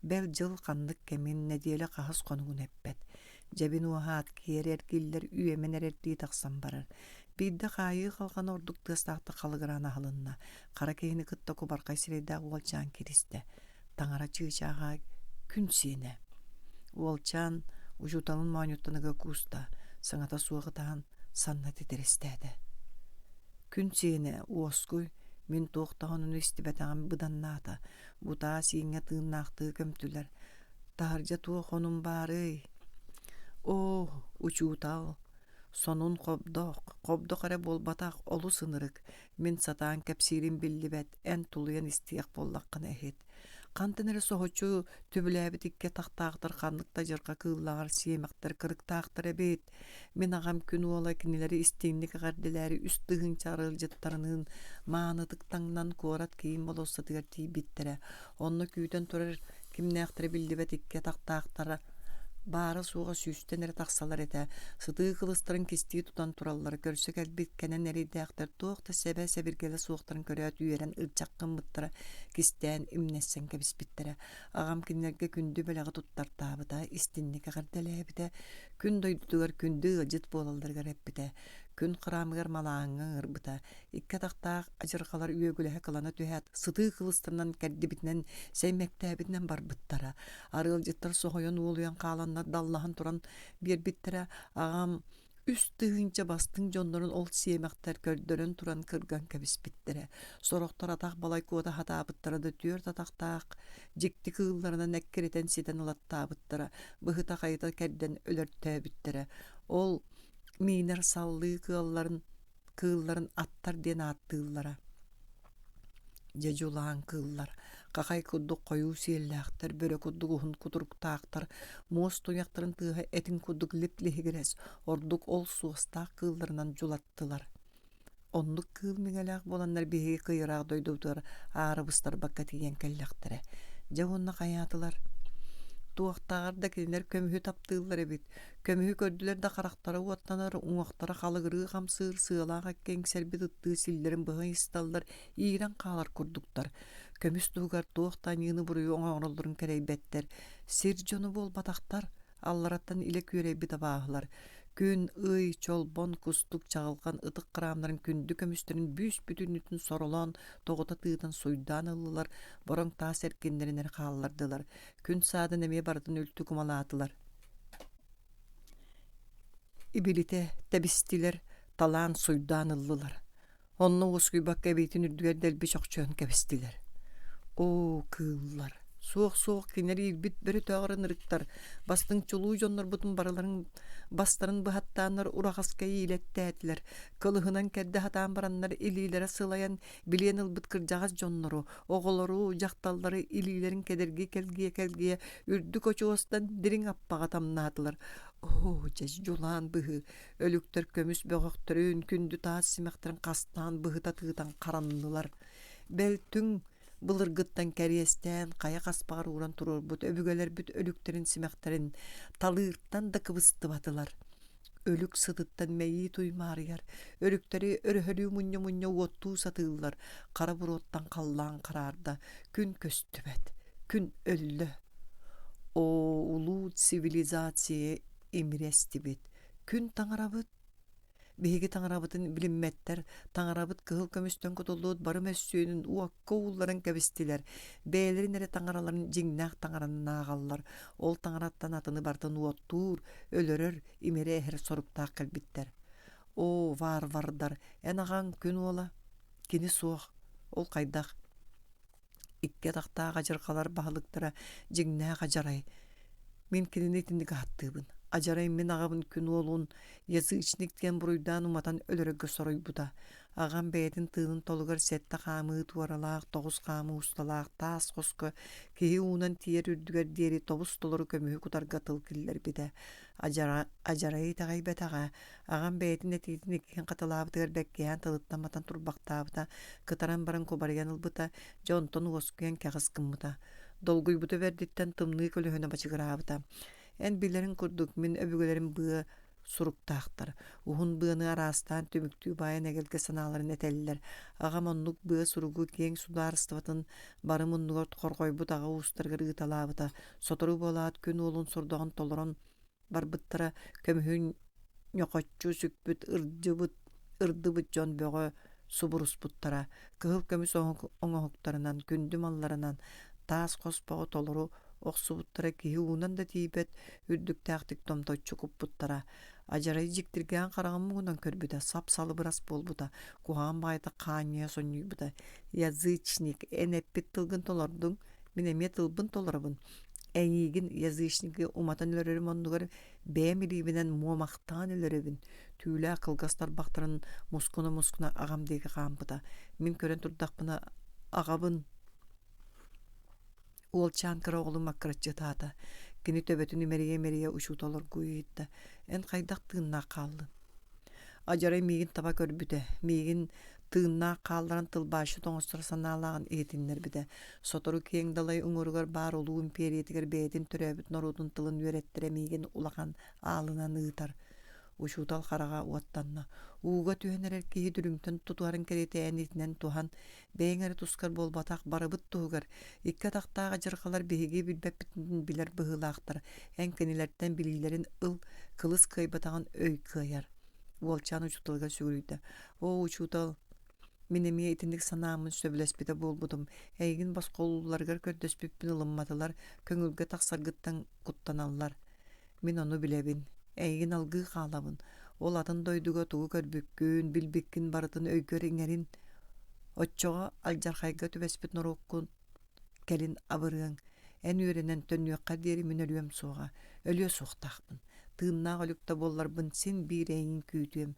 S1: Бэл дьыл ханнык кэмин, нэдиэлэ хаһыс хонугун эппэт. Дьэбин уоһаат киэр эргиллэр, үөмэн эрэрдии тахсан барар. Биирдэ хаайыы халҕана ордук тыастаахтык халыгыраан аһылынна. Хара киһини кытта кубархай сирэйдээх уолчаан киристэ. Таҥара чыычааҕа күн сиэнэ. Уолчаан учууталын моонньуттан ыга кууста, саҥата суох ытаһан санна титирэстээтэ. Күн сиэнэ, уоскуй, мин туох даҕаныны истибэтэҕим быданнаата, бу таас ииҥҥэ тыыннаахтыы көмтүлэр. Таһырдьа туох онум баарый? Оо, учуутал, сонун хобдох, хобдох эрэ буолбатах, олус ынырык. Мин сатаан кэпсиирим биллибэт, эн тулуйан истиэх буоллаххына иһит. Хантан эрэ соһуччу түбүлээбит икки атахтаахтар ханнык да дьарҕа кыыллааҕар сиэмэхтэр кырыктаахтар эбит. Мин аҕам күн уола кинилэри истиҥник эҕэрдэлээри 3000 арыалдьыттарыныын маанытык таҥнан куорат киин болуоссатыгар тиийбиттэрэ. Онно күүтэн турар кимнээхтэрэ биллибэт икки атахтаахтара баара-суоҕа сүүстэн эрэ тахсалар этэ. Сытыы кылыстарын кистии тутан тураллара көрсө кэлбит кэнэн эрэйдээхтэр туох да сэбэ-сэбиргэлэ суохтарын көрөөт үөрэн ырдьах гыммыттара, кистээн имнэссэн кэбиспиттэрэ. Аҕам кинилэргэ күндү бэлэҕи туттартаабыта, истинник эҕэрдэлээбитэ, күн дойдутугар күндү ыалдьыт буолалларыгар эппитэ, күн храмыгар малааһыҥҥа ыҥырбыта, Икки атахтаах адьырҕалар үөгүлэһэ кылана түһээт, сытыы кылыстанан кэрдибитинэн, сэймэктээбитинэн барбыттара. Арыалдьыттар соһуйан уолуйан хааланнар даллаһан туран биэрбиттэрэ. Аҕам 3000 бастыҥ дьоннорун ол сиэмэхтэр көрдөрөн туран кырган кэбиспиттэрэ. Сорохтор атах балай куота сатаабыттара да түөрт атахтаах дьикти кыылларынан эккирэтэн ситэн ылаттаабыттара, быһыта-хайыта кэрдэн өлөртөөбүттэрэ. Ол миинэр саллыы кыалларын кыылларын аттар диэн ааттыыллара. Дьэ дьулаан кыыллар, хахай курдук хойуу сиэллээхтэр, бөрө курдук уһун кутуруктаахтар, муос туйахтарын тыаһа этиҥ курдук лип-лиһигирэс, ордук ол суостаах кыылларынан дьулаттылар. Оннук кыыл миҥэлээх буоланнар биһиги кыйыраах дойдубутугар аара быстарбакка тиийэн кэллэхтэрэ. Дьэ уонна хайаатылар? Туохтааҕар да кинилэр көмүһү таптыыллар эбит. Көмүһү көрдүлэр да харахтара уоттанар, уҥуохтара халыгырыы хамсыыр, сыалаах эккэ иҥсэрбит ыттыы силлэрин быһа ыйысталлар, иирэн хаалар курдуктар. Көмүс туһугар туох да аньыыны-буруйу оҥороллорун кэрэйбэттэр. Сир дьоно буолбатахтар, аллараттан илэ күөрэйбит абааһылар. Күн, ый, чолбон, кустук, чаҕылҕан ытык храмнарын күндү көмүстэрин бүүс-бүтүннүүтүн соролоон, тоҕута тыытан суйдаан ыллылар, бороҥ таас эркиннэрин эрэ хааллардылар. Күн саадын эмиэ барытын үлтү кумалаатылар. Ибилитэ тэбистилэр, талаан суйдаан ыллылар. Онно уоскуйбакка эбиитин үрдүгэр дэлби чохчойон кэбистилэр. Оо, кыыллар! Суох-суох кинилэр иирбит бөрөтөөҕөр ынырыктар, бастыҥ чулуу дьоннорбутун барыларын бастарын быһаттааннар ураҕаска иилэттээтилэр, кылыһынан кэрдэ сатаан бараннар илиилэрэ сылайан билиэн ылбыт кырдьаҕас дьоннору, оҕолору, дьахталлары илиилэрин кэдэрги кэлгийэ-кэлгийэ үрдүк очуостан дириҥ аппаҕа тамнаатылар. Оо, дьэ, дьулаан быһыы, өлүктэр көмүс бөҕөхтөрүн, күндү таас симэхтэрин хастаан быһыта тыытан хараннылар. Бэл түҥ былыргыттан кэриэстээн хайа хаспаҕар ууран туруорбут өбүгэлэрбит өлүктэрин симэхтэрин талыыртан да кыбыстыбатылар. Өлүк сытыттан мэйии туймаарыйар, өлүктэри өрөһөлүү мунньа-мунньа уоттуу сатыыллар, хара буруоттан халлаан хараарда, күн көстүбэт, күн өллө. Оо, улуу цивилизация имири эстибит, күн таҥарабыт Биһиги таҥарабытын билиммэттэр, таҥарабыт кыһыл көмүстэн кутуллубут бары мөссүөнүн уокка уулларан кэбистилэр, бэйэлэрин эрэ таҥараларын дьиҥнээх таҥаранан ааҕаллар, ол таҥараттан атыны барытын уоттуур, өлөрөр, имири эһэр соруктаах кэлбиттэр. Оо, варвардар, эн аҕаҥ күн уола? Кини суох. Ол хайдах? Икки атахтаах адьырҕалар баһылыктара дьиҥнээх адьарай. Мин кинини итинник ааттыыбын. Адьарай мин аҕабын күн уолун язычник диэн буруйдаан уматан өлөрөргө соруйбута. Аҕам бэйэтин тыынын толугар сэттэ хаамыы туоралаах, тоҕус хаамыы усталаах таас хоско киһи уунан тиийэр үрдүгэр диэри тобус-толору көмүһү кутарга тыл киллэрбитэ. Адьара, адьарайы итэҕэйбэтэҕэ, Аҕам бэйэтин этиитин иккиһин хатылаабытыгар бэккиһээн тылыттан матан турбахтаабыта, кытаран баран кубарыйан ылбыта, дьэ онтон уоскуйан кэҕис гыммыта. Долгуйбута бэрдиттэн тымныы көлөһүнэ бачыгыраабыта. Эн билэриҥ курдук, мин өбүгэлэрим быа суруктаахтар. Уһун быаны араастаан түмүктүү баайан эгэлгэ санааларын этэллэр. Аҕам оннук быа суругу киэҥ судаарыстыбатын бары муннугар хорҕойбут аҕа уустарыгар ыыталаабыта. Сотору буолаат, күн уолун сордоҕун толорон барбыттара көмүһүн ньохоччу сүкпүт ырдьыбыт ырдыбыт дьон бөҕө субуруспуттара кыһыл көмүс оҥоһуктарынан күндү малларынан таас хоспоҕу толору охсубуттара киһи уунан да тиийбэт үрдүктээхтик томточчу куппуттара адьарай дьиктиргээн хараҕын муҥунан көрбүтэ сап-салыбырас буолбута куһаҕан баҕайытык хаанньыйа сонньуйбута язычник эн эппит тылгын толордуҥ мин эмиэ тылбын толоробун Эйиигин язычнигы уматан өлөрөрүм оннугар бэйэм илиибинэн муомахтаан өлөрөбүн, түүлээх кылгас тарбахтарын мускуна-мускуна аҕам диэки хаампыта. Мин көрөн турдахпына аҕабын уолчаан кыра оҕолун маккыраччы ытаата. Кини төбөтүн имэрийэ-имэрийэ учуутал оргууй ыйытта: «Эн хайдах тыыннаах хааллыҥ?» Адьарай миигин таба көрбүтэ, миигин тыыннаах хаалларан тылбаасчыт оҥостор санаалааҕын иһитиннэрбитэ. Сотору киэҥ далай уҥуоругар баар улуу импиэрийэтигэр бэйэтин төрөөбүт норуотун тылын үөрэттэрэ миигин улахан аалынан ыытар. Учуутал хараҕа уоттанна. Ууга түһэн эрэр киһи дүлүҥтэн тутуһарын кэриэтэ эн итинэн туһан, бэйэҥ эрэ тускар буолбатах, барыбыт туһугар. Икки атахтаах адьырҕалар биһиги билбэппитин билэр быһыылаахтар. Эн кинилэртэн билиилэрин ыл, кылыс кыайбатаҕын өй кыайар. Уолчаан учууталыгар сүгүрүйдэ. Оо, учуутал, мин эмиэ итинник санааммын сөбүлэспитэ буолбутум. Эйигин босхолуулларыгар көрдөспүппүн ылымматылар, көҥүлгэ тахсаргыттан куттаналлар. Мин ону билэбин. Эйигин алгыы хаалабын. Ол атын дойдуга тугу көрбүккүн, билбиккин барытын өйгөр иҥэрин. Оччоҕо алдьархайга түбэспит норуоккун кэлин абырыаҥ. Эн үөрэнэн төннүөххэ диэри мин өлүөм суоҕа, өлүө суохтаахпын. Тыыннаах өлүк да буолларбын син биир эйигин күүтүөм.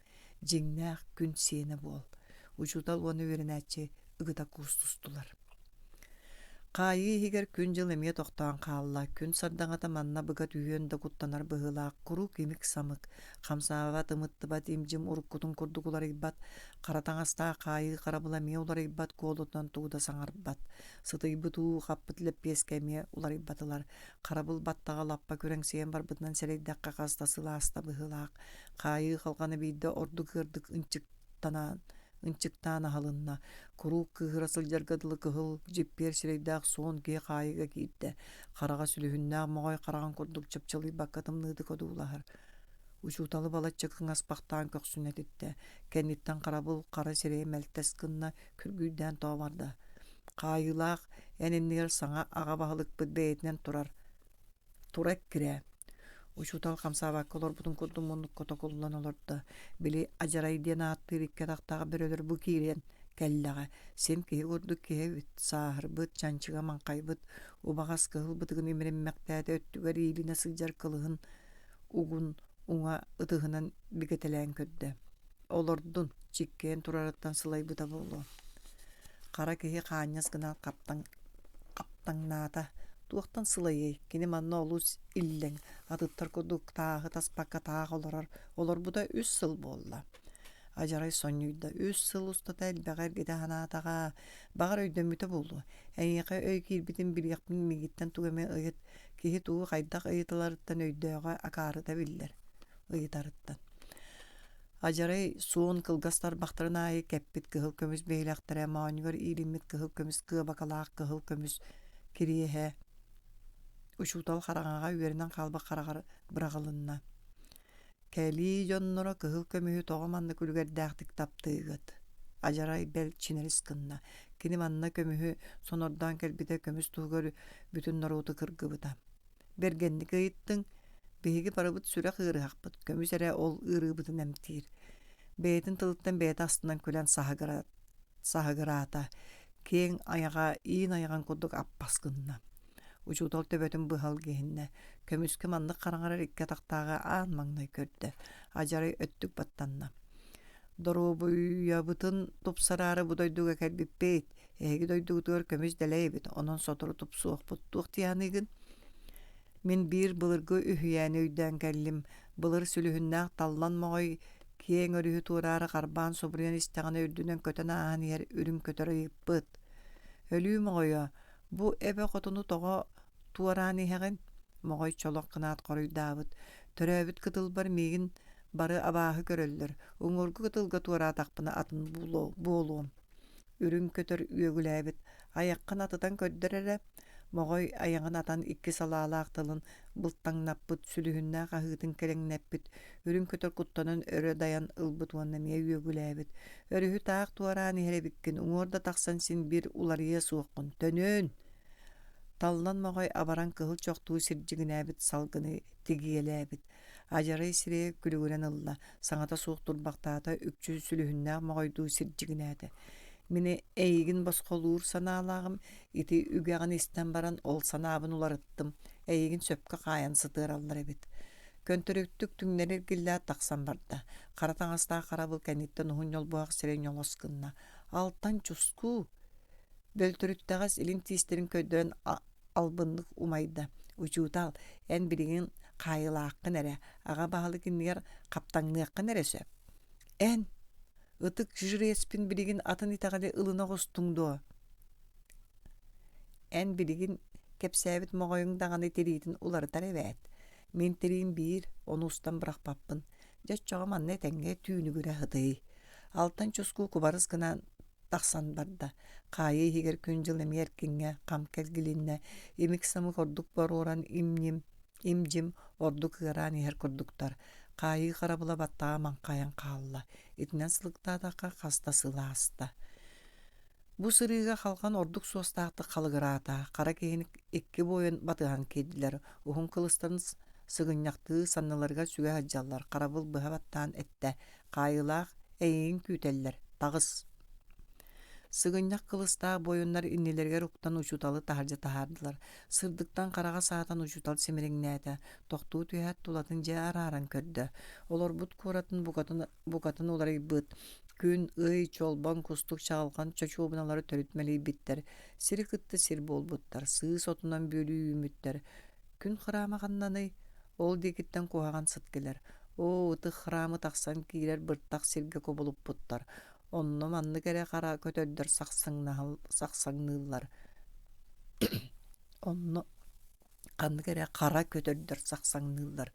S1: Дьиҥнээх күн сиэнэ буол. Учуутал уонна үөрэнээччи ыгыта куустустулар. Хаайыы иһигэр күн-дьыл эмиэ тохтоон хаалла, күн сардаҥата манна быга түһүөн да куттанар быһыылаах, куруук имик-самык, хамсаабат, ымыттыбат им-дьим уруккутун курдук уларыйбат, хара таҥастаах хаайыы харабыла эмиэ уларыйбат, куолутунан тугу да саҥарбат. Сытыйбыт уу, хаппыт лэппиэскэ эмиэ уларыйбатылар. Харабыл баттаҕа лаппа күрэҥсийэн барбытынан сэрэйдэххэ хас да сыл ааста быһыылаах. Хаайыы халҕана биирдэ ордук ыардык ынчыктанан ынчыктаан аһылынна, куруук кыыһыра сылдьарга дылы кыһыл, дьиппиэр сирэйдээх суон киһи хаайыыга киирдэ, хараҕа сүлүһүннээх моҕой хараҕын курдук чыпчылыйбакка тымныытык одуулаһар. Учууталы балачча кыҥаспахтаан көхсүн этиттэ, кэнниттэн харабыл хара сирэйэ мэлтэс гынна, күргүйдээн тоҕо барда. Хаайыылаах эн иннигэр саҥа аҕа баһылыкпыт бэйэтинэн турар Тура эккирээ Учуутал хамсаабакка олорбутун курдук муннукка токуллан олордо. Били адьарай диэн ааттыыр икки атахтаах бөрөлөр бу киирэн кэллэҕэ. Син киһи курдук киһи эбит, сааһырбыт, чанчыга маҥхайбыт, убаҕас кыһыл бытыгын имириммэхтээтэ өттүгэр иилинэ сылдьар кылыһын угун уҥа ытыһынан бигэтэлээн көрдө. Олордун, чиккэйэн турарыттан сылайбыта буолуо. Хара киһи хаанньас гынан хаптаҥ хаптаҥнаата. Туохтан сылайыай, кини манна олус иллэҥ, атыттар курдук тааһы таспакка таах олорор, олорбута үс сыл буолла. Адьарай сонньуйда, үс сыл устата элбэҕи эргитэ санаатаҕа, баҕар өйдөммүтэ буолуо. Эйиэхэ өй киирбитин билиэхпин миигиттэн тугу эмэ ыйыт, киһи тугу хайдах ыйыталарыттан өйдөөҕө акаарыта биллэр, ыйытарыттан. Адьарай суон кылгас тарбахтарын аайы кэппит кыһыл көмүс биһилэхтэрэ моонньугар иилиммит кыһыл көмүс кыабакалаах кыһыл көмүс кириэһэ учуутал хараҥаҕа үөрэнэн хаалбыт хараҕар быраҕылынна. Кэлии дьонноро кыһыл көмүһү тоҕо маннык үлүгэрдээхтик таптыыгыт? Адьарай бэл чинэрис гынна. Кини манна көмүһү сонордоон кэлбитэ көмүс туһугар бүтүн норуоту кыргыбыта. Бэргэнник ыйыттыҥ, биһиги барыбыт сүрэх ыарыһахпыт, көмүс эрэ ол ыарыыбытын эмтиир. Бэйэтин тылыттан бэйэтэ астынан күлэн саһыгыраата, киэҥ айаҕа иин айаҕын курдук аппас гынна. Учуутал төбөтүн быһа илгиһиннэ, көмүскэ маннык хараҥарар икки атахтааҕы аан маҥнай көрдө, адьарай өттүк баттанна. Доруобуйабытын тупсараары бу дойдуга кэлбиппит, Эһиги дойдугутугар көмүс дэлэй эбит, онон сотору тупсуохпут. Туох дии саныыгын? Мин биир былыргы үһүйээни өйдөөн кэллим. Былыр сүлүһүннээх Таллан Моҕой киэҥ өрүһү туораары харбаан субуруйан истэҕинэ үрдүнэн көтөн ааһан иһэр үрүҥ көтөр ыйыппыт. Өлүү моҕойо, бу эбэ хотуну тоҕо туораан иһэҕин? Моҕой чолох гынаат хоруйдаабыт. Төрөөбүт кытылбар миигин бары абааһы көрөллөр. Уҥуоргу кытылга туораатахпына атын буолуом. Үрүҥ көтөр үөгүлээбит «Айаххын атытан көрдөр эрэ» Моҕой айаҕын атан икки салаалаах тылын былтаҥнаппыт, сүлүһүннээх аһыытын кэлэҥнэппит, үрүҥ көтөр куттанан өрө дайан ылбыт уонна эмиэ үөгүлээбит: «Өрүһү таах туораан иһэр эбиккин, уҥуор да тахсан син биир уларыйыа суоххун, төнүөн!» Таллан Моҕой абаран кыһыл чохтуу сирдьигинээбит салгыны тигиэлээбит. Адьарай сирэйэ күлүгүрэн ылла, саҥата суох турбахтаата, үкчү сүлүһүннээх моҕойдуу сирдьигинээтэ. Мин эйигин босхолуур санаалааҕым, ити үгэҕин истэн баран ол санаабын уларыттым, эйигин сөпкө хаайан сытыараллар эбит. Көнтөрүктүк түҥнэри эргиллээт тахсан барда. Хара таҥастаах харабыл кэнниттэн уһун ньолбуһах сирэй ньолос гынна. Алтан чускуу! Бөлтөрүттэҕэс илин тиистэрин көрдөрөн албыннык умайда. Учуутал, эн билигин хаайылааххын эрэ, аҕа баһылык иннигэр хаптаҥныаххын эрэ сөп. Эн, ытык жреспин билигин атын итэҕэли ылына оҕустуҥ дуо? Эн билигин кэпсээбит моҕойуҥ даҕаны тириитин уларытар эбээт. Мин тириим биир, ону устан бырахпаппын. Дьэ оччоҕо манна этэҥҥэ түүнүгүрэ сытый. Алтан чускуу кубарыс гынан тахсан барда. Хаайыы иһигэр күн-дьыл эмиэ эркиҥҥэ хам кэлгилиннэ, имик-самык ордук боруоран им-ньим, им-дьим ордук ыараан иһэр курдуктар. Хаайыы харабыла баттаҕа маҥхайан хаалла. Итинэн сылыктаатахха хас да сыл ааста. Бу сырыыга халҕан ордук суостаахтык халыгыраата. Хара киһини икки буойун батыһан киирдилэр. Уһун кылыстарын Сыгынньахтыы санныларыгар сүгэ сылдьаллар, харабыл быһа баттаан эттэ: «Хаайыылаах эйигин күүтэллэр, таҕыс!» Сыгынньах кылыстаах буойуннар иннилэригэр уктан учууталы таһырдьа таһаардылар. Сырдыктан хараҕа саатан учуутал симириҥнээтэ, тохтуу түһээт тулатын дьэ арааран көрдө. Олорбут куоратын букатын, букатын уларыйбыт. Күн, ый, чолбон, кустук, чаҕылҕан чочуобуналары төрүт мэлийбиттэр. Сири кытта сир буолбуттар, сыыс отунан бүөлүү үүммүттэр. Күн храма ханнаный? Ол диэкиттэн куһаҕан сыт кэлэр. Оо, ытык храмы тахсан киирэр быртах сиргэ кубулуппуттар. Онно маннык эрэ хара көтөрдөр сахсаҥныыллар. Онно ханнык эрэ хара көтөрдөр сахсаҥныыллар.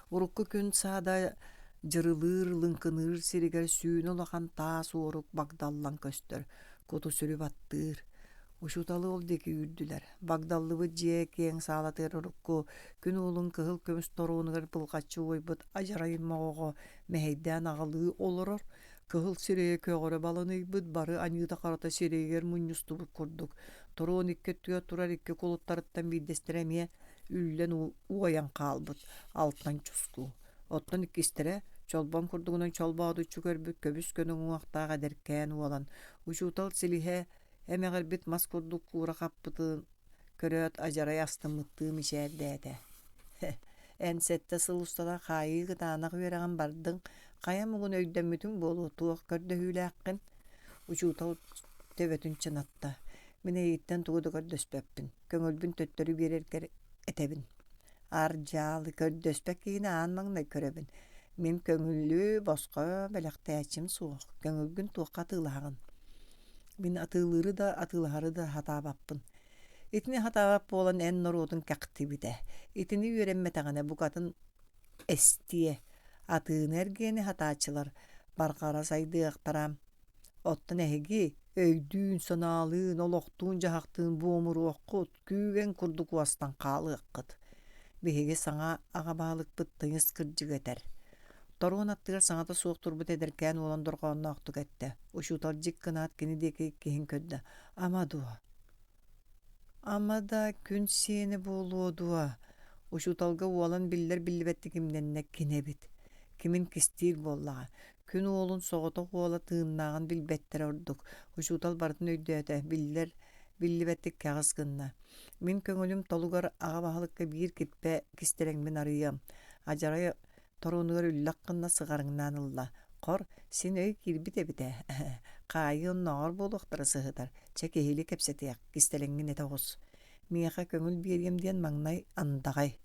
S1: Урукку күн саада дьырылыыр, лыҥкыныыр сиригэр сүүнэ улахан таас уорук багдаллан көстөр, куту-сүрү баттыыр. Учууталы ол диэки үүрдүлэр. Багдаллыбыт дьиэ киэҥ саалатыгар урукку күн уолун кыһыл көмүс торуонугар былҕаччы уойбут адьарай моҕоҕо мэһэйдээн аҕалыы олорор, кыһыл сирэйэ көҕөрө баланыйбыт, бары аньыыта-харата сирэйигэр мунньустубут курдук. Торуон икки өттүгэр турар икки кулуттарыттан биирдэстэрэ эмиэ үллэн уойан хаалбыт, алтан чускуу. Оттон иккистэрэ чолбон курдугунан чолбоодуччу көрбүт көбүс-көнө уҥуохтаах эдэркээн уолан, учуутал силиһэ Эмэҕирбит мас курдук куура хаппытын көрөөт адьарай астыммыттыы мичээрдээтэ: «Эн сэттэ сыл устата хаайыы кытаанах үөрэҕин бардыҥ, хайа муҥун өйдөммүтүҥ буолуо, туох көрдөһүүлээххин?» Учуутал төбөтүн чынатта: «Мин эйигиттэн тугу да көрдөспөппүн, көҥүлбүн төттөрү биэрэргэр этэбин. Ар-дьаалы көрдөспөт киһини аан маҥнай көрөбүн. Мин көҥүлү босхо бэлэхтээччим суох, көҥүлгүн туохха атыылаһаҕын? Мин атыылыыры да, атыылаһары да сатаабаппын. Итини сатаабат буолан эн норуотуҥ кэхтибитэ. Итини үөрэммэтэҕинэ букатын эстиэ. Атыыны-эргиэни сатааччылар барҕара сайдыахтара. Оттон эһиги өйдүүн-санаалыын, олохтуун-дьаһахтыын буомуруоххут, күүгэн курдук уостан хаалыаххыт. Биһиги саҥа аҕа баһылыкпыт тыйыс кырдьыгы этэр. Торуон аттыгар саҥата суох турбут эдэркээн уолан дорҕоонноохтук эттэ. Учуутал дьик гынаат кини диэки иккиһин көрдө. Ама дуо? Ама да күн сиэнэ буолуо дуо? Учууталга уолан биллэр-биллибэттик имнэннэ кини эбит. Кимин кистиир буоллаҕа. Күн уолун соҕотох уола тыыннааҕын билбэттэрэ ордук. Учуутал барытын өйдөөтө, биллэр биллибэттик кэҕис гынна. Мин көҥүлүм толугар аҕа баһылыкка биир киппэ кистэлэҥмин арыйыам. Адьарай торуонугар үллэх гынна сыҕарыҥнаан ылла. Хор, син өй киирбит эбит ээ. Хаайыы оннооҕор буолуохтара сыһытар. Чэ киһили кэпсэтиэх, кистэлэҥҥин этэ оҕус. Миэхэ көҥүл биэриэм диэн маҥнай андаҕай.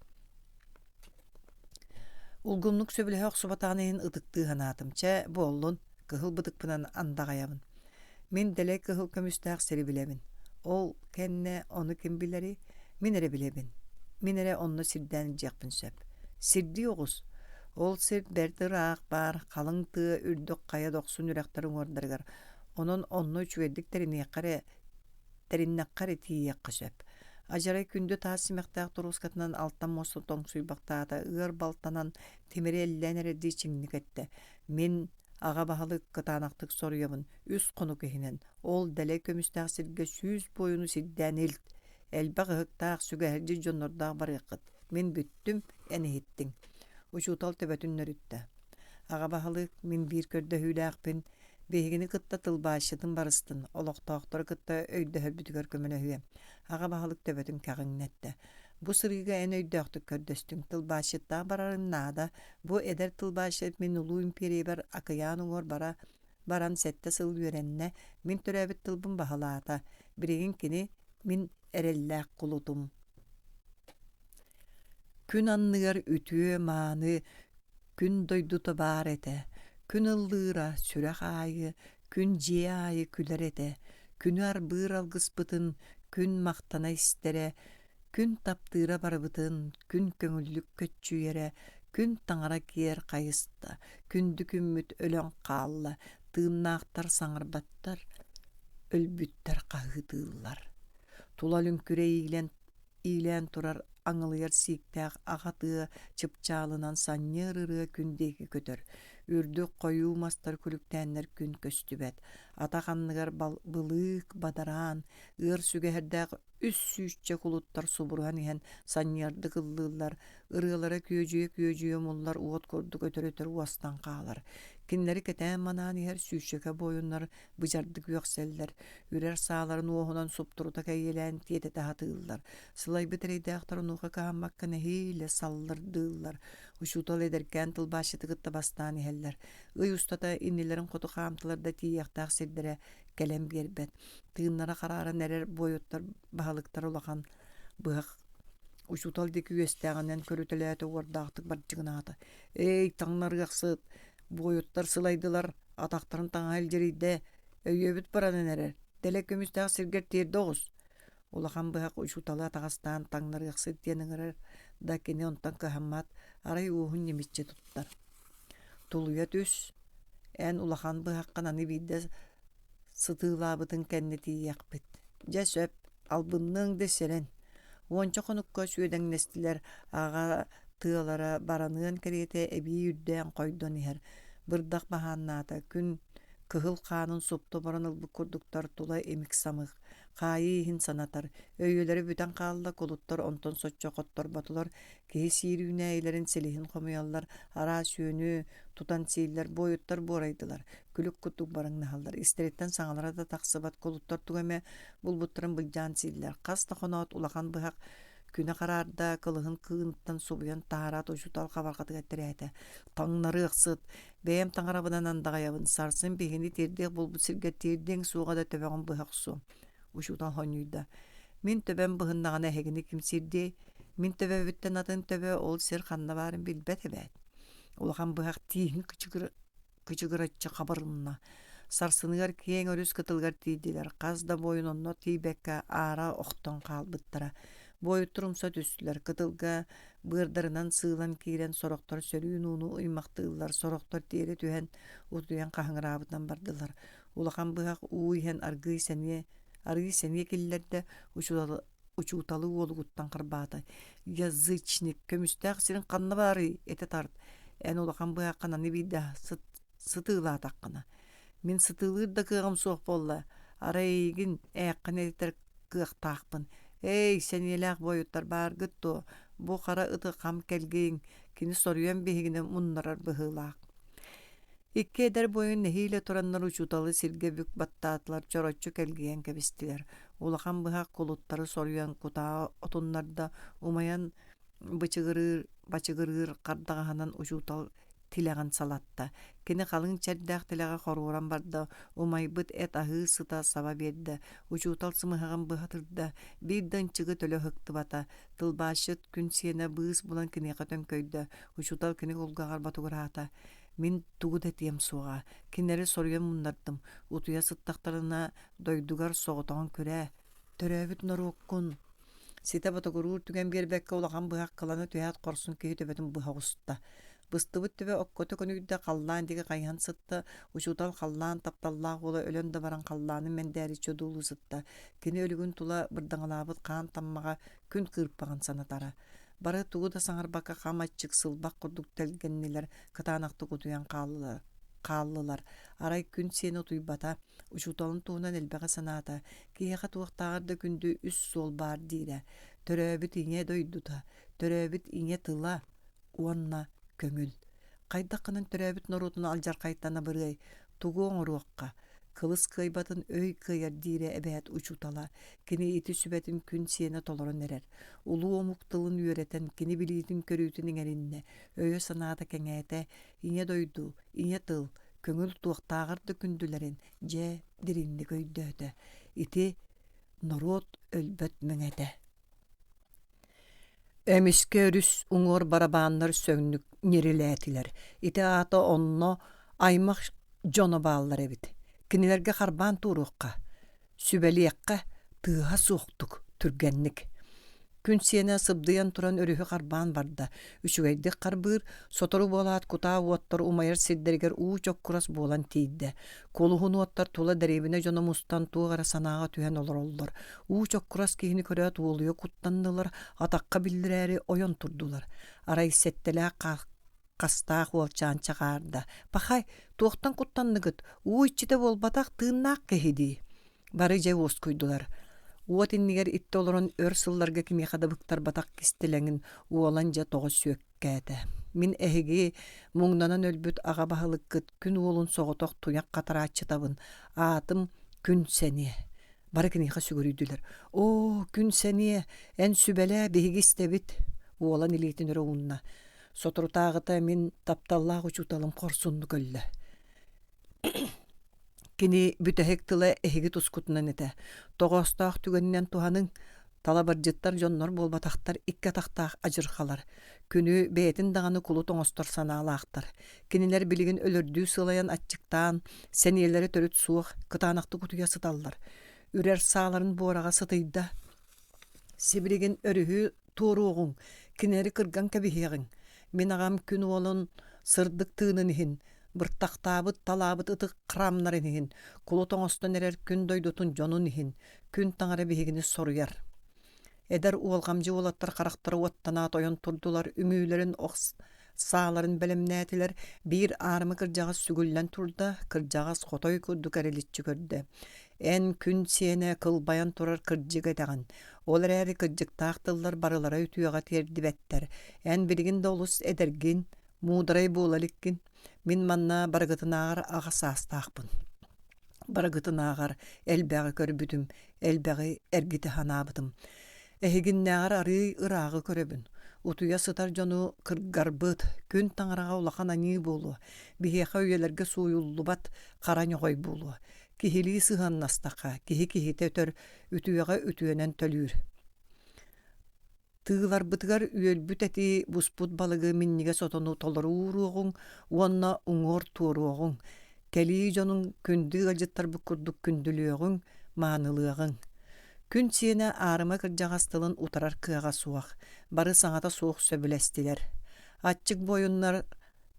S1: Улгумнук сөбүлэһэ охсубатаҕын иһин ытыктыы санаатым. Чэ, буоллун, кыһыл бытыкпынан андаҕайабын. Мин дэлэй кыһыл көмүстээх сири билэбин. Ол кэннэ ону ким билэрий? Мин эрэ билэбин. Мин эрэ онно сирдээн илдьиэхпин сөп. Сирдии оҕус. Ол сир бэрт ыраах баар, халыҥ тыа үрдүк хайа дохсун үрэхтэр уҥуордарыгар. Онон онно үчүгэйдик тэриниэххэ эрэ тэриннэххэ эрэ тиийиэххэ сөп. Адьарай күндү таас симэхтээх торуоскатынан алтан муоста тоҥсуйбахтаата, ыар балтанан тимири эллээн эрэрдии чиҥник эттэ: «Мин аҕа баһылык кытаанахтык соруйабын, үс хонук иһинэн, ол дэлэй көмүстээх сиргэ 100 буойуну сирдээн илт, элбэх ыһыктаах, сүгэһэрдьит дьоннордоох барыаххыт. Мин бүттүм, эн иһиттиҥ». Учуутал төбөтүн нөрүттэ. Аҕа баһылык, мин биир көрдөһүүлээхпин, Биһигини кытта тылбаасчытын барыстын, олохтоохтору кытта өйдөһөрбүтүгэр көмөлөһүө. Аҕа баһылык төбөтүн кэҕиҥнэттэ. Бу сырыыга эн өйдөөхтүк көрдөстүҥ, тылбаасчыттаах барарыҥ наада. Бу эдэр тылбаасчыт мин улуу империябар акыйаан уҥуор бара баран сэттэ сыл үөрэннэ, мин төрөөбүт тылбын баһылаата. Билигин кини мин эрэллээх кулутум. Күн анныгар үтүө-мааны күн дойдута баар этэ, күн ыллыыра сүрэх аайы, күн дьиэ аайы күлэр этэ, күнү арбыыр алгыспытын күн махтана истэрэ, күн таптыыра барыбытын, күн көҥүллүк көччүйэрэ, күн таҥара киэр хайыста, күндү күммүт өлөн хаалла, тыыннаахтар саҥарбаттар, өлбүттэр хаһыытыыллар. Тула лүҥкүрэ иилэн иилээн турар аҥылыйар сииктээх аҕа тыа чыпчаалынан санньыар ырыа күн диэки көтөр. Үрдүк хойуу мастар күлүктээннэр күн көстүбэт. Атах анныгар былыык, бадараан, ыар сүгэһэрдээх үс сүүсчэ кулуттар субуруһан иһэн санньыардык ыллыыллар, ырыалара күөдьүйэ-күөдьүйэ умуллар уот курдук өтөр-өтөр уостан хаалар. Кинилэри кэтээн-манаан иһэр сүүсчэкэ буойуннар быдьардык үөхсэллэр, үрэр сааларын уоһунан суптурута кэйиэлээн тиэтэтэ сатыыллар. Сылайбыт эрэйдээхтэр онуоха кыһаммакка нэһиилэ саллырдыыллар. Учуутал эдэркээн тылбаасчыты кытта бастаан иһэллэр. Ый устата иннилэрин хоту хаамтылар да тиийиэхтээх сирдэрэ кэлэн биэрбэт. Тыыннара харааран эрэр буойуттар баһылыктара улахан быһах учуутал диэки үөстээҕинэн көрүтэлээтэ уордаахтык бардьыгынаата. «Эй, таҥнарыахсыт, буойуттар сылайдылар, атахтарын таҥаһа илдьирийдэ, өйүөбүт баранан эрэр, дэлэ көмүстээх сиргэр тиэрдэ оҕус!» Улахан быһах учууталы атаҕастаан таҥнарыахсыт диэн ыҥырар да кини онтон кыһаммат, арай уоһун ньимиччи туттар. «Тулуйа түс, эн улахан быһаххын аны биирдэ сытыылаабытыҥ кэннэ тиийиэхпит. Дьэ сөп, албынныаҥ да сэрэн». Уонча хонукка сүөдэҥнэстилэр, аҕа тыалара бараныан кэриэтэ эбии үрдээн хойдон иһэр. Бырдах баһааннаата, күн кыһыл хаанын супту оборон ылбыт курдуктар тула имик-самых. Хаайыы иһин санатар, өйүөлэрэ бүтэн хаалла, кулуттар онтон соччо хотторботулар, киһи сиир үүнээйилэрин силиһин хомуйаллар, араас үөнү тутан сииллэр, буойуттар буорайдылар, күлүк курдук барыҥнаһаллар, истэриттэн саҥалара да тахсыбат, кулуттар тугу эмэ булбуттарын былдьаан сииллэр. Хас да хоноот улахан быһах күнэ хараарда, кылыһын кыыныттан субуйан таһараат учуутал хабарҕатыгар тирээтэ. Таҥнарыахсыт, Бэйэм таҥарабынан андаҕайабын, сарсын биһигини тиэрдиэх буолбут сиргэ тиэрдиэҥ суоҕа да төбөҕүн быһа охсуом. Учуутал хонньуйда. Мин төбөм быһыннаҕына эһигини ким сирдиэй? Мин төбөбүттэн атын төбө ол сир ханна баарын билбэт эбээт. Улахан быһах тииһин кычыгыраччы хабырынна. Сарсыныгар киэҥ өрүс кытылыгар тиийдилэр. Хас да буойун онно тиийбэккэ аара охтон хаалбыттара. Буойуттар умса түстүлэр. Кытылга Быардарынан сыылан киирэн сорохтор сөрүүн ууну ыймахтыыллар, сорохтор тиэрэ түһэн утуйан хаһыҥыраабытынан бардылар. Улахан быһах уу иһэн аргыый сэниэ арыый сэниэ киллэрдэ, учууталы уолугуттан харбаата. «Язычник, көмүстээх сирин ханна баарый? Этэ тарт. Эн улахан быһаххын аны биирдэ сытыылаатаххына. Мин сытыылыыр да кыаҕым суох буолла. Арай эйигин ээххин этитэр кыахтаахпын. Эй, сэниэлээх буойуттар бааргыт дуо? Бу хара ыты хам кэлгийиҥ, кини соруйан биһигини муннарар быһыылаах. Икки эдэр буойун нэһиилэ тураннар учууталы сиргэ бүк баттаатылар, чороччу кэлгийэн кэбистилэр. Улахан быһах кулуттары соруйан кутаа отуннарда, умайан бычыгырыыр, бачыгырыыр хардаҕаһынан учуутал тилэҕин салатта. Кини халыҥ чэрдээх тилэҕэ хоруоран барда, умайбыт эт аһыы сыта саба биэрдэ. Учуутал сымыһаҕын быһа тырда, биир да ынчыгы төлө ыһыктыбата. Тылбаасчыт күн сиэнэ быыс булан киниэхэ төҥкөйдө. Учуутал кини кулгааҕар ботугураата. Мин тугу да этиэм суоҕа. Кинилэри соруйан муннардым. Утуйа сыттахтарына дойдугар соҕотоҕун күрээ. Төрөөбүт норуоккун Ситэ ботугуруур түгэн биэрбэккэ улахан быһах кылана түһээт хорсун киһи төбөтүн быһа оҕуста. Быстыбыт төбө оккото көнүйдэ, халлаан диэки хайыһан сытта, учуутал халлаан тапталлаах уола өлөн да баран халлаанын мэндээриччи одуулуу сытта. Кини өлүгүн тула бырдаҥалаабыт хаан таммаҕа күн кыырпаҕын санатара. Бары тугу да саҥарбакка хам аччык сылбах курдук тэлгэннилэр, кытаанахтык утуйан хааллылар. Арай күн сиэнэ утуйбата, Учууталын туһунан элбэҕи санаата, киһиэхэ туохтааҕар да күндү үс суол баар диирэ: төрөөбүт ийэ дойдута, төрөөбүт ийэ тыла уонна көҥүл. Хайдах гынан төрөөбүт норуотун алдьархайтан абырыай, тугу оҥоруохха? Кылыс кыайбатын өй кыайар диирэ эбээт учуутала. Кини ити сүбэтин күн сиэнэ толорон эрэр. Улуу омук тылын үөрэтэн, кини билиитин-көрүүтүн иҥэриннэ, өйө-санаата кэҥээтэ, ийэ дойду, ийэ тыл, көҥүл туохтааҕар да күндүлэрин дьэ дириҥник өйдөөтө. Ити норуот өлбөт мэҥэтэ. Эмискэ өрүс уҥуор барабааннар сөҥнүк ньирилээтилэр. Ити аата онно аймах дьоно бааллар эбит. Кинилэргэ харбаан туруохха. Сүбэлиэххэ, тыаһа суохтук, түргэнник. Күн сиэнэ сыбдыйан туран өрүһү харбаан барда. Үчүгэйдик харбыыр, сотору буолаат кутаа уоттар умайар сирдэригэр уу чоккурас буолан тиийдэ. Кулуһун уоттар тула дэриэбинэ дьоно мустан туох эрэ санааҕа түһэн олороллор. Уу чоккурас киһини көрөөт уолуйа куттаннылар, атахха биллэрээри ойон турдулар. Арай сэттэлээх. Хастаах уолчаан чаҕаарда: «Пахай, туохтан куттанныгыт? Уу иччитэ буолбатах, тыыннаах киһи дии» Бары дьэ уоскуйдулар. Уот иннигэр иттэ олорон өр сылларга кимиэхэ да быктарбатах кистэлэҥин уолан дьэ тоҕо сүөккээтэ. Мин эһиги муҥнанан өлбүт аҕа баһылыккыт күн уолун соҕотох туйах хатарааччытабын, аатым Күн Сэниэ. Бары киниэхэ сүгүрүйдүлэр. Оо, Күн Сэниэ, эн сүбэлээ, биһиги истэбит. Уолан илиитин өрө уунна. Соторутааҕыта мин тапталлаах учууталым хорсуннук өллө. Кини бүтэһик тыла эһиги тускутунан этэ. Тоҕоостоох түгэнинэн туһаныҥ, талабырдьыттар дьоннор буолбатахтар икки атахтаах адьырҕалар. Күнү бэйэтин даҕаны кулут оҥостор санаалаахтар. Кинилэр билигин өлөрдүү сылайан аччыктаан, сэниэлэрэ төрүт суох, кытаанахтык утуйа сыталлар. Үрэр сааларын буораҕа сытыйда. Сибилигин өрүһү туоруоҕуҥ, кинилэри кырган кэбиһиэҕиҥ. Мин аҕам күн уолун сырдык тыынын иһин, быртахтаабыт, талаабыт ытык храмнарын иһин, кулут оҥостон эрэр күн дойдутун дьонун иһин, күн таҥара биһигини соруйар. Эдэр уолҕамдьы уолаттар харахтара уоттанаат ойон турдулар, үҥүүлэрин ох сааларын бэлэмнээтилэр, биир аарыма кырдьаҕас сүгүллэн турда, кырдьаҕас хотой курдук эриличчи көрдө. Эн күн сиэнэ кылбайан турар кырдьык этэҕин. Ол эрээри кырдьыктаах тыллар барылара үтүөҕэ тиэрдибэттэр. Эн билигин да олус эдэргин, муударай буола иликкин. Мин манна барыгытынааҕар аҕа саастаахпын. Барыгытынааҕар элбэҕи көрбүтүм, элбэҕи эргитэ санаабытым. Эһигиннээҕэр арыый ырааҕы көрөбүн. Утуйа сытар дьону кыргарбыт, күн таҥараҕа улахан аньыы буолуо, биһиэхэ үйэлэргэ сууйуллубат хара ньоҕой буолуо. Киһилии сыһыаннастахха, киһи киһитэ өтөр, үтүөҕэ үтүөнэн төлүүр. Тыыларбытыгар үөлбүт эти, буспут балыгы минньигэс отону толору ууруоҕуҥ уонна уҥуор туоруоҕуҥ. Кэлии дьонуҥ күндү ыалдьыттарбыт курдук күндүлүөҕүҥ, маанылыаҕыҥ. Күн сиэнэ аарыма кырдьаҕас тылын утарар кыаҕа суох, бары саҥата суох сөбүлэстилэр. Аччык буойуннар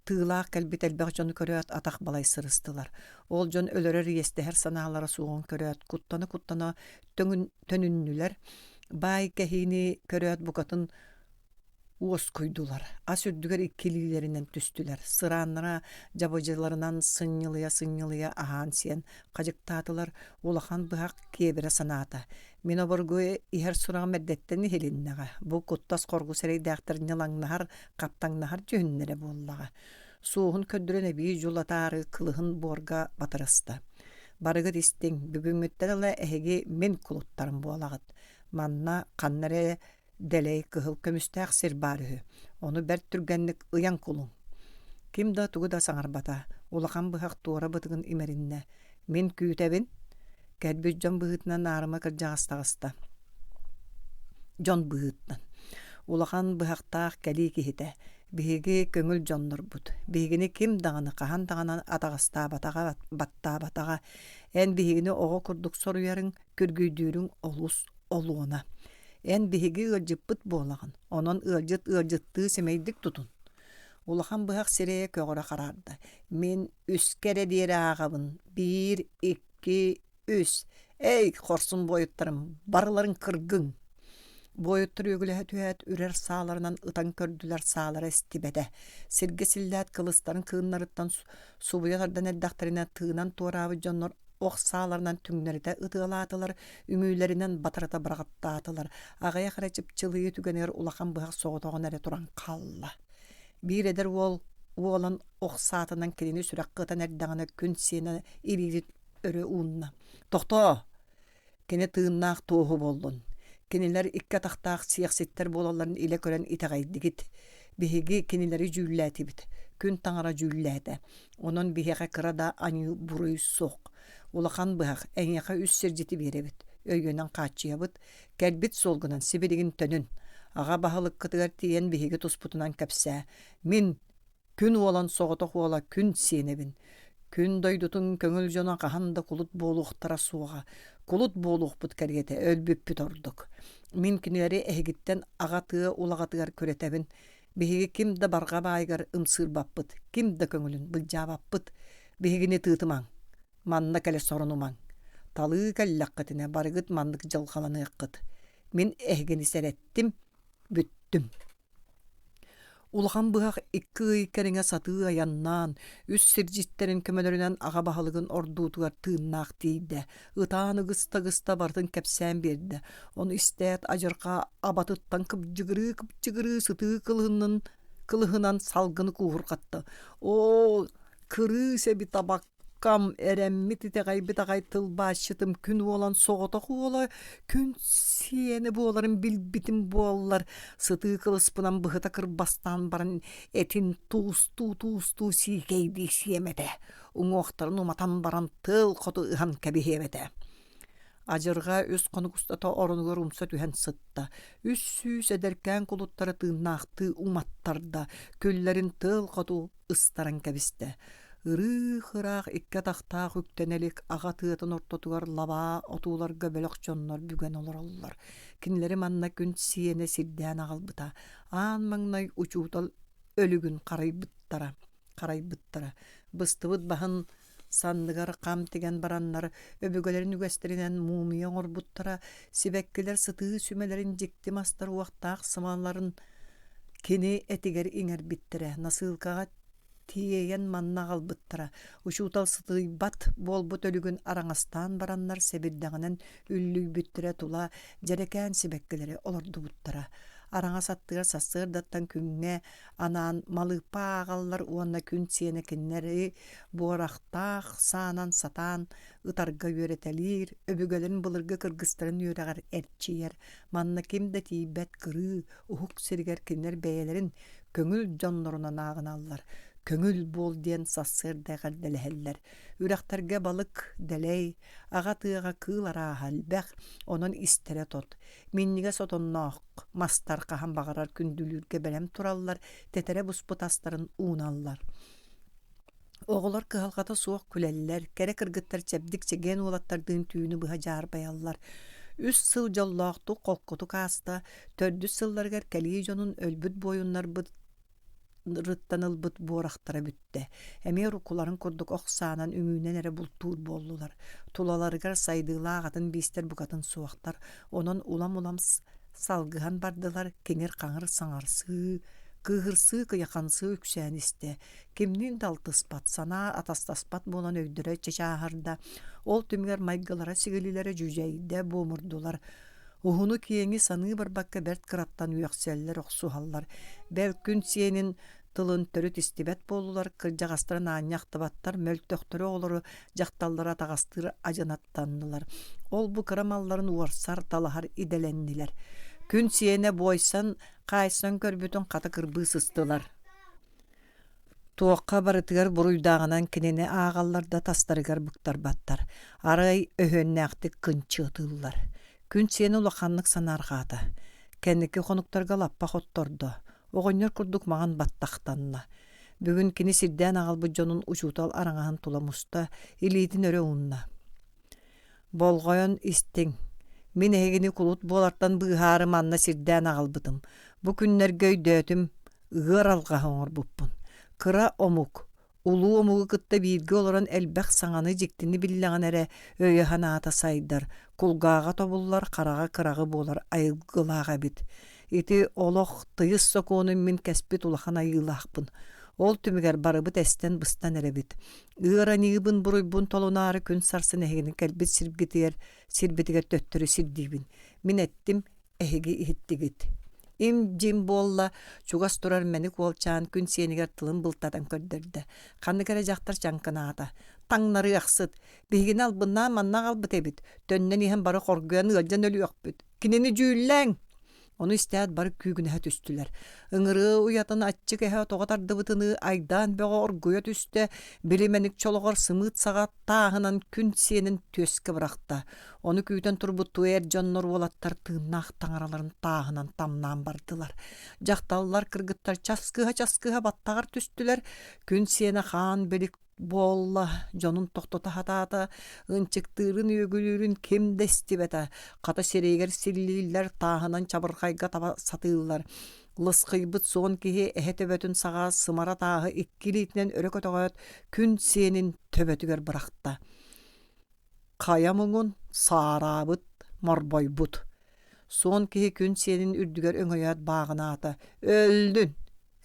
S1: тыылаах кэлбит элбэх дьону көрөөт атах балай сырыстылар. Ол дьон өлөрөр иэстэһэр санаалара суоҕун көрөөт куттана-куттана төнүннүлэр, баай кэһиини көрөөт букатын уоскуйдулар, ас үрдүгэр икки илиилэринэн түстүлэр, сырааннара дьабыдьыларынан сынньылыйа-сынньылыйа аһаан-сиэн хадьыктаатылар, улахан быһах киэбирэ санаата. Мин обургу иһэр сураҕым эрдэттэн иһилиннэҕэ, бу куттас хоргус эрэйдээхтэр ньылаҥнаһар, хаптаҥнаһар дьүһүннэрэ буоллаҕа. Суоһун көрдөрөн эбии дьулатаары кылыһын буорга батарыста. Барыгыт истиҥ, бүгүҥҥүттэн ыла эһиги мин кулуттарым буолаҕыт. Манна ханна эрэ дэлэй кыһыл көмүстээх сир баар үһү. Ону бэрт түргэнник ыйан кулуҥ. Ким да тугу да саҥарбата, улахан быһах туора бытыгын имэриннэ. Мин күүтэбин. Кэлбит дьон быһыытынан аарыма кырдьаҕас таҕыста. Дьон быһыытынан. Улахан быһахтаах кэлии киһитэ. Биһиги көҥүл дьоннорбут. Биһигини ким даҕаны хаһан даҕаны атаҕастаабатаҕа, баттаабатаҕа. Эн биһигини оҕо курдук соруйарыҥ, күргүйдүүрүҥ олус олуона. Эн биһиги ыалдьыппыт буолаҕын, онон ыалдьыт ыалдьыттыы сэмэйдик тутун. Улахан быһах сирэйэ көҕөрө хараарда. Мин үскэ эрэ диэри ааҕабын. Биир, икки, үс. Эй, хорсун буойуттарым, барыларын кыргыҥ! Буойуттар үөгүлэһэ түһээт, үрэр сааларынан ытан көрдүлэр, саалара истибэтэ. Сиргэ силлээт кылыстарын кыыннарыттан субуйа тардан эрдэхтэринэ, тыынан туораабыт дьоннор ох сааларынан түҥнэритэ ытыалаатылар, үҥүүлэринэн батарыта быраҕаттаатылар. Аҕыйах эрэ чыпчылыйыы түгэнигэр улахан быһах соҕотоҕун эрэ туран хаалла. Биир эдэр уол уолан ох саатынан кинини сүрэххэ ытан эрдэҕинэ күн сиэнэ илиитин өрө уунна. «Тохтоо! Кини тыыннаах туоһу буоллун. Кинилэр икки атахтаах сиэхситтэр буолалларын илэ көрөн итэҕэйдигит. Биһиги кинилэри дьүүллээтибит. Күн таҥара дьүүллээтэ. Онон биһиэхэ кыра да аньыы буруй суох. Улахан быһах, эйиэхэ үс сирдьити биэрэбит. Өйүөнэн хааччыйабыт. Кэлбит суолгунан сибилигин төнүн. Аҕа баһылыккытыгар тиийэн биһиги туспутунан кэпсээ. Мин Күн уолан соҕотох уола күн сиэнэбин. Күн дойдутун көҥүл дьоно хаһан да кулут буолуохтара суоҕа. Кулут буолуохпут кэриэтэ өлбүппүт ордук. Мин кинилэри эһигиттэн аҕа тыа улаҕатыгар күрэтэбин. Биһиги ким да барҕа баайыгар ымсыырбаппыт, ким да көҥүлүн былдьаабаппыт. Биһигини тыытымаҥ, манна кэлэ сорунумаҥ. Талыы кэллэххитинэ барыгыт маннык дьылҕаланыаххыт. Мин эһигини сэрэттим, бүттүм. Улахан быһах икки ый кэриҥэ сатыы айаннаан, үс сирдьиттэрин көмөлөрүнэн аҕа баһылыгын ордуутугар тыыннаах тиийдэ, ытаан ыгыста-ыгыста барытын кэпсээн биэрдэ. Ону истээт адьырҕа абатыттан кыбдьыгырыы-кыбдьыгырыы сытыы кылыһынын кылыһынан салгыны кууһурҕатта: «Оо, кырыыс эбит абак Кам эрэммит итэҕэйбит аҕай тылбаасчытым күн уолан соҕотох уола күн сиэнэ буоларын билбитим буоллар, сытыы кылыспынан быһыта кырбастаан баран этин туустуу-туустуу сиикэйдии сиэм этэ, уҥуохтарын уматан баран тыал хоту ыһан кэбиһиэм этэ. Адьырҕа үс хонук устата оронугар умса түһэн сытта, 300 эдэркээн кулуттары тыыннаахтыы уматтарда, күллэрин тыал хоту ыстаран кэбистэ. Ырыых-ыраах икки атахтаах үктэнэ илик аҕа тыатын ортотугар лабаа отууларга бөлөх дьоннор бүгэн олороллор. Кинилэри манна күн сиэнэ сирдээн аҕалбыта. Аан маҥнай учуутал өлүгүн харайбыттара. Харайбыттара. Быстыбыт баһын санныгар хам тигэн бараннар, өбүгэлэрин үгэстэринэн мумия оҥорбуттара, сибэккилэр сытыы сүмэлэрин дьикти мастар уохтаах сымаларын кини этигэр иҥэрбиттэрэ, насыылкаҕа тиэйэн манна аҕалбыттара. Учуутал сытыйбат буолбут өлүгүн араҥастаан бараннар сэбирдэҕинэн үллүйбүттэрэ тула дьэрэкээн сибэккилэри олордубуттара. Араҥас аттыгар сарсыардаттан күҥҥэ анаан малыыппа ааҕаллар уонна күн сиэнэ кинилэри буорахтаах саанан сатаан ытарга үөрэтэлиир, өбүгэлэрин былыргы кыргыстарын үөрэҕэр эрчийэр. Манна ким да тиийбэт кырыы, уһук сиригэр кинилэр бэйэлэрин көҥүл дьоннорунан ааҕыналлар, көҥүл буол диэн сарсыарда эҕэрдэлэһэллэр. Үрэхтэргэ балык дэлэй, аҕа тыаҕа кыыл арааһа элбэх, онон истэрэ тот. Минньигэс отонноох мастар хаһан баҕарар күндүлүүргэ бэлэм тураллар, тэтэрэ буспут астарын ууналлар. Оҕолор кыһалҕата суох күлэллэр, кэрэ кыргыттар чэбдик-чэгиэн уолаттардыын түүнү быһа дьаарбайаллар. Үс сыл дьоллоохтук, холкутук ааста, төрдүс сылларыгар кэлии дьонун өлбүт буойуннарбыт рыттан ылбыт буорахтара бүттэ. Эмиэ уруккуларын курдук ох саанан үҥүүнэн эрэ бултуур буоллулар. Тулаларыгар сайдыылаах атын биистэр букатын суохтар. Онон улам-улам салгыһан бардылар, киҥир-хаҥыр саҥарсыы, кыыһырсыы, кыйахансыы үксээн истэ. Кимниин да алтыспат, санаа атастаспат буолан өйдөрө чычааһырда. Ол түмүгэр майгылара-сигилилэрэ дьүдьэйдэ, буомурдулар. Уһуну-киэҥи саныы барбакка бэрт кыраттан үөхсэллэр, охсуһаллар. Бэл, күн сиэнин тылын төрүт истибэт буоллулар, кырдьаҕастарын аанньа ахтыбаттар, мөлтөхтөрү оҕолору, дьахталлары атаҕастыыр адьынаттаннылар. Ол-бу кыра малларын уорсар, талаһар идэлэннилэр. Күн сиэнэ буойсан, хаайсан көрбүтүн хата кырбыы сыстылар. Туохха барытыгар буруйдааҕынан кинини ааҕаллар да тастарыгар быктарбаттар, арай өһүөннээхтик кынчыатыыллар. Күн сиэнэ улаханнык санаарҕаата. Кэнники хонуктарга лаппа хоттордо, оҕонньор курдук маҥан баттахтанна. Бүгүн кини сирдээн аҕалбыт дьонун учуутал араҥаһын тула муста, илиитин өрө уунна. Болҕойон истиҥ, мин эһигини кулут буолартан быыһаары манна сирдээн аҕалбытым. Бу күннэргэ өйдөөтүм, ыар алҕаһы оҥорбуппун. Кыра омук, улуу омугу кытта бииргэ олорон элбэх саҥаны дьиктини биллэҕинэ эрэ өйө-санаата сайдар, кулгааҕа тобуллар, хараҕа кыраҕы буолар айылгылаах эбит. Ити олох тыйыс сокуонун мин кэспит улахан айыылаахпын. Ол түмүгэр барыбыт эстэн-быстан эрэбит. Ыар аньыыбын буруйбун толунаары күн сарсын эһигини кэлбит сиргитигэр, сирбитигэр төттөрү сирдиибин. Мин эттим, эһиги иһиттигит. Им-дьим буолла, чугас турар мэник уолчаан күн сиэнигэр тылын былтатан көрдөрдө. Ханнык эрэ дьахтар чаҥкынаата. Таҥнарыахсыт! Биһигини албыннаан манна аҕалбыт эбит. Төннөн иһэн бары хоргуйан ыалдьан өлүөхпүт. Кинини дьүүллээҥ! Ону истээт бары күүгүнэһэ түстүлэр. Ыҥырыа уйатын аччык эһэ тоҕо тардыбытыныы айдаан бөҕө оргуйа түстэ, били мэник чолоҕор сымыыт саҕа тааһынан күн сиэнин түөскэ бырахта. Ону күүтэн турбуттуу эр дьоннор уолаттар тыыннаах таҥараларын тааһынан тамнаан бардылар. Дьахталлар кыргыттар часкыһа-часкыһа баттаҕар түстүлэр, күн сиэнэ хаан билик буолла, дьонун тохтото сатаата, ынчыктыырын үөгүлүүрүн ким да истибэтэ, хата сирэйигэр силлииллэр, тааһынан чабырҕайга таба сатыыллар. Лысхыйбыт суон киһи эһэ төбөтүн саҕа сымара тааһы икки илиитинэн өрө көтөҕөөт, күн сиэнин төбөтүгэр бырахта. Хайа муҥун саараабыт, морбойбут. Суон киһи күн сиэнин үрдүгэр өҥөйөөт бааҕынаата: «Өллүн!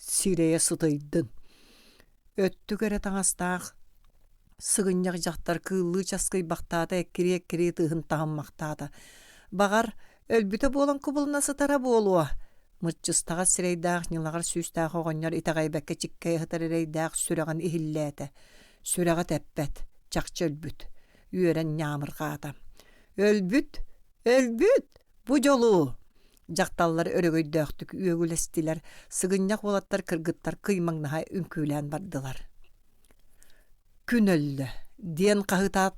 S1: Сирэйэ сытыйдын. Өттүк эрэ таҥастаах сыгынньах дьахтар кыыллыы часкыйбахтаата, эккирии-эккирии тыһын таһыммахтаата. Баҕар, өлбүтэ буолан кубулуна сытара буолуо. Мыччыстаҕас сирэйдээх, ньылаҕар сүүстээх оҕонньор итэҕэйбэккэ чиккэйэ сытар эрэйдээх сүрэҕин иһиллээтэ. Сүрэҕэ тэппэт, чахчы өлбүт. Үөрэн ньаамырҕаата. Өлбүт! Өлбүт! Бу дьолу! Дьахталлар өрөгөйдөөхтүк үөгүлэстилэр, сыгынньах уолаттар кыргыттар кыймаҥнаһа үҥкүүлээн бардылар. Күн өллө, диэн хаһыытаат,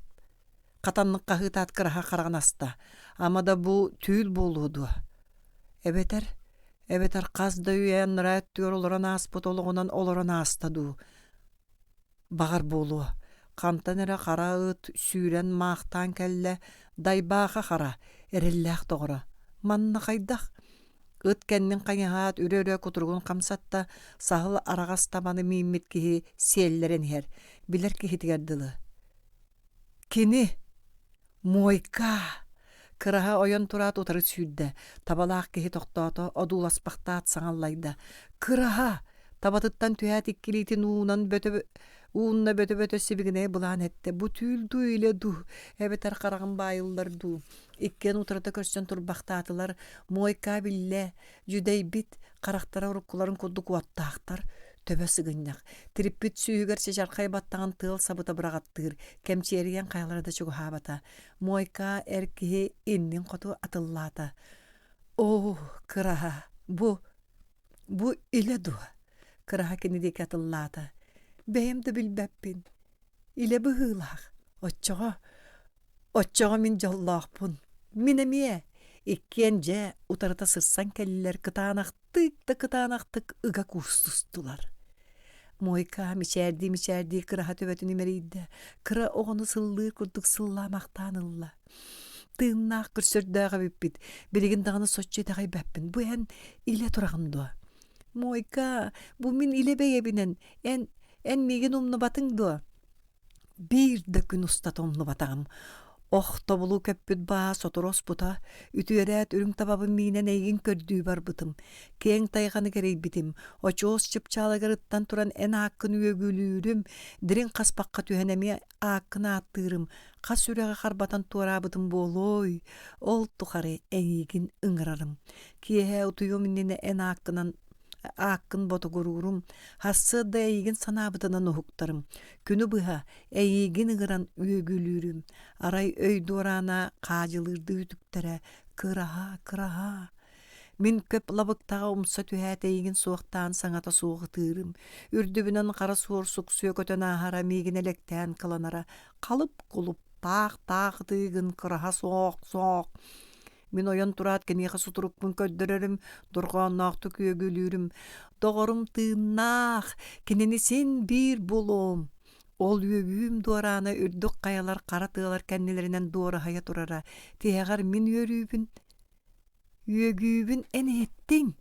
S1: хатаннык хаһыытаат кыраһа хараҕын аста. Ама да бу түүл буолуо дуо? Эбэтэр, эбэтэр хас да үйэ анараа өттүгэр олорон ааспыт олоҕунан олорон ааста дуу? Баҕар буолуо, хантан эрэ хара ыт сүүрэн маахтаан кэллэ, дайбааха хара, эрэллээх доҕоро. Манна хайдах? Ыт кэннин хайыһаат үрэ-үрэ кутуругун хамсатта, саһыл араҕас табаны мииммит киһи сиэллэрэн иһэр, билэр киһитигэр дылы. Кини! Муойкаа! Кыраһа ойон тураат утары сүүрдэ, табалаах киһи тохтоото, одууласпахтаат саҥаллайда: «Кыраһа!» Табатыттан түһээт иккилиитин уунан бөтө уунна бөтө-бөтө сибигинэйэ былаан эттэ: «Бу түүл дуу, илэ дуу, эбэтэр хараҕым баайыллар дуу?» Иккиэн утарыта көрсөн турбахтаатылар, Муойкаа биллэ, дьүдэйбит, харахтара уруккуларын курдук уоттаахтар, төбө сыгынньах, тириппит сүүһүгэр чачархай баттаҕын тыал сабыта быраҕаттыыр, кэмчиэрийэн хайалара да чугаһаабата. Муойка эр киһи иннин хоту атыллаата. «Оо, кыраһа, бу, бу илэ дуо?» Кыраһа кини диэки атыллаата. «Бэйэм да билбэппин. Илэ быһыылаах. Оччоҕо, Оччоҕо мин дьоллоохпун. Мин эмиэ. Иккиэн дьэ утарыта сырсан кэллилэр кытаанахтык да кытаанахтык ыга куустустулар. Муойка мичээрдии-мичээрдии кыраһа төбөтүн имэрийдэ, кыра оҕону сыллыыр курдук сыллаамахтаан ылла. Тыыннаах көрсөрдөөх эбиппит, билигин даҕаны соччо итэҕэйбэппин. Бу эн илэ тураҕын дуо? Муойка, бу мин илэ бэйэбинэн, эн, эн миигин умнубатыҥ дуо? Биир да күн устата умнубатаҕым. Ох, тобулу көппүт баа сотору оспута, үтүөрээт үрүҥ табабын миинэн эйигин көрдүү барбытым. Киэҥ тайҕаны кэрийбитим, очуос чыпчаалыгар ыттан туран эн ааккын үөгүлүүрүм, дириҥ хаспахха түһэн эмиэ ааккын ааттыырым, хас үрэҕи харбатан туораабытым буолуой, ол тухары эйигин ыҥырарым. Киэһэ утуйуом иннинэ эн ааккынан ааккын ботугуруурум, сарсыарда эйигин санаабытынан уһуктарым, күнү быһа эйигин ыҥыран үөгүлүүрүм, арай өй дуораана хаадьылыырдыы үтүктэрэ кыраһа, кыраһа. Мин көп лабыктаҕа умса түһээт эйигин суохтаан саҥата суох ытыырым, үрдүбүнэн хара суор суксуйа көтөн ааһара миигин элэктээн кыланара, халып-кулуп таах-таах ытыыгын кыраһа суох-суох Мин ойон тураат киниэхэ сутурукпун көрдөрөрүм, дорҕоонноохтук үөгүлүүрүм. Доҕорум тыыннаах, кинини син биир булуом. Ол үөгүүм дуораана үрдүк хайалар хара тыалар кэннилэринэн дуораһыйа турара. Тиһэҕэр мин үөрүүбүн, үөгүүбүн эн иһиттиҥ.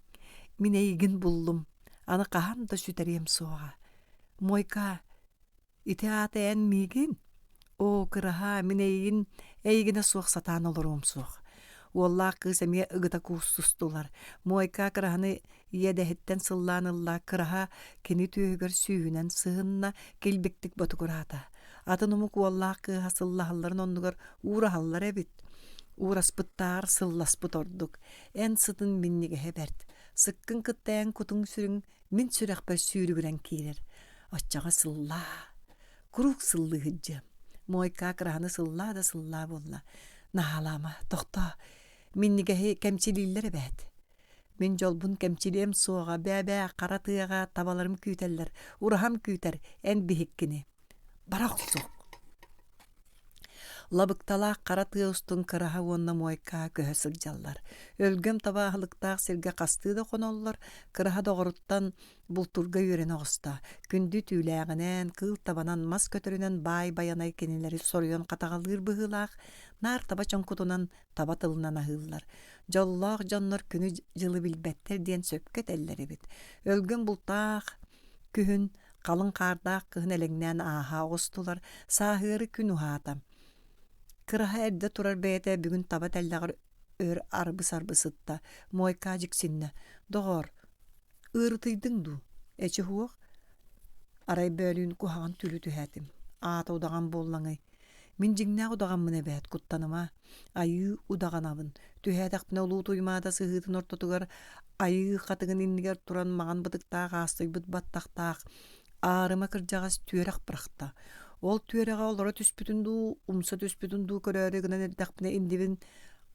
S1: Мин эйигин буллум. Аны хаһан да сүтэриэм суоҕа. Мойка, Ити аата эн миигин? Оо, кыраһаа, мин эйигин эйигинэ суох сатаан олоруом суох. Уоллаах кыыс эмиэ ыгыта куустустулар. Муойка кыраһаны иэдэһиттэн сыллаан ылла, кыраһа кини түөһүгэр сүүһүнэн сыһынна, килбиктик ботугураата. Атын омук уоллаах кыыһа сыллаһалларын оннугар уураһаллар эбит. Уураспыттааҕар сылласпыт ордук. Эн сытын минньигэһэ бэрт. Сыккын кытта эн кутуҥ-сүрүҥ мин сүрэхпэр сүүрүгүрэн киирэр. Оччоҕо сыллаа, куруук сыллыы сылдьыам. Муойка кыраһаны сыллаа да сыллаа буолла. Наһаалаама, тохтоо, минньигэһи кэмчилииллэр эбээт. Мин дьолбун кэмчилиэм суоҕа, бээ-бээ, хара тыаҕа табаларым күүтэллэр, ураһам күүтэр, эн биһиккини. Бара охсуох. Лабыкталаах хара тыа устун кыраһа уонна муойкаа көһө сылдьаллар. Өлгөм таба аһылыктаах сиргэ хастыы да хоноллор, кыраһа доҕоруттан бултуурга үөрэнэ оҕуста. Күндү түүлээҕинэн, кыыл табанан, мас көтөрүнэн баай байанай кинилэри соруйан хатаҕалыыр быһыылаах, наар таба чоҥкутунан, таба тылынан аһыыллар. Дьоллоох дьоннор күнү-дьылы билбэттэр диэн сөпкө этэллэр эбит. Өлгөм бултаах күһүн Халыҥ хаардаах кыһын элэҥнээн ааһа оҕустулар, сааһыары күн уһаата. Кыраһа эрдэ турар бэйэтэ бүгүн таба тэллэҕэр өр арбы-сарбы сытта, Муойкаа дьиксиннэ: «Доҕоор, ыарытыйдыҥ дуу? Эчи уһуох, арай бөөлүүн куһаҕан түүлү түһээтим. Аата удаҕан буоллаҥый. Мин дьиҥнээх удаҕаммын эбээт, куттаныма. Айыы удаҕанабын. Түһээтэхпинэ Улуу Туймаада сыһыытын ортотугар айыы хатыҥын иннигэр туран маҥан бытыктаах аастыйбыт баттахтаах аарыма кырдьаҕас түөрэх бырахта. Ол түөрэҕэ олоро түспүтүн дуу, умса түспүтүн дуу көрөөрү гынан эрдэхпинэ иннибин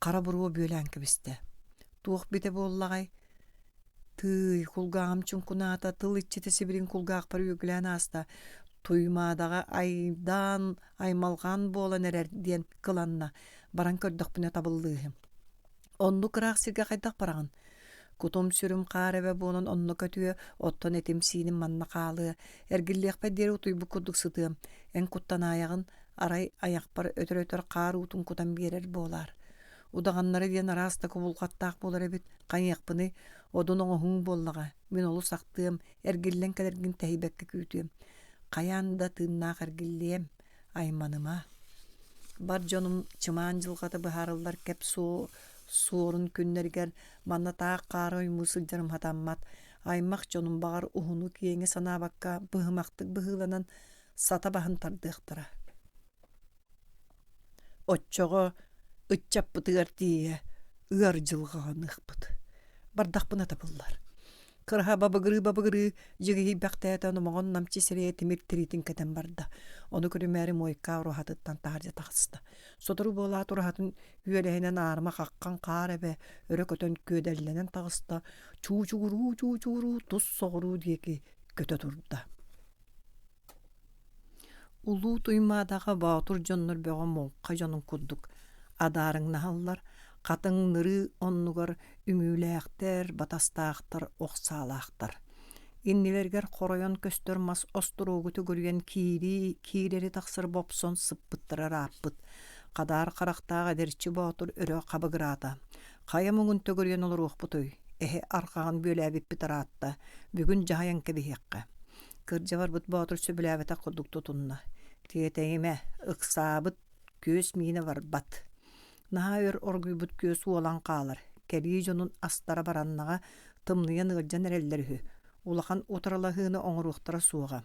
S1: хара буруо бүөлээн кэбистэ. Туох битэ буоллаҕай? Тыый, кулгааҕым чуҥкунаата, тыл иччитэ сибилин кулгаахпар үөгүлээн ааста. Туймаадаҕа айдаан, аймалҕаан буолан эрэр диэн кыланна. Баран көрдөхпүнэ табыллыыһы. Оннук ыраах сиргэ хайдах бараҕын? Кутум-сүрүм хаар эбэ буолан онно көтүө, оттон этим-сииним манна хаалыа. Эргиллиэхпэр диэри утуйбут курдук сытыам. Эн куттанаайаҕын, арай айахпар өтөр-өтөр хаар уутун кутан биэрэр буолаар. Удаҕаннара диэн араас да кубулҕаттаах буолар эбит. Хайыахпыный, одун оҥоһууҥ буоллаҕа, мин олус ахтыам, эргиллэн кэлэргин тэһийбэккэ күүтүөм. Хайаан да тыыннаах эргиллиэм, айманыма. Бар дьонум чымаан дьылҕата быһаарыллар кэп суорун күннэригэр манна таах хаары оймуу сылдьарым сатаммат. Аймах дьонум баҕар уһуну-киэҥи санаабакка быһымахтык быһыыланан сата баһын тардыахтара. Оччоҕо ыччаппытыгар тиийэ ыар дьылҕаланыахпыт. Бардахпына табыллар. Кыраһа бабыгырыы-бабыгырыы дьигиһийбэхтээтэ номоҕон намчы сирэйэ тимир тириитин кэтэн барда. Ону көрүмээри муойка ураһатыттан таһырдьа таҕыста. Сотору буолаат ураһатын үөлэһинэн аарыма хаххан хаар эбэ өрө көтөн күөдэллэнэн таҕыста, чуучугуруу-чуучугуруу тус соҕуруу диэки көтө турда. Улуу Туймаадаҕа боотур дьоннор бөҕө муҥха дьонун курдук адаарыҥнаһаллар, хатыҥ нырыы оннугар үҥүүлээхтэр, батастаахтар, ох саалаахтар. Иннилэригэр хоройон көстөр мас остуруогу төгүрүйэн киирии киирэри тахсар бопсон сыппыттара ырааппыт. Хадаар харахтаах эдэрчи боотур өрө хабыгыраата. Хайа муҥун төгүрүйэн олоруохпутуй? Эһэ арҕаҕын бүөлээбиппит ыраатта, бүгүн дьаһайан кэбиһиэххэ. Кырдьа барбыт боотур сөбүлээбэтэх курдук тутунна. Тиэтэйимэ, ыксаабыт күөс миинэ барбат. Наһаа өр оргуйбут күөс уолан хаалар. Кэлии дьонун астара бараннаҕа тымныйан ыалдьан эрэллэр үһү. Улахан утарылаһыыны оҥоруохтара суоҕа.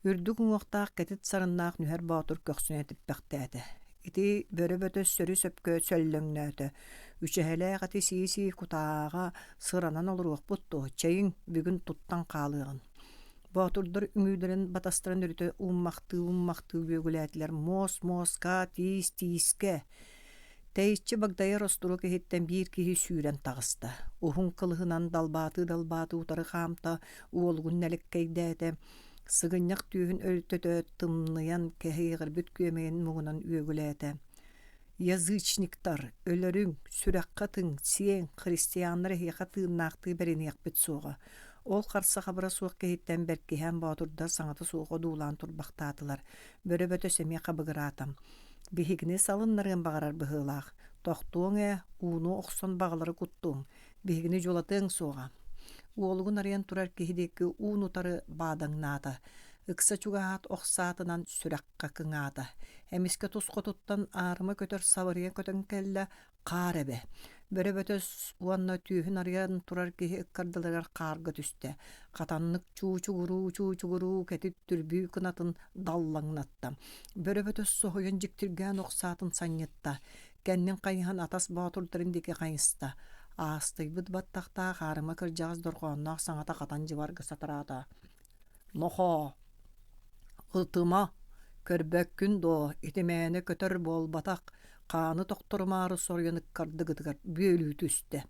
S1: Үрдүк уҥуохтаах кэтит сарыннаах Нүһэр Боотур көхсүнэ типпэхтээтэ. Ити бөрө-бөтө сөрү-сөпкө сөллөҥнөөтө. Үчэһэлээх эти сии-сии кутааҕа сыранан олоруохпут дуо, чэйиҥ, бүгүн туттан хаалыаҕын. Боотурдар үҥүүлэрин батастарын өрүтэ ууммахтыы-ууммахтыы үөгүлээтилэр муос-муоска, тиис-тиискэ. Тэйиччи багдайар остуруок иһиттэн биир киһи сүүрэн таҕыста. Уһун кылыһынан далбаатыы-далбаатыы утары хаамта, уолугун нэлэккэйдээтэ. Сыгынньах түөһүн өлтөтө тымныйан кэһиэҕирбит күөмэйин муҥунан үөгүлээтэ: «Язычниктар, өлөрүҥ, сүрэххэ ытыҥ, сиэҥ, христианнар эһиэхэ тыыннаахтыы бэриниэхпит суоҕа». Ол харса-хабыра суох киһиттэн бэркиһээн боотурдар саҥата суох одуулаан турбахтаатылар. Бөрө-бөтө сэмиэ хабыгыраата: «Биһигини салыннарыан баҕарар быһыылаах. Тохтуоҥ ээ, ууну охсон баҕалары куттуоҥ, биһигини дьулатыаҥ суоҕа». Уолугун арыйан турар киһи диэки уун-утары баадаҥнаата, ыкса чугаһаат ох саатынан сүрэххэ кыҥаата. Эмискэ тус хотуттан аарыма көтөр сабырыйа көтөн кэллэ, хаар эбэ. Бөрө бөтөс уонна түөһүн арыйан турар киһи ыккардыларыгар хаарга түстэ. Хатаннык чуучугуруу-чуучугуруу кэтит түрбүү кынатын даллаҥнатта. Бөрө бөтөс соһуйан дьиктиргээн ох саатын санньытта. Кэннин хайыһан атас боотурдарын диэки хайыста. Аастыйбыт баттахтаах аарыма кырдьаҕас дорҕоонноох саҥата хатан дьыбарга сатараата. «Нохоо, ытыма, көрбөккүн дуо, ити мээнэ көтөр буолбатах, хааны тохторумаары соруйан ыккардыгытыгар бүөлүү түстэ».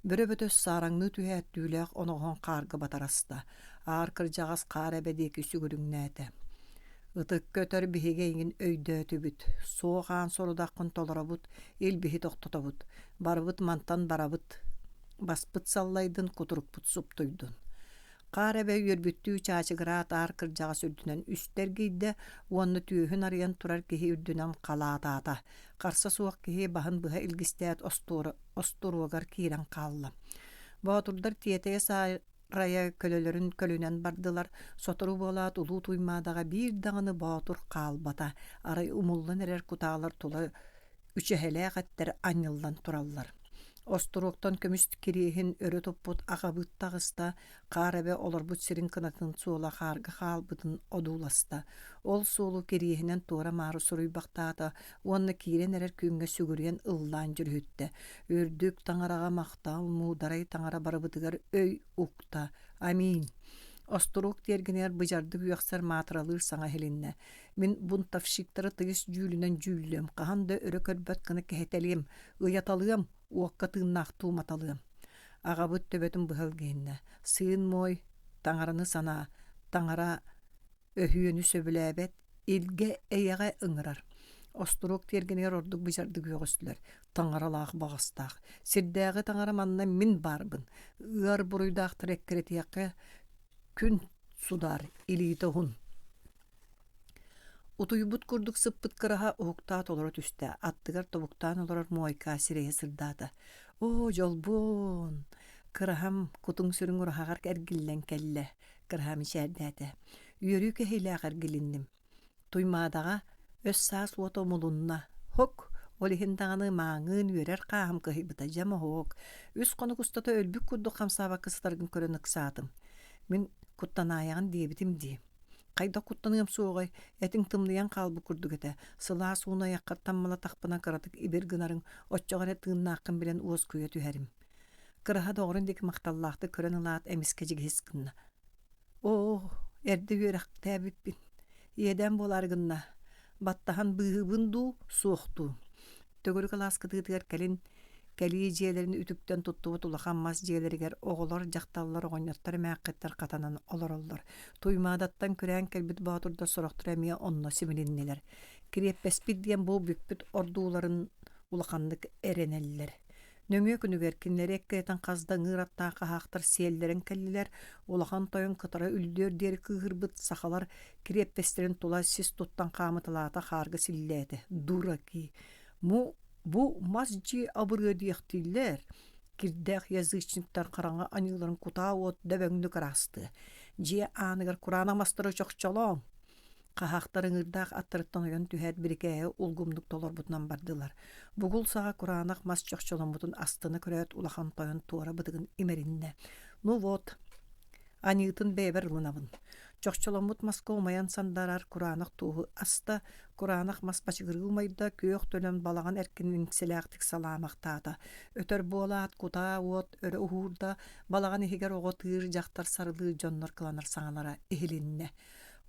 S1: Бөрө бөтөс саараҥныы түһээт түүлээх оноҕоһун хаарга батараста, аар кырдьаҕас хаар эбэ диэки сүгүрүҥнээтэ. Ытык көтөр биһиги эйигин өйдөөтүбүт, суох аан сорудаххын толоробут, илбиһи тохтотобут, барыбыт мантан барабыт, баспыт саллайдын, кутурукпут суптуйдун. Хаар эбэ үөрбүттүү чаачыгыраат аар кырдьаҕас үрдүнэн үстэ эргийдэ уонна түөһүн арыйан турар киһи үрдүнэн халаатаата. Харса суох киһи баһын быһа илгистээт остуруогар киирэн хаалла. Боотурдар тиэтэйэ Рая көлөлөрүн көлүнэн бардылар, сотору буолаат Улуу Туймаадаҕа биир даҕаны боотур хаалбата, арай умуллан эрэр кутаалар тула үчэһэлээх эттэр анньыллан тураллар.
S2: Остуруоктан көмүс кириэһин өрө туппут аҕабыт таҕыста, хаар эбэ олорбут сирин кынатын суола хаарга хаалбытын одууласта. Ол суолу кириэһинэн туора-маары суруйбахтаата уонна киирэн эрэр күҥҥэ сүгүрүйэн ыллаан дьүрүһүттэ. Үрдүк таҥараҕа махтал, муударай таҥара барыбытыгар өй укта. Аминь. Остуруок тиэргэнигэр быдьардык үөхсэр маатыралыыр саҥа иһилиннэ. Мин бунтовщиктары тыйыс дьүүлүнэн дьүүллүөм, хаһан да өрө көрбөт гына кэһэтэлиэм, ыйаталыам, уокка тыыннаахтыы уматалыам. Аҕабыт төбөтүн быһа илгиһиннэ. Сыын моой, таҥараны санаа, таҥара өһүөнү сөбүлээбэт, илгэ эйэҕэ ыҥырар. Остуруок тиэргэнигэр ордук быдьардык үөҕүстүлэр. Таҥаралаах баҕастаах. Сирдээҕи таҥара манна мин баарбын. Ыар буруйдаахтары эккирэтиэххэ күн судаар илиитэ уһун. Утуйбут курдук сыппыт кыраһа уһуктаат олоро түстэ, аттыгар тобуктаан олорор Муойкаа сирэйэ сырдаата: «Оо, дьолбуон! Кыраһам кутуҥ-сүрүҥ ураһаҕар эргиллэн кэллэ», Кыраһа мичээрдээтэ. «Үөрүү кэһиилээх эргилинним. Туймаадаҕа өс-саас уота умулунна. Һук, ол иһин даҕаны мааҥыын үөрэр хааһым кыһыйбыта дьэ моһуок. Үс хонук устата өлбүт курдук хамсаабакка сытаргын көрөн ыксаатым. Мин куттанаайаҕын диэбитим дии. Хайдах куттаныам суоҕай, этиҥ тымныйан хаалбыт курдук этэ, сылаас ууну айаххар таммалатахпына кыратык ибир гынарыҥ, оччоҕо эрэ тыыннааххын билэн уоскуйа түһэрим. Кыраһа доҕорун диэки махталлаахтык көрөн ылаат, эмискэ дьигиһис гынна. Оо, эрдэ үөрэхтээбиппин. Иэдээн буолаары гынна. Баттаһан быыһыыбын дуу, суох дуу? Төгүрүк алаас кытыытыгар кэлин кэлии дьиэлэрин үтүктэн туттубут улахан мас дьиэлэригэр оҕолор, дьахталлар, оҕонньоттор, эмээххиттэр хатанан олороллор. Туймаадаттан күрээн кэлбит боотурдар сорохторо эмиэ онно симилиннилэр. Кириэппэспит диэн бу бүкпүт ордууларын улаханнык эрэнэллэр. Нөҥүө күнүгэр кинилэри эккирэтэн хас да ыҥыыр аттаах хаһаахтар сиэллэрэн кэллилэр, улахан тойон кытара үллүөр диэри кыыһырбыт сахалар кириэппэстэрин тула сис туттан хаамыталаата хаарга силлээтэ. Дураки! Му бу мас дьиэ абырыа диэхтииллэр. Кирдээх язычниктар хараҥа аньыыларын кутаа уот дөбөҥнүк ыраастыа. Дьиэ ааныгар кураанах мастары чохчолооҥ! Хаһаахтар ыҥыырдаах аттарыттан ойон түһээт бирикээһи улгумнук толорбутунан бардылар. Бугул саҕа кураанах мас чохчоломмутун астына көрөөт улахан тойон туора бытыгын имэриннэ. «Ну вот, аньыытын бэйэбэр ылынабын. Чохчоломмут маска умайан сандаарар кураанах туоһу аста, кураанах мас бачыгырыы умайда, күөх төлөн балаҕан эркинин иҥсэлээхтик салаамахтаата. Өтөр буолаат, кутаа уот өрө уһуурда, балаҕан иһигэр оҕо тыыр, дьахтар сарылыыр дьоннор кыланар саҥалара иһилиннэ.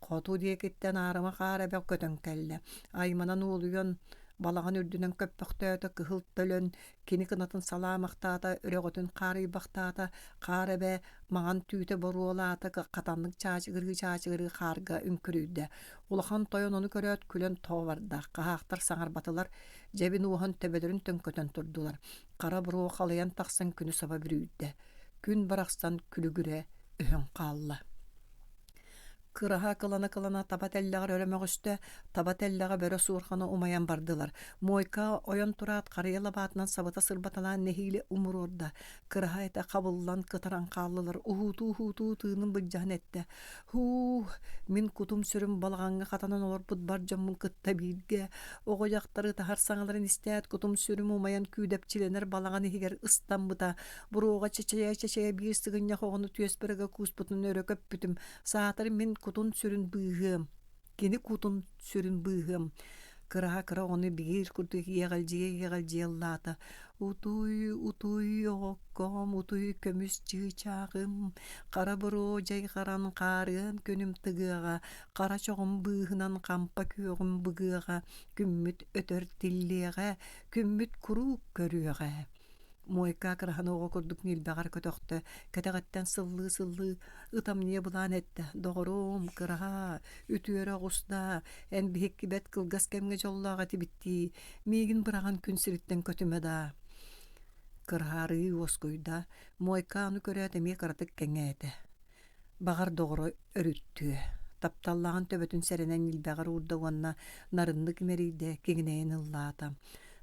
S2: Хоту диэкиттэн аарыма хаар эбэ көтөн кэллэ. Айманан уолуйан, балаҕан үрдүнэн көппөхтөөтө, кыһыл төлөн кини кынатын салаамахтаата, өрөҕөтүн хаарыйбахтаата, хаар эбэ маҥан түүтэ боруолаата, хатаннык чаачыгырыы-чаачыгырыы хаарга үҥкүрүйдэ. Улахан тойон ону көрөөт күлэн тоҕо барда, хаһаахтар саҥарбатылар, дьэбин уоһан төбөлөрүн төҥкөтөн турдулар. Хара буруо халыйан тахсан күнү саба бүрүйдэ. Күн барахсан күлүгүрэ өһөн хаалла. Кыраһа кылана-кылана таба тэллэҕэр өрө мөҕүстэ, таба тэллэҕэ бөрө суорҕана умайан бардылар. Муойка ойон тураат харыйа лабаатынан сабыта сырбаталаан нэһиилэ умуруорда. Кыраһа этэ хабыллан кытаран хааллылар, уһуутуу-уһуутуу тыынын былдьаһан эттэ: «Һуу, мин кутум-сүрүм балаҕаҥҥа хатанан олорбут бар дьоммун кытта бииргэ, оҕо-дьахтар ытаһар саҥаларын истээт кутум-сүрүм умайан күүдэпчилэнэр балаҕан иһигэр ыстаммыта, Буруоҕа чэчэйэ-чэчэйэ биир сыгынньах оҕону түөспэр ыга кууспутун өрө көппүтүм. Саатар мин кутун-сүрүн быыһыам. Кини кутун-сүрүн быыһыам. Кыраһа кыра оҕону биир курдук иэҕэлдьийэ-иэҕэлдьийэ ыллаата. Утуй, утуй, оҕокком, утуй, көмүс чыычааҕым, хара буруо дьайҕаран хаарыан күнүм тыгыаҕа, хара чоҕум быыһынан хампа күөҕүм быгыаҕа, күммүт өтөр тиллиэҕэ, күммүт куруук көрүөҕэ. Муойка кыраһаны оҕо курдук ньилбэҕэр көтөхтө, кэтэҕиттэн сыллыы-сыллыы ытамньыйа былаан эттэ: «Доҕоруом, кыраһа, үтүөрэ оҕуста, эн биһикки бэрт кылгас кэмҥэ дьоллоох этибит дии, миигин быраҕан күн сириттэн көтүмэ даа» Кыраһаарыы уоскуйда, Муойка аны көрөөт эмиэ кыратык кэҥээтэ. Баҕар доҕоро өрүттүө, тапталлааҕын төбөтүн сэрэнэн ньилбэҕэр уурда уонна нарыннык имэрийдэ, киҥинэйэн ыллаата: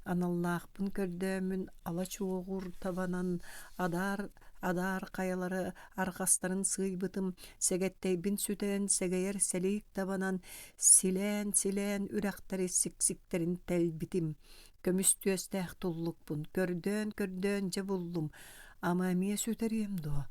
S2: «Аналлаахпын көрдөөммүн ала чуоҕур табанан, адаар адаар хайалары арҕастарын сыыйбытым, сэгэттэйбин сүтэрэн сэгэйэр сэлиик табанан, силээн-силээн үрэхтэри сиксиктэрин тэлбитим. Көмүс түөстээх туллукпун көрдөөн-көрдөөн дьэ буллум. Ама эмиэ сүтэриэм дуо?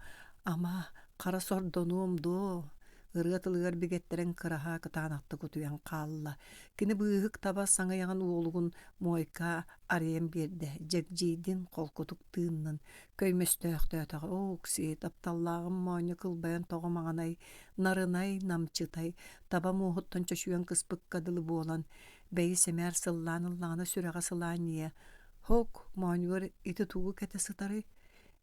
S2: Ама хара сордонуом дуо? Ырыа тылыгар бигэттэрэн кыраһа кытаанахтык утуйан хаалла. Кини быыһык таба саҥыйаҕын уолугун Муойка арыйан биэрдэ, дьэгдьийдин, холкутук тыыннын. Көймөстөөхтөөтөҕө, оо, уксии, тапталлааҕым моонньу кылбайан тоҕо маҥанай, нарынай, намчытай, таба муоһуттан чочуйан кыспыкка дылы буолан, бэйи сэмээр сыллаан ыллаҕына сүрэҕэ сылаанньыйа, һок, моонньугар ити тугу кэтэ сытарый?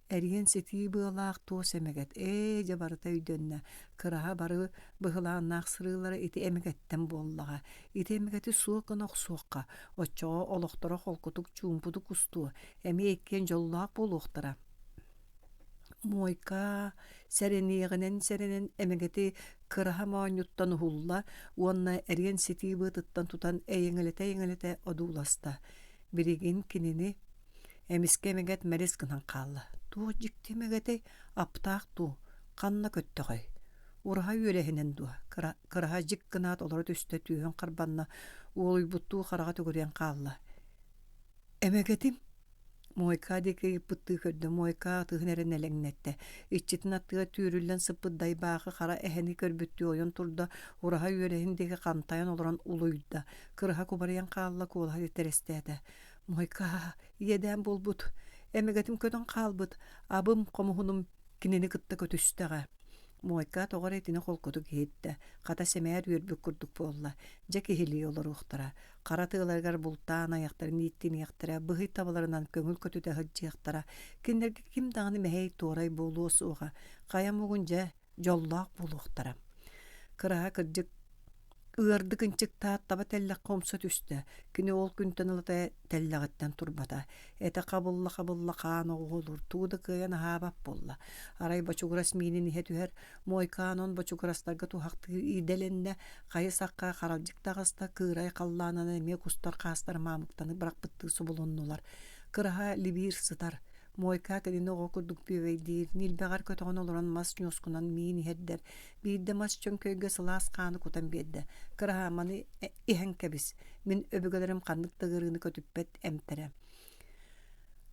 S2: Эриэн ситии быалаах туос эмэгэт, ээ, дьэ барыта өйдөннө, кыраһа бары быһылааннаах сырыылара ити эмэгэттэн буоллаҕа. Ити эмэгэти суох гына охсуохха, оччоҕо олохторо холкутук чуумпутук устуо, эмиэ иккиэн дьоллоох буолуохтара. Муойка сэрэниэҕинэн сэрэнэн эмэгэти кыраһа моонньуттан уһулла уонна эриэн ситии быатыттан тутан эйэҥэлэтэ-эйэҥэлэтэ одууласта. Билигин кинини эмискэ эмэгэт мэлис гынан хаалла. Туох дьикти эмэгэтэй, аптаах дуу, ханна көттөҕөй? Ураһа үөлэһинэн дуо? Кыра, кыраһа дьик гынаат олоро түстэ, түөһүн харбанна, уолуйбуттуу хараҕа төгүрүйэн хаалла. Эмэгэтим Муойка диэки ыйыппыттыы көрдө, Муойка атыһын эрэ нэлэҥнэттэ. Иччитин аттыгар түүрүллэн сыппыт дайбаахы хара эһэни көрбүттүү ойон турда, ураһа үөлэһин диэки хантайан олорон улуйда. Кыраһа кубарыйан хаалла, куолаһа титирэстээтэ. Муойка, иэдээн буолбут, эмэгэтим көтөн хаалбыт, абым, хомуһунум кинини кытта көтүстэҕэ. Муойка тоҕо эрэ итини холкутук иһиттэ, хата сэмээр үөрбүт курдук буолла. Дьэ киһилии олоруохтара. Хара тыаларыгар бултаан айахтарын ииттиниэхтэрэ, быһый табаларынан көҥүл көтүтэ сылдьыахтара. Кинилэргэ ким даҕаны мэһэй туорай буолуо суоҕа. Хайа муҥун дьэ дьоллоох буолуохтара. Кыраһа кырдьык ыардык ынчыктаат таба тэллэххэ умса түстэ. Кини ол күнтэн ылата тэллэҕиттэн турбата. Этэ хабылла-хабылла хаан оҕуһулуур, тугу да кыайан аһаабат буолла. Арай бочугурас миинин иһэ түһэр, Муойкаан он бочугурастарга туһахтыыр идэлэннэ, хайы-сахха харалдьык таҕыста, кыырай халлаанынан эмиэ кустар хаастар маамыктаны бырахпыттыы субулуннулар. Кыраһа либиир сытар. Муойка кинини оҕо курдук бүөбэйдиир, ньилбэҕэр көтөҕөн олорон мас ньуоскунан миин иһэрдэр, биирдэ мас чөҥкөйгө сылаас хааны кутан биэрдэ. Кыраһа маны иһэн кэбис, мин өбүгэлэрим ханнык да ыарыыны көтүппэт эмтэрэ.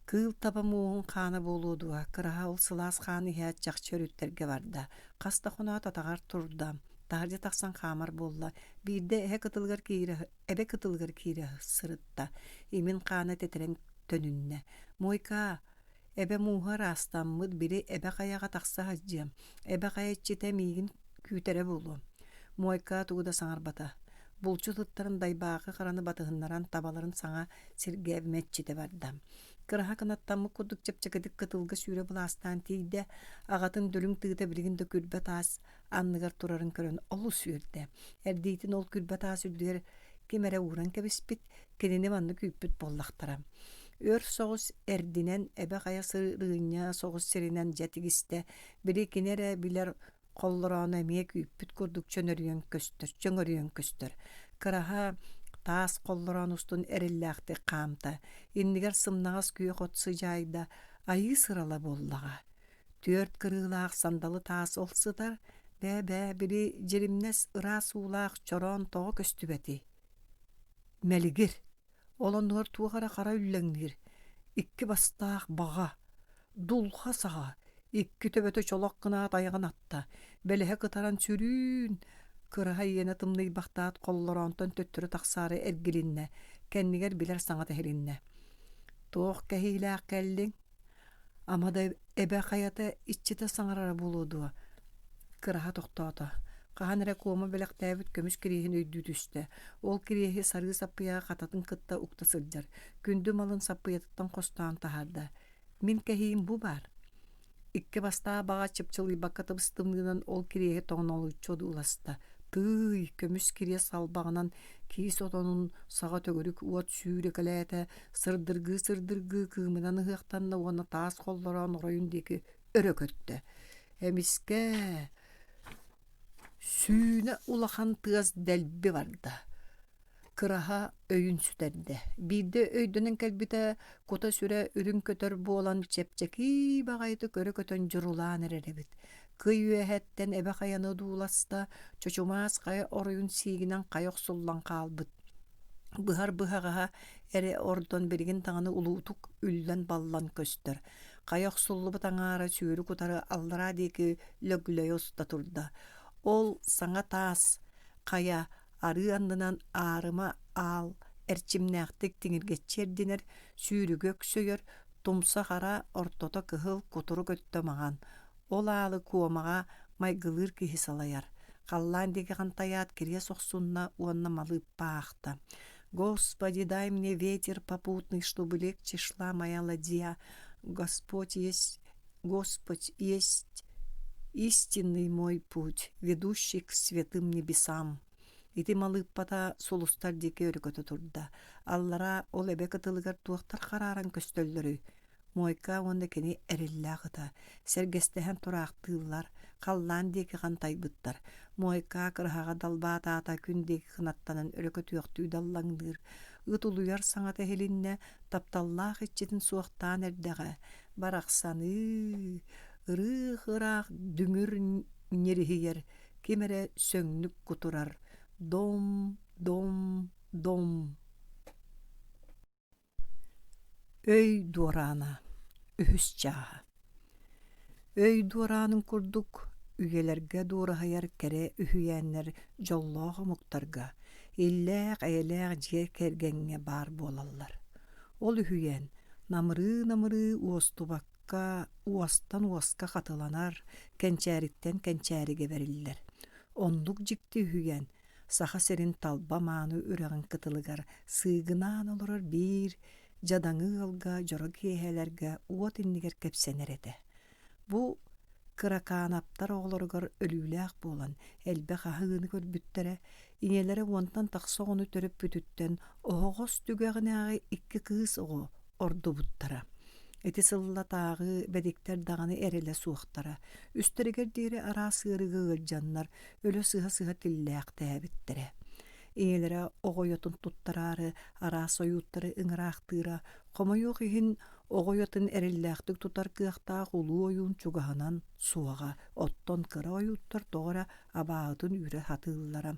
S2: Кыыл таба муоһун хаана буолуо дуо, кыраһа ол сылаас хаан иһээт чахчы өрүттэргэ барда. Хас да хоноот атаҕар турда, таһырдьа тахсан хаамар буолла. Биирдэ эһэ кытылыгар киирэ эбэ кытылыгар киирэ сырытта. Имин хаана тэтэрэн төнүннэ. «Муойкаа, эбэ мууһа ыраастаммыт, били эбэ хайаҕа тахса сылдьыам. Эбэ хайа иччитэ миигин күүтэрэ буолуо». Муойкаа тугу да саҥарбата. Булчут ыттарын дайбаахы хараны батыһыннаран табаларын саҥа сиргэ мэччитэ барда. Кыраһа кынаттаммыт курдук чэпчэкитик кытылга сүүрэ былаастаан тиийдэ. Аҕатын дүлүҥ тыыта билигин да күрбэ таас анныгар турарын көрөн олус үөрдэ. Эрдиитин ол күрбэ таас үрдүгэр ким эрэ ууран кэбиспит, кинини маннык күүппүт буоллахтара. Өр соҕус эрдинэн эбэ хайа сырыынньа соҕус сиринэн дьэ тигистэ, били кини эрэ билэр холлорооно эмиэ күүппүт курдук чөнөрүйэн көстөр, чөҥөрүйэн көстөр. Кыраһа таас холлороон устун эрэллээхтик хаамта, иннигэр сымнаҕас күөх от сыдьаайда, айыы сырала буоллаҕа. Түөрт кырыылаах сандалы таас ол сытар, бээ-бээ, били дьиримнэс ыраас уулаах чороон тоҕо көстүбэтий? Мэлигир, ол оннугар туох эрэ хара үллэҥниир, икки бастаах баҕа, дулҕа саҕа, икки төбөтө чолох гынаат айаҕын атта, бэлэһэ кытаран сүрүүн, кыраһа иэнэ тымныйбахтаат холлороонтон төттөрү тахсаары эргилиннэ, кэннигэр билэр саҥата иһилиннэ: «Туох кэһиилээх кэллиҥ?» Ама да эбэ хайата иччитэ саҥарара буолуо дуо? Кыраһа тохтоото. Хаһан эрэ Куома бэлэхтээбит көмүс кириэһин өйдүү түстэ. Ол кириэһи сарыы саппыйаҕа хататын кытта укта сылдьар. Күндү малын саппыйатыттан хостоон таһаарда. Мин кэһиим бу баар. Икки бастаах баҕа чыпчылыйбакка тыбыс-тымныынан ол кириэһи тоҥонолуччу одууласта. Тыый, көмүс кириэс салбаҕынан киис отонун саҕа төгүрүк уот сүүрэкэлээтэ, сырдыргыы-сырдыргыы кыымынан ыһыахтанна уонна таас холлороон оройун диэки өрө көттө. Эмискэ сүүнэ улахан тыас дэлби барда. Кыраһа өйүн сүтэрдэ. Биирдэ өйдөнөн кэлбитэ, кута-сүрэ үрүҥ көтөр буолан чэпчэки баҕайытык өрө көтөн дьурулаан эрэр эбит. Кый үөһэттэн эбэ хайаны одууласта, чочумаас хайа оройун сиигинэн хайа охсуллан хаалбыт. Быһар быһаҕаһа эрэ ордон билигин даҕаны улуутук үллэн-баллан көстөр. Хайа охсуллубут аҥаара сүүрүк утары аллараа диэки лөглөйө уста турда. Ол саҥа таас хайа арыы аннынан аарыма аал эрчимнээхтик тиҥиргэччи эрдинэр, сүүрүгү өксөйөр, тумса хара, ортото кыһыл, кутурук өттө маҥан. Ол аалы куомаҕа майгылыыр киһи салайар. Халлаан диэки хантайаат кириэс охсунна уонна малыыппа аахта. «Господи, дай мне ветер попутный, чтобы легче шла моя ладья. Господь есть, Господь есть истинный мой путь, ведущий к святым небесам». Ити малыыппата сулустар диэки өрүкөтө турда. Аллараа ол эбэ кытылыгар туохтар харааран көстөллөрүй? Муойка уонна кини эриллээх ыта сэргэстэһэн тураахтыыллар, халлаан диэки хантайбыттар. Муойка кыраһаҕа далбаатаата күн диэки кынаттанан өрө көтүөхтүү даллаҥныыр. Ыт улуйар саҥата иһилиннэ, тапталлаах иччитин суохтаан эрдэҕэ. Барахсаныы, ырыых-ыраах дүҥүр ньириһийэр, ким эрэ сөҥнүк кутурар. Дом, дом, дом. Өй дуораана үһүс чааһа Өй дуораанын курдук үйэлэргэ дуораһыйар кэрэ үһүйээннэр дьоллоох омуктарга, иллээх-эйэлээх дьиэ кэргэҥҥэ баар буолаллар. Ол үһүйээн намырыы-намырыы уостубакка уостан уоска хатыланар, кэнчээриттэн кэнчээригэ бэриллэр. Оннук дьикти үһүйээн Саха сирин талба мааны үрэҕин кытылыгар сыыгынаан олорор биир дьадаҥы ыалга дьоро киэһэлэргэ уот иннигэр кэпсэнэр этэ. Бу Кыракаанаптар оҕолоругар өлүүлээх буолан элбэх аһыыны көрбүттэрэ, ийэлэрэ уонтан тахса оҕону төрөппүтүттэн оһоҕос түгэҕинээҕи икки кыыс оҕо ордубуттара. Ити сыллатааҕы бэдиктэр даҕаны эрэлэ суохтара. Үстэригэр диэри араас ыарыыга ыалдьаннар өлө сыһа-сыһа тиллээхтээбиттэрэ. Ийэлэрэ оҕойотун туттараары араас ойууттары ыҥыраахтыыра, хомойуох иһин оҕойотун эрэллээхтик тутар кыахтаах улуу ойуун чугаһынан суоҕа, оттон кыра ойууттар тоҕо эрэ абааһытын үүрэ сатыыллара.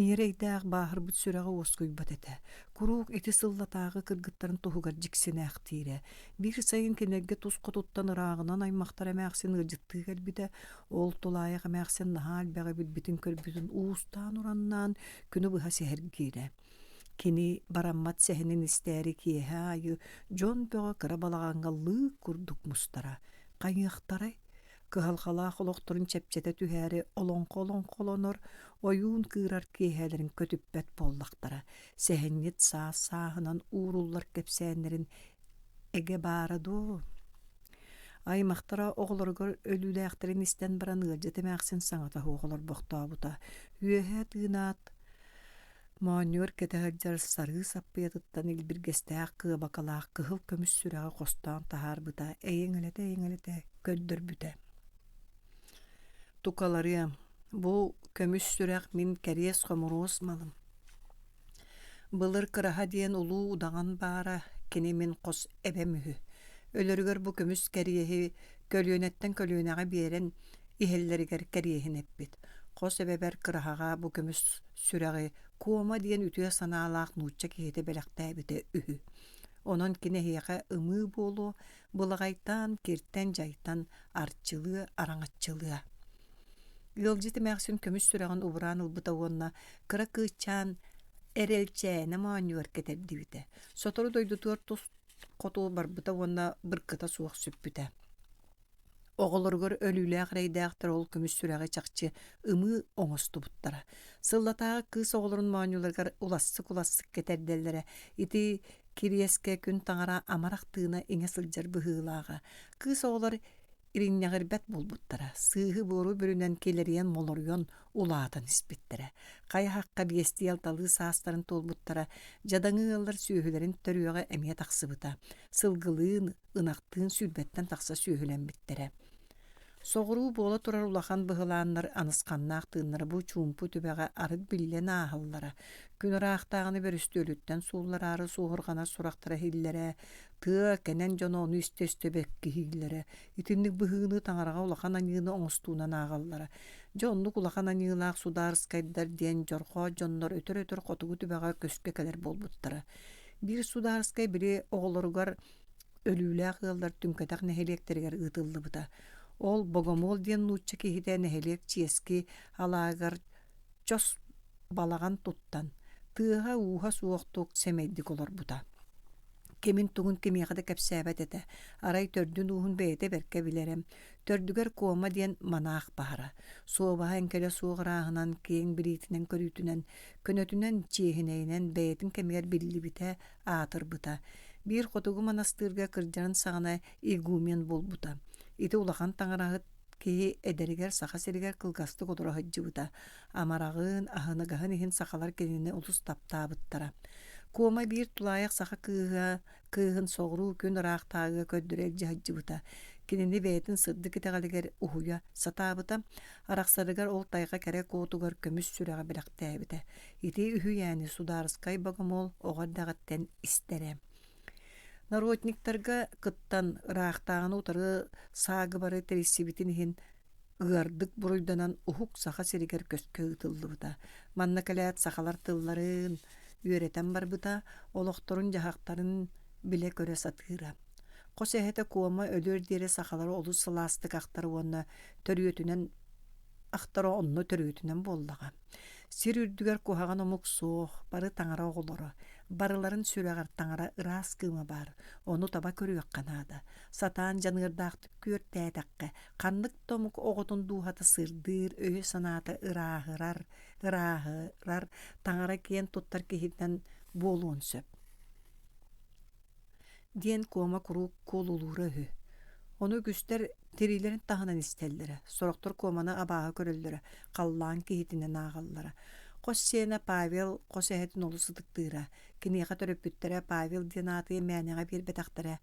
S2: Ийэрэйдээх бааһырбыт сүрэҕэ уоскуйбат этэ. Куруук ити сыллатааҕы кыргыттарын туһугар дьиксинээхтиирэ. Биир сайын кинилэргэ тус хотуттан ырааҕынан аймахтара эмээхсин ыалдьыттыы кэлбитэ. Ол тулаайах эмээхсин наһаа элбэҕи билбитин-көрбүтүн уустаан-ураннаан күнү быһа сэһэргиирэ. Кини бараммат сэһэнин истээри киэһэ аайы дьон бөҕө кыра балаҕаҥҥа лыык курдук мустара. Хайыахтарай? Кыһалҕалаах олохторун чэпчэтэ түһээри олоҥхо олоҥхолонор, ойуун кыырар киэһэлэрин көтүппэт буоллахтара. Сэһэнньит саас-сааһынан ууруллар кэпсээннэрин эгэ баара дуо? Аймахтара оҕолоругар өлүүлээхтэрин истэн баран ыалдьыт эмээхсин саҥата суох олорбохтообута. Үөһэ тыынаат, Моонньугар кэтэ сылдьар сарыы саппыйатыттан илбиргэстээх кыабакалаах кыһыл көмүс сүрэҕи хостоон таһаарбыта эйэҥэлэтэ-эйэҥэлэтэ көрдөрбүтэ. Тукаларыам, бу көмүс сүрэх мин кэриэс-хомуруос малым. Былыр Кыраһа диэн улуу удаҕан баара, кини мин хос эбэм үһү. Өлөрүгэр бу көмүс кэриэһи көлүөнэттэн көлүөнэҕэ биэрэн иһэллэригэр кэриэһин эппит. Хос эбэбэр Кыраһаҕа бу көмүс сүрэҕи Куома диэн үтүө санаалаах нуучча киһитэ бэлэхтээбитэ үһү. Онон кини эһиэхэ ымыы буолуо, былаҕайтан, киртэн-дьайтан арчылыа, араҥаччылыа. Ыалдьыт эмээхсин көмүс сүрэҕин убураан ылбыта уонна кыра кыысчаан эрэлчээнэ моонньугар кэтэрдибитэ. Сотору дойдутугар тус хоту барбыта уонна быркыта суох сүппүтэ. Оҕолоругар өлүүлээх эрэйдээхтэр ол көмүс сүрэҕи чахчы ымыы оҥостубуттара. Сыллатааҕы кыыс оҕолорун моонньуларыгар улассык-улассык кэтэрдэллэрэ. Ити кириэскэ күн таҥара амарах тыына иҥэ сылдьар быһыылааҕа. Кыыс оҕолор иринньэҕирбэт буолбуттара, сыыһы-буору бүрүнэн килэрийэн-молоруйан улаатан испиттэрэ. Хайа-хахха биэстии-алталыы саастарын туолбуттара, дьадаҥы ыаллар сүөһүлэрин төрүөҕэ эмиэ тахсыбыта. Сылгылыын, ынахтыын сүүрбэттэн тахса сүөһүлэммиттэрэ. Соҕуруу буола турар улахан быһылааннар анысханнаах тыыннара бу чуумпу түбэҕэ арыт биллэн ааһаллара. Күн ыраахтааҕыны бөрүстүөлүттэн сууллараары суоһурҕанар сурахтара иһиллэрэ, тыа кэнэн дьоно ону истэ-истэ бэккиһииллэрэ. Итинник быһыыны таҥараҕа улахан аньыыны оҥостуунан ааҕаллара. Дьэ оннук улахан аньыылаах судаарыскайдар диэн дьорҕоот дьоннор өтөр-өтөр хотугу түбэҕэ көскө кэлэр буолбуттара. Биир судаарыскай били оҕолоругар өлүүлээх ыаллар түҥкэтэх нэһилиэктэригэр ыытыллыбыта. Ол Богомол диэн нуучча киһитэ нэһилиэк чиэски алааһыгар чос балаҕан туттан, тыаһа-ууһа суохтук сэмэйдик олорбута. Кимин-тугун кимиэхэ да кэпсээбэт этэ, арай төрдүн-ууһун бэйэтэ бэркэ билэрэ. Төрдүгэр Куома диэн манаах баара. Суобаһа эҥкилэ суох ырааһынан, киэҥ билиитинэн-көрүүтүнэн, көнөтүнэн, чиэһинэйинэн бэйэтин кэмигэр биллибитэ, аатырбыта. Биир хотугу манастыырга кырдьарын саҕана игумен буолбута. Ити улахан таҥараһыт киһи эдэригэр Саха сиригэр кылгастык олоро сылдьыбыта. Амараҕын, аһыныгаһын иһин сахалар кинини олус таптаабыттара. Куома биир тулаайах саха кыыһа кыыһын соҕуруу күн ыраахтааҕыга көрдөрө илдьэ сылдьыбыта. Кинини бэйэтин сырдык итэҕэлигэр уһуйа сатаабыта. Арахсарыгар ол тайҕа кэрэ куотугар көмүс сүрэҕи бэлэхтээбитэ. Ити үһүйээни судаарыскай богомол оҕо эрдэҕиттэн истэрэ. Народниктарга кыттан, ыраахтааҕыны утары саагыбары тэрийсибитин иһин ыардык буруйданан уһук Саха сиригэр көскө ыытыллыбыта. Манна кэлээт сахалар тылларын үөрэтэн барбыта, олохторун-дьаһахтарын билэ-көрө сатыыра. Хос эһэтэ Куома өлүөр диэри сахалары олус сылаастык ахтар уонна төрүөтүнэн ахтара онно төрүөтүнэн буоллаҕа. Сир үрдүгэр куһаҕан омук суох, бары таҥара оҕолоро. Барыларын сүрэҕэр таҥара ыраас кыыма баар, ону таба көрүөххэ наада. Сатаан дьаныардаахтык күөртээтэххэ, ханнык да омук оҕотун дууһата сырдыыр, өйө-санаата ырааһырар, ырааһырар, таҥара киэн туттар киһитинэн буолуон сөп диэн Куома куруук куолулуура үһү. Ону үгүстэр тириилэрин таһынан истэллэрэ, сорохтор Куоманы абааһы көрөллөрө, халлаан киһитинэн ааҕаллара. Хос сиэнэ Павел хос эһэтин олус ытыктыыра. Киниэхэ төрөппүттэрэ Павел диэн ааты мээнэҕэ биэрбэтэхтэрэ.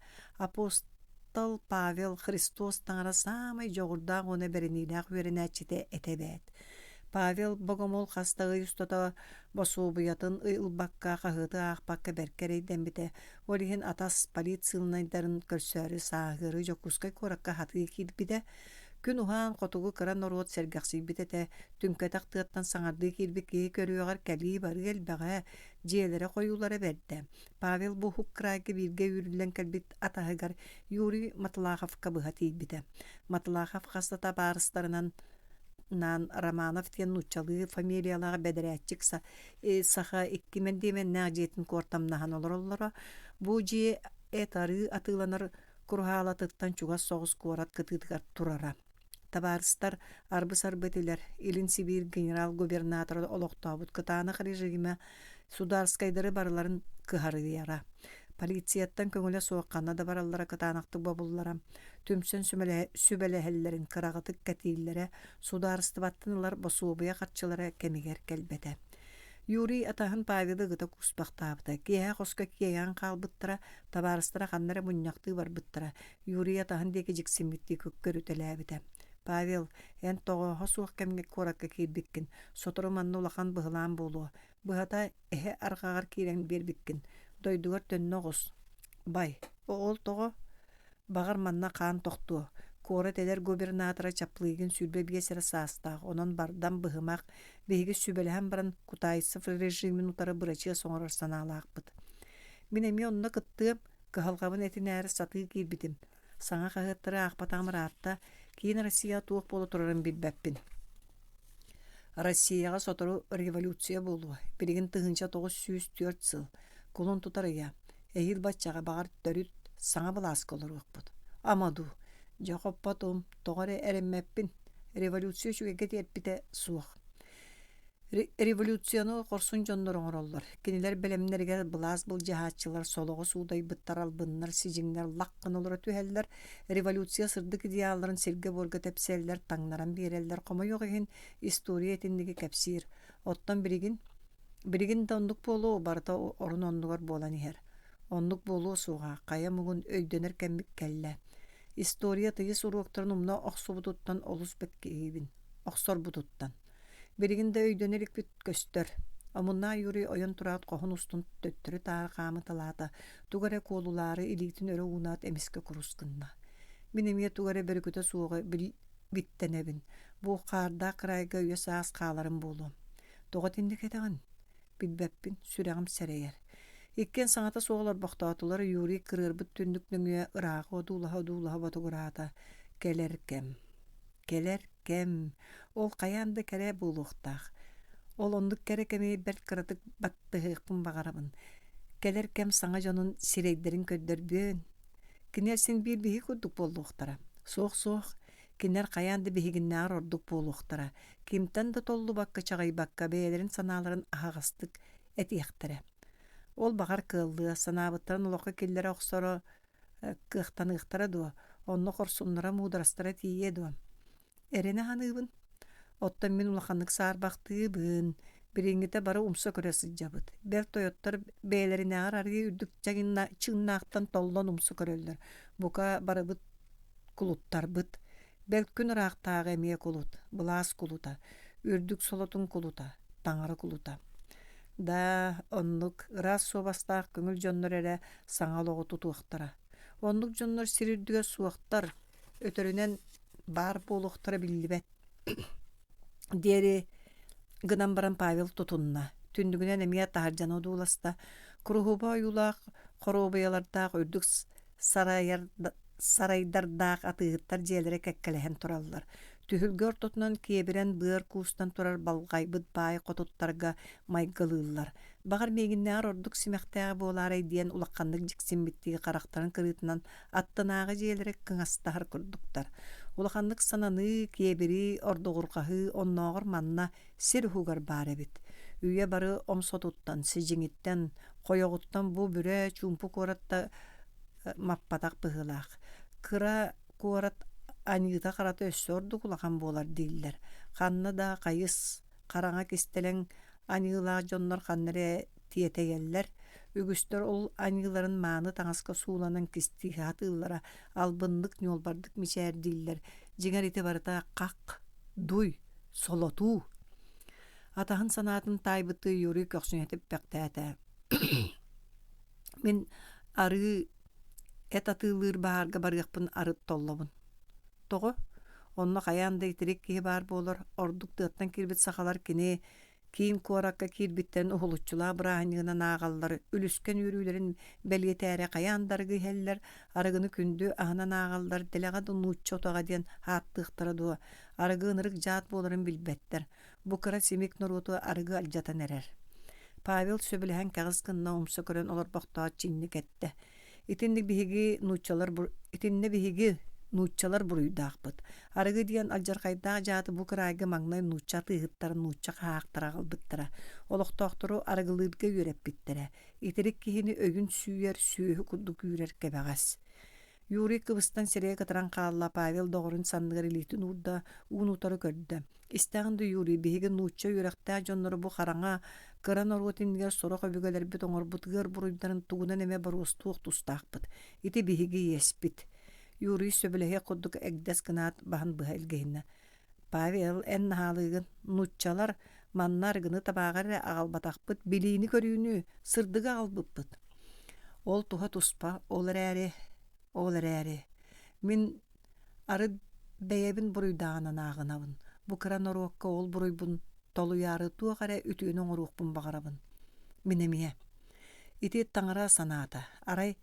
S2: Апостол Павел Христос таҥара саамай дьоҕурдаах уонна бэриниилээх үөрэнээччитэ этэ эбээт. Павел Богомол хас да ый устата босуобуйатын ылбакка, хаһыаты аахпакка бэркэ эрэйдэммитэ. Ол иһин атас полицияльнайдарын көрсөөрү сааһыары Дьокуускай куоракка хатыы киирбитэ. Күн уһаан хотугу кыра норуот сэргэхсийбит этэ, түҥкэтэх тыаттан саҥардыы киирбит киһи көрүөҕэр кэлии-барыы элбэҕэ, дьиэлэрэ хойуулара бэрдэ. Павел бу уһук кыраайга бииргэ үүрүллэн кэлбит атаһыгар Юрий Матлаховка быһа тиийбитэ. Матлахов хас да табаарыстарынан Наан Романов диэн нууччалыы фамилиялаах бэдэрээччик саха икки мэндиэмэннээх дьиэтин куортамнаһан олороллоро. Бу дьиэ эт арыы атыыланар куруһаалатыттан чугас соҕус куорат кытыытыгар турара. Табаарыстар арбы-сарбы этилэр, Илин Сибиир генерал-губернатора олохтообут кытаанах режимэ судаарскайдары барыларын кыһарыйара. Полицияттан көҥүлэ суох ханна да бараллара кытаанахтык бобуллара. Түмсэн сүбэлэһэллэрин кыраҕытык кэтииллэрэ, судаарыстыбаттан ылар босуобуйа харчылара кэмигэр кэлбэтэ. Юрий атаһын Павелы ыгыта кууспахтаабыта. Киэһэ хоско киэйэн хаалбыттара, табаарыстара ханна эрэ мунньахтыы барбыттара. Юрий атаһын диэки дьиксиммиттии көрүтэлээбитэ. «Павел, эн тоҕооһо суох кэмҥэ куоракка киирбиккин. Сотору манна улахан быһылаан буолуо. Быһата, эһэ арҕаҕар киирэн биэрбиккин. Дойдугар төннө оҕус. Бай, ол тоҕо? Баҕар, манна хаан тохтуо. Куорат эдэр губернатора Чаплыгин 25 эрэ саастаах, онон бардам быһымах, биһиги сүбэлэһэн баран Кутайцев режимин утары бырачыас оҥорор санаалаахпыт. Мин эмиэ онно кыттыам, кыһалҕабын этинээри сатыы киирбитим. Саҥа хаһыаттары аахпатаҕым ыраатта, киин Россияҕа туох буола турарын билбэппин. Россияҕа сотору революция буолуо. Билигин 1904 сыл. Кулун тутар ыйа. Эһиил баччаҕа баҕар төрүт саҥа былааска олоруохпут. Ама дуу, дьэ хоппотум, тоҕо эрэ эрэммэппин. Революция үчүгэйгэ тиэрпитэ суох. Революцияны хорсун дьоннор оҥороллор. Кинилэр бэлэмнэригэр былаас былдьаһааччылар солоҕо суудайбыттар, албыннар, сидьиҥнэр лах гына олоро түһэллэр. Революция сырдык идеалларын сиргэ-буорга тэпсэллэр, таҥнаран биэрэллэр. Хомойуох иһин, история итинниги кэпсиир. Оттон билигин Билигин да оннук буолуо, барыта орун-оннугар буолан иһэр. Оннук буолуо суоҕа, хайа муҥун өйдөнөр кэммит кэллэ. История тыйыс уруоктарын умна охсубутуттан олус бэккиһиибин, охсорбутуттан. Билигин да өйдөнө иликпит көстөр. Омуннаах Юрий ойон тураат хоһун устун төттөрү-таары хаамыталаата, тугу эрэ куолулаары илиитин өрө уунаат эмискэ курус гынна. Мин эмиэ тугу эрэ бөрүкүтэ суоҕу биттэнэбин. Бу хаардаах кыраайга үйэ-саас хааларым буолуо. Тоҕо итинник этэҕин? Билбэппин, сүрэҕим сэрэйэр. Иккиэн саҥата суох олорбохтоотулар, Юрий кырыарбыт түннүк нөҥүө ырааҕы одуулаһа-одуулаһа ботугураата: «Кэлэр кэм, кэлэр кэм, ол хайаан да кэрэ буолуохтаах. Ол оннук кэрэ кэми бэрт кыратык баттаһыахпын баҕарабын. Кэлэр кэм саҥа дьонун сирэйдэрин көрдөрбүөн. Кинилэр син биир биһи курдук буоллуохтара. Суох-суох, кинилэр хайаан да биһигиннээҕэр ордук буолуохтара. Кимтэн да толлубакка, чаҕыйбакка бэйэлэрин санааларын аһаҕастык этиэхтэрэ. Ол баҕар кыаллыа, санаабыттарын олоххо киллэрэ охсоро кыахтаныахтара дуо, онно хорсуннара, муударастара тиийиэ дуо? Эрэнэ саныыбын. Оттон мин улаханнык саарбахтыыбын. Билиҥҥитэ бары умса көрө сылдьабыт. Бэл тойоттор бэйэлэринээҕэр арыый үрдүк чыҥнаахтан толлон умса көрөллөр. Бука барыбыт кулуттарбыт. Бэл күн ыраахтааҕы эмиэ кулут, былаас кулута, үрдүк солотун кулута, таҥара кулута. Да, оннук ыраас суобастаах көҥүл дьоннор эрэ саҥа олоҕу тутуохтара. Оннук дьоннор сир үрдүгэр суохтар, өтөрүнэн баар буолуохтара биллибэт диэри гынан баран Павел тутунна. Түннүгүнэн эмиэ таһырдьаны одууласта. Куруһуба ойуулаах хоруобуйалардаах үрдүк сарайар сарайдардаах атыыһыттар дьиэлэрэ кэккэлэһэн тураллар. Түһүлгэ ортотунан киэбирэн быар куустан турар балҕайбыт баай хотуттарга майгылыыллар. Баҕар миигиннээҕэр ордук симэхтээҕэ буолаарай диэн улаханнык дьиксиммиттии харахтарын кырыытынан аттынааҕы дьиэлэри кыҥастаһар курдуктар. Улаханнык сананыы, киэбирии, ордуҕурҕаһыы оннооҕор манна сир уһугар баар эбит. Үйэ бары омсотуттан, сидьиҥиттэн, хойоҕуттан бу бүрэ чуумпу куоратта маппатах быһыылаах. Кыра куорат аньыыта-харата өссө ордук улахан буолар дииллэр. Ханна да хайыс, хараҥа кистэлэҥ аньыылаах дьоннор ханна эрэ тиэтэйэллэр. Үгүстэр ол аньыыларын мааны таҥаска сууланан кистии сатыыллара, албыннык, ньуолбардык мичээрдииллэр. Дьиҥэр ити барыта хах, дуй, солотуу. Атаһын санаатын таайбыттыы Юрий көхсүн этиппэхтээтэ. Мин арыы эт атыылыыр баһаарга барыахпын арыт толлобун. Тоҕо? Онно хайаан да итирик киһи баар буолар, ордук тыаттан киирбит сахалар кини киин куоракка киирбиттэрин уһулуччулаах бырааһынньыгынан ааҕаллар, үлүскэн үөрүүлэрин бэлиэтээри хайаан да арыгы иһэллэр, арыгыны күндү аһынан ааҕаллар, дэлэҕэ да нуучча утаҕа диэн ааттыахтара дуо, арыгы ынырык дьаат буоларын билбэттэр. Бу кыра симик норуоту арыгы алдьатан эрэр. Павел сөбүлэһэн кэҕис гынна умса көрөн олорбохтоот чиҥник эттэ. Итинник биһиги нууччалар итиннэ биһиги нууччалар буруйдаахпыт. Арыгы диэн алдьархайдаах дьааты бу кыраайга маҥнай нуучча атыыһыттара, нуучча хаһаахтара аҕалбыттара. Олохтоохтору арыгылыырга үөрэппиттэрэ. Итирик киһини өйүн сүүйэр, сүөһү курдук үүрэр кэбэҕэс. Юрий кыбыстан сирэйэ кытаран хаалла, Павел доҕорун санныгар илиитин уурда, уун утары көрдө. Истэҕин да Юрий, биһиги нуучча үөрэхтээх дьоннору бу хараҥа, кыра норуот иннигэр сорох өбүгэлэрбит оҥорбут ыар буруйдарын тугунан эмэ боруостуох тустаахпыт. Ити биһиги иэспит. Юрий сөбүлэһиэх курдук эгдэс гынаат баһын быһа илгиһиннэ. Павел, эн наһаалыыгын. Нууччалар манна арыгыны табааҕы эрэ аҕалбатахпыт, билиини-көрүүнү, сырдыгы аҕалбыппыт. Ол туһа туспа, ол эрээри, ол эрээри, мин арыт бэйэбин буруйдааҕынан ааҕынабын. Бу кыра норуокка ол буруйбун толуйаары туох эрэ үтүөнү оҥоруохпун баҕарабын. Мин эмиэ. Ити таҥара санаата. Арай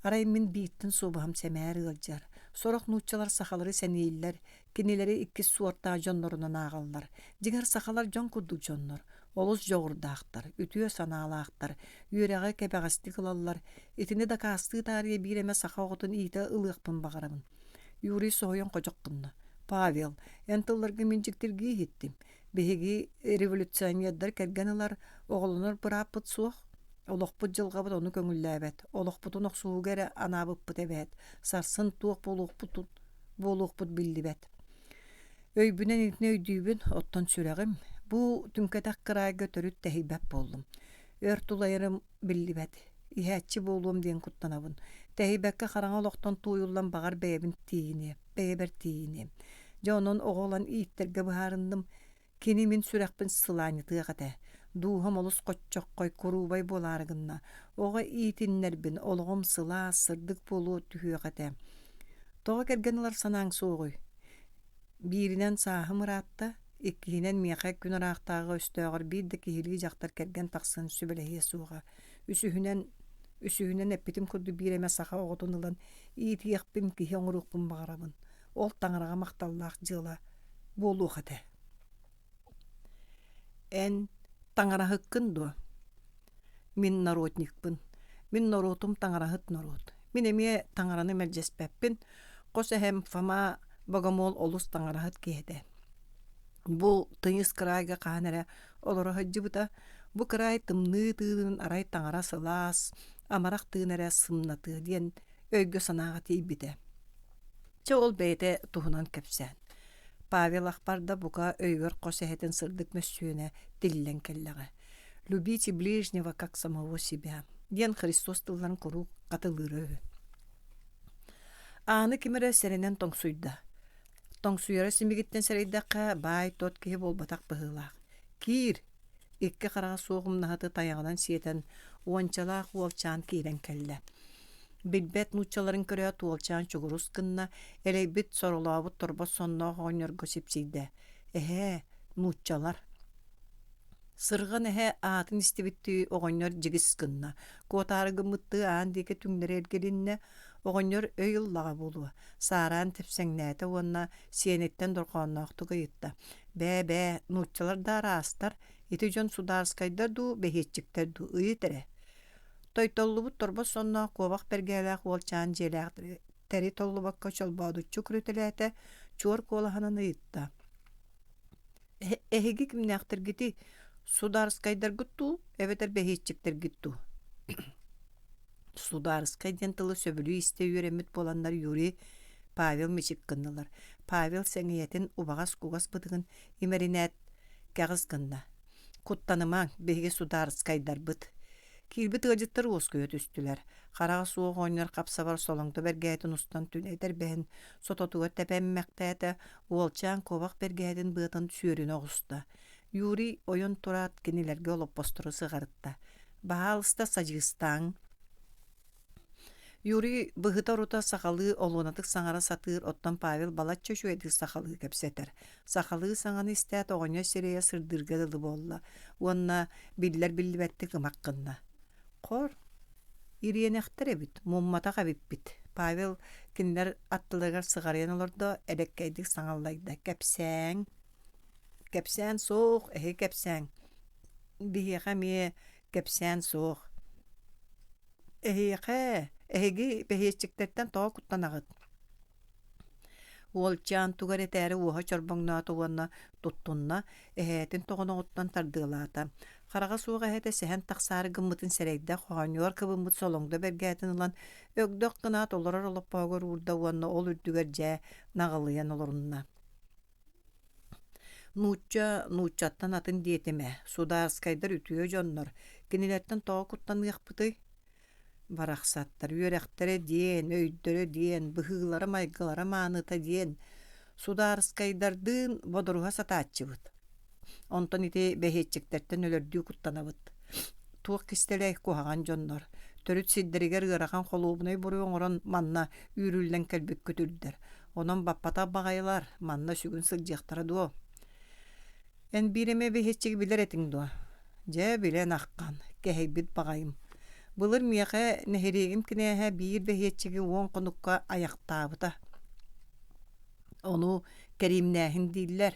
S2: арай мин бииртэн суобаһым сэмээр ыалдьар. Сорох нууччалар сахалары сэнииллэр, кинилэри иккис суортаах дьоннорунан ааҕаллар. Дьиҥэр сахалар дьон курдук дьоннор, олус дьоҕурдаахтар, үтүө санаалаахтар, үөрэҕи кэбэҕэстик ылаллар. Итини дакаастыы таарыйа биир эмэ саха оҕотун иитэ ылыахпын баҕарабын. Юрий соһуйан ходьох гынна. Павел, эн тылларгын мин дьиктиргии иһиттим. Биһиги революционердар кэргэн ылар, оҕолонор бырааппыт суох. Олохпут дьылҕабыт ону көҥүллээбэт. Олохпутун охсуһууга эрэ анаабыппыт эбээт. Сарсын туох буолуохпутун буолуохпут биллибэт. Өйбүнэн итини өйдүүбүн, оттон сүрэҕим бу түҥкэтэх кыраайга төрүт тэһийбэт буоллум. Өр тулайарым биллибэт. Иһээччи буолуом диэн куттанабын. Тэһийбэккэ хараҥа олохтон тууйуллан баҕар бэйэбин тиийиниэ, бэйэбэр тиийиниэм. Дьэ онон оҕо ылан ииттэргэ быһаарынным. Кини мин сүрэхпин сылаанньытыах этэ. Дууһам олус хоччоххой, куруубай буолаары гынна. Оҕо иитиннэрбин, олоҕум сылаас, сырдык буолуо түһүөх этэ. Тоҕо кэргэн ылар санааҥ суоҕуй? Бииринэн сааһым ыраатта, иккиһинэн миэхэ күн ыраахтааҕы өстөөҕөр биир да киһилии дьахтар кэргэн тахсан сүбэлэһиэ суоҕа. Үсүһүнэн, үсүһүнэн эппитим курдук биир эмэ саха оҕотун ылан иитиэхпин, киһи оҥоруохпун баҕарабын. Ол таҥараҕа махталлаах дьыала буолуох этэ. Эн таҥараһыккын дуо? Мин народникпын. Мин норуотум таҥараһыт норуот. Мин эмиэ таҥараны мэлдьэспэппин. Хос эһэм Фома Богомол олус таҥараһыт киһи этэ. Бу тыйыс кыраайга хаһан эрэ олоро сылдьыбыта. Бу кыраай тымныы тыынын арай таҥара сылаас, амарах тыын эрэ сымнатыа диэн өйгө-санааҕа тиийбитэ. Чэ ол бэйэтэ туһунан кэпсээн. Павел Ахпарда бука өйүгэр хос эһэтин сырдык мөссүөнэ тиллэн кэллэҕэ. «Любите ближнего, как самого себя» диэн Христос тылларын куруук хатылыыра үһү. Ааны ким эрэ сэрэнэн тоҥсуйда. Тоҥсуйара симигиттэн сэрэйдэххэ, баай-тот киһи буолбатах быһыылаах. «Киир!» Икки хараҕа суох умнаһыты тайаҕынан сиэтэн, уончалаах уолчаан киирэн кэллэ. Билбэт нууччаларын көрөөт уолчаан чугурус гынна, элэйбит, соролообут торбос сонноох оҕонньорго сипсийдэ: «Эһээ, нууччалар!» Сырҕан эһэ аатын истибиттии оҕонньор дьигис гынна, куотаары гыммыттыы аан диэки түҥнэри эргилиннэ, оҕонньор өй ыллаҕа буолуо, саараан тэпсэҥнээтэ уонна сиэниттэн дорҕоонноохтук ыйытта: «Бээ-бээ, нууччалар да араастар, ити дьон судаарскайдар дуу, бэһиэччиктэр дуу, ыйыт эрэ» Тойтоллубут торбос сонноох куобах бэргэһэлээх уолчаан дьиэлээхтэри толлубакка чолбоодуччу күрүтэлээтэ, чуор куолаһынан ыйытта: «Эһиги кимнээхтэргитий, судаарыскайдаргыт дуу, эбэтэр бэһиэччиктэргит дуу?» Судаарыскай диэн тылы сөбүлүү истэ үөрэммит буоланнар Юрий, Павел мичик гыннылар. Павел сэҥийэтин убаҕас кугас бытыгын имэринээт кэҕис гынна: «Куттанымаҥ, биһиги судаарыскайдарбыт». Киирбит ыалдьыттар уоскуйа түстүлэр. Хараҕа суох оҕонньор хап-сабар солоҥдо бэргэһэтин устан түнэ этэрбэһин сототугар тэпэммэхтээтэ, уолчаан куобах бэргэһэтин быатын сүөрүнэ оҕуста. Юрий ойон тураат кинилэргэ олоппостору сыҕарытта: «Баһаалыста садьыыстааҥ» Юрий быһыта-орута сахалыы олуонатык саҥара сатыыр, оттон Павел балачча үчүгэйдик сахалыы кэпсэтэр. Сахалыы саҥаны истээт оҕонньор сирэйэ сырдыырга дылы буолла уонна биллэр-биллибэттик ымах гынна: «Хор, ириэнэхтэр эбит, мумматах эбиппит» Павел кинилэр аттыларыгар сыҕарыйан олордо, элэккэйдик саҥаллайда: «Кэпсээҥ, кэпсээн суох, эһиги кэпсээҥ, биһиэхэ эмиэ кэпсээн суох Эһиэхэ, эһиги бэһиэччиктэртэн тоҕо куттанаҕыт?» Уолчаан тугу эрэ этээри уоһа чорбоҥноото уонна туттунна, эһээтин тоҕоноҕуттан тардыалаата. Хараҕа суох эһэтэ сэһэн тахсаары гыммытын сэрэйдэ, хоонньугар кыбыммыт солоҥдо бэргээтин ылан, өгдөх гынаат олорор олоппоһугар уурда уонна ол үрдүгэр дьээ наҕылыйан олорунна. Нуучча нууччаттан атын диэтим ээ, судаарскайдар үтүө дьоннор, кинилэртэн тоҕо куттаныахпытый? Барахсаттар үөрэхтэрэ диэн, өйдөрө диэн, быһыылара-майгылара мааныта диэн, судаарыскайдардыын бодоруһа сатааччыбыт. Онтон ити бэһиэччиктэртэн өлөрдүү куттанабыт. Туох кистэлэй куһаҕан дьоннор, төрүт сирдэригэр ыарахан холуобунай буруйу оҥорон манна үүрүллэн кэлбит күтүрдэр. Онон баппатах баҕайылар, манна сүгүн сылдьыахтара дуо? Эн биир эмэ бэһиэччиги билэр этиҥ дуо? Дьэ, билэн аххан, кэһэйбит баҕайым. Былыр миэхэ нэһилиэгим кинээһэ биир бэһиэччиги уон хонукка айахтаабыта. Ону кэриимнээһин дииллэр.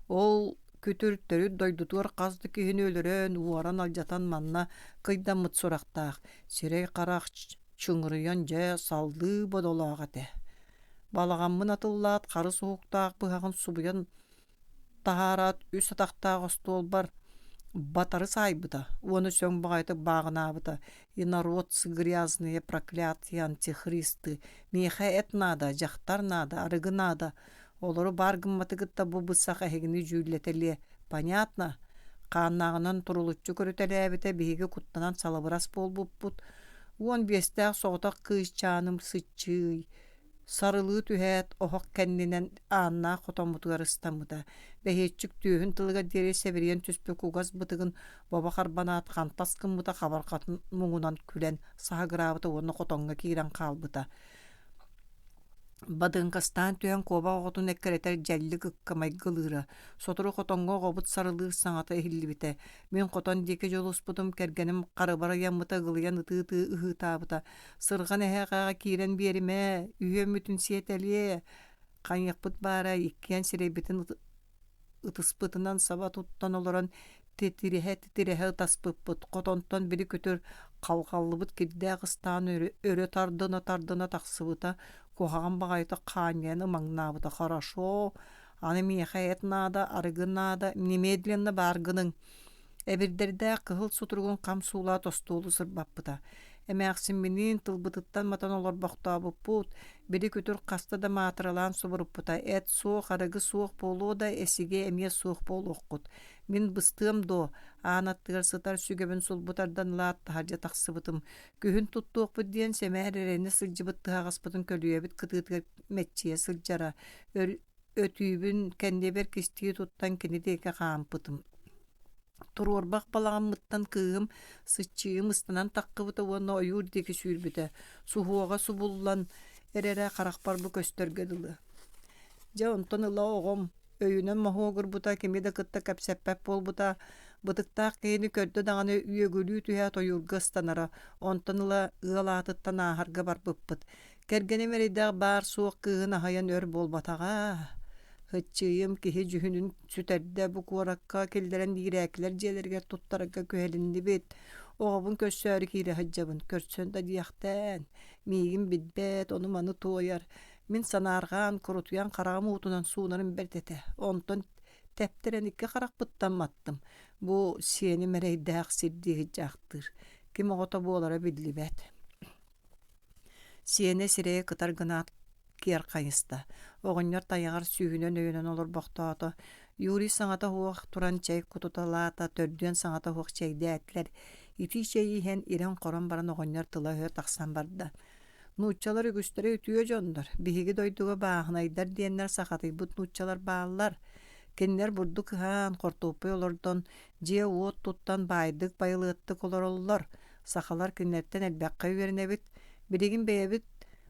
S2: Ол күтүр төрүт дойдутугар хас да киһини өлөрөн, уоран алдьатан манна кыйдаммыт сурахтаах, сирэй-харах чыҥырыйан дьэ саллыы бодолоох этэ. Балаҕаммын атыллаат харыс уһуктаах быһаҕын субуйан таһаараат үс атахтаах остуолбар батары саайбыта уонна сөҥ баҕайытык бааҕынаабыта «Инородцы грязные, проклятые антихристы, миэхэ эт наада, дьахтар наада, арыгы наада, олору баар гымматы кытта бу бысах эһигини дьүүллэтэлиэ, понятно?» Хааннааҕынан турулуччу көрүтэлээбитэ биһиги куттанан салыбырас буолбуппут 15-тээх соҕотох кыысчааным сыччыый, сарылыы түһээт, оһох кэннинэн ааннаах хотоммутугар ыстаммыта. Бэһиэччик түөһүн тылыгар диэри сэбирийэн түспүт кугас бытыгын бобо харбанаат хантас гыммыта хабарҕатын муҥунан күлэн саһыгыраабыта уонна хотоҥҥо киирэн хаалбыта. Бадыҥкастаан түһэн куобах оҕотун эккирэтэр дьэллик ыкка майгылыыра. Сотору хотоҥҥо оҕобут сарылыыр саҥата иһиллибитэ. Мин хотон диэки дьулуспутум, кэргэним харыбар ыйаммыта ыгылыйан ытыы-ытыы ыһыытаабыта: «Сырҕан эһээхэҕэ киирэн биэримэ, үһүөммүтүн сиэтэлиэ!» Хайыахпыт баара, иккиэн сирэйбитин ытыспытынан саба туттан олорон титирэһэ-титирэһэ ытаспыппыт, хотонтон били күтүр халҕаллыбыт кирдээх ыстаан өрө тардына-тардына тахсыбыта, куһаҕан баҕайытык хаанньайан ымаҥнаабыта «Хорошо, аны миэхэ эт наада, арыгы наада, немедленно баар гыныҥ» Эбирдэрдээх кыһыл сутуругун хам суулаат остуолу сырбаппыта. Эмээхсимминиин тылбытыттан матан олорбохтообуппут, били күтүр хаста да маатыралаан субуруппута: «Эт суох, арыгы суох буолуо да, эсиги эмиэ суох буолуоххут. Мин быстыам дуо?» Аан аттыгар сытар сүгэбин сулбу тардан ылаат, таһырдьа тахсыбытым. Күһүн туттуохпут диэн сэмээр эрэнэ сылдьыбыт тыһаҕаспытын көлүйэбит кытыытыгар мэччийэ сылдьара. Өтүүбүн кэннибэр кистии туттан кини диэки хаампытым. Туруорбах балаҕаммыттан кыыһым сыччыйым ыстанан таххыбыта уонна ойуур диэки сүүрбүтэ, суһуоҕа субуллан эрэрэ харахпар бу көстөргө дылы. Дьэ онтон ыла оҕом өйүнэн моһуогурбута, кими да кытта кэпсэппэт буолбута, бытыктаах киһини көрдө даҕаны үөгүлүү түһээт ойуурга ыстанара, онтон ыла ыал аатыттан ааһарга барбыппыт. Кэргэним эрэйдээх баар-суох кыыһын аһыйан өр буолбатаҕа. Һыччыйым киһи дьүһүнүн сүтэрдэ, бу куоракка киллэрэн иирээкилэр дьиэлэригэр туттарарга күһэлиннибит. Оҕобун көрсөөрү киирэ сылдьабын, көрсөн да диэхтээн. Миигин билбэт, ону-маны туойар. Мин санаарҕаан, курутуйан хараҕым уутунан суунарым бэрт этэ. Онтон тэптэрэн икки харахпыттан маттым. Бу сиэним эрэйдээх сирдии сылдьаахтыыр. Ким оҕото буолара биллибэт. Сиэнэ сирэйэ кытар гынаат киэр хайыста, оҕонньор тайаҕар сүүһүнэн өйөнөн олорбохтоото. Юрий саҥата суох туран чэй кутуталаата, төрдүөн саҥата суох чэйдээтилэр. Итии чэйи иһэн ирэн-хорон баран оҕонньор тыла-өһө тахсан барда. Нууччалар үгүстэрэ үтүө дьоннор, биһиги дойдуга бааһынайдар диэннэр сахатыйбыт нууччалар бааллар. Кинилэр бурдук ыһаан, хортуоппуй олордон, дьиэ-уот туттан баайдык байылыаттык олороллор. Сахалар кинилэртэн элбэххэ үөрэнэбит. Билигин бэйэбит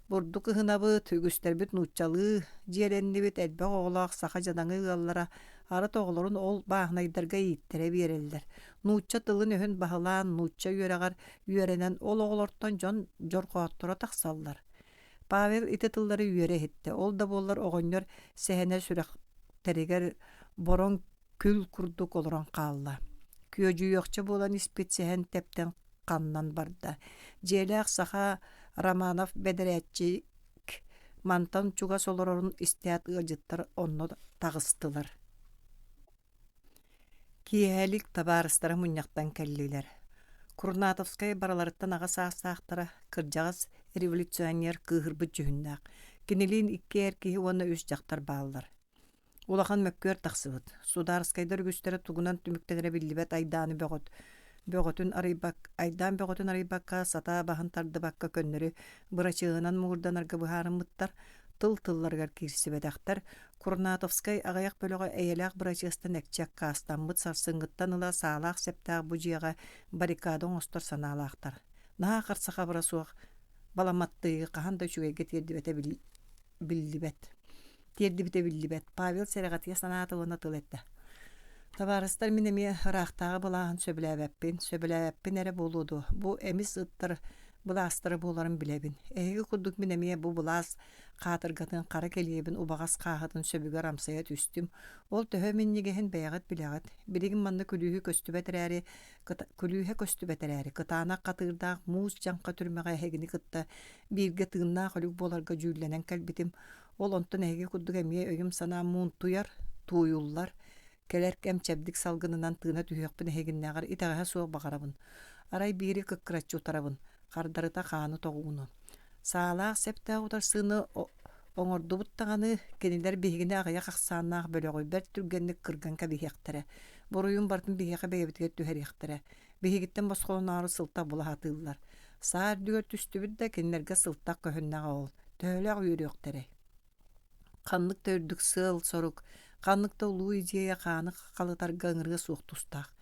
S2: бурдук ыһынабыт, үгүстэрбит нууччалыы дьиэлэннибит, элбэх оҕолоох саха дьадаҥы ыаллара арыт оҕолорун ол бааһынайдарга ииттэрэ биэрэллэр. Нуучча тылын-өһүн баһылаан, нуучча үөрэҕэр үөрэнэн ол оҕолортон дьон дьорҕоотторо тахсаллар. Павел ити тыллары үөрэ иһиттэ. Ол да буоллар оҕонньор сэһэнэ сүрэхтэригэр бороҥ күл курдук олорон хаалла. Күөдьүйүөхчэ буолан испит сэһэн тэптэн ханнан барда. Дьиэлээх саха Романов бэдэрээччик мантан чугас олорорун истээт ыалдьыттар онно таҕыстылар. Киэһэлик табаарыстара мунньахтан кэллилэр. Курнатовскай барыларыттан аҕа саастаахтара, кырдьаҕас революционер кыыһырбыт дьүһүннээх. Кинилиин икки эр киһи уонна үс дьахтар бааллар. Улахан мөккүөр тахсыбыт. Судаарыскайдар үгүстэрэ тугунан түмүктэнэрэ биллибэт айдааны бөҕөт бөҕөтүн арыйбак айдаан бөҕөтүн арыйбакка, сатаа баһын тардыбакка көннөрү бырачыаһынан муҥурданарга быһаарыммыттар, тыл-тылларыгар киирсибэтэхтэр. Курнатовскай аҕыйах бөлөҕө эйэлээх бырачыастан экчи аккаастаммыт сарсыҥҥыттан ыла саалаах-сэптээх бу дьиэҕэ баррикада оҥостор санаалаахтар. Наһаа харса-хабыра суох баламаттыйы хаһан да үчүгэйгэ тиэрдибэтэ биллибэт. Тиэрдибитэ биллибэт. Павел сэрэҕэтийэ санаата уонна тыл эттэ. Табаарыстар, мин эмиэ ыраахтааҕы былааһын сөбүлээбэппин, сөбүлээбэппин эрэ буолуо дуо, бу эмис ыттар былаастара буоларын билэбин. Эһиги курдук мин эмиэ бу былаас хаатыргатын хара кэлиэбин убаҕас хааһытын сөбүгэр амсайа түстүм. Ол төһө минньигэһин бэйэҕит билэҕит. Билигин манна күлүүһү көстүбэт эрээри, күлүүһэ көстүбэт эрээри, кытаанах хатыырдаах муус дьаҥха түрмэҕэ эһигини кытта бииргэ тыыннаах өлүк буоларга дьүүллэнэн кэлбитим. Ол онтон эһиги курдук эмиэ өйүм-санаам муунтуйар, тууйуллар, кэлэр кэм чэбдик салгынынан тыына түһүөхпүн эһигиннээҕэр итэҕэһэ суох баҕарабын. Арай биири кыккыраччы утарабын, хардарыта хааны тоҕууну. Саалаах сэптээх утарсыыны оҥордубут даҕаны, кинилэр биһигини аҕыйах ахсааннаах бөлөҕү бэрт түргэнник кырган кэбиһиэхтэрэ, буруйун барытын биһиэхэ бэйэбитигэр түһэриэхтэрэ. Биһигиттэн босхолоноору сылтах була сатыыллар. Саа үрдүгэр түстүбүт да, кинилэргэ сылтах көһүннэҕэ ол. Төһөлөөх үөрүөхтэрэй? Ханнык да үрдүк сыал-сорук, ханнык да улуу идея хааны халытарга ыҥырыа суох тустаах.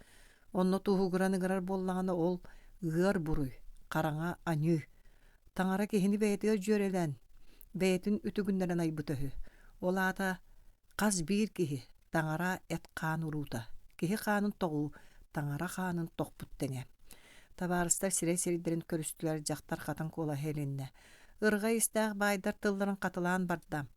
S2: Онно туһугуран ыҥырар буоллаҕына, ол ыар буруй, хараҥа аньыы. Таҥара киһини бэйэтигэр дьүөрэлээн, Бэйэтин үтүгүннэрэн айбыта үһү. Ол аата хас биир киһи таҥара эт-хаан уруута, киһи хаанын тоҕуу, таҥара хаанын тохпут тэҥэ. Табаарыстар сирэй сирдэрин көрүстүлэр, дьахтар хатан куолаһа илиннэ. Ырҕай истээх баайдар тылларын хатылаан барда.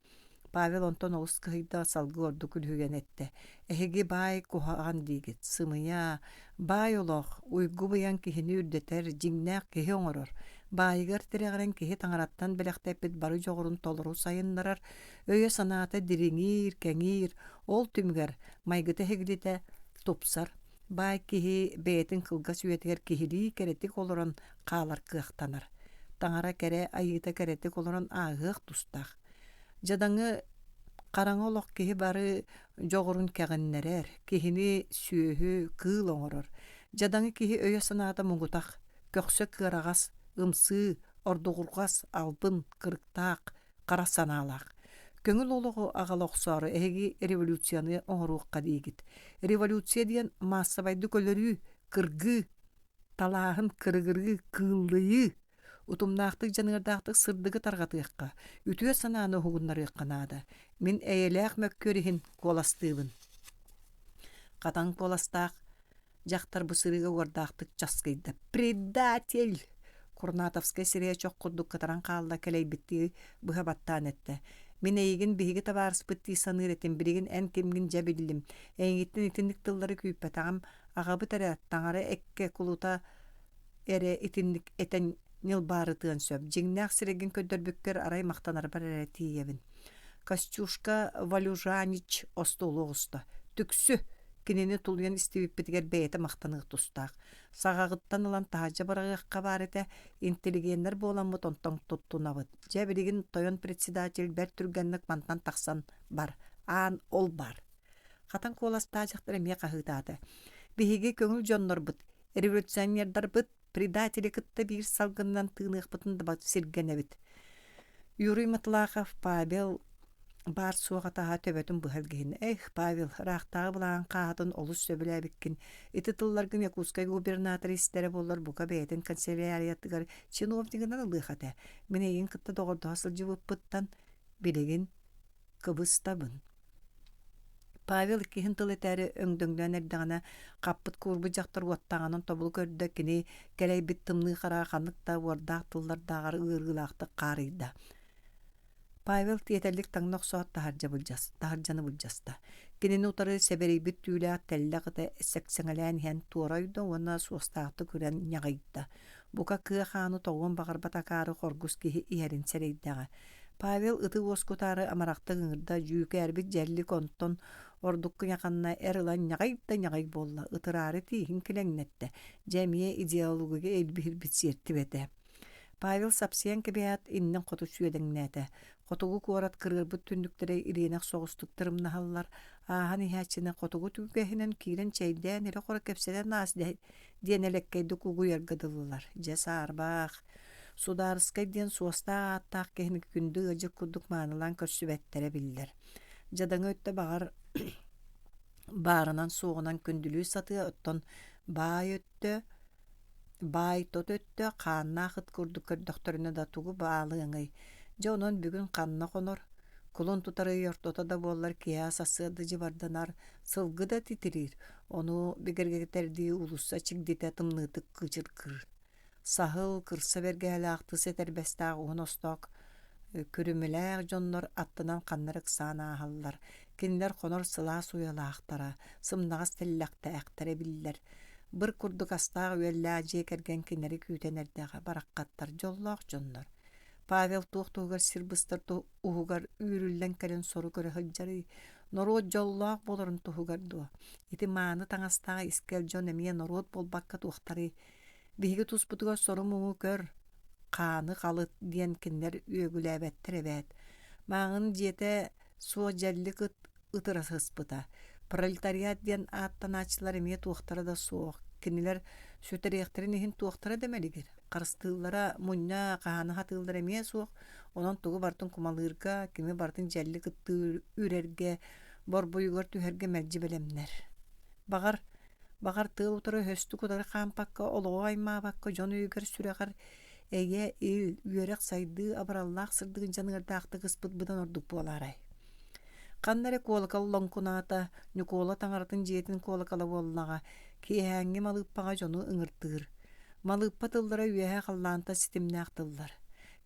S2: Павел онтон олус кыһыйда, салгыы ордук үлүһүйэн эттэ: «Эһиги баай куһаҕан диигит, сымыйа, баай олох, уйгу-быйаҥ киһини үрдэтэр, дьиҥнээх киһи оҥорор. Баайыгар тирэҕирэн киһи таҥараттан бэлэхтэппит бары дьоҕурун толору сайыннарар, өйө-санаата дириҥиир, кэҥиир, ол түмүгэр майгыта эһигилитэ тупсар. Баай киһи бэйэтин кылгас үйэтигэр киһилии кэрэтик олорон хаалар кыахтанар. Таҥара кэрэ айыыта кэрэтик олорон ааһыах тустаах. Дьадаҥы хараҥа олох киһи бары дьоҕурун кэҕиннэрэр, киһини сүөһү, кыыл оҥорор. Дьадаҥы киһи өйө-санаата муҥутах, көхсө кыараҕас, ымсыы, ордугурҕас, албын, кырыктаах, хара санаалаах. Көҥүл олоҕу аҕала охсоору эһиги революцияны оҥоруохха диигит. Революция диэн маассабайдык өлөрүү, кыргыы, талааһын, кырыгырыы, кыыллыйыы. Утумнаахтык дьаныардаахтык сырдыгы тарҕатыахха, үтүө санааны уһугуннарыахха наада. Мин эйэлээх мөккүөр иһин куоластыыбын. Хатан куоластаах дьахтар бу сырыыга уордаахтык часкыйда. «Предатель!» Курнатовскай сирэйэ чох курдук кытаран хаалла кэлэйбиттии быһа баттаан эттэ. «Мин эйигин биһиги табаарыспыт дии саныыр этим, билигин эн кимҥин дьэ биллим. Эйигиттэн итинник тыллары күүппэтэҕим. Аҕабыт эрэ, таҥара эккэ кулута эрэ итинник этэн ньылбаарытыан сөп. Дьиҥнээх сирэйгин көрдөрбүккэр арай махтанарбар эрэ тиийэбин. Костюшка Валюжанич остуолу оҕуста. Түксү! Кинини тулуйан истибиппитигэр бэйэтэ махтаныах тустаах. Саҕаҕыттан ылан таһырдьа быраҕыахха баар этэ. Интеллигеннэр буоламмыт онтон туттунабыт. Дьэ, билигин тойон председатель бэрт түргэнник мантан тахсан бар. Аан ол бар. Хатан куоластаах дьахтар эмиэ хаһыытаата. Биһиги көҥүл дьоннорбут, революционердарбыт предатели кытта биир салгынынан тыыныахпытын да сиргэнэбит. Юрий Матлахов Павел баар суох атаһа төбөтүн быһа илгиһин «Эх, Павел, ыраахтааҕы былаан хааһытын олус сөбүлээбиккин. Ити тылларгын Якутскай губернатор истэрэ буоллар бука бэйэтин канцеляриятыгар чиновнигынан ылыах этэ. Мин эйигин кытта доҕордоһо сылдьыбыппыттан билигин кыбыстабын». Павел иккиһин тыл этээри өҥдөҥнөөн эрдэҕинэ, хаппыт-куурбут дьахтар уоттааҕынан тобулу көрдө, кини кэлэйбит тымныы хараҕа ханнык да уордаах тыллардааҕар ыарыылаахтык хаарыйда. Павел тиэтэллик таҥна охсоот таһырдьа былдьас, таһырдьаны былдьаста. Кинини утары сэбэрийбит түүлээх тэллэх ыта сэксэҥэлээн иһэн туора ойдо уонна суостаахтык үрэн ньаҕыйда. Бука кыа хааны тоҕуон баҕарбат акаары хоргус киһи иһэрин сэрэйдэҕэ. Павел ыты уоскутаары амарахтык ыҥырда, дьүүкээрбит дьэллик онтон ордук кыйаханна эр ылан ньаҕай да ньаҕай буолла, ытыраары тииһин килэҥнэттэ, дьэ эмиэ идеология илбиһирбит сиэртибэтэ. Павел сапсыйан кэбиһээт, иннин хоту сүөдэҥнээтэ. Хотугу куорат кырыарбыт түннүктэрэ ириэнэх соҕустук тырымнаһаллар, ааһан иһээччини хотугу түгэһинэн киирэн чэйдээн ирэ-хоро кэпсэтэн аас диэн элэккэйдик угуйарга дылылар. Дьэ саарбаах, Судаарыскай диэн суостаах ааттаах киһини күндү ыалдьыт курдук маанылаан көрсүбэттэрэ биллэр. Дьадаҥы өттө баҕар баарынан-суоҕунан күндүлүү сатыа, оттон баай өттө баай тот өттө хааннаах ыт курдук көрдөхтөрүнэ да тугу баалыаҥый? Дьэ онон бүгүн ханна хонор? Кулун тутар ый ортото да буоллар киэһэ сарсыарда дьыбарданар, сылгы да титириир, ону бигэргэтэрдии уулусса чигдитэ тымныытык кыычыргыыр. Саһыл, кырса бэргэһэлээх тыс этэрбэстээх уһун остоок күрүмүлээх дьоннор аттынан ханна эрэ ыксаан ааһаллар. Кинилэр хонор сылаас уйалаахтара, сымнаҕас тэллэхтээхтэрэ биллэр. Быр курдук астаах-үөллээх дьиэ кэргэн кинилэри күүтэн эрдэҕэ бараххаттар дьоллоох дьоннор. Павел туох туһугар сир быстар уһугар үүрүллэн кэлэн сору көрө сылдьарый? Норуот дьоллоох буоларын туһугар дуо? Ити мааны таҥастаах искэл дьон эмиэ норуот буолбакка туохтарый? Биһиги туспутугар сору-муҥу көр, хааны халыт диэн кинилэр үөгүлээбэттэр эбээт. Мааҕын дьиэтэ суох дьэллик ыт ытыра сыспыта. Пролетариат диэн ааттанааччылар эмиэ туохтара да суох. Кинилэр сүтэриэхтэрин иһин туохтара да мэлигир. Харыстыыллара, мунньа, хаһаана сатыыллара эмиэ суох. Онон тугу барытын кумалыырга, кими барытын дьэллик ыттыы үрэргэ, борбуйугар түһэргэ мэлдьи бэлэмнэр. Баҕар, Баҕар, тыал утары өһөстүк утары хаампакка, олоҕу аймаабакка, дьон өйүгэр-сүрэҕэр Эйэ, ил, үөрэх, сайдыы абыраллаах сырдыгын дьаныардаахтык ыспыт быдан ордук буолаарай? Ханна эрэ куолакал лоҥкунаата, Ньукуола таҥаратын дьиэтин куолакала буоллаҕа, киэһээҥҥи малыыппаҕа дьону ыҥыртыыр. Малыыппа тыллара үөһэ халлаантан ситимнээх тыллар.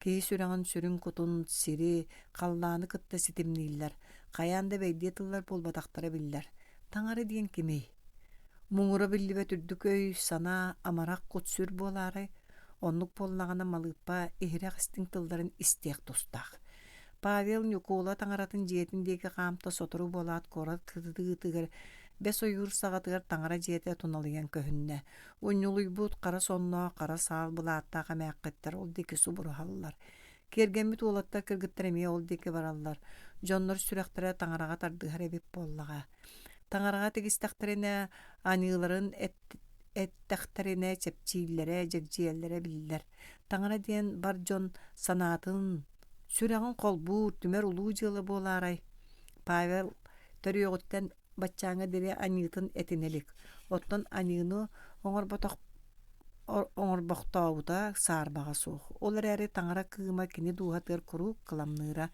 S2: Киһи сүрэҕин сүрүн кутун, сири, халлааны кытта ситимнииллэр. Хайаан да бэйдиэ тыллар буолбатахтара биллэр. Таҥара диэн кимий? Муҥура биллибэт үрдүк өй, санаа, амарах кут-сүр буолаарай? Оннук буоллаҕына малыыппа иһирэх истиҥ тылларын истиэх тустаах. Павел Ньукуола таҥаратын дьиэтин диэки хаамта сотору буолаат куорат кытыытыгар бэс ойуур саҕатыгар таҥара дьиэтэ туналыйан көһүннэ. Унньулуйбут хара сонноох, хара саал былааттаах эмээххиттэр ол диэки субуруһаллар. Киэргэммит уолаттар кыргыттар эмиэ ол диэки бараллар. Дьоннор сүрэхтэрэ таҥараҕа тардыһар эбит буоллаҕа. Таҥараҕа тигистэхтэринэ, аньыыларын эттэхтэринэ чэпчииллэрэ, дьэгдьийэллэрэ биллэр. Таҥара диэн бар дьон санаатын, сүрэҕин холбуур, түмэр улуу дьыала буолаарай? Павел төрүөҕүттэн баччааҥҥа диэри аньыытын этинэ илик. Оттон аньыыны оҥорботох оҥорбохтообута саарбаҕа суох. Ол эрээри таҥара кыыма кини дууһатыгар куруук кыламныыра.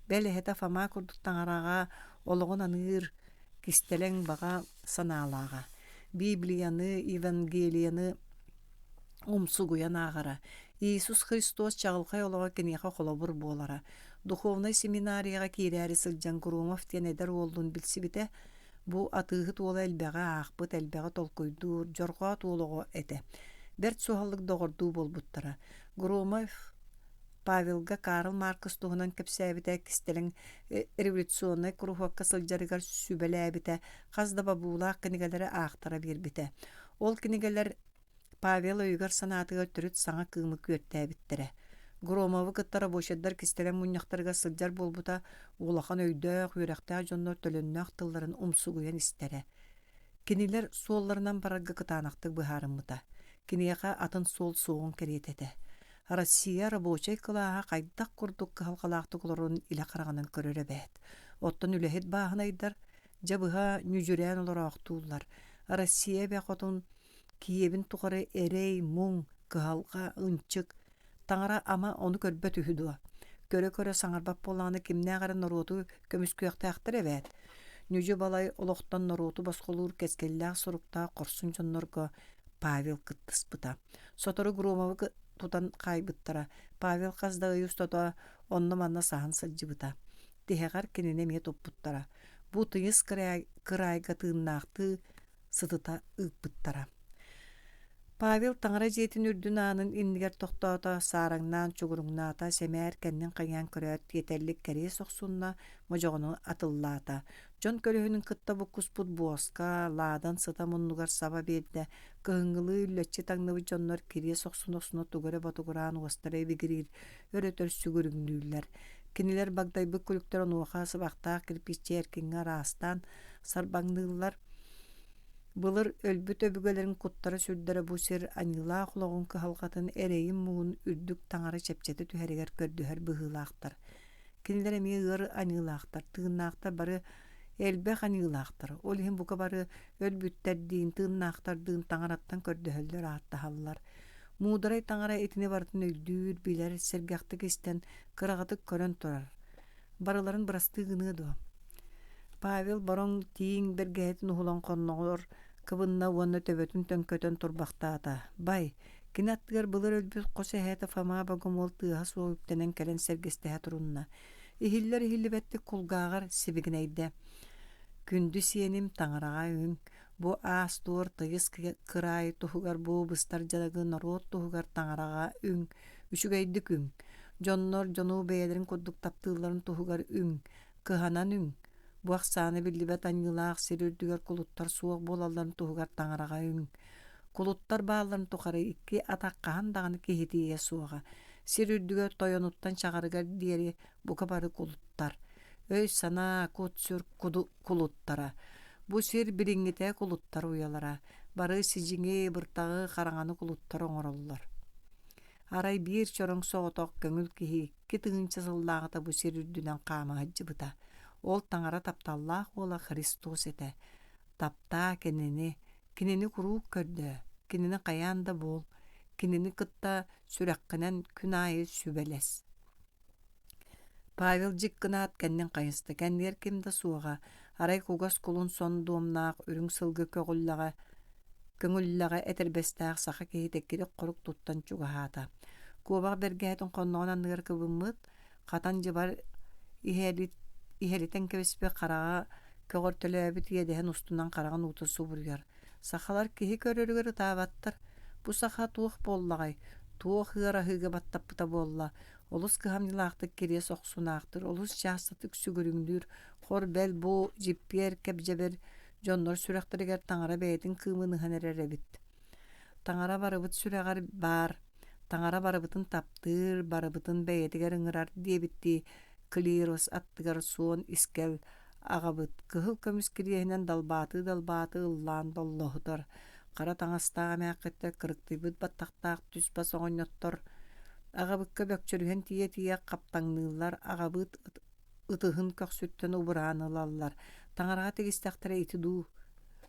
S2: Бэл эһэтэ Фома курдук таҥараҕа олоҕун аныыр кистэлэҥ баҕа санаалааҕа. Библияны, Евангелиены умсугуйан ааҕара. Иисус Христос чаҕылхай олоҕо киниэхэ холобур буолара. Духовнай семинарияҕа киирээри сылдьан Громов диэн эдэр уоллуун билсибитэ. Бу атыыһыт уола элбэҕи аахпыт, элбэҕи толкуйдуур, дьорҕоот уол оҕо этэ. Бэрт суһаллык доҕордуу буолбуттара. Громов Павелга Карл Маркс туһунан кэпсээбитэ, кистэлэҥ революционнай куруһуокка сылдьарыгар сүбэлээбитэ, хас да бобуулаах кинигэлэри аахтара биэрбитэ. Ол кинигэлэр Павел өйүгэр-санаатыгар төрүт саҥа кыымы күөртээбиттэрэ. Громовы кытта рабочайдар кистэлэҥ мунньахтарыгар сылдьар буолбута, улахан өйдөөх, үөрэхтээх дьоннор төлөннөөх тылларын умсугуйан истэрэ. Кинилэр суолларынан барарга кытаанахтык быһаарыммыта. Киниэхэ атын суол суоҕун кэриэтэ этэ. Россия рабочай кылааһа хайдах курдук кыһалҕалаахтык олорорун илэ хараҕынан көрөр эбээт. Оттон үлэһит бааһынайдар дьэ быһа ньүдьүрээн олороохтууллар. Россия эбэ хотун киэбин тухары эрэй, муҥ, кыһалҕа, ынчык. Таҥара ама ону көрбөт үһү дуо? Көрө-көрө саҥарбат буоллаҕына кимнээх эрэ норуоту көмүскүөхтээхтэр эбээт. Ньүдьү-балай олохтон норуоту босхолуур кэскиллээх суруктаах хорсун дьоннорго Павел кыттыспыта. Сотору Громовы тутан хаайбыттара. Павел хас да ый устата онно-манна саһан сылдьыбыта. Тиһэҕэр кинини эмиэ туппуттара. Бу тыйыс кыраайга тыыннаахтыы сытыта ыыппыттара. Павел таҥара дьиэтин үрдүн аанын иннигэр тохтоото, саараҥнаан чугуруҥнаата, сэмээр кэннин хайаан көрөөт, тиэтэллик кэриэс охсунна, модьоҕону атыллаата. Дьон көлөһүнүн кытта буккуспут буоска, лаадан сыта муннугар саба биэрдэ, кыһыҥҥылыы үллэччи таҥныбыт дьоннор кириэс охсуна-охсуна тугу эрэ ботугураан уостара ибигириир, өр-өтөр сүгүрүҥнүүллэр. Кинилэр багдайбыт күлүктэр онуоха сыбахтаах кирпииччэ эркиҥҥэ араастаан сарбаҥныыллар. Былыр өлбүт өбүгэлэрин куттара-сүрдэрэ бу сир аньыылаах олоҕун кыһалҕатын эрэйин-муҥун үрдүк таҥара чэпчэтэ түһэригэр көрдөһөр быһыылаахтар. Кинилэр эмиэ ыар аньыылаахтар, тыыннаахтар бары элбэх аньыылаахтар. Ол иһин бука бары өлбүттэрдиин, тыыннаахтардыын таҥараттан көрдөһөллөр, ааттаһаллар. Муударай таҥара итини барытын өйдүүр, билэр, сэргэхтик истэн, кыраҕытык көрөн турар. Барыларын бырастыы гыныа дуо? Павел бороҥ тииҥ бэргэһэтин уһулан хонноҕор кыбынна уонна төбөтүн төҥкөтөн турбахтаата. Бай, кини аттыгар былыр өлбүт хос эһээтэ Фома Богомол тыаһа суох үктэнэн кэлэн сэргэстэһэ турунна. Иһиллэр-иһиллибэттик кулгааҕар сибигинэйдэ. Күндү сиэним таҥараҕа үҥ, бу аас-туор тыйыс кыраай туһугар бу быстар дьарыгы норуот туһугар таҥараҕа үҥ, үчүгэйдик үҥ. Дьоннор дьону бэйэлэрин курдук таптыылларын туһугар үҥ, кыһанан үҥ. Бу ахсаана биллибэт аньыылаах сир үрдүгэр кулуттар суох буолалларын туһугар таҥараҕа үҥ. Кулуттар баалларын тухары икки атах хаһан даҕаны киһитийиэ суоҕа. Сир үрдүгэр тойонуттан чаҕарыгар диэри бука бары кулуттар. Өй-санаа, кут-сүр кулуттара. Бу сир билиҥҥитэ кулуттар уйалара. Бары сидьиҥи, быртаҕы, хараҥаны кулуттар оҥороллор. Арай биир чороҥ соҕотох көҥүл киһи 2000 сыллааҕыта бу сир үрдүнэн хаама сылдьыбыта. Ол таҥара тапталлаах уола Христос этэ. Таптаа кинини, кинини куруук көрдөө, кинини хайаан да буол. Кинини кытта сүрэххинэн күн аайы сүбэлэс. Павел дьик гынаат кэннин хайыста, кэннигэр ким да суоҕа, арай кугас кулун сон дуомнаах үрүҥ сылгы көҕүллэҕэ көҥүллэҕэ этэрбэстээх саха киһитэ кирик-хорук туттан чугаһаата. Куобах бэргэһэтин хонноҕун анныгар кыбыммыт, хатан дьыбар иһэлитэн кэбиспит хараҕа көҕөртөлөөбүт иэдэһин устунан хараҕын уута субуруйар. Сахалар киһи көрөрүгэр ытаабаттар. Бу саха туох буоллаҕай, туох ыар аһыыга баттаппыта буолла, олус кыһамньылаахтык кириэс охсунаахтыыр, олус чаастатык сүгүрүҥнүүр, хор бэл бу дьиппиэр кэбдьэбэр дьоннор сүрэхтэригэр таҥара бэйэтин кыымын ыһан эрэр эбит. Таҥара барыбыт сүрэҕэр баар, таҥара барыбытын таптыыр, барыбытын бэйэтигэр ыҥырар диэбиттии клирос аттыгар суон искэл аҕабыт кыһыл көмүс кириэһинэн далбаатыы-далбаатыы ыллаан доллоһутар, хара таҥастаах эмээххиттэр кырыктыйбыт баттахтаах түс-бас оҕонньоттор аҕабыкка бөкчөрүһэн тиийэ-тиийэ хаптаҥныыллар, аҕабыт ытыһын көхсүттэн убураан ылаллар, таҥараҕа тигистэхтэрэ ити дуу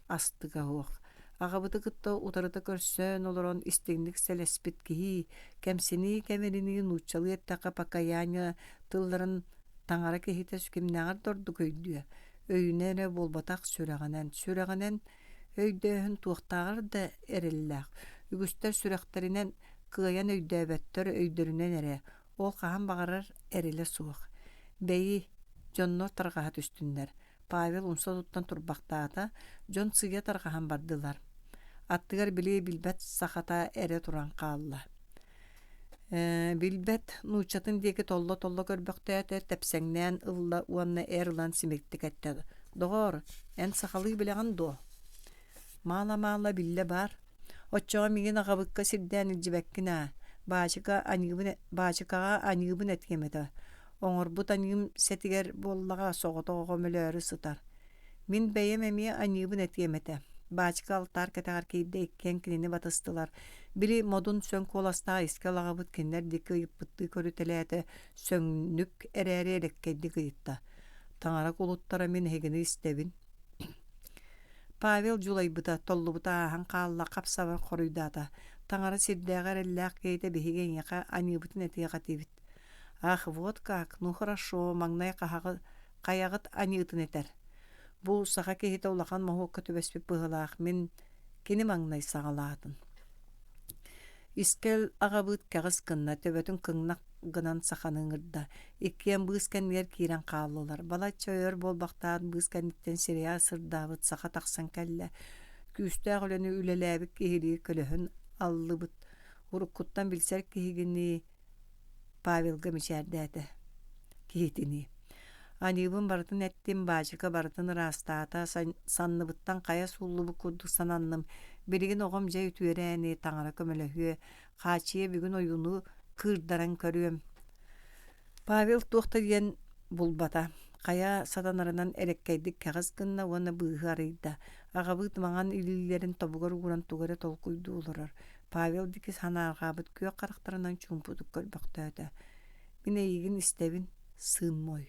S2: астыга суох. Аҕабыты кытта утарыта көрсөн олорон истиҥник сэлэспит киһи, кэмсинии кэмиринии нууччалыы эттэххэ покаяние тылларын таҥара киһитэ кимнээҕэр да ордук өйдүө, өйүнэн эрэ буолбатах сүрэҕинэн, сүрэҕинэн өйдөөһүн туохтааҕар да эрэллээх. Үгүстэр сүрэхтэринэн кыайан өйдөөбөттөр өйдөрүнэн эрэ, ол хаһан баҕарар эрэлэ суох. Бэйи, дьоннор тарҕаһа түстүннэр. Павел умса туттан турбахтаата, дьон сыыйа тарҕаһан бардылар. Аттыгар били билбэт сахата эрэ туран хаалла. Билбэт нууччатын диэки толло-толло көрбөхтөөтө, тэпсэҥнээн ылла уонна эр ылан симиктик эттэ: «Доҕоор, эн сахалыы билэҕин дуо?» «Маала-маала биллэ баар. Оччоҕо миигин аҕабыкка сирдээн илдьибэккин аа, баачыка аньыыбын баачыкаҕа аньыыбын этиэм этэ. Оҥорбут аньыым сэтигэр буоллаҕа соҕотох оҕом өлөөрү сытар. Мин бэйэм эмиэ аньыыбын этиэм этэ. Баачыка алтаар кэтэҕэр киирдэ иккиэн кинини батыстылар. Били модун сөҥ куоластаах искэ лаҕабыт кинилэр диэки ыйыппыттыы көрүтэлээтэ, сөҥнүк эрээри элэккэйдик ыйытта. Таҥара кулуттара мин эһигини истэбин. Павел дьулайбыта, толлубута ааһан хаалла, хап-сабар хоруйдаата: «Таҥара сирдээҕи эрэллээх киһитэ биһиги эйиэхэ аньыыбытын этиэх этибит». «Ах, вот как, ну хорошо, маҥнай хаһаҕы хайаҕыт аньыытын этэр. Бу саха киһитэ улахан моһуокка түбэспит быһыылаах, мин кини маҥнай саҕалаатын». Искэл аҕабыыт кэҕис гынна, төбөтүн кыҥнах гынан саханы ыҥырда. Иккиэн быыс кэннигэр киирэн хааллылар. Балачча өр буолбахтаан быыс кэнниттэн сирэйэ сырдаабыт саха тахсан кэллэ. Күүстээх үлэни үлэлээбит киһилии көлөһүн аллыбыт. Уруккуттан билсэр киһигинии Павелга мичээрдээтэ. Киһитинии. Аньыыбын барытын эттим, баачыка барытын ыраастаата, санныбыттан хайа сууллубут курдук сананным. Билигин оҕом дьэ үтүөрээни, таҥара көмөлөһүө, хааччыйа бүгүн ойууну кыырдаран көрүөм. Павел туох да диэн булбата. Хайа сатанарынан элэккэйдик кэҕис гынна уонна быыһы арыйда. Аҕабыыт маҥан илиилэрин тобугар ууран тугу эрэ толкуйдуу олорор. Павел диэки санаарҕаабыт күөх харахтарынан чуумпутук көрбөхтөөтө. Мин эйигин истэбин, сын мой.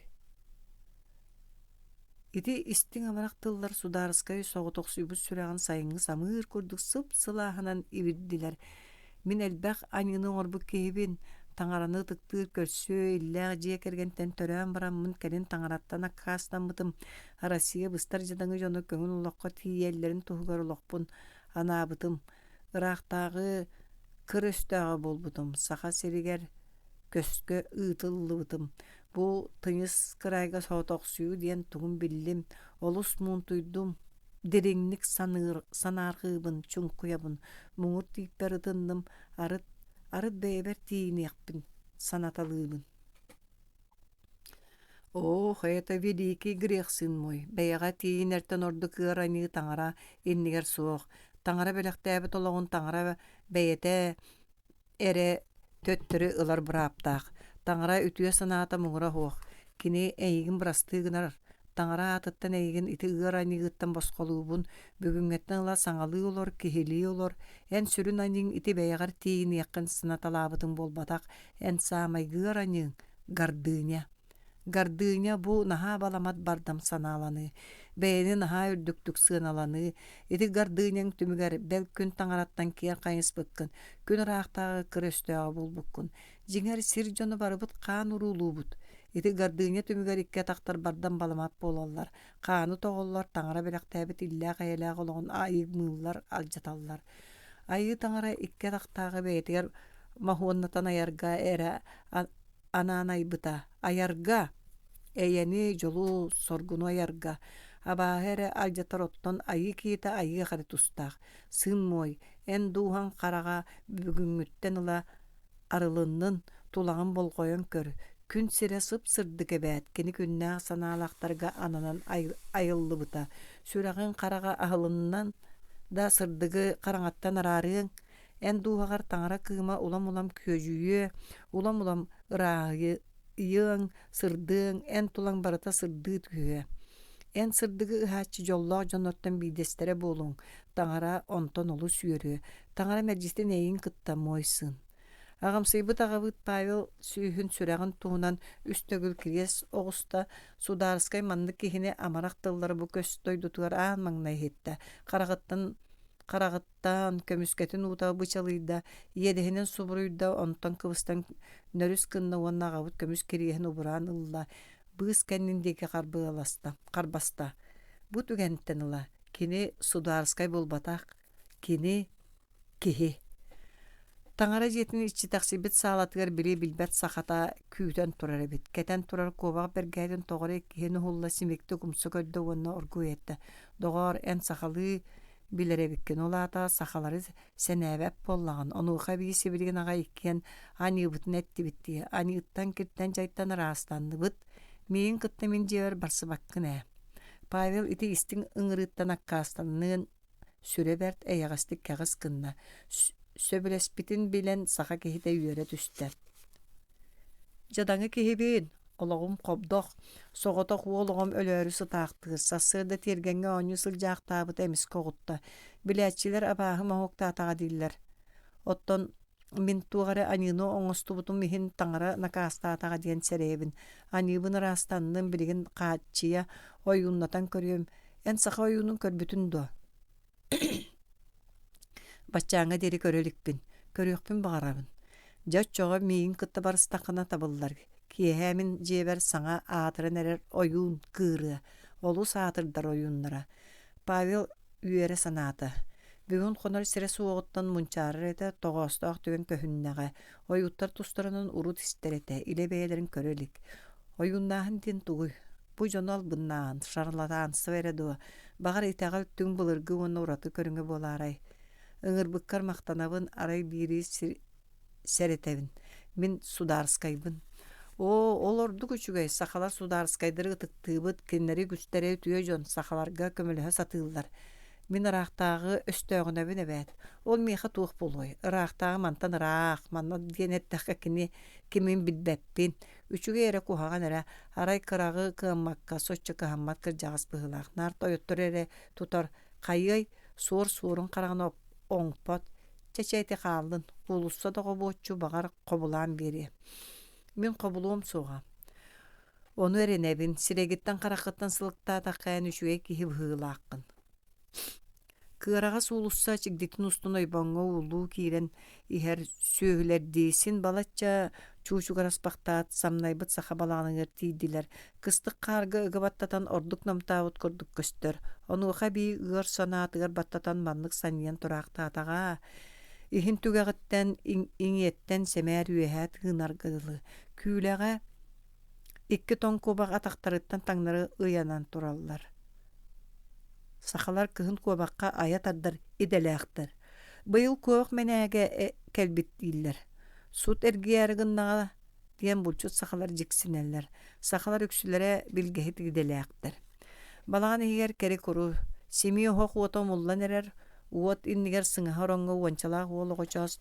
S2: Ити истиҥ амарах тыллар судаарыскай соҕотохсуйбут сүрэҕин сайыҥҥы самыыр курдук сып-сылааһынан ибирдилэр. Мин элбэх аньыыны оҥорбут киһибин, таҥараны ытыктыыр көрсүө, иллээх дьиэ кэргэнтэн төрөөн бараммын кэлин таҥараттан аккаастаммытым, Россия быстар дьадаҥы дьоно көҥүл олоххо тиийэллэрин туһугар олохпун анаабытым. Ыраахтааҕы кыр өстөөҕө буолбутум, Саха сиригэр көскө ыытыллыбытым. Бу тыйыс кыраайга соҕотохсуйуу диэн тугун биллим, олус муунтуйдум, дириҥник саныыр, санаарҕыыбын, чуҥкуйабын, муҥур тииппэр ытынным, арыт, арыт бэйэбэр тиийиниэхпин санаталыыбын. Ох, это великий грех, сын мой, бэйэҕэ тиийинэртэн ордук ыар аньыы таҥара иннигэр суох. Таҥара бэлэхтээбит олоҕун таҥара бэйэтэ эрэ төттөрү ылар бырааптаах. Таҥара үтүө санаата муҥура суох. Кини эйигин бырастыы гынар. Таҥара аатыттан эйигин ити ыар аньыыгыттан босхолуубун. Бүгүҥҥэттэн ыла саҥалыы олор, киһилии олор. Эн сүрүн аньыыҥ ити бэйэҕэр тиийиниэххин санаталаабытыҥ буолбатах. Эн саамай ыар аньыыҥ – гордыня. Гордыня бу наһаа баламат бардам санааланыы. Бэйэни наһаа үрдүктүк сыаналаныы, ити гардыыньаҥ түмүгэр бэл күн таҥараттан киэр хайыспыккын, күн ыраахтааҕы кыр өстөөҕө буолбуккун. Дьиҥэр, сир дьоно барыбыт хаан уруулуубут. Ити гардыыньа түмүгэр икки атахтар бардам баламат буолаллар, хааны тоҕоллор, таҥара бэлэхтээбит иллээх-эйэлээх олоҕун айымыыллар, алдьаталлар. Айыы таҥара икки атахтааҕы бэйэтигэр моһуоннатан айарга эрэ анаан айбыта. Айарга, эйэни, дьолу, соргуну айарга, абааһы эрэ алдьатар оттон айыы киһитэ айыах эрэ тустаах. Сын мой, эн дууһаҥ хараҕа бүгүҥҥүттэн ыла арылыннын, тулаҕын болҕойон көр, күн сирэ сып-сырдык эбээт, кини күннээх санаалаахтарга ананан айыллыбыта. Сүрэҕиҥ хараҕа аһылыннан да сырдыгы хараҥаттан араарыаҥ, эн дууһаҕар таҥара кыыма улам-улам күөдьүйүө, улам-улам ырааһыйыаҥ, сырдыаҥ, эн тулаҥ барыта сырдыы түһүө. Эн сырдыгы ыһааччы дьоллоох дьоннортон биирдэстэрэ буолуоҥ, таҥара онтон олус үөрүө, таҥара мэлдьитин эйигин кытта мой сын. Аҕамсыйбыт аҕабыт Павел сүүһүн сүрэҕин туһунан үс төгүл кириэс оҕуста, судаарыскай маннык киһини амарах тыллары бу көс дойдутугар аан маҥнай иһиттэ, хараҕыттан хараҕыттан көмүскэтин уута бычалыйда, иэдэһинэн субуруйда, онтон кыбыстан нөрүс гынна уонна аҕабыт көмүс кириэһин убураан ылла, быыс кэннин диэки харбыаласта, харбаста. Бу түгэнтэн ыла кини судаарыскай буолбатах, кини киһи. Таҥара дьиэтин иччитэхсийбит саалатыгар били билбэт сахата күүтэн турар эбит. Кэтэн турар куобах бэргэһэтин тоҕо эрэ иккиһин уһулла симиктик умса көрдө уонна оргууй эттэ: «Доҕоор, эн сахалыы билэр эбиккин, ол аата сахалары сэнээбэт буоллаҕын, онуоха эбии сибилигин аҕай иккиэн аньыыбытын эттибит дии, аньыыттан киртэн дьайтан ыраастанныбыт, миигин кытта мин дьиэбэр барсыбаккын ээ». Павел ити истиҥ ыҥырыыттан аккаастаныан сүрэ бэрт эйэҕэстик кэҕис гынна, сөбүлэспитин билэн саха киһитэ үөрэ түстэ. Дьадаҥы киһибин, олоҕум хобдох, соҕотох уол оҕом өлөөрү сытаахтыыр, сарсыарда тиэргэҥҥэ оонньуу сылдьаахтаабыта эмискэ оҕутта. Билээччилэр абааһы моһуоктаатаҕа дииллэр. Оттон мин туох эрэ аньыыны оҥостубутум иһин таҥара накаастаатаҕа диэн сэрэйэбин. Аньыыбын ыраастанным, билигин хааччыйа ойууннатан көрүөм. Эн саха ойуунун көрбүтүн дуо? Баччааҥҥа диэри көрө иликпин, көрүөхпүн баҕарабын. Дьэ оччоҕо миигин кытта барыстаххына табыллар. Киэһэ мин дьиэбэр саҥа аатыран эрэр ойуун кыырыа, олус аатырдар ойууннара. Павел үөрэ санаата. Бүгүн хонор сирэ суоҕуттан мунчаарар этэ, тоҕоостоох түгэн көһүннэҕэ. Ойууттар тустарынан урут истэр этэ, илэ бэйэлэрин көрө илик. Ойууннааһын диэн тугуй? Бу дьону албыннааһын, шарлатанство эрэ дуо? Баҕар, итэҕэл түҥ былыргы уонна ураты көрүҥэ буолаарай? Ыҥырбыккар махтанабын, арай биири сэрэтэбин. Мин судаарскайбын. Оо, ол ордук үчүгэй, сахалар судаарскайдары ытыктыыбыт, кинилэри үгүстэрэ үтүө дьон, сахаларга көмөлөһө сатыыллар. Мин ыраахтааҕы өстөөҕүнэбин эбээт. Ол миэхэ туох буолуой? Ыраахтааҕы мантан ыраах, манна диэн эттэххэ кини кимин билбэппин. Үчүгэй эрэ куһаҕан эрэ, арай кыраҕы кыаммакка соччо кыһаммат кырдьаҕас быһыылаах, наар тойоттору эрэ тутар, хайыай, суор суорун хараҕын оҥпот, чэ чэ ити хааллын, уулусса да оҕобуоччу баҕар хобулаан биэриэ. Мин хобулуом суоҕа. Ону эрэнэбин, сирэйгиттэн-хараххыттан сылыктаатахха эн үчүгэй киһи быһыылааххын. Кыараҕас уулусса чигдитин устун ойбоҥҥо уулуу киирэн иһэр сүөһүлэрдии син балачча чуучугараспахтаат, самнайбыт саха балаҕаныгар тиийдилэр. Кыстык хаарга ыга баттатан ордук намтаабыт курдук көстөр. Онуоха эбии ыар санаатыгар баттатан маннык санньыйан тураахтаатаҕа. Иһин түгэҕиттэн, иҥиэттэн сэмээр үөһээ тыынарга дылы. Күүлэҕэ Икки тоҥ куобах атахтарыттан таҥнары ыйанан тураллар. Сахалар кыһын куобахха айа тардар идэлээхтэр. Быйыл куобах мэнээгэ кэлбит дииллэр. Сут эргийээри гыннаҕа диэн булчут сахалар дьиксинэллэр. Сахалар үксүлэрэ билгэһит идэлээхтэр. Балаҕан иһигэр кэри-куру, симии оһох уота умуллан эрэр, уот иннигэр сыҥаһа ороҥҥо уончалаах уол оҕочоос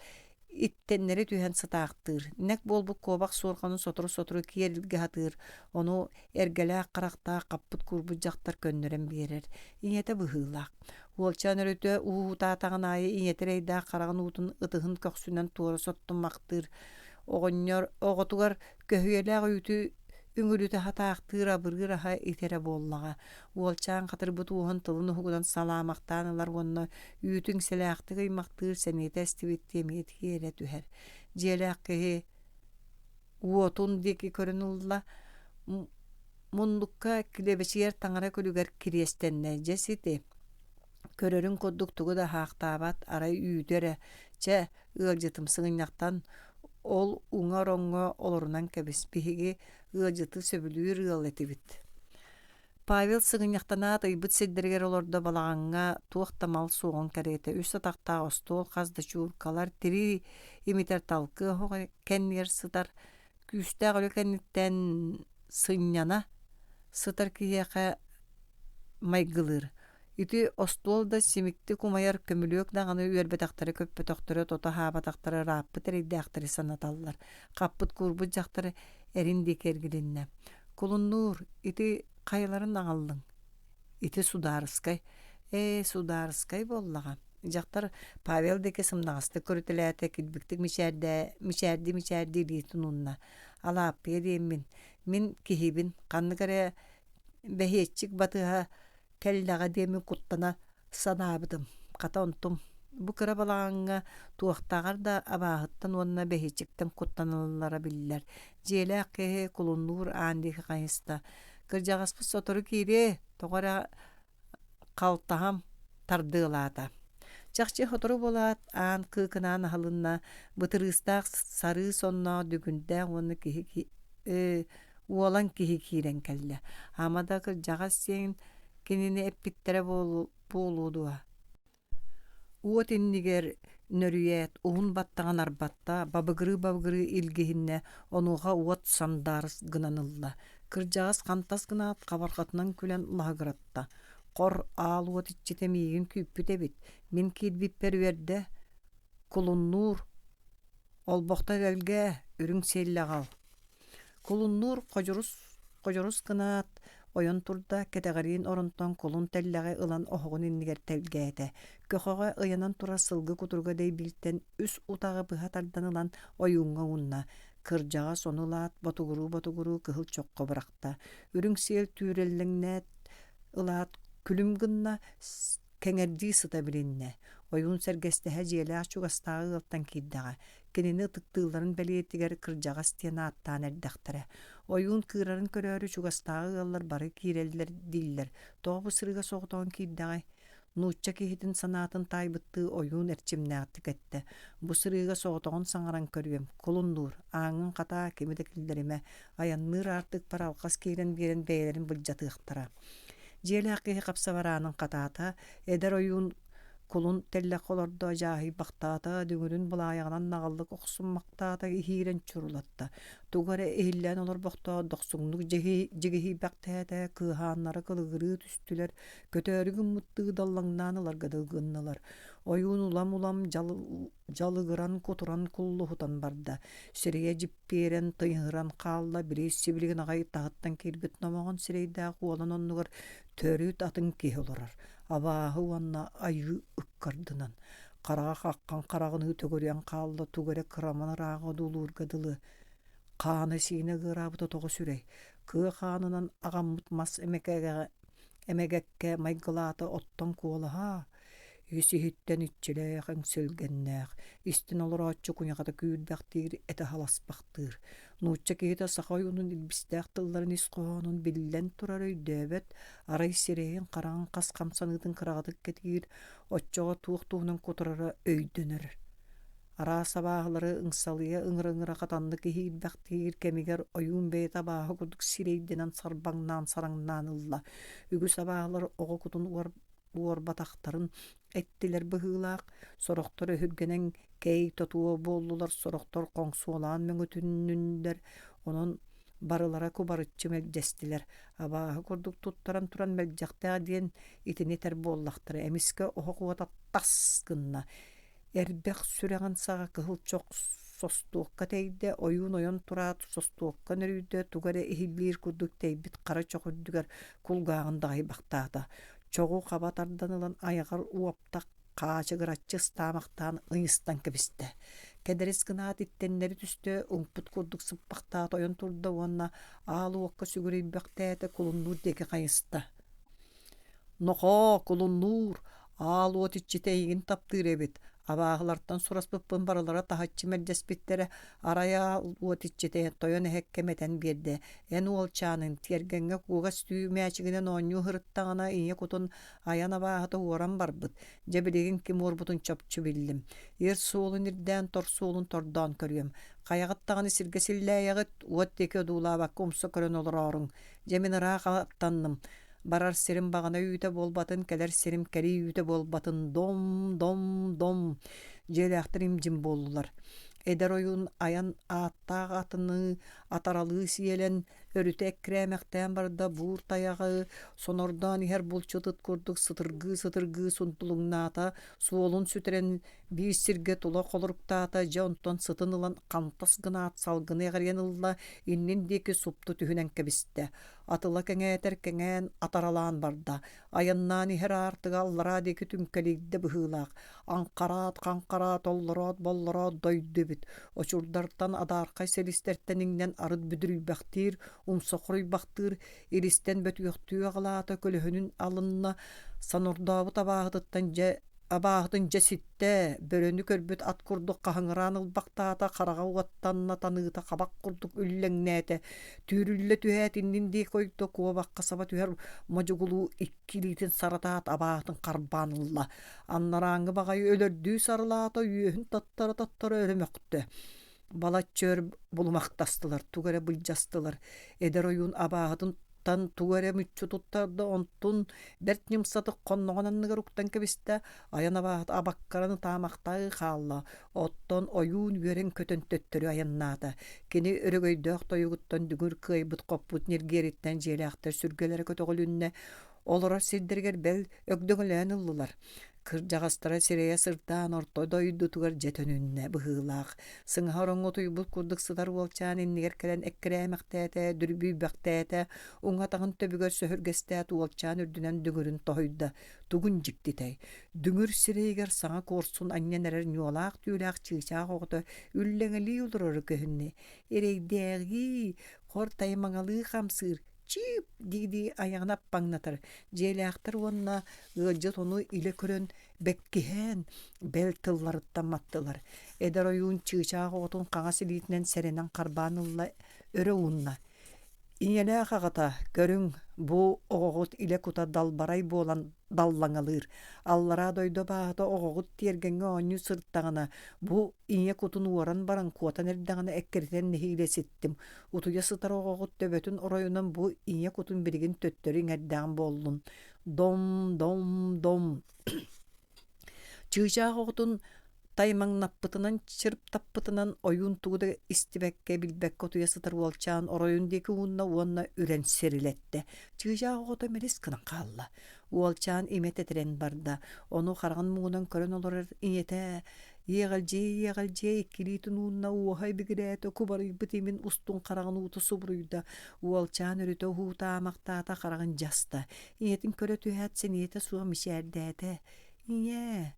S2: иттэннэри түһэн сытаахтыыр, нэк буолбут куобах суорҕанын сотору-сотору киэр илгэ сатыыр, ону эргэлээх харахтаах хаппыт-куурбут дьахтар көннөрөн биэрэр, ийэтэ быһыылаах. Уолчаан өрүтэ уһуутаатаҕын аайы ийэтэ эрэйдээх хараҕын уутун ытыһын көхсүнэн туора соттуммахтыыр. Оҕонньор оҕотугар көһүйэлээх үүтү Үҥүлүтэ хатаахтыыр абырыыр аһа ити эрэ буоллаҕа. Уолчаан хатырбыт уоһун тылын уһугунан салаамахтаан ылар уонна үүтү иҥсэлээхтик ыймахтыыр сэниэтэ эстибиттии эмиэ тиэрэ түһэр. Дьиэлээх киһи уотун диэки көрөн ылла, муннукка килэбэчийэр таҥара күлүгэр кириэстэннэ. Дьэ сити, көрөрүҥ курдук тугу да аһаахтаабат, арай үүтү эрэ, чэ, ыалдьытым сыгынньахтан ол уҥа ороҥҥо олорунан кэбис, биһиги ыалдьыты сөбүлүүр ыал этибит. Павел сыгынньахтанаат ыйбыт сирдэригэр олордо балаҕаҥҥа туох да мал суоҕун кэриэтэ үс атахтаах остуол хас да чууркалар тирии имитэр талкы оһох кэннигэр сытар күүстээх үлэ кэнниттэн сынньана сытар киһиэхэ майгылыыр. Ити остуол да симиктик умайар көмүлүөк даҕаны үөрбэтэхтэрэ-көппөтөхтөрө тото аһаабатахтара ырааппыт эрэйдээхтэри санаталлар. Хаппыт-куурбут дьахтар эрин диэки эргилиннэ. Кулуннуур, ити хайаларын аҕаллыҥ? Ити судаарыскай. Ээ, судаарыскай буоллаҕа. Дьахтар Павел диэки сымнаҕастык көрүтэлээтэ, килбиктик мичээрдээ, мичээрдии-мичээрдии илиитин уунна. Алааппыйа диэммин, мин киһибин, ханнык эрэ бэһиэччик батыһа кэллэҕэ диэммин куттана санаабытым. Хата онтум бу кыра балаҕаҥҥа туохтааҕар да абааһыттан уонна бэһиэччиктэн куттаналлара биллэр. Дьиэлээх киһи кулуннуур аан диэки хайыста. Кырдьаҕаспыт сотору киириэ, тоҕо эрэ халтаһам тардыалаата. Чахчы сотору буолаат, аан кыыкынаан аһылынна, бытырыыстаах сарыы сонноох дүгүндээх уонна киһи уолан киһи киирэн кэллэ. Ама да кырдьаҕас диэн кинини эппиттэрэ буолуо дуо? Уот иннигэр нөрүйээт, уһун баттаҕын арбатта, бабыгырыы-бабыгырыы илгиһиннэ, онуоха уот сандаарыс гынан ылла. Кырдьаҕас хантас гынаат, хабарҕатынан күлэн лаһыгыратта: «Хор, аал уот иччитэ миигин күүппүт эбит, мин киирбиппэр үөрдэ, кулуннуур, олбохто тэлгээ, үрүҥ сиэллэ аҕал» Кулуннуур ходьорус, ходьорус гынаат, ойон турда, кэтэҕэриин оронтон кулун тэллэҕи ылан оһоҕун иннигэр тэлгээтэ. Көхөҕө ыйанан турар сылгы кутуруга дэйбииртэн үс утаҕы быһа тардан ылан ойууҥҥа уунна. Кырдьаҕас ону ылаат, ботугуруу-ботугуруу кыһыл чоххо бырахта. Үрүҥ сиэл түүрэллэҥнээт ылаат күлүм гынна, кэҥэрдии сыта билиннэ. Ойуун сэргэстэһэ дьиэлээх чугастааҕы ыалтан киирдэҕэ. Кинини ытыктыылларын бэлиэтигэр кырдьаҕас диэн ааттаан эрдэхтэрэ. Ойуун кыырарын көрөөрү чугастааҕы ыаллар бары киирэллэр дииллэр. Тоҕо бу сырыыга соҕотоҕун киирдэҕэй? Нуучча киһитин санаатын таайбыттыы ойуун эрчимнээхтик эттэ: «Бу сырыыга соҕотоҕун саҥаран көрүөм, кулуннуур, ааҥҥын хатаа, кими да киллэримэ, айанныыр аартыкпар алҕас киирэн биэрэн бэйэлэрин былдьатыахтара». Дьиэлээх киһи хапсабар аанын хатаата, эдэр ойуун Кулун тэллэххэ олордо, дьааһыйбахтаата, дүҥүрүн былаайаҕынан наҕыллык охсуммахтаата, иһиирэн чурулатта. Тугу эрэ иһиллээн олорбохтоох дохсуҥнук дьигиһийбэхтээтэ, кыаһааннара кылыгырыы түстүлэр, көтөөрү гыммыттыы даллаҥнаан ыларга дылы гыннылар. Ойуун улам-улам дьалыгыран, кутуран куллуһутан барда. Сирэйэ дьиппиэрэн, тыйыһыран хаалла, били сибилигин аҕай таһыттан киирбит номоҕон сирэйдээх уолан оннугар төрүт атын киһи олорор. Абааһы уонна айыы ыккардынан хараҕа хаххан хараҕыныы төгүрүйэн хаалла тугу эрэ кыраман ырааҕы одуулуурга дылы хаана-сиинэ ыараабыта тоҕо сүрэй кыа хаанынан аҕаммыт мас эмэгэккэ майгылаата оттон куолаһа ис-иһиттэн иччилээх эҥсилгэннээх истэн олорооччу куйаҕата күүрбэхтиир этэ халаспахтыыр Нуучча киһитэ саха ойуунун илбистээх тылларын ис хоһоонун биллэн турар өйдөөбөт, арай сирэйин-хараҕын хас хамсаныытын кыраҕытык кэтиир, оччоҕо туох туһунан кутурара өйдөнөр. Араас абааһылары ыҥсалыйа ыҥыра-ыҥыра хатаннык иһиирбэхтиир кэмигэр ойуун бэйэтэ абааһы курдук сирэйдэнэн сарбаҥнаан сараҥнаан ылла. Үгүс абааһылар оҕо кутун уорбатахтарын эттилэр быһыылаах, сорохтор өһүргэнэн кэй тотуо буоллулар, сорохтор хоҥсуолаан мөҥүтүннүлэр, онон барылара кубарыччы мэлдьэстилэр. Абааһы курдук туттаран туран мэлдьэхтээх диэн итини этэр буоллахтара. Эмискэ оһох уота тас гынна. Эрбэх сүрэҕин саҕа кыһыл чох состуокка тэйдэ, ойуун ойон тураат состуокка нөрүйдэ, тугу эрэ иһиллиир курдук тэйбит хара чох үрдүгэр кулгааҕын даҕайбахтаата. Чоҕу хаба тардан ылан айаҕар уопта хаачыгыраччы ыстаамахтаан ыйыстан кэбистэ. Кэдэрис гынаат иттэннэри түстэ, уҥпут курдук сыппахтаат ойон турда уонна аал уокка сүгүрүйбэхтээтэ кулуннуур диэки хайыста. Нохоо, кулуннуур, аал уот иччитэ эйигин таптыыр эбит, абааһылартан сураспыппын барылара таһыччы мэлдьэспиттэрэ, арай аал уот иччитэ тойон эһэккэм этэн биэрдэ, эн уолчааныҥ тиэргэҥҥэ кугас түү мээчигинэн оонньуу сырыттаҕына ийэ кутун айан абааһыта уоран барбыт, дьэ билигин ким уорбутун чопчу биллим, ир суолун ирдээн тор суолун тордоон көрүөм, хайаҕыт даҕаны сиргэ силлээйэҕит, уот диэки одуулаабакка умса көрөн олорооруҥ, дьэ мин ыраах аттанным, Барар сирим баҕана үүтэ буолбатын, кэлэр сирим кэрии үүтэ буолбатын, дом, дом, дом дьиэлээхтэр им-дьим буоллулар. Эдэр ойуун айан ааттаах атыныы атаралыы сиэлэн, өрүтэ эккирээмэхтээн барда буур тайаҕы сонордоон иһэр булчут ыт курдук сытыргыы-сытыргыы сунтулуҥнаата, суолун сүтэрэн биир сиргэ тула холоруктаата, дьэ онтон сытын ылан хантас гынаат салгыны эҕирийэн ылла, иннин диэки супту түһүнэн кэбистэ. Атыла кэҥээтэр кэҥээн атаралаан барда, айаннаан иһэр аартыга аллараа диэки түҥкэлийдэ быһыылаах, аҥхараат, хаҥхараат, оллороот, боллороот дойду эбит, очурдартан, адаархай силистэртэн иҥнэн арыт бүдүрүйбэхтиир, умса хоруйбахтыыр, илистэн бөтүөхтүү аҕылаата, көлөһүнүн алынна, сонордообут абааһытыттан дьэ Абааһытын дьэ ситтэ, бөрөнү көрбүт ат курдук хаһыҥыраан ылбахтаата, хараҕа уоттанна, таныыта хабах курдук үллэҥнээтэ, түүрүллэ түһээт иннин диэки ойдо куобахха саба түһэр модьугулуу икки илиитин саратаат абааһытын харбаан ылла. Анарааҥҥы баҕайы өлөрдүү сарылаата, үөһүн таттара-таттара өрө мөхтө. Балачча өр булумахтастылар, тугу эрэ былдьастылар. Эдэр ойуун абааһытын тан тугу эрэ мүччү туттарда, онтун бэрт ньымсатык хонноҕун анныгар уктан кэбистэ, айан абааһыта абаккаран ытаамахтаыы хаалла, оттон ойуун үөрэн-көтөн төттөрү айаннаата. Кини өрөгөйдөөх тойугуттан дүҥүр кыайбыт-хоппут ньиргиэриттэн дьиэлээхтэр сүргэлэрэ көтөҕүлүннэ, олорор сирдэригэр бэл өгдөҥөлөөн ыллылар. Кырдьаҕастара сирэйэ сырдаан орто дойдутугар дьэ төнүннэ быһыылаах. Сыҥаһа ороҥҥо утуйбут курдук сытар уолчаан иннигэр кэлэн эккирээмэхтээтэ, дүрбүйбэхтээтэ, уҥа атаҕын төбүгэр сөһүргэстээт уолчаан үрдүнэн дүҥүрүн тоһуйда. Тугун дьиктитэй? Дүҥүр сирэйигэр саҥа куорсун анньан эрэр ньуолаах түүлээх чыычаах оҕото үллэҥэлии олороро көһүннэ. Эрэйдээҕии, хор таймаҥалыы хамсыыр, чиип дии-дии айаҕын аппаҥнатар, дьиэлээхтэр уонна ыалдьыт ону илэ көрөн бэккиһээн, бэл тылларыттан маттылар. Эдэр ойуун чыычаах оҕотун хаҥас илиитинэн сэрэнэн харбаан ылла, өрө уунна. Ийэлээх аҕата, көрүҥ, бу оҕоҕут илэ кута далбарай буолан даллаҥалыыр. Аллараа дойду абааһыта оҕоҕут тиэргэҥҥэ оонньуу сырыттаҕына, бу ийэ кутун уоран баран куотан эрдэҕинэ эккирэтэн нэһиилэ ситтим. Утуйа сытар оҕоҕут төбөтүн оройунан бу ийэ кутун билигин төттөрү иҥэрдэҕим буоллун. Дом, дом, дом. Чыычаах оҕотун таймаҥнаппытынан, чырыптаппытынан ойуун тугу да истибэккэ, билбэккэ утуйа сытар уолчаан оройун диэки уунна уонна үрэн сирилэттэ. Чыычаах оҕото мэлис гынан хаалла. Уолчаан имэ тэтэрэн барда. Ону хараҕын муҥунан көрөн олорор ийэтэ иэҕэлдьийэ-иэҕэлдьийэ иккилиитин уунна уоһа ибигирээтэ, кубарыйбыт имин устун хараҕын уута субуруйда. Уолчаан өрүтэ уһуутаамахтаата, хараҕын дьаста. Ийэтин көрө түһээт сэниэтэ суох мичээрдээтэ. Ийээ,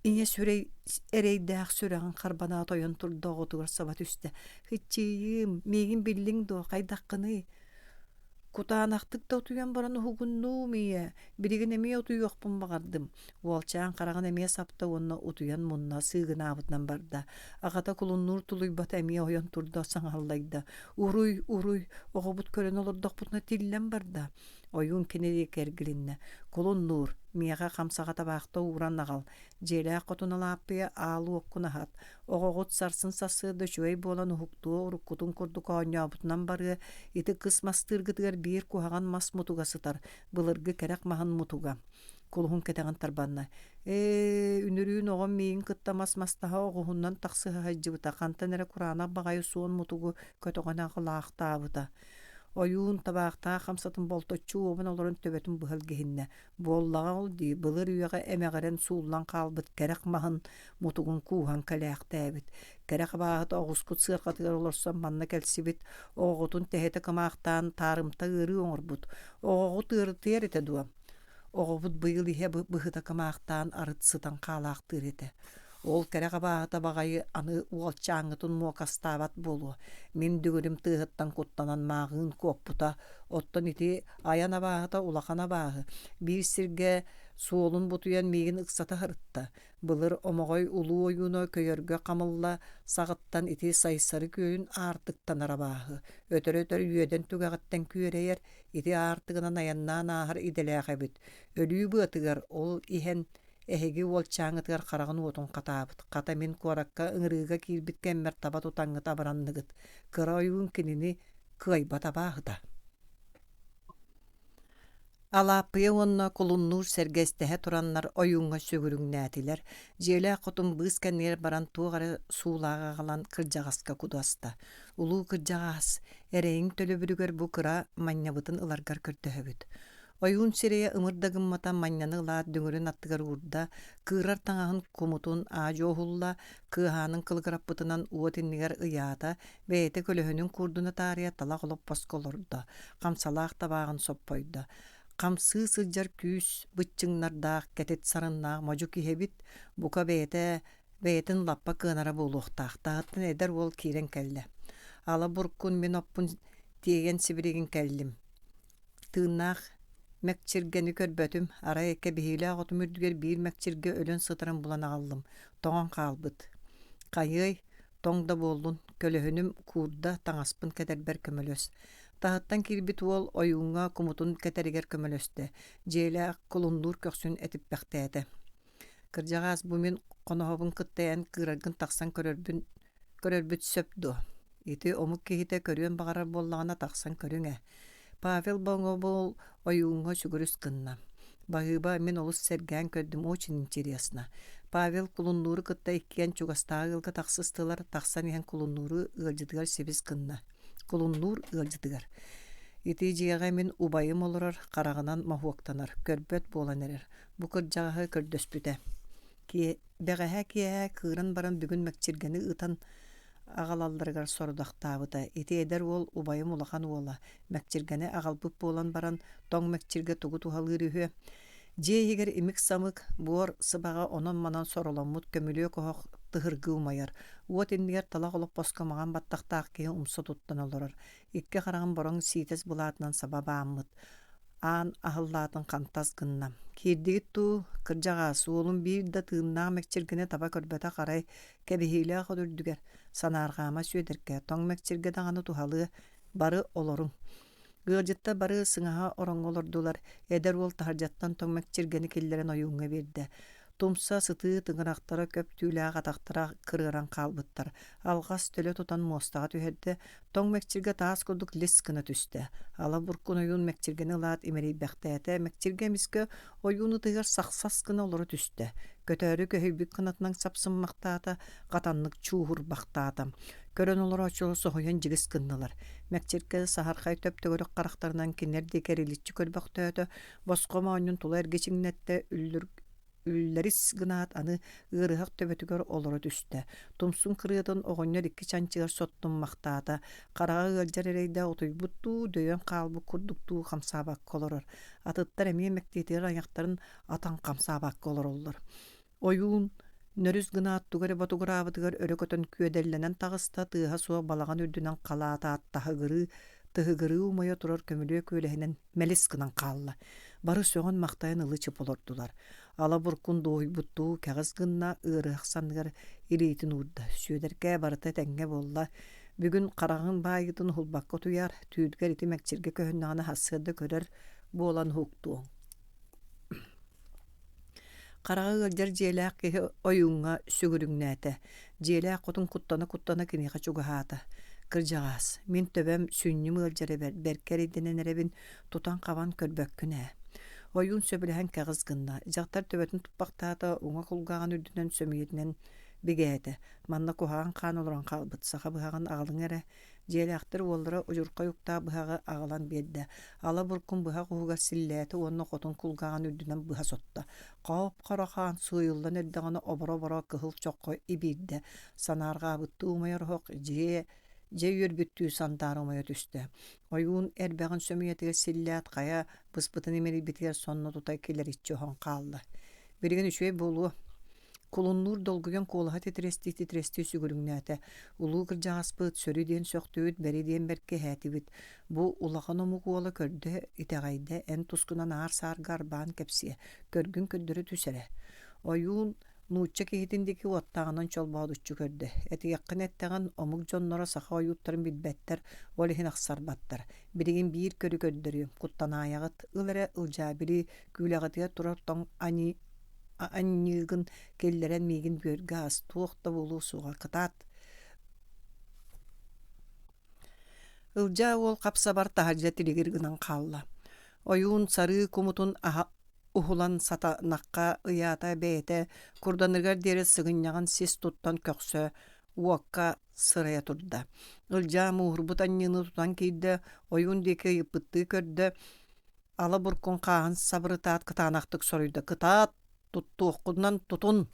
S2: ийэ сүрэй эрэйдээх сүрэҕин харбанаат ойон турда оҕотугар саба түстэ. Һыччыйыым, миигин биллиҥ дуо, хайдаххыный? Кутаанахтык да утуйан баран уһугуннуум ийээ, билигин эмиэ утуйуохпун баҕардым. Уолчаан хараҕын эмиэ сапта уонна утуйан мунна сыыгынаабытынан барда. Аҕата кулуннуур тулуйбата эмиэ ойон турда саҥаллайда. Уруй, уруй, оҕобут көрөн олордохпутуна тиллэн барда. Ойуун кини диэки эргилиннэ. Кулуннуур, миэхэ хамсаҕа табаахта ууран аҕал. Дьиэлээх хотун Алааппыйа аал уоккун аһат. Оҕоҕут сарсын сарсыарда үчүгэй буолан уһуктуо, уруккутун курдук оонньообутунан барыа. Ити кыс мастыыргытыгар биир куһаҕан мас мутуга сытар, былыргы кэрэх маһын мутуга. Кулуһун кэтэҕин тарбанна. Ээ, үнүрүүн оҕом миигин кытта мас мастаһа оҕуһунан тахсыһа сылдьыбыта, хантан эрэ кураанах баҕайы суон мутугу көтөҕөн аҕылаахтаабыта. Ойуун табаахтаах хамсатын болточчу уобан олорон төбөтүн быһа илгиһиннэ. Буоллаҕа ол дии, былыр үйэҕэ эмэҕирэн сууллан хаалбыт кэрэх маһын мутугун кууһан кэлээхтээбит. Кэрэх абааһыта оҕускут сыарҕатыгар олорсон манна кэлсибит, оҕоҕутун тэһитэ кымаахтаан таарымта ыарыы оҥорбут. Оҕоҕут ыарытыйар этэ дуо? Оҕобут быйыл иһэ быһыта кымаахтаан арыт сытан хаалаахтыыр этэ. Ол кэрэх абааһыта баҕайы аны уолчааҥҥытын муокастаабат буолуо. Мин дүҥүрүм тыаһыттан куттанан мааҕыын куоппута. Оттон ити айан абааһыта улахан абааһы. Биир сиргэ суолун бутуйан миигин ыксата сырытта. Былыр Омоҕой улуу ойууна көйөргө хамылла саҕыттан ити Сайсары күөлүн аартыктанар абааһы. Өтөр-өтөр үөдэн түгэҕиттэн күөрэйэр, ити аартыгынан айаннаан ааһар идэлээх эбит. Өлүү быатыгар ол иһэн эһиги уолчааҥҥытыгар хараҕын уотун хатаабыт. Хата мин куоракка ыҥырыыга киирбит кэммэр таба тутаҥҥыт абыранныгыт. Кыра ойуун кинини кыайбат абааһыта. Алааппыйа уонна Кулуннуур сэргэстэһэ тураннар ойууҥҥа сүгүрүҥнээтилэр, дьиэлээх хотун быыс кэннигэр баран туох эрэ суулааҕы аҕалан кырдьаҕаска кудаста: «Улуу кырдьаҕаас, эрэйиҥ төлөбүрүгэр бу кыра манньабытын ыларгар көрдөһөбүт». Ойуун сирэйэ ымыр да гыммата манньаны ылаат дүҥүрүн аттыгар уурда, кыырар таҥаһын кумутун аа-дьуо уһулла, кыаһаанын кылыгыраппытынан уот иннигэр ыйаата, бэйэтэ көлөһүнүн куурдуна таарыйа талах олоппоско олордо, хамсалаах табааҕын соппойдо. Хамсыы сылдьар күүс быччыҥнардаах, кэтит сарыннаах модьу киһи эбит, бука бэйэтэ бэйэтин лаппа кыанара буолуохтаах. Таһыттан эдэр уол киирэн кэллэ. Ала буркун мин оппун тиэйэн сибилигин кэллим. Тыыннаах мэкчиргэни көрбөтүм, арай кэбиһиилээх отум үрдүгэр биир мэкчиргэ өлөн сытарын булан аҕаллым, тоҥон хаалбыт. Хайыай, тоҥ да буоллун, көлөһүнүм куурда, таҥаспын кэтэрбэр көмөлөс. Таһыттан киирбит уол ойууҥҥа кумутун кэтэригэр көмөлөстө, дьиэлээх кулуннуур көхсүн этиппэхтээтэ. Кырдьаҕаас, бу мин хоноһобун кытта эн кыыраргын тахсан көрөрбүн көрөрбүт сөп дуо? Ити омук киһитэ көрүөн баҕарар буоллаҕына тахсан көрүҥ ээ. Павел Боҥобул ойууҥҥа сүгүрүс гынна. Баһыыба, мин олус сэргээн көрдүм, очень интересно. Павел Кулуннууру кытта иккиэн чугастааҕы ыалга тахсыстылар, тахсан иһэн Кулуннууру ыалдьытыгар сибис гынна. Кулуннуур ыалдьытыгар. Ити дьиэҕэ мин убайым олорор, хараҕынан моһуоктанар, көрбөт буолан эрэр. Бу кырдьаҕаһы көрдөспүтэ. Бэҕэһээ киэһэ кыыран баран бүгүн мэкчиргэни ыытан аҕалалларыгар сорудахтаабыта. Ити эдэр уол убайым улахан уола, мэкчиргэни аҕалбыт буолан баран, тоҥ мэкчиргэ тугу туһалыыр үһүө? Дьиэ иһигэр имик-самык, буор сыбаҕа онон-манан сороломмут көмүлүөк оһох тыһыргыы умайар. Уот иннигэр талах олоппоско маҥан баттахтаах киһи умса туттан олорор. Икки хараҕын бороҥ сиитэс былаатынан саба бааммыт. Аан аһыллаатын хантас гынна. Киирдигит дуу, кырдьаҕаас, уолум биир да тыыннаах мэкчиргэни таба көрбөтөх арай кэбиһиилээх от үрдүгэр, санаарҕаама Сүөдэркэ, тоҥ мэкчиргэ даҕаны туһалыа, бары олоруҥ. Ыалдьыттар бары сыҥаһа ороҥҥо олордулар, эдэр уол таһырдьаттан тоҥ мэкчиргэни киллэрэн ойууҥҥа биэрдэ. Тумса сытыы тыҥырахтара көп түүлээх атахтара кырыаран хаалбыттар. Алҕас төлө тутан муостаҕа түһэрдэ, Тоҥ мэкчиргэ таас курдук лис гына түстэ. Ала буркун ойуун мэкчиргэни ылаат имэрийбэхтээтэ, мэкчиргэ эмискэ ойуун ытыгар сахсас гына олоро түстэ. Көтөөрү көһүйбүт кынатынан сапсыммахтаата, хатаннык чууһурбахтаата. Көрөн олорооччулар соһуйан дьигис гыннылар. Мэкчиргэ саһархай төп-төгүрүк харахтарынан кинилэр диэки эриличчи көрбөхтөөтө, босхо моонньун тула эргичиҥнэттэ, үллүр Үллэрис гынаат аны ыарыһах төбөтүгэр олоро түстэ, тумсун кырыатын оҕонньор икки чанчыгар соттуммахтаата, хараҕа ыалдьар эрэйдээх утуйбут дуу, дөйөн хаалбыт курдук дуу хамсаабакка олорор. Атыттар эмиэ мэктиэтигэр айахтарын атан хамсаабакка олороллор. Ойуун нөрүс гынаат тугу эрэ ботугураабытыгар өрө көтөн күөдэллэнэн таҕыста, тыаһа суох балаҕан үрдүнэн халаатаат таһыгырыы, тыһыгырыы умайа турар көмүлүөк үөлэһинэн мэлис гынан хаалла. Бары сөҕөн-махтайан ылы-чып олордулар. Ала буркун дуоһуйбуттуу кэҕис гынна, ыарыһах санныгар илиитин уурда. Сүөдэркээ барыта этэҥҥэ буолла. Бүгүн хараҕын баайыытын уһулбакка утуйар, түүргэр ити мэкчиргэ көһүннэҕинэ сарсыарда көрөр буолан уһуктуоҥ. Хараҕа ыалдьар дьиэлээх киһи ойууҥҥа сүгүрүҥнээтэ. Дьиэлээх хотун куттана-куттана киниэхэ чугаһаата. «Кырдьаҕаас, мин төбөм, сүнньүм ыалдьар эбэр, бэркэ эрэйдэнэн эрэбин, тутан-хабан көрбөккүн ээ». Ойуун сөбүлэһэн кэҕис гынна. Дьахтар төбөтүн туппахтаата, уҥа кулгааҕын үрдүнэн сөмүйэтинэн бигээтэ. Манна куһаҕан хаан олорон хаалбыт, саха быһаҕын аҕалыҥ эрэ. Дьиэлээхтэр уоллара удьурхай уктаах быһаҕы аҕалан биэрдэ. Ала буркун быһах уһугар силлээтэ уонна хотун кулгааҕын үрдүнэн быһа сотто. Хоп-хоро хаан сыыйыллан эрдэҕинэ оборо-оборо кыһыл чоххо ибиирдэ. Санаарҕаабыттыы умайар оһох дьиэ дьэ үөрбүттүү сандаара умайа түстэ. Ойуун эрбэҕин сөмүйэтигэр силлээт хайа быспытын имэрийбитигэр сонно тута килэриччи оһон хаалла. Билигин үчүгэй буолуо. Кулуннуур долгуйан куолаһа титирэстии-титирэстии сүгүрүҥнээтэ: «Улуу кырдьаҕаспыт, сөрү диэн сөхтүбүт, бэри диэн бэркиһээтибит. Бу улахан омук уола көрдө, итэҕэйдэ, эн тускунан аар-саарга арбаан кэпсиэ, көргүн көрдөрө түс эрэ». Ойуун нуучча киһитин диэки уоттааҕынан чолбоодуччу көрдө: «Этиэххин эттэҕин, омук дьонноро саха ойууттарын билбэттэр, ол иһин ахсарбаттар. Билигин биир көрү көрдөрүөм, куттанаайаҕыт, ыл эрэ Ылдьаа били күүлэҕитигэр турар тоҥ анньыыгын киллэрэн миигин бүөргэ ас, туох да буолуо суоҕа, кытаат!» Ылдьаа уол хап-сабар таһырдьа тилигир гынан хаалла. Ойуун сарыы кумутун аһа уһулан сатанахха ыйаата бэйэтэ курданыгар диэри сыгынньаҕын сис туттан көхсө уокка сырайа турда. Ылдьаа мууһурбут анньыыны тутан киирдэ, ойуун диэки ыйыппыттыы көрдө, ала буркун хааһын сабырытаат кытаанахтык соруйда: «Кытаат, туттуоххунан тутун!»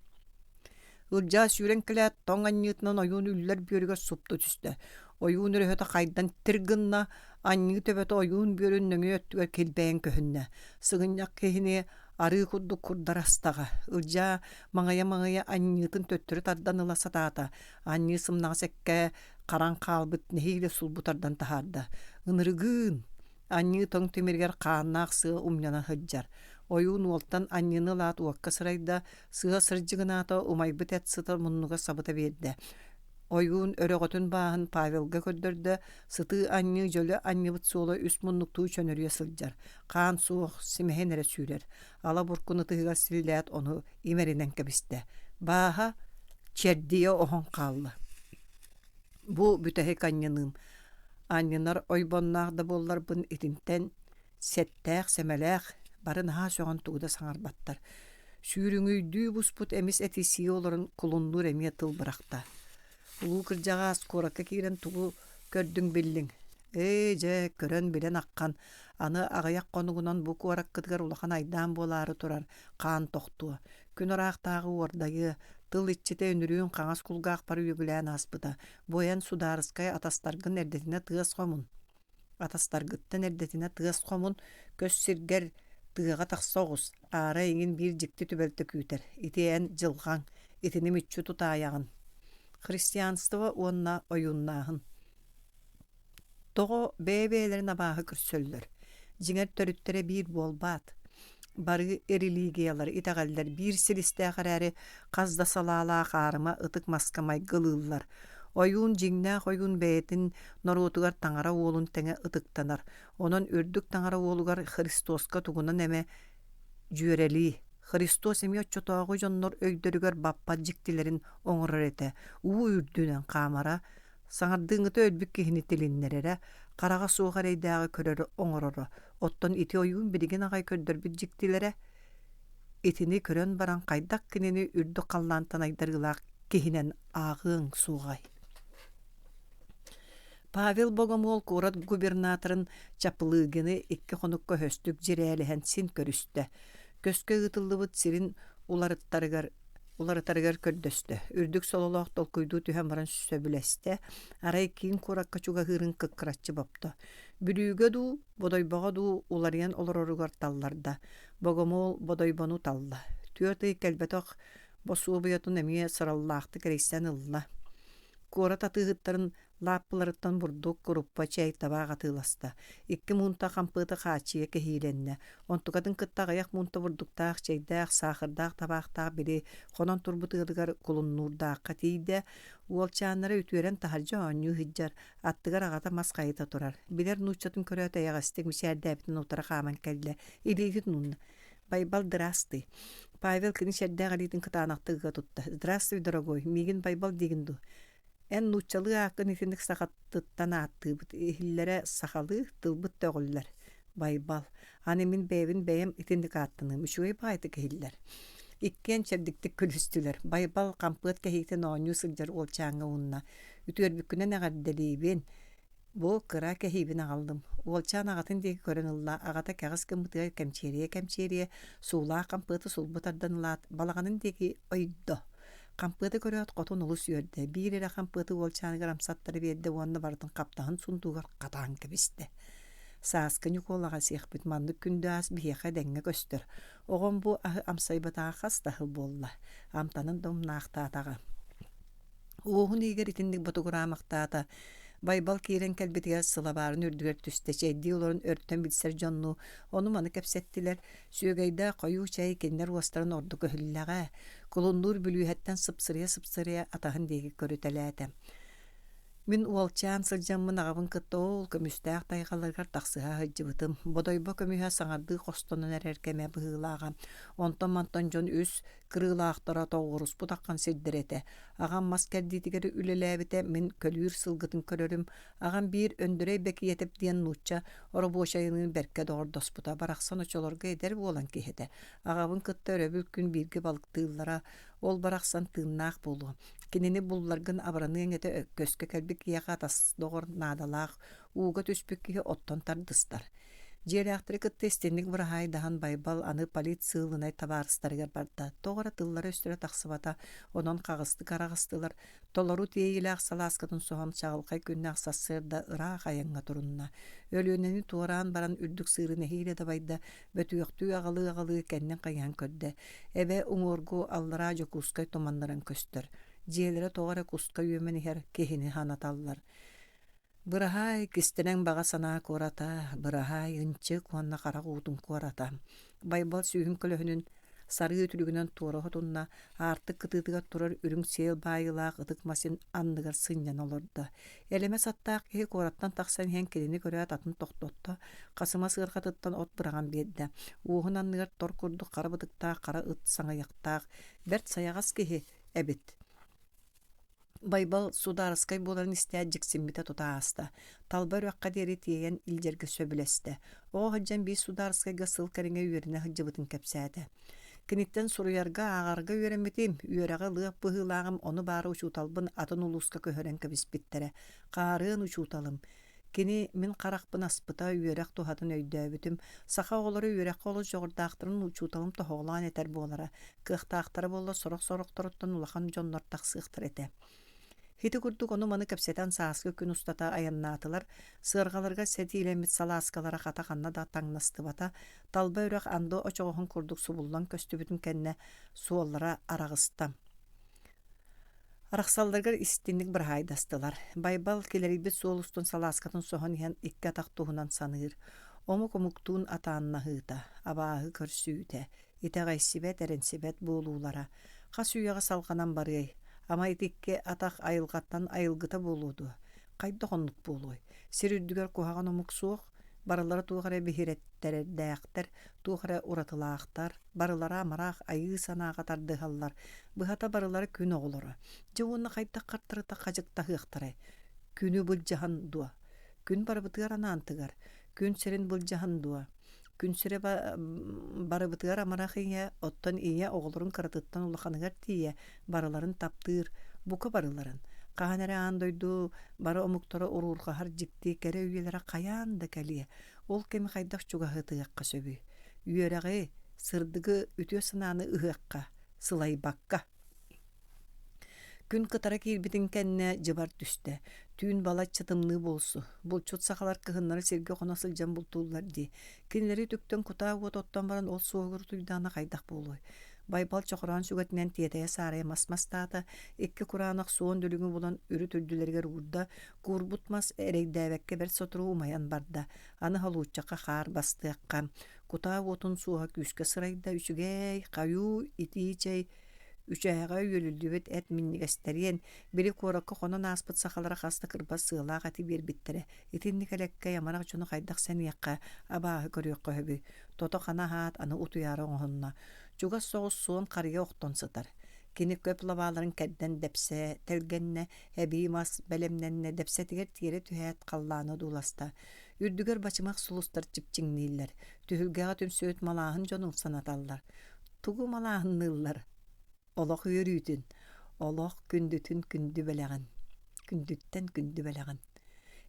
S2: Ылдьаа сүүрэн кэлээт, тоҥ анньыытынан ойуун үллэр бүөрүгэр супту түстэ. Ойуун өрөһөтө хайдан тир гынна, анньыы төбөтө ойуун бүөрүн нөҥүө өттүгэр килбэйэн көһүннэ. Сыгынньах киһини арыы курдук курдары астаҕа. Ылдьаа маҥайа-маҥайа анньыытын төттөрү тардан ыла сатаата. Анньыы сымнаҕас эккэ харан хаалбыт нэһиилэ сулбу тардан таһаарда. Ынырыгыын! Анньыы тоҥ тимиригэр хааннаах сыа умньана сылдьар. Ойуун уолтан анньыыны ылаат уокка сырайда, сыа сырдьыгынаата умайбыт эт сыта муннуга сабыта биэрдэ. Ойуун өрөҕөтүн бааһын Павелга көрдөрдө, сытыы анньыы дьөлө анньыбыт суола үс муннуктуу чөнөрүйэ сылдьар. Хаан суох, симэһин эрэ сүүрэр. Ала буркун ытыһыгар силлээт ону имэринэн кэбистэ. Бааһа чэрдийэ оһон хаалла. Бу бүтэһик анньыныым. Анньынар ойбонноох да буолларбын итинтэн сэттээх-сэмэлээх, бары наһаа сөҕөн тугу да саҥарбаттар. Сүүрүҥүйдүү буспут эмис эти сии олорон кулуннуур эмиэ тыл бырахта. Улуу кырдьаҕас куоракка киирэн тугу көрдүҥ биллиҥ? Ээ, дьэ, көрөн-билэн аххан, аны аҕыйах хонугунан бу куораккытыгар улахан айдаан буолаары турар, хаан тохтуо. Күн ыраахтааҕы уордайыа, тыл иччитэ үнүрүүн хаҥас кулгаахпар үөгүлээн ааспыта. Бу эн судаарыскай атастаргын эрдэтинэ тыас хомун. Атастаргыттан эрдэтинэ тыас хомун, көс сиргэр тыаҕа тахса оҕус, аара эйигин биир дьикти түбэлтэ күүтэр. Ити эн дьылҕаҥ, итини мүччү тутаайаҕын. Христианство уонна ойууннааһын Тоҕо бэйэ-бэйэлэрин абааһы көрсөллөр? Дьиҥэр төрүттэрэ биир буолбаат? Бары религиялар, итэҕэллэр биир силистээх эрээри хас да салаалаах аарыма ытык маска майгылыыллар. Ойуун дьиҥнээх ойуун бэйэтин норуотугар таҥара уолун тэҥэ ытыктанар. Онон үрдүк таҥара уолугар Христоска тугунан эмэ дьүөрэлии. Христос эмиэ оччотооҕу дьоннор өйдөрүгэр баппат дьиктилэрин оҥорор этэ. Уу үрдүнэн хаамара, Саҥардыыҥҥыта өлбүт киһини тилиннэрэрэ, хараҕа суох эрэйдээҕи көрөрө оҥороро. Оттон ити ойуун билигин аҕай көрдөрбүт дьиктилэрэ итини көрөн баран хайдах кинини үрдүк халлаантан айдарыылаах киһинэн ааҕыаҥ суоҕай? Павел Богомол куорат губернаторын Чаплыгины икки хонукка өһөстүк дьирээлэһэн син көрүстэ. Көскө ыытыллыбыт сирин уларыттарыгар уларытарыгар көрдөстө. Үрдүк сололоох толкуйдуу түһэн баран сөбүлэстэ. Арай киин куоракка чугаһыырын кыккыраччы бопто. Бүлүүгэ дуу, Бодойбоҕо дуу уларыйан олороругар талларда. Богомол Бодойбону талла. 4 ый кэлбэтэх босуобуйатын эмиэ сыраллаахтык эрийсэн ылла. Куорат атыыһыттарын Лааппыларыттан бурдук, куруппа, чэй, табаах атыыласта. Икки муунта хампыаты хааччыйа кэһиилэннэ. Онтукатын кытта аҕыйах муунта бурдуктаах, чэйдээх, саахардаах табаахтаах били хонон турбут ыалыгар Кулуннуурдаахха тиийдэ. Уолчааннара үтүөрэн таһырдьа оонньуу сылдьар, аттыгар аҕата мас хайыта турар. Билэр нууччатын көрөөт эйэҕэстик мичээрдээбитин утары хааман кэллэ. Илиитин уунна. Байбал дыраастый. Павел кини чэрдээх илиитин кытаанахтык ыга тутта. Здравствуй, дорогой, миигин Байбал диигин дуу? Эн нууччалыы ааккын итинник сахатыттан ааттыыбыт, иһиллэрэ сахалыы, тылбыт да өҕүллэр. Байбал, аны мин бэйэбин бэйэм итинник ааттаныым, үчүгэй баҕайытык иһиллэр. Иккиэн чэбдиктик күлүстүлэр. Байбал хампыат кэһиитин оонньуу сылдьар уолчааҥҥа уунна. Үтүөрбүккүнэн эҕэрдэлиибин. Бу кыра кэһиибин аҕаллым. Уолчаан аҕатын диэки көрөн ылла, аҕата кэҕис гыммытыгар кэмчиэрийэ-кэмчиэрийэ суулаах хампыаты сулбу тардан ылаат, балаҕанын диэки ойдо. Хампыаты көрөөт, хотун олус үөрдэ, биир эрэ хампыаты уолчааныгар амсаттара биэрдэ уонна барытын хаптаһын сундуугар хатаан кэбистэ. Сааскы Ньукуолаҕа сиэхпит маннык күндү ас биһиэхэ дэҥҥэ көстөр. Оҕом бу аһы амсайбатаҕа хас да сыл буолла. Амтанын да умнаахтаатаҕа. Уоһун иһигэр итинник ботугураамахтаата. Байбал киирэн кэлбитигэр сылабаарын үрдүгэр түстэ, чэйдии олорон өртөн билсэр дьоннуу ону-маны кэпсэттилэр. Сүөгэйдээх хойуу чэй кинилэр уостарын ордук өһүллэҕэ. Кулуннуур бүлүүһэттэн сыпсырыйа-сыпсырыйа атаһын диэки көрүтэлээтэ. Мин уолчаан сылдьаммын аҕабын кытта ол көмүстээх тайҕаларыгар тахсыһа сылдьыбытым. Бодойбо көмүһэ саҥардыы хостонон эрэр кэмэ быһыылааҕа. Онтон-мантан дьон үс кырыылаахтара тоҕуоруспут аххан сирдэрэ этэ. Аҕам мас кэрдиитигэр үлэлээбитэ, мин көлүүр сылгытын көрөрүм. Аҕам биир Өндөрөй Бэкиэтэп диэн нуучча оробуочайыныын бэркэ доҕордоспута. Барахсан оччолорго эдэр буолан киһи этэ. Аҕабын кытта өрөбүл күн бииргэ балыктыыллара. Ол барахсан тыыннаах буолуо. Кинини булларгын абыраныаҥ этэ көскө кэлбит киһиэхэ атас доҕор наадалаах, ууга түспүт киһи оттон тардыстар. Дьиэлээхтэри кытта истинник быраһаайдаһан Байбал аны полит сыылынай табаарыстарыгар барда. Тоҕо эрэ тыллара-өстөрө тахсыбата, онон хаҕыстык араҕыстылар. Толору тиэйиилээх салааскатын соһон чаҕылхай күннээх сарсыарда ыраах айаҥҥа турунна. Өлүөнэни туораан баран үрдүк сыыры нэһиилэ дабайда, бөтүөхтүү аҕалыы-аҕалыы кэннин хайыһан көрдө. Эбэ уҥуоргу аллараа Дьокуускай туманнаран көстөр. Дьиэлэрэ тоҕо эрэ куска үөмэн иһэр киһини санаталлар. Быраһаай, кистэлэҥ баҕа санаа куората, быраһаай, ынчык уонна харах уутун куората. Байбал сүүһүн көлөһүнүн сарыы үтүлүгүнэн туора хотунна, аартык кытыытыгар турар үрүҥ сиэл баайыылаах ытык масин анныгар сынньана олордо. Элэмэс аттаах киһи куораттан тахсан иһэн кинини көрөөт атын тохтотто, хасыма сыарҕатыттан от быраҕан биэрдэ. Уоһун анныгар тор курдук хара бытыктаах хара ыт саҥыйахтаах, бэрт сайаҕас киһи эбит. Байбал судаарыскай буоларын истээт дьиксиммитэ тута ааста. Талба үрэххэ диэри тиэйэн илдьэргэ сөбүлэстэ. Оҕо сылдьан биир судаарыскайга сыл кэриҥэ үөрэнэ сылдьыбытын кэпсээтэ. Киниттэн суруйарга, ааҕарга үөрэммитим, үөрэҕи ылыах быһыылааҕым, ону баара учууталбын атын улууска көһөрөн кэбиспиттэрэ. Хаарыан учууталым. Кини мин харахпын аспыта, үөрэх туһатын өйдөөбүтүм. Саха оҕолоро үөрэххэ олус дьоҕурдаахтарын учууталым тоһоҕолоон этэр буолара. Кыахтаахтара буоллар сорох-сорохторуттан улахан дьоннор тахсыахтара этэ. Ити курдук ону-маны кэпсэтэн сааскы күн устата айаннаатылар, сыарҕаларыгар сэтиилэммит салааскалара хата ханна да таҥнастыбата, талба үрэх анды очоҕоһун курдук субуллан көстүбүтүн кэннэ суоллара араҕыста. Арахсалларыгар истинник быраһаайдастылар. Байбал килэрийбит суол устун салааскатын соһон иһэн икки атах туһунан саныыр. Омук омуктуун атааннаһыыта, абааһы көрсүүтэ, итэҕэйсибэт, эрэнсибэт буолуулара хас үйэҕэ салҕанан барыай? Ама ити икки атах айылҕаттан айылгыта буолуо дуо? Хайдах оннук буолуой? Сир үрдүгэр куһаҕан омук суох, барылара туох эрэ биһирэттэрэрдээхтэр, туох эрэ уратылаахтар, барылара амарах айыы санааҕа тардыһаллар, быһата барылара күн оҕолоро. Дьэ уонна хайдах хартарыта хадьыктаһыахтарай? Күнү былдьаһан дуо? Күн барыбытыгар анаан тыгар, күн сирин былдьаһан дуо? Күн сирэ барыбытыгар амарах ийэ, оттон ийэ оҕолорун кыратыттан улаханыгар тиийэ барыларын таптыыр, бука барыларын. Хаһан эрэ аан дойду бары омуктара уруурҕаһар дьикти кэрэ үйэлэрэ хайаан да кэлиэ. Ол кэми хайдах чугаһытыахха сөбүй? Үөрэҕи, сырдыгы, үтүө санааны ыһыахха, сылайбакка. Күн кытара киирбитин кэннэ дьыбар түстэ. Түүн балачча тымныы буолсу. Булчут сахалар кыһыннары сиргэ хоно сылдьан бултууллар дии. Кинилэри үтүктэн кутаа уот оттон баран ол суоһугар утуйдаҕына хайдах буолуой? Байбал чохороон сүгэтинэн тиэтэйэ-саарайа мас мастаата, икки кураанах суон дүлүҥү булан үрүт үрдүлэригэр уурда, куурбут мас эрэйдээбэккэ бэрт сотору умайан барда. Аны холууччахха хаар бастыахха. Кутаа уотун суоһа күүскэ сырайда, үчүгэй, хойуу, итии чэй, үчээҕэ үөлүллүбүт эт минньигэстэриэн, били куоракка хонон ааспыт сахалара хас да кырбас сыалаах эти биэрбиттэрэ. Итинник элэккэй амарах дьону хайдах сэниэххэ, абааһы көрүөххэ сөбүй? Тото-хана аһаат, аны утуйаары оҥоһунна. Чугас соҕус суон харыйа охтон сытар. Кини көп лабааларын кэрдэн дэпсэ тэлгэннэ, эбии мас бэлэмнэннэ, дэпсэтигэр тиэрэ түһээт халлааны одууласта. Үрдүгэр бачымах сулустар чипчиҥнииллэр, түһүлгэҕэ түмсүбүт малааһын дьону санаталлар. Тугу малааһынныыллар? Олох үөрүүтүн, олох күндүтүн күндү бэлэҕин, күндүттэн күндү бэлэҕин.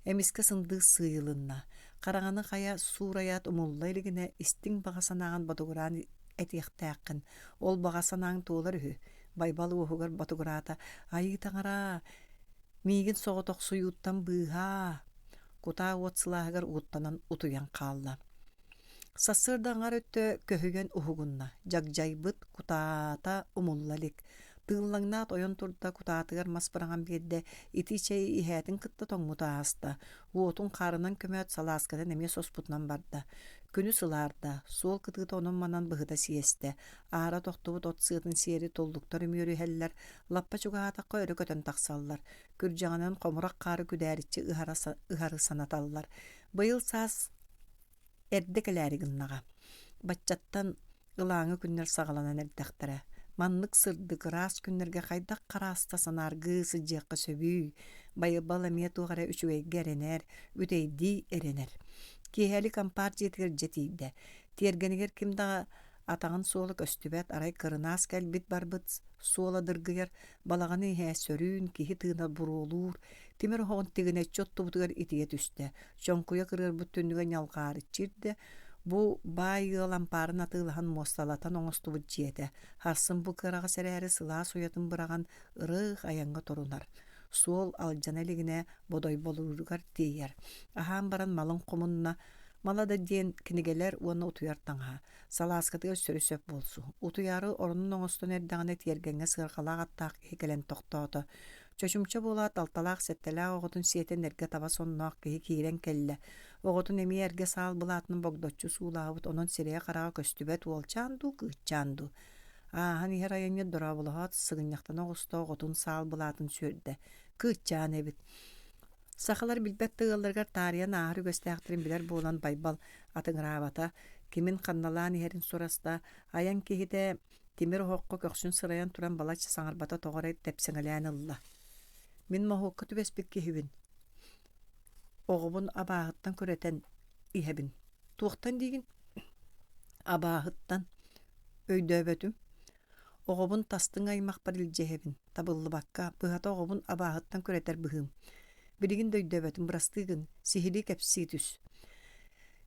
S2: Эмискэ сындыыс сыыйылынна. Хараҥаны хайа суурайаат умулла илигинэ истиҥ баҕа санааҕын ботугураан этиэхтээххин. Ол баҕа санааҥ туолар үһү. Байбал уоһугар ботугураата: «Айыы таҥараа, миигин соҕотохсуйууттан быыһаа! Кутаа уот сылааһыгар угуттанан утуйан хаалла. Сарсыарда аҥар өттө көһүйэн уһугунна, дьагдьайбыт, кутаата умулла илик. Тыыллаҥнаат ойон турда, кутаатыгар мас быраҕан биэрдэ, итии чэйи иһээтин кытта тоҥмута ааста. Уотун хаарынан көмөөт, салааскатын эмиэ соспутунан барда. Күнүс ылаарда, суол кытыыта онон-манан быһыта сиэстэ. Аара тохтубут от сыатын сиэри туллуктар үмүөрүһэллэр, лаппа чугаһаатахха өрө көтөн тахсаллар. Күрдьэҕинэн хомурах хаары күдээриччи ыһара, ыһары санаталлар. Быйыл саас эрдэ кэлээри гыннаҕа. Баччаттан ылааҥы күннэр саҕаланан эрдэхтэрэ. Маннык сырдык, ыраас күннэргэ хайдах харааста санааргыы сылдьыахха сөбүй? Байбал эмиэ туох эрэ үчүгэйгэ эрэнэр, үтэйдии эрэнэр. Киэһэлик ампаар дьиэтигэр дьэ тиийдэ. Тиэргэнигэр ким да Атаҕын суола көстүбэт, арай кырынаас кэлбит-барбыт суола дыргыйар, балаҕаны иһэ сөрүүн, киһи тыына буруолуур, тимир оһоҕун тигинэччи оттубутугар итийэ түстэ, чоҥкуйа кырыарбыт түннүгэ ньалҕаарыччы ирдэ, бу баай ыал ампаарын атыылаһан муосталатан оҥостубут дьиэтэ, сарсын бу кыараҕас эрээри сылаас уйатын быраҕан ырыых айаҥҥа турунар. Суол алдьана илигинэ бодойболууругар тиийэр. Аһаан баран малын хомунна, мала да диэн кинигэлэр уонна утуйар таҥаһа. Салааскатыгар сөрү-сөп буолсу. Утуйаары оронун оҥостон эрдэҕинэ тиэргэҥҥэ сыарҕалаах аттаах киһи кэлэн тохтоото. Чочумча буолаат алталаах-сэттэлээх оҕотун сиэтэн эргэ таба сонноох киһи киирэн кэллэ. Оҕотун эмиэ эргэ саал былаатынан богдоччу суулаабыт, онон сирэйэ-хараҕа көстүбэт уолчаан дуу, кыысчаан дуу. Ааһан иһэр айанньыт дорооболоһоот, сыгынньахтана оҕуста оҕотун саал былаатын сүөрдэ. Кыысчаан эбит. Сахалар билбэт да ыалларыгар таарыйан ааһар үгэстээхтэрин билэр буолан Байбал атыҥыраабата, кимин ханналаан иһэрин сураста, айан киһитэ тимир оһоххо көхсүн сырайан туран балачча саҥарбата тоҕо эрэ тэпсэҥэлээн ылла. Мин моһуокка түбэспит киһибин. Оҕобун абааһыттан күрэтэн иһэбин. Туохтан диигин? Абааһыттан. Өйдөөбөтүм. Оҕобун тастыҥ аймахпар илдьэ иһэбин, табыллыбакка, быһата оҕобун абааһыттан күрэтэр быһыым. Билигин да өйдөөбөтүм, бырастыы гын, сиһилии кэпсии түс.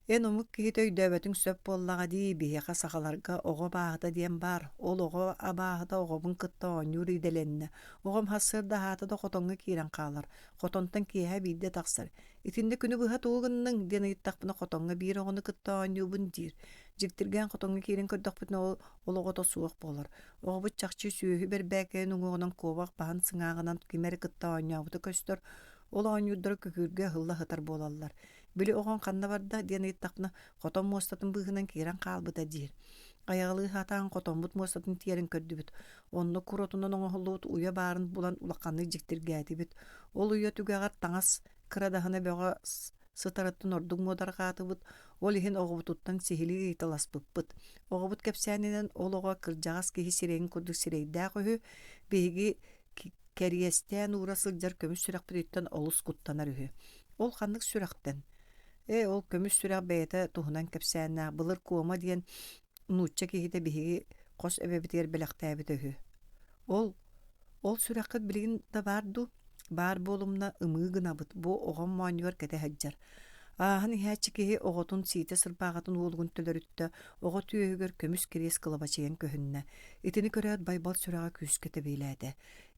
S2: Эн омук киһитэ өйдөөбөтүҥ сөп буоллаҕа дии, биһиэхэ сахаларга оҕо абааһыта диэн баар. Ол оҕо абааһыта оҕобун кытта оонньуур идэлэннэ. Оҕом сарсыарда аһаата да хотоҥҥо киирэн хаалар. Хотонтон киэһэ биирдэ тахсар. Итиннэ күнү быһа тугу гынныҥ диэн ыйыттахпына хотоҥҥо биир оҕону кытта оонньуубун диир. Дьиктиргээн хотоҥҥо киирэн көрдөхпүтүнэ ол ол оҕото суох буолар. Оҕобут чахчы сүөһү бэрбээкэйин уҥуоҕунан куобах баһын сыҥааҕынан ким эрэ кытта оонньообута көстөр. Ол оонньуурдара күкүүргэ ыһылла сытар буолаллар. Били оҕоҥ ханна барда диэн ыйыттахпына, хотон муостатын быыһынан киирэн хаалбыта диир. Айаҕалыы сатаан хотоммут муостатын тиэрэн көрдүбүт. Онно кур отунан оҥоһуллубут уйа баарын булан улаханнык дьиктиргээтибит. Ол уйа түгэҕэр таҥас кырадаһына бөҕө сытарыттан ордук муодарҕаатыбыт, ол иһин оҕобутуттан сиһилии ыйыталаспыппыт. Оҕобут кэпсээнинэн ол оҕо кырдьаҕас киһи сирэйин курдук сирэйдээх үһү, биһиги кэриэстээн уура сылдьар көмүс сүрэхпититтэн олус куттанар үһү. Ол ханнык сүрэхтэн? Ээ, ол көмүс сүрэх бэйэтэ туһунан кэпсээннээх былыр Куома диэн нуучча киһитэ биһиги хос эбэбитигэр бэлэхтээбитэ үһү. Ол Ол сүрэххит билигин да баар дуу? Баар буолумна ымыы гынабыт, бу оҕом моонньугар кэтэ сылдьар. Ааһан иһээччи киһи оҕотун сиитэ сырбааҕытын уолугун төлөрүттэ, оҕо түөһүгэр көмүс кириэс кылабачыйан көһүннэ. Итини көрөөт Байбал сүрэҕэ күүскэ тэбиэлээтэ.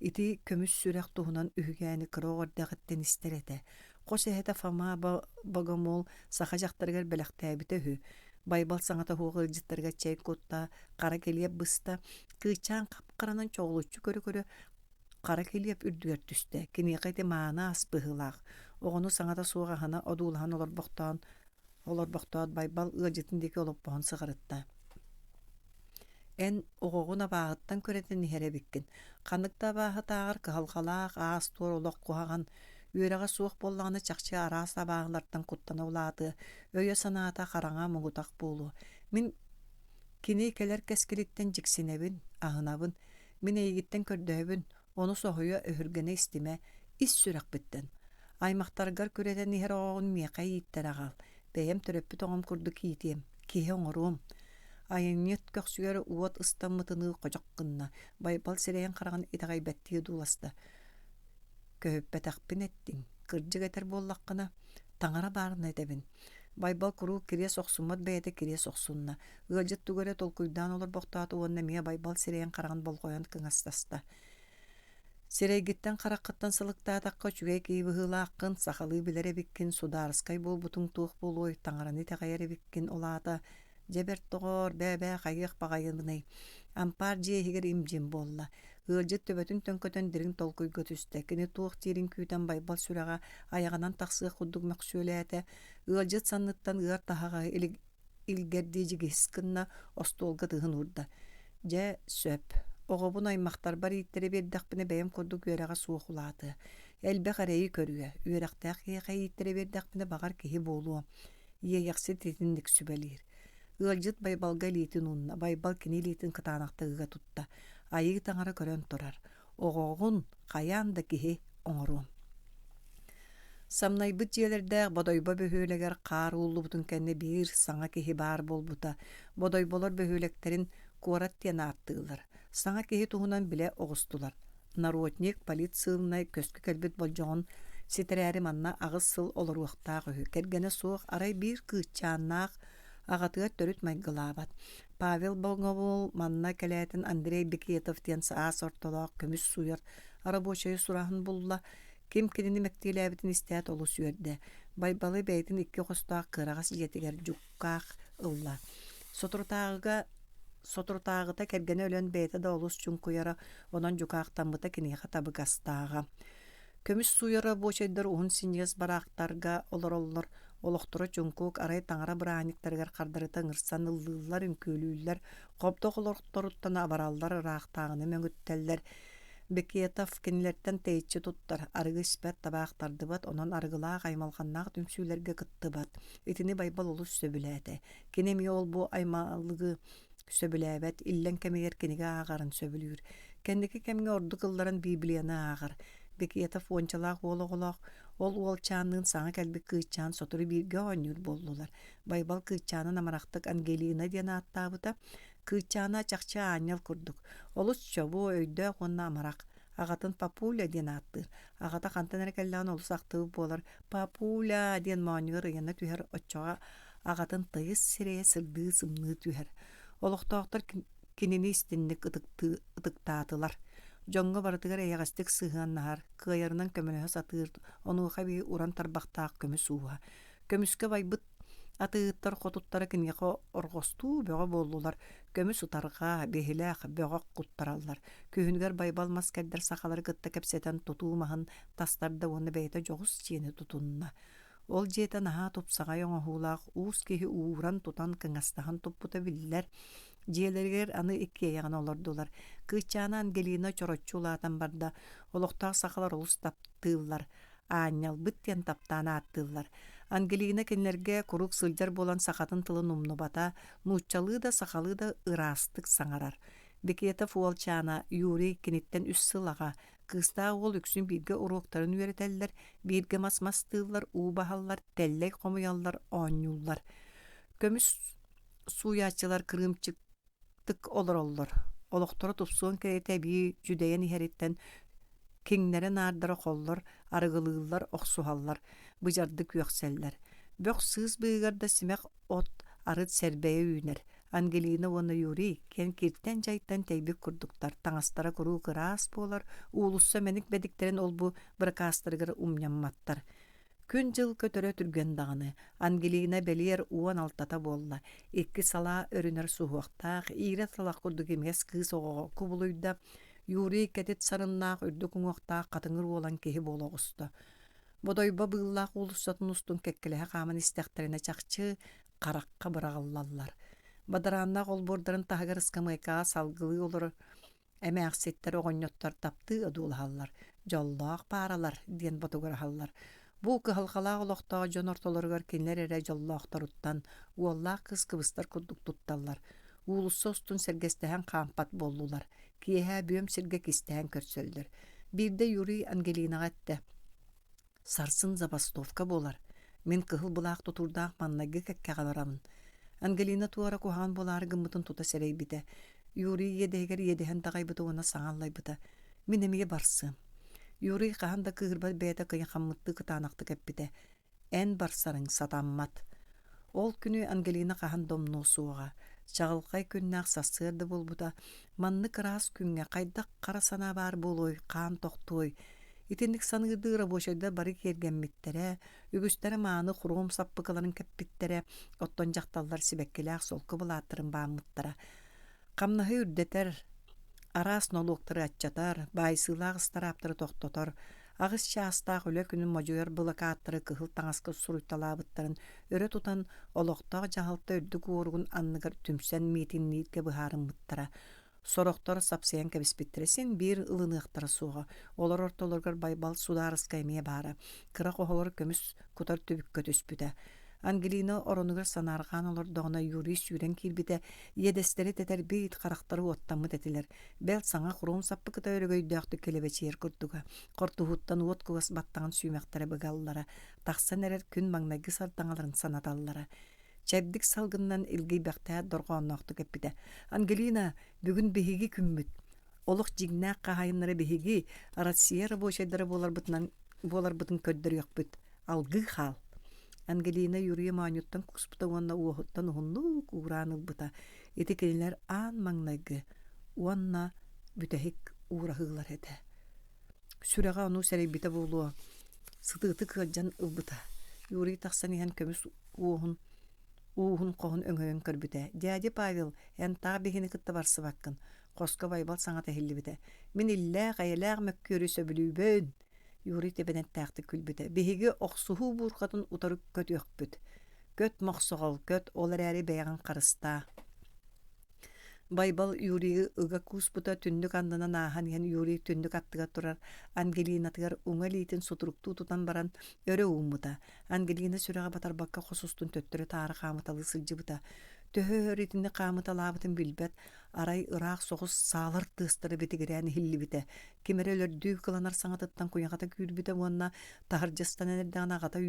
S2: Ити көмүс сүрэх туһунан үһүйээни кыра оҕо эрдэҕиттэн истэр этэ. Хос эһэтэ Фома Богомол саха дьахтарыгар бэлэхтээбитэ үһү. Байбал саҥата суох ыалдьыттарыгар чэй кутта, хара килиэп быста, кыычаан хап-харанан чоҕулуччу көрө-көрө хара килиэп үрдүгэр түстэ. Киниэхэ ити мааны ас быһыылаах. Оҕону саҥата суох аһына одуулаһан олорбохтоон олорбохтоот Байбал ыалдьытын диэки олоппоһун сыҕарытта. Эн оҕоҕун абааһыттан күрэтэн иһэр эбиккин. Ханнык да абааһытааҕар кыһалҕалаах, аас-туор олох куһаҕан, үөрэҕэ суох буоллаҕына чахчы араас абааһылартан куттана улаатыа, өйө-санаата хараҥа муҥутах буолуо. Мин кини кэлэр кэскилиттэн дьиксинэбин, аһынабын. Мин эйигиттэн көрдөһөбүн, ону соһуйа, өһүргэнэ истимэ, ис сүрэхпиттэн. Аймахтаргар күрэтэн иһэр оҕоҕун миэхэ ииттэр аҕал, бэйэм төрөппүт оҕом курдук иитиэм, киһи оҥоруом. Айанньыт көхсүгэр уот ыстаммытыныы ходьох гынна, Байбал сирэйин-хараҕын итэҕэйбэттии одууласта. Көһүппэтэхпин эттиҥ, кырдьык этэр буоллаххына, таҥара баарына этэбин. Байбал куруук кириэс охсуммат бэйэтэ кириэс охсунна. Ыалдьыт тугу эрэ толкуйдаан олорбохтоото уонна эмиэ Байбал сирэйин-хараҕын болҕойон кыҥастаста. Сирэйгиттэн-хараххыттан сылыктаатахха үчүгэй киһи быһыылааххын, сахалыы билэр эбиккин, судаарыскай буолбутуҥ туох буолуой, таҥараны итэҕэйэр эбиккин, ол аата дьэ бэрт доҕоор, бээ-бээ хайыах баҕайыбыный. Ампаар дьиэ иһигэр им-дьим буолла. Ыалдьыт төбөтүн төҥкөтөн дириҥ толкуйга түстэ. Кини туох диирин күүтэн Байбал сүрэҕэ айаҕынан тахсыах курдук мөхсүөлээтэ. Ыалдьыт санныттан ыар таһаҕаһы илгэрдии дьигиһис гынна, остуолга тыһын уурда. Дьэ, сөп. Оҕобун аймахтарбар ииттэрэ биэрдэхпинэ бэйэм курдук үөрэҕэ суох улаатыа. Элбэх эрэйи көрүө. Үөрэхтээх киһиэхэ ииттэрэ биэрдэхпинэ баҕар киһи буолуо. Иэйэхсит итинник сүбэлиир. Ыалдьыт Байбалга илиитин уунна. Байбал кини илиитин кытаанахтык ыга тутта. Айыы таҥара көрөн турар. Оҕоҕун хайаан да киһи оҥоруом. Самнайбыт дьиэлэрдээх Бодойбо бөһүөлэгэр хаар ууллубутун кэннэ биир саҥа киһи баар буолбута. Бодойболор бөһүөлэктэрин куорат диэн ааттыыллар. Саҥа киһи туһунан билэ оҕустулар. Народник политсыылынай көскө кэлбит болдьоҕун ситэрээри манна 8 сыл олоруохтаах үһү. Кэргэнэ суох, арай биир кыысчааннаах, аҕатыгар төрүт майгылаабат. Павел Болговол манна кэлээтин Андрей Бекетов диэн саас ортолоох көмүс сууйар рабочайы сураһын булла. Ким кинини мэктиэлээбитин истээт олус үөрдэ. Байбалы бэйэтин икки хостоох кыараҕас дьиэтигэр дьуккаах ылла. Соторутааҕыга соторутааҕыта кэргэнэ өлөн бэйэтэ да олус чуҥкуйара, онон дьукаахтаммыта киниэхэ табыгастааҕа. Көмүс сууйар рабочайдар уһун синньигэс бараахтарга олороллор, олохторо чуҥкук, арай таҥара бырааһынньыктарыгар хардарыта ыҥырсан ыллыыллар, үҥкүүлүүллэр, хобдох олохторуттан абараллар, ыраахтааҕыны мөҥүттэллэр. Бекетов кинилэртэн тэйиччи туттар, арыгы испэт, табаах тардыбат, онон арыгылаах, аймалҕаннаах түмсүүлэргэ кыттыбат. Итини Байбал олус сөбүлээтэ. Кини эмиэ ол-бу аймалыгы сөбүлээбэт, иллэҥ кэмигэр кинигэ ааҕарын сөбүлүүр. Кэнники кэмҥэ ордук ылларан Библияны ааҕар. Бекетов уончалаах уол оҕолоох, ол уолчаанныын саҥа кэлбит кыысчаан сотору бииргэ оонньуур буоллулар. Байбал кыысчаанын амарахтык Ангелина диэн ааттаабыта. Кыысчаана чахчы аанньал курдук, олус чобуо, өйдөөх уонна амарах. Аҕатын Папуля диэн ааттыыр. Аҕата хантан эрэ кэллэҕинэ олус ахтыбыт буолар «Папуля» диэн моонньугар ыйана түһэр, оччоҕо аҕатын тыйыс сирэйэ сырдыы-сымныы түһэр. Олохтоохтор кинини истинник ытыктыы ытыктаатылар. Дьоҥҥо барытыгар эйэҕэстик сыһыаннаһар, кыайарынан көмөлөһө сатыыр, онуоха эбии уран тарбахтаах көмүс ууһа. Көмүскэ байбыт атыыһыттар хотуттара киниэхэ орҕостуу бөҕө буоллулар, көмүс ытарҕа, биһилэх, бөҕөх куттараллар. Күһүнүгэр Байбал мас кэрдэр сахалары кытта кэпсэтэн тутуу маһын тастарда уонна бэйэтэ дьоҕус дьиэни тутунна. Ол дьиэтэ наһаа тупсаҕай оҥоһуулаах уус киһи ууран-тутан кыҥастаһан туппута биллэр. Дьиэлэригэр аны иккиэйэҕин олордулар. Кыысчаана Ангелина чороччу улаатан барда. Олохтоох сахалар олус таптыыллар. Аанньалбыт диэн таптаан ааттыыллар. Ангелина кинилэргэ куруук сылдьар буолан сахатын тылын умнубата, нууччалыы да сахалыы да ыраастык саҥарар. Бекетов уолчаана Юрий киниттэн үс сыл аҕа, Кыыстаах уол үксүн бииргэ уруоктарын үөрэтэллэр, бииргэ мас мастыыллар, уу баһаллар, тэллэй хомуйаллар, оонньууллар. Көмүс сууйааччылар кырыымчыктык олороллор. Олохторо тупсуон кэриэтэ эбии дьүдэйэн иһэриттэн киҥнэрэ-наардара холлор, арыгылыыллар, охсуһаллар, быдьардык үөхсэллэр. Бөх-сыыс быыһыгар да симэх от арыт сэрбэйэ үүнэр. Ангелина уонна Юрий иккиэн киртэн-дьайтан тэйбит курдуктар, таҥастара куруук ыраас буолар, уулусса мэник бэдиктэрин ол-бу быракаастарыгар умньамматтар. Күн-дьыл көтөрө түргэн даҕаны, Ангелина бэлиэр 16-та буолла, икки салаа өрүнэр суһуохтаах, иирэ талах курдук имигэс кыыс оҕоҕо кубулуйда. Юрий кэтит сарыннаах, үрдүк уҥуохтаах хатыҥыр уолан киһи буола оҕуста. Бодойбо быыллаах уулуссатын устун кэккэлэһэ хааман истэхтэринэ чахчы харахха быраҕыллаллар. Бадарааннаах олбуордарын таһыгар ыскамыайкаҕа салгылыы олорор эмээхситтэр оҕонньоттор таптыы одуулаһаллар, дьоллоох пааралар диэн ботугураһаллар. Бу кыһалҕалаах олохтоох дьон ортолоругар кинилэр эрэ дьоллоохторуттан уоллаах кыыс кыбыстар курдук тутталлар. Уулусса устун сэргэстэһэн хаампат буоллулар. Киэһэ бүөм сиргэ кистээн көрсөллөр. Биирдэ Юрий Ангелинаҕа эттэ: Сарсын забастовка буолар. Мин кыһыл былаах тутуурдаах маҥнайгы кэккэҕэ барабын. Ангелина туора куһаҕан буолаары гыммытын тута сэрэйбитэ. Юрий иэдэһигэр иэдэһин таҕайбыта уонна саҥа аллайбыта. Мин эмиэ барсыам. Юрий хаһан да кыыһырбат бэйэтэ кыйахаммыттыы кытаанахтык эппитэ. Эн барсарыҥ сатаммат. Ол күнү Ангелина хаһан да умнуо суоҕа. Чаҕылхай күннээх сарсыарда буолбута. Маннык ыраас күҥҥэ хайдах хара санаа баар буолуой, хаан тохтуой? Итинник саныырдыы рабочайдар бары киэргэммиттэрэ, үгүстэрэ мааны хром саппыкыларын кэппиттэрэ, оттон дьахталлар сибэккилээх солко былааттарын бааммыттара. Хамнаһы үрдэтэр, араас нолуоктары аччатар, баайсыылаах ыстарааптары тохтотор, аҕыс чаастаах үлэ күнүн модьуйар былакааттары кыһыл таҥаска суруйталаабыттарын өрө тутан, олохтоох дьаһалта үрдүк уоругун анныгар түмсэн миитиннииргэ быһаарыммыттара. Сорохтор сапсыйан кэбиспиттэрэ син биир ылыныахтара суоҕа. Олор ортолоругар Байбал судаарыскай эмиэ баара. Кыра хоһолор көмүс кутар түбүккэ түспүтэ. Ангелина оронугар санаарҕаан олордоҕуна Юрий сүүрэн киирбитэ, иэдэстэрэ тэтэрбит, харахтара уоттаммыт этилэр. Бэл саҥа хром саппыкыта өрөгөйдөөхтүк килэбэчийэр курдуга. Хортуһуттан уот кугас баттаҕын сүүмэхтэрэ быгаллара, тахсан эрэр күн маҥнайгы сардаҥаларын санаталлара. Чэбдик салгынынан илгийбэхтээт дорҕоонноохтук эппитэ: «Ангелина, бүгүн биһиги күммүт. Олох дьиҥнээх хаһаайыннара биһиги, Россия рабочайдара буоларбытынан буоларбытын көрдөрүөхпүт. Алгыы хаал». Ангелина Юрия моонньуттан кууспута уонна уоһуттан уһуннук уураан ылбыта. Ити кинилэр аан маҥнайгы уонна бүтэһик уураһыылар этэ. Сүрэҕэ ону сэрэйбитэ буолуо, сытыытык ыалдьан ылбыта. Юрий тахсан иһэн көмүс уоһун ууһун хоһун өҥөйөн көрбүтэ. «Дядя Павел, эн таах биһини кытта барсыбаккын». Хоско Байбал саҥата иһиллибитэ. «Мин иллээх, эйэлээх мөккүөрү сөбүлүүбүн». Юрий тэбэнэттээхтик күлбүтэ. «Биһиги охсуһуу буурҕатын утары көтүөхпүт. Көт мохсоҕол, көт, ол эрээри бэйэҕин харыстаа». Байбал Юрийы ыга кууспута, түннүк аннынан ааһан иһэн Юрий түннүк аттыгар турар Ангелинатыгар уҥа илиитин сутуруктуу тутан баран өрө ууммута. Ангелина сүрэҕэ батарбакка хос устун төттөрү-таары хаамыталыы сылдьыбыта. Төһө өр итинник хаамыталаабытын билбэт, арай ыраах соҕус саалар тыастара битигирээн иһиллибитэ. Ким эрэ өлөрдүү кыланар саҥатыттан куйаҕата күүрбүтэ уонна таһырдьа ыстанан эрдэҕинэ аҕата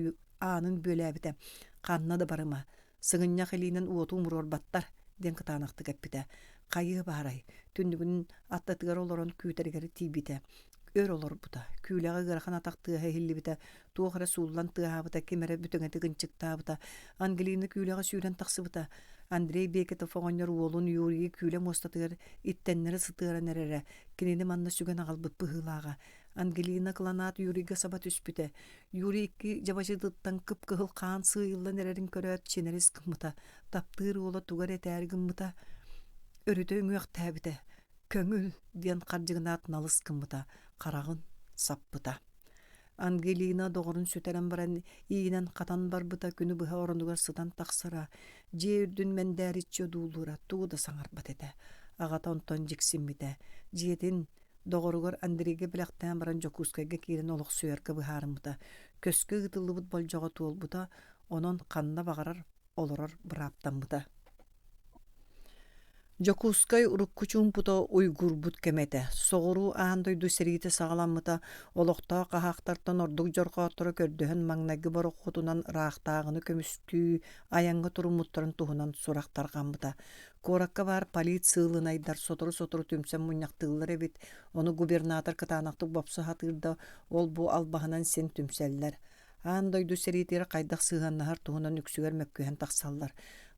S2: аанын бүөлээбитэ. «Ханна да барыма, Сыгынньах илиинэн уоту умуруорбаттар, диэн кытаанахтык эппитэ. Хайыа баарай, түннүгүн аттатыгар олорон күүтэригэр тиийбитэ. Өр олорбута, күүлэҕэ ыарахан атах тыаһа иһиллибитэ, туох эрэ сууллан тыаһаабыта, ким эрэ бүтэҥэтик ынчыктаабыта. Ангелина күүлэҕэ сүүрэн тахсыбыта. Андрей Бекетов оҕонньор уолун Юрийы күүлэ муостатыгар иттэннэри сытыаран эрэрэ, кинини манна сүгэн аҕалбыт быһыылааҕа. Ангелина кыланаат Юрийга саба түспүтэ. Юрий икки дьабадьытыттан кып-кыһыл хаан сыыйыллан эрэрин көрөөт чинэрис гыммыта, таптыыр уола тугу эрэ этээри гыммыта, өрүтэ үҥүөхтээбитэ, «Көҥүл!» диэн хардьыгынаат налыс гыммыта, хараҕын саппыта. Ангелина доҕорун сүтэрэн баран иинэн хатан барбыта күнү быһа оронугар сытан тахсара, дьиэ үрдүн мэндээриччи одуулуура, тугу да саҥарбат этэ. Аҕата онтон дьиксиммитэ. Дьиэтин Доҕоругар Андрейга бэлэхтээн баран Дьокуускайга киирэн олохсуйарга быһаарыммыта. Көскө ыытыллыбыт болдьоҕо туолбута, онон ханна баҕарар олорор бырааптаммыта. Дьокуускай урукку чуумпута уйгуурбут кэмэ этэ. Соҕуруу аан дойду сэриитэ саҕаламмыта, олохтоох хаһаахтартан ордук дьорҕооттору көрдөһөн маҥнайгы борохуотунан ыраахтааҕыны көмүскүү айаҥҥа туруммуттарын туһунан сурах тарҕаммыта. Куоракка баар полициялынайдар сотору-сотору түмсэн мунньахтыыллар эбит, ону губернатор кытаанахтык бопсо сатыыр да, ол-бу албаһынан син түмсэллэр. Аан дойду сэриитигэр хайдах сыһыаннаһар туһунан үксүгэр мөккүһэн тахсаллар.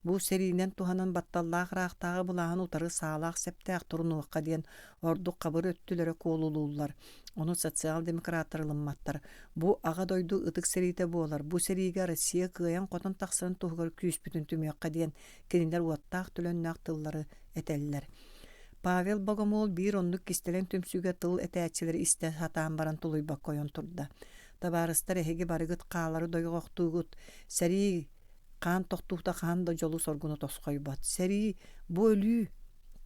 S2: Бу сэриинэн туһанан батталлаах ыраахтааҕы былааһын утары саалаах-сэптээх турунуохха диэн ордук хабыр өттүлэрэ куолулууллар. Ону социал-демократтар ылымматтар. Бу Аҕа дойду ытык сэриитэ буолар, бу сэриигэ Россия кыайан-хотон тахсарын туһугар күүспүтүн түмүөххэ диэн Кинилэр уоттаах-төлөннөөх тыллары этэллэр. Павел Богомол биир оннук кистэлэҥ түмсүүгэ тыл этээччилэри истэ сатаан баран тулуйбакка ойон турда. Табаарыстар, эһиги барыгыт хаалары дойҕохтуугут. Сэрии хаан тохтуута хаан да дьолу-соргуну тосхойбот. Сэрии бу өлүү,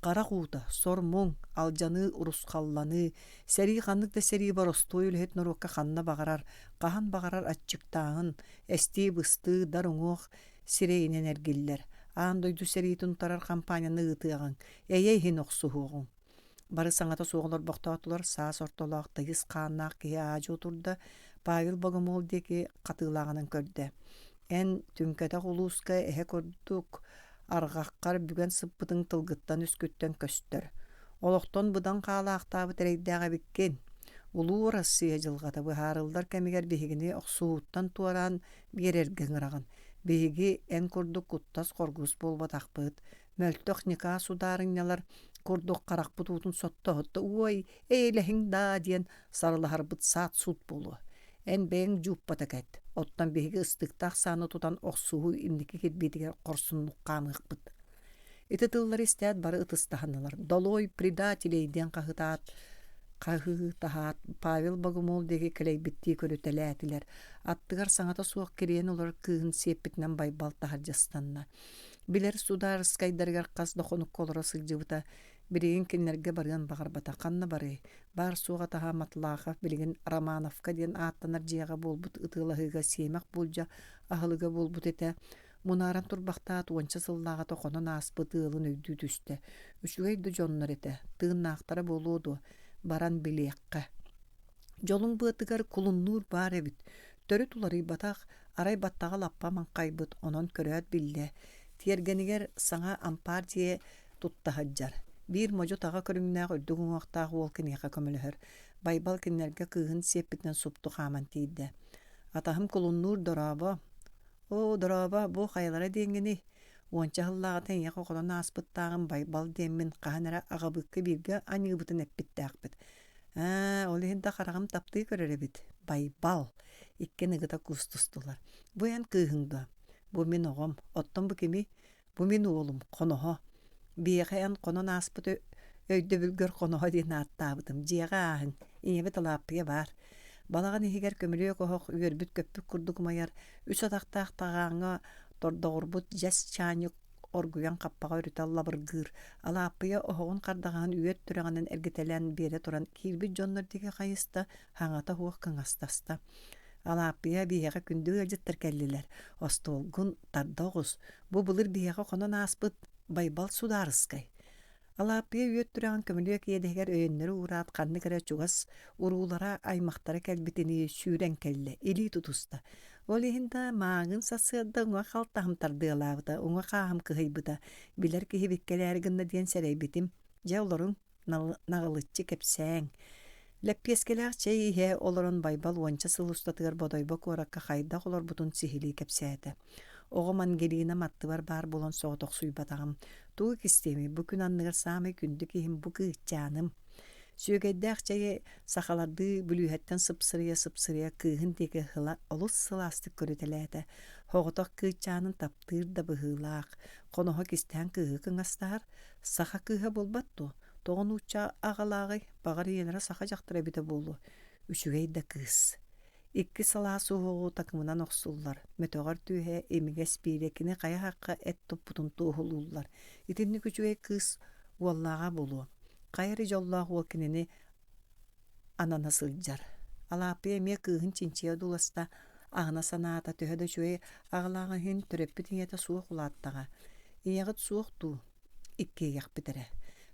S2: харах уута, сор-муҥ, алдьаныы, урусхалланыы. Сэрии ханнык да сэрии боростуой үлэһит норуокка ханна баҕарар, хаһан баҕарар аччыктааһын, эстии-быстыы, дар уҥуох, сирэйинэн эргиллэр, аан дойду сэриитин утарар хампаанньаны ыытыаҕыҥ, эйэ иһин охсуһуоҕуҥ. Бары саҥата суох олорбохтоотулар, саас ортолоох тыйыс хааннаах киһи аадьы утурда, Павел Богомол диэки хатыылааҕынан көрдө. Эн түҥкэтэх улууска эһэ курдук арҕаххар бүгэн сыппытыҥ тылгыттан-үскүттэн көстөр. Олохтон быдан хаалаахтаабыт эрэйдээх эбиккин. Улуу Россия дьылҕата быһаарыллар кэмигэр биһигини охсуһууттан туораан биэрэргэ ыҥыраҕын. Биһиги эн курдук куттас-хоргус буолбатахпыт. Мөлтөх ньыкаа судаарынньалар курдук харахпыт уутун соттоһутта уой, эйэлэһиҥ даа диэн сарылаһарбыт саат-суут буолуо. Эн бэйэҥ дьууппата кэт, оттон биһиги ыстыктаах сааны тутан охсуһуу инники кирбиитигэр хорсуннук хаамыахпыт. Ити тыллары истээт бары ытыстаһыннылар. «Долой предателей!» диэн хаһытаат, хаһыытаһаат, Павел Богомол диэки кэлэйбиттии көрүтэлээтилэр. Аттыгар саҥата суох кирийэн олорор кыыһын сиэппитинэн Байбал таһырдьа ыстанна. Билэр судаарыскайдарыгар хас да хонукка олоро сылдьыбыта. Билигин кинилэргэ барыан баҕарбата. Ханна барыай? Баар-суох атаһа Матлахов билигин Романовка диэн ааттанар дьиэҕэ буолбут ытыалаһыыга сиэмэх буулдьа аһылыга буолбут этэ. Мунааран турбахтаат уонча сыллааҕыта хонон ааспыт ыалын өйдүү түстэ. Үчүгэй да дьоннор этэ, тыыннаахтара буолуо дуо, баран билиэххэ. Дьолуҥ быатыгар кулуннуур баар эбит. Төрүт уларыйбатах, арай баттаҕа лаппа маҥхайбыт, онон көрөөт биллэ. Тиэргэнигэр саҥа ампаар дьиэ тутта сылдьар. Биир модьу-таҕа көрүҥнээх үрдүк уҥуохтаах уол киниэхэ көмөлөһөр. Байбал кинилэргэ кыыһын сиэппитинэн супту хааман тиийдэ. Атаһым кулуннуур дорообо, Оо, дорообо, бу хайалара диэҥҥиний? Уонча сыллааҕыта эйиэхэ хотон ааспыттааҕым Байбал диэммин хаһан эрэ аҕабыыкка бииргэ аньыыбытын эппиттээхпит. Ээ, ол иһин да хараҕым таптыы көрөр эбит. Байбал! Иккиэн ыгыта куустустулар. Бу эн кыыһыҥ дуо? Бу мин оҕом. Оттон бу кимий? Бу мин уолум, Хоноһо. Биһиэхэ эн хонон ааспыт өйдөбүлгэр Хоноһо диэн ааттаабытым. Дьиэҕэ ааһыҥ, ийэбит Алааппыйа баар. Балаҕан иһигэр көмүлүөк оһох үөрбүт-көппүт курдук умайар, үс атахтаах таҕааҥҥа тордоҕурбут дьэс чаанньык оргуйан хаппаҕа өрүтэ лабыргыыр. Алааппыйа оһоҕун хардаҕаһын үөт түрэҕинэн эргитэлээн биэрэ туран киирбит дьоннор диэки хайыста, хаҥата суох кыҥастаста. Алааппыйа биһиэхэ күндү ыалдьыттар кэллилэр, остуолгун тарда оҕус, бу былыр биһиэхэ хонон ааспыт Байбал судаарыскай. Алааппыйа үөт түрэҕин көмүлүөк иэдэһигэр өйөннөрү уураат ханнык эрэ чугас уруулара, аймахтара кэлбитинии сүүрэн кэллэ, илии тутуста. Ол иһин да мааҥын сарсыарда уҥа халтаһым тардыалаабыта, уҥа хааһым кыһыйбыта, билэр киһибит кэлээри гынна диэн сэрэйбитим. Дьэ олоруҥ, наҕылыччы кэпсээҥ. Лэппиэскэлээх чэй иһэ олорон Байбал уонча сыл устатыгар Бодойбо куоракка хайдах олорбутун сиһилии кэпсээтэ. Оҕом Ангелина аттыбар баар буолан соҕотохсуйбатаҕым. Тугу кистиэмий, бу күн анныгар саамай күндү киһим бу кыысчааным. Сүөгэйдээх чэйи сахалардыы бүлүүһэттэн сыпсырыйа-сыпсырыйа кыыһын диэки ыла олус сылаастык көрүтэлээтэ. Соҕотох кыысчаанын таптыыр да быһыылаах. Хоноһо кистээн кыыһы кыҥастаһар, Саха кыыһа буолбат дуо? Тоҕо нуучча аҕалааҕый? Баҕар ийэлэрэ саха дьахтара эбитэ буолуо. Үчүгэй да кыыс. Икки салаа суһуоҕу такымынан охсуллар, мөтөҕөр түөһэ имигэс биирэ кини хайа хахха эт туппутун туоһулууллар. Итинник үчүгэй кыыс уоллааҕа буолуо. Хайа эрэ дьоллоох уол кинини анана сылдьар. Алааппыйа эмиэ кыыһын чинчийэ одууласта, аһына санаата төһө да үчүгэй аҕалааҕын иһин төрөппүт ийэтэ суох улааттаҕа. Ийэҕит суох дуу? Иккиэйэхпит эрэ.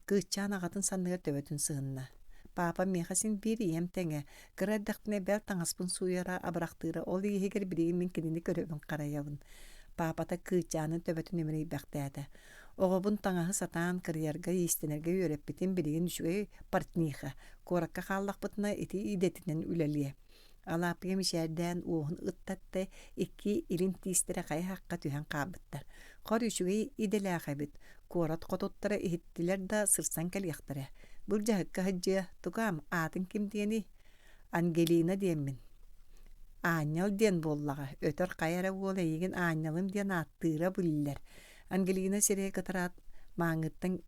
S2: Кыысчаан аҕатын санныгар төбөтүн сыһынна. Паапам миэхэ син биир ийэм тэҥэ, кыра эрдэхпинэ бэл таҥаспын сууйара, абырахтыыра, ол иһигэр билигин мин кинини көрөбүн-харайабын. Паапата кыысчаанын төбөтүн имэрийбэхтээтэ. Оҕобун таҥаһы сатаан кырыйарга, иистэнэргэ үөрэппитим билигин үчүгэй портниха. Куоракка хааллахпытына ити идэтинэн үлэлиэ. Алааппыйа мичээрдээн уоһун ыттатта, икки илин тиистэрэ хайа-хахха түһэн хаалбыттар. Хор үчүгэй идэлээх эбит, куорат хотуттара иһиттилэр да сырсан кэлиэхтэрэ. Былдьаһыкка сылдьыа, тукаам, аатыҥ ким диэний? Ангелина диэммин. Аанньал диэн буоллаҕа, өтөр хайа эрэ уол эйигин аанньалым диэн ааттыыра биллэр. Ангелина сирэйэ кытараат мааҥҥыттан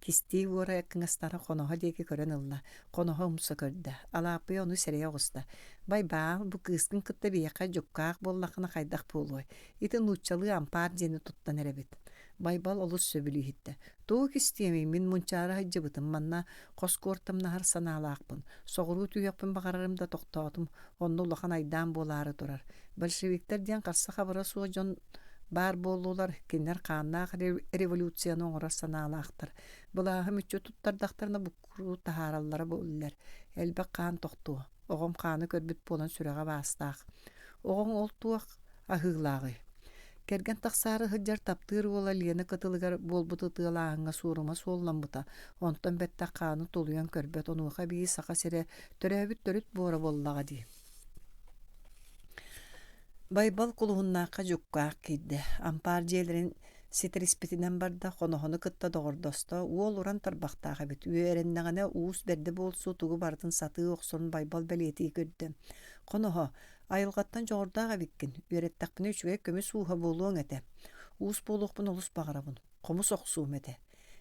S2: кистии уора кыҥастара хоноһо диэки көрөн ылла, хоноһо умса көрдө. Алааппыйа ону сэрэйэ оҕуста. Байбаал, бу кыыскын кытта биһиэхэ дьуккаах буоллаххына хайдах буолуой? Ити нууччалыы ампаар диэни туттан эрэбит. Байбал олус сөбүлүү иһиттэ. Тугу кистиэмий, мин мунчаара сылдьыбытым, манна хос куортамнаһар санаалаахпын. Соҕуруу түһүөхпүн баҕарарым да тохтоотум, онно улахан айдаан буолаары турар. Большевиктар диэн харса-хабыра суох дьон баар буоллулар, кинилэр хааннаах революцияны оҥорор санаалаахтар. Былааһы мүччү туттардахтарына буккуруу таһаараллара биллэр. Элбэх хаан тохтуо. Оҕом хааны көрбүт буолан сүрэҕэ баастаах. Оҕоҥ ол туох аһыылааҕый? Кэргэн тахсаары сылдьар таптыыр уола Лена кытылыгар буолбут ытыалааһыҥҥа суорума суолламмыта, онтон бэттэх хааны тулуйан көрбөт, онуоха эбии Саха сирэ төрөөбүт төрүт буора буоллаҕа дии. Байбал Кулуһуннаахха дьуккаах киирдэ. Ампаар дьиэлэрин Ситириспитинэн барда, хоноһону кытта доҕордосто, уол уран тарбахтаах эбит, үөрэннэҕинэ уус бэрдэ буолсу тугу барытын сатыы охсон Байбал бэлиэтии көрдө. Хоноһо, айылҕаттан дьоҕурдаах эбиккин, үөрэттэхпинэ үчүгэй көмүс ууһа буолуоҥ этэ. Уус буолуохпун олус баҕарабын, хомус охсуум этэ.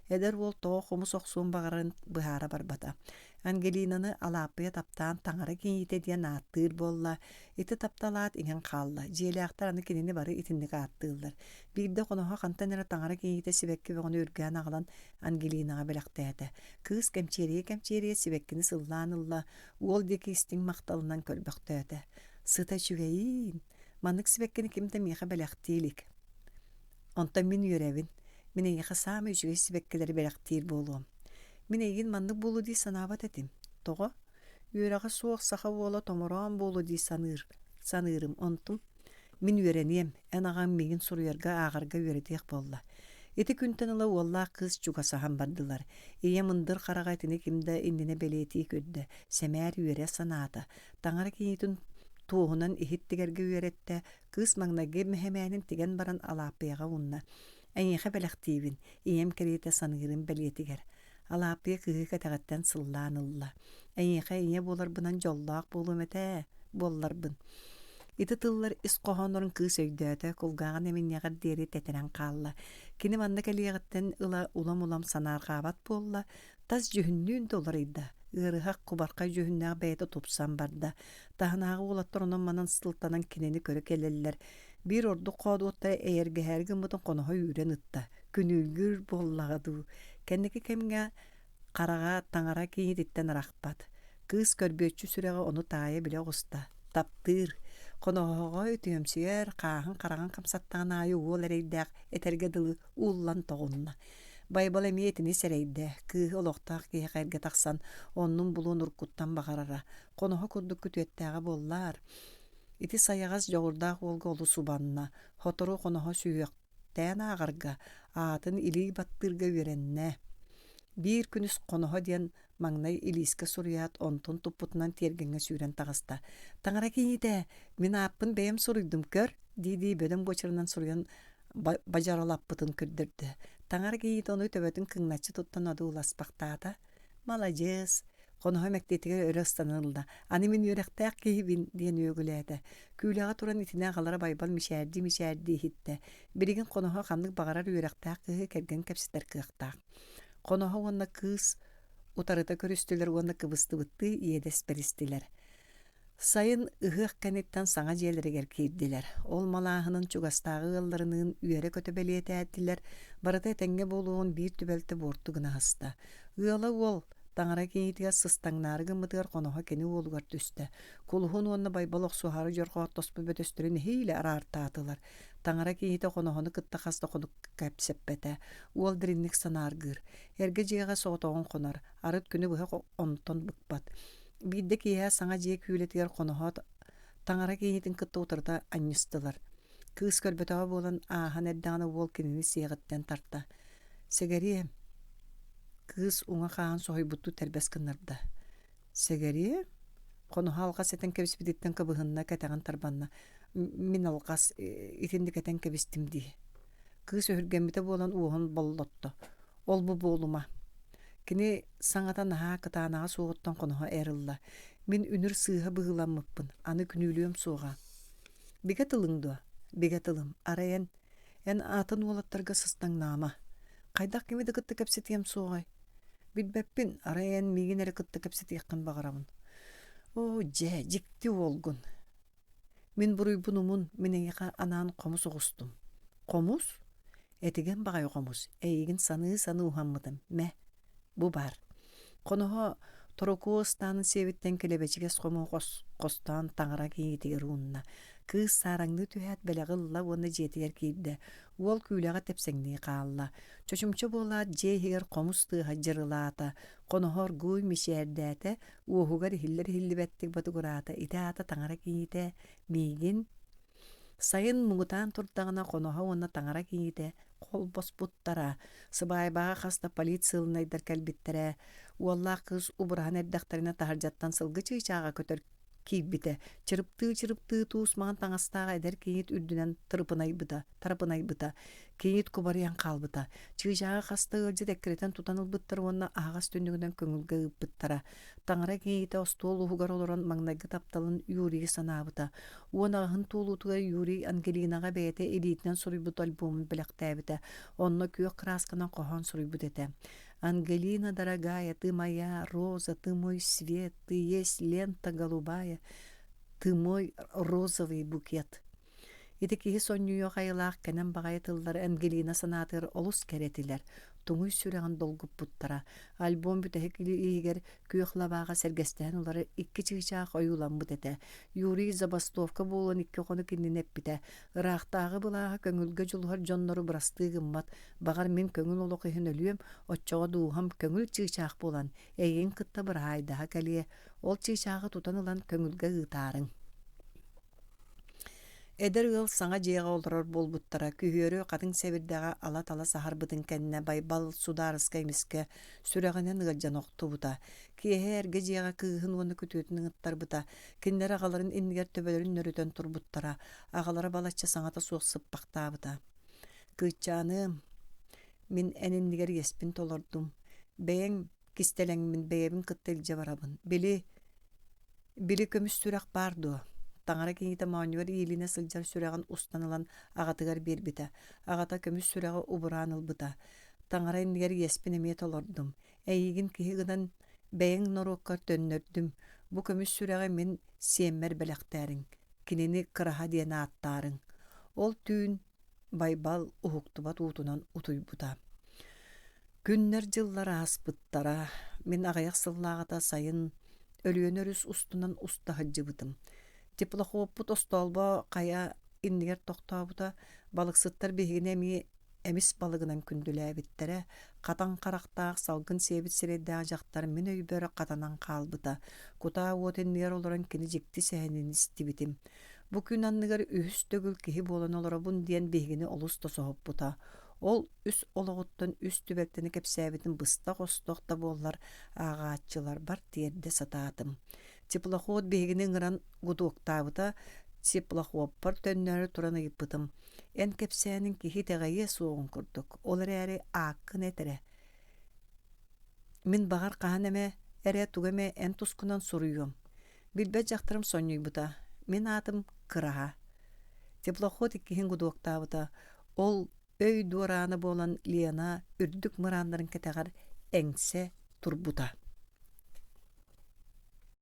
S2: Эдэр уол тоҕо хомус охсуон баҕарарын быһаара барбата. Ангелинаны Алааппыйа таптаан таҥара кийиитэ диэн ааттыыр буолла. Ити таптал аат иҥэн хаалла. Дьиэлээхтэр аны кинини бары итинник ааттыыллар. Биирдэ хоноһо хантан эрэ таҥара кийиитэ сибэкки бөҕөнү үргээн аҕалан Ангелинаҕа бэлэхтээтэ. Кыыс кэмчиэрийэ-кэмчиэрийэ сибэккини сыллаан ылла, уол диэки истиҥ махталынан көрбөхтөөтө. Сыта үчүгэйиин! Маннык сибэккини ким да миэхэ бэлэхтии илик. Онтон мин үөрэбин, мин эйиэхэ саамай үчүгэй сибэккилэри бэлэхтиир буолуом. Мин эйигин маннык буолуо дии санаабат этим. Тоҕо? Үөрэҕэ суох саха уола томороон буолуо дии саныыр, саныырым. Онтум мин үөрэниэм, эн аҕаҥ миигин суруйарга, ааҕарга үөрэтиэх буолла. Ити күнтэн ыла уоллаах кыыс чугасаһан бардылар. Ийэ мындыр хараҕа итини ким да иннинэ бэлиэтии көрдө, сэмээр үөрэ санаата. Таҥара кийиитин туоһунан иһит тигэргэ үөрэттэ, Кыыс маҥнайгы мэһэмээнин тигэн баран Алааппыйаҕа уунна. «Эйиэхэ бэлэхтиибин, ийэм кэриэтэ саныырым бэлиэтигэр». Алааппыйа кыыһы кэтэҕиттэн сыллаан ылла. «Эйиэхэ ийэ буоларбынан дьоллоох буолуом этэ, буолларбын». Ити тыллар ис хоһооннорун кыыс өйдөөтө, кулгааҕын эминньэҕэр диэри тэтэрэн хаалла. Кини манна кэлиэҕиттэн ыла улам-улам санаарҕаабат буолла, Тас дьүһүннүүн да уларыйда, ыарыһах, кубархай дьүһүннээх бэйэтэ тупсан барда. Таһынааҕы уолаттар онон-манан сылтанан кинини көрө кэлэллэр. Биир ордук хоодуоттара эйэргэһээри гыммытын хоноһо үүрэн ытта. Күнүүлгүүр буоллаҕа дуу. Кэнники кэмҥэ хараҕа таҥара кийиититтэн арахпат. Кыыс көрбүөччү сүрэҕэ ону таайа билэ оҕуста. Таптыыр. Хоноһоҕо үтүөмсүйэр, хааһын хараҕын хамсаттаҕын аайы уол эрэйдээх этэргэ дылы ууллан тоҕунна. Байбал эмиэ итини сэрэйдэ, кыыһы олохтоох киһиэхэ эргэ тахсан, оннун булуон уруккуттан баҕарара, хоноһо курдук күтүөттээҕэ буоллар. Ити сайаҕас дьоҕурдаах уолга олус убанна, сотору хоноһо сүһүөхтээн ааҕарга, аатын илии баттыырга үөрэннэ. Биир күнүс хоноһо диэн маҥнай илиискэ суруйаат, онтун туппутунан тиэргэҥҥэ сүүрэн таҕыста. «Таҥара кийиитэ, мин ааппын бэйэм суруйдум, көр» дии-дии бөдөҥ буочарынан суруйан бадьаралаппытын көрдөрдө. Таҥара кийиитэ ону төбөтүн кыҥначчы туттан одууласпахтаата. «Маладьыас!» Хоноһо мэктиэтигэр өрө ыстанан ылла. «Аны мин үөрэхтээх киһибин» диэн үөгүлээтэ. Күүлэҕэ туран итини аҕалара Байбал мичээрдии-мичээрдии иһиттэ. Билигин хоноһо ханнык баҕарар үөрэхтээх кыыһы кэргэн кэпсэтэр кыахтаах. Хоноһо уонна кыыс утарыта көрүстүлэр уонна кыбыстыбыттыы иэдэс бэристилэр. Сайын ыһыах кэнниттэн саҥа дьиэлэригэр киирдилэр. Ол малааһынын чугастааҕы ыалларыныын үөрэ-көтө бэлиэтээтилэр, барыта этэҥҥэ буолуоҕун биир түбэлтэ буорту гына аһыста. Ыала уол таҥара кийиитигэр сыстаҥнаары гыммытыгар хоноһо кини уолугар түстэ. Кулуһун уонна Байбал охсуһаары дьорҕооттоспут бөтөстөрүн нэһиилэ араартаатылар. Таҥара кийиитэ хоноһону кытта хас да хонук кэпсэппэтэ. Уол дириҥник санааргыыр. Эргэ дьиэҕэ соҕотоҕун хонор, арыт күнү быһа онтон быкпат. Биирдэ киэһэ саҥа дьиэ күүлэтигэр хоноһоот таҥара кийиитин кытта утарыта анньыстылар. Кыыс көрбөтөҕө буолан ааһан эрдэҕинэ уол кинини сиэҕиттэн тарта. «Сэгэриэ» кыыс уҥа хааһын соһуйбуттуу тэрбэс гыннарда. «Сэгэриэ?» Хоноһо алҕас этэн кэбиспититтэн кыбыһынна, кэтэҕин тарбанна. «Мин алҕас итинник этэн кэбистим дии» Кыыс өһүргэммитэ буолан уоһун боллотто. Ол-бу буолума. Кини саҥата наһаа кытаанаҕа суоҕуттан хоноһо эр ылла. Мин үнүр сыыһа быһыыламмыппын, аны күнүүлүөм суоҕа. Бигэ тылыҥ дуо? Бигэ тылым. Арай эн, эн атын уолаттарга сыстаҥнаама. Хайдах кими да кытта кэпсэтиэм суоҕай? Билбэппин, арай эн миигин эрэ кытта кэпсэтиэххин баҕарабын. Оо, дьэ, дьикти уолгун. Мин буруйбун умун, мин эйиэхэ анаан хомус оҕустум. Хомус? Этигэн баҕайы хомус, эйигин саныы-саныы уһаммытым, мэ, бу баар. Хоноһо торокуо ыстаанын сиэбиттэн килэбэчигэс хомуһу хостоон таҥара кийиитигэр уунна. Кыыс саараҥныы түһээт бэлэҕи ылла уонна дьиэтигэр киирдэ. Уол күүлэҕэ тэпсэҥнии хаалла. Чочумча буолаат дьиэ иһигэр хомус тыаһа дьырылаата. Хоноһо оргууй мичээрдээтэ, уоһугар иһиллэр-иһиллибэттик ботугураата. Ити аата таҥара кийиитэ миигин Сайын муҥутаан турдаҕына хоноһо уонна таҥара кийиитэ холбоспуттара. Сыбаайбаҕа хас да полициялынайдар кэлбиттэрэ. Уоллаах кыыс убураһан эрдэхтэринэ таһырдьаттан сылгы чыычааҕа көтөр киирбитэ. Чырыптыы-чырыптыы туус маҥан таҥастаах эдэр кийиит үрдүнэн тырыпынайбыта, тарапынайбыта. Кийиит кубарыйан хаалбыта. Чыычааҕы хаста ыалдьыт эккирэтэн тутан ылбыттар уонна аһаҕас түннүгүнэн көҥүлгэ ыыппыттара. Таҥара кийиитэ остуол уһугар олорон маҥнайгы тапталын Юрийы санаабыта. 18 туолуутугар Юрий Ангелинаҕа бэйэтэ илиитинэн суруйбут альбомун бэлэхтээбитэ. Онно күөх кыраасканан хоһоон суруйбут этэ. «Ангелина, дорогая, ты моя роза, ты мой свет, ты есть лента голубая, ты мой розовый букет». Ити киһи сонньуйуох айылаах кэнэн баҕайы тыллар Ангелина санаатыгар олус кэрэ этилэр, туҥуй сүрэҕин долгуппуттара. Альбом бүтэһик иһигэр күөх лабааҕа сэргэстэһэн улары икки чыычаах ойууламмыт этэ. Юрий забастовка буолуон икки хонук иннинэ эппитэ: «Ыраахтааҕы былааһа көҥүлгэ дьулуһар дьоннору бырастыы гыммат, баҕар мин көҥүл олох иһин өлүөм, оччоҕо дууһам көҥүл чыычаах буолан, эйигин кытта быраһаайдаһа кэлиэ, ол чыычааҕы тутан ылан көҥүлгэ ыытаарыҥ». Эдэр ыал саҥа дьиэҕэ олорор буолбуттара. Күһүөрү хатыҥ сэбирдэҕэ ала-тала саһарбытын кэннэ Байбал судаарыскай эмискэ сүрэҕинэн ыалдьан охтубута. Киэһэ эргэ дьиэҕэ кыыһын уонна күтүөтүн ыҥыттарбыта. Кинилэр аҕаларын иннигэр төбөлөрүн нөрүтэн турбуттара. Аҕалара балачча саҥата суох сыппахтаабыта. «Кыыччааныам, мин эн иннигэр иэспин толордум. Бэйэҥ кистэлэҥмин бэйэбин кытта илдьэ барабын. Били, били көмүс сүрэх баар дуо? Таҥара кинитэ моонньугар иилинэ сылдьар сүрэҕин устан ылан аҕатыгар биэрбитэ. Аҕата көмүс сүрэҕи убураан ылбыта. Таҥара иннигэр иэспин эмиэ толордум. Эйигин киһи гынан бэйэҥ норуоккар төннөрдүм. Бу көмүс сүрэҕи мин сиэммэр бэлэхтээриҥ. Кинини Кыраһа диэн ааттаарыҥ. Ол түүн Байбал уһуктубат уутунан утуйбута. Күннэр-дьыллар ааспыттара. Мин аҕыйах сыллааҕыта сайын Өлүөнэ өрүс устунан уста сылдьыбытым. Теплоходпут остоолбо хайа иннигэр тохтообута. Балыксыттар биһигини эмиэ эмис балыгынан күндүлээбиттэрэ. Хатан харахтаах, салгын сиэбит сирэйдээх дьахтар мин өйбөр хатанан хаалбыта. Кутаа уот иннигэр олорон кини дьикти сэһэнин истибитим. Бу күн анныгар үһүс төгүл киһи буолан олоробун диэн биһигини олус да соһуппута. Ол үс олоҕуттан үс түбэлтэни кэпсээбитин быстах-остох да буоллар ааҕааччыларбар тиэрдэ сатаатым. Теплоход биһигини ыҥыран гудоктаабыта, теплоходпар төннөөрү туран ыйыппытым: «Эн кэпсээниҥ киһи итэҕэйиэ суоҕун курдук, ол эрээри ааккын эт эрэ. Мин баҕар хаһан эмэ эрэ тугу эмэ эн тускунан суруйуом». Билбэт дьахтарым сонньуйбута: «Мин аатым Кыраһа». Теплоход иккиһин гудоктаабыта. Ол өй дуораана буолан Лена үрдүк мырааннарын кэтэҕэр эҥсэ турбута.